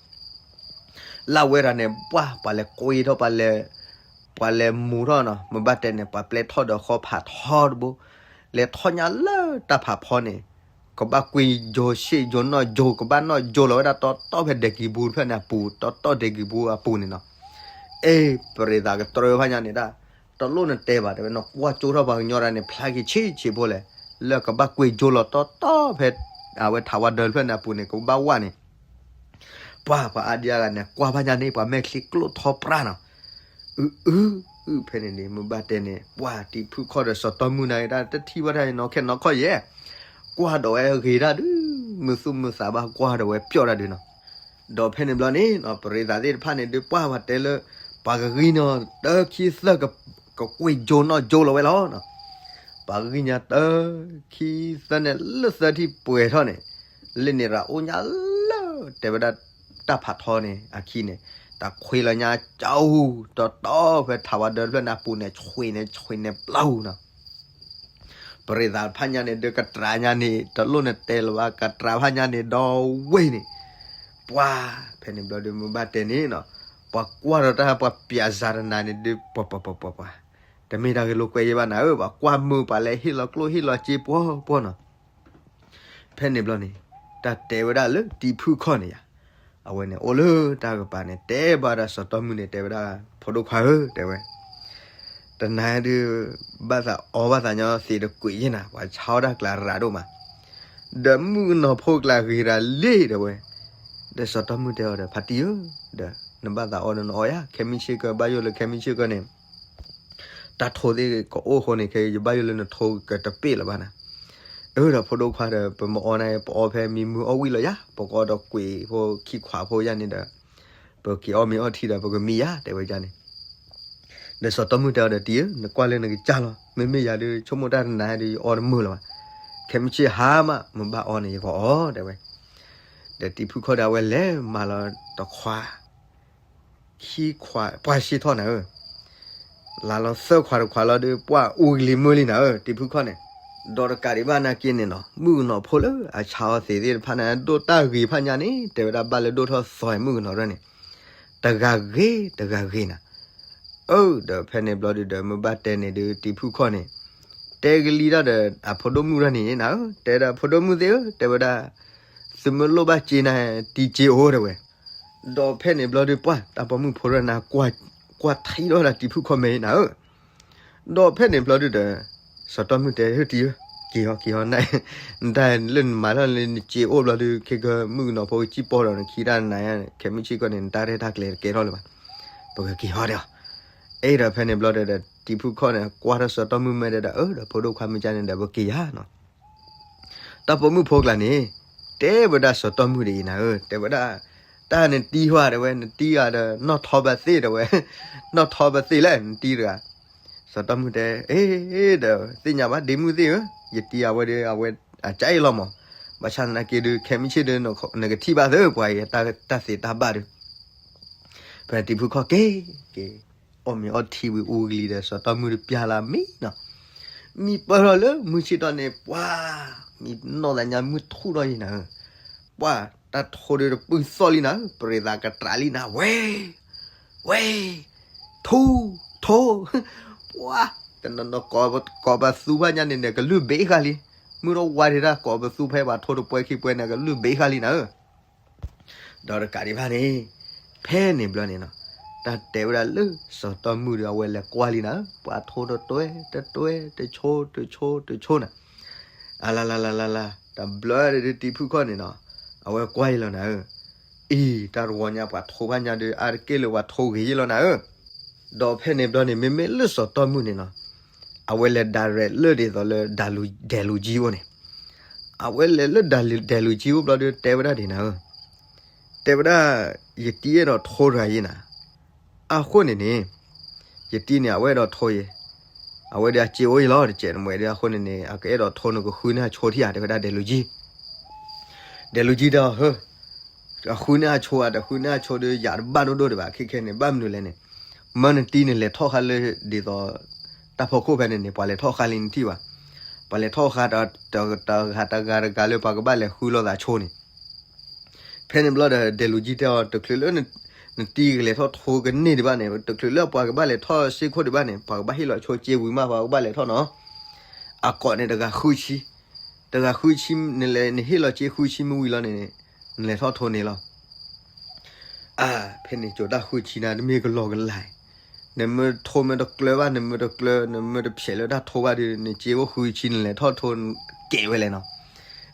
လၢဝဲဒၣ်န့ၣ် ပှၤ, ပှၤလဲၤကွ့ထီၣ် ပှၤလဲၤ, ပှၤလဲၤမူၤထီၣ်နီၤ, မ့ၢ်ဘၣ်တဲန့ၣ် ပှၤပျဲထီၣ်ဒီးဃီဖးထီတဘိ, လဲၤထီၣ်ညါလၢတၢ်ဖးဖီန့ၣ်, ကဘၣ်ကွ့ယိၤရှ့ယိၤနီၣ်ယိၤ ကဘၣ်နီၣ်ယိၤလီၤဝဲဒၣ်တီတီဖဲဒဲးကံၤပူၤတဖျၢၣ်န့ၣ်အပူၤ, တီတီဒဲးကံၤပူၤအပူၤန့ၣ်နီၤ. အ့ၣ်, ပရ့သးကတြၢဖးညါန့ၣ်ဒၣ်, တလိၣ်နတဲဘၣ် တဲဝဲ နကွၢ်ကၠိထီၣ်ပှၤကညီတၢ်န့ၣ် ဖျါက့ၤဆံးဆံးဖိလဲၣ်, လၢကဘၣ်ကွ့ယိၤလီၤတီတီဖဲ, အဝဲထးဝါဒၢတဖျၢၣ်န့ၣ်အပူၤန့ၣ် ကဘၣ်ဝဲန့ၣ် ပှၤ, ပှၤအါဒံအါဂၤန့ၣ် ကွၢ်ဖးညါန့ၣ် ပှၤမဲာ်ချံကျိၣ်ထီပြၢ်နီၤ. အု, အု, အု, ဖဲန့ၣ်န့ၣ် မ့ၢ်ဘၣ်တဲန့ၣ် ပှၤတံၤဖုၣ်ခီၣ်ဒီးစီၤတီမုၢ်န့ၣ်ဒၣ် တထံၣ်ဘၣ်တၢ်နီၢ်ခဲနီၢ်ခီၣ်ယဲၢ်, ကွၢ်ဒီးဝဲဂ့ၤတၢ်ဒုး, မုာ်သူၣ်မုာ်သးဘၣ်ကွၢ်ဒီးဝဲပျီၢ်တၢ်ဒုးနီၤ. ဒီးဖဲန့ၣ်ဘျီန့ၣ် ပရ့သးသ့ၣ်တဖၣ်န့ၣ်ဒုး ပှၤပှၤတဲလၢ ပှၤကဂံၢ်နီၤ တၢခံသၢ ကကွ့ယိၤနီၣ်ယိၤလီၤဝဲလီၤ. ပှၤဂံၢ်ညါတၢခံသၢန့ၣ် လၢသၢထံၣ်ပှဲၤထီၣ်န့ၣ်, လၢန့ၣ်ရၤအိၣ်ညါလၢ တဲဝဲဒၣ် တၢ်ဖးထီန့ၣ်အခံန့ၣ်, တၢ်ခွံလီၤညါကၠီအူ, တီတီဖဲထးဝါဒၢတဖျၢၣ်န့ၣ်အပူၤန့ၣ် ဆွံန့ၣ်ဆွံန့ၣ်ပျီအူနီၤ. ပရ့သးဖးညါန့ၣ်ဒုး ကတြၤညါန့ၣ် တလိၣ်နတဲလၢၤဘၣ် ကတြၤဖးညါန့ၣ်ဒီဝ့ၢ်န့ၣ်, ပှၤ, ဖဲန့ၣ်ဘျီဒုး မ့ၢ်ဘၣ်တဲန့ၣ်နီၤ, ပှၤကွၢ်ဒီးတၢ်ပှၤပျးစၤတနၤန့ၣ်ဒုး ပှၤပှၤပှၤပှၤပှၤ, တမ့ၢ်တၢ်ဂ့ၤလိာ်ကွဲယဲၢ်ဘၣ်နၤဧၢ, ပှၤကွၢ်မုာ်ပှၤလဲၤဟ့ၣ်လီၤကျိၣ်ဟ့ၣ်လီၤစ့ပှီၤပှီၤနီၤ. ဖဲန့ၣ်ဘျီန့ၣ် တၢ်တဲဝဲဒၣ်လၢတံၤဖုၣ်ခီၣ်န့ၣ်ယါ, အဝဲန့ၣ်အိၣ်လၢတၢ်ကပၤန့ၣ် တဲဘၣ်ဒီးစီၤတီမုၢ်န့ၣ် တဲဝဲဒၣ် ဖိဒိၣ်ခွါဧၢ တဲဝဲ, တနၤဒုး ဘၣ်သးအီဘၣ်သးညီသံးတကွံာ်ယဲၢ်နၤ, ပှၤဆါအီၣ်တၢ်ကျးရၤဒိၣ်မး, ဒီးမုၣ်ကနီၤဖိကျါဂ့ၤရၤလံ တဲဝဲ. ဒီးစီၤတီမုၢ်တဲအီၤဒီး ဖါတံၢ်ဧၢ, ဒီးနဘၣ်သးအီဒီးနအီယါ, ခဲမုၢ်ဆ့ၣ်ကီး ဘၣ်ယိၣ်လၢခဲမုၢ်ဆ့ၣ်ကီးန့ၣ် တၢ်ထိသ့ၣ်ကအိၣ်အဃိန့ၣ် ခဲအံၤယဘၣ်ယိၣ်လၢနထိကတပ့ၢ်လၢၤဘၣ်နၤ. အၢ ဒီးဖိဒိၣ်ခွါဒီး ပမ့ၢ်အီန့ၣ် ပအီဖဲမံမုၢ်အီၣ်ဝံၣ်လီၤယါ, ပကအီဒီးကွံာ်ဖိခံခွးဖိယါန့ၣ်ဒီး ပက့ၤအီၣ်မ့ၤအီထံဒီး ပကမံယါ တဲဝဲဒ်န့ၣ်. ဒီးစီၤတီမုၢ်တဲအီၤဒီး တံၢ်ဧၢ, နကွၢ်လၢနကစၢ်လီၤ, မ့မ့ၢ်ယၤဒုး ဆိကမိၣ်တၢ်တနၤဒုး ယအီတမုာ်လၢၤဘၣ်, ခဲမုၢ်ဆ့ၣ်ဟါမး မ့ၢ်ဘၣ်အီန့ၣ် ယကအီ တဲဝဲ. ဒီးတံၤဖုၣ်ခီၣ်ဒီး အဝဲလဲၤမၤလီၤတခွါ ခံခွး ပှၤဆ့ၣ်ထီၣ်နၤဧၢ လါလီၤသၢခွးတခွးလီၤဒီး ပှၢ်အူကလံၤမုၢ်လံနၤဧၢ တံၤဖုခီၣ်န့ၣ်, ဒီးတကးဒံးဘၣ်နာ်က့န့ၣ်နီၤ မုၣ်ကနီၤဖိလၢအဆါအီၤသ့ၣ်သ့ၣ်တဖၣ်န့ၣ် ဒိၣ်တၢ်ဂ့ၤဖးညါန့ၣ် တဲဝဲဒၣ်ဘၣ်လၢဒိၣ်ထီၣ်သီမုၣ်ကနီၤရၢၣ်န့ၣ်, တဂၤဂ့ၤတဂၤဂ့ၤနၤ, အၢ ဒီးဖဲန့ၣ်ဘျီဒုးဒီး မ့ၢ်ဘၣ်တဲန့ၣ်ဒုး တံၤဖုခီၣ်န့ၣ် တဲကလံၤတၢ်ဒီးအဖိဒိၣ်မုၣ်ရၢ်န့ၣ်နၤဧၢ တဲဒီးဖိဒိၣ်မုၣ်သ့ၣ်ဧၢ တဲဝဲဒၣ် သုမ့ၢ်လိၣ်ဘၣ်စ့နၤ တံၤစ့အိၣ်တဲဝဲ, ဒီးဖဲန့ၣ်ဘျီဒုးပှၢ် တၢ်ပိာ်မုၣ်ဖိရၢၣ်နၤ ကွၢ်ထံထီၣ်ဒၣ်တံၤဖုခီၣ်မဲာ်နၤဧၢ, ဒီးဖဲန့ၣ်ဘျီဒုးဒီး စီၤတီၢ်မုၢ်တဲ ဟ့ၣ်တံၤဧၢ က့ၤဟီက့ၤဟီန နတၢ်လၢနမၤထီၣ်လၢနစ့အိၣ်ဘျီဒုး ခဲကမုၣ်ကနီၤဖိကစံၣ်ပီၢ်ဒီး နခံတၢ်နၤယါ ခဲမုၢ်ဆ့ၣ်ကီၢ်န့ၣ် နတၢ်ရဲၣ်တၢ်ကျဲၤတကဲထီၣ်လၢၤဘၣ်, ပကက့ၤဟီဒၣ်အီၤ, အဲၣ်ဒီးဖဲန့ၣ်ဘျီဒုးဒီး တံၤဖုခီၣ်န့ၣ် ကွၢ်ထီၣ်စီၤတီၢ်မုၢ်မဲာ်ဒီး အၢ ဒီးဖိဒိၣ်ခွါမုၢ်ကၢ်န့ၣ်ဒီး ပက့ၤယါနီၤ တၢ်ပိာ်မုၣ်ဖိကျါန့ၣ် တဲဝဲဒၣ်စီၤတီၢ်မုၢ်ဒ်အံၤနၤဧၢ တဲဝဲဒၣ်, တၢ်နတံၤဟါတဲဝဲ နတံၤဂၤဒီး နီၢ်ထီဘၣ်သ့ၣ်တဲဝဲ, နီၢ်ထီဘၣ်သ့ၣ်လဲၣ် နတံၤတဂၤ, စီၤတီၢ်မုၢ်တဲ အ့ ဒီးသ့ၣ်ညါဘၣ်ဒ့မုၣ်သ့ၣ်ဧၢ, ယတံၤအဝဲဒီး အဝဲအကါအ့ၣ်လီၤမး, ဘၣ်ဆၣ်သနာ်က့ဒီး ခဲမုၢ်ဆ့ၣ်ဒီး နကထံၣ်ဘၣ်သ့ၣ် ပှၤအံၤ တၢ်သ့တၢ်ဘၣ်ဒီး ဖဲတံၤဖုခီၣ်က့ၤက့ၤ အီၣ်မ့ၤအီထံဝံၤအူကလံၤဒီး စီၤတီၢ်မုၢ်တပျၢ်လၢမံနီၤ, မံပၢၢ်ထီၣ်လၢမုၢ်ဆ့ၣ်ထီၣ်န့ၣ် ပှၢ် မံနီၢ်သးညါမုၢ်ထူၣ်ထီၣ်ယံၤနၤဧၢ, ပှၢ် တၢ်ထိဒီးတပုၢ်သီၣ်လံနၤဧၢ, ပရ့သးကတြးလံနၤ ဝဲ ဝဲ ထူ ထိ ပှၢ် တနီၤနီၤ ကိးပသူဖးညါန့ၣ်န့ၣ် ကလုၢ်ဘ့ၣ်ဃာ်လံ, မုၢ်ထီၣ်ဝါဒံးတၢ်ကိးပသူဖဲပှၤထိတပှဲခံပှဲန့ၣ် ကလုၢ်ဘ့ၣ်ဃာ်လံနၤဧၢ ဒီးတကးဒံးဘၣ်န့ၣ် ဖဲန့ၣ်ဘျီန့ၣ်နီၤ, တၢ်တဲဝဲဒၣ်လၢစီၤတီၢ်မုၢ်ဒီး အဝဲလဲၤကွၢ်လံနၤဧၢ, ပှၤထိတတွဲတတွဲ တဆိတဆိတဆိနၤ, အလါလါလါလါလါ တဘျီဒီးတံၤဖုခီၣ်န့ၣ်နီၤ, အဝဲကွၢ်ယံၤလီၤနၤဧၢ, အံၤ တၢ်တဝီညါပှၤထိဖးညါဒီး အါတက့ၢ်လၢပှၤထိဂ့ၤယံၤလီၤနၤဧၢ, ဒီးဖဲန့ၣ်ဘျီန့ၣ် မ့မ့ၢ်လၢစီၤတီၢ်မုၢ်န့ၣ်နီၤ, အဝဲလဲၤဒၣ်ရဲၣ်လၢဒ်သိးလၢ ဒဲးလူၤကၠံအိၣ်န့ၣ်, အဝဲလဲၤလၢဒဲးလူၤကၠံအိၣ်ဘျီဒီး တဲဝဲဒၣ်ဒ်နၤဧၢ, တဲဝဲဒၣ် ယတံၤအဲၣ်ဒိးထိတဂၤယံၤနၤ, အဃိန့ၣ်န့ၣ် ယတံၤန့ၣ် အဝဲအဲၣ်ဒိးထိယဲ, အဝဲဒီးအစ့အိၣ်ယံၤလီၤ တကဲးနမဲာ်ဒီး အဃိန့ၣ်န့ၣ် အကအဲၣ်ဒိးထိနကဃုန့ၢ်အဆိထံဧါ တဲဝဲဒၣ်ဒဲးလူၤကၠံ ဒဲးလူၤကၠံတဲအီၤ ဟၢ အဃုန့ၢ်အဆိဧါ တဃုန့ၢ်အဆိဒီး ယၤတဘၣ်ဒိၣ်ဒိၣ်ဒံးဘၣ် ခဲခဲန့ၣ် ဘၣ်မနုၤလဲၣ်န့ၣ်, မၢနတံၤန့ၣ်လဲၤထီၣ်ဃာ်လၢဒ်သိး တၢ်ဖီခိၣ်ဖဲန့ၣ်န့ၣ် ပှၤလဲၤထီၣ်ဃာ်လံနထံၣ်ဘၣ်, ပှၤလဲၤထီၣ်ဃာ်တဂၤတဂၤတဂၤလၢပှၤကဘၣ်လဲၤဃုလိာ်သးဆိန့ၣ် ဖဲန့ၣ်ဘျီဒီး ဒဲးလူၤကၠံတဲအီၤ တချုးလၢ နတံၤကလဲၤထီၣ်ထိကန့ၢ်ဒံးဘၣ်န့ၣ် တချုးလၢပှၤကဘၣ်လဲၤထီၣ်စ့ခိၣ်ဒံးဘၣ်န့ၣ် ပှၤကဘၣ်ဟ့ၣ်လီၤဆိစ့ဝံၤမး ပှၤကဘၣ်လဲၤထီၣ်နီၤ, အကိးန့ၣ်တဂၤဃုဆံ, တဂၤဃုဆံ နလဲၤနဟ့ၣ်လီၤစ့ဃုဆံမ့ၢ်ဝံၤလီၤန့ၣ် နလဲၤထီၣ်ထိန့ၣ်လီၤ အါ ဖဲန့ၣ်ကၠိၤတၢ်ဃုဆံနၤ တမ့ၢ်ကလီကလါ, နမ့ၢ်ထိမ့ၢ်တကျၢၤဘၣ် နမ့ၢ်တကျၢၤ နမ့ၢ်တဖျဲးလၢတၢ်ထိဘၣ်ဒီး နစ့အိၣ်ဃုဆံ နလဲၤထီၣ်ထိကဲးဝဲလဲၣ်နီၤ,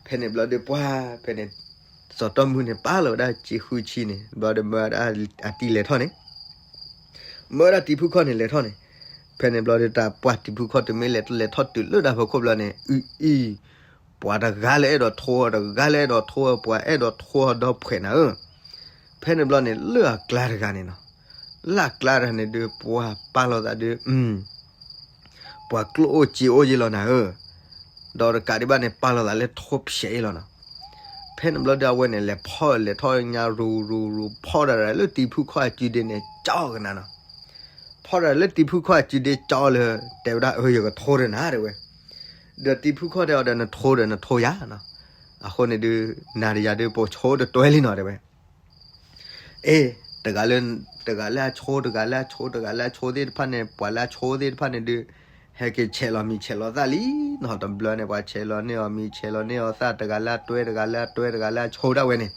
ဖဲန့ၣ်ဘျီဒီးပှၢ် ဖဲန့ၣ် စီၤတီၢ်မုၢ်န့ၣ် ပာ်လီၤဝဲဒၣ်စ့ဃုဆံန့ၣ် ဘျီဒီးမၢဒၣ်အတံၤလဲၤထီၣ်န့ၣ် မၢဒၣ်တံၤဖုခီၣ်န့ၣ်လဲၤထီၣ်န့ၣ်, ဖဲန့ၣ်ဘျီဒီးတၢ်ပှၢ်တံၤဖုခီၣ်တမ့ၢ်လဲၤလဲၤထီၣ်တုၤလၢတၢ်ဖီခိၣ်ဘျီန့ၣ် အံၤအံၤ, ပှၤတဂၤလၢအဲၣ်ဒိးထိအီၤ တဂၤလၢအဲၣ်ဒိးထိအီၤ ပှၤအဲၣ်ဒိးထိအီၤဒီးဖှဲးနၤဧၢ, ဖဲန့ၣ်ဘျီန့ၣ် လၢအကျါတဂၤန့ၣ်နီၤ, လၢအကျါတဂၤန့ၣ်ဒုး ပှၤပာ်လီၤသးဒုး ပှၤကျိၣ်အိၣ်စ့အိၣ်ယ့ၢ်လီၤနၤဧၢ, ဒီးတကးဒံးဘၣ်န့ၣ် ပာ်လီၤသးလၢထိဖျဲးအံၤလီၤနီၤ, ဖဲန့ၣ်ဘျီဒီးအဝဲန့ၣ် လဲၤဖီၣ်လဲၤထီၣ်ညါရူၤရူၤရူၤ ဖီၣ်တၢ်လၢတံၤဖုခီၣ်အစုဒ့န့ၣ် ကၠီကနၤနီၤ, ဖီၣ်တၢ်လၢတံၤဖုခီၣ်အစုဒ့ကၠီလၢ တဲဝဲဒၣ်အၢ ယကထိတနၤတဲဝဲ, ဒီးတံၤဖုခီၣ်တဲအီၤဒီး နထိဒီးနထိယၤနီၤ, အဃိန့ၣ်ဒုး နၤဒီးယၤဒုး ပိာ်ဆိတတွဲလံနီၤတဲဝဲ အ့ တဂၤလၢ တဂၤလၢအဆိ တဂၤလၢအဆိ တဂၤလၢအဆိသ့ၣ်တဖၣ်န့ၣ် ပှၤလၢအဆိသ့ၣ်တဖၣ်န့ၣ် ဟဲက့ၤဆဲးလီၤမံၤဆဲးလီၤသၣ်လံနီၤ, တဘျီန့ၣ် ပှၤဆဲးလီၤန့ၢ်အီၤမံၤ ဆဲးလီၤန့ၢ်အီၤသၣ် တဂၤလၢအတွဲ တဂၤလၢအတွဲ တဂၤလၢအဆိဒၣ်ဝဲန့ၣ်,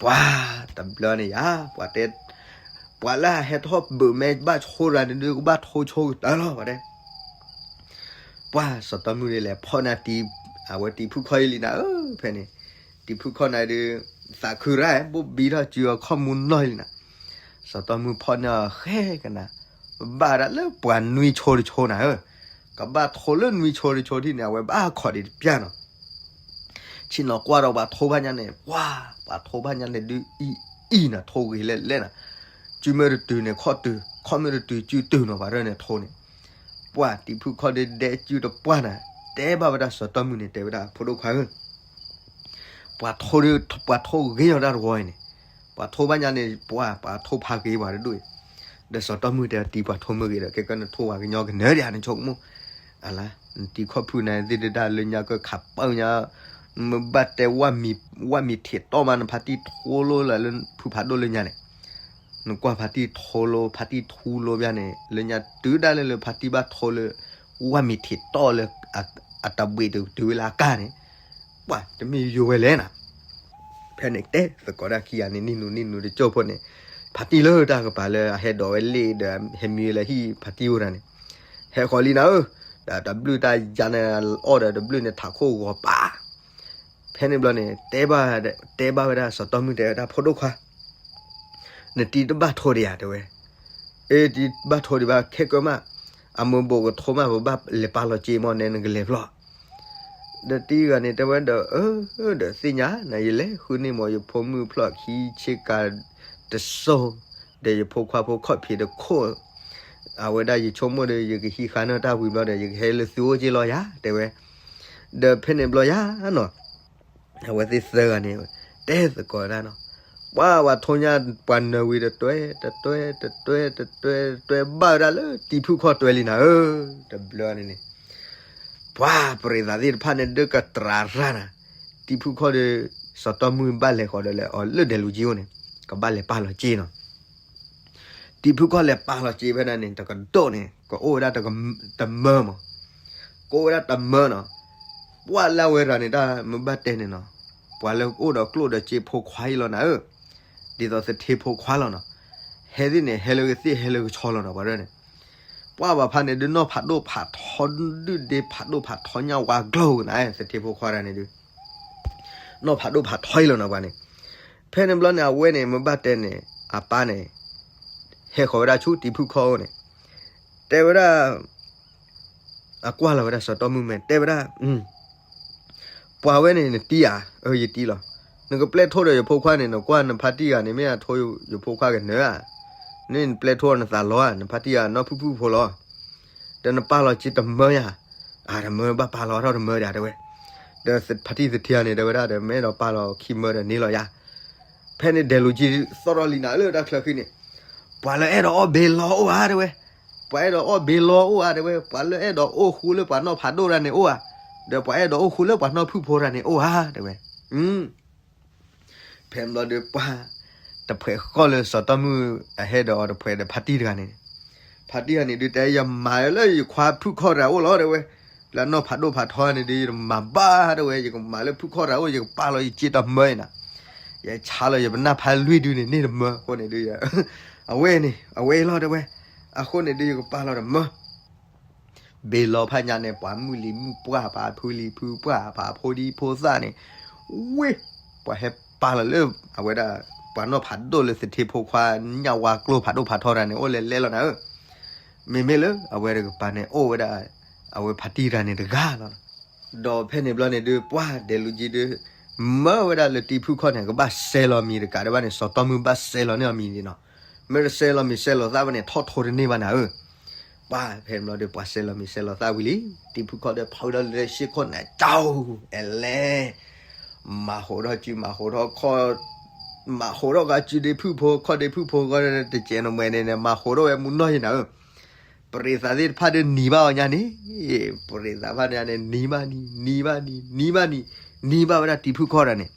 ပှၤ တဘျီန့ၣ်ယၤ ပှၤတဲ ပှၤလၢအဟဲထီၣ်ဘုးမဲဘၣ်ဆိရၤန့ၣ်ဒုး ကဘၣ်ထိဆိကတၢၢ်လီၤ ပှၤတဲ ပှၢ်စီၤတီမုၢ်ဒ်လဲၣ် ဖီၣ်န့ၢ်တံၤ အဝဲတံၤဖုခီၣ်အံၤလံနၤဧၢ ဖဲန့ၣ်, တံၤဖုခီၣ်န့ၣ်ဒုး သးခုရၣ် ဘိၣ်ဘံထီၣ်စုအီၤခီၣ်မူနီၢ်လံနၤ, စီၤတီမုၢ်ဖီၣ်န့ၢ်အီၤဃဲကနၤ, ဘၣ်ဒၣ်လၢပှၤနွံဆိတဆိနၤဧၢ, ကဘၣ်ထိလၢနွံဆိတဆိထံၣ်န့ၣ် အဝဲဘၣ်ခီၣ်ဒံးတပျၢ်နီၤ ဆ့ၣ်နီၤကွၢ်ဒီးပှၤထိဖးညါန့ၣ် ပှၢ် ပှၤထိဖးညါန့ၣ်ဒုး အံၣ်အံၣ်နၤ ထိဂ့ၤလဲၣ်လဲၣ်နၤ, စုမ့ၢ်တတုၤန့ၣ်ခီၣ်တုၤ ခီၣ်မ့ၢ်တတုၤစုတုၤနီၤ ပှၤတၢ်န့ၣ်ထိန့ၣ်, ပှၢ်တံၤဖုခီၣ်ဒုးဒဲစုတပှၢ်နၤ, တဲဘၣ်ဝဲဒၣ်စီၤတီမုၢ်န့ၣ် တဲဝဲဒၣ်ဖိဒိၣ်ခွါဧၢ ပှၤထိဒုး ပှၤထိဂ့ၤအီၤတၢ်တဝီအံၤန့ၣ်, ပှၤထိဖးညါန့ၣ် ပှၤ ပှၤထိဖးဂ့ၤပှၤတဒူၣ်အံၤ, ဒီးစီၤတီၢ်မုၢ်တဲ တံၤပှၤထိမုၢ်ဂ့ၤဒီး ခဲကနၣ်ထိၣ်ဝဲကညီကနၢၤဒံးဧါ နဆိကမိၣ်, အလါ, နတံၤခီၣ်ဖုနၤသ့ၣ်ဒၣ်လၢညါကခးပၢညါ, မ့ၢ်ဘၣ်တဲ ဝၣ်မံၤထံးတီၢ်မး နဖါတံၢ်ထိလိလၢဖုဖးဒိၣ်လၢညါန့ၣ်, နကွၢ်ဖါတံၢ်ထိလိ ဖါတံၢ်ထူလိဘၣ်န့ၣ် လၢညါတုၤဒၣ်လဲာ်လၢဖါတံၢ်ဘၣ်ထိလၢ ဝၣ်မံၤထံးတီၢ်လၢ အတဘှံးတုၤဝဲလၢအကါန့ၣ်, ပှၤတမ့ၢ်ယိၤဝဲလဲၣ်နၤ ဖဲန့ၣ်တဲသကိးတၢ်ခံဂၤန့ၣ် နံၣ်နူနံၣ်နူတကၠိၢ်ဖိန့ၣ်, ဖါတံၢ်လၢတၢ်ကပၤလၢအဟဲဒိးဝဲလ့ၣ်ဒီး ဟဲမံဝဲလၢဟံၣ်ဖါတံၢ်အိၣ်တၢ်န့ၣ်, ဟဲဃီၤလံနၤဧၢ, ဒီးတဘျုးတၢ်ယါန့ၣ် အီၣ်ဒီးတဘျုးန့ၣ်ထးခိၣ်ဂီၤပာ်, ဖဲန့ၣ်ဘျီန့ၣ် တဲဘၣ်ဝဲဒၣ်စီၤတီၢ်မုၢ်တဲဝဲဒၣ် ဖိဒိၣ်ခွါ နတံၤတဘၣ်ထိဒံးဧါ တဲဝဲ, အ့ တံၤဘၣ်ထိဒံးဘၣ် ခဲကၢမး, အမိၢ်ဘိးကထိမး ပဘၣ်လဲၤပာ်လီၤစ့မ့ၢ်န့ၣ် နကလဲၤဖျီၣ်, ဒီးတံၤဂၤန့ၣ် တဲဝဲဒီး အၢ ဒီးသ့ၣ်ညါ နယလဲၤဃုန့ၢ်မ့ၢ်ယဖိမုၣ်ဖျီၣ်ခံဆ့ကၤတစိၤ, ဒီးယဖိခွါဖိခီၣ်ဖံးတခိၣ်, အဝဲဒၣ်ယဆိကမိၣ်ဒီး ယကဟံးဃာ်န့ၢ်တၢ်ဝံၤဘျီဒီး ယကဟဲလၢသုအိၣ်က့လီၤယၤ တဲဝဲ, ဒီးဖဲန့ၣ်ဘျီယၤနီၤ အဝဲသ့ၣ်သၢဂၤန့ၣ် တဲသကိးတၢ်နီၤ, ပှၤပှၤထိညါ ပှၤနၢၤဝံၤတတွဲ တတွဲ တတွဲ တတွဲ တတွဲဘၣ်ဝဲဒၣ်လၢတံၤဖုၣ်ခီၣ်တွဲလံနၤဧၢ, တဘျီန့ၣ်န့ၣ် ပှၤပရံးသးသ့ၣ်တဖၣ်န့ၣ် ဒုးကတြၤရၢ်နၤ, တံၤဖုၣ်ခီၣ်ဒီး စီၤတီၢ်မုၢ်ဘၣ်လဲၤဃီၤဒီးလဲၤအီၤလၢဒဲးလူၤကံအိၣ်န့ၣ် ကဘၣ်လဲၤပာ်လီၤစ့နီၤ တံၤဖုၣ်ခီၣ်လဲၤပာ်လီၤစ့ဖဲဒၣ်န့ၣ် တကဒိၣ်န့ၣ် ကအိၣ်ဝဲဒၣ်တမၢမး, ကအိၣ်ဝဲဒၣ်တမၢနီၤ, ပှၤလၢအဝဲရၤန့ၣ် တၢ်မ့ၢ်ဘၣ်တဲန့ၣ်နီၤ, ပှၤလၢအိၣ်ဒီးကျိၣ်ဒီးစ့ဖိခွါအံၤလီၤနၤဧၢ, ဒ်သိးသထ့ဖိခွါလီၤနီၤ, ဟဲသ့ၣ်န့ၣ် ဟဲလၢကသ့ၣ်ဟဲလၢကဆီလီၤနီၤ ပှၤဒၣ်န့ၣ် ပှၤဘၣ်ဖးန့ၣ် ဒုးနီၢ်ဖးဒိၣ်ဖးထီ ဒုၣ်ဒ့ဖးဒိၣ်ဖးထီညၣ်ဝါကျိၤနၤ သထ့ဖိခွါတဂၤန့ၣ်ဒုး နီၢ်ဖးဒိၣ်ဖးထီအံၤလီၤနီၤပှၤန့ၣ်, ဖဲန့ၣ်ဘျီန့ၣ် အဝဲန့ၣ် မ့ၢ်ဘၣ်တဲန့ၣ် အပၢ်န့ၣ် ဟဲဃီၤဝဲဒၣ်ဆူတံၤဖုၣ်ခီၣ်အိၣ်န့ၣ်, တဲဝဲဒၣ် အကွၢ်လီၤဝဲဒၣ်စီၤတီၢ်မုၢ်မဲာ် တဲဝဲဒၣ် ပှၤဝဲန့ၣ် နတံၤဧါ, အၢ ယတံၤလီၤ, နကပျဲၢ်ထိၣ်ဒီးယဖိခွါန့ၣ် နကွၢ်နဖါတံၢ်ဂၤန့ၣ် မ့ၢ်အထိယဖိခွါကနၢၤဧါ, န့ၣ်နပျဲၢ်ထိၣ်နသးလီၤဧါ, နဖါတံၢ်ဂၤနီၢ်ဖုၣ်ဖုၣ်ဖိလီၤ, ဒီးနပာ်လီၤစ့တမၢယၤ, အတမၢဘၣ်ပာ်လီၤထီၣ်တမၢဒၣ်တဲဝဲ, ဒီးဖါတံၢ်သထ့ဂၤန့ၣ် တဲဝဲဒၣ်ဒီး မ့ၢ်အဲၣ်ဒိးပာ်လီၤခံမၢဒီးန့ၣ်လီၤယၤ, ဖဲန့ၣ်ဒဲးလူၤကံသီၣ်ထီၣ်လံနၤလၢတၢ်ချၢဃံန့ၣ်, ပှၤလၢအဲၣ်ဒိးအီၣ်ဘ့လီအိၣ်ဧါတဲဝဲ, ပှၤအဲၣ်ဒိးအီၣ်ဘ့လီအိၣ်ဧါတဲဝဲ, ပှၤလၢအဲၣ်ဒိးအိၣ်ဃူလၢပှၤနီၢ်ဖးဒိၣ်တဂၤန့ၣ်အိၣ်ဧါ, ဒီးပှၤအဲၣ်ဒိးအိၣ်ဃူလၢပှၤနီၢ်ဖုၣ်ဖိတဂၤန့ၣ်အိၣ်ဧါတဲဝဲ, ဖဲဘျီဒီးပှၤ တဖှဲးဃီၣ်လၢစီၤတီၢ်မုၢ်အဟဲဒီးအီၤတဖှဲးဒီးဖါတံၢ်တဂၤန့ၣ်, ဖါတံၢ်တဂၤန့ၣ်ဒုးတဲ ယမၤလၢယခွါဖုၣ်ခီၣ်တဂၤအိၣ်လီၤတဲဝဲ, လၢအနီၢ်ဖးဒိၣ်ဖးထီန့ၣ်ဒုး ယတမၤဘၣ်တဲဝဲ, ယကမၤလၢဖုၣ်ခီၣ်တဂၤအိၣ် ယကပာ်လီၤယစ့တမၢအံၤနၤ, ယဆါလီၤယပနၢ်ဖးလွံၢ်ဒုန့ၣ် န့ၢ်တမၢအဃိန့ၣ်ဒုး အဝဲန့ၣ် အဝဲအံၤလီၤတဲဝဲ, အဃိန့ၣ်ဒုး ယကပာ်လီၤတမၢ ဘ့ၣ်လီဖးညါန့ၣ် ပှၤမုၢ်လံၤမုၢ်ပှၢ် ပှၤဖုလံၤဖုပှၢ် ပှၤဖိဒံဖိသၣ်န့ၣ်, ဝ့ၢ်, ပှၤဟဲပာ်လီၤလၢ အဝဲဒၣ် ပှၤနီၢ်ဖးဒိၣ်လၢသထ့ဖိခွါ ညၣ်ဝါကျိၤဖးဒိၣ်ဖးထီတဂၤန့ၣ် အိၣ်လဲၤလဲၤလီၤနၤဧၢ, မ့မ့ၢ်လၢအဝဲတကပၤန့ၣ် အိၣ်ဝဲဒၣ် အဝဲဖါတံၢ်တဂၤန့ၣ်တဂၤလီၤ. ဒီးဖဲန့ၣ်ဘျီန့ၣ်ဒုး ပှၤဒဲးလူၤကံဒုး မၢဝဲဒၣ်လၢတံၤဖုၣ်ခီၣ်န့ၣ် ကဘၣ်စဲးလီၤမံၤတကးဒံးဘၣ်န့ၣ် စီၤတီၢ်မုၢ်ဘၣ်စဲးလီၤန့ၢ်အီၤမံၤန့ၣ်နီၤ, မ့ၢ်တစဲးလီၤမံၤစဲးလီၤသၣ်ဘၣ်န့ၣ် ထီၣ်ထိတန့ၢ်ဘၣ်နၤဧၢ, ပှၤဖဲန့ၣ်ဘျီဒုး ပှၤစဲးလီၤမံၤစဲးလီၤသၣ်ဝံၤလံ, တံၤဖုၣ်ခီၣ်ဒီးဖီဒီးလၢရှ့ခိၣ်နၤ ကၠီ အဲလဲၣ် မၤဟးထီၣ်စုမၤဟးထီၣ်ခီၣ်, မၤဟးထီၣ်ကီးစုဒ့ဖုၣ်ဖိ ခီၣ်ဒ့ဖုၣ်ဖိ ဂီၢ်တကဲးနမဲာ်န့ၣ်န့ၣ် မၤဟးထီၣ်ဝဲမူနီၢ်ယံၤနၤဧၢ, ပရ့ၤသးသ့ၣ်တဖၣ်ဒုးနံၤဘၣ်အီၤညါန့ၣ်, ပရ့ၤသးဖၣ်န့ၣ်န့ၣ် နံၤဘၣ်နံၤ နံၤဘၣ်နံၤ နံၤဘၣ်နံၤ နံၤဘၣ်ဝဲဒၣ်တံၤဖုၣ်ခီၣ်တဂၤန့ၣ်,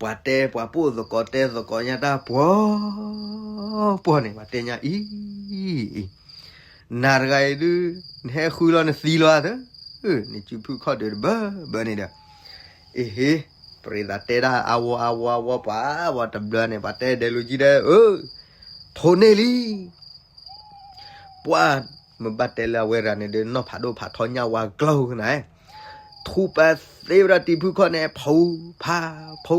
ပှၤတဲပှၤပိာ်သကိးတဲသကိးညါတၢ်ပှီၤ ပှီၤန့ၣ် ပှၤတဲညါအံၤ အံၤ, နၤတဂၤအံၤဒုး နဟဲဃုလီၤနသံလီၤဧါသၢ, နစုဖုၣ်ခီၣ်ဒုးတဘၢဘၢန့ၣ်ဒီး, အ့ဟ့, ပရ့ၤသးတဲဒၣ်အဝီအဝီအဝီ ပှၤဝီတဘျီန့ၣ် ပှၤတဲဒဲးလူၤကံဒီး အၢ, ထိၣ်န့ၢ်လံ ပှၤမ့ၢ်ဘၣ်တဲလၢအဝဲရၤန့ၣ်ဒီး နီၢ်ဖးဒိၣ်ဖးထီညၣ်ဝါကျိၤနၤ, ထူပာ်သ့ဝဲဒၣ်တံၤဖုၣ်ခီၣ်န့ၣ် ဖူဖး ဖူ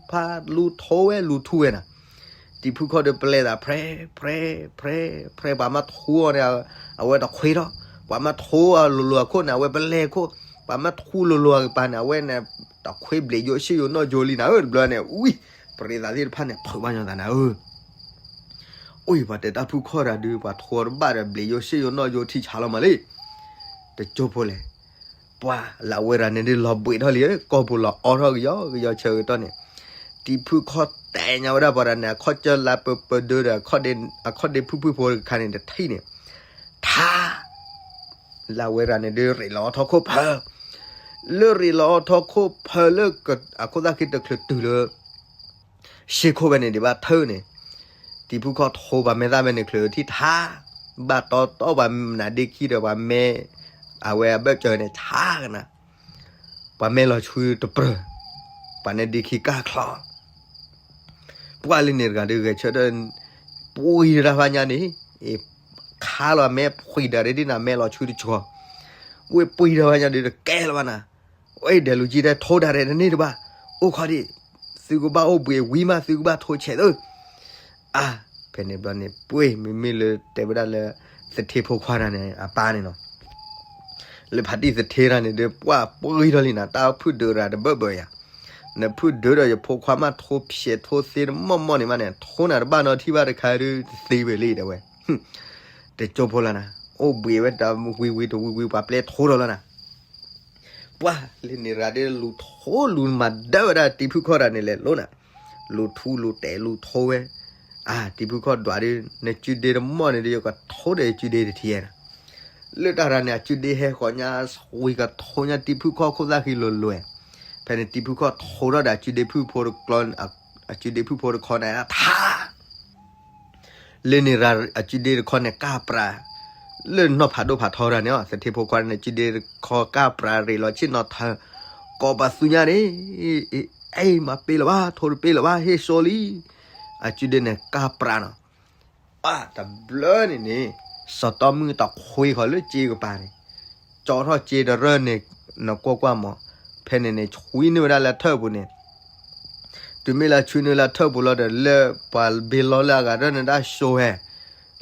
ဖး လူၤထိဝဲလူၤထူဝဲနၤ, တံၤဖုၣ်ခီၣ်ဒီးပလဲသး ဖြဲ ဖြဲ ဖြဲ ဖြဲ ပှၤမ့ၢ်ထူအီၤန့ၣ် အဝဲတခွ့ထီၣ်, ပှၤမ့ၢ်ထူအီၤလိၤလိၤအခိၣ်န့ၣ် အဝဲပလဲခိၣ်, ပှၤမ့ၢ်ထူလိၤလိၤအကပၤန့ၣ် အဝဲန့ၣ် တခွ့ဘျဲးယိၣ်ရှ့ယိၣ်နီၣ်ယိၤလံနၤဧၢ တဘျီန့ၣ် ဝံၤ ပရ့ၤသးသ့ၣ်တဖၣ်န့ၣ် ဖုးဘၣ်ညီသးနၤဧၢ အိၣ်အံၤပှၤတဲတၢ်ဖုၣ်ခီၣ်တဂၤဒုး ပှၤထိတဘၣ်ဒီး ဘျဲးယိၣ်ရှ့ယိၣ်နီၣ်ယိၤထံဆးလီၤမးလံ, တကၠိဖိလဲၣ်, ပှၤလၢအဝဲရၤန့ၣ်ဒုးလီၤဘှံးထီၣ်လံ, ကီၢ်ပူၤလီၤအီထီၣ်ကယီကယီဆၢကတီၢ်န့ၣ်, တ တံၤဖုခီၣ်တဲာ်ညါဝဲဒၣ်ပှၤတဂၤန့ၣ် အခီၣ်ကၢလါပၢပၢဒၢဒီး အခီၣ်ဒ့ဖုၣ်ဖုၣ်ဖိတခါန့ၣ် တထံၣ်န့ၣ်, ထါ လၢအဝဲတဂၤန့ၣ်ဒုးရ့ၣ်လီၤအီထီၣ်ခိၣ်ဖၢ, လၢရ့ၣ်လီၤအီထီၣ်ခိၣ်ဖၢလၢ အခိၣ်သၣ်ဃံတချုးတုၤလၢ ရှ့ခိၣ်ဝဲန့ၣ်ဒံးဘၣ်ထၢၣ်န့ၣ်, တံၤဖုၣ်ခီၣ်ထိပှၤမဲာ်သၣ်မဲာ်န့ၣ်ချုးထံၣ်ထါ, ဘၣ်တီတီပှၤနါဒ့ခံဒီးပှၤမဲာ်, အဝဲအဘၢၣ်စၢၤန့ၣ်ထါကနၤ, ပှၤမဲာ်လီၤဆှုတပြၢၢ်, ပှၤနဲဒ့ခံကၢ်ချီ ပှၢ်လၢန့ၣ်တဂၤဒုးဂဲၤဆၢထၢၣ်, ပှံၤတၢ်ဖးညါန့ၣ်, ခါလီၤမဲာ်ဖှံးဒီးဒ်နၤမဲာ်လီၤဆှုတဆှီ, ဝဲပှံၤတၢ်ဖးညါဒုးတကဲလၢၤဘၣ်နၤ, ဝဲဒဲးလူၤကံတဲထိတၢ်ရဲၣ်တန့ၢ်တဘၣ်, အိၣ်ခီဒံး, သုကဘၣ်အိၣ်ဘှံးဝံၤမး သုကဘၣ်ထိဆဲးသု, အါ, ဖဲန့ၣ်ဘျီန့ၣ် ပှ့ၤမ့မ့ၢ်လၢတဲဝဲဒၣ်လၢ သထ့ဖိခွါတဂၤန့ၣ် အပၢ်န့ၣ်နီၤ လၢဖါတံၢ်သထ့တဂၤန့ၣ်ဒီး ပှၢ်ပှံၤထီၣ်လံနၤ တၢ်ဖုၣ်ဒုးရၤတဘၢၣ်ဘၢၣ်ယၤ, နဖုၣ်ဒုးဒီးယဖိခွါမးထိဖျဲးထိသ့တမီၢ်မီၢ်န့ၣ်မးန့ၣ် ထိနၤတဘၣ်နီတထံၣ်ဘၣ်တခါဒုးတသ့ဝဲလံတဲဝဲ, တကၠိဖိလီၤနၤ, အိၣ်ဘှံးဝဲတဝံၤဝံၤပှၤပျဲထိဒီးလီၤနၤ ပှၢ်လၢန့ၣ်ရၤဒ်လူၤထိလူၤမၤဒၢဝဲဒၣ်တံၤဖုၣ်ခီၣ်တဂၤန့ၣ်လဲၤလိၤနၤ, လူၤထူလူၤတဲာ်လူၤထိဝဲ, အါ တံၤဖုၣ်ခီၣ်ဒွးဒုး နစုဒ့တမီၢ်န့ၣ်ဒီး ယကထိဒီးယစုဒ့တထံၣ်နၤ, လၢတၢ်ရၤန့ၣ် အစုဒ့ဟဲဃီၤညါ ဝံၤကထိညါတံၤဖုၣ်ခီၣ်ခိၣ်သၣ်ဃံလိၤလိၤ, ဖဲန့ၣ်တံၤဖုၣ်ခီၣ်ထိထီၣ်ဒီးအစုဒ့ဖုၣ်ဖိတကျီ, အစုဒ့ဖုၣ်ဖိတခီန့ၣ် ထါ လၢန့ၣ်ရၤအစုဒ့တခီန့ၣ်ကၢ်ပြး, လၢနီၢ်ဖးဒိၣ်ဖးထီတဂၤန့ၣ် သထ့ဖိခွါန့ၣ် အစုဒ့တခီကၢ်ပြးရ့ၣ်လီၤဆ့ၣ်နီၤထၢ, ကိးပသူညါန့ၣ်, အဲ မၤပ့ၤလၢၤဘၣ် ထိတပ့ၤလၢၤဘၣ် ဟ့ၣ်စိလံ, အစုဒ့န့ၣ်ကၢ်ပြးနီၤ, ပှၢ်တဘျီန့ၣ်န့ၣ်, စီၤတီမုၣ်တခွ့ဃီၤလၢစ့ကပၤန့ၣ်, ကၠီထီၣ်စ့တရၢၢ်န့ၣ်, နကွၢ်ကွၢ်မး, ဖဲန့ၣ်န့ၣ် ဆွံန့ၢ်ဝဲဒၣ်လၢထၢၣ်ပူၤန့ၣ် တုၤမ့ၢ်လၢဆွံန့ၢ်လၢထၢၣ်ပူၤလီၤဒီး လၢပှၤဘ့လီလၢအဂၤရၢၢ်န့ၣ်ဒၣ်စိၤဟဲ,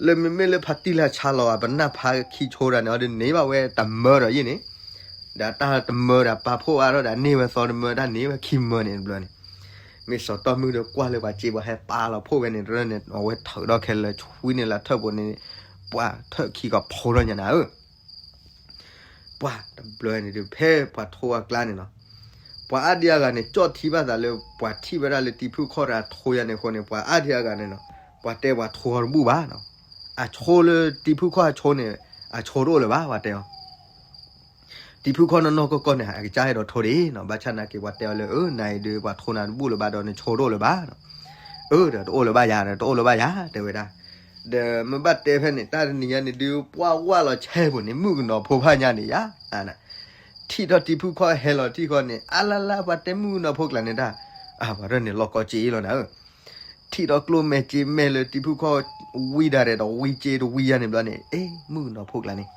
လၢမ့မ့ၢ်လၢဖါတံၢ်လၢဆါလီၤ ပနၢ်ဖးခံဆိတဂၤန့ၣ် အီၤဒုးန့ၢ်ဘၣ်ဝဲတမၢဒီးယဲန့ၣ်, ဒီးတၢ်တမၢဒီးပာ်ဖှိၣ်အါထီၣ်ဒီးန့ၢ်ဝဲသီတမၢ တၢ်န့ၢ်ဝဲခံမၢန့ၣ်တဘျီန့ၣ်, မ့ၢ်စီၤတီမုၣ်ဒီးကွၢ်လၢပှၤစ့ပှၤဟဲပာ်လီၤဖှိၣ်ဝဲန့ၣ် တရၢၢ်န့ၣ် အဝဲထုးထီၣ်ခဲလၢာ်ဆွံန့ၢ်လၢထၢၣ်ပူၤန့ၣ်, ပှၢ်ထၢၣ်ခံကီးဖိထီၣ်ညါနၤဧၢ ပှၢ်တဘျီန့ၣ်ဒီး ဖဲပှၤထိအကျါန့ၣ်နီၤ, ပှၤအါဒံအါဂၤန့ၣ် ကၠီၣ်ထံဘၣ်သးလၢ ပှၤထံၣ်ဝဲဒၣ်လၢတံၤဖုၣ်ခီၣ်တဂၤထိယၤန့ၣ်အဃိန့ၣ် ပှၤအါဒံအါဂၤန့ၣ်နီၤ, ပှၤတဲပှၤထိအီၤတဘူၣ်ဘၣ်နီၤ, အဆိလၢတံၤဖုၣ်ခီၣ်အဆိန့ၣ် အဆိတအိၣ်လၢၤဘၣ် ပှၤတဲအီၤ တံၤဖုၣ်ခီၣ်နီၢ်နီၢ်ကီၢ်ကီၢ်န့ၣ် အကစၢ်အဲၣ်ဒိးထိဒံးနီၤ, ဘၣ်ဆၣ်နာ်က့ၤပှၤတဲအီၤလၢ အၢ နၤအံၤဒီး ပှၤထိနၤတဘူၣ်လၢၤဘၣ်ဒီး နဆိတအိၣ်လၢၤဘၣ်နီၤ, အၢ ဒီးတအိၣ်လၢၤဘၣ်ယၤဒီး တအိၣ်လၢၤဘၣ်ယၤ တဲဝဲဒၣ်, ဒီးမ့ၢ်ဘၣ်တဲဖဲန့ၣ် တၢ်တနံၤညါန့ၣ်ဒုး ပှၢ်ဝၢ်လီၤဆဲးပူၤန့ၣ် မုၣ်ကနီၤဖိဖးညါန့ၣ်ယၤ ထံၣ်ထီၣ်တံၤဖုၣ်ခီၣ်ဟဲလီၤထံၣ်ဃီန့ၣ် အါလါလါ ပှၤတဲမုၣ်ကနီၤဖိကျါန့ၣ်တၢ်, အါ ပှၤရၢၢ်န့ၣ်လီၤကီက့ၤလီၤနၤဧၢ, ထံၣ်ထီၣ်ကျိၣ်မဲာ်စ့မဲာ်လၢတံၤဖုၣ်ခီၣ်ဝံဒၣ်ဒီး တဝံစ့တဝံယၤန့ၣ်ဘျီန့ၣ် အ့ မုၣ်ကနီၤဖိကျါန့ၣ်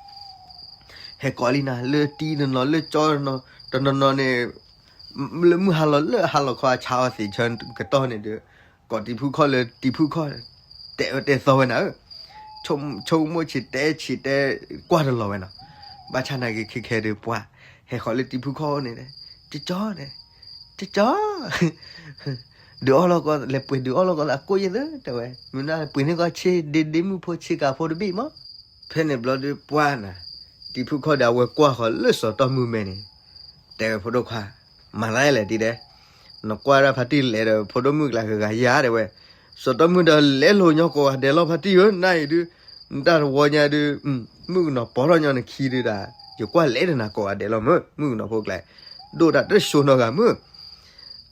ဟဲကိးလံနၤ လၢတံၤတနီၤ လၢကၠီတနီၤ တနီၤနီၤန့ၣ် လၢမုၢ်ဟါလီၤလၢဟါလီၤခီအဆါအီၤသ့ၣ်ဆၢကတီၢ်န့ၣ်ဒီး ကိးတံၤဖုၣ်ခီၣ်လၢတံၤဖုၣ်ခီၣ် တဲအၢတဲသီဝဲနၤဧၢ, ဆိကမိၣ်ဆံးတဲဆံးတဲကွၢ်တလီၤဝဲနီၤ, ဘၣ်ဆၣ်နာ်က့ၤခဲခဲဒီးပှၤ ဟဲဃီၤလၢတံၤဖုၣ်ခီၣ်န့ၣ် ကၠီကၠီန့ၣ် ကၠီကၠီ ဒုးအီၣ်လီၤကီး လဲၤပှ့ၤဒုးအီၣ်လီၤကီးလၢအကိၣ်ယဲၢ်သၢ တဲဝဲ, မုၢ်နၤပှ့ၤန့ၢ်ကီးဆ့ဒ့ဒ့မုၣ်ဖိဆ့ကၤဖိတဘ့ၣ်မး, ဖဲန့ၣ်ဘျီဒုးပှၢ်နၤ, တံၤဖုၣ်ခီၣ်ဒီးအဝဲကွၢ်ဃီၤလၢစီၤတီၢ်မုၢ်မဲာ်န့ၣ်, တဲဝဲဖိဒိၣ်ခွါ, မၤလၢလဲၣ်ဒ်လဲၣ်, နကွၢ်ဒၣ်ဖါတံၢ်လဲၤဒီးဖိဒိၣ်မုၣ်ကျါကဂၤယၤတဲဝဲ, စီၤတီၢ်မုၢ်ဒီးလဲၤလိာ်ညီကိးဂၤဒဲးလီၤဖါတံၢ်ဧၢ, နၤအံၤဒုး နတၢ်တဝီညါဒုး မုၣ်ကနီၤပီၤထီၣ်ညီနခံဒုးဒၣ်, ယကွၢ်လဲၤဒီးနၤကိးဂၤဒဲးလီၤမုၢ်, မုၣ်ကနီၤဖိကျါ, ဒိၣ်တၢ်တၢ်ဆိနီၢ်ဂၤမုၢ်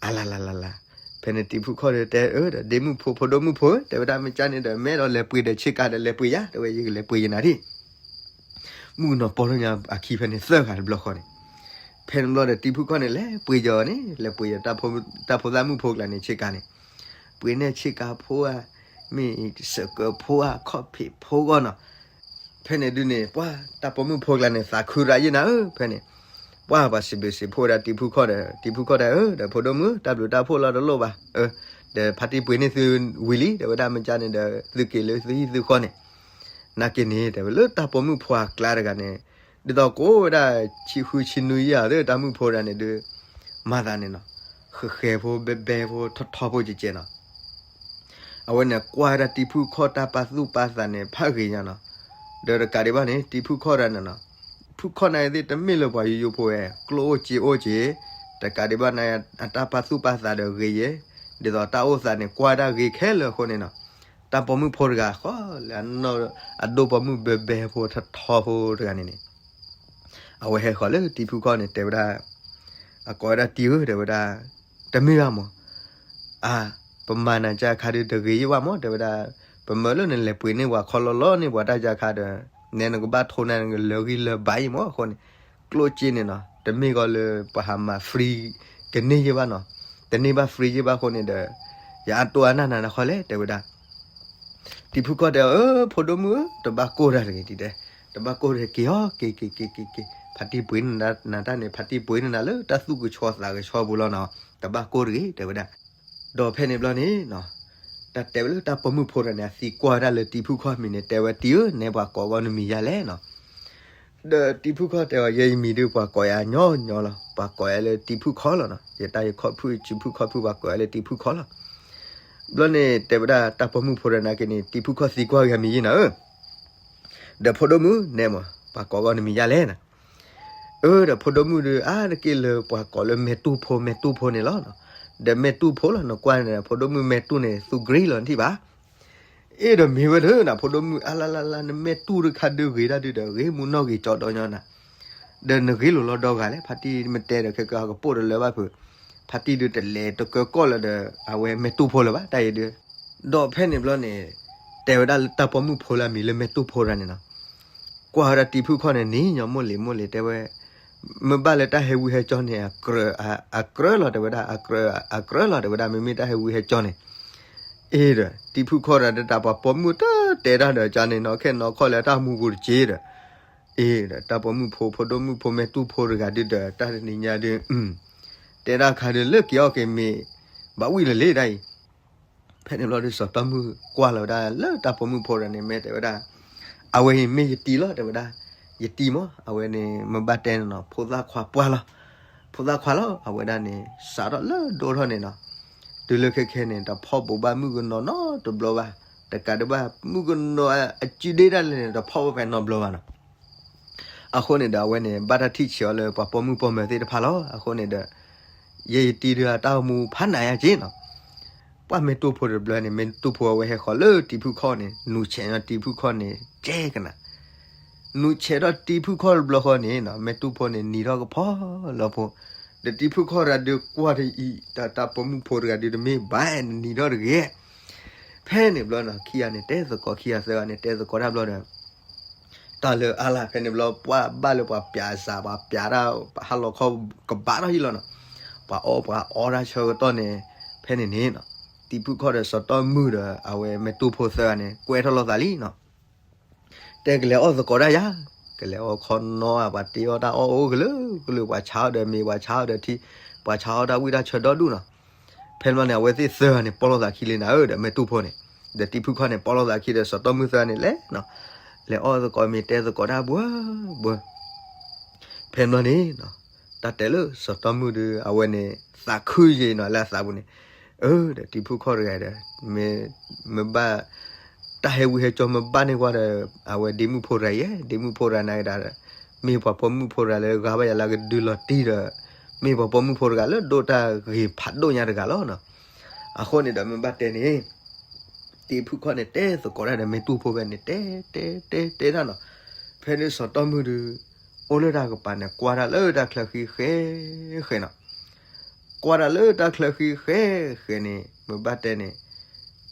အလါလါလါလါ, ဖဲန့ၣ်တံၤဖုၣ်ခီၣ်ဒီးတဲအၢ ဒီးဒ့မုၣ်ဖိဖိဒိၣ်မုၣ်ဖိ တဲဝဲဒၣ်မ့ၢ်ကၢ်န့ၣ်ဒီး မ့ၢ်ဒီးလဲၤပှ့ၤဒီးဆ့ကၤဒီးလဲၤပှ့ၤယၤ တဲဝဲ ယကလဲၤပှ့ၤယနၤဒ် မုၣ်ကနီၤပီၤထီၣ်ညါအခံဖဲန့ၣ်သၢဂၤတဘျီဃီန့ၣ်, ဖဲန့ၣ်ဘျီဒီးတံၤဖုၣ်ခီၣ်န့ၣ် လဲၤပှ့ၤယၤန့ၣ် လဲၤပှ့ၤယၤ တၢ်ဖိသၣ်မုၣ်ဖိကျါန့ၣ်ဆ့ကၤန့ၣ်, ပှ့ၤန့ၢ်ဆ့ကၤဖိဧါ, မ့ၢ်စၢၤကၢၤဖိဧါ ခီၣ်ဖံးဖိဂီၢ်နီၤ ဖဲန့ၣ်ဒုးန့ၣ် ပှၢ်တၢ်ပိာ်မုၣ်ဖိကျါန့ၣ် သးခုရးယဲၢ်နၤဧၢ ဖဲန့ၣ်, ပှၢ်ပှၤစံးဘျုးစံးဖှိၣ်ဝဲဒၣ်တံၤဖုၣ်ခီၣ်ဒီး တံၤဖုၣ်ခီၣ်တဲအၢ ဒီးဖိဒိၣ်မုၣ် တၢ်ဘျုးတၢ်ဖှိၣ်လီၤတလိၣ်ဘၣ်, ဒီးဖါတံၢ်ပှ့ၤန့ၢ်သုဝံၤလံ တဲဝဲဒၣ်မ့ၢ်ကၢ်န့ၣ်ဒီး သုက့ၤလၢသုဟံၣ်သုဃီန့ၣ်, နာ်က့ၤန့ၣ် တဲဝဲလၢတၢ်ပိာ်မုၣ်ဖိအကျါတဂၤန့ၣ်, ဒ်သိးကိးဝဲဒၣ်ဆံဃုဆံနွံယၤသ့ၣ်တၢ်မုၣ်ဖိဒၣ်န့ၣ်ဒုး, မၤသးန့ၣ်နီၤ, ဃဲၤဃဲၤဖိဘဲဘဲဖိထီထီဖိကဲကဲနီၤ အဝဲန့ၣ်ကွၢ်ဝဲဒၣ်တံၤဖုၣ်ခီၣ်တၢ်ပာ်သူၣ်ပာ်သးန့ၣ် ဖးဂ့ၤညါနီၤ, ဒီးတကးဒံးဘၣ်န့ၣ် တံၤဖုၣ်ခီၣ်တၢ်န့ၣ်နီၤ, ဖုၣ်ခီၣ်န့ၣ်သ့ၣ်တမ့ၢ်လၢပှၤယိယိဖိဝဲ ကျိၣ်အိၣ်စ့အိၣ်က့ၤ, တကးဒံးဘၣ်န့ၣ် အတၢ်ပာ်သူၣ်ပာ်သးဒီးဂ့ၤယဲၢ်, ဒ်သိးတၢ်အိၣ်သးန့ၣ် ကွၢ်တၢ်ဂ့ၤခဲလၢာ်အဃိန့ၣ်နီၤ, တၢ်ပိာ်မုၣ်ဖိတဂၤဃီလၢအနီၢ်အဒိၣ်ပိာ်မုၣ်ဘဲဘဲဖိထီထီဖိတဂၤန့ၣ်န့ၣ်, အဝဲဟဲဃီၤလၢတံၤဖုခီၣ်န့ၣ် တဲဝဲဒၣ်, အကိးဝဲဒၣ်တံၤဧၢ တဲဝဲဒၣ်, တမ့ၢ်ဘၣ်မး, အါ, ပမၤနၤကခါဒုးတဂ့ၤယဘၣ်မး တဲဝဲဒၣ်, ပမၢလၢနလဲၤပှ့ၤန့ၢ်ပှၤခီလီၤလီၤန့ၢ်ပှၤတၢ်ကခါဒီး, နဲနကဘၣ်ထိးနၤနကလၢာ်ဂံၢ်လၢာ်ဘါအံၤမးအဃိန့ၣ်, ကျိၣ်စ့န့ၣ်နီၤ တမ့ၢ်ဂီၤလၢပဟးမၤ free ကန့ၢ်ယဘၣ်နီၤ, တန့ၢ်ဘၣ် free ယဘၣ်အဃိန့ၣ်ဒီး, ယအါတိၢ်အါနၢ်နၤနခီလဲၣ် တဲဝဲဒၣ် တံၤဖုခီၣ်တဲအီၤ အၢ ဖိဒိၣ်မုၣ်ဧၢ တဘၣ်ကိၢ်တၢ်တဂ့ၤဒ်တဲ, တဘၣ်ကိၢ်တဂ့ၤ က့ၤအီၤ က့ၤ က့ၤ က့ၤ က့ၤ က့ၤ ဖါတံၢ်ပှ့ၤနၤတၢ်န့ၣ် ဖါတံၢ်ပှ့ၤနၤလၢတၢ်သူၣ်ကဆှီသးကဆှီပူၤလီၤနီၤ, တဘၣ်ကိၢ်တဂ့ၤ တဲဝဲဒၣ်. ဒီးဖဲန့ၣ်ဘျီန့ၣ်နီၤ, တၢ်တဲဝဲလၢတၢ်ပိာ်မုၣ်ဖိတဂၤန့ၣ် အသံကွၢ်ဝဲဒၣ်လၢတံၤဖုခီၣ်မံၤန့ၣ် တဲဝဲတံၤဧၢ နဲပှၤကိးဂီၢ်နမံၤယၤလဲၣ်နီၤ. ဒီးတံၤဖုခီၣ်တဲအီၤ ယဲယမံၤဒုးပှၤကိးယၤညီညီလီၤ, ပှၤကိးယၤလၢတံၤဖုခီၣ်လီၤနီၤ, ယတၢ်ယခီၣ်ဖုၣ်စုဖုၣ်ခီၣ်ဖုၣ် ပှၤကိးယၤလၢတံၤဖုခီၣ်လီၤ. ဘျီန့ၣ်တဲဝဲဒၣ်တၢ်ပိာ်မုၣ်ဖိတဂၤန့ၣ်က့န့ၣ် တံၤဖုခီၣ်သံကွၢ်ဂ့ၤမံၤယံနီၤဧၢ, ဒီးဖိဒိၣ်မုၣ်နဲမး ပှၤကိးဂီၢ်နမံၤယၤလဲၣ်နီၤ. အၢ ဒီးဖိဒိၣ်မုၣ်ဒုး အါတက့ၢ်လၢပှၤကိးလၢမဲာ်တူၢ်ဖိ မဲာ်တူၢ်ဖိန့ၣ်လီၤနီၤ. ဒီးမဲာ်တူၢ်ဖိလီၤ နကွၢ်န့ၣ် ဖိဒိၣ်မုၣ်မဲာ်တူၢ်န့ၣ် သူၣ်ကရံလီၤနထံၣ်ဘၣ်. အ့ၣ်ဒီးမ့ၢ်ဝဲဒၣ်နီၤ ဖိဒိၣ်မုၣ်အါလါလါလါ နမဲာ်တူၢ်တခါဒုးဂ့ၤတၢ်ဒုးဒီး ဂ့ၤမူနီၢ်ဂ့ၤကၠီဒီညီနၤ, ဒီးနဂ့ၤလိာ်လီၤဒီဂၤလဲၣ် ဖါတံၢ်မ့ၢ်တဲဒီးခဲကကပိာ်တလၢဘၣ်ဖုး, ဖါတံၢ်ဒုးတလဲၤတကၢကီၢ်လၢဒီး အဝဲမဲာ်တူၢ်ဖိလၢၤဘၣ် တၢ်အံၤဒုး. ဒီးဖဲန့ၣ်ဘျီန့ၣ် တဲဝဲဒၣ်လၢတၢ်ပိာ်မုၣ်ဖိလၢအမံၤလၢမဲာ်တူၢ်ဖိတဂၤန့ၣ်နီၤ ကွၢ်ဝဲဒၣ်တံၤဖုခီၣ်န့ၣ် နံၤညီမိၢ်လံၤမိၢ်လံၤ တဲဝဲ, မ့ၢ်ဘၣ်လၢတၢ်ဟဲဝံဟဲကၠီန့ၣ် အကြၢးလီၤ တဲဝဲဒၣ်, အကြၢးလီၤ တဲဝဲဒၣ် မ့မ့ၢ်တၢ်ဟဲဝံဟဲကၠီန့ၣ်. အ့ၣ်ဒီး တံၤဖုခီၣ်ဒီးတၢ်ပှၤပိာ်မုၣ်တတဲတၢ်ဒီးကန့ၣ် နီၢ်ခဲနီၢ်ခီလၢတၢ်မူပူၤတက့ၢ်ဒီး, အ့ၣ်ဒီး တၢ်ပိာ်မုၣ်ဖိ ဖိဒိၣ်မုၣ်ဖိ မဲာ်တူၢ်ဖိတဂၤဒုးဒီး တၢ်တနံၤညါဒုး တဲဒၣ်ခါဒုးလၢက့ၤအီၣ်က့ၤမ့ၤ ဘၣ်ဝံၣ်လၢၤလံတၢ်အံၤ. ဖဲန့ၣ်ဘျီဒုး စီၤတီမုၢ်ကွၢ်လီၤဝဲဒၣ်လၢတၢ်ပိာ်မုၣ်ဖိတဂၤန့ၣ် မ့ၢ်တဲဝဲဒၣ်, အဝဲအံၤမ့ၢ်ယတံၤလီၤ တဲဝဲဒၣ်, ယတံၤမး အဝဲန့ၣ် မ့ၢ်ဘၣ်တဲန့ၣ်နီၤ ဖိသၣ်ခွါပှၢ်လီၤ, ဖိသၣ်ခွါလီၤ အဝဲဒၣ်န့ၣ် စးထီၣ်လၢဒိၣ်ထီၣ်န့ၣ်နီၤ, တုၤလၢခဲခဲန့ၣ် တဖီၣ်ဘူးဘၣ်မုၣ်ကနီၤနီတဘျီဘၣ်, တကးဒံးဘၣ် မုၣ်ကနီၤအစုဒ့တၢ်လဲၣ်န့ၣ် တဖီၣ်ဘၣ်ဖဲနီတဘျီဘၣ်နီၤ. အဃိန့ၣ်ဒီး အဝဲန့ၣ် ဘၣ်တၢ်ထံၣ်ဆံးအီၤလၢပှၤပိာ်မုၣ်ပိာ်မၢၤသ့ၣ်တဖၣ်လီၤ. အဃိန့ၣ်ဒီး ယဲယတံၤဒုးအတၢ်အိၣ်မူဖးနးယါက့နီၤ. ပှၢ်မဲာ်တူၢ်ဖိတဘျီန့ၣ် မဲာ်တူၢ်ဖိအဝဲဟဲဃီၤလၢတံၤဖုခီၣ်န့ၣ် နူၤဆဲးညီတံၤဖုခီၣ်န့ၣ် ကဲကနၤ, နူၤဆဲးထီၣ်တံၤဖုခီၣ်တဘျီဃီန့ၣ်နီၤ မဲာ်တူၢ်ဖိန့ၣ်နံၤထီၣ်ကဖီလီၤဖိ, ဒီးတံၤဖုခီၣ်တဂၤဒုးကွၢ်တအံၤ တၢ် တၢ်ပိာ်မုၣ်ဖိတဂၤဒုးတမ့ၢ်ဘၣ်နံၤထီၣ်တဂ့ၤ. ဖဲန့ၣ်ဘျီနီၤ ခံဂၤန့ၣ် တဲသကိး ခံဂၤသၢဂၤန့ၣ် တဲသကိးတၢ်ဘျီဒီး တၢ်လၢအါလၢ်ဖဲန့ၣ်ဘျီ ပှၤဘၣ်လၢပှၤပျးစး ပှၤပျးတၢ် ဟးလီၤခီကဘၣ်ထီၣ်ဟံၣ်လီၤနီၤ. ပှၤအီၣ်ပှၤအီတၢ်ဆၢကတီၢ်န့ၣ် ဖဲန့ၣ်န့ၣ်နီၤ တံၤဖုခီၣ်ဒီးစီၤတီမုၢ်ဒီး အဝဲမဲာ်တူၢ်ဖိသၢဂၤန့ၣ် ကွဲထီၣ်လိာ်သးလံနီၤ. တဲကလဲၤအီၣ်သကိးတၢ်ယၤ, ကလဲၤအီၣ်ခီနီဧါ ပှၤတ့အီၣ်တၢ်အီၣ်အိၣ်ကလုာ်ကလုာ် ပှၤဆါအီၣ်ဒီးမ့ၤ ပှၤဆါအီၣ်ဒီးထံ ပှၤဆါအီၣ်တၢ်ဝံၣ်တၢ်ဆၢဒီဒူၣ်နီၤ. ဖဲန့ၣ်ဘျီန့ၣ် အဝဲသ့ၣ်သၢဂၤန့ၣ် ပိာ်လိာ်သးခံလံနၤဧၢ ဒီးမဲာ်တူၢ်ဖိန့ၣ်, ဒီးတံၤဖုခီၣ်န့ၣ် ပိာ်လိာ်သးခံဒီး စီၤတီမုၢ်သၢဂၤန့ၣ်လဲၤနီၤ, လဲၤအီၣ်သကိးမ့ၤ တဲသကိးတၢ်ဘှၢဘှၢ ဖဲန့ၣ်ဘျီန့ၣ်နီၤ တၢ်တဲလၢစီၤတီမုၢ်ဒီး အဝဲန့ၣ် သးခုယံာ်နီၤ လၢအသးပူၤန့ၣ်, အၢ ဒီးတံၤဖုခီၣ်တဂၤဒီး မ့ၢ် မ့ၢ်ဘၣ် တၢ်ဟဲဝံဟဲကၠီမ့ၢ်ဘၣ်န့ၢ်ကွၢ်ဒီး အဝဲဒ့မုၣ်ဖိတဂၤယဲ ဒ့မုၣ်ဖိတဂၤနာ်က့ဒီး မ့ၢ်ပှၤပိာ်မုၣ်ဖိတဂၤလၢဂၤဘၣ်ယၤလၢကဒုးလီၤတံၢ်ဒီး မ့ၢ်ပှၤပိာ်မုၣ်ဖိတဂၤလၢဒိၣ်တၢ်ဂ့ၤဖးဒိၣ်ညါတဂၤလီၤနီၤ. အဃိန့ၣ်ဒီးမ့ၢ်ဘၣ်တဲန့ၣ် တံၤဖုခီၣ်န့ၣ် တဲသကိးတၢ်ဒီးမဲာ်တူၢ်ဖိဖဲန့ၣ် တဲ တဲ တဲ တဲတၢ်နီၤ. ဖဲန့ၣ်စီၤတီမုၢ်ဒုး အိၣ်လၢတၢ်ကပၤန့ၣ် ကွၢ်တၢ်လၢတၢ်ချၢဃံဃဲဃဲနီၤ. ကွၢ်တၢ်လၢတၢ်ချၢဃံဃဲဃဲန့ၣ် မ့ၢ်ဘၣ်တဲန့ၣ်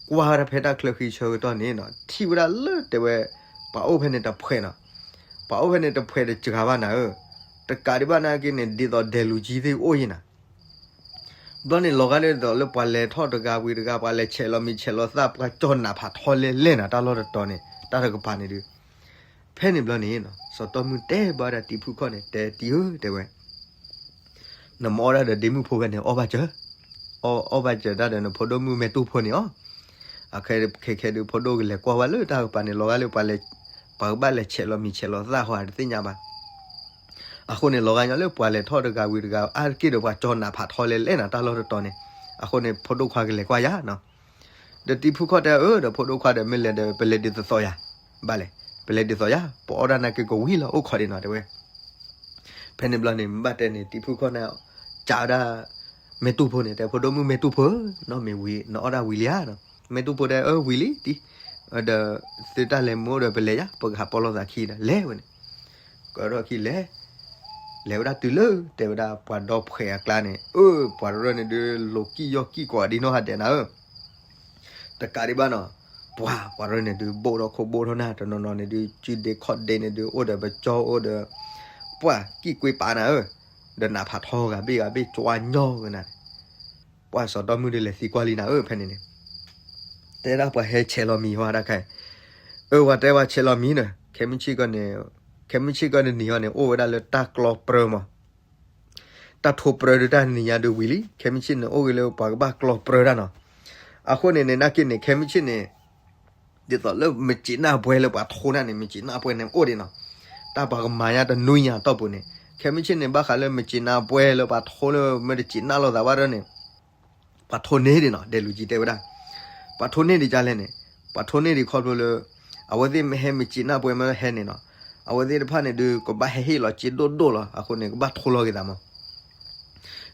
ကွၢ်ဝဲဒၣ်ဖဲတၢ်ချၢဃံဆၢကတီၢ်န့ၣ်နီၤ ထံၣ်ဝဲဒၣ်လၢတဲဝဲ ပှၤအိၣ်ဖဲန့ၣ်တဖှဲးနီၤ. ပှၤအိၣ်ဖဲန့ၣ်တဖှဲးတစှၤဘၣ်နၤဧၢ, တကးဒံးဘၣ်နာ်က့န့ၣ် ဒ်သိးဒဲးလူၤကံသ့ၣ်အိၣ်ယံၤနၤ. ဘျီန့ၣ်လီၤဂာ်ဒ်သိးလၢပှၤလဲၤထီၣ်တဂၤဝံၤတဂၤ ပှၤလဲၤဆဲးလီၤမံၤဆဲးလီၤသၣ် ပှၤကၠီၣ်နးဖးထီလဲလဲၣ်နၤ တၢ်လီၢ်တတီၤန့ၣ် တၢ်တကပၤန့ၣ်ဒုး ဖဲန့ၣ်ဘျီန့ၣ် စီၤတီမုၢ်တဲဘၣ်ဝဲဒၣ်တံၤဖုခီၣ်န့ၣ် တဲတံၤဧၢ တဲဝဲ နမ့ၢ်အီၣ်ဒၣ်ဒီးဒ့မုၣ်ဖိဖဲန့ၣ် အီၣ်ဘၣ်စၢၤ, အီၣ် အီၣ်ဘၣ်စၢၤတၢ်ဒီးနဖိဒိၣ်မုၣ်မဲာ်တူၢ်ဖိန့ၣ်အီၤ. အခဲခဲဒုးဖိဒိၣ်ကလဲၤကွၢ်ဝဲလၢတၢ်ကပၤန့ၣ် လီၤဂာ်လၢပှၤလဲၤ ပှၤကဘၣ်လဲၤဆဲးလီၤမံၤဆဲးလီၤသၣ်ဃီတသ့ၣ်ညါဘၣ်. အဃိန့ၣ် လီၤဂာ်ညီလၢပှၤလဲၤထီၣ်တဂၤဝံၤတဂၤ အါတက့ၢ်ဒီးပှၤကၠီၣ်နးဖးထီလဲလဲၣ်နၤ တၢ်လီၢ်တတီၤန့ၣ်. အဃိန့ၣ် ဖိဒိၣ်ခွါကလဲၤကွၢ်ယၤနီၤ. ဒီးတံၤဖုခီၣ်တဲအၢ ဒီးဖိဒိၣ်ခွါဒီးမ့ၢ်လဲၤဒီး ပလဲၤဒ်သိးသိးယၤ ဘၣ်လဲၣ်, ပလဲၤဒ်သိးယၤ ပအီၣ်ဒၣ်နာ်က့ကဝံၤလီၤ အိၣ်ခိးဒံးနီၤ တဲဝဲ. ဖဲန့ၣ်ဘျီန့ၣ် မ့ၢ်ဘၣ်တဲန့ၣ် တံၤဖုခီၣ်န့ၣ် ကးဝဲဒၣ် မဲာ်တူၢ်ဖိန့ၣ် တဲ ဖိဒိၣ်မုၣ်မဲာ်တူၢ်ဖိဧၢ, နီၢ်မ့ၢ်ဝံၤ နအီၣ်ဒၣ်ဝံၤလံဧါနီၤ. မဲာ်တူၢ်ဖိတဲ အၢ ဝံၤလံတံၢ်, ဒီးသုတၢ်လဲၤမ့ၢ်အိၣ်ဒီးပလဲၤယါ, ပကဟးပီလိာ်သးခံဒီး လဲၤဝဲန့ၣ်, ကဒီးခံလဲၤ, လဲၤဝဲဒၣ်တုၤလၢ တဲဝဲဒၣ်ပှၤဒီဖှဲးအကျါန့ၣ်, အၢ ပှၤတရၢၣ်န့ၣ်ဒုး လိၤကံၣ်ယီၢ်ကံၣ်ကွီၤဒ်နီၢ်ဟးဒဲးနၤဧၢ တကးဒံးဘၣ်နီၤ, ပှၤပှၤရၢၣ်န့ၣ်ဒုး ဘိၣ်ထီၣ်ခိၣ်ဘိၣ်ထီၣ်နၢ်, တနီၤနီၤန့ၣ်ဒုး စုဒ့ခီၣ်ဒ့န့ၣ်ဒုး အိၣ်ဒီးပကၠီအိၣ်ဒီး ပှၤကံၣ်ကွ့ပာ်နၤဧၢ, ဒီးနးဖးထီဂၤဘ့ၣ်ဂၤဘ့ၣ် ကၠီညီကနၤန့ၣ်, ပှၤစီၤတီမုၣ်ဒုးလဲၤသံကွၢ်လံနၤဧၢ ဖဲန့ၣ်န့ၣ်, တဲဒၣ်ပှၤဟဲဆဲးလီၤမံၤဝဲဒၣ်ခဲ, အၢ ပှၤတဲပှၤဆဲးလီၤမံၤန့ၣ် ခဲမုၢ်ဆ့ၣ်ကီၢ်န့ၣ်, ခဲမုၢ်ဆ့ၣ်ကီၢ်တနံၤအံၤန့ၣ် အိၣ်ဝဲဒၣ်လၢတၢ်ကျီပြၢမး တၢ်ထိပြၢဒုးတၢ်နံၤညါဒုးဝံၤလံ, ခဲမုၢ်ဆ့ၣ်န့ၣ် အိၣ်ဂ့ၤလၢပှၤကဘၣ်ကျီပြၢတၢ်နီၤ. အဃိန့ၣ်န့ၣ် နာ်က့န့ၣ် ခဲမုၢ်ဆ့ၣ်န့ၣ် ဒ်သိးလၢမုၢ်စ့နၢ်ပှဲၤလၢပှၤထိနၢ်န့ၣ် မုၢ်စ့နၢ်ပှဲၤန့ၣ်အိၣ်ဒံးနီၤ. တၢ်ပှၤကမၤညါတနွံညါတီၢ်ပူၤန့ၣ် ခဲမုၢ်ဆ့ၣ်န့ၣ် ဘၣ်ဃးလၢမုၢ်စ့နၢ်ပှဲၤလၢပှၤထိလၢမ့ၢ်တစ့နၢ်လိာ်သးဘၣ်ဒီးန့ၣ် ပှၤထိန့ၢ်ဒံးနီၤ, ဒဲးလူၤကံတဲဝဲဒၣ်. ပှၤထိန့ၢ်ဒံးဒ်လဲၣ်န့ၣ်, ပှၤထိန့ၢ်ဒံးခီဖျိလၢ အဝဲသ့ၣ်မ့ၢ်ဟဲမုၢ်စ့နၢ်ပှဲၤမ့ၢ်ဟဲန့ၣ်နီၤ, အဝဲသ့ၣ်တဖၣ်န့ၣ်ဒုး ကဘၣ်ဟဲဟ့ၣ်လီၤစ့ဒိၣ်ဒိၣ်လီၤ. အဃိန့ၣ် ကဘၣ်ထိလီၤက့ၤသးမး.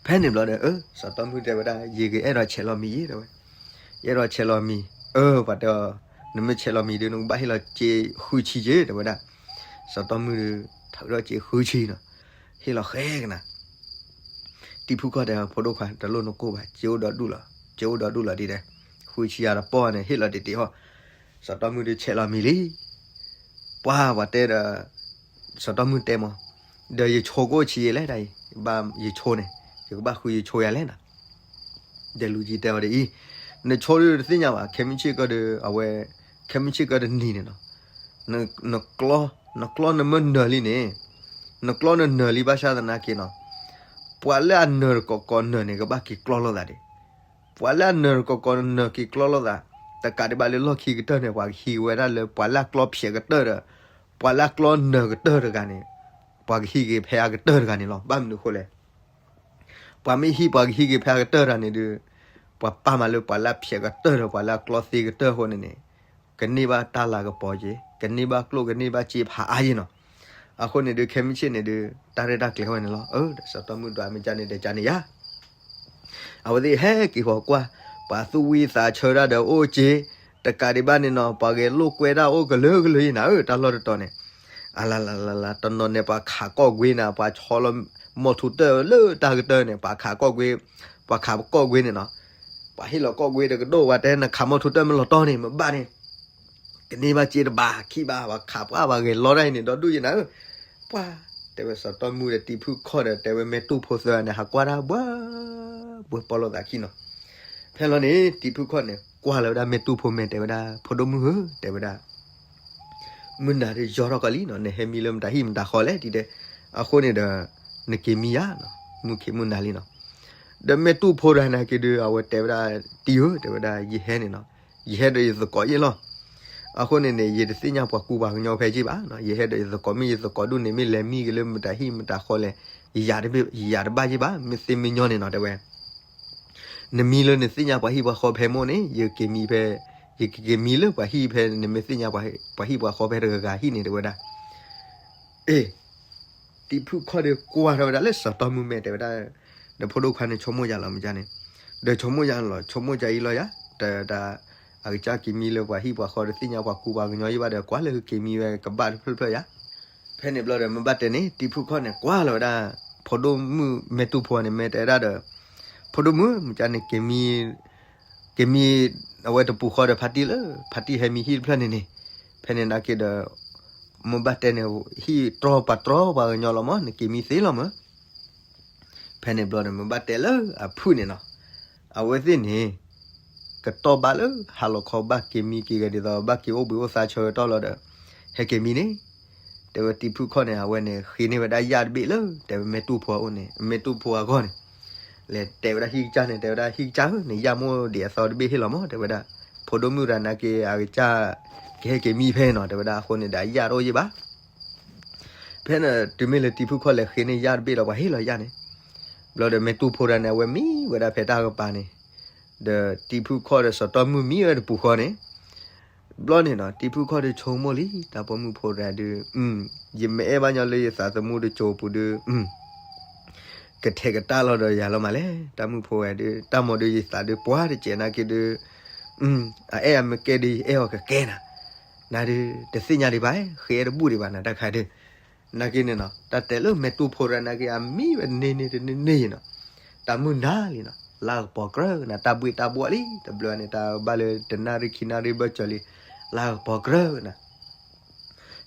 ဖဲန့ၣ်ဘျီဒီး အၢ စီၤတီမုၣ်တဲဝဲဒၣ် ယကအဲၣ်ဒိးဆဲးလီၤမံၤယဲ တဲဝဲ, ယအဲၣ်ဒိးဆဲးလီၤမံၤ, အၢ ပှၤတဲအီၤ, နမ့ၢ်ဆဲးလီၤမံၤဒုး နကဘၣ်ဟ့ၣ်လီၤစ့ဃုဆံက့ တဲဝဲဒၣ်. စီၤတီမုၣ်ဒုး ထုးထီၣ်စ့ဃုဆံနီၤ, ဟ့ၣ်လီၤဃဲကနၤ တံၤဖုခီၣ်တဲ ဖိဒိၣ်ခွါ တလိၣ်နကိၢ်ဘၣ်, စ့အိၣ်ဒီးဒူၣ်လီၤ, စ့အိၣ်ဒီးဒူၣ်လီၤဒ်တဲ, ဃုဆံယၤဒီးပီၢ်န့ၣ် ဟ့ၣ်လီၤတ့ၢ်တ့ၢ်ဟီၣ်. စီၤတီမုၣ်ဒုးဆဲးလီၤမံၤလံ. ပှၤပှၤတဲဒီး စီၤတီမုၣ်တဲမး, ဒီးယဆိကအိၣ်ဆံးယဲလဲၣ်ဒၣ်အံၤ, ဘၣ်ယဆိန့ၣ်, ယကဘၣ်ဃုယဆိယၤလဲၣ်နၤ. ဒဲးလူၤကံတဲအီၤဒ်အံၤ, နဆိဒုးတသ့ၣ်ညါဘၣ်, ခဲမုၢ်ဆ့ၣ်ကီၢ်ဒီး အဝဲ ခဲမုၢ်ဆ့ၣ်ကီၢ်တနံၤန့ၣ်နီၤ, နကျီ, နကျီနမ့ၢ်နၢၤလံန့ၣ်, နကျီနနၢၤလံဘၣ်ဆၣ်သနာ်က့နီၤ, ပှၤလၢအနၢၤတကိးကိးနၢၤန့ၣ် ကဘၣ်က့ၤကျီလိာ်သးဒံး. ပှၤလၢအနၢၤတကိးကိးနၢၤက့ၤကျီလိာ်သး, တကးဒံးဘၣ်လၢလီၢ်ခံကတၢၢ်န့ၣ် ပှၤကဟံးဝဲဒၣ်လၢပှၤလၢအကျီဖျဲးကတၢၢ်ဒီး ပှၤလၢအကျီနၢၤကတၢၢ်တဂၤန့ၣ်, ပှၤကဟံးက့ၤဖဲအကတၢၢ်တဂၤန့ၣ်လီၤ. ဘၣ်မနုၤအဃိလဲၣ် ပှၤမ့ၢ်ဟံးပှၤကဟံးက့ၤဖဲအကတၢၢ်တဂၤန့ၣ်ဒုး, ပှၤပာ်မးလၢပှၤလၢအဖျဲးကတၢၢ်ဒီး ပှၤလၢအကျီသ့ကတၢၢ်အဃိန့ၣ်န့ၣ်, ကန့ၢ်ဘၣ်တၢ်လၤကပီၤက့ၤ, ကန့ၢ်ဘၣ်ကျိၣ်ကန့ၢ်ဘၣ်စ့ဖးအါယ့ၣ်နီၤ. အဃိန့ၣ်ဒုး ခဲမုၢ်ဆ့ၣ်န့ၣ်ဒုး တၢ်ရဲၣ်တၢ်ကျဲၤဝဲန့ၣ်လီၤ. အၢ စီၤတီမုၣ်ဒွးမ့ၢ်ကန့ၣ် တဲကန့ၣ်ယါ အဝဲသ့ၣ်ဟဲက့ၤဃီၤကွၢ်, ပှၤသူၣ်ဝံၣ်သးဆၢတၢ်ဒီးအိၣ်က့ၤ, တကးဒံးဘၣ်န့ၣ်နီၤ ပှၤဂဲၤလိာ်ကွဲတၢ်အိၣ်ကလုာ်ကလုာ်ယံၤနၤဧၢ, တၢ်လီၢ်တတီၤန့ၣ်, အလၤလၤလၤလၤ တနီၤန့ၣ် ပှၤခးကီၢ်ကွ့နၤ, ပှၤဆီလီၤမီၢ်ထူတၢၣ်လၢတၢ်ကတၢၢ်န့ၣ် ပှၤခးကီၢ်ကွ့, ပှၤခးကီၢ်ကွ့န့ၣ်နီၤ, ပှၤဟ့ၣ်လီၤကီၢ်ကွ့တကဒိၣ် ပှၤတဲနခးမီၢ်ထူတၢၣ်မ့ၢ်လီၤတီၢ်န့ၣ် မ့ၢ်ဘၣ်န့ၣ် ကန့ၢ်ဘၣ်စ့တဘးခံဘး ပှၤခးပှၤ ပှၤဂဲၤလီတၢ်အံၤန့ၣ် ဒီဒူၣ်ယံၤနၤဧၢ, ပှၤ, တဲဝဲစီၤတီမုၣ်ဒီးတံၤဖုခီၣ်ဒီး တဲဝဲမဲာ်တူၢ်ဖိသၢဂၤန့ၣ် ဟးကွၢ်တၢ်ဘှၢ, ဘှၢပီၢ်လိာ်သးခံနီၤ, ဖဲလီၤန့ၣ် တံၤဖုခီၣ်န့ၣ် ကွၢ်လီၤဝဲဒၣ်မဲာ်တူၢ်ဖိမဲာ် တဲဝဲဒၣ် ဖိဒိၣ်မုၣ်ဧၢ တဲဝဲဒၣ် မုၢ်နၤဒုးယီထီၣ်ကီးလံနီၤ, နဟဲမံလၢမတၤဟံၣ်မတၤဃီလဲၣ် တဲ, အဃိန့ၣ်ဒီး နက့ၤမံယါနီၤ, မုၢ်ခံးမုၢ်နၤလံနီၤ, ဒီးမဲာ်တူၢ်ဖိတဂၤန့ၣ်က့ၤဒုး အဝဲတဲဝဲဒၣ် တံၤဧၢ တဲဝဲဒၣ် ယဟဲန့ၣ်နီၤ, ယဟဲဒီးယသကိးယ့ၣ်လီၤ, အဃိန့ၣ်န့ၣ် ယတသ့ၣ်ညါပှၤကူပှၤကညီဖဲယ့ၣ်ဘၣ်, ယဟဲဒီးယသကိး မ့ၢ်ယသကိးဒူၣ်န့ၣ် မ့ၢ်လဲၤမံက့ၤလၢမတၤဟံၣ်မတၤဃီလဲၣ်, ယယၤတဘၣ်ယ့ၣ်ဘၣ်, မ့ၢ်သ့မ့ၢ်ညီန့ၣ်နီၤ တဲဝဲ နမံလၢနသ့ၣ်ညါပှၤဟံၣ်ပှၤဃီဖဲမိၢ်န့ၣ် ယက့ၤမံဖဲ, ယကက့ၤမံလၢပှၤဟံၣ်ဖဲ နမ့ၢ်သ့ၣ်ညါပှၤဟံၣ်ပှၤဃီဖဲတဂၤဂၤဟံၣ်န့ၣ် တဲဝဲဒၣ်, အ့ၣ်, တံၤဖုခီၣ်ဒီးကွၢ်ထီၣ်ဝဲဒၣ်လၢစီၤတီမုၣ်မဲာ် တဲဝဲဒၣ်, ဒီးဖိဒိၣ်ခွါန့ၣ် ဆိကမိၣ်ယၤလီၤမ့ၢ်ကန့ၣ်, ဒီးဆိကမိၣ်ယၤလီၤ ဆိကမိၣ်ယၤအံၤလီၤယၤ, တၢ်, အကစၢ်က့ၤမံလၢပှၤဟံၣ်ပှၤဃီတသ့ၣ်ညါပှၤကူပှၤကညီယ့ၣ်ဘၣ်ဒီး ကွၢ်လၢက့ၤမံဝဲကဘၣ်တဖျၢၣ်ဖျၢၣ်ယၤ ဖဲန့ၣ်ဘျီဒီး မ့ၢ်ဘၣ်တဲန့ၣ် တံၤဖုခီၣ်န့ၣ် ကွၢ်လီၤဝဲဒၣ် ဖိဒိၣ်မုၣ်မဲာ်တူၢ်ဖိန့ၣ် မ့ၢ်တဲဝဲဒၣ်ဒီး, ဖိဒိၣ်မုၣ် မ့ၢ်ကန့ၣ် က့ၤမံ, က့ၤမံ, အဝဲတပူၤဃီဒီးဖါတံၢ်လၢ ဖါတံၢ်ဟဲမံဟံၣ်တဖျၢၣ်န့ၣ်န့ၣ်, ဖဲန့ၣ်နာ်က့ဒီး, မ့ၢ်ဘၣ်တဲန့ၣ် ဟံၣ်တြီပှၤတြီပှၤကညီလီၤမး နက့ၤမံသ့လီၤမး ဖဲန့ၣ်ဘျီန့ၣ် မ့ၢ်ဘၣ်တဲလၢအဖုၣ်န့ၣ်နီၤ, အဝဲသ့ၣ်န့ၣ်, ကတီၢ်ဘၣ်လၢဟါလီၤခီ ဘၣ်က့ၤမံက့ၤဂဲၤဒ်သိး ဘၣ်က့ၤအိၣ်ဘှံးအိၣ်သါဆၢကတီၢ်လီၤဒီး, ဟဲက့ၤမံန့ၣ်, တဲဝဲတံၤဖုခီၣ်န့ၣ် အဝဲန့ၣ် ဃ့န့ၢ်ဝဲဒၣ်ယၣ်တဘ့ၣ်လၢ တဲဝဲမဲာ်တူၢ်ဖိအအိၣ်န့ၣ် မဲာ်တူၢ်ဖိအဂီၢ်န့ၣ်, လဲၤတဲဝဲဒၣ်ဟံၣ်ကစၢ်န့ၣ် တဲဝဲဒၣ်ဟံၣ်ကစၢ်ဧၢ နယၣ်မိၢ်ဒံးအသီတဘ့ၣ်ဟ့ၣ်လီၤမး တဲဝဲဒၣ်, ဖိဒိၣ်မုၣ်တဂၤနာ်က့ အကစၢ်, ကဟဲက့ၤမံဖဲနီၤ တဲဝဲဒၣ် အဃိန့ၣ်ဒီးအယၣ်တအိၣ်ယ့ၣ်ဘၣ် ဖဲန့ၣ် တုၤမ့ၢ်လၢတံၤဖုခီၣ်လဲၤဃ့န့ၢ်ယၣ်တဘ့ၣ်လီၤ ပှၤဟ့ၣ်လီၤယၣ်န့ၣ်, ဘျီဒီးမဲာ်တူၢ်ဖိတဂၤန့ၣ် အဝဲမံဝဲဒၣ်ဖဲတၢ်ကပၤန့ၣ်, ဒီးတံၤဖုခီၣ်ဒီးစီၤတီမုၣ်မံဝဲတပူၤဃီန့ၣ်, ဘျီန့ၣ်နီၤ တံၤဖုခီၣ်ဒီးဆိကမိၣ်လံ တၢ်ပိာ်မုၣ်ဖိတဂၤဒုး, ယမ့ၢ်အဲၣ်ဘၣ်ညီလၢယသးသမူတစိၤပူၤဒုး, တ ကထဲးကတၢ်လီၤဒီးယၤလီၤမးလဲၣ်. တၢ်မုၣ်ဖိဝဲဒုး တၢ်မၤဒုးယသးဒုးပှၢ်တစဲးနာ်က့ဒုး, အအဲၣ်အမ့ၢ်ကဲဒုး ယအဲၣ်အီၤကကဲနၤ, နၤဒုး တသ့ၣ်ညါဒံးဘၣ်, ဃ့အဲၣ်တဘူၣ်ဒံးဘၣ်နၤ တၢ်ခါဒုး, နာ်က့န့ၣ်နီၤ တၢ်တဲလၢမဲာ်တူၢ်ဖိတဂၤနာ်က့ အမံဝဲန့ၢ်န့ၢ်တန့ၢ်န့ၢ်ယံၤနီၤ, တၢ်မုၢ်နၤလံနီၤ လါကပီၤကြၢးနၤ တၢ်ဘှ့ၣ်တၢ်ဘှီၣ်လံ တဘျီန့ၣ် တၢ်ဘၣ်လၢတနၣ်ရံၣ်ခံနၣ်ရံၣ်ဘၢၣ်စၢၤလံ, လါကပီၤကြၢးနၤ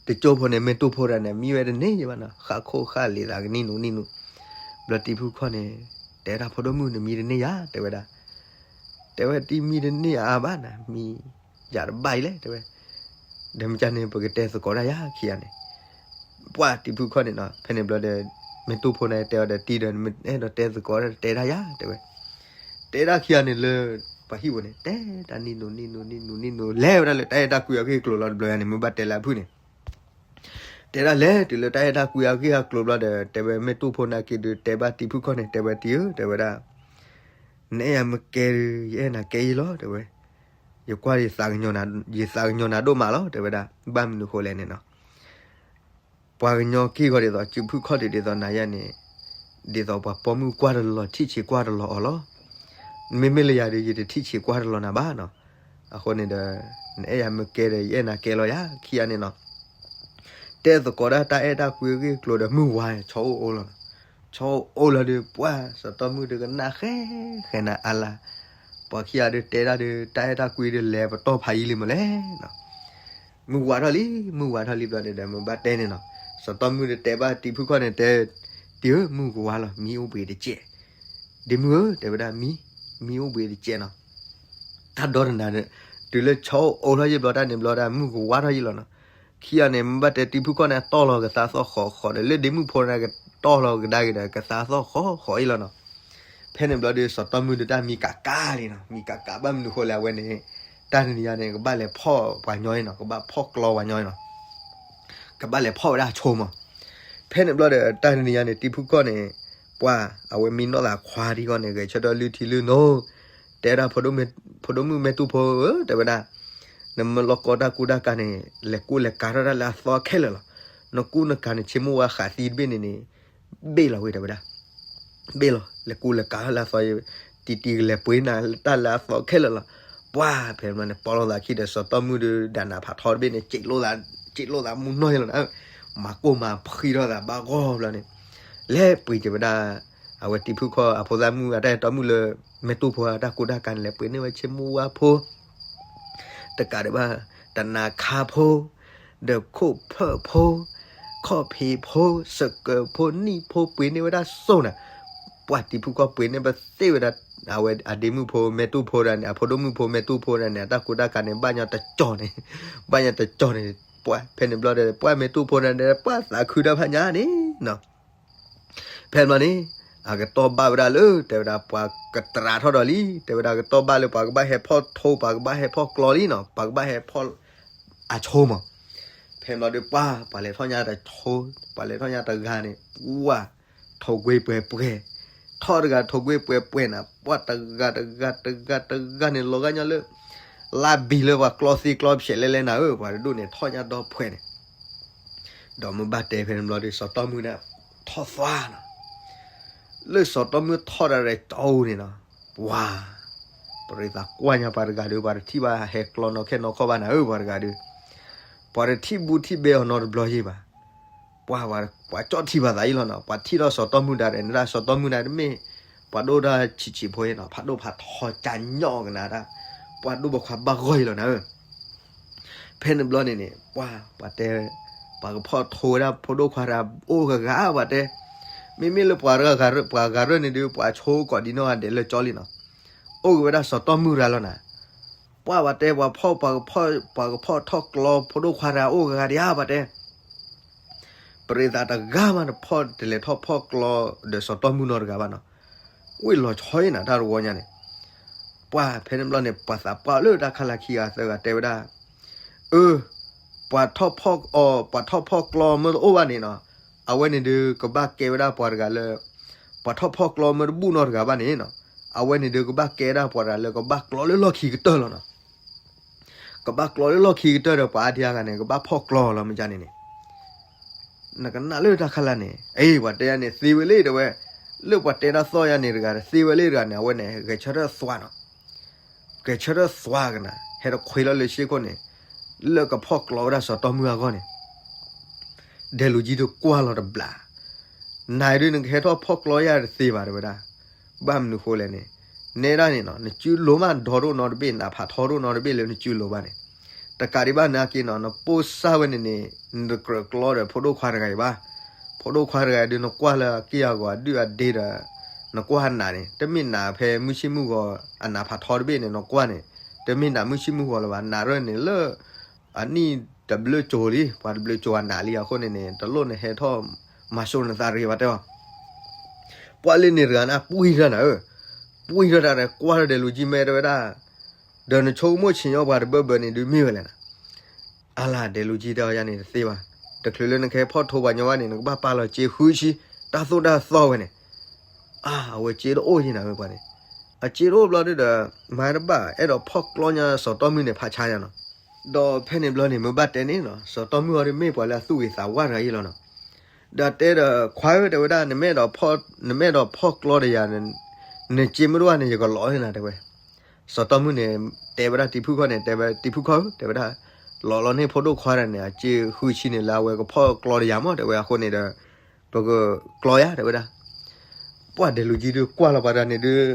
တကၠိဖိန့ၣ် မဲာ်တူၢ်ဖိတဂၤန့ၣ် မံဝဲတန့ၢ်ယံၤဘၣ်နီၤ ဃၣ်ခိၣ်ဃၣ်လံၤသးကနံၣ်နူၤနံၣ်နူၤ, ဘျီတံၤဖုခီၣ်န့ၣ် တဲဒၣ်ဖိဒိၣ်မုၣ် နမံတန့ၢ်ယၤ တဲဝဲဒၣ်, တဲဝဲတံၤမံတန့ၢ်ယၤအါဘၣ်နၤ မံယၤတဘၣ်အံၤလဲၣ် တဲဝဲ, ဒီးမ့ၢ်ကန့ၣ် ပကတဲသကိးတၢ်ယၤခံဂၤန့ၣ်, ပှၢ်တံၤဖုခီၣ်န့ၣ်နီၤ ဖဲန့ၣ်ဘျီဒီး မဲာ်တူၢ်ဖိန့ၣ်တဲအီၤဒီးတံၤဒီး အဲၣ်ဒိးတဲသကိးတၢ်တဲဒၣ်ယၤ တဲဝဲ, တဲဒၣ်ခံဂၤန့ၣ်လၢ ပှၤဟံၣ်ပူၤန့ၣ် တဲတၢ်နံၣ်နူၤနံၣ်နူၤနံၣ်နူၤနံၣ်နူၤ လဲၤဝဲဒၣ်လၢတၢ်အဲၣ်တၢ်ကွံအဂ့ၢ်အကျိၤလီၤ တဘျီယၤန့ၣ် မ့ၢ်ဘၣ်တဲလၢအဖုၣ်န့ၣ် တဲဒၣ်လဲၤတုၤလၢတၢ်အဲၣ်တၢ်ကွံအဂ့ၢ်အကျိၤဘျီဒီး တဲဝဲမဲာ်တူၢ်ဖိနာ်က့ဒုး တဲဘၣ်တံၤဖုခီၣ်န့ၣ် တဲဝဲတံၤဧၢ တဲဝဲဒၣ်, နအဲၣ်ယၤမ့ၢ်ကဲဒုး ယအဲၣ်နၤကဲအံၤလီၤ တဲဝဲ, ယကွၢ်ယသးကညီၤနၤဒိၣ်မးလီၤ တဲဝဲဒၣ်, ဘၣ်မနုၤဃိလဲၣ်န့ၣ်နီၤ ပှၤကညီက့ၢ်ဂီၤဒ်သိး စုဖုခီၣ်ဒုးဒ်သိးနၤယၤန့ၣ်, ဒ်သိးပှၤပိာ်မုၣ်ကွၢ်တလီၤထံၣ်ဆံးကွၢ်တလီၤအီၤလီၤ. မ့မ့ၢ်လၢယၤဒီး ယတထံၣ်ဆံးကွၢ်တလီၤနၤဘၣ်နီၤ. အဃိန့ၣ်ဒီး နအဲၣ်ယၤမ့ၢ်ကဲဒီး ယအဲၣ်နၤကဲလီၤယၤ ခံဂၤန့ၣ်နီၤ. တဲသကိးဒၣ်တၢ်အဲၣ်တၢ်ကွံအဂ့ၢ်အကျိၤဒီး မုၢ်ဝါ ဆီအိၣ်အိၣ်လီၤနီၤ. ဆီအိၣ်အိၣ်လီၤဒီး ပှၢ်စီၤတီမုၣ်ဒီးကနၣ်ဃဲဃဲနၤအါလၢ်, ပှၤခံဂၤဒုးတဲဒၣ်ဒီး တၢ်အဲၣ်တၢ်ကွံဒုးလဲၤပတီၢ်ဖးယံာ်လံမးလဲၣ်နီၤ. မုၢ်ဝါထီၣ်လံ မုၢ်ဝါထီၣ်လံဘျီန့ၣ်ဒီး မ့ၢ်ဘၣ်တဲန့ၣ်နီၤ. စီၤတီမုၣ်ဒီးတဲဘၣ်တံၤဖုခီၣ်န့ၣ် တဲ, တံၤဧၢ မုၢ်ကဝါလီၤ မံအိၣ်ဘှံးတစဲး. ဒ့မုၣ်ဧၢ တဲဝဲဒၣ် မံ, မံအိၣ်ဘှံးတစဲးနီၤ. တၢ်ဒီတနၤဒီး တုၤလၢဆီအိၣ်ထီၣ်ယံာ်ဘျီတၢ်န့ၣ်ဘျီဒၣ် မုၢ်ကဝါထီၣ်ယံာ်လီၤနီၤ. ခံဂၤန့ၣ် မ့ၢ်ဘၣ်တဲတံၤဖုခီၣ်န့ၣ် တီၢ်လီၤကသါသီၣ်ဃီးဃီးဒီး လၢဒ့မုၣ်ဖိန့ၣ်ကတီၢ်လီၤကဒါက့ၤဒီး ကသါသီၣ်ဃီးဃီးအံၤလီၤနီၤ. ဖဲန့ၣ်ဘျီဒီး စီၤတီမုၣ်ဒီးတၢ်မံကးကးလံနီၤ, မံကးကးဘၣ်မနုၤဃိလဲၣ် အဝဲန့ၣ် တၢ်တနံၤညါန့ၣ် ကဘၣ်လဲၤဖီၣ်ပှၤညီအံၤနီၤ, ကဘၣ်ဖီၣ်ကျီပှၤညီအံၤနီၤ, ကဘၣ်လဲၤဖီၣ်ဝဲဒၣ်အဆိမး. ဖဲန့ၣ်ဘျီဒီး တၢ်တနံၤညါန့ၣ် တံၤဖုခီၣ်န့ၣ် ပှၢ် အဝဲမံနီၢ်သးခွါထံဃီန့ၣ် ဂဲၤဆၢထၢၣ်လုၢ်ထံလုၢ်နိ, တဲဒၣ် ဖိဒိၣ်မုၣ်မဲာ်တူၢ်ဖိဧၢ တဲဝဲဒၣ်, နမ့ၢ်လီၤကီတၢ်ကူတၢ်ကၤန့ၣ် လဲၤကူလဲၤကၤထီၣ်တၢ်လၢအသီခဲလၢာ်လီၤ. နကူနကၤန့ၣ် ဆ့မိၢ်ဝါဃးသံတဘ့ၣ်န့ၣ်န့ၣ် ဘ့ၣ်လီၤဝဲ တဲဝဲဒၣ်. ဘ့ၣ်လီၤ လဲၤကူလဲၤကၤထီၣ်လၢအသီ, တံၤတံၤကလဲၤပှ့ၤနၤတၢ်လၢအသီခဲလၢာ်လီၤ. ပှၢ် ဖဲန့ၣ်ဘျီန့ၣ် ပီၢ်လိာ်သးခံဒီး စီၤတီမုၣ်ဒီး ဒၣ်နၤဖးထီတဘ့ၣ်န့ၣ် စံးလိာ်သးမူနီၢ်လီၤနၤ, မၤကိၢ်မၤဖှံထီၣ်သးဘၣ်ဂီၢ်ဘျီန့ၣ်, လဲၤပှ့ၤက့ၤဝဲဒၣ် အဝဲတံၤဖုခီၣ်အဖိသၣ်မုၣ်အတၢ်အဲၣ်တီမုၣ်လၢ မဲာ်တူၢ်ဖိအတၢ်ကူတၢ်ကၤန့ၣ် လဲၤပှ့ၤန့ၢ်ဝဲဆ့မိၢ်ဝါဖိ တကးဒံးဘၣ် တနၤခါဖိ, ဒီးခိၣ်ဖၢၣ်ဖိ, ခီၣ်ဖံးဖိ, စကၢၤဖိ, နံၣ်ဖိ ပှ့ၤန့ၢ်ဝဲဒၣ်စိၢ်နၤ, ပှၢ်တံၤဖုခီၣ်ပှ့ၤန့ၢ်ပသ့ၣ်ဝဲဒၣ်, အဝဲအဒ့မုၣ်ဖိမဲာ်တူၢ်ဖိဒၣ်န့ၣ် အဖိဒိၣ်မုၣ်ဖိမဲာ်တူၢ်ဖိဒၣ်န့ၣ် အတၢ်ကူတၢ်ကၤန့ၣ် ဘၣ်ညီတကၠီန့ၣ်, ဘၣ်ညီတကၠီန့ၣ်, ပှၢ်ဖဲန့ၣ်ဘျီဒီး ပှၢ်မဲာ်တူၢ်ဖိဒၣ်န့ၣ် ပှၢ်သးခုတၢ်ဖးညါန့ၣ်နီၤ ဖဲန့ၣ်ဘျီန့ၣ် အကတီၢ်ဘၣ်ဝဲဒၣ်လၢ တဲဝဲဒၣ် ပှၤကတြးထီၣ်ဒီးလံ, တဲဝဲဒၣ် ကတီၢ်ဘၣ်လၢပှၤကဘၣ်ဟဲဖီၣ်ထိ ပှၤကဘၣ်ဟဲဖီၣ်ကျီလံနီၤ, ပှၤကဘၣ်ဟဲဖီၣ်အဆိမး. ဖဲန့ၣ်ဘျီဒီး ပှၢ် ပှၤလဲၤထီၣ်ညါတဆိ, ပှၤလဲၤထီၣ်ညါတဂၤန့ၣ် ပှၢ် ထိၣ်ကွ့ပှဲၤပှဲၤ, ထီၣ်တဂၤထိၣ်ကွ့ပှဲၤပှဲၤနၤ, ပှၢ်တဂၤတဂၤတဂၤတဂၤန့ၣ် လီၤဂာ်ညီလၢ လါဘံၤလၢပှၤကျီသံကျီဖျဲးလဲၣ်လဲၣ်နၤဧၢ, ပှၤတဒူၣ်န့ၣ် ထီၣ်ညါဒီဖှဲးန့ၣ် ဒီးမ့ၢ်ဘၣ်တဲဖဲန့ၣ်ဘျီဒီး စီၤတီမုၢ်န့ၣ် ထီၣ်သွါနီၤ, လၢစီၤတီမုၢ်ထီၣ်ဒၣ်ရဲၣ်ကၠီအူန့ၣ်နီၤ, ပှၤ ပရ့သးကွၢ်ညါပှၤတဂၤဒီး ပှၤတထံၣ်ဘၣ်ဟဲကျီနီၢ်ခဲနီၢ်ခီဘၣ်နၤဧၢ, ပှၤတဂၤဒီး ပှၤတထံၣ်ဘူးထံၣ်ဘဲအီၤနီတဘျီယံၤဘၣ်. ပှၤ ပှၤကၠီၣ်ထံပှၤသးအံၤလီၤနီၤ, ပှၤထံၣ်ထီၣ်စီၤတီမုၢ်ဒၣ်ရဲၣ်န့ၣ် တၢ်စီၤတီမုၢ်ဒၣ်တမ့ၢ် ပှၤဒိၣ်တၢ်ဆံးဆံးဖိအံၤနီၤ, ဖးဒိၣ်ဖးထီကၢညီကနၤတၢ်, ပှၤဒိၣ်ပိာ်ခွါဘၣ်ဂီၢ်အံၤလီၤနၤဧၢ. ဖဲန့ၣ်ဘျီန့ၣ်န့ၣ် ပှၤ ပှၤတဲ ပှၤကဖီၣ်ထိဝဲဒၣ်ဖိဒိၣ်ခွါတဂၤအိၣ်ဂၤဂၤ ပှၤတဲ, မ့မ့ၢ်လၢပှၤဂၤရၢၢ်န့ၣ်ဒီး ပှၤဆိကီးဒံးနီၢ်ဂၤဒဲးလၢကၠီလံနီၤ, အိၣ်က့ၤဝဲဒၣ်စီၤတီမုၢ်တဂၤလီၤနၤ. ပှၤ ပှၤတဲ ပှၤဖီၣ် ပှၤကဖီၣ် ပှၤကဖီၣ်ထီၣ်ကျီဖိဒိၣ်ခွါတဂၤအိၣ်ဂၤဂၤဒံးဧါ ပှၤတဲ ပရ့သးတဂၤမး တဖီၣ်တလဲၤထီၣ်ဖီၣ်ကျီဒီးစီၤတီမုၢ်နီတဂၤဘၣ်နီၤ. ဝ့ၢ်လီၤဆီအံၤနၤ တၢ်တဝီညါန့ၣ်, ပှၤဖဲန့ၣ်ဘျီန့ၣ် ပှၤသးပှၢ်လၢတၢ်ခါလၢခံဂၤသၢဂၤတဲဝဲဒၣ်, အၢ, ပှၤထီၣ်ဖီၣ်အီၤ ပှၤထီၣ်ဖီၣ်ကျီမ့ၢ်တအိၣ်ဘၣ်န့ၣ်နီၤ, အဝဲန့ၣ်ဒီးကဘၣ်ကဲဝဲဒၣ်ပှၤတဂၤလၢ ပှၤထီၣ်ဖီၣ်ကျီမ့ၢ်တဘူၣ်နီတဂၤဘၣ်န့ၣ်နီၤ, အဝဲန့ၣ်ဒီးကဘၣ်ကဲဒၣ်ပှၤတဂၤလၢကဘၣ်ကျီလၢလီၢ်ခံကတၢၢ်လီၤနီၤ. ကဘၣ်ကျီလၢလီၢ်ခံကတၢၢ်ဒီး ပှၤအါဒံအါဂၤန့ၣ် ကဘၣ်ဖီၣ်ကျီလီၤမ့ၢ်ကန့ၣ်န့ၣ်, နကနၣ်လၢတၢ်ခါလၢန့ၣ်, အ့ ပှၤတဲယၤန့ၣ် သ့ဝဲလံ တဲဝဲ, လၢပှၤတဲတၢ်သီၣ်ယါန့ၣ်တဂၤ တသ့ဝဲလၢတဂၤန့ၣ် အဝဲန့ၣ် ဂဲၤဆၢထၢၣ်သွါနီၤ, ဂဲၤဆၢထၢၣ်သွါကနၤ ဟဲတခွ့လီၤလၢဆ့ခိၣ်န့ၣ် လၢကဖီၣ်ကျီဝဲဒၣ်စီၤတီမုၢ်အဂီၢ်န့ၣ် ဒဲးလူၤကၠံဒုးကွၢ်လီၤတဘျီ, နၤဒုးနကဟဲထီၣ်ဖီၣ်ကျီယါတသ့ဘၣ် တဲဝဲဒၣ်. ဘၣ်မနုၤဃိလဲၣ်န့ၣ်, နဲဒၣ်န့ၣ်နီၤ နစုလိၤမးဒီဒိၣ်နီတဘ့ၣ် နးဖးထီဒိၣ်နီတဘ့ၣ်လၢနစုလိၤဘၣ်န့ၣ်, တကးဒံးဘၣ်နာ်က့နီၤ နပိၢ်စၢ်ဝဲန့ၣ်န့ၣ် နတကြၢးကျီဒီးဖိဒိၣ်ခွါတဂၤအံၤဘၣ်. ဖိဒိၣ်ခွါတဂၤအံၤဒုး နကွၢ်လၢအက့ၢ်အဂီၤအဒုၣ်အဒ့ဒီး နကွၢ်နးန့ၣ် တမ့ၢ်နးဖဲမုၢ်ဆ့ၣ်မုၢ်ဂီၤ အနးဖးထီတဘ့ၣ်န့ၣ် နကွၢ်န့ၣ် တမ့ၢ်နးမုၢ်ဆ့ၣ်မုၢ်ဂီၤလၢၤဘၣ်. နးရၢၢ်န့ၣ်လၢ အနံၣ်တဘျုးကၠိၤလံ ပှၤတဘျုးကၠိၤအနးလံအဃိန့ၣ်န့ၣ် တလိၣ်နဟဲထီၣ်မၤစိၤနသးတဂ့ၤဘၣ်တဲအီၤ. ပှၢ်လၢန့ၣ်တဂၤန့ၣ် ပှံၢ်ထီၣ်နၤဧၢ, ပှံၢ်ထီၣ်တၢ်ဒီး ကွၢ်ထီၣ်ဒဲးလူၤကၠံမဲ တဲဝဲဒၣ်, ဒီးနဆိကမိၣ်ဆ့ၣ်ညီၣ်ပှၤတဘၢဘၢန့ၣ်ဒုးမ့ၢ်ဝဲလဲၣ်နၤ. အါလၢဒဲးလူၤကၠံတဲအီၤ ယၤန့ၣ်တသ့ဘၣ်, တချုးလၢနကဟဲဖီၣ်ထိပှၤညီဘၣ်န့ၣ် နကဘၣ်ပာ်လီၤစ့ဃုဆံ တၢ်သိၣ်တၢ်သီဝဲန့ၣ်, အါ အဝဲစ့တအိၣ်ယံၤနၤဝဲပှၤန့ၣ်, အစ့တအိၣ်ဘျီဒုဒီး မၤတဘၣ် အဲၣ်ဒိးဖီၣ်ကျီညါစီၤတီမုၢ်န့ၣ် ဖးဆါညါနီၤ. ဒီးဖဲန့ၣ်ဘျီန့ၣ် မ့ၢ်ဘၣ်တဲန့ၣ်နီၤ စီၤတီမုၢ်အီၤဒုးမ့ၢ်ပှၤလၢအသူၣ်ဂ့ၤသးဝါတဂၤယံၤလီၤနီၤ. ဒီးတဲဒီး ခွါဧၢ တဲဝဲဒၣ် နမ့ၢ်အဲၣ်ဒိးဖီၣ်ကျီဒီးယၤ နစ့မ့ၢ်တအိၣ်န့ၣ် ယကလီၤန့ၣ်နၤ တဲဝဲ. စီၤတီမုၢ်န့ၣ် တဲဝဲဒၣ်တံၤဖုခီန့ၣ် တဲဝဲတံၤဖုခီဧၢ တဲဝဲဒၣ်, လီၤလီၤန့ၢ်ဖိဒိၣ်ခွါတဂၤန့ၣ် အစ့ဃုဆံန့ၣ် လၢအဝဲကဖီၣ်ကျီဒီးယၤမး တဲဝဲအဃိန့ၣ်ဒီး ပကကျီယၤ တဲဝဲဒၣ်. ပှၢ်ဒဲးလူၤကၠံဒုးကွၢ်လီၤပှၤတဂၤန့ၣ်ဒုး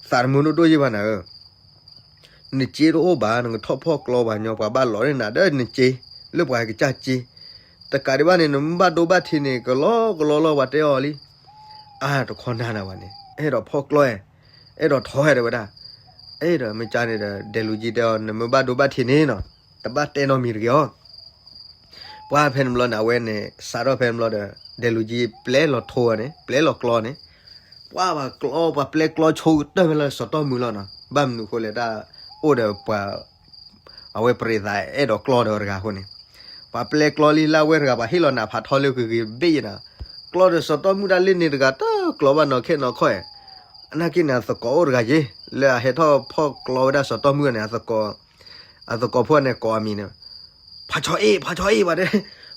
သးတမုာ်ဒိၣ်ဒိၣ်ယံၤဘၣ်နၤဧၢ, နစ့တအိၣ်ဘၣ် နကထီၣ်ဖီၣ်ကျီပှၤညီ ပှၤဘၣ်လီၤန့ၢ်နၤဒီးနစ့ လၢပှၤကစၢ်စ့, တကးဒံးဘၣ်န့ၣ် နမ့ၢ်ဘၣ်ဒိဘၣ်ထံးန့ၣ် ကလီကလီလီၤ ပှၤတဲအီၤလံ. အါ တခီနၤနၤဝဲန့ၣ် အဲၣ်ဒိးဖီၣ်ကျီဧါ, အဲၣ်ဒိးထီဧါ တဲဝဲဒၣ်. အဲၣ်ဒိးမ့ၢ်ကန့ၣ်ဒီး ဒဲးလူၤကၠံတဲအီၤ နမ့ၢ်ဘၣ်ဒိဘၣ်ထံးန့ၣ်နီၤ တဘၣ်တဲနီတမံၤတဂ့ၤအီၤ. ပှၢ်ဖဲန့ၣ်ဘျီန့ၣ် အဝဲန့ၣ် စးထီၣ်ဖဲန့ၣ်ဘျီဒီး ဒဲးလူၤကၠံပျဲလီၤထိဧါန့ၣ် ပျဲလီၤကျီန့ၣ်, ပှၢ်ပှၤကျီ ပှၤပျဲကျီဆိကတၢၢ်ဖဲလၢစီၤတီမုၢ်လီၤနီၤ. ဘၣ်မနုၤအဃိလဲၣ် တၢ်အိၣ်ဒီးပှၤ အဝဲပရံးသးအဲၣ်ဒိးကျီဒီးတဂၤအဃိန့ၣ်, ပှၤပျဲကျီလံလၢအဝဲတဂၤ ပှၤဟ့ၣ်လီၤနးဖးထီလၢဂ့ၤဂ့ၤဘ့ၣ်ယဲနီၤ. ကျီဒီးစီၤတီမုၢ်တၢ်လၢန့ၣ်တဂၤ တကျီဘၣ်နီၢ်ခဲနီၢ်ခီဧါ. နာ်က့န့ၣ် အသကိးအိၣ်တဂၤယ့ လၢအဟဲထီၣ်ဖီၣ်ကျီဝဲဒၣ်စီၤတီမုၢ်န့ၣ် အသကိးဖိန့ၣ်ကိးအမံၤန့ၣ် ဖးဆီအ့ၣ် ဖးဆီအ့ၣ် ပှၤတဲ,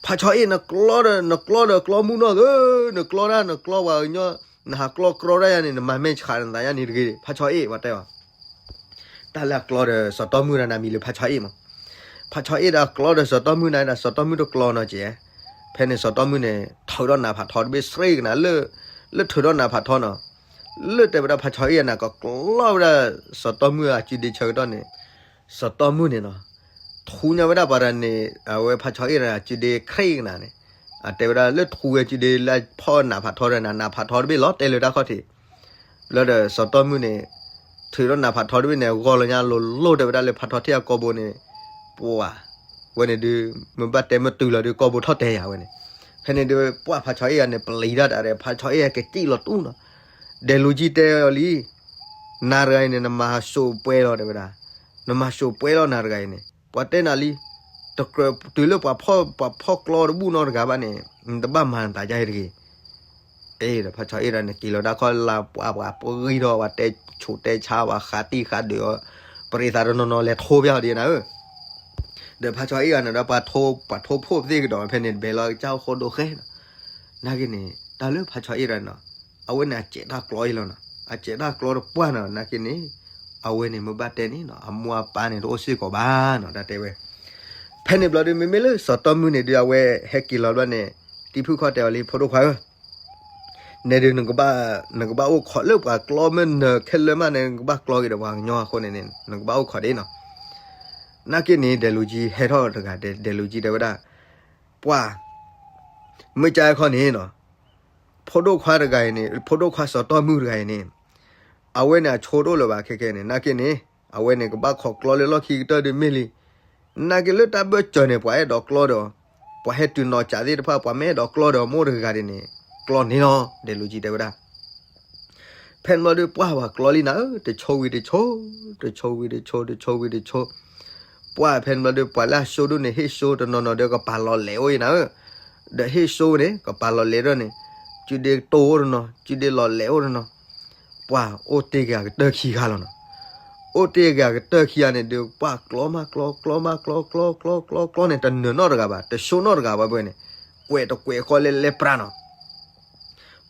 ဖးဆီအ့ၣ် နကျီဒီး နကျီဒီးကျီမုၢ်နီၢ်ဧၢ, နကျီဒၣ် နကျီပှၤကညီ နဟးကျီကြီဒၣ်ယၤန့ၣ် နမၤမဲာ်ဆှးနသးယၤန့ၣ်တဂ့ၤ ဖးဆီအ့ၣ် ပှၤတဲအီၤ. တၢ်လၢအကျီဒီးစီၤတီမုၢ်ဒၣ်န့ၣ် မံၤလၢဖးဆီအ့ၣ်မး. ဖးဆီအ့ၣ်ဒီးအကျီဒီးစီၤတီမုၢ်န့ၣ်ဒီး စီၤတီမုၢ်တကျီနီၢ်ကဲ, ဖဲန့ၣ်စီၤတီမုၢ်န့ၣ် ထုးထီၣ်နးဖးထီတဘ့ၣ်စ့ၢ်ကနၤ လၢ လၢထုးထီၣ်နးဖးထီနီၤ, လၢတဲဝဲဒၣ်ဖးဆီအ့ၣ်အနၤ ကကျီဝဲဒၣ်စီၤတီမုၢ်အစုဒ့ဆၢကတီၢ်န့ၣ်, စီၤတီမုၢ်န့ၣ်နီၤ ထူညါဝဲဒၣ်ပှၤတဂၤန့ၣ် အဝဲဖးဆီအ့ၣ်တဂၤအစုဒ့ခရံာ်ကနၤန့ၣ်, အတဲဝဲဒၣ်လၢထူဝဲစုဒ့လၢဖီၣ်နးဖးထီဒီးနၤ နးဖးထီတဘ့ၣ်လီၤတဲလၢတၢ်ခီၣ်ထံး, လၢဒီးစီၤတီမုၢ်န့ၣ် ထုးထီၣ်နးဖးထီတဘ့ၣ်န့ၣ် ဂီၢ်လီၤညါလိၤလိၤ တဲဝဲဒၣ်လၢဖးဆီထံအကိာ်ဘိန့ၣ်, ပှၤ ဝဲန့ၣ်ဒုး မ့ၢ်ဘၣ်တဲမ့ၢ်တုၤလီၤဒုး ကိာ်ဘိထီၣ်တဲယၤဝဲန့ၣ်, ဖဲန့ၣ်ဒုး ပှၢ်ဖးဆီအ့ၣ်ဂၤန့ၣ် ပျံၤတၢ်တၢ်ဒီး ဖးဆီအ့ၣ်ဂၤကစံၣ်လီၤတူၢ်နီၤ, ဒဲးလူၤကၠံတဲအီၤလံ, နၤတဂၤအံၤန့ၣ် နမၤစိးပှဲၤလီၤတဲဝဲဒၣ်, နမၤစိးပှဲၤလီၤနၤတဂၤအံၤန့ၣ် ပှၤတဲနၤလံ, တကြၢးတုၤလၢပှၤဖီၣ် ပှၤဖီၣ်ကျီတဘူၣ်နီတဂၤဘၣ်န့ၣ် နတဘၣ်မၤနသးယါအံၤတဂ့ၤ အ့ဒီးဖးဆီအ့ၣ်တဂၤန့ၣ် က့ၤလီၤတၢ်ခီလၢပှၤ ပှၤပဂံၢ်ထီၣ် ပှၤတဲဆူးတဲဆါ ပှၤဃးတံၢ်ဃးဒုးအီၤ, ပရံးသးတနီၤနီၤလဲၤထိဖျါအီၤဒ်နၤဧၢ, ဒီးဖးဆီအ့ၣ်ဂၤန့ၣ်ဒီး ပှၤထိဖှိၣ်သ့ၣ်ကဒီးဖဲန့ၣ် ဘဲးလီၤကစၢ်အိၣ်ဃိဒိၣ်ဃဲနီၤ, နာ်က့န့ၣ် တၢ်လၢဖးဆီအ့ၣ်တဂၤန့ၣ်နီၤ, အဝဲန့ၣ်အစဲးတၢ်ကျီအံၤလီၤနီၤ, အစဲးတၢ်ကျီတပှၢ်နီၤ နာ်က့န့ၣ် အဝဲန့ၣ်မ့ၢ်ဘၣ်တဲန့ၣ်နီၤ အမိၢ်အပၢ်န့ၣ်တအိၣ်စ့ၢ်ကီးဘၣ်နီၤ တၢ်တဲဝဲ ဖဲန့ၣ်ဘျီဒုး မ့မ့ၢ်လၢစီၤတီမုၢ်န့ၣ်ဒုး အဝဲဟဲက့ၤလီၤဘျီန့ၣ် တံၤဖုၣ်ခီတဲအီၤလံ ဖိဒိၣ်ခွါဧၢ, နဲဒုး နကဘၣ်အိၣ်ခိးလၢပှၤကျီမ့ၢ်နၢၤခဲလၢာ်မးန့ၣ် နကဘၣ်ကျီက့ၤဒီးပှၤကညီအဃိန့ၣ်န့ၣ် နကဘၣ်အိၣ်ခိးဒ်နီၤ, နာ်က့န့ၣ် ဒဲးလူၤကၠံဟဲထီၣ်တဂၤ ဒဲးလူၤကၠံတဲဝဲဒၣ်, ပှၢ် မ့ၢ်ကါခီန့ၣ်နီၤ, ဖိဒိၣ်ခွါတဂၤအံၤန့ၣ် ဖိဒိၣ်ခွါစီၤတီမုၢ်တဂၤအံၤန့ၣ် အဝဲန့ၣ်အဆိတအိၣ်လၢၤဘၣ်ခဲခဲန့ၣ် နာ်က့န့ၣ် အဝဲန့ၣ်ကဘၣ်ခိးကျီလၢလီၢ်ခံကတၢၢ်ဒုးမ့ၢ်လံ, နာ်က့လၢတၢ်ဘၢၣ်စၢၤန့ၣ် ပှၤအဲၣ်ဒိးကျီဒီး ပှၤဟဲတုၤနီၢ်ကးသ့ၣ်တဖၣ် ပှၤမ့ၢ်အဲၣ်ဒိးကျီဒီး မိၢ်တဂၤဂၤဒ်န့ၣ် ကျီန့ၣ်လီၤ ဒဲးလူၤကၠံတဲဝဲဒၣ် ဖဲန့ၣ်ဘျီဒုး ပှၢ်ပှၤကျီလံနၤဧၢ, တဆိဝံၤတဆိ, တဆိဝံၤတဆိ, တဆိဝံၤတဆိ, ပှၢ်ဖဲန့ၣ်ဘျီဒုး ပှၤလၢအဆိဒိၣ်န့ၣ် ဟ့ၣ်ဆိတနီၤနီၤဒီး ကပာ်လီၤလဲၤအိၣ်အံၤနၤဧၢ, ဒီးဟ့ၣ်ဆိန့ၣ် ကပာ်လီၤလဲၤဒီးန့ၣ် စုဒ့တိၢ်အိၣ်တနီၤ, စုဒ့လီၤလဲၤအိၣ်တနီၤ, ပှၢ်အိၣ်တ့ၢ်က့ၤအကတၢၢ်ခံဂၤလီၤနီၤ, အိၣ်တ့ၢ်က့ၤအကတၢၢ်ခံဂၤန့ၣ်ဒုး ပှၢ်ကျီမးကျီ ကျီမးကျီ ကျီကျီကျီကျီန့ၣ် တနၢၤနီတဂၤဘၣ်, တဆိနီတဂၤဘၣ်ဘၣ်န့ၣ်, ကွဲးတကွဲးဃီလဲၤလဲၤပြးနီၤ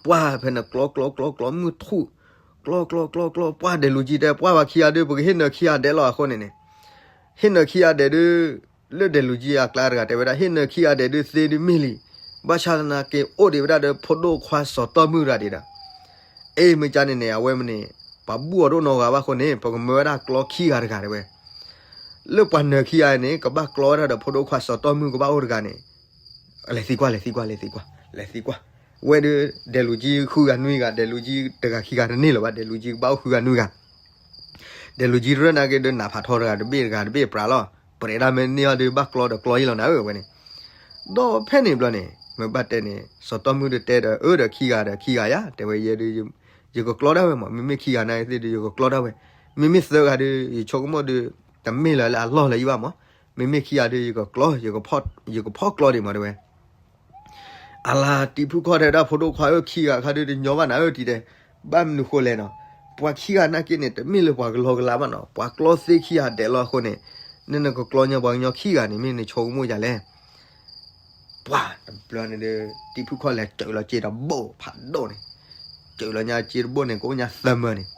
ပှၢ်ဖဲန့ၣ်ကျီကျီကျီကျီမုၢ်ထူၣ်, ကျီကျီကျီကျီ ပှၢ်ဒဲးလူၤကၠံတဲ ပှၢ်ပှၤခံဂၤဒုး ပကဟ့ၣ်နၢၤခံဂၤဒဲးလီၤအဃိန့ၣ်န့ၣ်, ဟ့ၣ်နၢၤခံဂၤဒဲးဒုး, လၢဒဲးလူၤကၠံအကျါတဂၤတဲဝဲဒၣ် ဟ့ၣ်နၢၤခံဂၤဒဲးဒုးသ့ဒုးမ့ၢ်လံ, ဘၣ်ဆၣ်သနာ်က့အိၣ်ဒံးဝဲဒၣ်ဒီးဖိဒိၣ်ခွါစီၤတီၢ်မုၢ်တဂၤဒံးဒီး, အ့ၣ် မ့ၢ်ကါန့ၣ်န့ၣ် အဝဲမ့ၢ်န့ၣ်, ပှၤဘူၣ်အီၤဒိၣ်နီၢ်ဂၤဘၣ်အဃိန့ၣ် ပကမၢဝဲဒၣ်ကျီခံဂၤတဂၤတဲဝဲ လၢပှၤနၢၤခံဂၤန့ၣ် ကဘၣ်ကျီဝဲဒၣ်ဒီးဖိဒိၣ်ခွါစီၤတီၢ်မုၢ်ကဘၣ်အိၣ်တဂၤန့ၣ်, လဲၤသံကွၢ် လဲၤသံကွၢ် လဲၤသံကွၢ် လဲၤသံကွၢ်, ဝဲဒုး ဒဲးလူၤကၠံဃုဂၤနွံဂၤ ဒဲးလူၤကၠံတဂၤခံဂၤတန့ၢ်လၢၤဘၣ် ဒဲးလူၤကၠံကဘၣ်အိၣ်ဃုဂၤနွံဂၤ ဒဲးလူၤကၠံတရၢၢ်နာ်က့ဒုးနးဖးထီတဂၤတဘ့ၣ်တဂၤတဘ့ၣ်ပြးလီၤ, ပြဲးဒၣ်မ့ၢ်န့ၢ်အီၤဒုးဘၣ်ကျီဒီးကျီယံလီၤနၤဧၢ ဝဲန့ၣ်, ဒီးဖဲန့ၣ်ဘျီန့ၣ် မ့ၢ်ဘၣ်တဲန့ၣ် စီၤတီၢ်မုၢ်ဒုးတဲဒီးအၢဒီးခံဂၤဒီးခံဂၤယါ တဲဝဲယဲဒုး, ယကကျီဒၣ်ဝဲမး မ့မ့ၢ်ခံဂၤနာ်က့သ့ၣ်ဒုး ယကကျီဒၣ်ဝဲ, မ့မ့ၢ်သၢဂၤဒုး ယဆိကမိၣ်ဒုး, တမ့ၢ်လၢၤလၢအလီၢ်လၢၤယံဘၣ်မး, မ့မ့ၢ်ခံဂၤဒုး ယကကျီ, ယကဖီၣ်ကျီဒံးမးတဲဝဲ အလၤ တံၤဖုခီၣ်တဲဝဲဒၣ်ဖိဒိၣ်ခွါဧၢ ခံဂၤခါဒုးတညီဘၣ်နၤဧၢ တံၤတဲ, ဘၣ်မနုၤဃိလဲၣ်နီၤ, ပှၤခံဂၤနာ်က့န့ၣ် တမ့ၢ်လၢပှၤကလီကလီဘၣ်နီၤ ပှၤကျီသ့ခံဂၤဒဲးလီၤအဃိန့ၣ်, နနကကျီညီပှၤကညီခံဂၤန့ၣ် မ့ၢ်နဆိကမိၣ်ယၤလဲၣ် ပှၤတဘျီန့ၣ်ဒီး တံၤဖုခီၣ်လဲၤစၢးလီၤစ့တဘိၣ်ဖးဒိၣ်န့ၣ်, စၢးလီၤညါစ့တဘိၣ်န့ၣ် ကအိၣ်ညါသၢမၢန့ၣ်,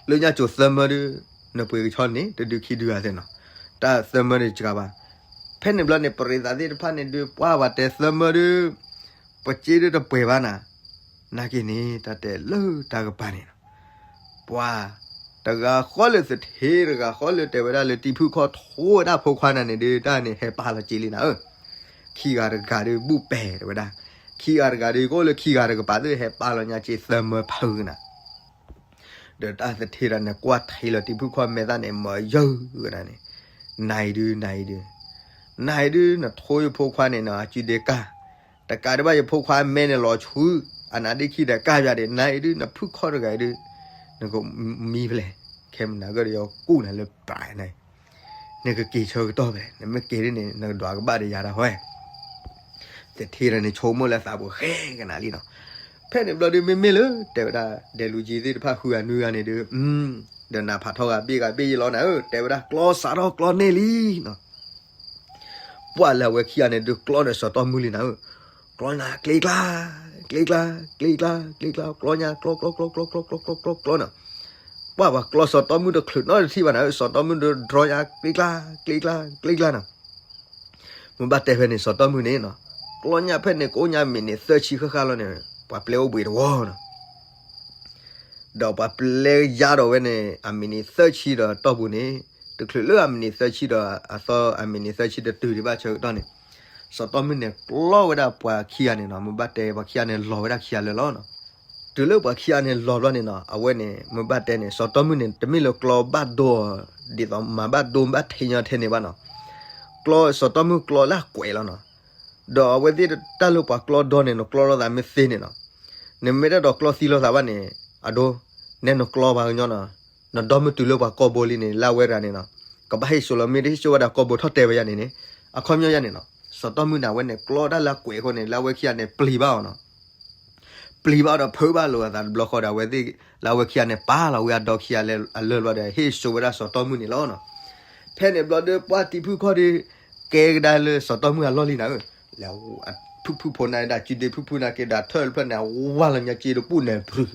လၢညါစိၤသၢမၢဒုး, နပှ့ၤကဆီန့ၣ် တဒုခံဒုဂၤသ့ၣ်နီၤ, တၢ်သၢမၢန့ၣ်စှၤဘၣ်, ဖဲန့ၣ်ဘျီန့ၣ် ပရံသးသ့ၣ်တဖၣ်န့ၣ်ဒုး ပှၢ်ပှၤတဲသၢမၢဒုး, ပစ့ဒုးတပှဲၤဘၣ်နၤ, နာ်က့န့ၣ် တၢ်တဲလၢတၢ်ကပၤန့ၣ်နီၤ ပှၤ, တဂၤဃီလၢသထ့ တဂၤဃီလၢတဲဝဲဒၣ်လၢတံၤဖုခီၣ်ထိဝဲဒၣ်ဖိခွါနၤန့ၣ်ဒုး တၢ်န့ၣ်ဟဲပာ်လီၤစ့လံနၤဧၢ, ခံဂၤတဂၤဒုးဘူၣ်ပဲာ်တဲဝဲဒၣ်, ခံဂၤတဂၤဒုး ကအိၣ်လၢခံဂၤတကပၤသုဟဲပာ်လီၤညါစ့သၢမၢဖုနၤ ဒီးတၢ်သထ့ဒီးန့ၣ် ကွၢ်ထံလီၤတံၤဖုခီၣ်မဲာ်သၣ်န့ၣ် မၤယၢဝဲဒၣ်န့ၣ်, နၤအံၤဒုး နၤအံၤဒုး, နၤအံၤဒုး နထိယဖိခွါန့ၣ်နီၤ အစုဒ့ကၢ်, တကးဒံးဘၣ်ယဖိခွါအမဲန့ၣ်လီၤဆူ, အနါဒ့ခံဒီးကၢ်ယၤဒံး နၤအံၤဒုး နဖုခီၣ်တဂၤအံၤဒုး, နကမံဖဲလဲၣ်, ခဲမုၢ်နၤဂၢၢ်ဒီးယကူၣ်နၤလၢပၤန့ၣ်, နကက့ၤဆၢကတီၢ်ဖဲလဲၣ် နမ့ၢ်က့ၤဒ်န့ၣ် နကဒွးကဘၣ်ဒီးယၤဒၣ်ဟီ, သထ့ဒီးန့ၣ်ဆိကမိၣ်လၢသးပူၤဃဲကနၤလံနီၤ, ဖဲန့ၣ်ဘျီဒုးမ့မ့ၢ်လၢ တဲဝဲဒၣ် ဒဲးလူၤကၠံသ့ၣ်တဖၣ်ဃုဂၤနွံဂၤန့ၣ်ဒုး, ဒီးနးဖးထီဂၤဘ့ၣ်ဂၤဘ့ၣ်ယံလီၤနၤဧၢ တဲဝဲဒၣ်ကျီစးထီၣ်ကျီန့ၢ်လံနီၤ ပှၢ်လၢအဝဲခံဂၤန့ၣ်ဒုးကျီဒီးစီၤတီၢ်မုၢ်လံနၤဧၢ, ကျီနၤ ကျ့ကျါ, ကျ့ကျါ, ကျ့ကျါ, ကျ့ကျါ, ကျီညါ ကျီ ကျီ ကျီ ကျီ ကျီ ကျီ ကျီ ကျီ ကျီနီၤ, ပှၢ်ပှၤကျီစီၤတီၢ်မုၢ်တချုးနီတထံၣ်ဘၣ်နၤဧၢ, စီၤတီၢ်မုၢ်ဒုးဒြီညါ ကျ့ကျါ, ကျ့ကျါ, ကျ့ကျါနီၤ, မ့ၢ်ဘၣ်တဲဖဲန့ၣ် စီၤတီၢ်မုၢ်န့ၣ်နီၤ, ကျီညါဖဲန့ၣ် ကအိၣ်ညါမံးနံးသၢဆံဃၣ်ဃၣ်လီၤန့ၣ် ပှၤပျဲအိၣ်ဘှံးတဝီနီၤ ဒီးပှၤပျဲယါဒီးဝဲန့ၣ် အမံးနံးသၢဆံဒီးတီၢ်ပူၤန့ၣ်, တချုးလၢအမံးနံးသၢဆံဒီးအသီအမံးနံးသၢဆံတတုၤဒံးဘၣ်ဆၢကတီၢ်န့ၣ်, စီၤတီၢ်မုၢ်န့ၣ် ကျီဝဲဒၣ်ပှၤခံဂၤန့ၣ်နီၤ, မ့ၢ်ဘၣ်တဲပှၤခံဂၤန့ၣ်လီၤဝဲဒၣ်ခံဂၤလၢာ်လီၤနီၤ. တုၤလၢပှၤခံဂၤန့ၣ်လီၤဘျီန့ၣ်နီၤ, အဝဲန့ၣ် မ့ၢ်ဘၣ်တဲန့ၣ် စီၤတီၢ်မုၢ်န့ၣ် တမ့ၢ်လၢကျီဘၣ်ဒိအီၤ ဒ်သိးမၤဘၣ်ဒိဘၣ်ထံးညီထဲန့ၣ်ဘၣ်နီၤ. ကျီ စီၤတီၢ်မုၢ်ကျီလၢအကွဲးလီၤနီၤ. ဒီးအဝဲသ့ၣ်တၢ်လၢပှၤကျီဒီန့ၣ် နကျီလိာ်သးမ့ၢ်သ့န့ၣ်နီၤ, နမ့ၢ်တၢ်ဒီးကျီသံလိာ်သးဘၣ်န့ၣ်, အဒိ, နဲနကျီပှၤကညီနီၤ, နဒီမုၢ်တုၤလၢပှၤကိာ်ဘိလံန့ၣ် လၢအဝဲတဂၤန့ၣ်နီၤ, ကဘၣ်ဟ့ၣ်စိလီၤ မ့ၢ်တဟ့ၣ်စိဝဲဒၣ်ကိာ်ဘိထီၣ်တဲာ်ဝဲယၤန့ၣ်န့ၣ်, အခီပညီယၤန့ၣ်နီၤ, စီၤတီၢ်မုၢ်န့ၣ် အဝဲန့ၣ် ကျီတၢ်လၢအကွဲးအဃိန့ၣ် လၢအဝဲခံဂၤန့ၣ် ပျံၤဘၣ်အီၤနီၤ. ပျံၤဘၣ်ဒီးဖုးဘၣ်လိာ်အသးတဘျီဃီဒီး အဝဲသ့ၣ်လၢအဝဲခံဂၤန့ၣ် ပာ်လီၤဝဲအဒီခံဂၤလၢအလၢာ်ဘျီဒီး ဟ့ၣ်စိဝဲဒၣ်စီၤတီၢ်မုၢ်န့ၣ်လီၤနီၤ. ဖဲန့ၣ်ဘျီဒီး ပှၢ်တံၤဖုခီၣ်ဒီး ကဲကဒါလၢစီၤတီၢ်မုၢ်အလီၢ်လံနၤဧၢ, လၢဖုၣ်ဖုၣ်ဖိန့ၣ်ဒၣ် စုဒ့ဖုၣ်ဖုၣ်န့ၣ်က့ၤဒၣ်ထၢၣ်တဖျၢၣ်န့ၣ် အဝါလီၤညါစ့တပူၤန့ၣ် ဖုး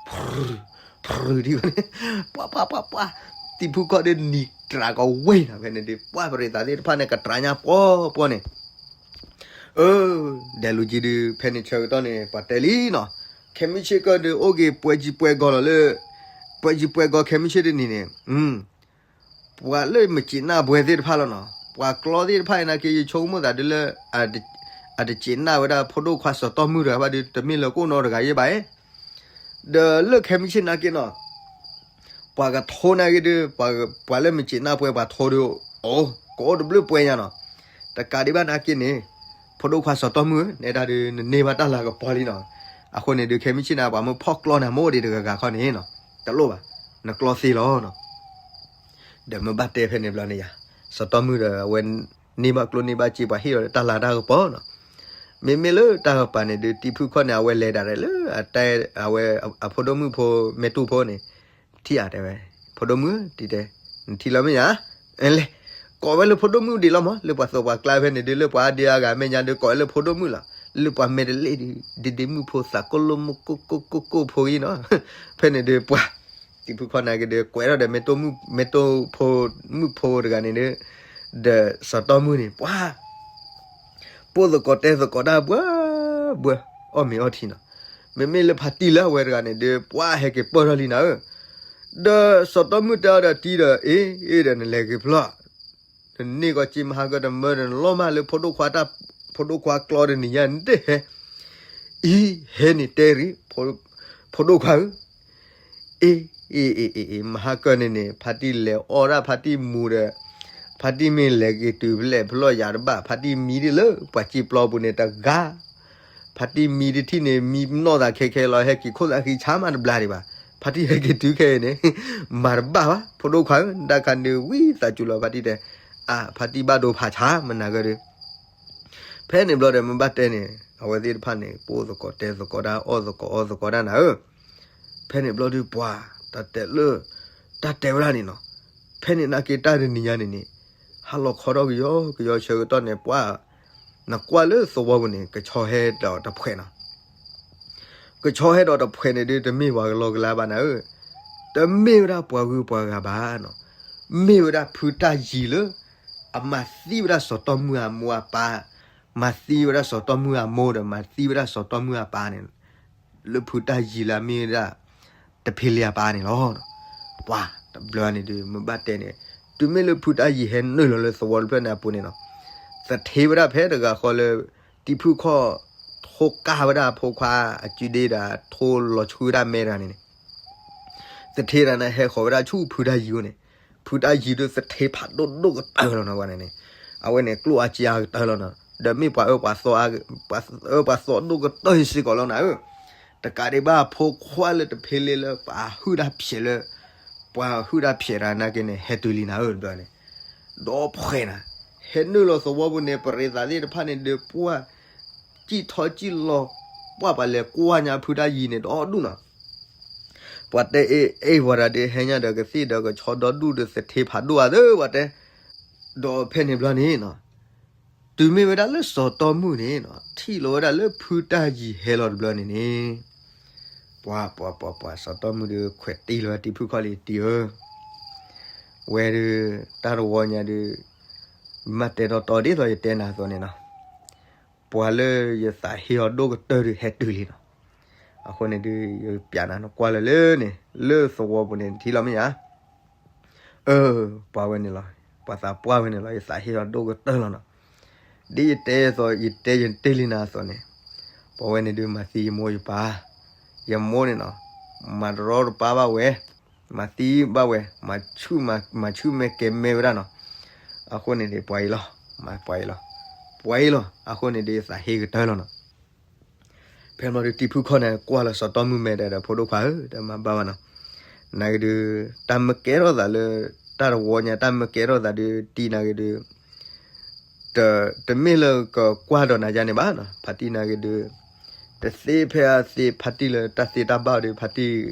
ဖုး ဖုးဒ်ဝဲန့ၣ်, ပှၢ်ပှၢ်ပှၢ်ပှၢ်, တံၤဖုခီၣ်ဒီးနံၤတြးကဝဲနီၤ, ဖဲန့ၣ်ဒီး ပှၢ်ပရ့သးသ့ၣ်တဖၣ်န့ၣ် ကတြးညါပှီၢ်ပှီၢ်န့ၣ် အၢ, ဒဲးလူၤကၠံဒီး ဖဲန့ၣ်ဆၢကတီၢ်န့ၣ် ပှၤတဲလံနီၤ, ခဲမုၢ်ဆ့ၣ်ကီၢ်ဒီး အိၣ်က့ၤပှဲၤကၠံပှဲၤကီၤလီၤလၢ, ပှဲၤကၠံပှဲၤကီၤခဲမုၢ်ဆ့ၣ်တနံၤန့ၣ်, ပှၤလၢမုၢ်စ့နၢ်ပှဲၤသ့ၣ်တဖၣ်လီၤနီၤ, ပှၤကျီသ့ၣ်တဖၣ်အံၤနာ်က့ ယဆိကမိၣ်သးဒုးလၢ အတစ့နၢ်ဝဲဒၣ်ဖိဒိၣ်ခွါစီၤတီၢ်မုၢ်တဂၤဘၣ်ဒီး တမ့ၢ်လၢကအိၣ်နီတဂၤယဲဘၣ်, ဒီးလၢခဲမုၢ်ဆ့ၣ်နာ်က့နီၤ ပှၤကထိနာ်က့ဒီး ပှၤလၢမုၢ်စ့နၢ်ပှဲၤပှၤထိဒီး အိၣ် ကအိၣ်တဘျုးပှဲၤညါနီၤ, တကးဒံးဘၣ်နာ်က့န့ၣ်, ဖိဒိၣ်ခွါစီၤတီၢ်မုၢ်ဧၢ, နဲဒၣ်ဒီး နန့ၢ်ဘၣ်တၢ်လၤကပီၤလံနီၤ, အဃိန့ၣ်ဒီး ခဲမုၢ်ဆ့ၣ်န့ၣ် ပှၤမ့ၢ်ဖီၣ်ကျီနၤ မ့ၢ်အိၣ်ဒံးတဂၤဂၤခီန့ၣ်နီၤ, တလိၣ်ဘၣ်, နကျီသ့လီၤနီၤ. ဒီးမ့ၢ်ဘၣ်တဲဖဲန့ၣ်ဘျီန့ၣ်ယၤ, စီၤတီၢ်မုၢ်ဒီးအဝဲ န့ၢ်ဘၣ်ကျိၣ်န့ၢ်ဘၣ်စ့ ပှၤဟ့ၣ်လီၤတၢ်လၤတၢ်ကပီၤနီၤ. မ့မ့ၢ်လၢတၢ်ကပၤန့ၣ်ဒီး တံၤဖုခီၣ်န့ၣ် အဝဲလဲၤဒၣ်လဲာ်လၢ အတဲ အဝဲ အဖိဒိၣ်မုၣ်ဖိ မဲာ်တူၢ်ဖိန့ၣ်, ထံၣ်ဧါတဲဝဲ, ဖိဒိၣ်မုၣ်ဧၢ တံၤတဲ, နထံၣ်လီၤမ့ၢ်ဧါ, လဲၤ, ကိးဝဲလၢဖိဒိၣ်မုၣ်ဒံးလီၤမး, လၢပှၤသိးပှၤကျါဖဲန့ၣ်ဒီး လၢပှၤအါဒံအါဂၤမဲာ်ညါဒီး ကိးဝဲလၢဖိဒိၣ်မုၣ်လီၤ. လၢပှၤမဲာ်တလ့ၣ်ဒုး ဒ့ဒ့မုၣ်ဖိသးကိၢ်လိၣ်မုၢ်ကိၢ်ကိၢ်ကိၢ်ကိၢ်ဖိအံၤနီၤ. ဖဲန့ၣ်ဒုးပှၤ တံၤဖုခီနာ်က့ဒုး ကွဲးထီၣ်ဒီး မ့ၢ်တိၢ်ဖိ မုၣ်ဖိတဂၤန့ၣ်ဒုး ဒီးစီၤတီမုၢ်န့ၣ် ပှၤ ပိၢ်သကိးတဲသကိးတၢ်ဘှၢဘှၢ အီၣ်မ့ၤအီထံနီၤ. မ့မ့ၢ်လၢဖါတံၢ်လၢအဝဲတဂၤန့ၣ်ဒုး ပှၤဟဲက့ၤပၢၢ်ထီၣ်လံနၤဧၢ. ဒီးစီၤတီမုၢ်တဲအီၤဒီးတံၢ်ဒီး အ့ အ့ဒီးနလဲၤက့ၤဖျီၣ် နန့ၢ်ကီးက့မဟါကၢတမၢဒီးနလီၤမၢ်လၢဖိဒိၣ်ခွါတၢ် ဖိဒိၣ်ခွါကျီတနံၤညါန့ၣ်တဟဲ အံၤဟဲန့ၣ်တဲရံ ဖိဒိၣ်ခွါဧၢ, အ့ အ့ အ့ အ့ မဟါကၢန့ၣ်န့ၣ် ဖါတံၢ်လဲၤအီၣ်ဒၣ်ဖါတံၢ်မူဒီး ဖါတံၢ်မ့ၢ်လဲၤက့ၤတုၤဖျဲၣ်ဖျီၣ်ယၤတဘၣ် ဖါတံၢ်မံဒ်လၢပှၤစ့ပျီပူၤန့ၣ်တဂၤ ဖါတံၢ်မံတထံၣ်န့ၣ် မံနီၢ်သးခဲခဲလီၤ ဟဲက့ၤခိၣ်သးဃံဆါမးတဘျါဒံးဘၣ်. ဖါတံၢ်ဟဲက့ၤတုၤခဲအံၤန့ၣ် မၤတဘၣ်ဘၣ် ဖိဒိၣ်ခွါဧၢ, တၢ်ခါန့ၣ်ဝံသးစူၤလီၤ ဖါတံၢ်တဲ, အါ ဖါတံၢ်ဘၣ်ဒိဖးဆါ မနၤဂၢၢ်ဒီး ဖဲန့ၣ်ဘျီဒီး မ့ၢ်ဘၣ်တဲန့ၣ် အဝဲသ့ၣ်တဖၣ်န့ၣ် ပအိၣ်သကိးတဲသကိးတၢ် အီၣ်သကိးအီသကိးတၢ်နၤဧၢ. ဖဲန့ၣ်ဘျီဒုးပှၤ တၢ်တဲလၢ တၢ်တဲဝဲဒၣ်န့ၣ်နီၤ, ဖဲန့ၣ်နာ်က့တၢ်တနံၤညါန့ၣ်န့ၣ် ဟါလီၤခီထီၣ်ကယီကယီဆၢကတီၢ်န့ၣ် ပှၤ နကွၢ်လၢသဝီပူၤန့ၣ် ကဆီဟဲဒီးတဖှဲးနီၤ ကဆီဟဲဒီးတဖှဲးန့ၣ်ဒုး တမ့ၢ်ပှၤကလီကလါဘၣ်နၤဧၢ, တမ့ၢ်ဝဲဒၣ်ပှၤဂုၤပှၤဂၤဘၣ်နီၤ, မ့ၢ်ဝဲဒၣ်ဖုတၢ်ယံၤလၢ အမၤသံဝဲဒၣ်စီၤတီမုၢ်အမိၢ်အပၢ်, မၤသံဝဲဒၣ်စီၤတီမုၢ်အမိၢ်ဒီး မၤသံဝဲဒၣ်စီၤတီမုၢ်အပၢ်န့ၣ် လၢဖုတၢ်ယံၤလၢအမ့ၢ်ဝဲဒၣ် တဖ့လံအပၢ်န့ၣ်လီၤ. ပှၤတဘျီန့ၣ်ဒုး မ့ၢ်ဘၣ်တဲန့ၣ် တုၤမ့ၢ်လၢဖုတၢ်ယံၤဟဲနုာ်လီၤလၢသဝီတဖျၢၣ်န့ၣ်အပူၤန့ၣ်နီၤ, သထ့ဝဲဒၣ်ဖဲတဂၤဃီလၢ တံၤဖုခီၣ် ထိကၢ်ဝဲဒၣ်အဖိခွါအစုဒ့ဒီး ထိလီၤဆှုဝဲဒၣ်မဲတဂၤန့ၣ်န့ၣ် သထ့တဂၤန့ၣ် ဟဲဃီၤဝဲဒၣ်ဆူဖုတၢ်ယံၤအအိၣ်န့ၣ်, ဖုတၢ်ယံၤဒုးသထ့ဖးဒိၣ်ဒိၣ်ကတၢၢ်လီၤနီၤ ပှၤန့ၣ်န့ၣ်, အဝဲန့ၣ်ကျိၣ်အါစ့အါကတၢၢ်လီၤနီၤ, ဒီးမ့ၢ်ပှၤအၢပှၤသီ ပှၤအၢပှၤသီဒိၣ်ကတၢၢ်စ့ၢ်ကီးလီၤနၤဧၢ, တကးဒံးဘၣ်အဖိခွါလၢတဖ့လံလၢပှၤဟုၣ်တၢ်ဖျဲးလၢ ပှၤဟုၣ်တၢ်ဖျဲးတဂၤနာ်က့န့ၣ် ဟဲတုၤလံနၤဧၢ တဘျီန့ၣ်, ဒီးဖှဲးနၤ, ဟဲနုာ်လီၤသဝီပူၤန့ၣ် ပရ့သးသ့ၣ်တဖၣ်န့ၣ်ဒုးပှၢ် စံၣ်ထီၣ်စံၣ်လီၤ, ပှၢ်ပှၤလဲၤကွၢ်ညါဖုတၢ်ယံၤန့ၣ်ဒီဒူၣ်နီၤ, ပှၤတဲအ့ၣ်အ့ၣ်ပှၤတၢ်ဒုးဟဲညါဒီးကသ့ၣ်ဒီးကဆီဒီဒူၣ်ဒီးသထ့ဖးဒိၣ်အါသၢပှၤတဲ, ဒီးဖဲန့ၣ်ဘျီန့ၣ်နီၤ, တုၤမ့ၢ်ဝဲဒၣ်လၢစီၤတီမုၢ်န့ၣ်နီၤ ထံၣ်လီၤဝဲဒၣ်လၢဖုတၢ်ယံၤဟဲလီၤတဘျီန့ၣ်န့ၣ်, ပှၤပှၤပှၤပှၤ စီၤတီမုၢ်ဒုးခွဲးတံၢ်လီၤဝဲတံၤဖုခီၣ်လံ တံၤဧၢ, ဝဲဒုး တၢ်တဝီညါဒုး မ့ၢ်တဲတီတီဒ်သိးယတဲနၤအသိးန့ၣ်နီၤ, ပှၤလၢယသးဟ့အီၤဒိၣ်ကတၢၢ်ဒုးဟဲတုၤလံနီၤ, အဃိန့ၣ်ဒုး ယပျးနၤ နကွၢ်လၢလၢန့ၣ် လၢသဝီပူၤန့ၣ် နထံၣ်လီၤမ့ၢ်ဧါ, အၢ ပှၤဝဲန့ၣ်လီၤ, ပှၤသးပှၢ်ဝဲန့ၣ်လီၤ ယသးဟ့အီၤဒိၣ်ကတၢၢ်လီၤနီၤ, ဒ်ယတဲအသိး ယတဲယတဲလံနၤအသိးန့ၣ်, ပှၤဝဲန့ၣ်ဒုးမၤသံယမိၢ်ယပၢ်, ယမိၢ်န့ၣ်နီၤ, မၤတရီတပါဘၣ်ဝဲ, မၤသံဘၣ်ဝဲ, မၤဆူၣ်မၤဆူၣ်မဲကဲမဲဝဲဒၣ်နီၤ, အဃိန့ၣ်ဒုးပှၤအံၤလီၤ, မၤပှၤအံၤလီၤ, ပှၤအံၤလီၤ အဃိန့ၣ်ဒုးယသးဟ့ကတၢၢ်လီၤနီၤ ဖဲမ့ၢ်ဒီးတံၤဖုခီၣ်န့ၣ် ကွၢ်လီၤစီၤတီမုၢ်မဲာ်ဒီး ဖိဒိၣ်ခွါဧၢ တမၤဘၣ်ဘၣ်နီၤ, နာ်က့ဒုး တၢ်မ့ၢ်ကဲထီၣ်သးလၢ တၢ်တဝီညါ တၢ်မ့ၢ်ကဲထီၣ်သးဒုး တံၤနာ်က့ဒုး တမ့ၢ်လၢကကွၢ်ဒီးနၤယါန့ၣ်ဘၣ်နီၤ, ဖါတံၢ်နာ်က့ဒုး တသ့ဖဲအသ့ ဖါတံၢ်လၢတၢ်သ့တၢ်ဘၣ်ဒီး ဖါတံၢ်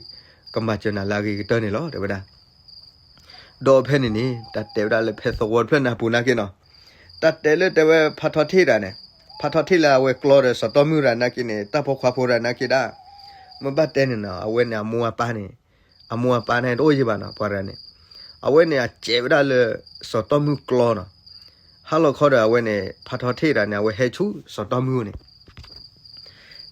ကမၤစၢၤနၤလၢအဂ့ၤကတၢၢ်န့ၣ်လီၤ တဲဝဲဒၣ် ဒီးဖဲန့ၣ်န့ၣ် တၢ်တဲဝဲဒၣ်လၢဖဲသဝီတဖျၢၣ်န့ၣ်အပူၤနာ်က့နီၤ, တၢ်တဲလၢတဲဝဲဖါထီထ့ၣ်တဂၤန့ၣ်, ဖါထီထ့ၣ်လၢအဝဲကျီဒီးစီၤတီမုၢ်တဂၤနာ်က့န့ၣ် တၢ်ဖိခွါဖိတဂၤနာ်က့ဒၣ်, မ့ၢ်ဘၣ်တဲန့ၣ်နီၤ အဝဲန့ၣ်အမိၢ်အပၢ်န့ၣ်, အမိၢ်အပၢ်န့ၣ်တအိၣ်ယံၤဘၣ်နီၤ ပှၤတဂၤန့ၣ်, အဝဲန့ၣ်အစဲးဝဲဒၣ်လၢ စီၤတီမုၢ်ကျီနီၤ, ဟါလီၤခီဒီးအဝဲန့ၣ် ဖါထီထ့ၣ်တဂၤန့ၣ် အဝဲဟဲဆူစီၤတီမုၢ်န့ၣ်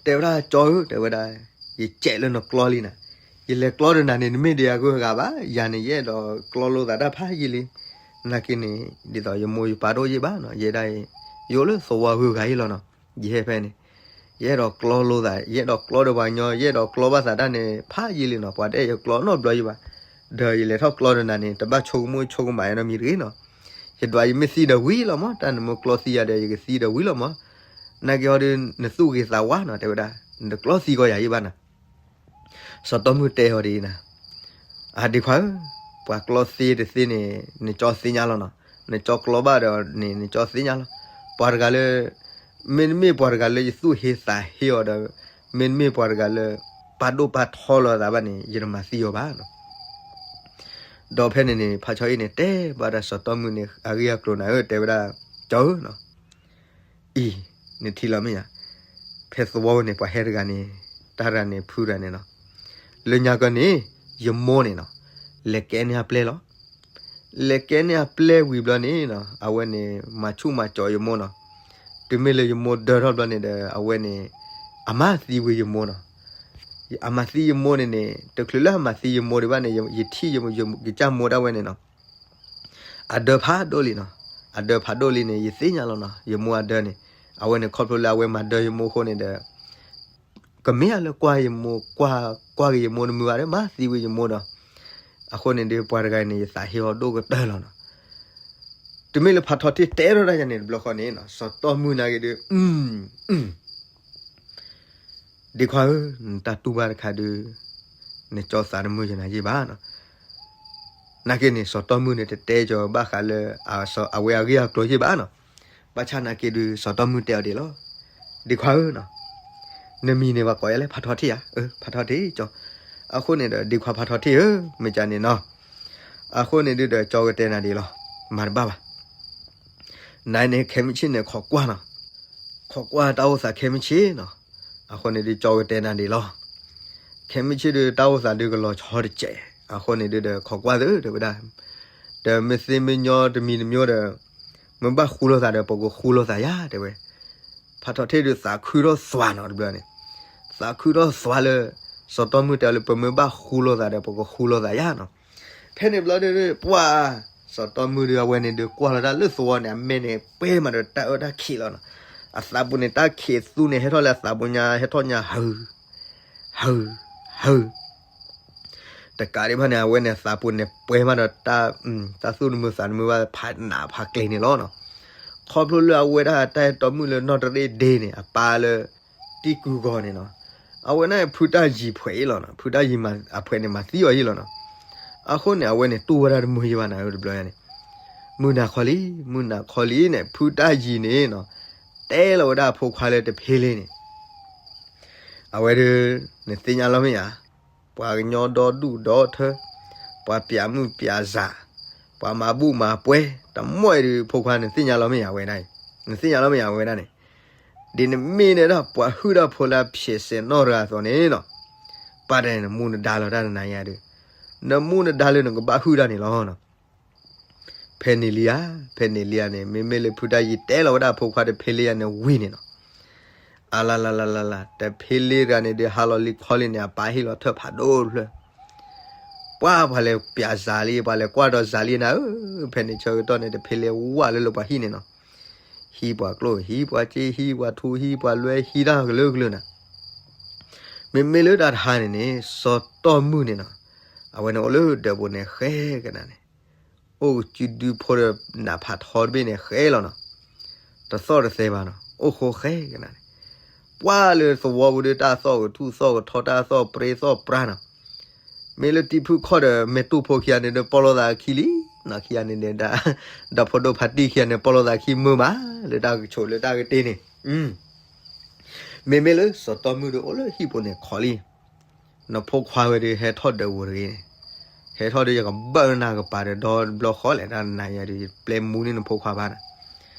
တဲဝဲဒၣ် ကၠီဧၢ တဲဝဲဒၣ်, ယစဲးလၢနကျီလံနၤ, ယလဲၤကျီဒီးနၤန့ၣ် နမ့ၢ်ဒံးအဂုၤအဂၤဘၣ်, ယၤန့ၣ် ယအဲၣ်ဒိးကျီလိာ်သးတၢ်ဖးယံာ်လံ, နာ်က့န့ၣ် ဒ်သိးယမိၢ်ယပၢ်တအိၣ်ယံၤဘၣ်နီၤ, ယဲဒၣ်အံၤ ယအိၣ်လၢသဝီဂုၤဂၤအံၤလီၤနီၤ, ယဟဲဖဲန့ၣ် ယအဲၣ်ဒိးကျီလိာ်သး, ယအဲၣ်ဒိးကျီဒီးပှၤကညီ, ယအဲၣ်ဒိးကျီဘၣ်သးတၢ်န့ၣ် ဖးယံာ်လံနီၤ, ပှၤတအဲၣ်ယကျီနီတဘျီယံၤဘၣ်, ဒီးယလဲၤထီၣ်ကျီဒီးနၤန့ၣ် တဘၣ်ဆိကမိၣ်ဆိကမးနီတမံၤတဂ့ၤနီၤ, ယဒွးယမ့ၢ်သံဒီးဝံၤလီၤမး, တၢ်နမ့ၢ်ကျီသံယၤဒီး ယကသံဒီးဝံၤလီၤမး, နာ်က့ဟီဒီး နသူၣ်ဂ့ၤသးဝါနီၤ တဲဝဲဒၣ်, နတကျီသံကီးယၤယံၤဘၣ်နီၤ စီၤတီမုၢ်တဲအီၤဒ်အံၤနၤ, အဒ့ခွါဧၢ, ပှၤကျီသ့တသ့န့ၣ် နကၠီသ့ညါလီၤနီၤ, နကၠီကျီဘၣ်ဒီးန့ၣ် နကၠီသ့ညါလီၤ, ပှၤတဂၤလၢ မ့တမ့ၢ်ပှၤတဂၤလၢယသူၣ်ဟ့သးဟ့အီၤဒီး မ့တမ့ၢ်ပှၤတဂၤလၢ ပာ်ဒိၣ်ပာ်ထီလီၤသးဘၣ်န့ၣ် ယတမၤသံအီၤဘၣ်နီၤ. ဒီးဖဲန့ၣ်န့ၣ် ဖါဆီအ့ၣ်န့ၣ် တဲဘၣ်ဒၣ်စီၤတီမုၢ်န့ၣ် အဂ့ၢ်အကျိၤနၤဧၢ တဲဝဲဒၣ်, ကၠီဧၢနီၤ အံၤ နထံၣ်လီၤမ့ၢ်ဧါ, ဖဲသဝီန့ၣ် ပှၤဟဲတဂၤန့ၣ်, တၢ်တဂၤန့ၣ် ဖုတဂၤန့ၣ်နီၤ, လၢညါကီန့ၣ် ယမိၢ်န့ၣ်နီၤ, လဲၤကဲန့ၢ်အပျဲၢ်လီၤ. လဲၤကဲန့ၢ်အပျဲၢ်ဝံၤဘျီန့ၣ်နီၤ, အဝဲန့ၣ် မၤဆူၣ်မၤစီၤယမိၢ်နီၤ. တုၤမ့ၢ်လၢယမိၢ်ဒၢထီၣ်ဘျီန့ၣ်ဒီး အဝဲန့ၣ် အမၤသံဝဲယမိၢ်နီၤ. အမၤသံယမိၢ်န့ၣ်န့ၣ် တချုးလၢအမၤသံယမိၢ်ဒံးဘၣ်န့ၣ် ယထံၣ်ယကစၢ်မိၢ်ဒၣ်ဝဲန့ၣ်နီၤ အဒၢဖးဒိၣ်လံနီၤ. အဒၢဖးဒိၣ်လံန့ၣ် ယသ့ၣ်ညါလီၤနီၤ, ယမိၢ်အဒၢန့ၣ်. အဝဲန့ၣ်ခီဖျိလၢအဝဲမၤဒၢယမိၢ်အဃိန့ၣ်ဒီး ကမ့ၢ်အလၢကွၢ်ယမိၢ်, ကွၢ်, ကွၢ်က့ၤယမိၢ်တမုာ်ဘၣ်ဒီး မၤသံဝဲယမိၢ်ဒီး. အဃိန့ၣ်ဒီး ပှၤတဂၤန့ၣ် ယသးဟ့အီၤဒိၣ်ကတၢၢ်လီၤနီၤ. တုၤမ့ၢ်လၢဖးထီထံၣ်တဲထီၣ်ဒၣ်ယၤန့ၣ်တဘျီဃီန့ၣ်နီၤ, စီၤတီၢ်မုၢ်နာ်က့ၤဒီး ဒ့ခွါဧၢ, နတၢ်တူၢ်ဘၣ်တခါဒီး နကၠီသးတမုာ်ယနၤယ့ၢ်ဘၣ်နီၤ. နာ်က့န့ၣ် စီၤတီၢ်မုၢ်န့ၣ် တတဲကၠီၤဘၣ်ဃးလၢ အဝဲအဂ့ၢ်အကျိၤယ့ၢ်ဘၣ်နီၤ. ဘၣ်ဆၣ်နာ်က့ဒီး စီၤတီၢ်မုၢ်တဲအီၤဒ်လီၤ, ဒ့ခွါဧၢနီၤ, နမံၤန့ၣ် ပှၤကိးယၤလၢဖးထီထံၣ်ဧါ. အၢ ဖးထီထံၣ်ကၠီ. အဃိန့ၣ်ဒီး ဒ့ခွါဖးထီထံၣ်ဧၢ, မ့ၢ်ကန့ၣ်နီၤ. အဃိန့ၣ်ဒုဒီး ကၠီကတဲနၤဒ်လီၤ, မၤတဘၣ်ဘၣ်. နန့ၣ် ခဲမုၢ်ဆ့ၣ်န့ၣ် ခိးကွၢ်နီၤ, ခိးကွၢ်တၢ်အိၣ်သးခဲမုၢ်ဆ့ၣ်နီၤ. အဃိန့ၣ်ဒု ကၠီကတဲနၤဒ်လီၤ, ခဲမုၢ်ဆ့ၣ်ဒု တၢ်အိၣ်သးဒုကလီၤဆီတစဲး. အဃိန့ၣ်ဒုဒီး ခိးကွၢ်သု တဲဝဲဒၣ်, ဒီးမ့ၢ်သ့မ့ၢ်ညီတမံၤတမံၤဒီး မ့ၢ်ဘၣ်ဃူလိာ်သးဒီး ပကဃူလိာ်သးယၤ တဲဝဲ. ဖးထီထံၣ်ဒုသးခုထီၣ်သွါနီၤတဘျီန့ၣ်, သးခုထီၣ်သွါလၢ စီၤတီၢ်မုၢ်တဲအီၤလၢ ပမ့ၢ်ဘၣ်ဃူလိာ်သးဒီး ပကဃူလိာ်သးယၤနီၤ. ဖဲန့ၣ်ဘျီဒု ပှၢ် စီၤတီၢ်မုၢ်ဒု အဝဲန့ၣ်ဒု ကွၢ်လီၤတၢ်လၢသဝီန့ၣ် အမဲာ်န့ၣ် ပှဲၤမးဒီးတၢ်အၢတၢ်ခံးလီၤနီၤ. အသးပူၤန့ၣ် တၢ်ခံးသူန့ၣ် ဟဲထီၣ်လၢအသးပူၤညါ ဟဲထီၣ်ညါ ဟု ဟု ဟု တကးဒံးဘၣ်န့ၣ် အဝဲန့ၣ် အသးပူၤန့ၣ် ပှဲၤမးဒီးတၢ် တၢ်သူၣ်တမုာ်သးတမုာ်ဘၣ် ဖးနးဖးကျဲၤန့ၣ်လီၤနီၤ. ခီဖျိလၢအဝဲဒၣ်တၢ်အဲၣ်တီမုၣ်လၢနီၢ်တရ့ၣ်ဒ့န့ၣ် အပၢ်လၢ တံၢ်ကုဂီၤန့ၣ်နီၤ, အဝဲန့ၣ်ဖုတၢ်ယံၤဖှဲးအံၤလီၤနီၤ, ဖုတၢ်ယံၤအဖှဲးန့ၣ် မၤသံအီၤယံၤလီၤနီၤ. အဃိန့ၣ် အဝဲန့ၣ်တူၢ်ဝဲဒၣ်တမုာ်ယံၤဘၣ်နၤဧၢတဘျီန့ၣ်, မုၢ်နၤခီလံ, မုၢ်နၤခီလံန့ၣ် ဖုတၢ်ယံၤန့ၣ်နီၤ, တဲလီၤဝဲဒၣ်အဖိခွါလၢတဖ့လ့န့ၣ် အဝဲဒၣ် နသ့ၣ်ညါလီၤမ့ၢ်ဧါ, ပှၤကညီဒီဒူၣ်ဒီထၢ, ပှၤပျးမုၣ်ပျးစး, ပှၤမၤဘူၣ်မၤပှဲၤ, တမီၢ်အံၤဒုး ဖိခွါ နသ့ၣ်ညါလီၤမ့ၢ်ဧါဝဲဒၣ်အံၤ, နသ့ၣ်ညါလီၤမ့ၢ်ဧါဝဲဒၣ်န့ၣ်, ဒ်နမ့ၢ်န့ၣ်ဒၣ် ပှၤဟုၣ်တၢ်ဖိလၢအဖျဲးစဲးနီၢ်တဂၤအသိးန့ၣ်နီၤ, ပာ်တၢ်နမူနဒါလီၤတၢ်နနၤညါဒုး, နမူနဒါလၢနကဘၣ်ဟုၣ်တၢ်န့ၣ်လီၤနီၤ. ဖဲန့ၣ်လံဧါ, ဖဲန့ၣ်လံဧါန့ၣ် မ့မ့ၢ်လၢဖုတၢ်ယံၤတဲလီၤဝဲဒၣ်အဖိခွါတဖ့လ့ဧါန့ၣ်ဝံၤန့ၣ်နီၤ, အလါလါလါလါလါ တဖ့လ့တဂၤန့ၣ်ဒုး ဟါလီၤလံခီလံန့ၣ် အပၢ်ဟ့ၣ်လီၤထၢၣ်ဖးဒိၣ်တဖျၢၣ်, ပှၤပှၤလဲၤပျးစးလံ ပှၤလဲၤကွၢ်ဒီးစးလံနၤဧၢ, ဖဲန့ၣ်ဆၢကတီၢ်န့ၣ် တဖ့လ့ဝၢ်လၢလၢပှၤဟံၣ်န့ၣ်နီၤ, ဟံးပှၤကျိၣ် ဟံးပှၤစ့ ဟံးပှၤထူ ဟံးပှၤလွဲ ဟံးတၢ်ကလုာ်ကလုာ်နၤ မ့မ့ၢ်လၢတၢ်တဟါန့ၣ်န့ၣ် စီၤတီၢ်မုၢ်န့ၣ်နီၤ, အဝဲန့ၣ်အိၣ်လၢဒၢးပူၤန့ၣ်ဃဲကနၤန့ၣ်, အိၣ်ကစုဒုဖိဒီးနးဖးထီတဘ့ၣ်န့ၣ်ဃဲလီၤနီၤ, တသီၣ်တသဲဘၣ်နီၤ အိၣ်ဃိဃဲကနၤန့ၣ်, ပှၤလၢသဝီပူၤဒီးတၢ်သီၣ်ကထူၣ်သီၣ်ကထီတၢ်သီၣ်ပြ့သီၣ်ပြါနီၤ, မ့ၢ်လၢတံၤဖုခီၣ်ဒီး မ့ၢ်တူၢ်ဖိခံဂၤန့ၣ်ဒီး ပီၢ်လိာ်သးခံလံနီၤ, ခံဂၤန့ၣ်ဒီး ဒီဖိဒိၣ်ဖါတံၢ်ခံဂၤန့ၣ် ပီၢ်လိာ်သးခံမုာ်မး လၢတၢ်ကဆိးလၢတၢ်ကတ့ၢ်န့ၣ် မ့မ့ၢ်လၢစီၤတီၢ်မုၢ်ဒီးအိၣ်လၢဟံၣ်ပူၤန့ၣ်ခီလံ, နဖိခွါဝဲဒီးဟဲထီၣ်ဒၢးပူၤတဂ့ၤန့ၣ်, ဟဲထီၣ်ဒီးယကဘၣ်နၤကပၤဒီးဒီဘျီဃီလဲၣ် တၢ်နၤယၤဒီး ယပျဲမူန့ၢ်နဖိခွါဘၣ်နၤ,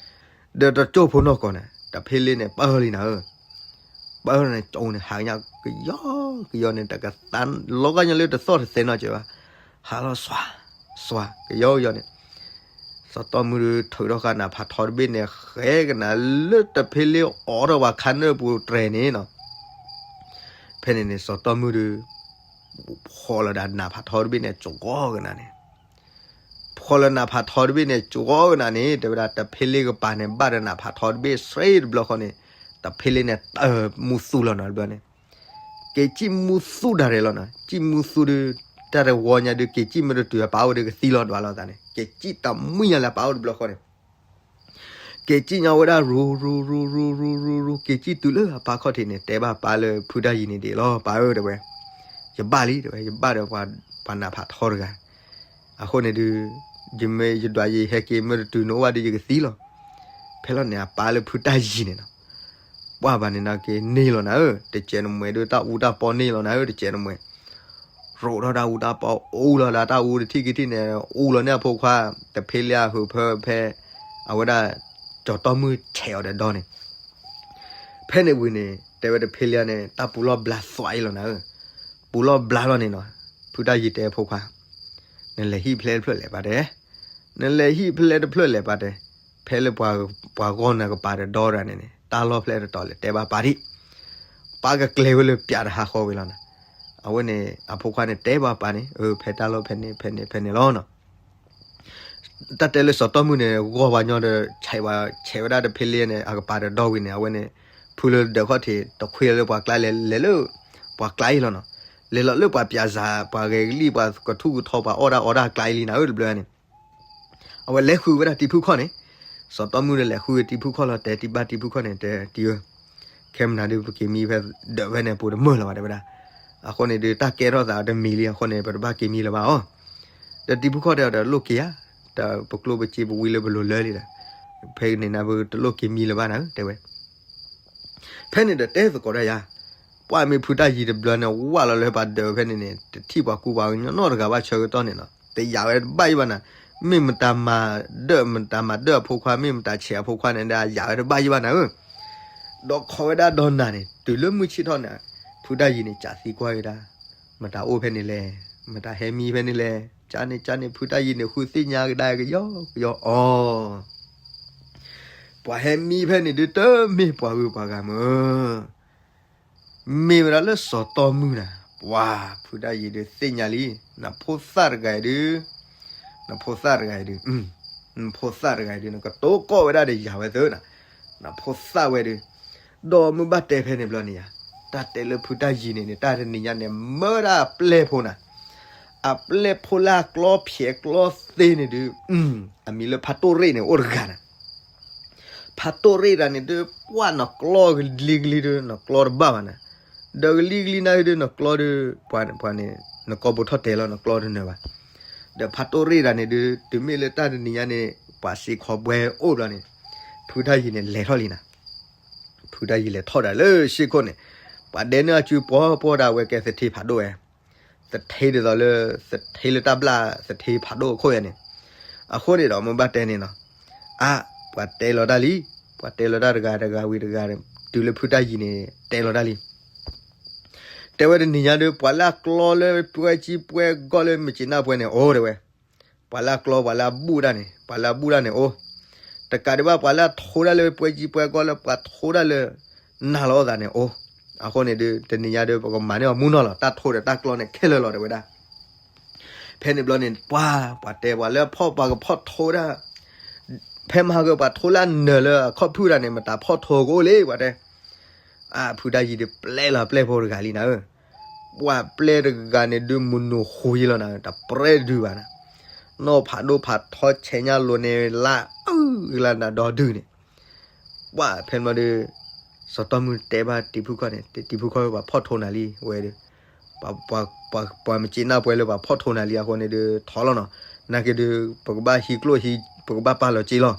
ဒီးတကၠိၢ်ဖိနီၢ်ကီၢ်န့ၣ် တဖ့လ့န့ၣ် ပၢၢ်လံနၤဧၢ, ပၢၢ်န့ၣ်ကၠိန့ၣ် ဟးကညါကယီကယီန့ၣ် တကသါလီၤကညါလၢတသီၣ်တသဲနီတစဲးဘၣ်, ဟးလီၤစွၤ စွၤ ကယီကယီန့ၣ် စီၤတီၢ်မုၢ်ဒီးထုးထီၣ်ဃာ်နးဖးထီတဘ့ၣ်န့ၣ် ဃဲကနၤလၢတဖ့လ့အိးထီၣ်ပှၤခါနၢၣ်ပူၤတြဲၤန့ၣ်နီၤ, ဖဲန့ၣ်န့ၣ် စီၤတီၢ်မုၢ်ဒီး ဖီၣ်လီၤဒၣ်နးဖးထီတဘ့ၣ်န့ၣ် ကၠိၤကီကနၤန့ၣ်, ဖီၣ်လီၤနးဖးထီတဘ့ၣ်န့ၣ် ကၠိၤကီကနၤန့ၣ် တဲဝဲဒၣ်တဖ့လ့ကပၤန့ၣ် ဘၣ်ဒီးနးဖးထီတဘ့ၣ်စ့တဘျီဃီန့ၣ်, တဖ့လ့န့ၣ် တၢ်မူသူလီၤနီၤတဘျီန့ၣ် က့ၤစံၣ်မူသူဒၣ်ရဲၣ်လီၤနီၤ, စံၣ်မူသူဒီး တၢ်တဝီညါဒီး က့ၤစံၣ်မ့ၢ်တတုၤအပၢ်အိၣ်ဒီးကသံလီၤဒွးလိာ်သးန့ၣ်, က့ၤစံၣ်တၢ်မှံညါလၢအပၢ်အိၣ်တဘျီဃီန့ၣ်, က့ၤစံၣ်ညါဝဲဒၣ်ရူ ရူ ရူ ရူ ရူ ရူ ရူ က့ၤစံၣ်တုၤလၢအပၢ်ခီၣ်ထံးန့ၣ် တဲဘၣ်ပၢ်လၢဖုတၢ်ယံၤန့ၣ်ဒ်လီၤ, ပၢ်ဧၢ တဲဝဲ, ယဘၣ်လံ တဲဝဲ, ယဘၣ်ဒီးပှၤနးဖးထီတဂၤ, အဃိန့ၣ်ဒုး ယမ့ၢ်ယဒွးယဟဲက့ၤ မ့ၢ်တတုၤနအိၣ်ဘၣ်ဒီးယကသံလီၤ, ဖဲလီၤန့ၣ် အပၢ်လၢဖုတၢ်ယံၤန့ၣ်နီၤ, ပှၢ်ဘၣ်န့ၣ်နာ်က့ၤန့ၢ်လီၤနၤဧၢ, တစဲးနမှဲၤဒီးတၢ်အူတၢ်ပီန့ၢ်လီၤနၤဧၢ, တစဲးနမှဲၤ ရိးထီၣ်တၢ်အူတၢ်ပီ အူလီၤဒၣ်တၢ်အူတထံၣ်ကထံၣ်န့ၣ် အူလီၤန့ၢ်အဖိခွါ, တဖ့လ့အဟုးဖၢဖဲ အဝဲဒၣ် စီၤတီၢ်မုၢ်ဆဲးအီၤဒီးဒီန့ၣ်, ဖဲန့ၣ်ဝံၤန့ၣ် တဲဝဲတဖ့လံန့ၣ် တၢ်ပူၤလီၢ်ဘျါသွးအံၤလီၤနၤဧၢ, ပူၤလီၢ်ဘျါလီၤန့ၣ်နီၤ, ဖုတၢ်ယံၤတဲဖိခွါ, နလဲၤဟံၣ်ဖျဲၣ်တဖျၢၣ်လဲၤပာ်တဲ, နလဲၤဟံၣ်ဖျဲၣ်တဖျၢၣ်လဲၤပာ်တဲ, ဖဲလၢပှၤဂီၢ်နၤကပၤတဒီတဂၤန့ၣ်န့ၣ် တၢ်လီၢ်ဖျဲၣ်တတီၤလဲၤတဲဘၣ်ပာ်ဒံး, ပာ်ကကျဲၤဝဲလၢပျးတဟးဃီဝံၤလီၤနၤ, အဝဲန့ၣ် အဖိခွါန့ၣ်တဲဘၣ်ပာ်န့ၣ် အဖဲတၢ်လီၢ်ဖဲန့ၣ် ဖဲန့ၣ် ဖဲန့ၣ်လီၤနီၤ. တၢ်တဲလၢစီၤတီမုၢ်န့ၣ် ဂီၢ်ပှၤညီဒီး ဆဲးဝဲဒၣ်တဖ့လံန့ၣ် အကပၤတဒီဝံၤန့ၣ် အဝဲန့ၣ် ဖုလၢဒၢးခီၣ်ထံး တခွ့လၢပှၤကျါလဲၤ လဲၤလၢ ပှၤကျါအံၤလီၤနီၤ, လဲၤလီၤလၢပှၤပျးစၤ ပှၤဂဲၤကလံၣ် ပှၤကထူၣ်ကထီ ပှၤအီၣ်တၢ်အီတၢ်ကျါအံၤလံနၤဧၢ တဘျီန့ၣ် အဝဲလဲၤဃုဝဲဒၣ်တံၤဖုခီၣ်န့ၣ်, စီၤတီမုၢ်ဒီးလဲၤဃုဝဲတံၤဖုခီၣ်လီၤ တဲတံၤဘၣ်တံၤဖုခီၣ်န့ၣ် တဲတံၤဧၢ, ခဲမနၤဒုး ပက့ၤမံဖဲဒၢးဖဲန့ၣ် ပူၤတမုာ်လၢၤဘၣ် တဲဝဲဒၣ်, အဃိန့ၣ်ဒုး တၢ်ကဲထီၣ်သးတမံၤလံ အဃိန့ၣ် ပတဘၣ်က့ၤမံလၢၤဘၣ်အီၤ, ဒီးတံၤဖုခီၣ်တဲအီၤဒီး လိၣ်က့ၤဧါ, တၢ်ပကျိၣ်ပစ့ပဝံလၢပလိၤလၢလံဒီး, ဖဲန့ၣ်နၤ ပတလိၣ်က့ၤမံလၢၤဘၣ်နၤဧၢ တဲဝဲ ဖဲန့ၣ်ဒီးတဲသကိးတၢ်ယၤ, ပှၢ်မ့ၢ်ဖုတၢ်ယံၤတဘျီန့ၣ် ဝၢ်လီၤလၢပှၤဒၢးဖဲန့ၣ်န့ၣ် တထံၣ်ပှၤကူပှၤကညီနီတဂၤဘၣ်ဆၢကတီၢ်န့ၣ်နီၤ, တယာ်ဝဲတဘၣ်ယံၤဘၣ်နၤ, မ့ၢ်မတၤမၤဒၢးမတၤမၤဒၢးအဖိခွါ မ့ၢ်မတၤဆဲးအဖိခွါန့ၣ်ဒီး အယာ်ဝဲတဘၣ်ယံၤဘၣ်နၤဧၢ, ဒီးခိးဝဲဒၣ်ဒီးနၤန့ၣ် တုၤလၢမုၢ်ဆ့ၣ်ထီၣ်န့ၣ်, ဖုတၢ်ယံၤန့ၣ် ကးသံကွၢ်ဝဲဒၣ်, မတၤအိၣ်ဖဲန့ၣ်လဲၣ်, မတၤဟဲမံဖဲန့ၣ်လဲၣ်, ကန့ၣ်ကန့ၣ် ဖုတၢ်ယံၤန့ၣ် ဃုသ့ၣ်ညါကဒါကယီကယီအီၤ ပှၤဟဲမံဖဲန့ၣ်ဒုး တမ့ၢ်ပှၤဂုၤပှၤဂၤမုၢ်, မ့ၢ်ဝဲဒၣ်လၢစီၤတီမုၢ်နၤ, ပှၤဖုတၢ်ယံၤဒုးသ့ၣ်ညါလံ, နဖိသၣ်တဂၤအံၤဒုး, နဖိသၣ်တဂၤအံၤဒုး, နဖိသၣ်တဂၤအံၤဒုး နကတိၤကီၢ်ဝဲဒၣ်ဒီးယၤဝဲသၢနၤ, နဖိသၣ်ဝဲဒုး, ဒီးမုၢ်ဘၣ်တဲဖဲန့ၣ်ဘျီန့ၣ်ယၤ, တၢ်တဲလၢဖုတၢ်ယံၤန့ၣ်န့ၣ် တၢ်တနံၤညါန့ၣ် မၢဒၣ်အပျဲၢ်ဖိနၤ, အပျဲၢ်ဖိလၢအကျီဖျဲးကျီသ့န့ၣ်ဒုး, အမံၤလၢဖးတိၢ်ရ့ၣ်န့ၣ် အိၣ်တဂၤနၤ ဖးတိၢ်ရ့ၣ်တဂၤန့ၣ်ဒုး ပှၢ်နကျီကလံၤကလံၤဒုး နကျီတဘၣ်ဘၣ်နၤ, ဒီးကလံၤကလံၤနၤဒုး နကျီဒုး, ပှၤန့ၣ် နကိာ်ပူၤထီၣ်တဲာ်လီၤ နကျီတနၢၤဘၣ်, ဒီးဖးတိၢ်ရ့ၣ်တဂၤန့ၣ်ဒုး တုၤမ့ၢ်လၢတၢ်တနံၤညါန့ၣ် ပှၤစံးခီဘှဲအိၣ်ဘျီန့ၣ်, ဖုတၢ်ယံၤန့ၣ် လဲၤထီၣ်လံနၤ, ဖုတၢ်ယံၤလဲၤထီၣ်ဒၣ်လၢရှ့ၣ်ခိၣ်န့ၣ်, ပှၤဒဲန့ၢ်အစုပှီၤပှီၤဒၣ်ဝဲကဲသထ့ဖးဒိၣ်ဝဲ သထ့ဒ်သိးလၢ သထ့လၢတၢ်ဘျၣ်သထ့ဖးဒိၣ်အခိၣ်ယၤန့ၣ်, အဃိန့ၣ်ဒီး မ့ၢ်ဘၣ်တဲန့ၣ်နီၤ, အါ, ပှၤတဲလီၤတၢ်လံ, ပှၤတဲလီၤတၢ်တဂၤတဂၤဝံၤတဂၤ, တုၤလၢဖုတၢ်ယံၤန့ၣ် တဲလီၤတၢ်လံ တဲဝဲတနံၤညါဒီး ပှၤလၢအကျီလၢပှဲၤကံပှဲၤဂီၢ်လၢမုၢ်က့နၢ်ပှဲၤန့ၣ် အိၣ်တဲဝဲ, ပှၤလၢအကျီ ပှၤလၢအဘူၣ်တၢ်န့ၣ် ပှၤလၢအဘူၣ်တၢ်န့ၣ် အိၣ်, တကးဒံးဘၣ် ပှၤလၢအထိတၢ်လၢပှဲၤကံပှဲၤဂီၢ်လၢပှၤထိတၢ်လၢ နၢ်လီၤအသးန့ၣ် အိၣ်, အဃိန့ၣ်ဒီး တနံၤညါဒီး ပကမၤန့ၢ်အီၤမူနီၢ်လီၤ တၢ်ထိဒီးတၢ်ကျီန့ၣ်ခဲလၢာ်လီၤ တဲဝဲဒၣ် ဖဲန့ၣ်ဘျီန့ၣ် ပှၤ ပှၤတဲပှၤလၢအဖီၣ်ပှၤကဖီၣ်ထိတၢ်, ဖဲမဟါကပှၤထိလၢအနၢၤလၢအခီၣ်ဖုၣ်တၢ်န့ၣ် မတၤဖီၣ်ထိကအိၣ်လံ ပှၤတဲ, အါ ဖုတၢ်ယံၤဒီးပျဲလီၤပျဲၢ်ဖိတဂၤလံနၤဧၢ, ပှၤပျဲၢ်တဂၤန့ၣ်ဒုးမုၢ်နုာ်ဃိယံလီၤနၤ တပြဲၢ်တဒုဘၣ်နၤ, နီၢ်ဖးဒိၣ်ဖးထီဆဲးညါလိၤန့ၣ် လၢအုၣ်ကလၢနၤဒီဒုန့ၣ် ပှၤဖဲန့ၣ်ဘျီဒီး စီၤတီမုၢ်တဲဘၣ်တံၤဖုခီၣ်န့ၣ် တံၤဖုခီၣ် ပှၤဖီၣ်ထိနၤလံ ဝဲဒီး ပှၤမုၢ်က့နၢ်ပှဲၤလၢပှၤဖီၣ်ထိနၤလံ အဃိန့ၣ်ဒီး ထီလီၤနီၤ, နာ်က့ဒီး ပကဘၣ်ဟံးကျိၣ်ဟံး ပကဘၣ်ပာ်လီၤစ့လီၤ.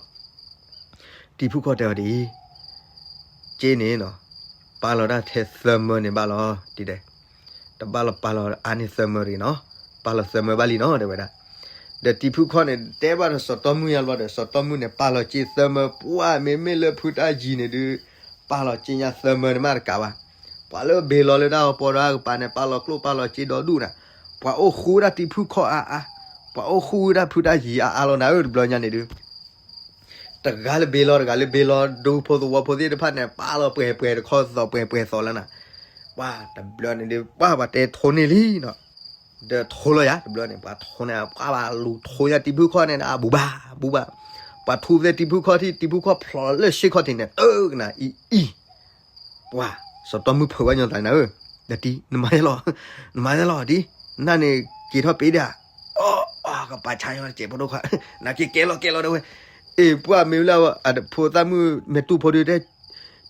တံၤဖုခီၣ်တဲဝဲဒ်အံၤ, စ့န့ၣ်နီၤ ပာ်လီၤတၢ်ထဲသၢမၢန့ၣ်ဘၣ်လီၤ တံၤတဲ တဘၣ်လီၤပာ်လီၤအါန့ၢ်သၢမၢတဂ့ၤနီၤ, ပာ်လီၤသၢမၢဘၣ်လံနီၤ တဲဝဲဒၣ်. ဒီးတံၤဖုခီၣ်န့ၣ် တဲဘၣ်ဒီးစီၤတီမုၢ်ယါဘျီဒီး စီၤတီမုၢ်န့ၣ် ပာ်လီၤစ့သၢမၢ ပှၤမ့မ့ၢ်လၢဖုတၢ်ယံၤန့ၣ်ဒုး ပာ်လီၤစ့ညါသၢမၢန့ၣ်မးတကးဘၣ်. ပှၤလၢဘ့ၤလီၤလၢတၢ်ကပီၤဒီးအကပၤန့ၣ် ပာ်လီၤကျိၣ်ပာ်လီၤစ့ဒီဒူၣ်နၤ, ပှၤအိၣ်ဃူဝဲဒၣ်တံၤဖုခီၣ်အါအါ, ပှၤအိၣ်ဃူဝဲဒၣ်ဖုတၢ်ယံၤအါအါလီၤနၤဧၢ တဘျီညါန့ၣ်ဒုး တဂၤလၢဘ့ၤလီၤ တဂၤလၢဘ့ၤလီၤ ဒူဖိသဝီဖိသ့ၣ်တဖၣ်န့ၣ် ပာ်လီၤပှဲၤပှဲၤတခီသီပှဲၤပှဲၤသီလၢနၤ, ပှၤတဘျီန့ၣ်ဒုး ပှၤပှၤတဲထိန့ၢ်လံနီၤ, ဒီးထိလီၤယၤ တဘျီန့ၣ် ပှၤထိန့ၢ် ပှၤဘၣ်လူၤထိညါတံၤဖုခီၣ်န့ၣ် အဘူးဘၣ် ဘူးဘၣ်, ပှၤထူသဲတံၤဖုခီၣ်ထံၣ် တံၤဖုခီၣ်ဖျိးလၢရှ့ၣ်ခီၣ်ထံးန့ၣ် တကနၤအံၤအံၤ ပှၤ စီၤတီမုၢ်ဖုးဝဲညီသးနၤဧၢ, ဒီးတံၤ နမၤယဲလီၤ နမၤယဲလီၤဒ် နၤန့ၣ်က့ၤထီၣ်ပ့ၤဒၣ်, အီ အီ ကပာ်ဆါညီစဲးဖိဒိၣ်ခွါ, နက့ၤကဲလီၤကဲလီၤတဲဝဲ, အ့ၣ် ပှၤမ့ၢ်ဝဲလၢ အဖိသၣ်မုၣ်မဲာ်တူၢ်ဖိဒုးတဲ, တံ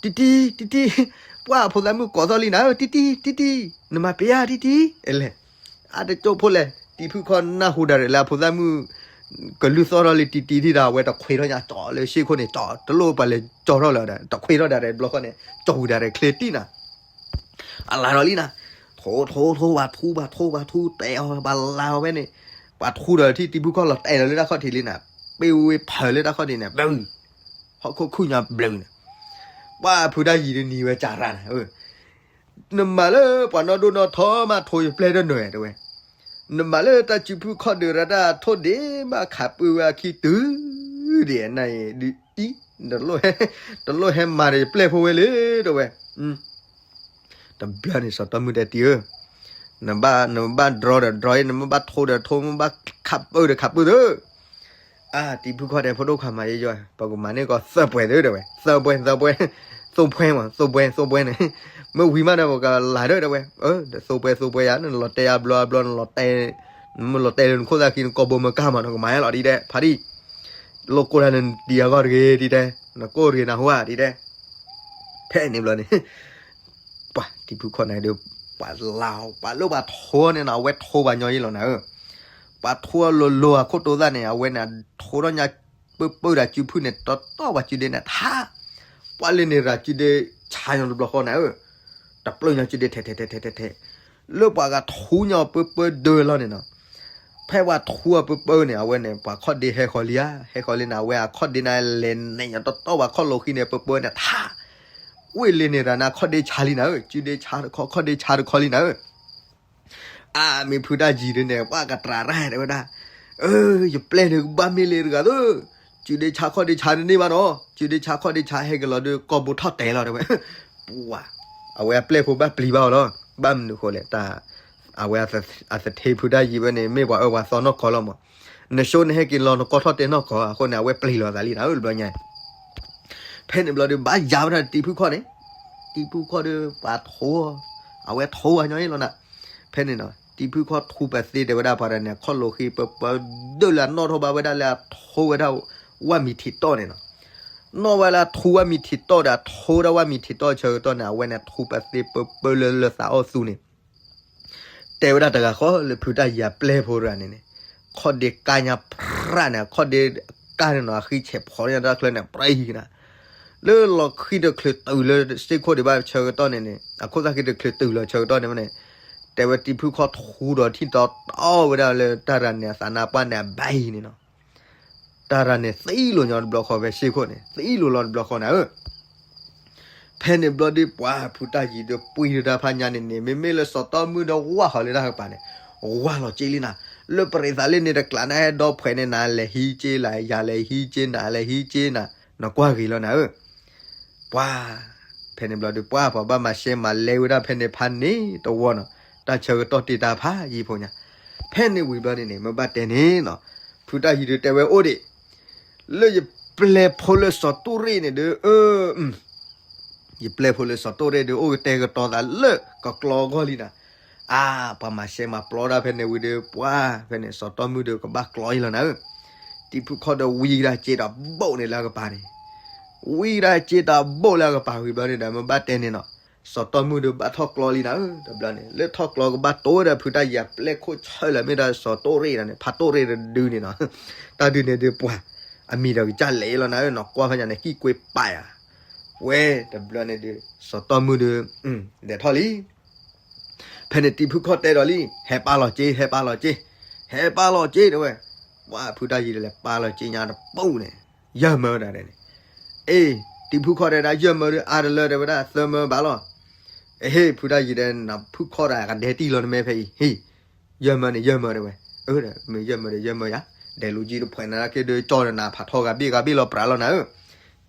ၤတံၤ တံၤတံၤ, ပှၤအဖိသၣ်မုၣ်ကိးသီၣ်လံနၤဧၢ တံၤတံၤ တံၤတံၤ, နမၤပ့ၤဧါ တံၤတံၤ, အလဲၣ်, အတကၠိၣ်ဖိလဲၣ် တံၤဖုခီၣ်နၢ်ဟူဒၣ်ရဲၣ်လၢအဖိသၣ်မုၣ် ကလုၢ်သီၣ်ထီၣ်လံတံၤတံၤထံၣ်ဒီး အဝဲတခွဲးထီၣ်ညါ ကၠီလၢရှ့ၣ်ခိၣ်န့ၣ် ကၠီတလိၣ်ပှၤလဲၤကၠီထီၣ်လၢၤဒီး တခွဲးထီၣ်ဒၣ်ရဲၣ်တဘျီဃီန့ၣ် ကၠီဝံၤဒၣ်ရဲၣ်ချ့တံၢ်နၤ အလါထီၣ်လံနၤ, ထိထိထိ ပှၤထူ ပှၤထူ ပှၤထူ တဲအီၤ ပှၤလါအီၤဖဲန့ၣ်, ပှၤထူဒီးထံၣ်တံၤဖုခီၣ်လီၤတဲာ်လီၤလၢတၢ်ခီၣ်ထံးလံနၤ, ပ့ၤဝ့ၤဖၢးလၢတၢ်ခီၣ်ထံးန့ၣ် ဘျုး, ဟီၣ်ခိၣ်ခုၣ်ညါဘျုးနၤ, ပှၤဖုတၢ်ယံၤဒုးနံၤဝဲကၢ်ရၢ်နၤ, နမၤလၢပှၤနီၢ်ဒိၣ်နီၢ်ထီမးထိယပျဲၢ်တနၢၤတဲဝဲ, နမၤလၢတၢ်စုဖုၣ်ခီၣ်ဒုးရၤတၢ်ထိၣ်ဒ့မးခးပၢဝဲအခံတုၤဒံး နအံၤဒုးအံၤ, တလိၣ်ဟဲမၤဒီးယပျဲၢ်ဖိဝဲလၢတဲဝဲ, တဘျီန့ၣ်စီၤတီမုၣ်တဲတံၤဧၢ, နဘၣ် နဘၣ်ဒြီဒီးဒြီအံၤ နမ့ၢ်ဘၣ်ထိဒီးထိ မ့ၢ်ဘၣ်ခးပၢဒီးခးပၢသု, အါ တံၤဖုၣ်ခီၣ်တဲဖိဒိၣ်ခွါမၤယဲယီၤ ပကမၤန့ၢ်ကီးသၢပှဲၤသုတဲဝဲ, သၢပှဲၤ သၢပှဲၤ, သိၣ်ပှဲၤမး သိၣ်ပှဲၤ သိၣ်ပှဲၤန့ၣ်, မ့ၢ်ဝံၤမးဒီးပကလၤဒၢတဲဝဲ, သိၣ်ပှဲၤ သိၣ်ပှဲၤယၤ နလီၤတဲာ်အဘျီအဘျီ နလီၤတဲာ်, နမ့ၢ်လီၤတဲာ်လၢနခိၣ်သၣ်ခံ နကိာ်ဘိမ့ၢ်ကၢ်မး နကမၤယါလီၤဒ်တဲ ဖါတံၢ်, လိၣ်ကိၢ်တၢ်နတံၤအဂီၢ်တဂ့ၤဒ်တဲ, နကိၢ်တဂ့ၤနဟူဧါဒ်တဲ, ဖဲန့ၣ်ဘျီန့ၣ် ပှၤတံၤဖုၣ်ခီၣ်နၤဒုး ပှၤလၢ ပှၤလၢပှၤထိန့ၣ်နီၤ အဝဲထိပှၤညီယဲလီၤနၤဧၢ, ပှၤထိအလိၤလိၤအခိၣ်တိသၣ်န့ၣ် အဝဲန့ၣ် ထိထီၣ်ညါ ပၢပၢဒၣ်စုဖုၣ်န့ၣ် တီတီပှၤစုဒ့န့ၣ်ထါ, ပှၤလၢန့ၣ်ရၤစုဒ့ဆါညီတဘျီဃီနၤဧၢ, တပျၢၢ်ညီစုဒ့ထဲထဲထဲထဲထဲထဲ, လၢပှၤဂၤထူညီပၢပၢဒၢလီၤန့ၣ်နီၤ, ဖဲပှၤထူအပၢပၢန့ၣ် အဝဲန့ၣ် ပှၤခီၣ်ဒ့ဟဲဃီၤလံဧါ, ဟဲဃီၤလံန့ၣ် အဝဲအခီၣ်ဒ့န့ၣ်လဲၤနဲၣ်ညီတီတီပှၤခီၣ်လိာ်ဃံန့ၣ် ပၢပၢန့ၣ်ထါ, ဝ့ၢ်လၢန့ၣ်ရၤန့ၣ် ခီၣ်ဒ့ဆါလံနၤဧၢ, စုဒ့ဆါတခီ ခီၣ်ဒ့ဆါတခီလံနၤဧၢ အါ မ့ၢ်ဖုတၢ်ယံၤဒုးန့ၣ် ပှၤကတြၢ်ရၢ်တဲဝဲဒၣ်, ယပျဲၢ်န့ၣ်ကဘၣ်မ့ၢ်လၢတဂၤသု, စုဒ့ဆါခီၣ်ဒ့ဆါတန့ၢ်ဘၣ်နီၤ, စုဒ့ဆါခီၣ်ဒ့ဆါဟဲက့ၤလီၤဒုး ကိာ်ဘိထီၣ်တဲာ်လီၤတဲဝဲ, ပှၤ, အဝဲအပျဲၢ်ဖိဘၣ်ပျံၤဘၣ်အီၤလီၤ, ဘၣ်မနုၤဃိလဲၣ်, တၢ်, အဝဲအသထ့ဖုတၢ်ယံၤဝဲန့ၣ် မ့ၢ်ပှၤအၢပှၤသီနီၢ်ကီၢ်လီၤမး, နဆိနဟဲက့ၤလီၤနကိာ်ထီၣ်တဲာ်နီၢ်ကီၢ် အဃိန့ၣ် အဝဲပျံၤလီၤသးလံနၤဧၢတဘျီညါ ဖဲန့ၣ်ဘျီဒုး ဘၣ်ယၤဝဲဒၣ်တံၤဖုၣ်ခီၣ်န့ၣ်, တံၤဖုၣ်ခီၣ်ဒုး ပှၤထိ, အဝဲထိပှၤညီယဲလီၤနၤ, ဖဲန့ၣ်နီၤ တံၤဖုၣ်ခီၣ်ထူပသ့တဲဝဲဒၣ်ပှၤတဂၤန့ၣ် ခီၣ်လိာ်ဃံပၢပၢဒၢလၢအထိဝဲဒၣ်, ဝၣ်မံၤထံးတီၢ်န့ၣ်နီၤ, နီၣ်ဝဲလၢအထူဝၣ်မံၤထံးတီၢ်ဒီးအထိဝဲဒၣ်ဝၣ်မံၤထံးတီၢ်ဆၢကတီၢ်န့ၣ် အဝဲန့ၣ်ထူပသ့ပၢပၢလၢလၢသးအီၣ်သူန့ၣ် တဲဝဲဒၣ်တဂၤဃီလၢဖုတၢ်ယၤပျဲၢ်ဖိတဂၤန့ၣ်န့ၣ်, ခီၣ်ဒ့ကါညါဖြၣ်န့ၣ် ခီၣ်ဒ့ကါန့ၣ်နီၤ အဃံဆဲးဖီန့ၣ်တၢ်ချၢန့ၣ် ပြံကနၤ, လၢလီၤဃံတချုးတုၤလၢစ့ၢ်ခိၣ်ဒံးဘၣ်ဆၢကတီၢ်န့ၣ်န့ၣ် အခိၣ်သၣ်ဃံတချုးတုၤလီၤဆၢကတီၢ်န့ၣ်န့ၣ်, တဲဝဲတံၤဖုၣ်ခီၣ်ထူဒီးထံၣ်တီတီဝဲဒၣ်လၢတၢ်ရၤန့ၣ် အသးနါပှၢ်န့ၣ်အဘဲအံၤန့ၣ်နီၤ တၢ်ရၤန့ၣ်သံလိာ်ညီတဘျီဃီဖဲစ့ၢ်ခိၣ်န့ၣ် သံလိာ်လီၤတဘျီဃီနၤဧၢ ဖဲန့ၣ်ဘျီဒုးပှၤဖုတၢ်ယံၤဒုးပှံၤဒုးတၢ်ဖးညါန့ၣ်န့ၣ် မ့မ့ၢ်လၢစီၤတီမုၣ်ဒီးဝၢ်ဃီၤလၢတၢ်ကပၤန့ၣ်, ဝၢ်လီၤက့လံနၤ, လၢပရံးသးလ့န့ၣ်တကျးနၤဟဲဒီဖှဲးန့ၣ် နၤလဲၤဟံးက့လၢ ယၤလဲၤဟံးက့ နၤလဲၤဟံးက့နၤ, နကွၢ်ဂ့ၤလီၤနၤဧၢ ပှၤ, ဖဲန့ၣ်ဘျီဒုးပှၤ ပှၤဘၣ်မၤရှဲမၤလဲဝဲဒၣ်ဖဲန့ၣ်ဖးန့ၣ်တဝီနီၤ, တၢ်ဆၢကတီၢ်တ့တၢ်ဖးယံၤဖိညါ, ဖဲန့ၣ်ဝံၤဘျီန့ၣ်န့ၣ် မ့ၢ်ဘၣ်တဲန့ၣ်နီၤ, ဖုတၢ်ယံၤဒုးတဲဝဲအိၣ်ဒံး, လၢယပျဲၢ်ဖိလၢစီၤတိၣ်ရ့ၣ်န့ၣ်ဒုး အၢ ယပျဲၢ်ဖိလၢစီၤတိၣ်ရ့ၣ်ဒုး အိၣ်ကတဲာ်ကတီၤသးလၢကကျီအဂီၢ်လံနၤ, အါ ပှၤမၤရှဲမၤပျီဒၣ်ဖဲန့ၣ်ဝံၤဒီး ပှၤ ဖဲန့ၣ်စီၤတီမုၣ်ဒုးကဘၣ်ကျီအံၤလီၤနၤဧၢ, တံၤဖုၣ်ခီၣ်ဒီးဝံၤကဒါစ့တၢ်ဘိၣ်န့ၣ်လၢအကပၤန့ၣ်, ဝံၤကဒါစ့တၢ်ဘိၣ်လၢအကပၤဝံၤဘျီန့ၣ်ဒီး မ့ၢ်ဘၣ်တဲန့ၣ်နီၤ, စီၤတီမုၣ်ဒုးဘၣ်ထီၣ်ကျီလံနၤဧၢ, တဘျီန့ၣ် လၢထီၣ်ကျီကဘၣ်တိၢ်ဝဲဒၣ်ဖုတၢ်ယၤပျဲၢ်ခိၣ်ဆၢလၢ မ့ၢ်ဒၣ်စီၤတိၣ်ရ့ၣ်န့ၣ် ဖးတိၣ်ရ့ၣ်တဒုန့ၣ်နီၤ, တၢ်ဒုန့ၣ်ဒုးပှၤ, အမံၤဒီးကစၢ်လဲၤလီၤနၤဧၢ, နကွၢ်ဖဲညါန့ၣ် ကံၣ်ကွ့ပာ်ယၤ, ဝဲ တဘျီန့ၣ်ဒုး စီၤတီမုၣ်ဒုး လဲၤထီၣ်လံ ဖဲန့ၣ်တံၤဖုၣ်ခီၣ်တဲဒီးလံ ဟဲပာ်လီၤစ့ ဟဲပာ်လီၤစ့, ဟဲပာ်လီၤစ့တဲဝဲ, ပှၤဖုတၢ်ယံၤဒုးလဲၤပာ်လီၤစ့ညါတပူၤန့ၣ်, ယဲၢ်မၢဒၣ်န့ၣ်, အ့ တံၤဖုၣ်ခီၣ်တဲဒၣ် ယဲၢ်မၢဒုးအါတလၢတဲဝဲဒၣ် သၢမၢဘၣ်လီၤ, အဟ့ၣ် ဖုတၢ်ယံၤဒဲး နဖုၣ်ခီၣ်တၢ်ကဒဲတံၢ်လီၤနမဲဖဲအံၤ ဟ့ၣ်, ယဲၢ်မၢန့ၣ် ယဲၢ်မၢတဲဝဲ, အၢ မ့ၢ်ယဲၢ်မၢဒီးယဲၢ်မၢယၤ, ဒဲးလူၤကံတဖှဲးနၤက့ဒုးကၠီဒီးနၤဖးထီဂၤဘ့ၣ်ဂၤဘ့ၣ်လီၤပြးလီၤနၤဧ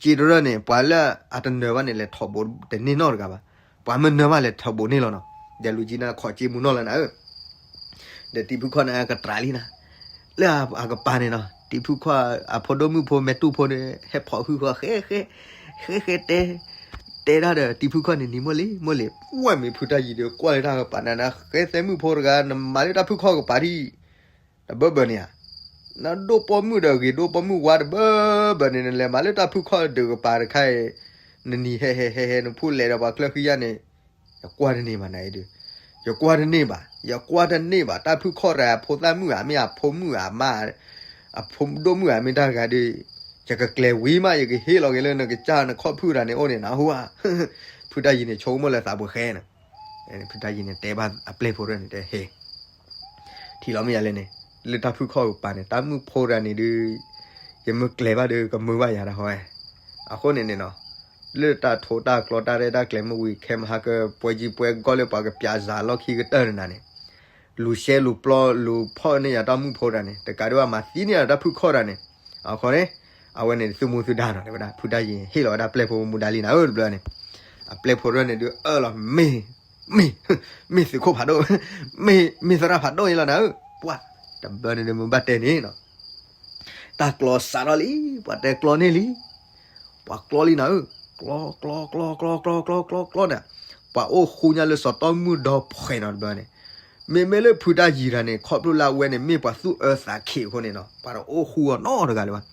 ၢ, စ့တရၢၢ်န့ၣ် ပှၤလၢအတနၢၤဘၣ်န့ၣ် လဲၤထီၣ်ဘိးတန့ၢ်နီတဂၤဘၣ်, ပှၤမ့ၢ်နၢၤဘၣ်လဲၤထီၣ်ဘိးန့ၢ်လီၤနီၤ, ဒဲးလူၤကံနၤခီၣ်စ့မူနီၢ်လီၤနၤဧၢ ဒီးတံၤဖုၣ်ခီၣ်န့ၣ်ကတြးလံနၤ, လၢအကပၤန့ၣ်နီၤ တံၤဖုၣ်ခီၣ်အဖိဒိၣ်မုၣ်ဖိမဲာ်တူၢ်ဖိန့ၣ် ဟဲဖီၣ်ဟုဃီၤဃဲဃဲ, ဃဲဃဲတဲ, တဲဒၣ်ဒီးတံၤဖုၣ်ခီၣ်န့ၣ် နံၤမိၢ်လံၤ မိၢ်လံၤ, ဝဲမ့ၢ်ဖုတၢ်ယံၤဒီးကွၢ်လၢတၢ်ကပၤနၤနၤ ဃဲသဲမုၣ်ဖိတဂၤ နမၤလၢတၢ်ဖုၣ်ခီၣ်ကပၤထံၣ် တဘၢဘၢန့ၣ်ဧါ, နဒိၣ်ပိာ်မုၣ်ဒီးဂ့ၤဒိၣ်ပိာ်မုၣ်ဝါတဘၢဘၢန့ၣ် နလဲၤမၤလၢတၢ်ဖုၣ်ခီၣ်ဒုးကပၤတခါအံၤ, နနံၤဟဲဟဲဟဲဟဲ နဖိလဲၤဒီးပှၤချၢဃံယါန့ၣ်, ယကွၢ်တန့ၢ်ဘၣ်နၤအံၤဒုး, ယကွၢ်တန့ၢ်ဘၣ် ယကွၢ်တန့ၢ်ဘၣ် တၢ်ဖုၣ်ခီၣ်တၢ်အဖိသၣ်မုၣ်ဧါ မ့ၢ်အဖိမုၣ်ဧါမး, အဖိဒိၣ်မုၣ်ဧါ မ့ၢ်တၢ်တဂၤဒီး, ယကကျဲၤဝံၤမး ယကဟ့ၣ်လီၤက့ၤလၢနကစၢ်နခီၣ်ဖုၣ်တၢ်န့ၣ်အိၣ်န့ၣ်နဟူဧါ, ဖုတၢ်ယံၤန့ၣ် ဆိကမိၣ်လၢသးပှဲၤဃဲန့ၣ် ဖုတၢ်ယံၤန့ၣ် တဲဘၣ်အပျဲၢ်ဖိတၢ်န့ၣ် တဲဟဲ ထံၣ်လီၤမ့ၢ်ယၤလဲၣ်န့ၣ်, လၢတၢ်ဖုၣ်ခီၣ်ကပၤန့ၣ် တၢ်မုၣ်ဖိတဂၤန့ၣ်ဒုး, ယမ့ၢ်ကျဲၤဘၣ်ဒီးကမၢဘၣ်ယၤတၢ်ဟီ, အဃိန့ၣ်န့ၣ်နီၤ, လၢတၢ်ထိးတၢ်ကျီတၢ်ရဲၣ်တၢ်ကျဲၤမ့ၢ်ဝံၤ ခဲမဟါကပှဲၤကံပှဲၤကီၢ်လၢပှၤကပျးစၤလီၢ်ခံကတၢၢ်န့ၣ်နၤန့ၣ်, လူၤရှဲလူၤပျီလူၤဖီၣ်န့ၢ်ယၤတၢ်မုၣ်ဖိတၢ်န့ၣ် တကးဒံးဘၣ်မၤသံန့ၢ်ယၤတၢ်ဖုၣ်ခီၣ်တၢ်န့ၣ်, အဃိန့ၣ်, အဝဲန့ၣ်သုမူသုဒါနီၤ တဲဝဲဒၣ် ဖုတၢ်ယံၤဟ့ၣ်လီၤဝဲဒၣ်ပျဲၢ်ဖိမူဒါလံနၤဧၢတဘျီန့ၣ်, အပျဲၢ်ဖိတဖၣ်န့ၣ်ဒုးအၢၣ်လီၤမ့ၢ်, မ့ၢ်, မ့ၢ်သုးခိၣ်ဖးဒိၣ်, မ့ၢ်, မ့ၢ်သရၣ်ဖးဒိၣ်အံၤလီၤနၤဧၢ, ပှၤ, တဘျီန့ၣ်ဒုးမ့ၢ်ဘၣ်တဲန့ၣ်နီၤ တၢ်ကျီစးထီၣ်လံ, ပှၤတဲကျီန့ၢ်လံ, ပှၤကျီလံနၤဧၢ, ကျီ, ကျီ, ကျီ, ကျီ, ကျီ, ကျီ, ကျီ, ကျီန့ၣ်, ပှၤအိၣ်ဃူညါလၢစီၤတီမုၣ်ဒီဖှဲးနီၤတဘျီန့ၣ်, မ့မ့ၢ်လၢဖုတၢ်ယံၤတၢ်န့ၣ် ခီဖျိလၢအဝဲန့ၣ်မ့ၢ်ပှၤသူၣ်အၢသးခံးအဃိန့ၣ်နီၤ ပှၤတအိၣ်ဃူအီၤနီတဂၤလၢၤဘၣ်,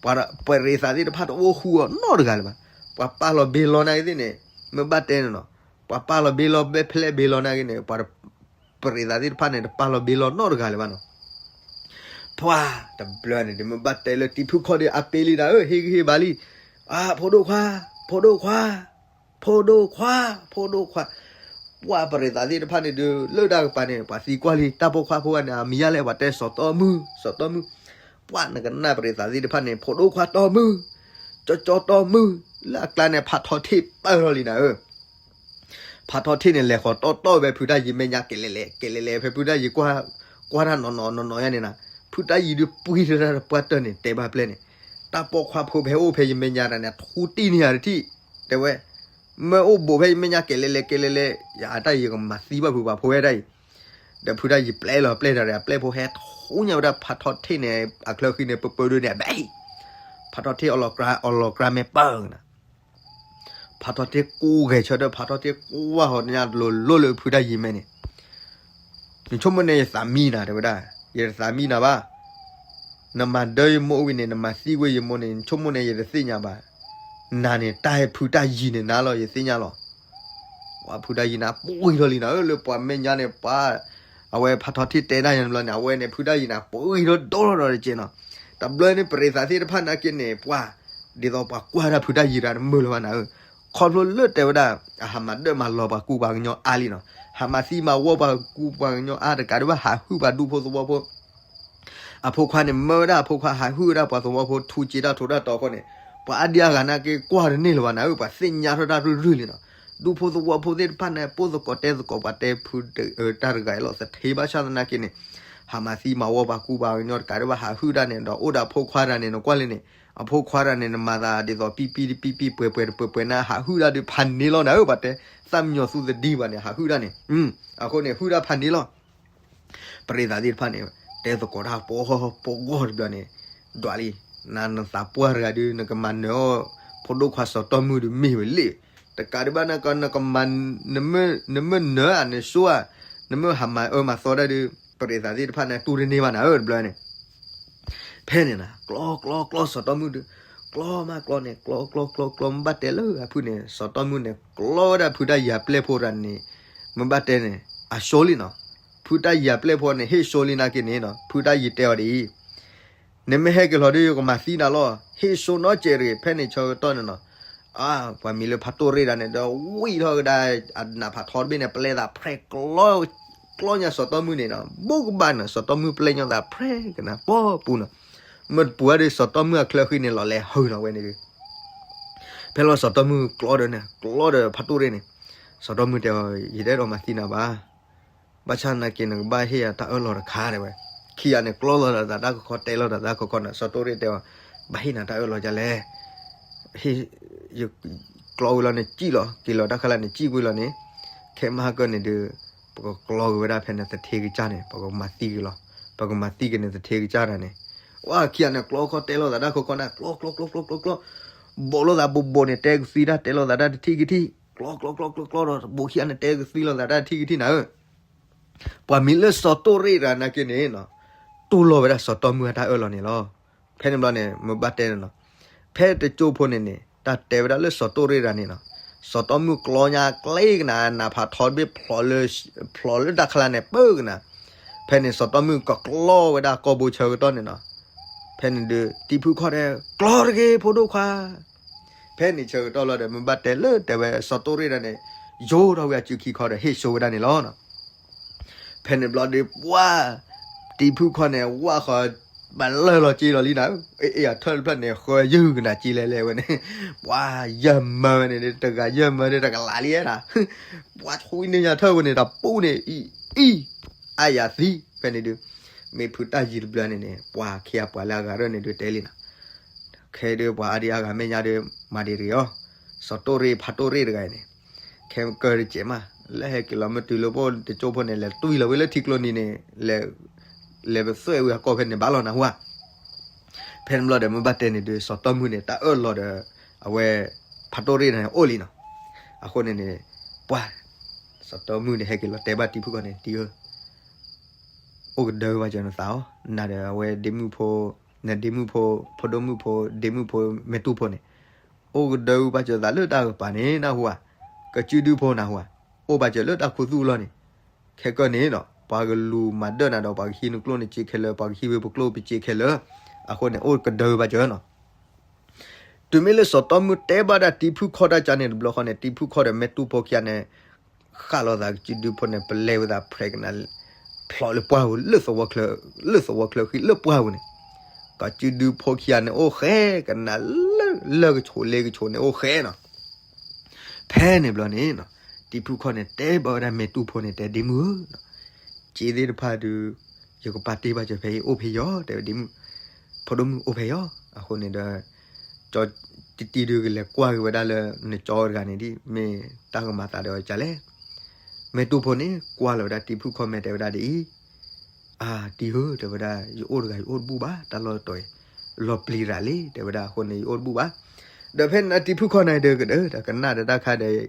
ပှၤပရ့ၤသးသ့ၣ်တဖၣ်တအိၣ်ဃူအီၤနီတဂၤလၢၤဘၣ်, ပှၤပာ်လီၤဘ့လီနၤဂ့ၤသ့ၣ်န့ၣ်, မ့ၢ်ဘၣ်တဲန့ၣ်နီၤ, ပှၤပာ်လီၤဘ့လီဘဲဖျဲၣ်ဘ့လီနၤဂ့ၤန့ၣ် ပှၤ ပရ့ၤသးသ့ၣ်တဖၣ်န့ၣ် တပာ်လီၤဘ့လီနီတဂၤလၢၤဘၣ်နီၤ, ပှၤ, တဘျီန့ၣ်ဒုးမ့ၢ်ဘၣ်တဲလၢတံၤဖုၣ်ခီၣ်ဒီးအပ့ၤလံနၤဧၢ ဟ့ၣ်ဂံၢ်ဟ့ၣ်ဘါလံ, အါ, ဖိဒိၣ်ခွါ, ဖိဒိၣ်ခွါ, ဖိဒိၣ်ခွါ, ဖိဒိၣ်ခွါ, ပှၤပရ့ၤသးသ့ၣ်တဖၣ်န့ၣ်ဒုး လၢတၢ်ကပၤန့ၣ် ပှၤသံကွၢ်လံ တၢ်ပိာ်ခွါဖိဂၤန့ၣ် အမံၤယါလဲၣ် ပှၤတဲစီၤတီမုၣ်, စီၤတီမုၣ်, ပှၤနကနၣ်ပရ့ၤသးသ့ၣ်တဖၣ်န့ၣ် ဖိဒိၣ်ခွါတီမုၣ်, ကၠီကၠီတီမုၣ်, လၢအကျါန့ၣ် ဖးထီထံၣ်ပၢၢ်ထီၣ်လံနၤဧၢ ဖးထီထံၣ်န့ၣ် လဲၤဃီၤတီတီဝဲဖုတၢ်ယံၤမဲာ်ညါ ကဲလဲၣ်လဲၣ် ကဲလဲၣ်လဲၣ် ဖဲဖုတၢ်ယံၤ ကွၢ်တၢ်နီၢ်နီၢ်နီၢ်နီၢ်ယါန့ၣ်နၤ, ဖုတၢ်ယံၤဒုးပှံၤထီၣ်တၢ်တပှၢ်တၢၢ်န့ၣ် တဲဘၣ်ပျဲၢ်န့ၣ်, တၢ်ပိာ်ခွါဖိဖဲအိၣ်ဖဲယမဲာ်ညါတၢ်န့ၣ် ထူတံၢ်န့ၢ်ယၤတထံၣ်, တဲဝဲ, မ့ၢ်အိၣ်ဘူးဖဲယမဲာ်ညါ ကဲလဲၣ်လဲၣ် ကဲလဲၣ်လဲၣ် ယတၢ်ယံၤကမၤသံဘၣ်ဖုပှၤဖိဝဲဒၣ်အံၤ, ဒီးဖုတၢ်ယံၤပျဲလီၤပျဲၢ်တၢ်ဒီး အပျဲၢ်ဖိဟဲထူညါဝဲဒၣ်ဖးထီထံၣ်န့ၣ် အချၢဃံန့ၣ် ပပၢဒုန့ၣ် ဘဲ, ဖးထီထံၣ်အီလီၤကြါ အီလီၤကြါမဲာ်ပၢၢ်နၤ ဖးထီထံၣ်ကူဂဲၤဆၢထၢၣ် ဖးထီထံၣ်ကူဝါဟီၣ်ညါလိၤလိၤလၢဖုတၢ်ယံၤမဲာ်န့ၣ်, နဆိကမိၣ်န့ၣ်ယသးမံနၤ တဲဝဲဒၣ်, ယတသးမံနၤဘၣ်, နမၤဒၢယမိၢ်ဝံၤန့ၣ် နမၤသံကွံာ်ယမိၢ်န့ၣ် နဆိကမိၣ်န့ၣ်ယတသ့ၣ်ညါဘၣ်, နၤန့ၣ် တၢ်ဟဲဖုတၢ်ယံၤန့ၣ်နၤလီၤ ယသ့ၣ်ညါလီၤ ပှၤဖုတၢ်ယံၤန့ၣ် ပှံၤထီၣ်လံနၤဧၢ လၢပှၤမဲာ်ညါန့ၣ် ပှၤ, အဝဲဖးထီထံၣ်တဲတၢ်ယါန့ၣ်ဘျီန့ၣ် အဝဲန့ၣ် ဖုတၢ်ယံၤန့ၣ် ပှံၤထီၣ်ဒိၣ်ထီၣ်ဒီးတက့ၢ်နီၤ, တဘျီန့ၣ် ပရ့ၤသးသ့ၣ်တဖၣ်နာ်က့န့ၣ် ပှၤ, ဒ်သိးပှၤကွၢ်တၢ်ဖုတၢ်ယံၤတၢ်တမုာ်လၢၤဘၣ်နၤဧၢ, ခီဖျိလၢတဲဝဲဒၣ်, အဟးမၤဒၢမၤလီၤပှၤကူပှၤကညီအါလံနီၤ, ဟးမၤသံမၤဝီပှၤကူပှၤကညီအါတကးဒံးဘၣ် ဟးဟုၣ်ပှၤဒူဖိသဝီဖိ အဖိခွါန့ၣ် မၢဝဲဒၣ်အဖိခွါ ဟးဟုၣ်ဝဲဒၣ်ပှၤသဝီဖိ ထူစ့တၢ်ထိးတၢ်တီၤအဃိန့ၣ်, ပှၤအါဒံအါဂၤနာ်က့ကွၢ်တန့ၢ်လၢၤဘၣ်နၤဧၢ ပှၤသ့ၣ်ညါထီၣ်တၢ်ရုၢ်ရုၢ်လံနီၤ, ဒူဖိသဝီဖိသ့ၣ်တဖၣ်န့ၣ် ပိၢ်သကိးတဲသကိးပှၤတဲဖုတၢ်တဂၤအံၤလီၤ သထ့ဘၣ်ဆၣ်သနာ်က့န့ၣ်, ဟးမၤသံမၤဝီပှၤကူပှၤကညီတကးဒံးဘၣ် ဟးဟုၣ်တၢ်န့ၣ် ဒီးအိၣ်ဒီးအဖိခွါတၢ်န့ၣ် နကွၢ်လၢန့ၣ်, အဖိခွါတၢ်န့ၣ် နမၤသးဒ်သိးပံပံတပံပံပှဲၤပှဲၤတပှဲၤပှဲၤနၤ ဟးဟုၣ်တၢ်ဒုးဖးန့ၢ်လီၤနၤဧၢ ပှၤတဲ, သၣ်မညီၤသူသဒံဘၣ်န့ၣ် ဟးဟုၣ်တၢ်န့ၣ်, အဃိန့ၣ် ဟုၣ်တၢ်ဖးန့ၢ်လီၤ ပရ့ၤသးသ့ၣ်တဖၣ်န့ၣ်, တဲသကိးတၢ်ပှီၢ်ပှီၢ်ဂီၢ်တဘျီန့ၣ်, ဒွးလံ, နၤနသးပှၢ်တဂၤဒုး နကမၤနၢၤအီၣ်, ဖိဒိၣ်ခွါစီၤတီၢ်မုၣ်ဒုးမ့ၢ်ဝဲလံ, တကးဒံးဘၣ်နက, နမ့ၢ်နၢၤဧါ နဆိဧါ, နမ့ၢ်ဟးမၤအၢမၤသီတၢ်ဒုး, ပရ့ၤသးသ့ၣ်တဖၣ်န့ၣ် တူၢ်တန့ၢ်ဘၣ်နၤဧၢတဘျီန့ၣ် ဖဲန့ၣ်နၤ ကျီကျီကျီစီၤတီၢ်မုၣ်ဒုး, ကျီမးကျီန့ၣ် ကျီကျီကျီကျီ မ့ၢ်ဘၣ်တဲလၢအဖုန့ၣ် စီၤတီၢ်မုၣ်န့ၣ် ကျီဝဲဒၣ်ဖုတၢ်ယံၤအပျဲၢ်ဖိတၢ်န့ၣ်, မ့ၢ်ဘၣ်တဲန့ၣ် အဆိလံနီၤ, ဖုတၢ်ယံၤအပျဲၢ်ဖိန့ၣ် ဟ့ၣ်ဆိလံနာ်က့န့ၣ်နီၤ ဖုတၢ်ယံၤတဲအီၤဒ်အံၤ နမ့ၢ်ဟဲက့ၤလီၤဒုး ယကမၤသံနၤလီၤ ဟ့ၣ်ဆိနီတစဲးတဂ့ၤ ဖဲန့ၣ်ဆၢကတီၢ်န့ၣ်နီၤ, အါ ပှၤမံၤလၢဖးတိၢ်ရ့ၣ်တၢ်န့ၣ် ဒီးဝံၣ်ထီၣ်ကဒါ အနးဖးထီတဘ့ၣ်န့ၣ် ပျဲသးဖျဲးကျီ ကျီညါစီၤတီၢ်မုၣ်န့ၣ်နီၤ ဘိးကဘၣ်န့ၣ် စီၤတီၢ်မုၣ်ပျဲညါသးဖျဲးကနၤ ပီပူၤနီၤ, မ့ၢ်တပူၤဝဲဒီး စီၤတီၢ်မုၣ်အချၢဃံန့ၣ် လီၤလဲၤဟၢနီၤဝဲန့ၣ်ဒုး ဖဲလီၤစီၤတီၢ်မုၣ်ကျီဒီးန့ၣ် ကျီဒီးဖးတိၢ်ရ့ၣ်န့ၣ်, စီၤတီၢ်မုၣ်တဲအီၤ ယတအဲၣ်ဒိးမၤသံနၤဘၣ် ဘၣ်ဆၣ်သနာ်က့ နကဘၣ်ဟ့ၣ်ယၤတၢ်အၢၣ်လီၤတခါတဲဝဲ, ခံဂၤန့ၣ် ကျီလီၤသးတၢ်ခီခီ တဲလီၤသးတၢ်ခီခီန့ၣ် စီၤတိၢ်ရ့ၣ်တဲအီၤ, ဘၣ်ဟ့ၣ်နၤတၢ်အၢၣ်လီၤဒ်လဲၣ်, ဟ့ၣ်, ယကျီဝံၤလီၤန့ၣ် စံၣ်လီၤ က့ၤလီၤတၢ်ခါလၢန့ၣ် စံၣ်ကွံာ်လီၤန့ၣ်, ခဲမဟါကၢန့ၣ်ဒုး, ပကကျီက့ၤဝဲဒၣ်ဖဲန့ၣ်သထ့ကစၢ်န့ၣ် ပကမၤသံက့ၤလီၤ, ပကမၤသံက့ၤန့ၣ်သထ့ကစၢ်တၢ်န့ၣ်, ဝဲခံဂၤန့ၣ် ကျီခီတဲလီၤသးတၢ်ခီခီန့ၣ် ကျီကျီကျီကျီကျီကျီ ဘိးလိာ်သးဘိးဘိးန့ၣ် တဲကသံတၢ် တဲလိာ်သးတၢ်တထံၣ်ကထံၣ်, ကျီကျီကျီကျီကျီဒီး ဘိးခံဂၤန့ၣ် တဲကသံလိာ်သးတၢ်တထံၣ်ကထံၣ်နၤဧၢ, ပှၤမံၤလၢစီၤတိၢ်ရ့ၣ်တဂၤနာ်က့န့ၣ်နီၤ, တူၢ်လိာ်ဝဲဒၣ်စီၤတီၢ်မုၣ်အတၢ်အၢၣ်လီၤန့ၣ်လီၤ. ဖဲန့ၣ်ဘျီန့ၣ် မ့ၢ်ဘၣ်တဲန့ၣ်နီၤ, ဖဲတကၠိဖိန့ၣ်န့ၣ် တၢ်တဲဝဲဒၣ်လၢစီၤတိၢ်ရ့ၣ်တဂၤန့ၣ်နီၤ, စီၤတီၢ်မုၣ်ကျီညါကျ့ကနၤ နးဖးထီတဘ့ၣ် ဖျိးလၢတၢ်ခါလၢန့ၣ် ပၢကနၤ, ဖဲန့ၣ် စီၤတီၢ်မုၣ်ကကျီဝဲဒၣ်ကီၢ်ဘိဆၢကတီၢ်န့ၣ်နီၤ, ဖဲန့ၣ်ဒုး တံၤဖုၣ်ခီၣ်တဲ ကျီတဂ့ၤ ဖိဒိၣ်ခွါ ဖဲန့ၣ်ဆၢကတီၢ်လီၤဒီး မ့ၢ်ဘၣ်တဲလၢတဲဝဲစီၤတိၢ်ရ့ၣ်ဒၣ်န့ၣ် ယိာ်ထီၣ်ဝဲအစုခံခီဒီး ဟ့ၣ်ဆိဝဲဒၣ်န့ၣ်လီၤ. ဖဲန့ၣ်ဘျီဒီး ပှၤ တံၤဖုၣ်ခီၣ်န့ၣ် ဝၣ်ဃီၤ ဘၣ်လၢၢ်လီၤက့လီၤလံနၤ, အ့ၣ်အ့ၣ်အထၢၣ်တဖျၢၣ်န့ၣ် ဃၢယုၢ်ကနၣ်က့လဲၣ်လဲၣ်ဝဲန့ၣ်, ပှၤယၢၢ်မၢဝဲန့ၣ် တဂၤယၢၢ်မၢဒီးတကလးလံနၤ, ပှၤထွံနၢ်ညါထၢၣ်ဝဲန့ၣ် တပူၤန့ၣ် အံၤ အံၤ အါယၤသံ ဖဲန့ၣ်ဒုး, မ့ၢ်ဖုတၢ်ယံၤတဘျၢန့ၣ်န့ၣ် ပှၤခံဂၤပှၤလၢအဂၤရၢၢ်န့ၣ်ဒုးတဲလံနၤ, ခဲဒုးပှၤအါဒံအါဂၤမဲာ်ညါဒုး မၤဒံးတဂ့ၤအီၤ, စီၤတိၣ်ရ့ၣ်ဖးတိၣ်ရ့ၣ်တဂၤအံၤန့ၣ် ခဲကၢၢ်တစဲးမး လၢဟဲက့ၤလီၤမ့ၢ်တုၤလၢပအိၣ်တကၠိဖိန့ၣ် လဲၤတွံၢ်လီၤဝဲလၢထံကျိနံၤန့ၣ် လဲၤ လဲၤပသွဲၣ်ဝဲအကီၢ်ဖဲန့ၣ် ဘၣ်လီၤနၢ်ဟူဧါ. ဖဲန့ၣ်ဘျီဒီးမ့ၢ်ဘၣ်တဲန့ၣ်ဒုး စီၤတီၢ်မုၢ်န့ၣ် တၢ်အၢၣ်လီၤဒီး အဝဲ ဖးတိၢ်ရ့ၣ်န့ၣ်အိၣ်လံနီၤ. အဃိန့ၣ်န့ၣ် ပှၤ စီၤတီၢ်မုၢ်န့ၣ် ဟဲက့ၤလီၤတဲဘၣ်တံၤဖုခီန့ၣ် တံၤဧၢ အိၣ်ကဒၢဘၣ်စၢၤနသးအီၤ, နၤဒီးအဝဲဒ့မုၣ်ဖိ, နဒ့မုၣ်ဖိ, ဖိဒိၣ်မုၣ်ဖိ, ဒ့မုၣ်ဖိမဲာ်တူၢ်ဖိန့ၣ် အိၣ်ကဒၢဘၣ်စၢၤသးလၢတၢ်ကပၤန့ၣ် နၢ်ဟူဧါ, ကစုဒုဖိနၢ်ဟူဧါ, အိၣ်ဘၣ်စၢၤလၢတၢ်ခူသူၣ်အလီၢ်န့ၣ်, ခဲကၢၢ်န့ၣ်ဒီး ပှၤကလူၤမၤဒၢၣ်နၤဒီး ပှၤကဟံးနကျိၣ်နစ့ခဲလၢာ်, ပှၤကဟံးဝဲပကျိၣ်ပစ့ခဲလၢာ်, အဃိန့ၣ် အိၣ်ကဒၢဘၣ်စၢၤနီၤ. တုၤမ့ၢ်လၢစီၤတီၢ်မုၢ်တဲဘၣ်ဒၣ်တံၤဖုခီတၢ်ကန့ၣ်တဘျီဃီန့ၣ် တံၤဖုခီဒီးမဲာ်တူၢ်ဖိခံဂၤန့ၣ် ဃၣ်လီၤသးကစုဒုဖိန့ၣ် ပလဲၤဝဲသးဖျဲးကနၣ် ဖျိးလၢပှၢ်ပူၤ လၢသဝီချၢဃံလၢပှၢ်ပူၤန့ၣ်, ကစုဒုဖိခံဂၤန့ၣ်အိၣ်ဃဲကနၣ်လၢ လၢၢ်ကဆိးလ့ကဆိးန့ၣ်အိၣ်ဃဲနီၤ. ဖဲန့ၣ်ဘျီန့ၣ် တံၤဖုခီန့ၣ် တဲဘၣ်ဝဲဒၣ်မဲာ်တူၢ်ဖိန့ၣ် တဲဒ့မုၣ်ဧၢ, စ့သ့ၣ်တဖၣ်ဒုး ယကပာ်တ့ၢ်ဘၣ်စၢၤဖဲအံၤ အိၣ်ဖဲယီၤ တဲဝဲဒ့မုၣ်, ဖိဒိၣ်မုၣ်အိၣ်ဖဲယီၤ. အဃိန့ၣ်ဒီး ကၠီတံၤတံၤဒုးကလဲၤကွၢ်က့ၤဝဲဒၣ်လၢနကၠီတဂၤန့ၣ်ဒ် မ့ၢ်တၢ်ကမၤသးဒီးအီၤဒ်လဲၣ်. မဲာ်တူၢ်ဖိန့ၣ် ကွၢ်လီၤဝဲဒၣ်တံၤဖုခီမဲာ်တဲဝဲဒၣ်ဒ်အံၤ, အါ တံၤဧၢ တဲဝဲဒၣ် ယအိၣ်တဂၤယအိၣ်တဘူၣ်ဘၣ် တၢ်လီၢ်တတီၤအံၤ လီၤပျံၤရၤလံ တဲဝဲဒၣ် အဃိန့ၣ် ယအိၣ်တဘူၣ်ဘၣ်. ဒီးဖဲန့ၣ်တံၤဖုခီန့ၣ်ဒီးကဒၢ ဒီးကနၣ်ဒီးတၢ်ခါဒီး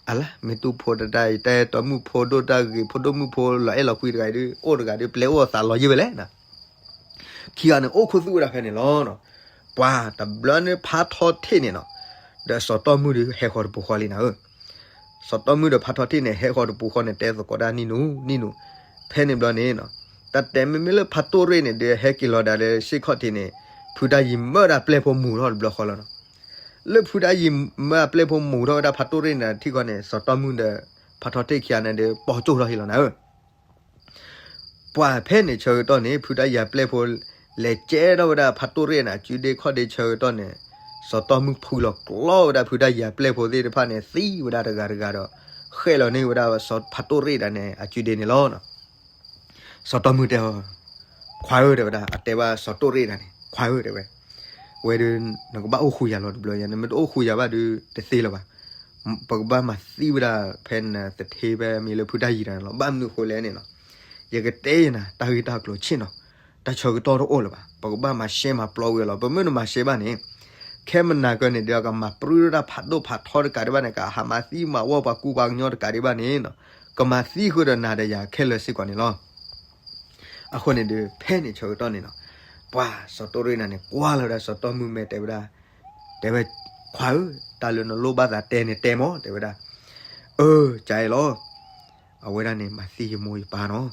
အလါ မဲာ်တူၢ်ဖိတတၢ်အံၤ တၢ်အဲၣ်တီမုၣ်ဖိဒိၣ်တၢ်ဂ့ၤ ဖိဒိၣ်မုၣ်ဖိလီၤအဲၣ်လီၤကွံတဂၤအံၤဒုး အိၣ်တဂၤဒုး ပျဲအိၣ်အသးလီၤယံၤဝဲလဲၣ်. ခံဂၤန့ၣ် အိၣ်ခူသူၣ်ဝဲဒၣ်ဖဲန့ၣ်လီၤ. ပှၤတဘျီန့ၣ်ဖးထီထ့ၣ်န့ၣ်နီၤ, ဒီးစီၤတီၢ်မုၢ်ဒီးဟဲဃီၤတပူၤဃီလံနၤဧၢ. စီၤတီၢ်မုၢ်ဒီးဖးထီထ့ၣ်န့ၣ် ဟဲဃီၤတပူၤဃီန့ၣ် တဲသကိးဒၣ်နံၣ်နူ နံၣ်နူ, ဖဲန့ၣ်ဘျီန့ၣ်နီၤ, တၢ်တဲမ့မ့ၢ်လၢဖးတိၢ်ရ့ၣ်န့ၣ် ဒီးဟဲက့ၤလီၤဒၣ်လၢစ့ၢ်ခီၣ်ထံးန့ၣ် ဖုတၢ်ယံၤမၢဒၣ်ပျဲၢ်ဖိမူၤထီၣ်တဘျီဃီလီၤနီၤ. လၢဖုတၢ်ယံၤမၢအပျဲၢ်ဖိမူၤထီၣ်ဝဲဒၣ်ဖးတိၢ်ရ့ၣ်န့ၣ်ထံၣ်ခီန့ၣ် စီၤတီၢ်မုၢ်ဒီး ဖးထီထ့ၣ်ခံဂၤန့ၣ်ဒီး ပိာ်ကၠိၣ်ထီၣ်ဟ့ၣ်လီၤနၤဧၢ. ပှၤဖဲန့ၣ်ဆၢကတီၢ်န့ၣ် ဖုတၢ်ယံၤအပျဲၢ်ဖိ လဲၤကဲထီၣ်ဝဲဒၣ်ဖးတိၢ်ရ့ၣ်န့ၣ် အစုဒ့ခီၣ်ဒ့ဆၢကတီၢ်န့ၣ် စီၤတီၢ်မုၢ်ဖုလီၤကျီဝဲဒၣ်ဖုတၢ်ယံၤအပျဲၢ်ဖိသ့ၣ်တဖၣ်န့ၣ် သံဝဲဒၣ်တဂၤတဂၤဒီး ဃဲၣ်လီၤန့ၢ်ဝဲဒၣ်ဖးတိၢ်ရ့ၣ်ဒၣ်န့ၣ် အစုဒ့န့ၣ်လီၤ. စီၤတီၢ်မုၢ်တဲအီၤ, ခွါဧၢ တဲဝဲဒၣ် အတဲဘၣ်စီၤတိၢ်ရ့ၣ်ဒၣ်န့ၣ် ခွါဧၢ တဲဝဲ, ဝဲဒုး နကဘၣ်အိၣ်ဃုာ်ယၤလီၤတဘျီညါ နမ့ၢ်တအိၣ်ဃုာ်ယၤဘၣ်ဒုး တသ့လၢၤဘၣ်. ပကဘၣ်မၤသံဝဲဒၣ်ဖဲနသထ့ဖဲမ့ၢ်လၢဖုတၢ်ယံၤတၢ်န့ၣ်လီၤ. ဘၣ်မနုၤဃိလဲၣ်န့ၣ်နီၤ, ယကတဲယနၤ တၢ်ဂ့ၢ်တၢ်ကျိၤဆ့ၣ်နီၤ, တၢ်ဆၢကတီၢ်တအိၣ်လၢၤဘၣ်. ပကဘၣ်မၤရှဲမၤပျီဝံၤလီၤ. ပမ့ၢ်နမၤရှဲဘၣ်န့ၣ် ခဲမနၤကၢန့ၣ်ဒီး ကမၤပြူတၢ်ဖးဒိၣ်ဖးထီတကးဒံးဘၣ်န့ၣ် ကဟးမၤသံမၤဝီပှၤကူပှၤကညီတကးဒံးဘၣ်န့ၣ်နီၤ, ကမၤသံဃုာ်ဒီးနၤဒီးယၤခဲလၢာ်စ့ၢ်ကီးန့ၣ်လီၤ. အဃိန့ၣ်ဒီး ဖဲန့ၣ်ဆၢကတီၢ်န့ၣ်နီၤ, ပှၤစီၤတိၢ်ရ့ၣ်န့ၣ် ကွၢ်လီၤဝဲဒၣ်စီၤတီၢ်မုၢ်မဲာ်တဲဝဲဒၣ်, တဲဝဲ, ခွါဧၢ, တၢ်လၢနလိၣ်ဘၣ်သးတဲန့ၣ်တဲမီၤ တဲဝဲဒၣ်. အၢ ကၢ်အံၤလီၤ. အဝဲဒၣ်န့ၣ် မၤသံယမိၢ်ယပၢ်နီၤ.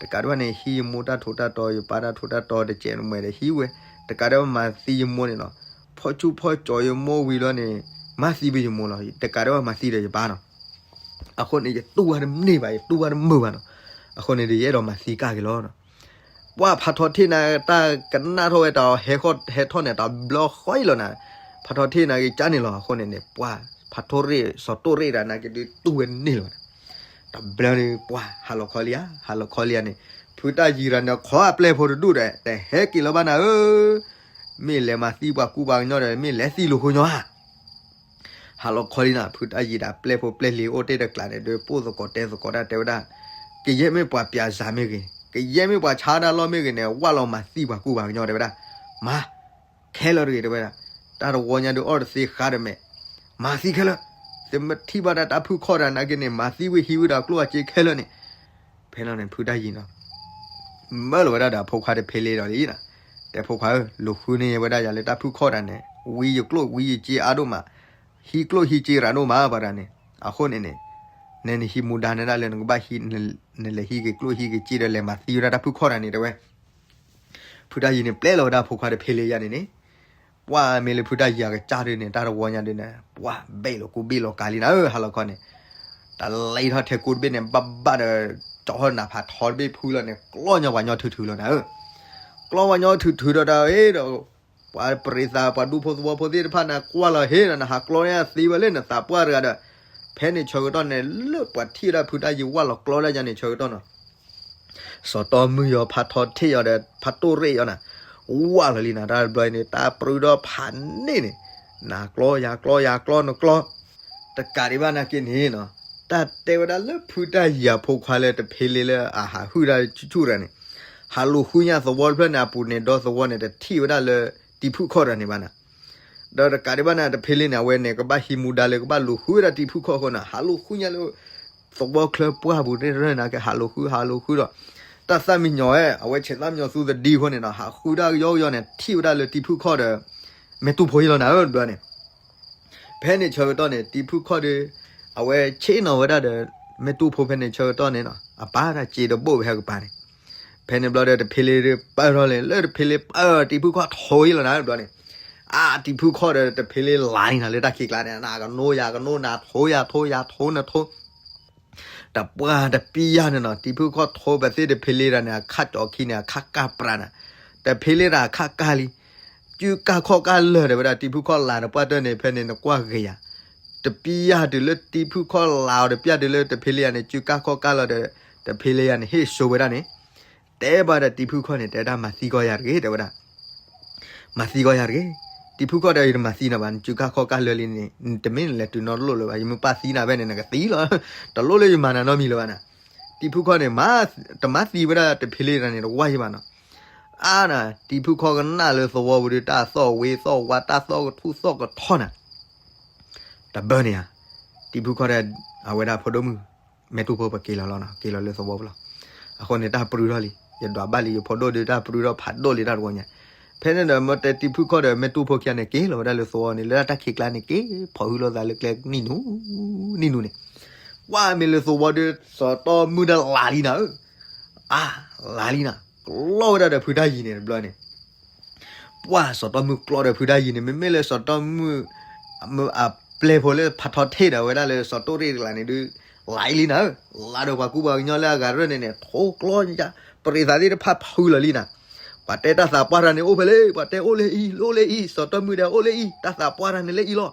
တကးဒံးဘၣ်န့ၣ် ဟံးယမိၢ်တၢ်ထူးတၢ်တီၤ ယပၢ်တၢ်ထူးတၢ်တီၤတစဲးနမဲာ်ဒီးဟံးဝဲ, တကးဒံးဘၣ်မၤသံယမိၢ်န့ၣ်နီၤ, ဖီၣ်ဆူၣ်ဖီၣ်ကၠီၤယမိၢ်ဝံၤလီၤန့ၣ် မၤသံဘၣ်ယမိၢ်လီၤ. တကးဒံးဘၣ်မၤသံဒီးယပၢ်နီၤ. အဃိန့ၣ် ယတူၢ်ဝဲတန့ၢ်ဘၣ် ယတူၢ်ဝဲတမုာ်ဘၣ်နီၤ. အဃိန့ၣ်ဒီး ယအဲၣ်ဒိးမၤသံကၢ်က့ၤလီၤ. ပှၤဖးထီထ့ၣ်န့ၣ် တၢ်ကနၣ်ထီၣ်ဝဲတၢ်ဟဲဃီဟဲထီၣ်န့ၣ် တဘျီဃီအံၤလီၤနၤ. ဖးထီထ့ၣ်န့ၣ်က့ၤကၢ်န့ၣ်လီၤ. အဃိန့ၣ်န့ၣ် ပှၤဖးထီရ့ၣ် စီၤတိၢ်ရ့ၣ်တၢ်န့ၣ်က့ၤဒုးတူၢ်ဝဲန့ၢ်လီၤနၤ. တဘျီန့ၣ် ပှၤဟးလီၤခီလံဧါ ဟးလီၤခီလံဧါန့ၣ် ဖုတၢ်ယံၤတၢ်န့ၣ် ခိးအပျဲၢ်ဖိတဒူၣ်ဒီး တဟဲက့ၤလီၤဘၣ်နၤဧၢ, မ့ၢ်လဲၤမၤသံပှၤကူပှၤကညီဒီး မ့ၢ်လဲၤသံလူၤဃုာ်ညီဧါ. ဟးလီၤခီလံနၤ ဖုတၢ်ယံၤဒီးပျဲၢ်ဖိပျဲၢ်လံၤအိၣ်တ့ၢ်တကျးန့ၣ်ဒီး ပိၢ်သကိးတဲသကိးတၢ်တဲဝဲဒၣ်, ကယဲၢ်မ့ၢ်ပှၤပၠးစၤမ့ၢ်ဂ့ၤ, ကယဲၢ်မ့ၢ်ပှၤဆါတၢ်လီၢ်မ့ၢ်ဂ့ၤန့ၣ် ဝၢ်လီၤမၤသံပှၤကူပှၤကညီတဲဝဲဒၣ်, မၤ ခဲလၢာ်တဂ့ၤတဲဝဲဒၣ်, တၢ်တဝီညါဒုးအီၣ်တသ့ဃါတမဲာ်, မၤသံခဲလၢာ်, သုမထံၣ်ဘၣ်ဒၣ်တၢ်ဖုၣ်ခီၣ်တၢ်နာ်က့န့ၣ် မၤသံဝံၤဟံးဝံၤဒီးကျိၣ်အစ့ခဲလၢာ်န့ၣ်, ဖဲလီၤန့ၣ် ဖုတၢ်ယံၤနီၤ မၢလီၤဝဲဒၣ်ဒီးအဖိခွါတဖဲလ့ဒီးလံနီၤ, တဲဖိခွါဧၢ, လူၤဃုန့ၢ်ဝဲဒၣ်ယၤလၢတၢ်ဖုၣ်ခီၣ်တၢ်န့ၣ်, ဝံယကျိၣ်ဝံယစ့အါဒိၣ်မး, ဟံးကျိၣ်ဟံးစ့ရၤဒိၣ်မးပှၤတဂၤန့ၣ်, အဃိန့ၣ်န့ၣ်, နနဟံးမူဒါနဒၣ်လၢနကဘၣ်ဟံး, နလဲၤဟံးက့ၤကျိၣ်ဟံးက့ၤစ့ဒီးလဲၤမၤသံဝဲဒၣ်တၢ်ဖုၣ်ခီၣ်တၢ်န့ၣ်တဲဝဲ ဖုတၢ်ယံၤန့ၣ် ပျဲလီၤဝဲဒၣ်အဖိခွါတဖဲလ့ယၤန့ၣ်န့ၣ်, ပှၤမ့ၢ်လၢဖုတၢ်ယံၤအကစၢ်ဒုးန့ၣ် တၢ်တဝီညါဒုးန့ၣ် ပှၤဘ့ၣ်လီၤကူဘ့ၣ်လီၤကၤလံနၤဧၢ, ဟါလီၤခီန့ၣ်, တၢ်လံထီၣ်ထဲကူတဘ့ၣ်န့ၣ် ဘၣ်ဘၣ်ဒီး ကၠီဟီၣ်နၢ်ဖးထီတဘ့ၣ်ဖုလီၤန့ၣ် ကျီၢ်ညီပှၤညီထုထုလီၤနၤဧၢ, ကျီဝဲညီထုးထုးဒီးတၢ်အ့ဒီး ပှၤပရံးသး ပှၤဒူဖိသဝီဖိသ့ၣ်တဖၣ်န့ၣ် ကွၢ်လီၤဟ့ဒီး နဟးကျီန့ၢ်သ့ဝဲလၢနသးပှၢ်တဂၤဒီး ဖဲန့ၣ်ဆၢကတီၢ်န့ၣ် လၢပှၤထံၣ်ဝဲဒၣ်ဖုတၢ်ယံၤဝၢ်လီၤကျီဒၣ်ယါန့ၣ်ဆၢကတီၢ်နီၤ စီၤတီမုၢ်ယီၤ ဖးထီထ့ၣ်ယီၤဒီး ဖးတိၢ်ရ့ၣ်ယီၤန့ၣ် ဝၢ်လီၤလံနၤ တၢ်တဘျီအံၤန့ၣ် တၢ်ပြူဒီးဖးန့ၣ်န့ၣ် နကျီယၤကျီယၤကျီနကျီ တကးဒံးဘၣ်နာ်က့န့ၣ်နီၤ တၢ်တဲဝဲဒၣ်လၢဖုတၢ်ယံၤအဖိခွါလၢတဖ့လ့လၢအဟးဟုၣ်တၢ်ဆူၣ်ဆူၣ်တဂၤန့ၣ် ဟးလူၤဃုညါသဝီတဖျၢၣ်န့ၣ် အပူၤန့ၣ်ဒီသဝီန့ၣ် တထံၣ်ဝဲဒၣ်လၢတံၤဖုၣ်ခီၣ်တဂၤန့ၣ်ဘၣ်နၤ ဒီးတကးဒံးဘၣ်န့ၣ် တဖ့လ့န့ၣ် အဝဲန့ၣ် ကဘၣ်ဟံးမူဒါလၢကဘၣ်လူၤဃုဝဲဒၣ်တံၤဖုၣ်ခီၣ်အဃိန့ၣ် ဟးလူၤဃုညါလၢ သဝီချၢပှၢ်ပူၤတရၢၢ်န့ၣ် ကဟးလူၤဃု ဟးလူၤဃုဒီး တၢ်သၣ်မံညီၤဝဲ အဝဲဆဲးသၣ်မံညီၤသူသဒံအဃိန့ၣ်ဒီး ဟးဃုဒၣ်ကယီကယီန့ၣ် ထံၣ်ဝဲဒၣ်လၢတံၤဖုၣ်ခီၣ်ဒီး မဲာ်တူၢ်ဖိအံၤလီၤနၤဧၢ တဘျီန့ၣ် ဖဲန့ၣ်ဆၢကတီၢ်န့ၣ် တံၤဖုၣ်ခီၣ်ဒီး အဝဲဆ့ၣ်နီၤဝဲဒၣ်ဒီး မဲာ်တူၢ်ဖိဖဲန့ၣ်ဆၢကတီၢ်န့ၣ်နီၤ အပၢ်တၢ်စ့တဘိၣ်ဝဲဟဲကပၤန့ၣ် ဖဲန့ၣ်ဘျီဒီး တဖ့လ့ဒီး ပၢၢ်ထီၣ်လံ လၢတဖ့လ့ပၢၢ် တံၤဖုၣ်ခီၣ်ထိအံၤလီၤနၤ တဘျီန့ၣ် အါ တံၤဖုၣ်ခီၣ်ဒီး တဖ့လ့လၤလံနၤ လၢတၢ်ခံးကျါန့ၣ် နကနိယၤကနိ နထိယၤထိ ယၤထိနထိ တပှၢ်တပံယၤန့ၣ်နီၤ တံၤဖုၣ်ခီၣ်ထိပသ့ၣ်တဖ့လ့တဂၤန့ၣ် အခၣ်ကၠီခံန့ၣ် အခၣ်ကၢ်ပြးနၤ တဖ့လ့တဂၤအခၣ်ကၢ်လံ စုကၢ်ခီၣ်ကၢ်လၢာ်ဒီးဝဲဒၣ်တံၤဖုၣ်ခီၣ်လၤတပှၢ်တၢၢ်န့ၣ် ဖဲန့ၣ်နကွၢ်ဂ့ၤယၤ တပံယၤတုၤလၢတံၤဖုၣ်ခီၣ်လၤအီၤတပျၢ်တုၤလၢတဖ့လ့ယၤန့ၣ် စုကၢ်ခီၣ်ကၢ်လီၤဒီး တဖ့လ့ယၤန့ၣ် ဟ့ၣ်ဆိဝဲဒၣ်န့ၣ် တဲဘၣ်ဒီးတံၤဖုၣ်ခီၣ်န့ၣ် တဲဒၣ်မၤသံကီးယၤတဂ့ၤ တဲဝဲဒၣ် မၤသံကီးယၤတဂ့ၤ တံၤဖုၣ်ခီၣ်ဒီး ယတမၤသံနၤဘၣ် နစုကၢ်ခီၣ်ကၢ်လၢာ်လံန့ၣ် တမ့ၢ်နလဲၤတုၤနီတလိၣ်လၢၤဘၣ် ယမ့ၢ်ပၢ်သံနၤဖဲန့ၣ် နကသံလီၤ တလိၣ်လၢယမၤနၤနီတမံၤလၢၤဘၣ်နၤ တံၤဖုၣ်ခီၣ်န့ၣ် မၤ တမၤသံဝဲဒၣ်တဖ့လ့တဂၤန့ၣ် တဝၢ်ယဘၣ်နီၤ အါနၤ တံၤဖုၣ်ခီၣ်ကနၣ်လၢသဝီပူၤဒီး တၢ်သီၣ်ဝ့သီၣ်ဝါ တၢ်သီၣ်ကထူၣ်သီၣ်ကထီနၤ တဘျီန့ၣ်ဧါ တံၤဖုၣ်ခီၣ်ဒီး အဝဲဒၣ်ဖိဒိၣ်မုၣ် မဲာ်တူၢ်ဖိပက့ၤလီၤလီၤနီၤ က့ၤလီၤလၢသဝီပူၤလီၤ အဃိန့ၣ် တၢ်ပြူထီၣ်လံ ယဒွးဘၣ်လံ ယဖိဒိၣ်ဒီးတၢ်ပြူထီၣ်ဖးဒိၣ်လံတၢ်တဝီညါ ဖဲန့ၣ်ဒီး မ့ၢ်တဲတံၤဖုၣ်ခီၣ်ဒီး မဲာ်တူၢ်ဖိခံဂၤန့ၣ် က့ၤလီၤဝဲဒၣ်လၢသဝီန့ၣ် လၢတၢ်ခံးကျါန့ၣ် က့ၤဖီၣ်ဟုလိာ်သးလၢကျဲနံၣ်နူ နံၣ်နူန့ၣ် ကွၢ်မ့ၢ်လၢသဝီဒီး စီၤတီမုၢ်ဒီးလၤလံနၤဧၢ အါ လၤလံနၤ ကျီဝဲဒၣ်ဒီးဖုတၢ်ယံၤန့ၣ်တဘျီန့ၣ် ပှၢ်စီၤတီမုၢ်ကျီဒီးဖုတၢ်ယံၤန့ၣ် မ့မ့ၢ်လၢစီၤတီမုၢ် အပျဲၢ်ဖိလၢဖးထီထ့ၣ်ဒီးဝဲဒၣ်လၢစီၤတိၣ်ရ့ၣ်တကျါန့ၣ်ဒုး လၤအံၤလံနၤဧၢ လၤဒီးပှၤကူပှၤကညီလၢအဂၤရၢၢ်န့ၣ်န့ၣ် ထိကျီညါ ပရံးသးသ့ၣ်တဖၣ်ဖုလီၤလံနၤ ပှၤတဲတၢ်သးပှၢ်တဂၤန့ၣ်အိၣ်ဖဲလဲၣ် ပှၤတဲအိၣ်လၢအံၤ အိၣ်လၢအံၤ စီၤတီမုၢ်ဒီးအိၣ်လၢအံၤ တၢ်သးပှၢ်တဂၤန့ၣ်လၢအံၤလီၤ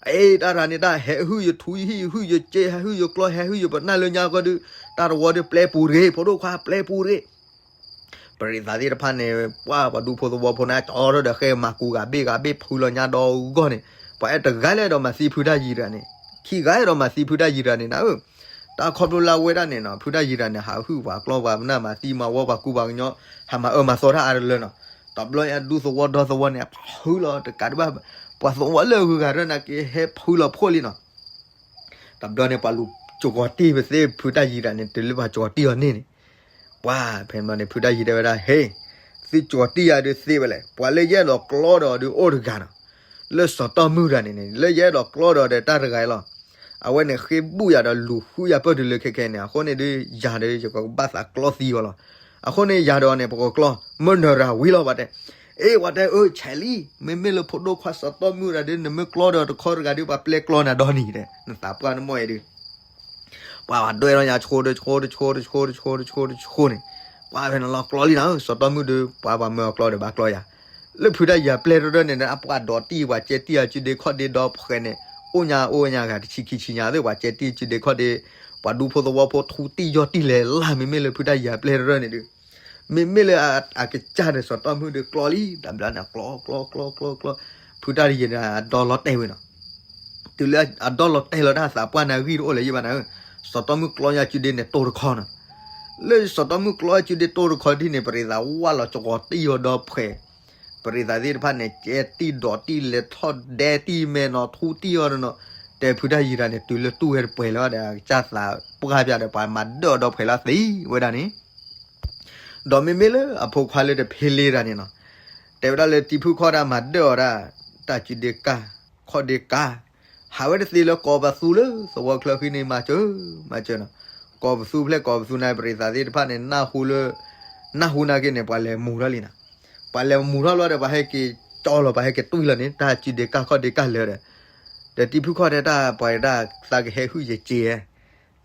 အ့ တၢ်တဂၤန့ၣ် တၢ်ဟဲဟုၣ်ယထူ ဟဲဟုၣ်ယစ့ ဟဲဟုၣ်ယကျီ ဟဲဟုၣ်ယပနၢ်လၢညါကီၢ်ဒုး တၢ်တဝီဒုးပျဲပူၤတဂ့ၤ ဖိဒိၣ်ခွါပျဲပူၤတဂ့ၤ ပရံးသးသ့ၣ်တဖၣ်န့ၣ် ပှၢ်ပှၤဒူဖိသဝီဖိန့ၣ် ကၠီထီၣ်ဒီးဃဲမၤကူဂၤဘ့ၣ်ဂၤဘ့ၣ်ဖုလီၤညါဒီဂီၢ်န့ၣ် ပှၤအဲၣ်တဂၤလၢအဲၣ်ဒိးမၤသံဖုတၢ်ယံၤတဂၤန့ၣ် ခံဂၤအဲၣ်ဒိးမၤသံဖုတၢ်ယံၤတဂၤန့ၣ်နၤဧၢ တၢ်ခီဖျိလၢအဝဲဒၣ်န့ၣ်နီၤ ဖုတၢ်ယံၤတဂၤန့ၣ် ဟးဟုၣ်ပှၤကျီပှၤပနၢ်မၤသံမၤဝီပှၤကူပှၤကညီ ဟးမၤအၢမၤသီတၢ်အါတလၢနီၤ တဘျီညါဒူသဝီဒီသဝီန့ၣ် ဖုလီၤတကးဒံးဘၣ် ပှၤသဝီလၢအဂုၤအဂၤရၢၢ်နာ်က့ဟဲဖုလီၤဖှိၣ်လံနီၤ တဘျီန့ၣ် ပှၤလူၤကၠီၤတံၢ်ပသ့ၣ်ဖုတၢ်ယံၤတဂၤန့ၣ် တုၤလၢပှၤကၠီၤတံၢ်အီၤန့ၣ်န့ၣ် ပှၢ်ဖဲန့ၣ်န့ၣ် ဖုတၢ်ယံၤတဲဝဲဒၣ် ဟ့ သုကၠီၤတံၢ်ယၤဒုးသ့ဝဲလဲၣ် ပှၤလၢယအဲၣ်ဒိးကျီဒီးအီၤဒုးအိၣ်တဂၤနီၤ လၢစီၤတီမုၢ်တဂၤန့ၣ်န့ၣ် လၢယအဲၣ်ဒိးကျီဒီးဒီးတၢ်တဂၤအံၤလီၤ အဝဲန့ၣ်ဃ့ဘူၣ်ယၤဒီးလူၤဃုယၤပၢၢ်တုၤလၢခဲခဲန့ၣ် အဃိန့ၣ်ဒုးယၤဒီးယကဘၣ်သးကျီသံအီၤလီၤ အဃိန့ၣ်ယၤဒီးန့ၣ် ပကကျီ မၢနၢၤရၤဝံၤလီၤ ပှၤတဲ အ့ ပှၤတဲအၢ ဆဲးလံ မ့မ့ၢ်လၢဖိဒိၣ်ခွါစီၤတီမုၢ်တဂၤဒုး နမ့ၢ်ကျီဒီးတခီတဂၤဒုး ပှၤပျဲကျီနၤဒီနံၤတဲ နသးပှၢ်နမိၢ်အံၤဒုး ပှၤပှၤဒွဲၣ်ထီၣ်ညါ ဆှိတဆှိတဆှိတဆှိတဆှိတဆှိတဆှိတဆှိန့ၣ် ပှၤဖဲန့ၣ်လီၤကျီလံနၤဧၢ စီၤတီမုၢ်ဒုး ပှၤပှၤမၢအီၤကျီဒီးဘၣ်ကျီယၤ လၢဖုတၢ်ယၤပျဲၢ်တရၢၢ်န့ၣ် အပှၤဒိးတံၢ်ပှၤကဲတံၢ်အီၤ စုဒ့ခီၣ်ဒ့ဒီဖှဲးန့ၣ် အိၣ်ညါအိၣ်ညါဂၤတဆံခံဆံညါသ့ၣ် ပှၤကဲတံၢ်စုဒ့ခီၣ်ဒ့ ပှၤဒူဖိသဝီဖိထူတံၢ်ယီၢ်တံၢ်လဲၤလၢ် မ့မ့ၢ်လၢဖုတၢ်ယၤပျဲၢ်တရၢၢ်န့ၣ်ဒုး မ့မ့ၢ်လၢအကစၢ်ဒီးစီၤတီမုၢ်ဒုးကျီလံ တဘျီန့ၣ် ကျီကျီကျီကျီကျီ ဖုတၢ်ယံၤန့ၣ် အဒီလီၤတဲာ်ဝဲနီၤ တုၤလၢအဒီလီၤတဲာ်လီၤတၢ်သးပှၢ်န့ၣ်ဂံၢ်တအိၣ်လၢၤယဘၣ်နၤဧၢ စီၤတီမုၢ်ကျီညါစုဒ့န့ၣ်တိၢ်တခီနီၤ လၢစီၤတီမုၢ်ကျီစုဒ့တိၢ်တခီဒ်န့ၣ် ပရံးသးဝၢ်လီၤကဝီၤတံၢ်ဝဲဒီဖှဲး ပရံးသးသ့ၣ်တဖၣ်န့ၣ် ကဲတံၢ်ဒိးတံၢ်လဲၤထီၣ်ဒဲတံၢ်မဲာ်နီၤ ထူတံၢ်အီၤနီၤ တဲဖုတၢ်ယံၤတဂၤန့ၣ် တုၤလၢတူၢ်ဝဲတပှဲၤလၢၤဒီး အကစၢ်သးပှၢ်ပၠးဒီး ပှၤမၤဒၢၣ်အီၤဒီဖှဲးလၢသံဝဲဒၣ်န့ၣ် ဒီးမ့မ့ၢ်လၢအဖိခွါလၢတဖ့လ့တဂၤန့ၣ်နီၤ တဲဝဲဒၣ်လၢတံၤဖုၣ်ခီၣ်တၢ်မၤဒၢၣ်အီၤဒၣ် တၢ်စုဒ့ကၢ် ခီၣ်ဒ့ကၢ် ဟးဝဲတသ့လၢကီးပသူလၢသဝီချၢဃံန့ၣ် မၤစၢၤ မၤစၢၤနီၤ ကီးပသူဖျဲၣ်ကီးပသူန့ၣ် ပရံးသးသ့ၣ်တဖၣ်န့ၣ် နၢ်ဟူလၢ နၢ်ဟူနာ်က့န့ၣ် ပှၤလဲၤမူၤထီၣ်လံနီၤ ပှၤလဲၤမူၤထီၣ်လီၤဒီး ပှၤဟဲက့ၤကၠီလီၤ ပှၤဟဲက့ၤတွံၢ်လီၤန့ၣ် တၢ်စုဒ့ကၢ်ခီၣ်ဒ့ကၢ်လၢာ်ဒီး ဒီးတံၤဖုၣ်ခီၣ်တဲတၢ်ပှၤတၢ်သးကဟဲဟုၣ်ယစ့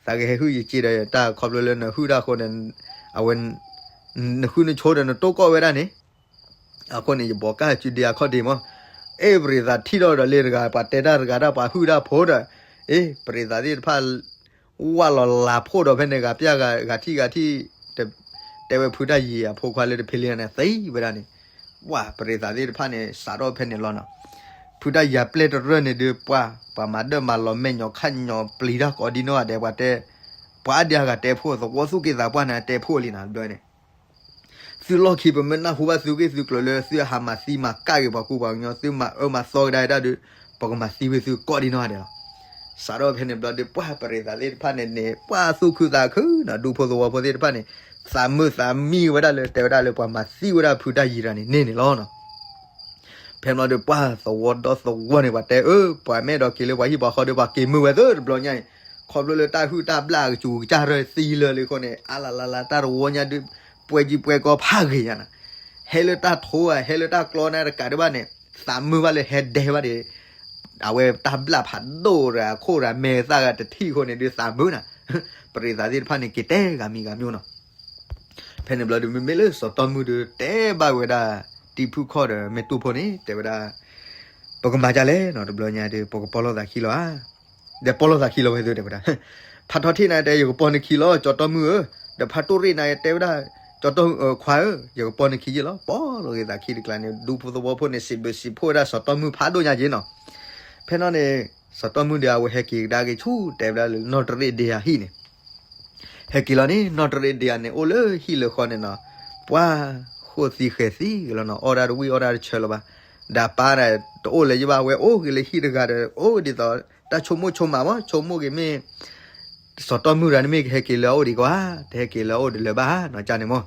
သးကဟဲဟုၣ်ယစ့ဒီး တၢ်ခီဖျိလၢနဟုၣ်တၢ်အဃိန့ၣ် အဝဲ နဃုနဆိဒီးနတိၢ်ကီၢ်ဝဲဒၣ်န့ၣ် အဃိန့ၣ် ယဘိးကၢ်စုဒ့အခီၣ်ဒ့မး, အဲၣ်ပရ့သးထံၣ်ထီၣ်ဒီးလ့တဂၤ ပှၤတဲတၢ်တဂၤတၢ် ပှၤဟုၣ်တၢ်ဖိဒီး, အ့ ပရ့သးသ့ၣ်တဖၣ် ဝၢ်လီၤလၤဖှိၣ်ဒီးဖဲန့ၣ် ဂၤပျၢ်ဂၤထံၣ်ဂၤထံၣ်, တဲဝဲဖုတၢ်ယံၤအဖိခွါလၢတဖ့လံန့ၣ် သံဝဲဒၣ်န့ၣ်, ပှၤပရ့သးသ့ၣ်တဖၣ်န့ၣ် စးထီၣ်ဖဲန့ၣ်လီၤနီၤ. ဖုတၢ်ယံၤပျဲၢ်တရၢၢ်န့ၣ်ဒုး ပှၤ ပှၤမၤဒၢၣ်မၤလီၤ မဲာ်ညီခါညီပျံၤတၢ်ကိးဒံနီၢ်ဂၤဒဲး ပှၤတဲ, ပှၤအါဒံအါဂၤတဲဖှိၣ် သဝီသူၣ်က့သးပှၢ်န့ၣ် တဲဖှိၣ်လံနီၤ ဘျီန့ၣ် သုလီၢ်ခံ ပမ့ၢ်နၢ်ဟူဘၣ်သုဂ့ၢ်သုကျိၤလၢ သုဟးမၤသံမၤကၣ်က့ၤပှၤကူပှၤကညီ သုမၤအၢမၤသီကဒါတၢ်ဒုး, ပကမၤသံဝဲသုကိးဒံနီၢ်ဂၤဒဲးလီၤ. စးထီၣ်ဖဲန့ၣ်ဘျီဒုး ပှၤပရ့သးသ့ၣ်တဖၣ်န့ၣ်န့ၣ် ပှၤသူၣ်ခုသးခုနီၤ ဒူဖိသဝီဖိသ့ၣ်တဖၣ်န့ၣ် သးမုာ်သးမံဝဲဒၣ်လၢ တဲဝဲဒၣ်လၢပှၤမၤသံဝဲဒၣ်ဖုတၢ်ယံၤတဂၤန့ၣ်န့ၣ်န့ၣ်လီၤနီၤ. ဖဲန့ၣ်ဘျီဒုး ပှၤသဝီဒီသဝီန့ၣ် ပှၤတဲအၢ ပှၤမ့ၢ်အဲၣ်ဒိးက့ၤလၢပှၤဟံၣ်ပှၤဃီဒီး ပှၤက့ၤမုာ်ဝဲသ့တဘျီညါအံၤ, ခီဖျိလၢတၢ်ဟုၣ်တၢ်ဘျၣ်အကစူၤကစၢ်ရၢသံလၢလံအဃိန့ၣ် အါလၢ်လၢ်လၢ် တၢ်တဝီညါဒုး ပှဲၤကံပှဲၤကီဖးဂ့ၤညါနီၤ, ဟဲလၢတၢ်ထိဧါ ဟဲလၢတၢ်ကျီန့ၣ်တကးဒံးဘၣ်န့ၣ် သးမုာ်ဘၣ်လၢဟဲဒဲးဘၣ်ဒီး အဝဲတၢ်ဘျၣ်ဖးဒိၣ်ဒီးအခိၣ်ဒီးမဲာ်သၣ်ဂၤတထံၣ်အဃိန့ၣ်ဒုး သးမုာ်နီၤ. ပရ့သးသ့ၣ်တဖၣ်န့ၣ် က့ၤတဲဂၤမံၤဂၤမံၤနီၤ. ဖဲန့ၣ်ဘျီဒုး မ့မ့ၢ်လၢစီၤတီမုၢ်ဒုး တဲဘၣ်ဝဲဒၣ် တံၤဖုခီၣ်ဒီးမဲာ်တူၢ်ဖိန့ၣ် တဲဝဲဒၣ် ပကမၤဒ်လဲၣ်နီၤ တဘျီညါဒုး ပကပီၢ်လိာ်သးခံလီၤဧါ. ဒီးပီၢ်လိာ်သးခံလီၤဝဲသ့တဲဝဲဒၣ်, ဖးထီထံၣ်နၤတဲ ယကပီၢ်နခံလီၤ စီၤတီမုၢ်ဧၢ, ဒီးဖးတိၢ်ရ့ၣ်နၤတဲဝဲဒၣ် စီၤတီခွါဧၢ, ယကပီၢ်နခံယ့ၢ်လီၤ. ပီၢ်လိာ်က့ၤသးခံတကျါန့ၣ် ဒူဖိသဝီဖိန့ၣ် စံးဘျုးစံးဖှိၣ်ဝဲဒၣ်စီၤတီမုၢ်ဖးဒိၣ်ညါက့နီၤ. ဖဲန့ၣ်န့ၣ် စီၤတီမုၢ်ဒီးအဝဲဟဲက့ၤကဒါက့ၤဆူ တဲဝဲဒၣ်လၢနီၢ်တရ့ၣ်ဒ့အဟံၣ်န့ၣ် ဟဲက့ၤလီၤန့ၣ် နီၢ်တရ့ၣ်ဒ့ဧါန့ၣ် အိၣ်လၢဟံၣ်လၢဃီန့ၣ်နီၤ, ပှၤဃိၣ်သံဃဲၤသံဂ့ၤလီၤနီၤ, အီၣ်တၢ်တဝံၣ်အီၣ်တၢ်တဆၢလၢၤဘၣ်. ဒီးပၢ်န့ၣ် တအိၣ်လၢၤယဘၣ် ဝဲအိၣ်က့ၤလၢဟံၣ်တဂၤဒီး အိၣ်ဒ်သိး တၢ်ဆိကမိၣ်ဆိကမးမး ဆိကမိၣ်က့ၤမ့ၢ် စီၤတီမုၢ်တဂၤန့ၣ်မ့ၢ်ကဟဲက့ၤလၢအအိၣ်ဒံးကီဧါ, တဟဲက့ၤလၢအအိၣ်ဒံးလၢၤဘၣ်နီၤ ကန့ၣ်မး.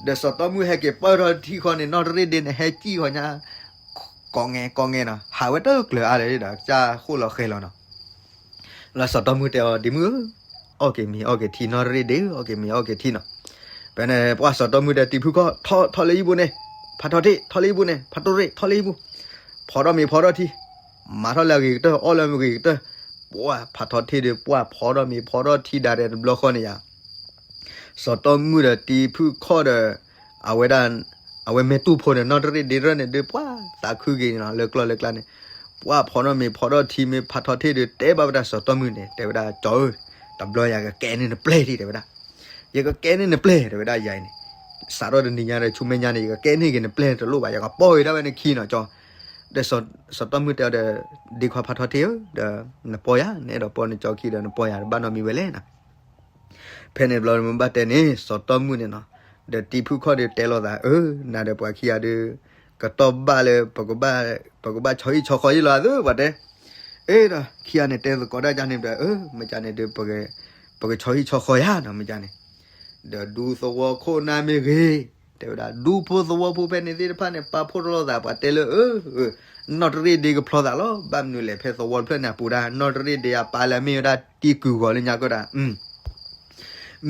ဒီးစီၤတီမုၢ်ဟဲက့ၤပၢၢ်ထီၣ်ထံဃီန့ၣ် နီၢ်တရ့ၣ်ဒ့န့ၣ် ဟဲကံၣ်ဃီညါ ကိးငဲကိးငဲနီၤ, ဟးဝဲတကျၢၤအါလၢၤဒီး ကစၢ်ဃိၣ်လီၤဃဲၤလီၤနီၤ. လၢစီၤတီမုၢ်တဲအီၤ ဒ့မုၢ်ဧၢ, အီၣ်က့ၤမ့ၤအီၣ်က့ၤထံ နီၢ်တရ့ၣ်ဒ့ဧၢ, အီၣ်က့ၤမ့ၤအီၣ်က့ၤထံနီၤ. ဖဲန့ၣ် ပှၤစီၤတီမုၢ်ဒီးတံၤဖုခီၣ် ထီၣ်ထီၣ်လၢဟံၣ်ပူၤန့ၣ်, ဖးထီထံၣ် ထီၣ်လၢဟံၣ်ပူၤန့ၣ်, ဖးတိၢ်ရ့ၣ် ထီၣ်လၢဟံၣ်ပူၤ, ဖီထီၣ်မ့ၤဖီထီၣ်ထံ, မၤထီၣ်လၢအဂ့ၤကတၢၢ် အီၣ်လၢအဂ့ၤကတၢၢ်, ပှၤဖးထီထံၣ်ဒီး ပှၤဖီထီၣ်မ့ၤဖီထီၣ်ထံဒၣ်ဒီးတဘျီဃီန့ၣ်ယါ စီၤတီမုၢ်ဒီးတံၤဖုခီၣ်ဒီး အဝဲဒၣ် အဝဲမဲာ်တူၢ်ဖိန့ၣ် နီၢ်တရ့ၣ်ဒ့ရၢၢ်န့ၣ်ဒုး ပှၤသးခုက့ၤန့ၣ်နီၤ လၢကျီၢ်လၢကျါန့ၣ်, ပှၤဖီထီၣ်မ့ၤဖီထီၣ်ထံမ့ၢ်ဖးထီထံၣ်ဒီး တဲဘၣ်ဝဲဒၣ်စီၤတီမုၢ်န့ၣ် တဲဝဲဒၣ် ကၠီဧၢ, တဘျီယၤကကဲန့ၢ်နပျဲၢ်ထံ တဲဝဲဒၣ်, ယကကဲန့ၢ်နပျဲၢ် တဲဝဲဒၣ်ယၤအံၤန့ၣ်, စးထီၣ်တနံၤညါဒီး ဆူမဲာ်ညါန့ၣ် ယကကဲန့ၢ်က့ၤနပျဲၢ်တလိၣ်ဘၣ် ယကပီၢ်ဂ့ၤဒၣ်ဝဲနခံနီၤ ကၠီ. ဒီးစီၤတီမုၢ်တဲအီၤဒီး ဒ့ခွါဖးထီထံၣ်ဧၢ, ဒီးနပီၢ်ယၤ နအဲၣ်ဒိးပီၢ်နကၠီခံဒီး နပီၢ်ယၤတဘၣ်နီတမံၤဝဲလဲၣ်နီၤ. ဖဲန့ၣ်ဘျီမ့ၢ်ဘၣ်တဲန့ၣ် စီၤတီမုၢ်န့ၣ်နီၤ, ဒီးတံၤဖုခီၣ်ဒီးတဲလိာ်သး အၢ နၤဒီးပှၤခံဂၤဒီး ကတီၢ်ဘၣ်လၢ ပကဘၣ်ဆီဟံၣ်ဆီဃီယ့ၢ်လီၤသ့ ပှၤတဲ, အ့ဒီး ခံဂၤန့ၣ်တဲသကိးတၢ်ကန့ၣ်ဒီး အၢ မ့ၢ်ကန့ၣ်ဒီး ပကဆီဟံၣ်ဆီဃီယၤနီၤ မ့ၢ်ကန့ၣ်, ဒီးဒူသဝီခိၣ်နၢ်မ့ၢ်ဂ့ၤ, တဲဝဲဒၣ် ဒူဖိသဝီဖိဖဲန့ၣ်သ့ၣ်တဖၣ်န့ၣ် ပာ်ဖှိၣ်ထီၣ်လိာ်သး ပှၤတဲလၢ အၢ နီၢ်တရ့ၣ်ဒ့ကဖျီသးလီၤ ဘၣ်မနုၤလဲၣ် ဖဲသဝီတဖျၢၣ်န့ၣ်အပူၤဒၣ် နီၢ်တရ့ၣ်ဒ့အပၢ်လၢမ့ၢ်ဝဲဒၣ်တံၤကုၢ်ဂီၤလၢညါကီၢ်ဒၣ်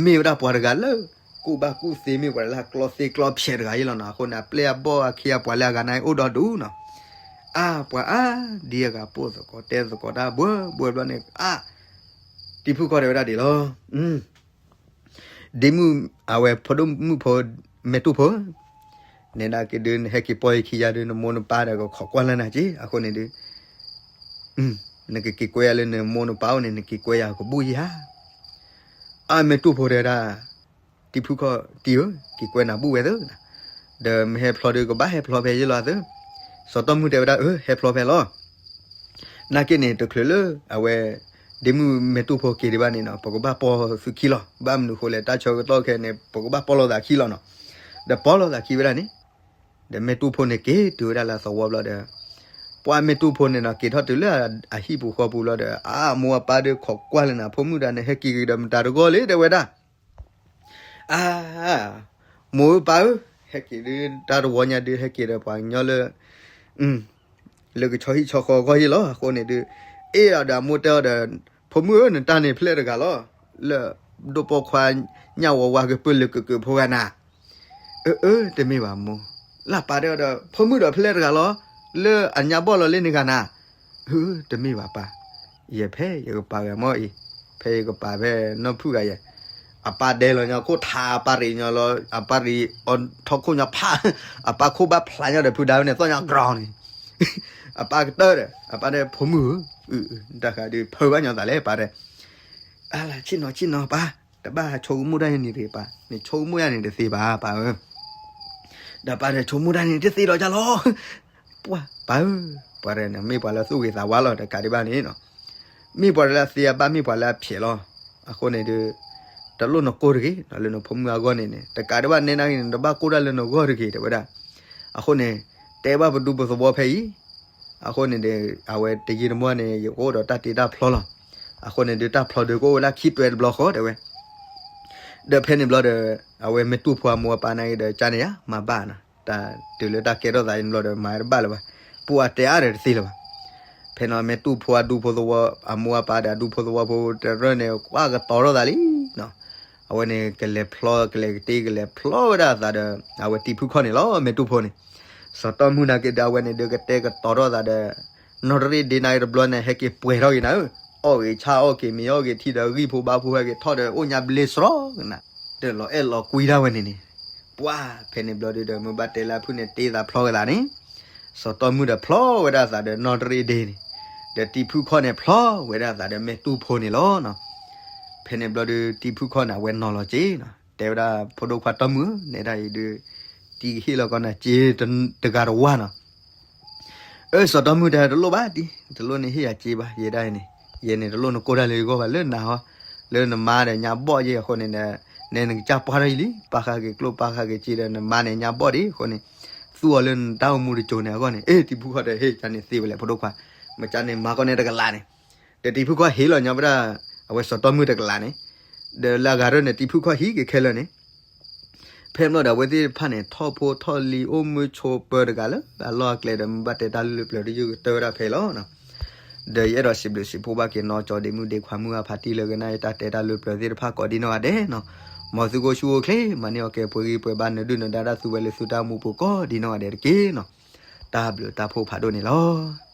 မ့ၢ်ဝဲဒၣ်ပှၤတဂၤလၢ ကူၣ်ဘၣ်ကူၣ်သ့ မ့ၢ်ပှၤလၢကျီသ့ကျီဖျဲးတဂၤယ့ၢ်လီၤနီၤ, အဃိန့ၣ် အပျဲၢ်အဘီၣ်အခ့အပှၤလၢအဂၤန့ၣ်အိၣ်ဒီးဒူနီၤ, အါ ပှၤအါဒံအဂၤပိာ်သကိးတဲသကိးတၢ်ဘှၢဘှၢဘျီန့ၣ် အါ တံၤဖုခီၣ်တဲဝဲဒၣ်ဒ်လီၤ ဒ့မုၣ် အဝဲဖိဒိၣ်မုၣ်ဖိ မဲာ်တူၢ်ဖိ, နဲဒၣ်က့ၤဒုး နဟဲက့ၤပီၢ်ယခံယါဒုး နမိၢ်နပၢ်ဒီးကခိးကွၢ်လၢနၤက့ အဃိန့ၣ်ဒုး နကက့ၤကွဲယၤလၢနမိၢ်နပၢ်အိၣ်န့ၣ် နက့ၤကွဲယၤကဘူၣ်ယါ, အမဲာ်တူၢ်ဖိတဲဒၣ် တံၤဖုခီၣ်တံၤဧၢ က့ၤကွဲနၤဘူၣ်ဝဲသၢနၤ, ဒီးမ့ၢ်ဟဲဖျီဒုးကဘၣ်ဟဲဖျီဖဲယ့ၢ်လီၤသၢ, စီၤတီမုၢ်တဲဝဲဒၣ် အၢ ဟဲဖျီဖဲလီၤ နာ်က့န့ၣ် တချုးလၢအဝဲ ဒ့မုၣ်မဲာ်တူၢ်ဖိက့ၤဒံးဘၣ်န့ၣ်နီၤ ပကဘၣ်ပီၢ်သုခံလီၤ. ဘၣ်မနုၤဃိလဲၣ် တၢ်ဆၢကတီၢ်ခဲအံၤန့ၣ် ပကဘၣ်ပီၢ်လိာ်သးခံလီၤနီၤ. ဒီးပီၢ်လိာ်သးခံဝဲဒၣ်န့ၣ် ဒီးမဲာ်တူၢ်ဖိန့ၣ်က့ၤတုၤဝဲဒၣ်လၢအသဝီဘျီဒီး ပှၤမဲာ်တူၢ်ဖိန့ၣ်နီၤ က့ၤထီၣ်တုၤလၢအဟံၣ်ပူၤဃီပူၤဘျီဒီး အမိၢ်အပၢ်ဒုးခိးကွၢ်လၢနၤ ဖိမုၣ်တဂၤန့ၣ် ဟဲက့ၤက့ၤဒီးမတၤတဂီၢ်လံ တဲဝဲဒၣ် အါ မိၢ်ဧၢပၢ်ဧၢ, ဟဲက့ၤဒုး တၢ်တဝီညါဒုး ဟဲက့ၤဒီးပှၤကညီလၢ လၢကဆီဟံၣ်ဆီဃီအဂီၢ်ယ့ၢ်လီၤ. အဃိန့ၣ်ဒုး အ့ၣ်ဒီးအမိၢ်တဲအီၤဒီး ဖိမုၣ်ဧၢ နတၢ်န့ၣ်ဖျဲၣ်တဂၤလီၤ. လၢဒိၣ်ပိာ်ခွါညၣ်ဝီဝါကပၢၢ်လၢကကၢၤဖိဂၤနၤ အၢ အၢ တမ့ၢ်ဘၣ်မိၢ်, လၢပၢ်တဲအီၤဒီး ဖိမုၣ်ဒီးဖျဲၣ်တဂၤလီၤ. လၢအညါဘီၣ်လီၤလၢန့ၣ်ဂၤနၤ, အၢ တမ့ၢ်ဘၣ်ပၢ်, ယဲဖဲယကပာ်ဂၤမ့ၢ်အံၤ, ဖဲယကပာ်ဖဲနီၢ်ဖုၣ်ဂၤယဲ, အပၢ်ဒဲလီၤညီခိၣ်ထး အပၢ်ရံးညီလီၤ အပၢ်ရံးအီထီၣ်ခိၣ်ညီဖး အပၢ်ခိၣ်ဘၣ်ဖျးညီဒီးဖုဒါဝဲန့ၣ် သီၣ်ညီ ground န့ၣ် အပၢ်ကတၢၢ်ဒီး အပၢ်တဲ ဖိမုၣ်ဧၢ, တၢ်ဃးဒုးဖုးဘၣ်ညီသးလဲၣ် ပၢ်တဲ, အါလၢဆ့ၣ်နီၤဆ့ၣ်နီၤပၢ်, တဘၣ်ဆိကမိၣ်တၢ်န့ၣ်တဂ့ၤပၢ်, နဆိကမိၣ်ယၤန့ၣ်တသ့ဘၣ် ပၢ်ဧၢ. ဒီးပၢ်တဲ ဆိကမိၣ်တၢ်န့ၣ်တသ့ဒီးကၢ်လီၤ ပၢ်ဧၢ, ပှၤဒီးနမ့ၢ်ပှၤလၢသူၣ်ဂ့ၤသးဝါလီၤ တကးဒံးဘၣ်န့ၣ်နီၤ, မ့ၢ်ပှၤလၢအသ့အဘၣ် မ့ၢ်ပှၤလၢအဖျဲးလီၤ. အဃိန့ၣ်ဒီး တလိၣ်နကိၢ်တဂ့ၤ လၢနဖိမုၣ်အဂီၢ်န့ၣ်န့ၣ် တကးဒံးဘၣ်နဲဒၣ်ဂ့ၤန့ၣ် နတဘၣ်ကိၢ်တၢ်လၢနဂီၢ်တဂ့ၤ တဲဝဲဒၣ်. အဃိန့ၣ် တဲဘၣ်ပဒူပသဝီဖဲအံၤ, အဃိန့ၣ်ဒီး အဝဲတယံာ်တမီၢ်န့ၣ် ယကအိၣ်ဒီးတၢ်တ့တၢ်ဖျီလီၤ. အဃိန့ၣ်ဒီးတၢ်ဖျီဒီးကအိၣ်ဝဲဒၣ်ခံတွဲတဘျီဃီ တဲဝဲ ဒီးဖဲန့ၣ်ဘျီဒီး အဝဲမ့ၢ်တူၢ်ဖိအမိၢ်အပၢ်န့ၣ်ဒီး ကန့ၣ်ယါ မၤဘၣ်နီၤ, တၢ်တုၤလၢတၢ်ကဲထီၣ်သးအံၤဘျီဒီး မၤတဘၣ်လၢၤဘၣ်, ပှၤတဲအါဒီးတသ့လၢၤဘၣ်. ဖဲန့ၣ်မ့ၢ်တူၢ်ဖိအဒူဖိသဝီ အမိၢ်အပၢ်ဒီးအဒူဖိသဝီဖိတရၢၢ်န့ၣ် ကွၢ်ကတီၤထီၣ်သးလံနီၤ. အဝဲန့ၣ်ကလဲၤဖျီ ကလဲၤကတ့ ကလဲၤဖျီဝဲဒၣ်အသးဒီး အဝဲတံၤဖုခီၣ်န့ၣ်လီၤ မ့ၢ်တူၢ်ဖိန့ၣ်. စီၤတီမုၢ်နာ်က့ဒီး အဝဲန့ၣ်ဒီးကတဲကတီၤထီၣ်သးဒီး နီၢ်တရ့ၣ်ဒ့နၤတဘျီန့ၣ် ဟဲက့ၤပှဲၤထီၣ်က့ၤနၤဧၢ, အီၣ်ဂ့ၤဆါအီၣ်က့ၤ မ့ၤအီၣ်က့ၤထံဒီး ဂံၢ်ဖိဘါဖိဟဲက့ၤထီၣ်ဒီး အိၣ်ညါဘျ့စရီကနၤ, တလီၤအဲၣ်လီၤကွံတၢ်ဝဲန့ၣ်န့ၣ်. ပှၤဖဲန့ၣ်ဘျီဒီး မ့ၢ်ဘၣ်တဲလၢအဖုၣ်န့ၣ် တ့သးဖျီဝဲသးန့ၣ်, စီၤတီမုၢ်ဒီးဖျီဝဲဒၣ်သးဒီးနီၢ်တရ့ၣ်ဒ့န့ၣ်, ဒီးတံၤဖုခီၣ်န့ၣ် ဖျီဝဲဒၣ်သးဒီးမ့ၢ်တူၢ်ဖိန့ၣ်လီၤ. ဖဲန့ၣ်ဘျီဒီး တံၤဖုခီၣ်န့ၣ် အဝဲနီၤလီၤက့ၤနီၤ, တဲဝဲဒၣ် ဖိဒိၣ်ခွါတီမုၢ်ဧၢ, နဲဒၣ်အံၤဒီး တံၤကဟ့ၣ်လီၤကီးနၤက့ၤတဂၤတဝါနီၤ. အၢ စီၤတီမုၢ်တဲ တလိၣ်ဘၣ်တံၤ, တလိၣ်န့ၣ်ဟ့ၣ်ယၤက့ၤဘၣ်, ယဲဒၣ်အံၤန့ၣ် ယဲန့ၣ်တလိၣ်နကိၢ်တၢ်လၢယဂီၢ်ဘၣ် လၢနၤဟီ, လၢနမါဒီးညါဘီၣ်ယဲအဃိန့ၣ်ဒီး နဲနကစၢ်ပှၢ်ထီၣ်ယံၤလံ, ပာ်ဃာ်က့ၤကျိၣ်ပာ်ဃာ်က့ၤစ့ဒီး နမါန့ၣ်ညါဘီၣ်ဒံးအဃိန့ၣ်, သူၣ်အီၤလၢနတၢ်အိၣ်မူတစိၤန့ၣ်အဂီၢ်န့ၣ်, အ့ တံၤဖုခီၣ်ဒီး ဟ့ၣ် ကန့ၣ်သ့ဝဲလဲၣ် ဖိဒိၣ်ခွါ, မ့ၢ်ကန့ၣ်မၤကီးန့ၣ်တကလးန့ၣ်, ဒီးတံၤဖုခီၣ်ဟ့ၣ်လီၤညီဝဲဒၣ် အဝဲစီၤတီမုၢ်တကလးန့ၣ်, ဒီးလၢအဂၤရၢၢ်န့ၣ် တံၤဖုခီၣ်ဟံးက့ၤခဲလၢာ်န့ၣ် ဖဲမ့ၢ်ဒီးအဝဲသ့ၣ်တဖၣ်န့ၣ် ထီၣ်ဖိထီၣ်လံၤ အိၣ်မူဆိးပၢၤတဂၤလၢအလီၢ်အကျဲဒီး မ့ၢ်ဘၣ်တဲတၢ်လၢပျၢၤတယုၢ်ကတၢၢ်ဝဲဒၣ်ဖဲအံၤလီၤ. ဒီးယအဲၣ်ဒိးစံးဘျုးစံးဖှိၣ်ဘၣ်က့ၤနီၢ်ကၠီဒ့မုၣ်ဒ့ခွါမုၣ်အဖါတံၢ်လၢကနၣ်ယတၢ်တဲတၢ်လၢပျၢၤသ့ၣ်တဖၣ်ကိးဒ်နီၢ်ဂၤဒဲးနီၤ, မ်သုကအိၣ်ဆူၣ်အိၣ်ချ့ မၤန့ၢ်အီၣ်ကဲပှဲၤဂံၢ်ပှဲၤဘါ နဒုၣ်နဒါတၢ်သူဝဲလၢသုတၢ်အိၣ်မူပူၤကိးဒ်နီၢ်ဂၤဒဲးတက့ၢ်နီၤ. တၢ်ဘျုးတၢ်ဖှိၣ်ဖးဒိၣ်န့ၣ်လီၤ.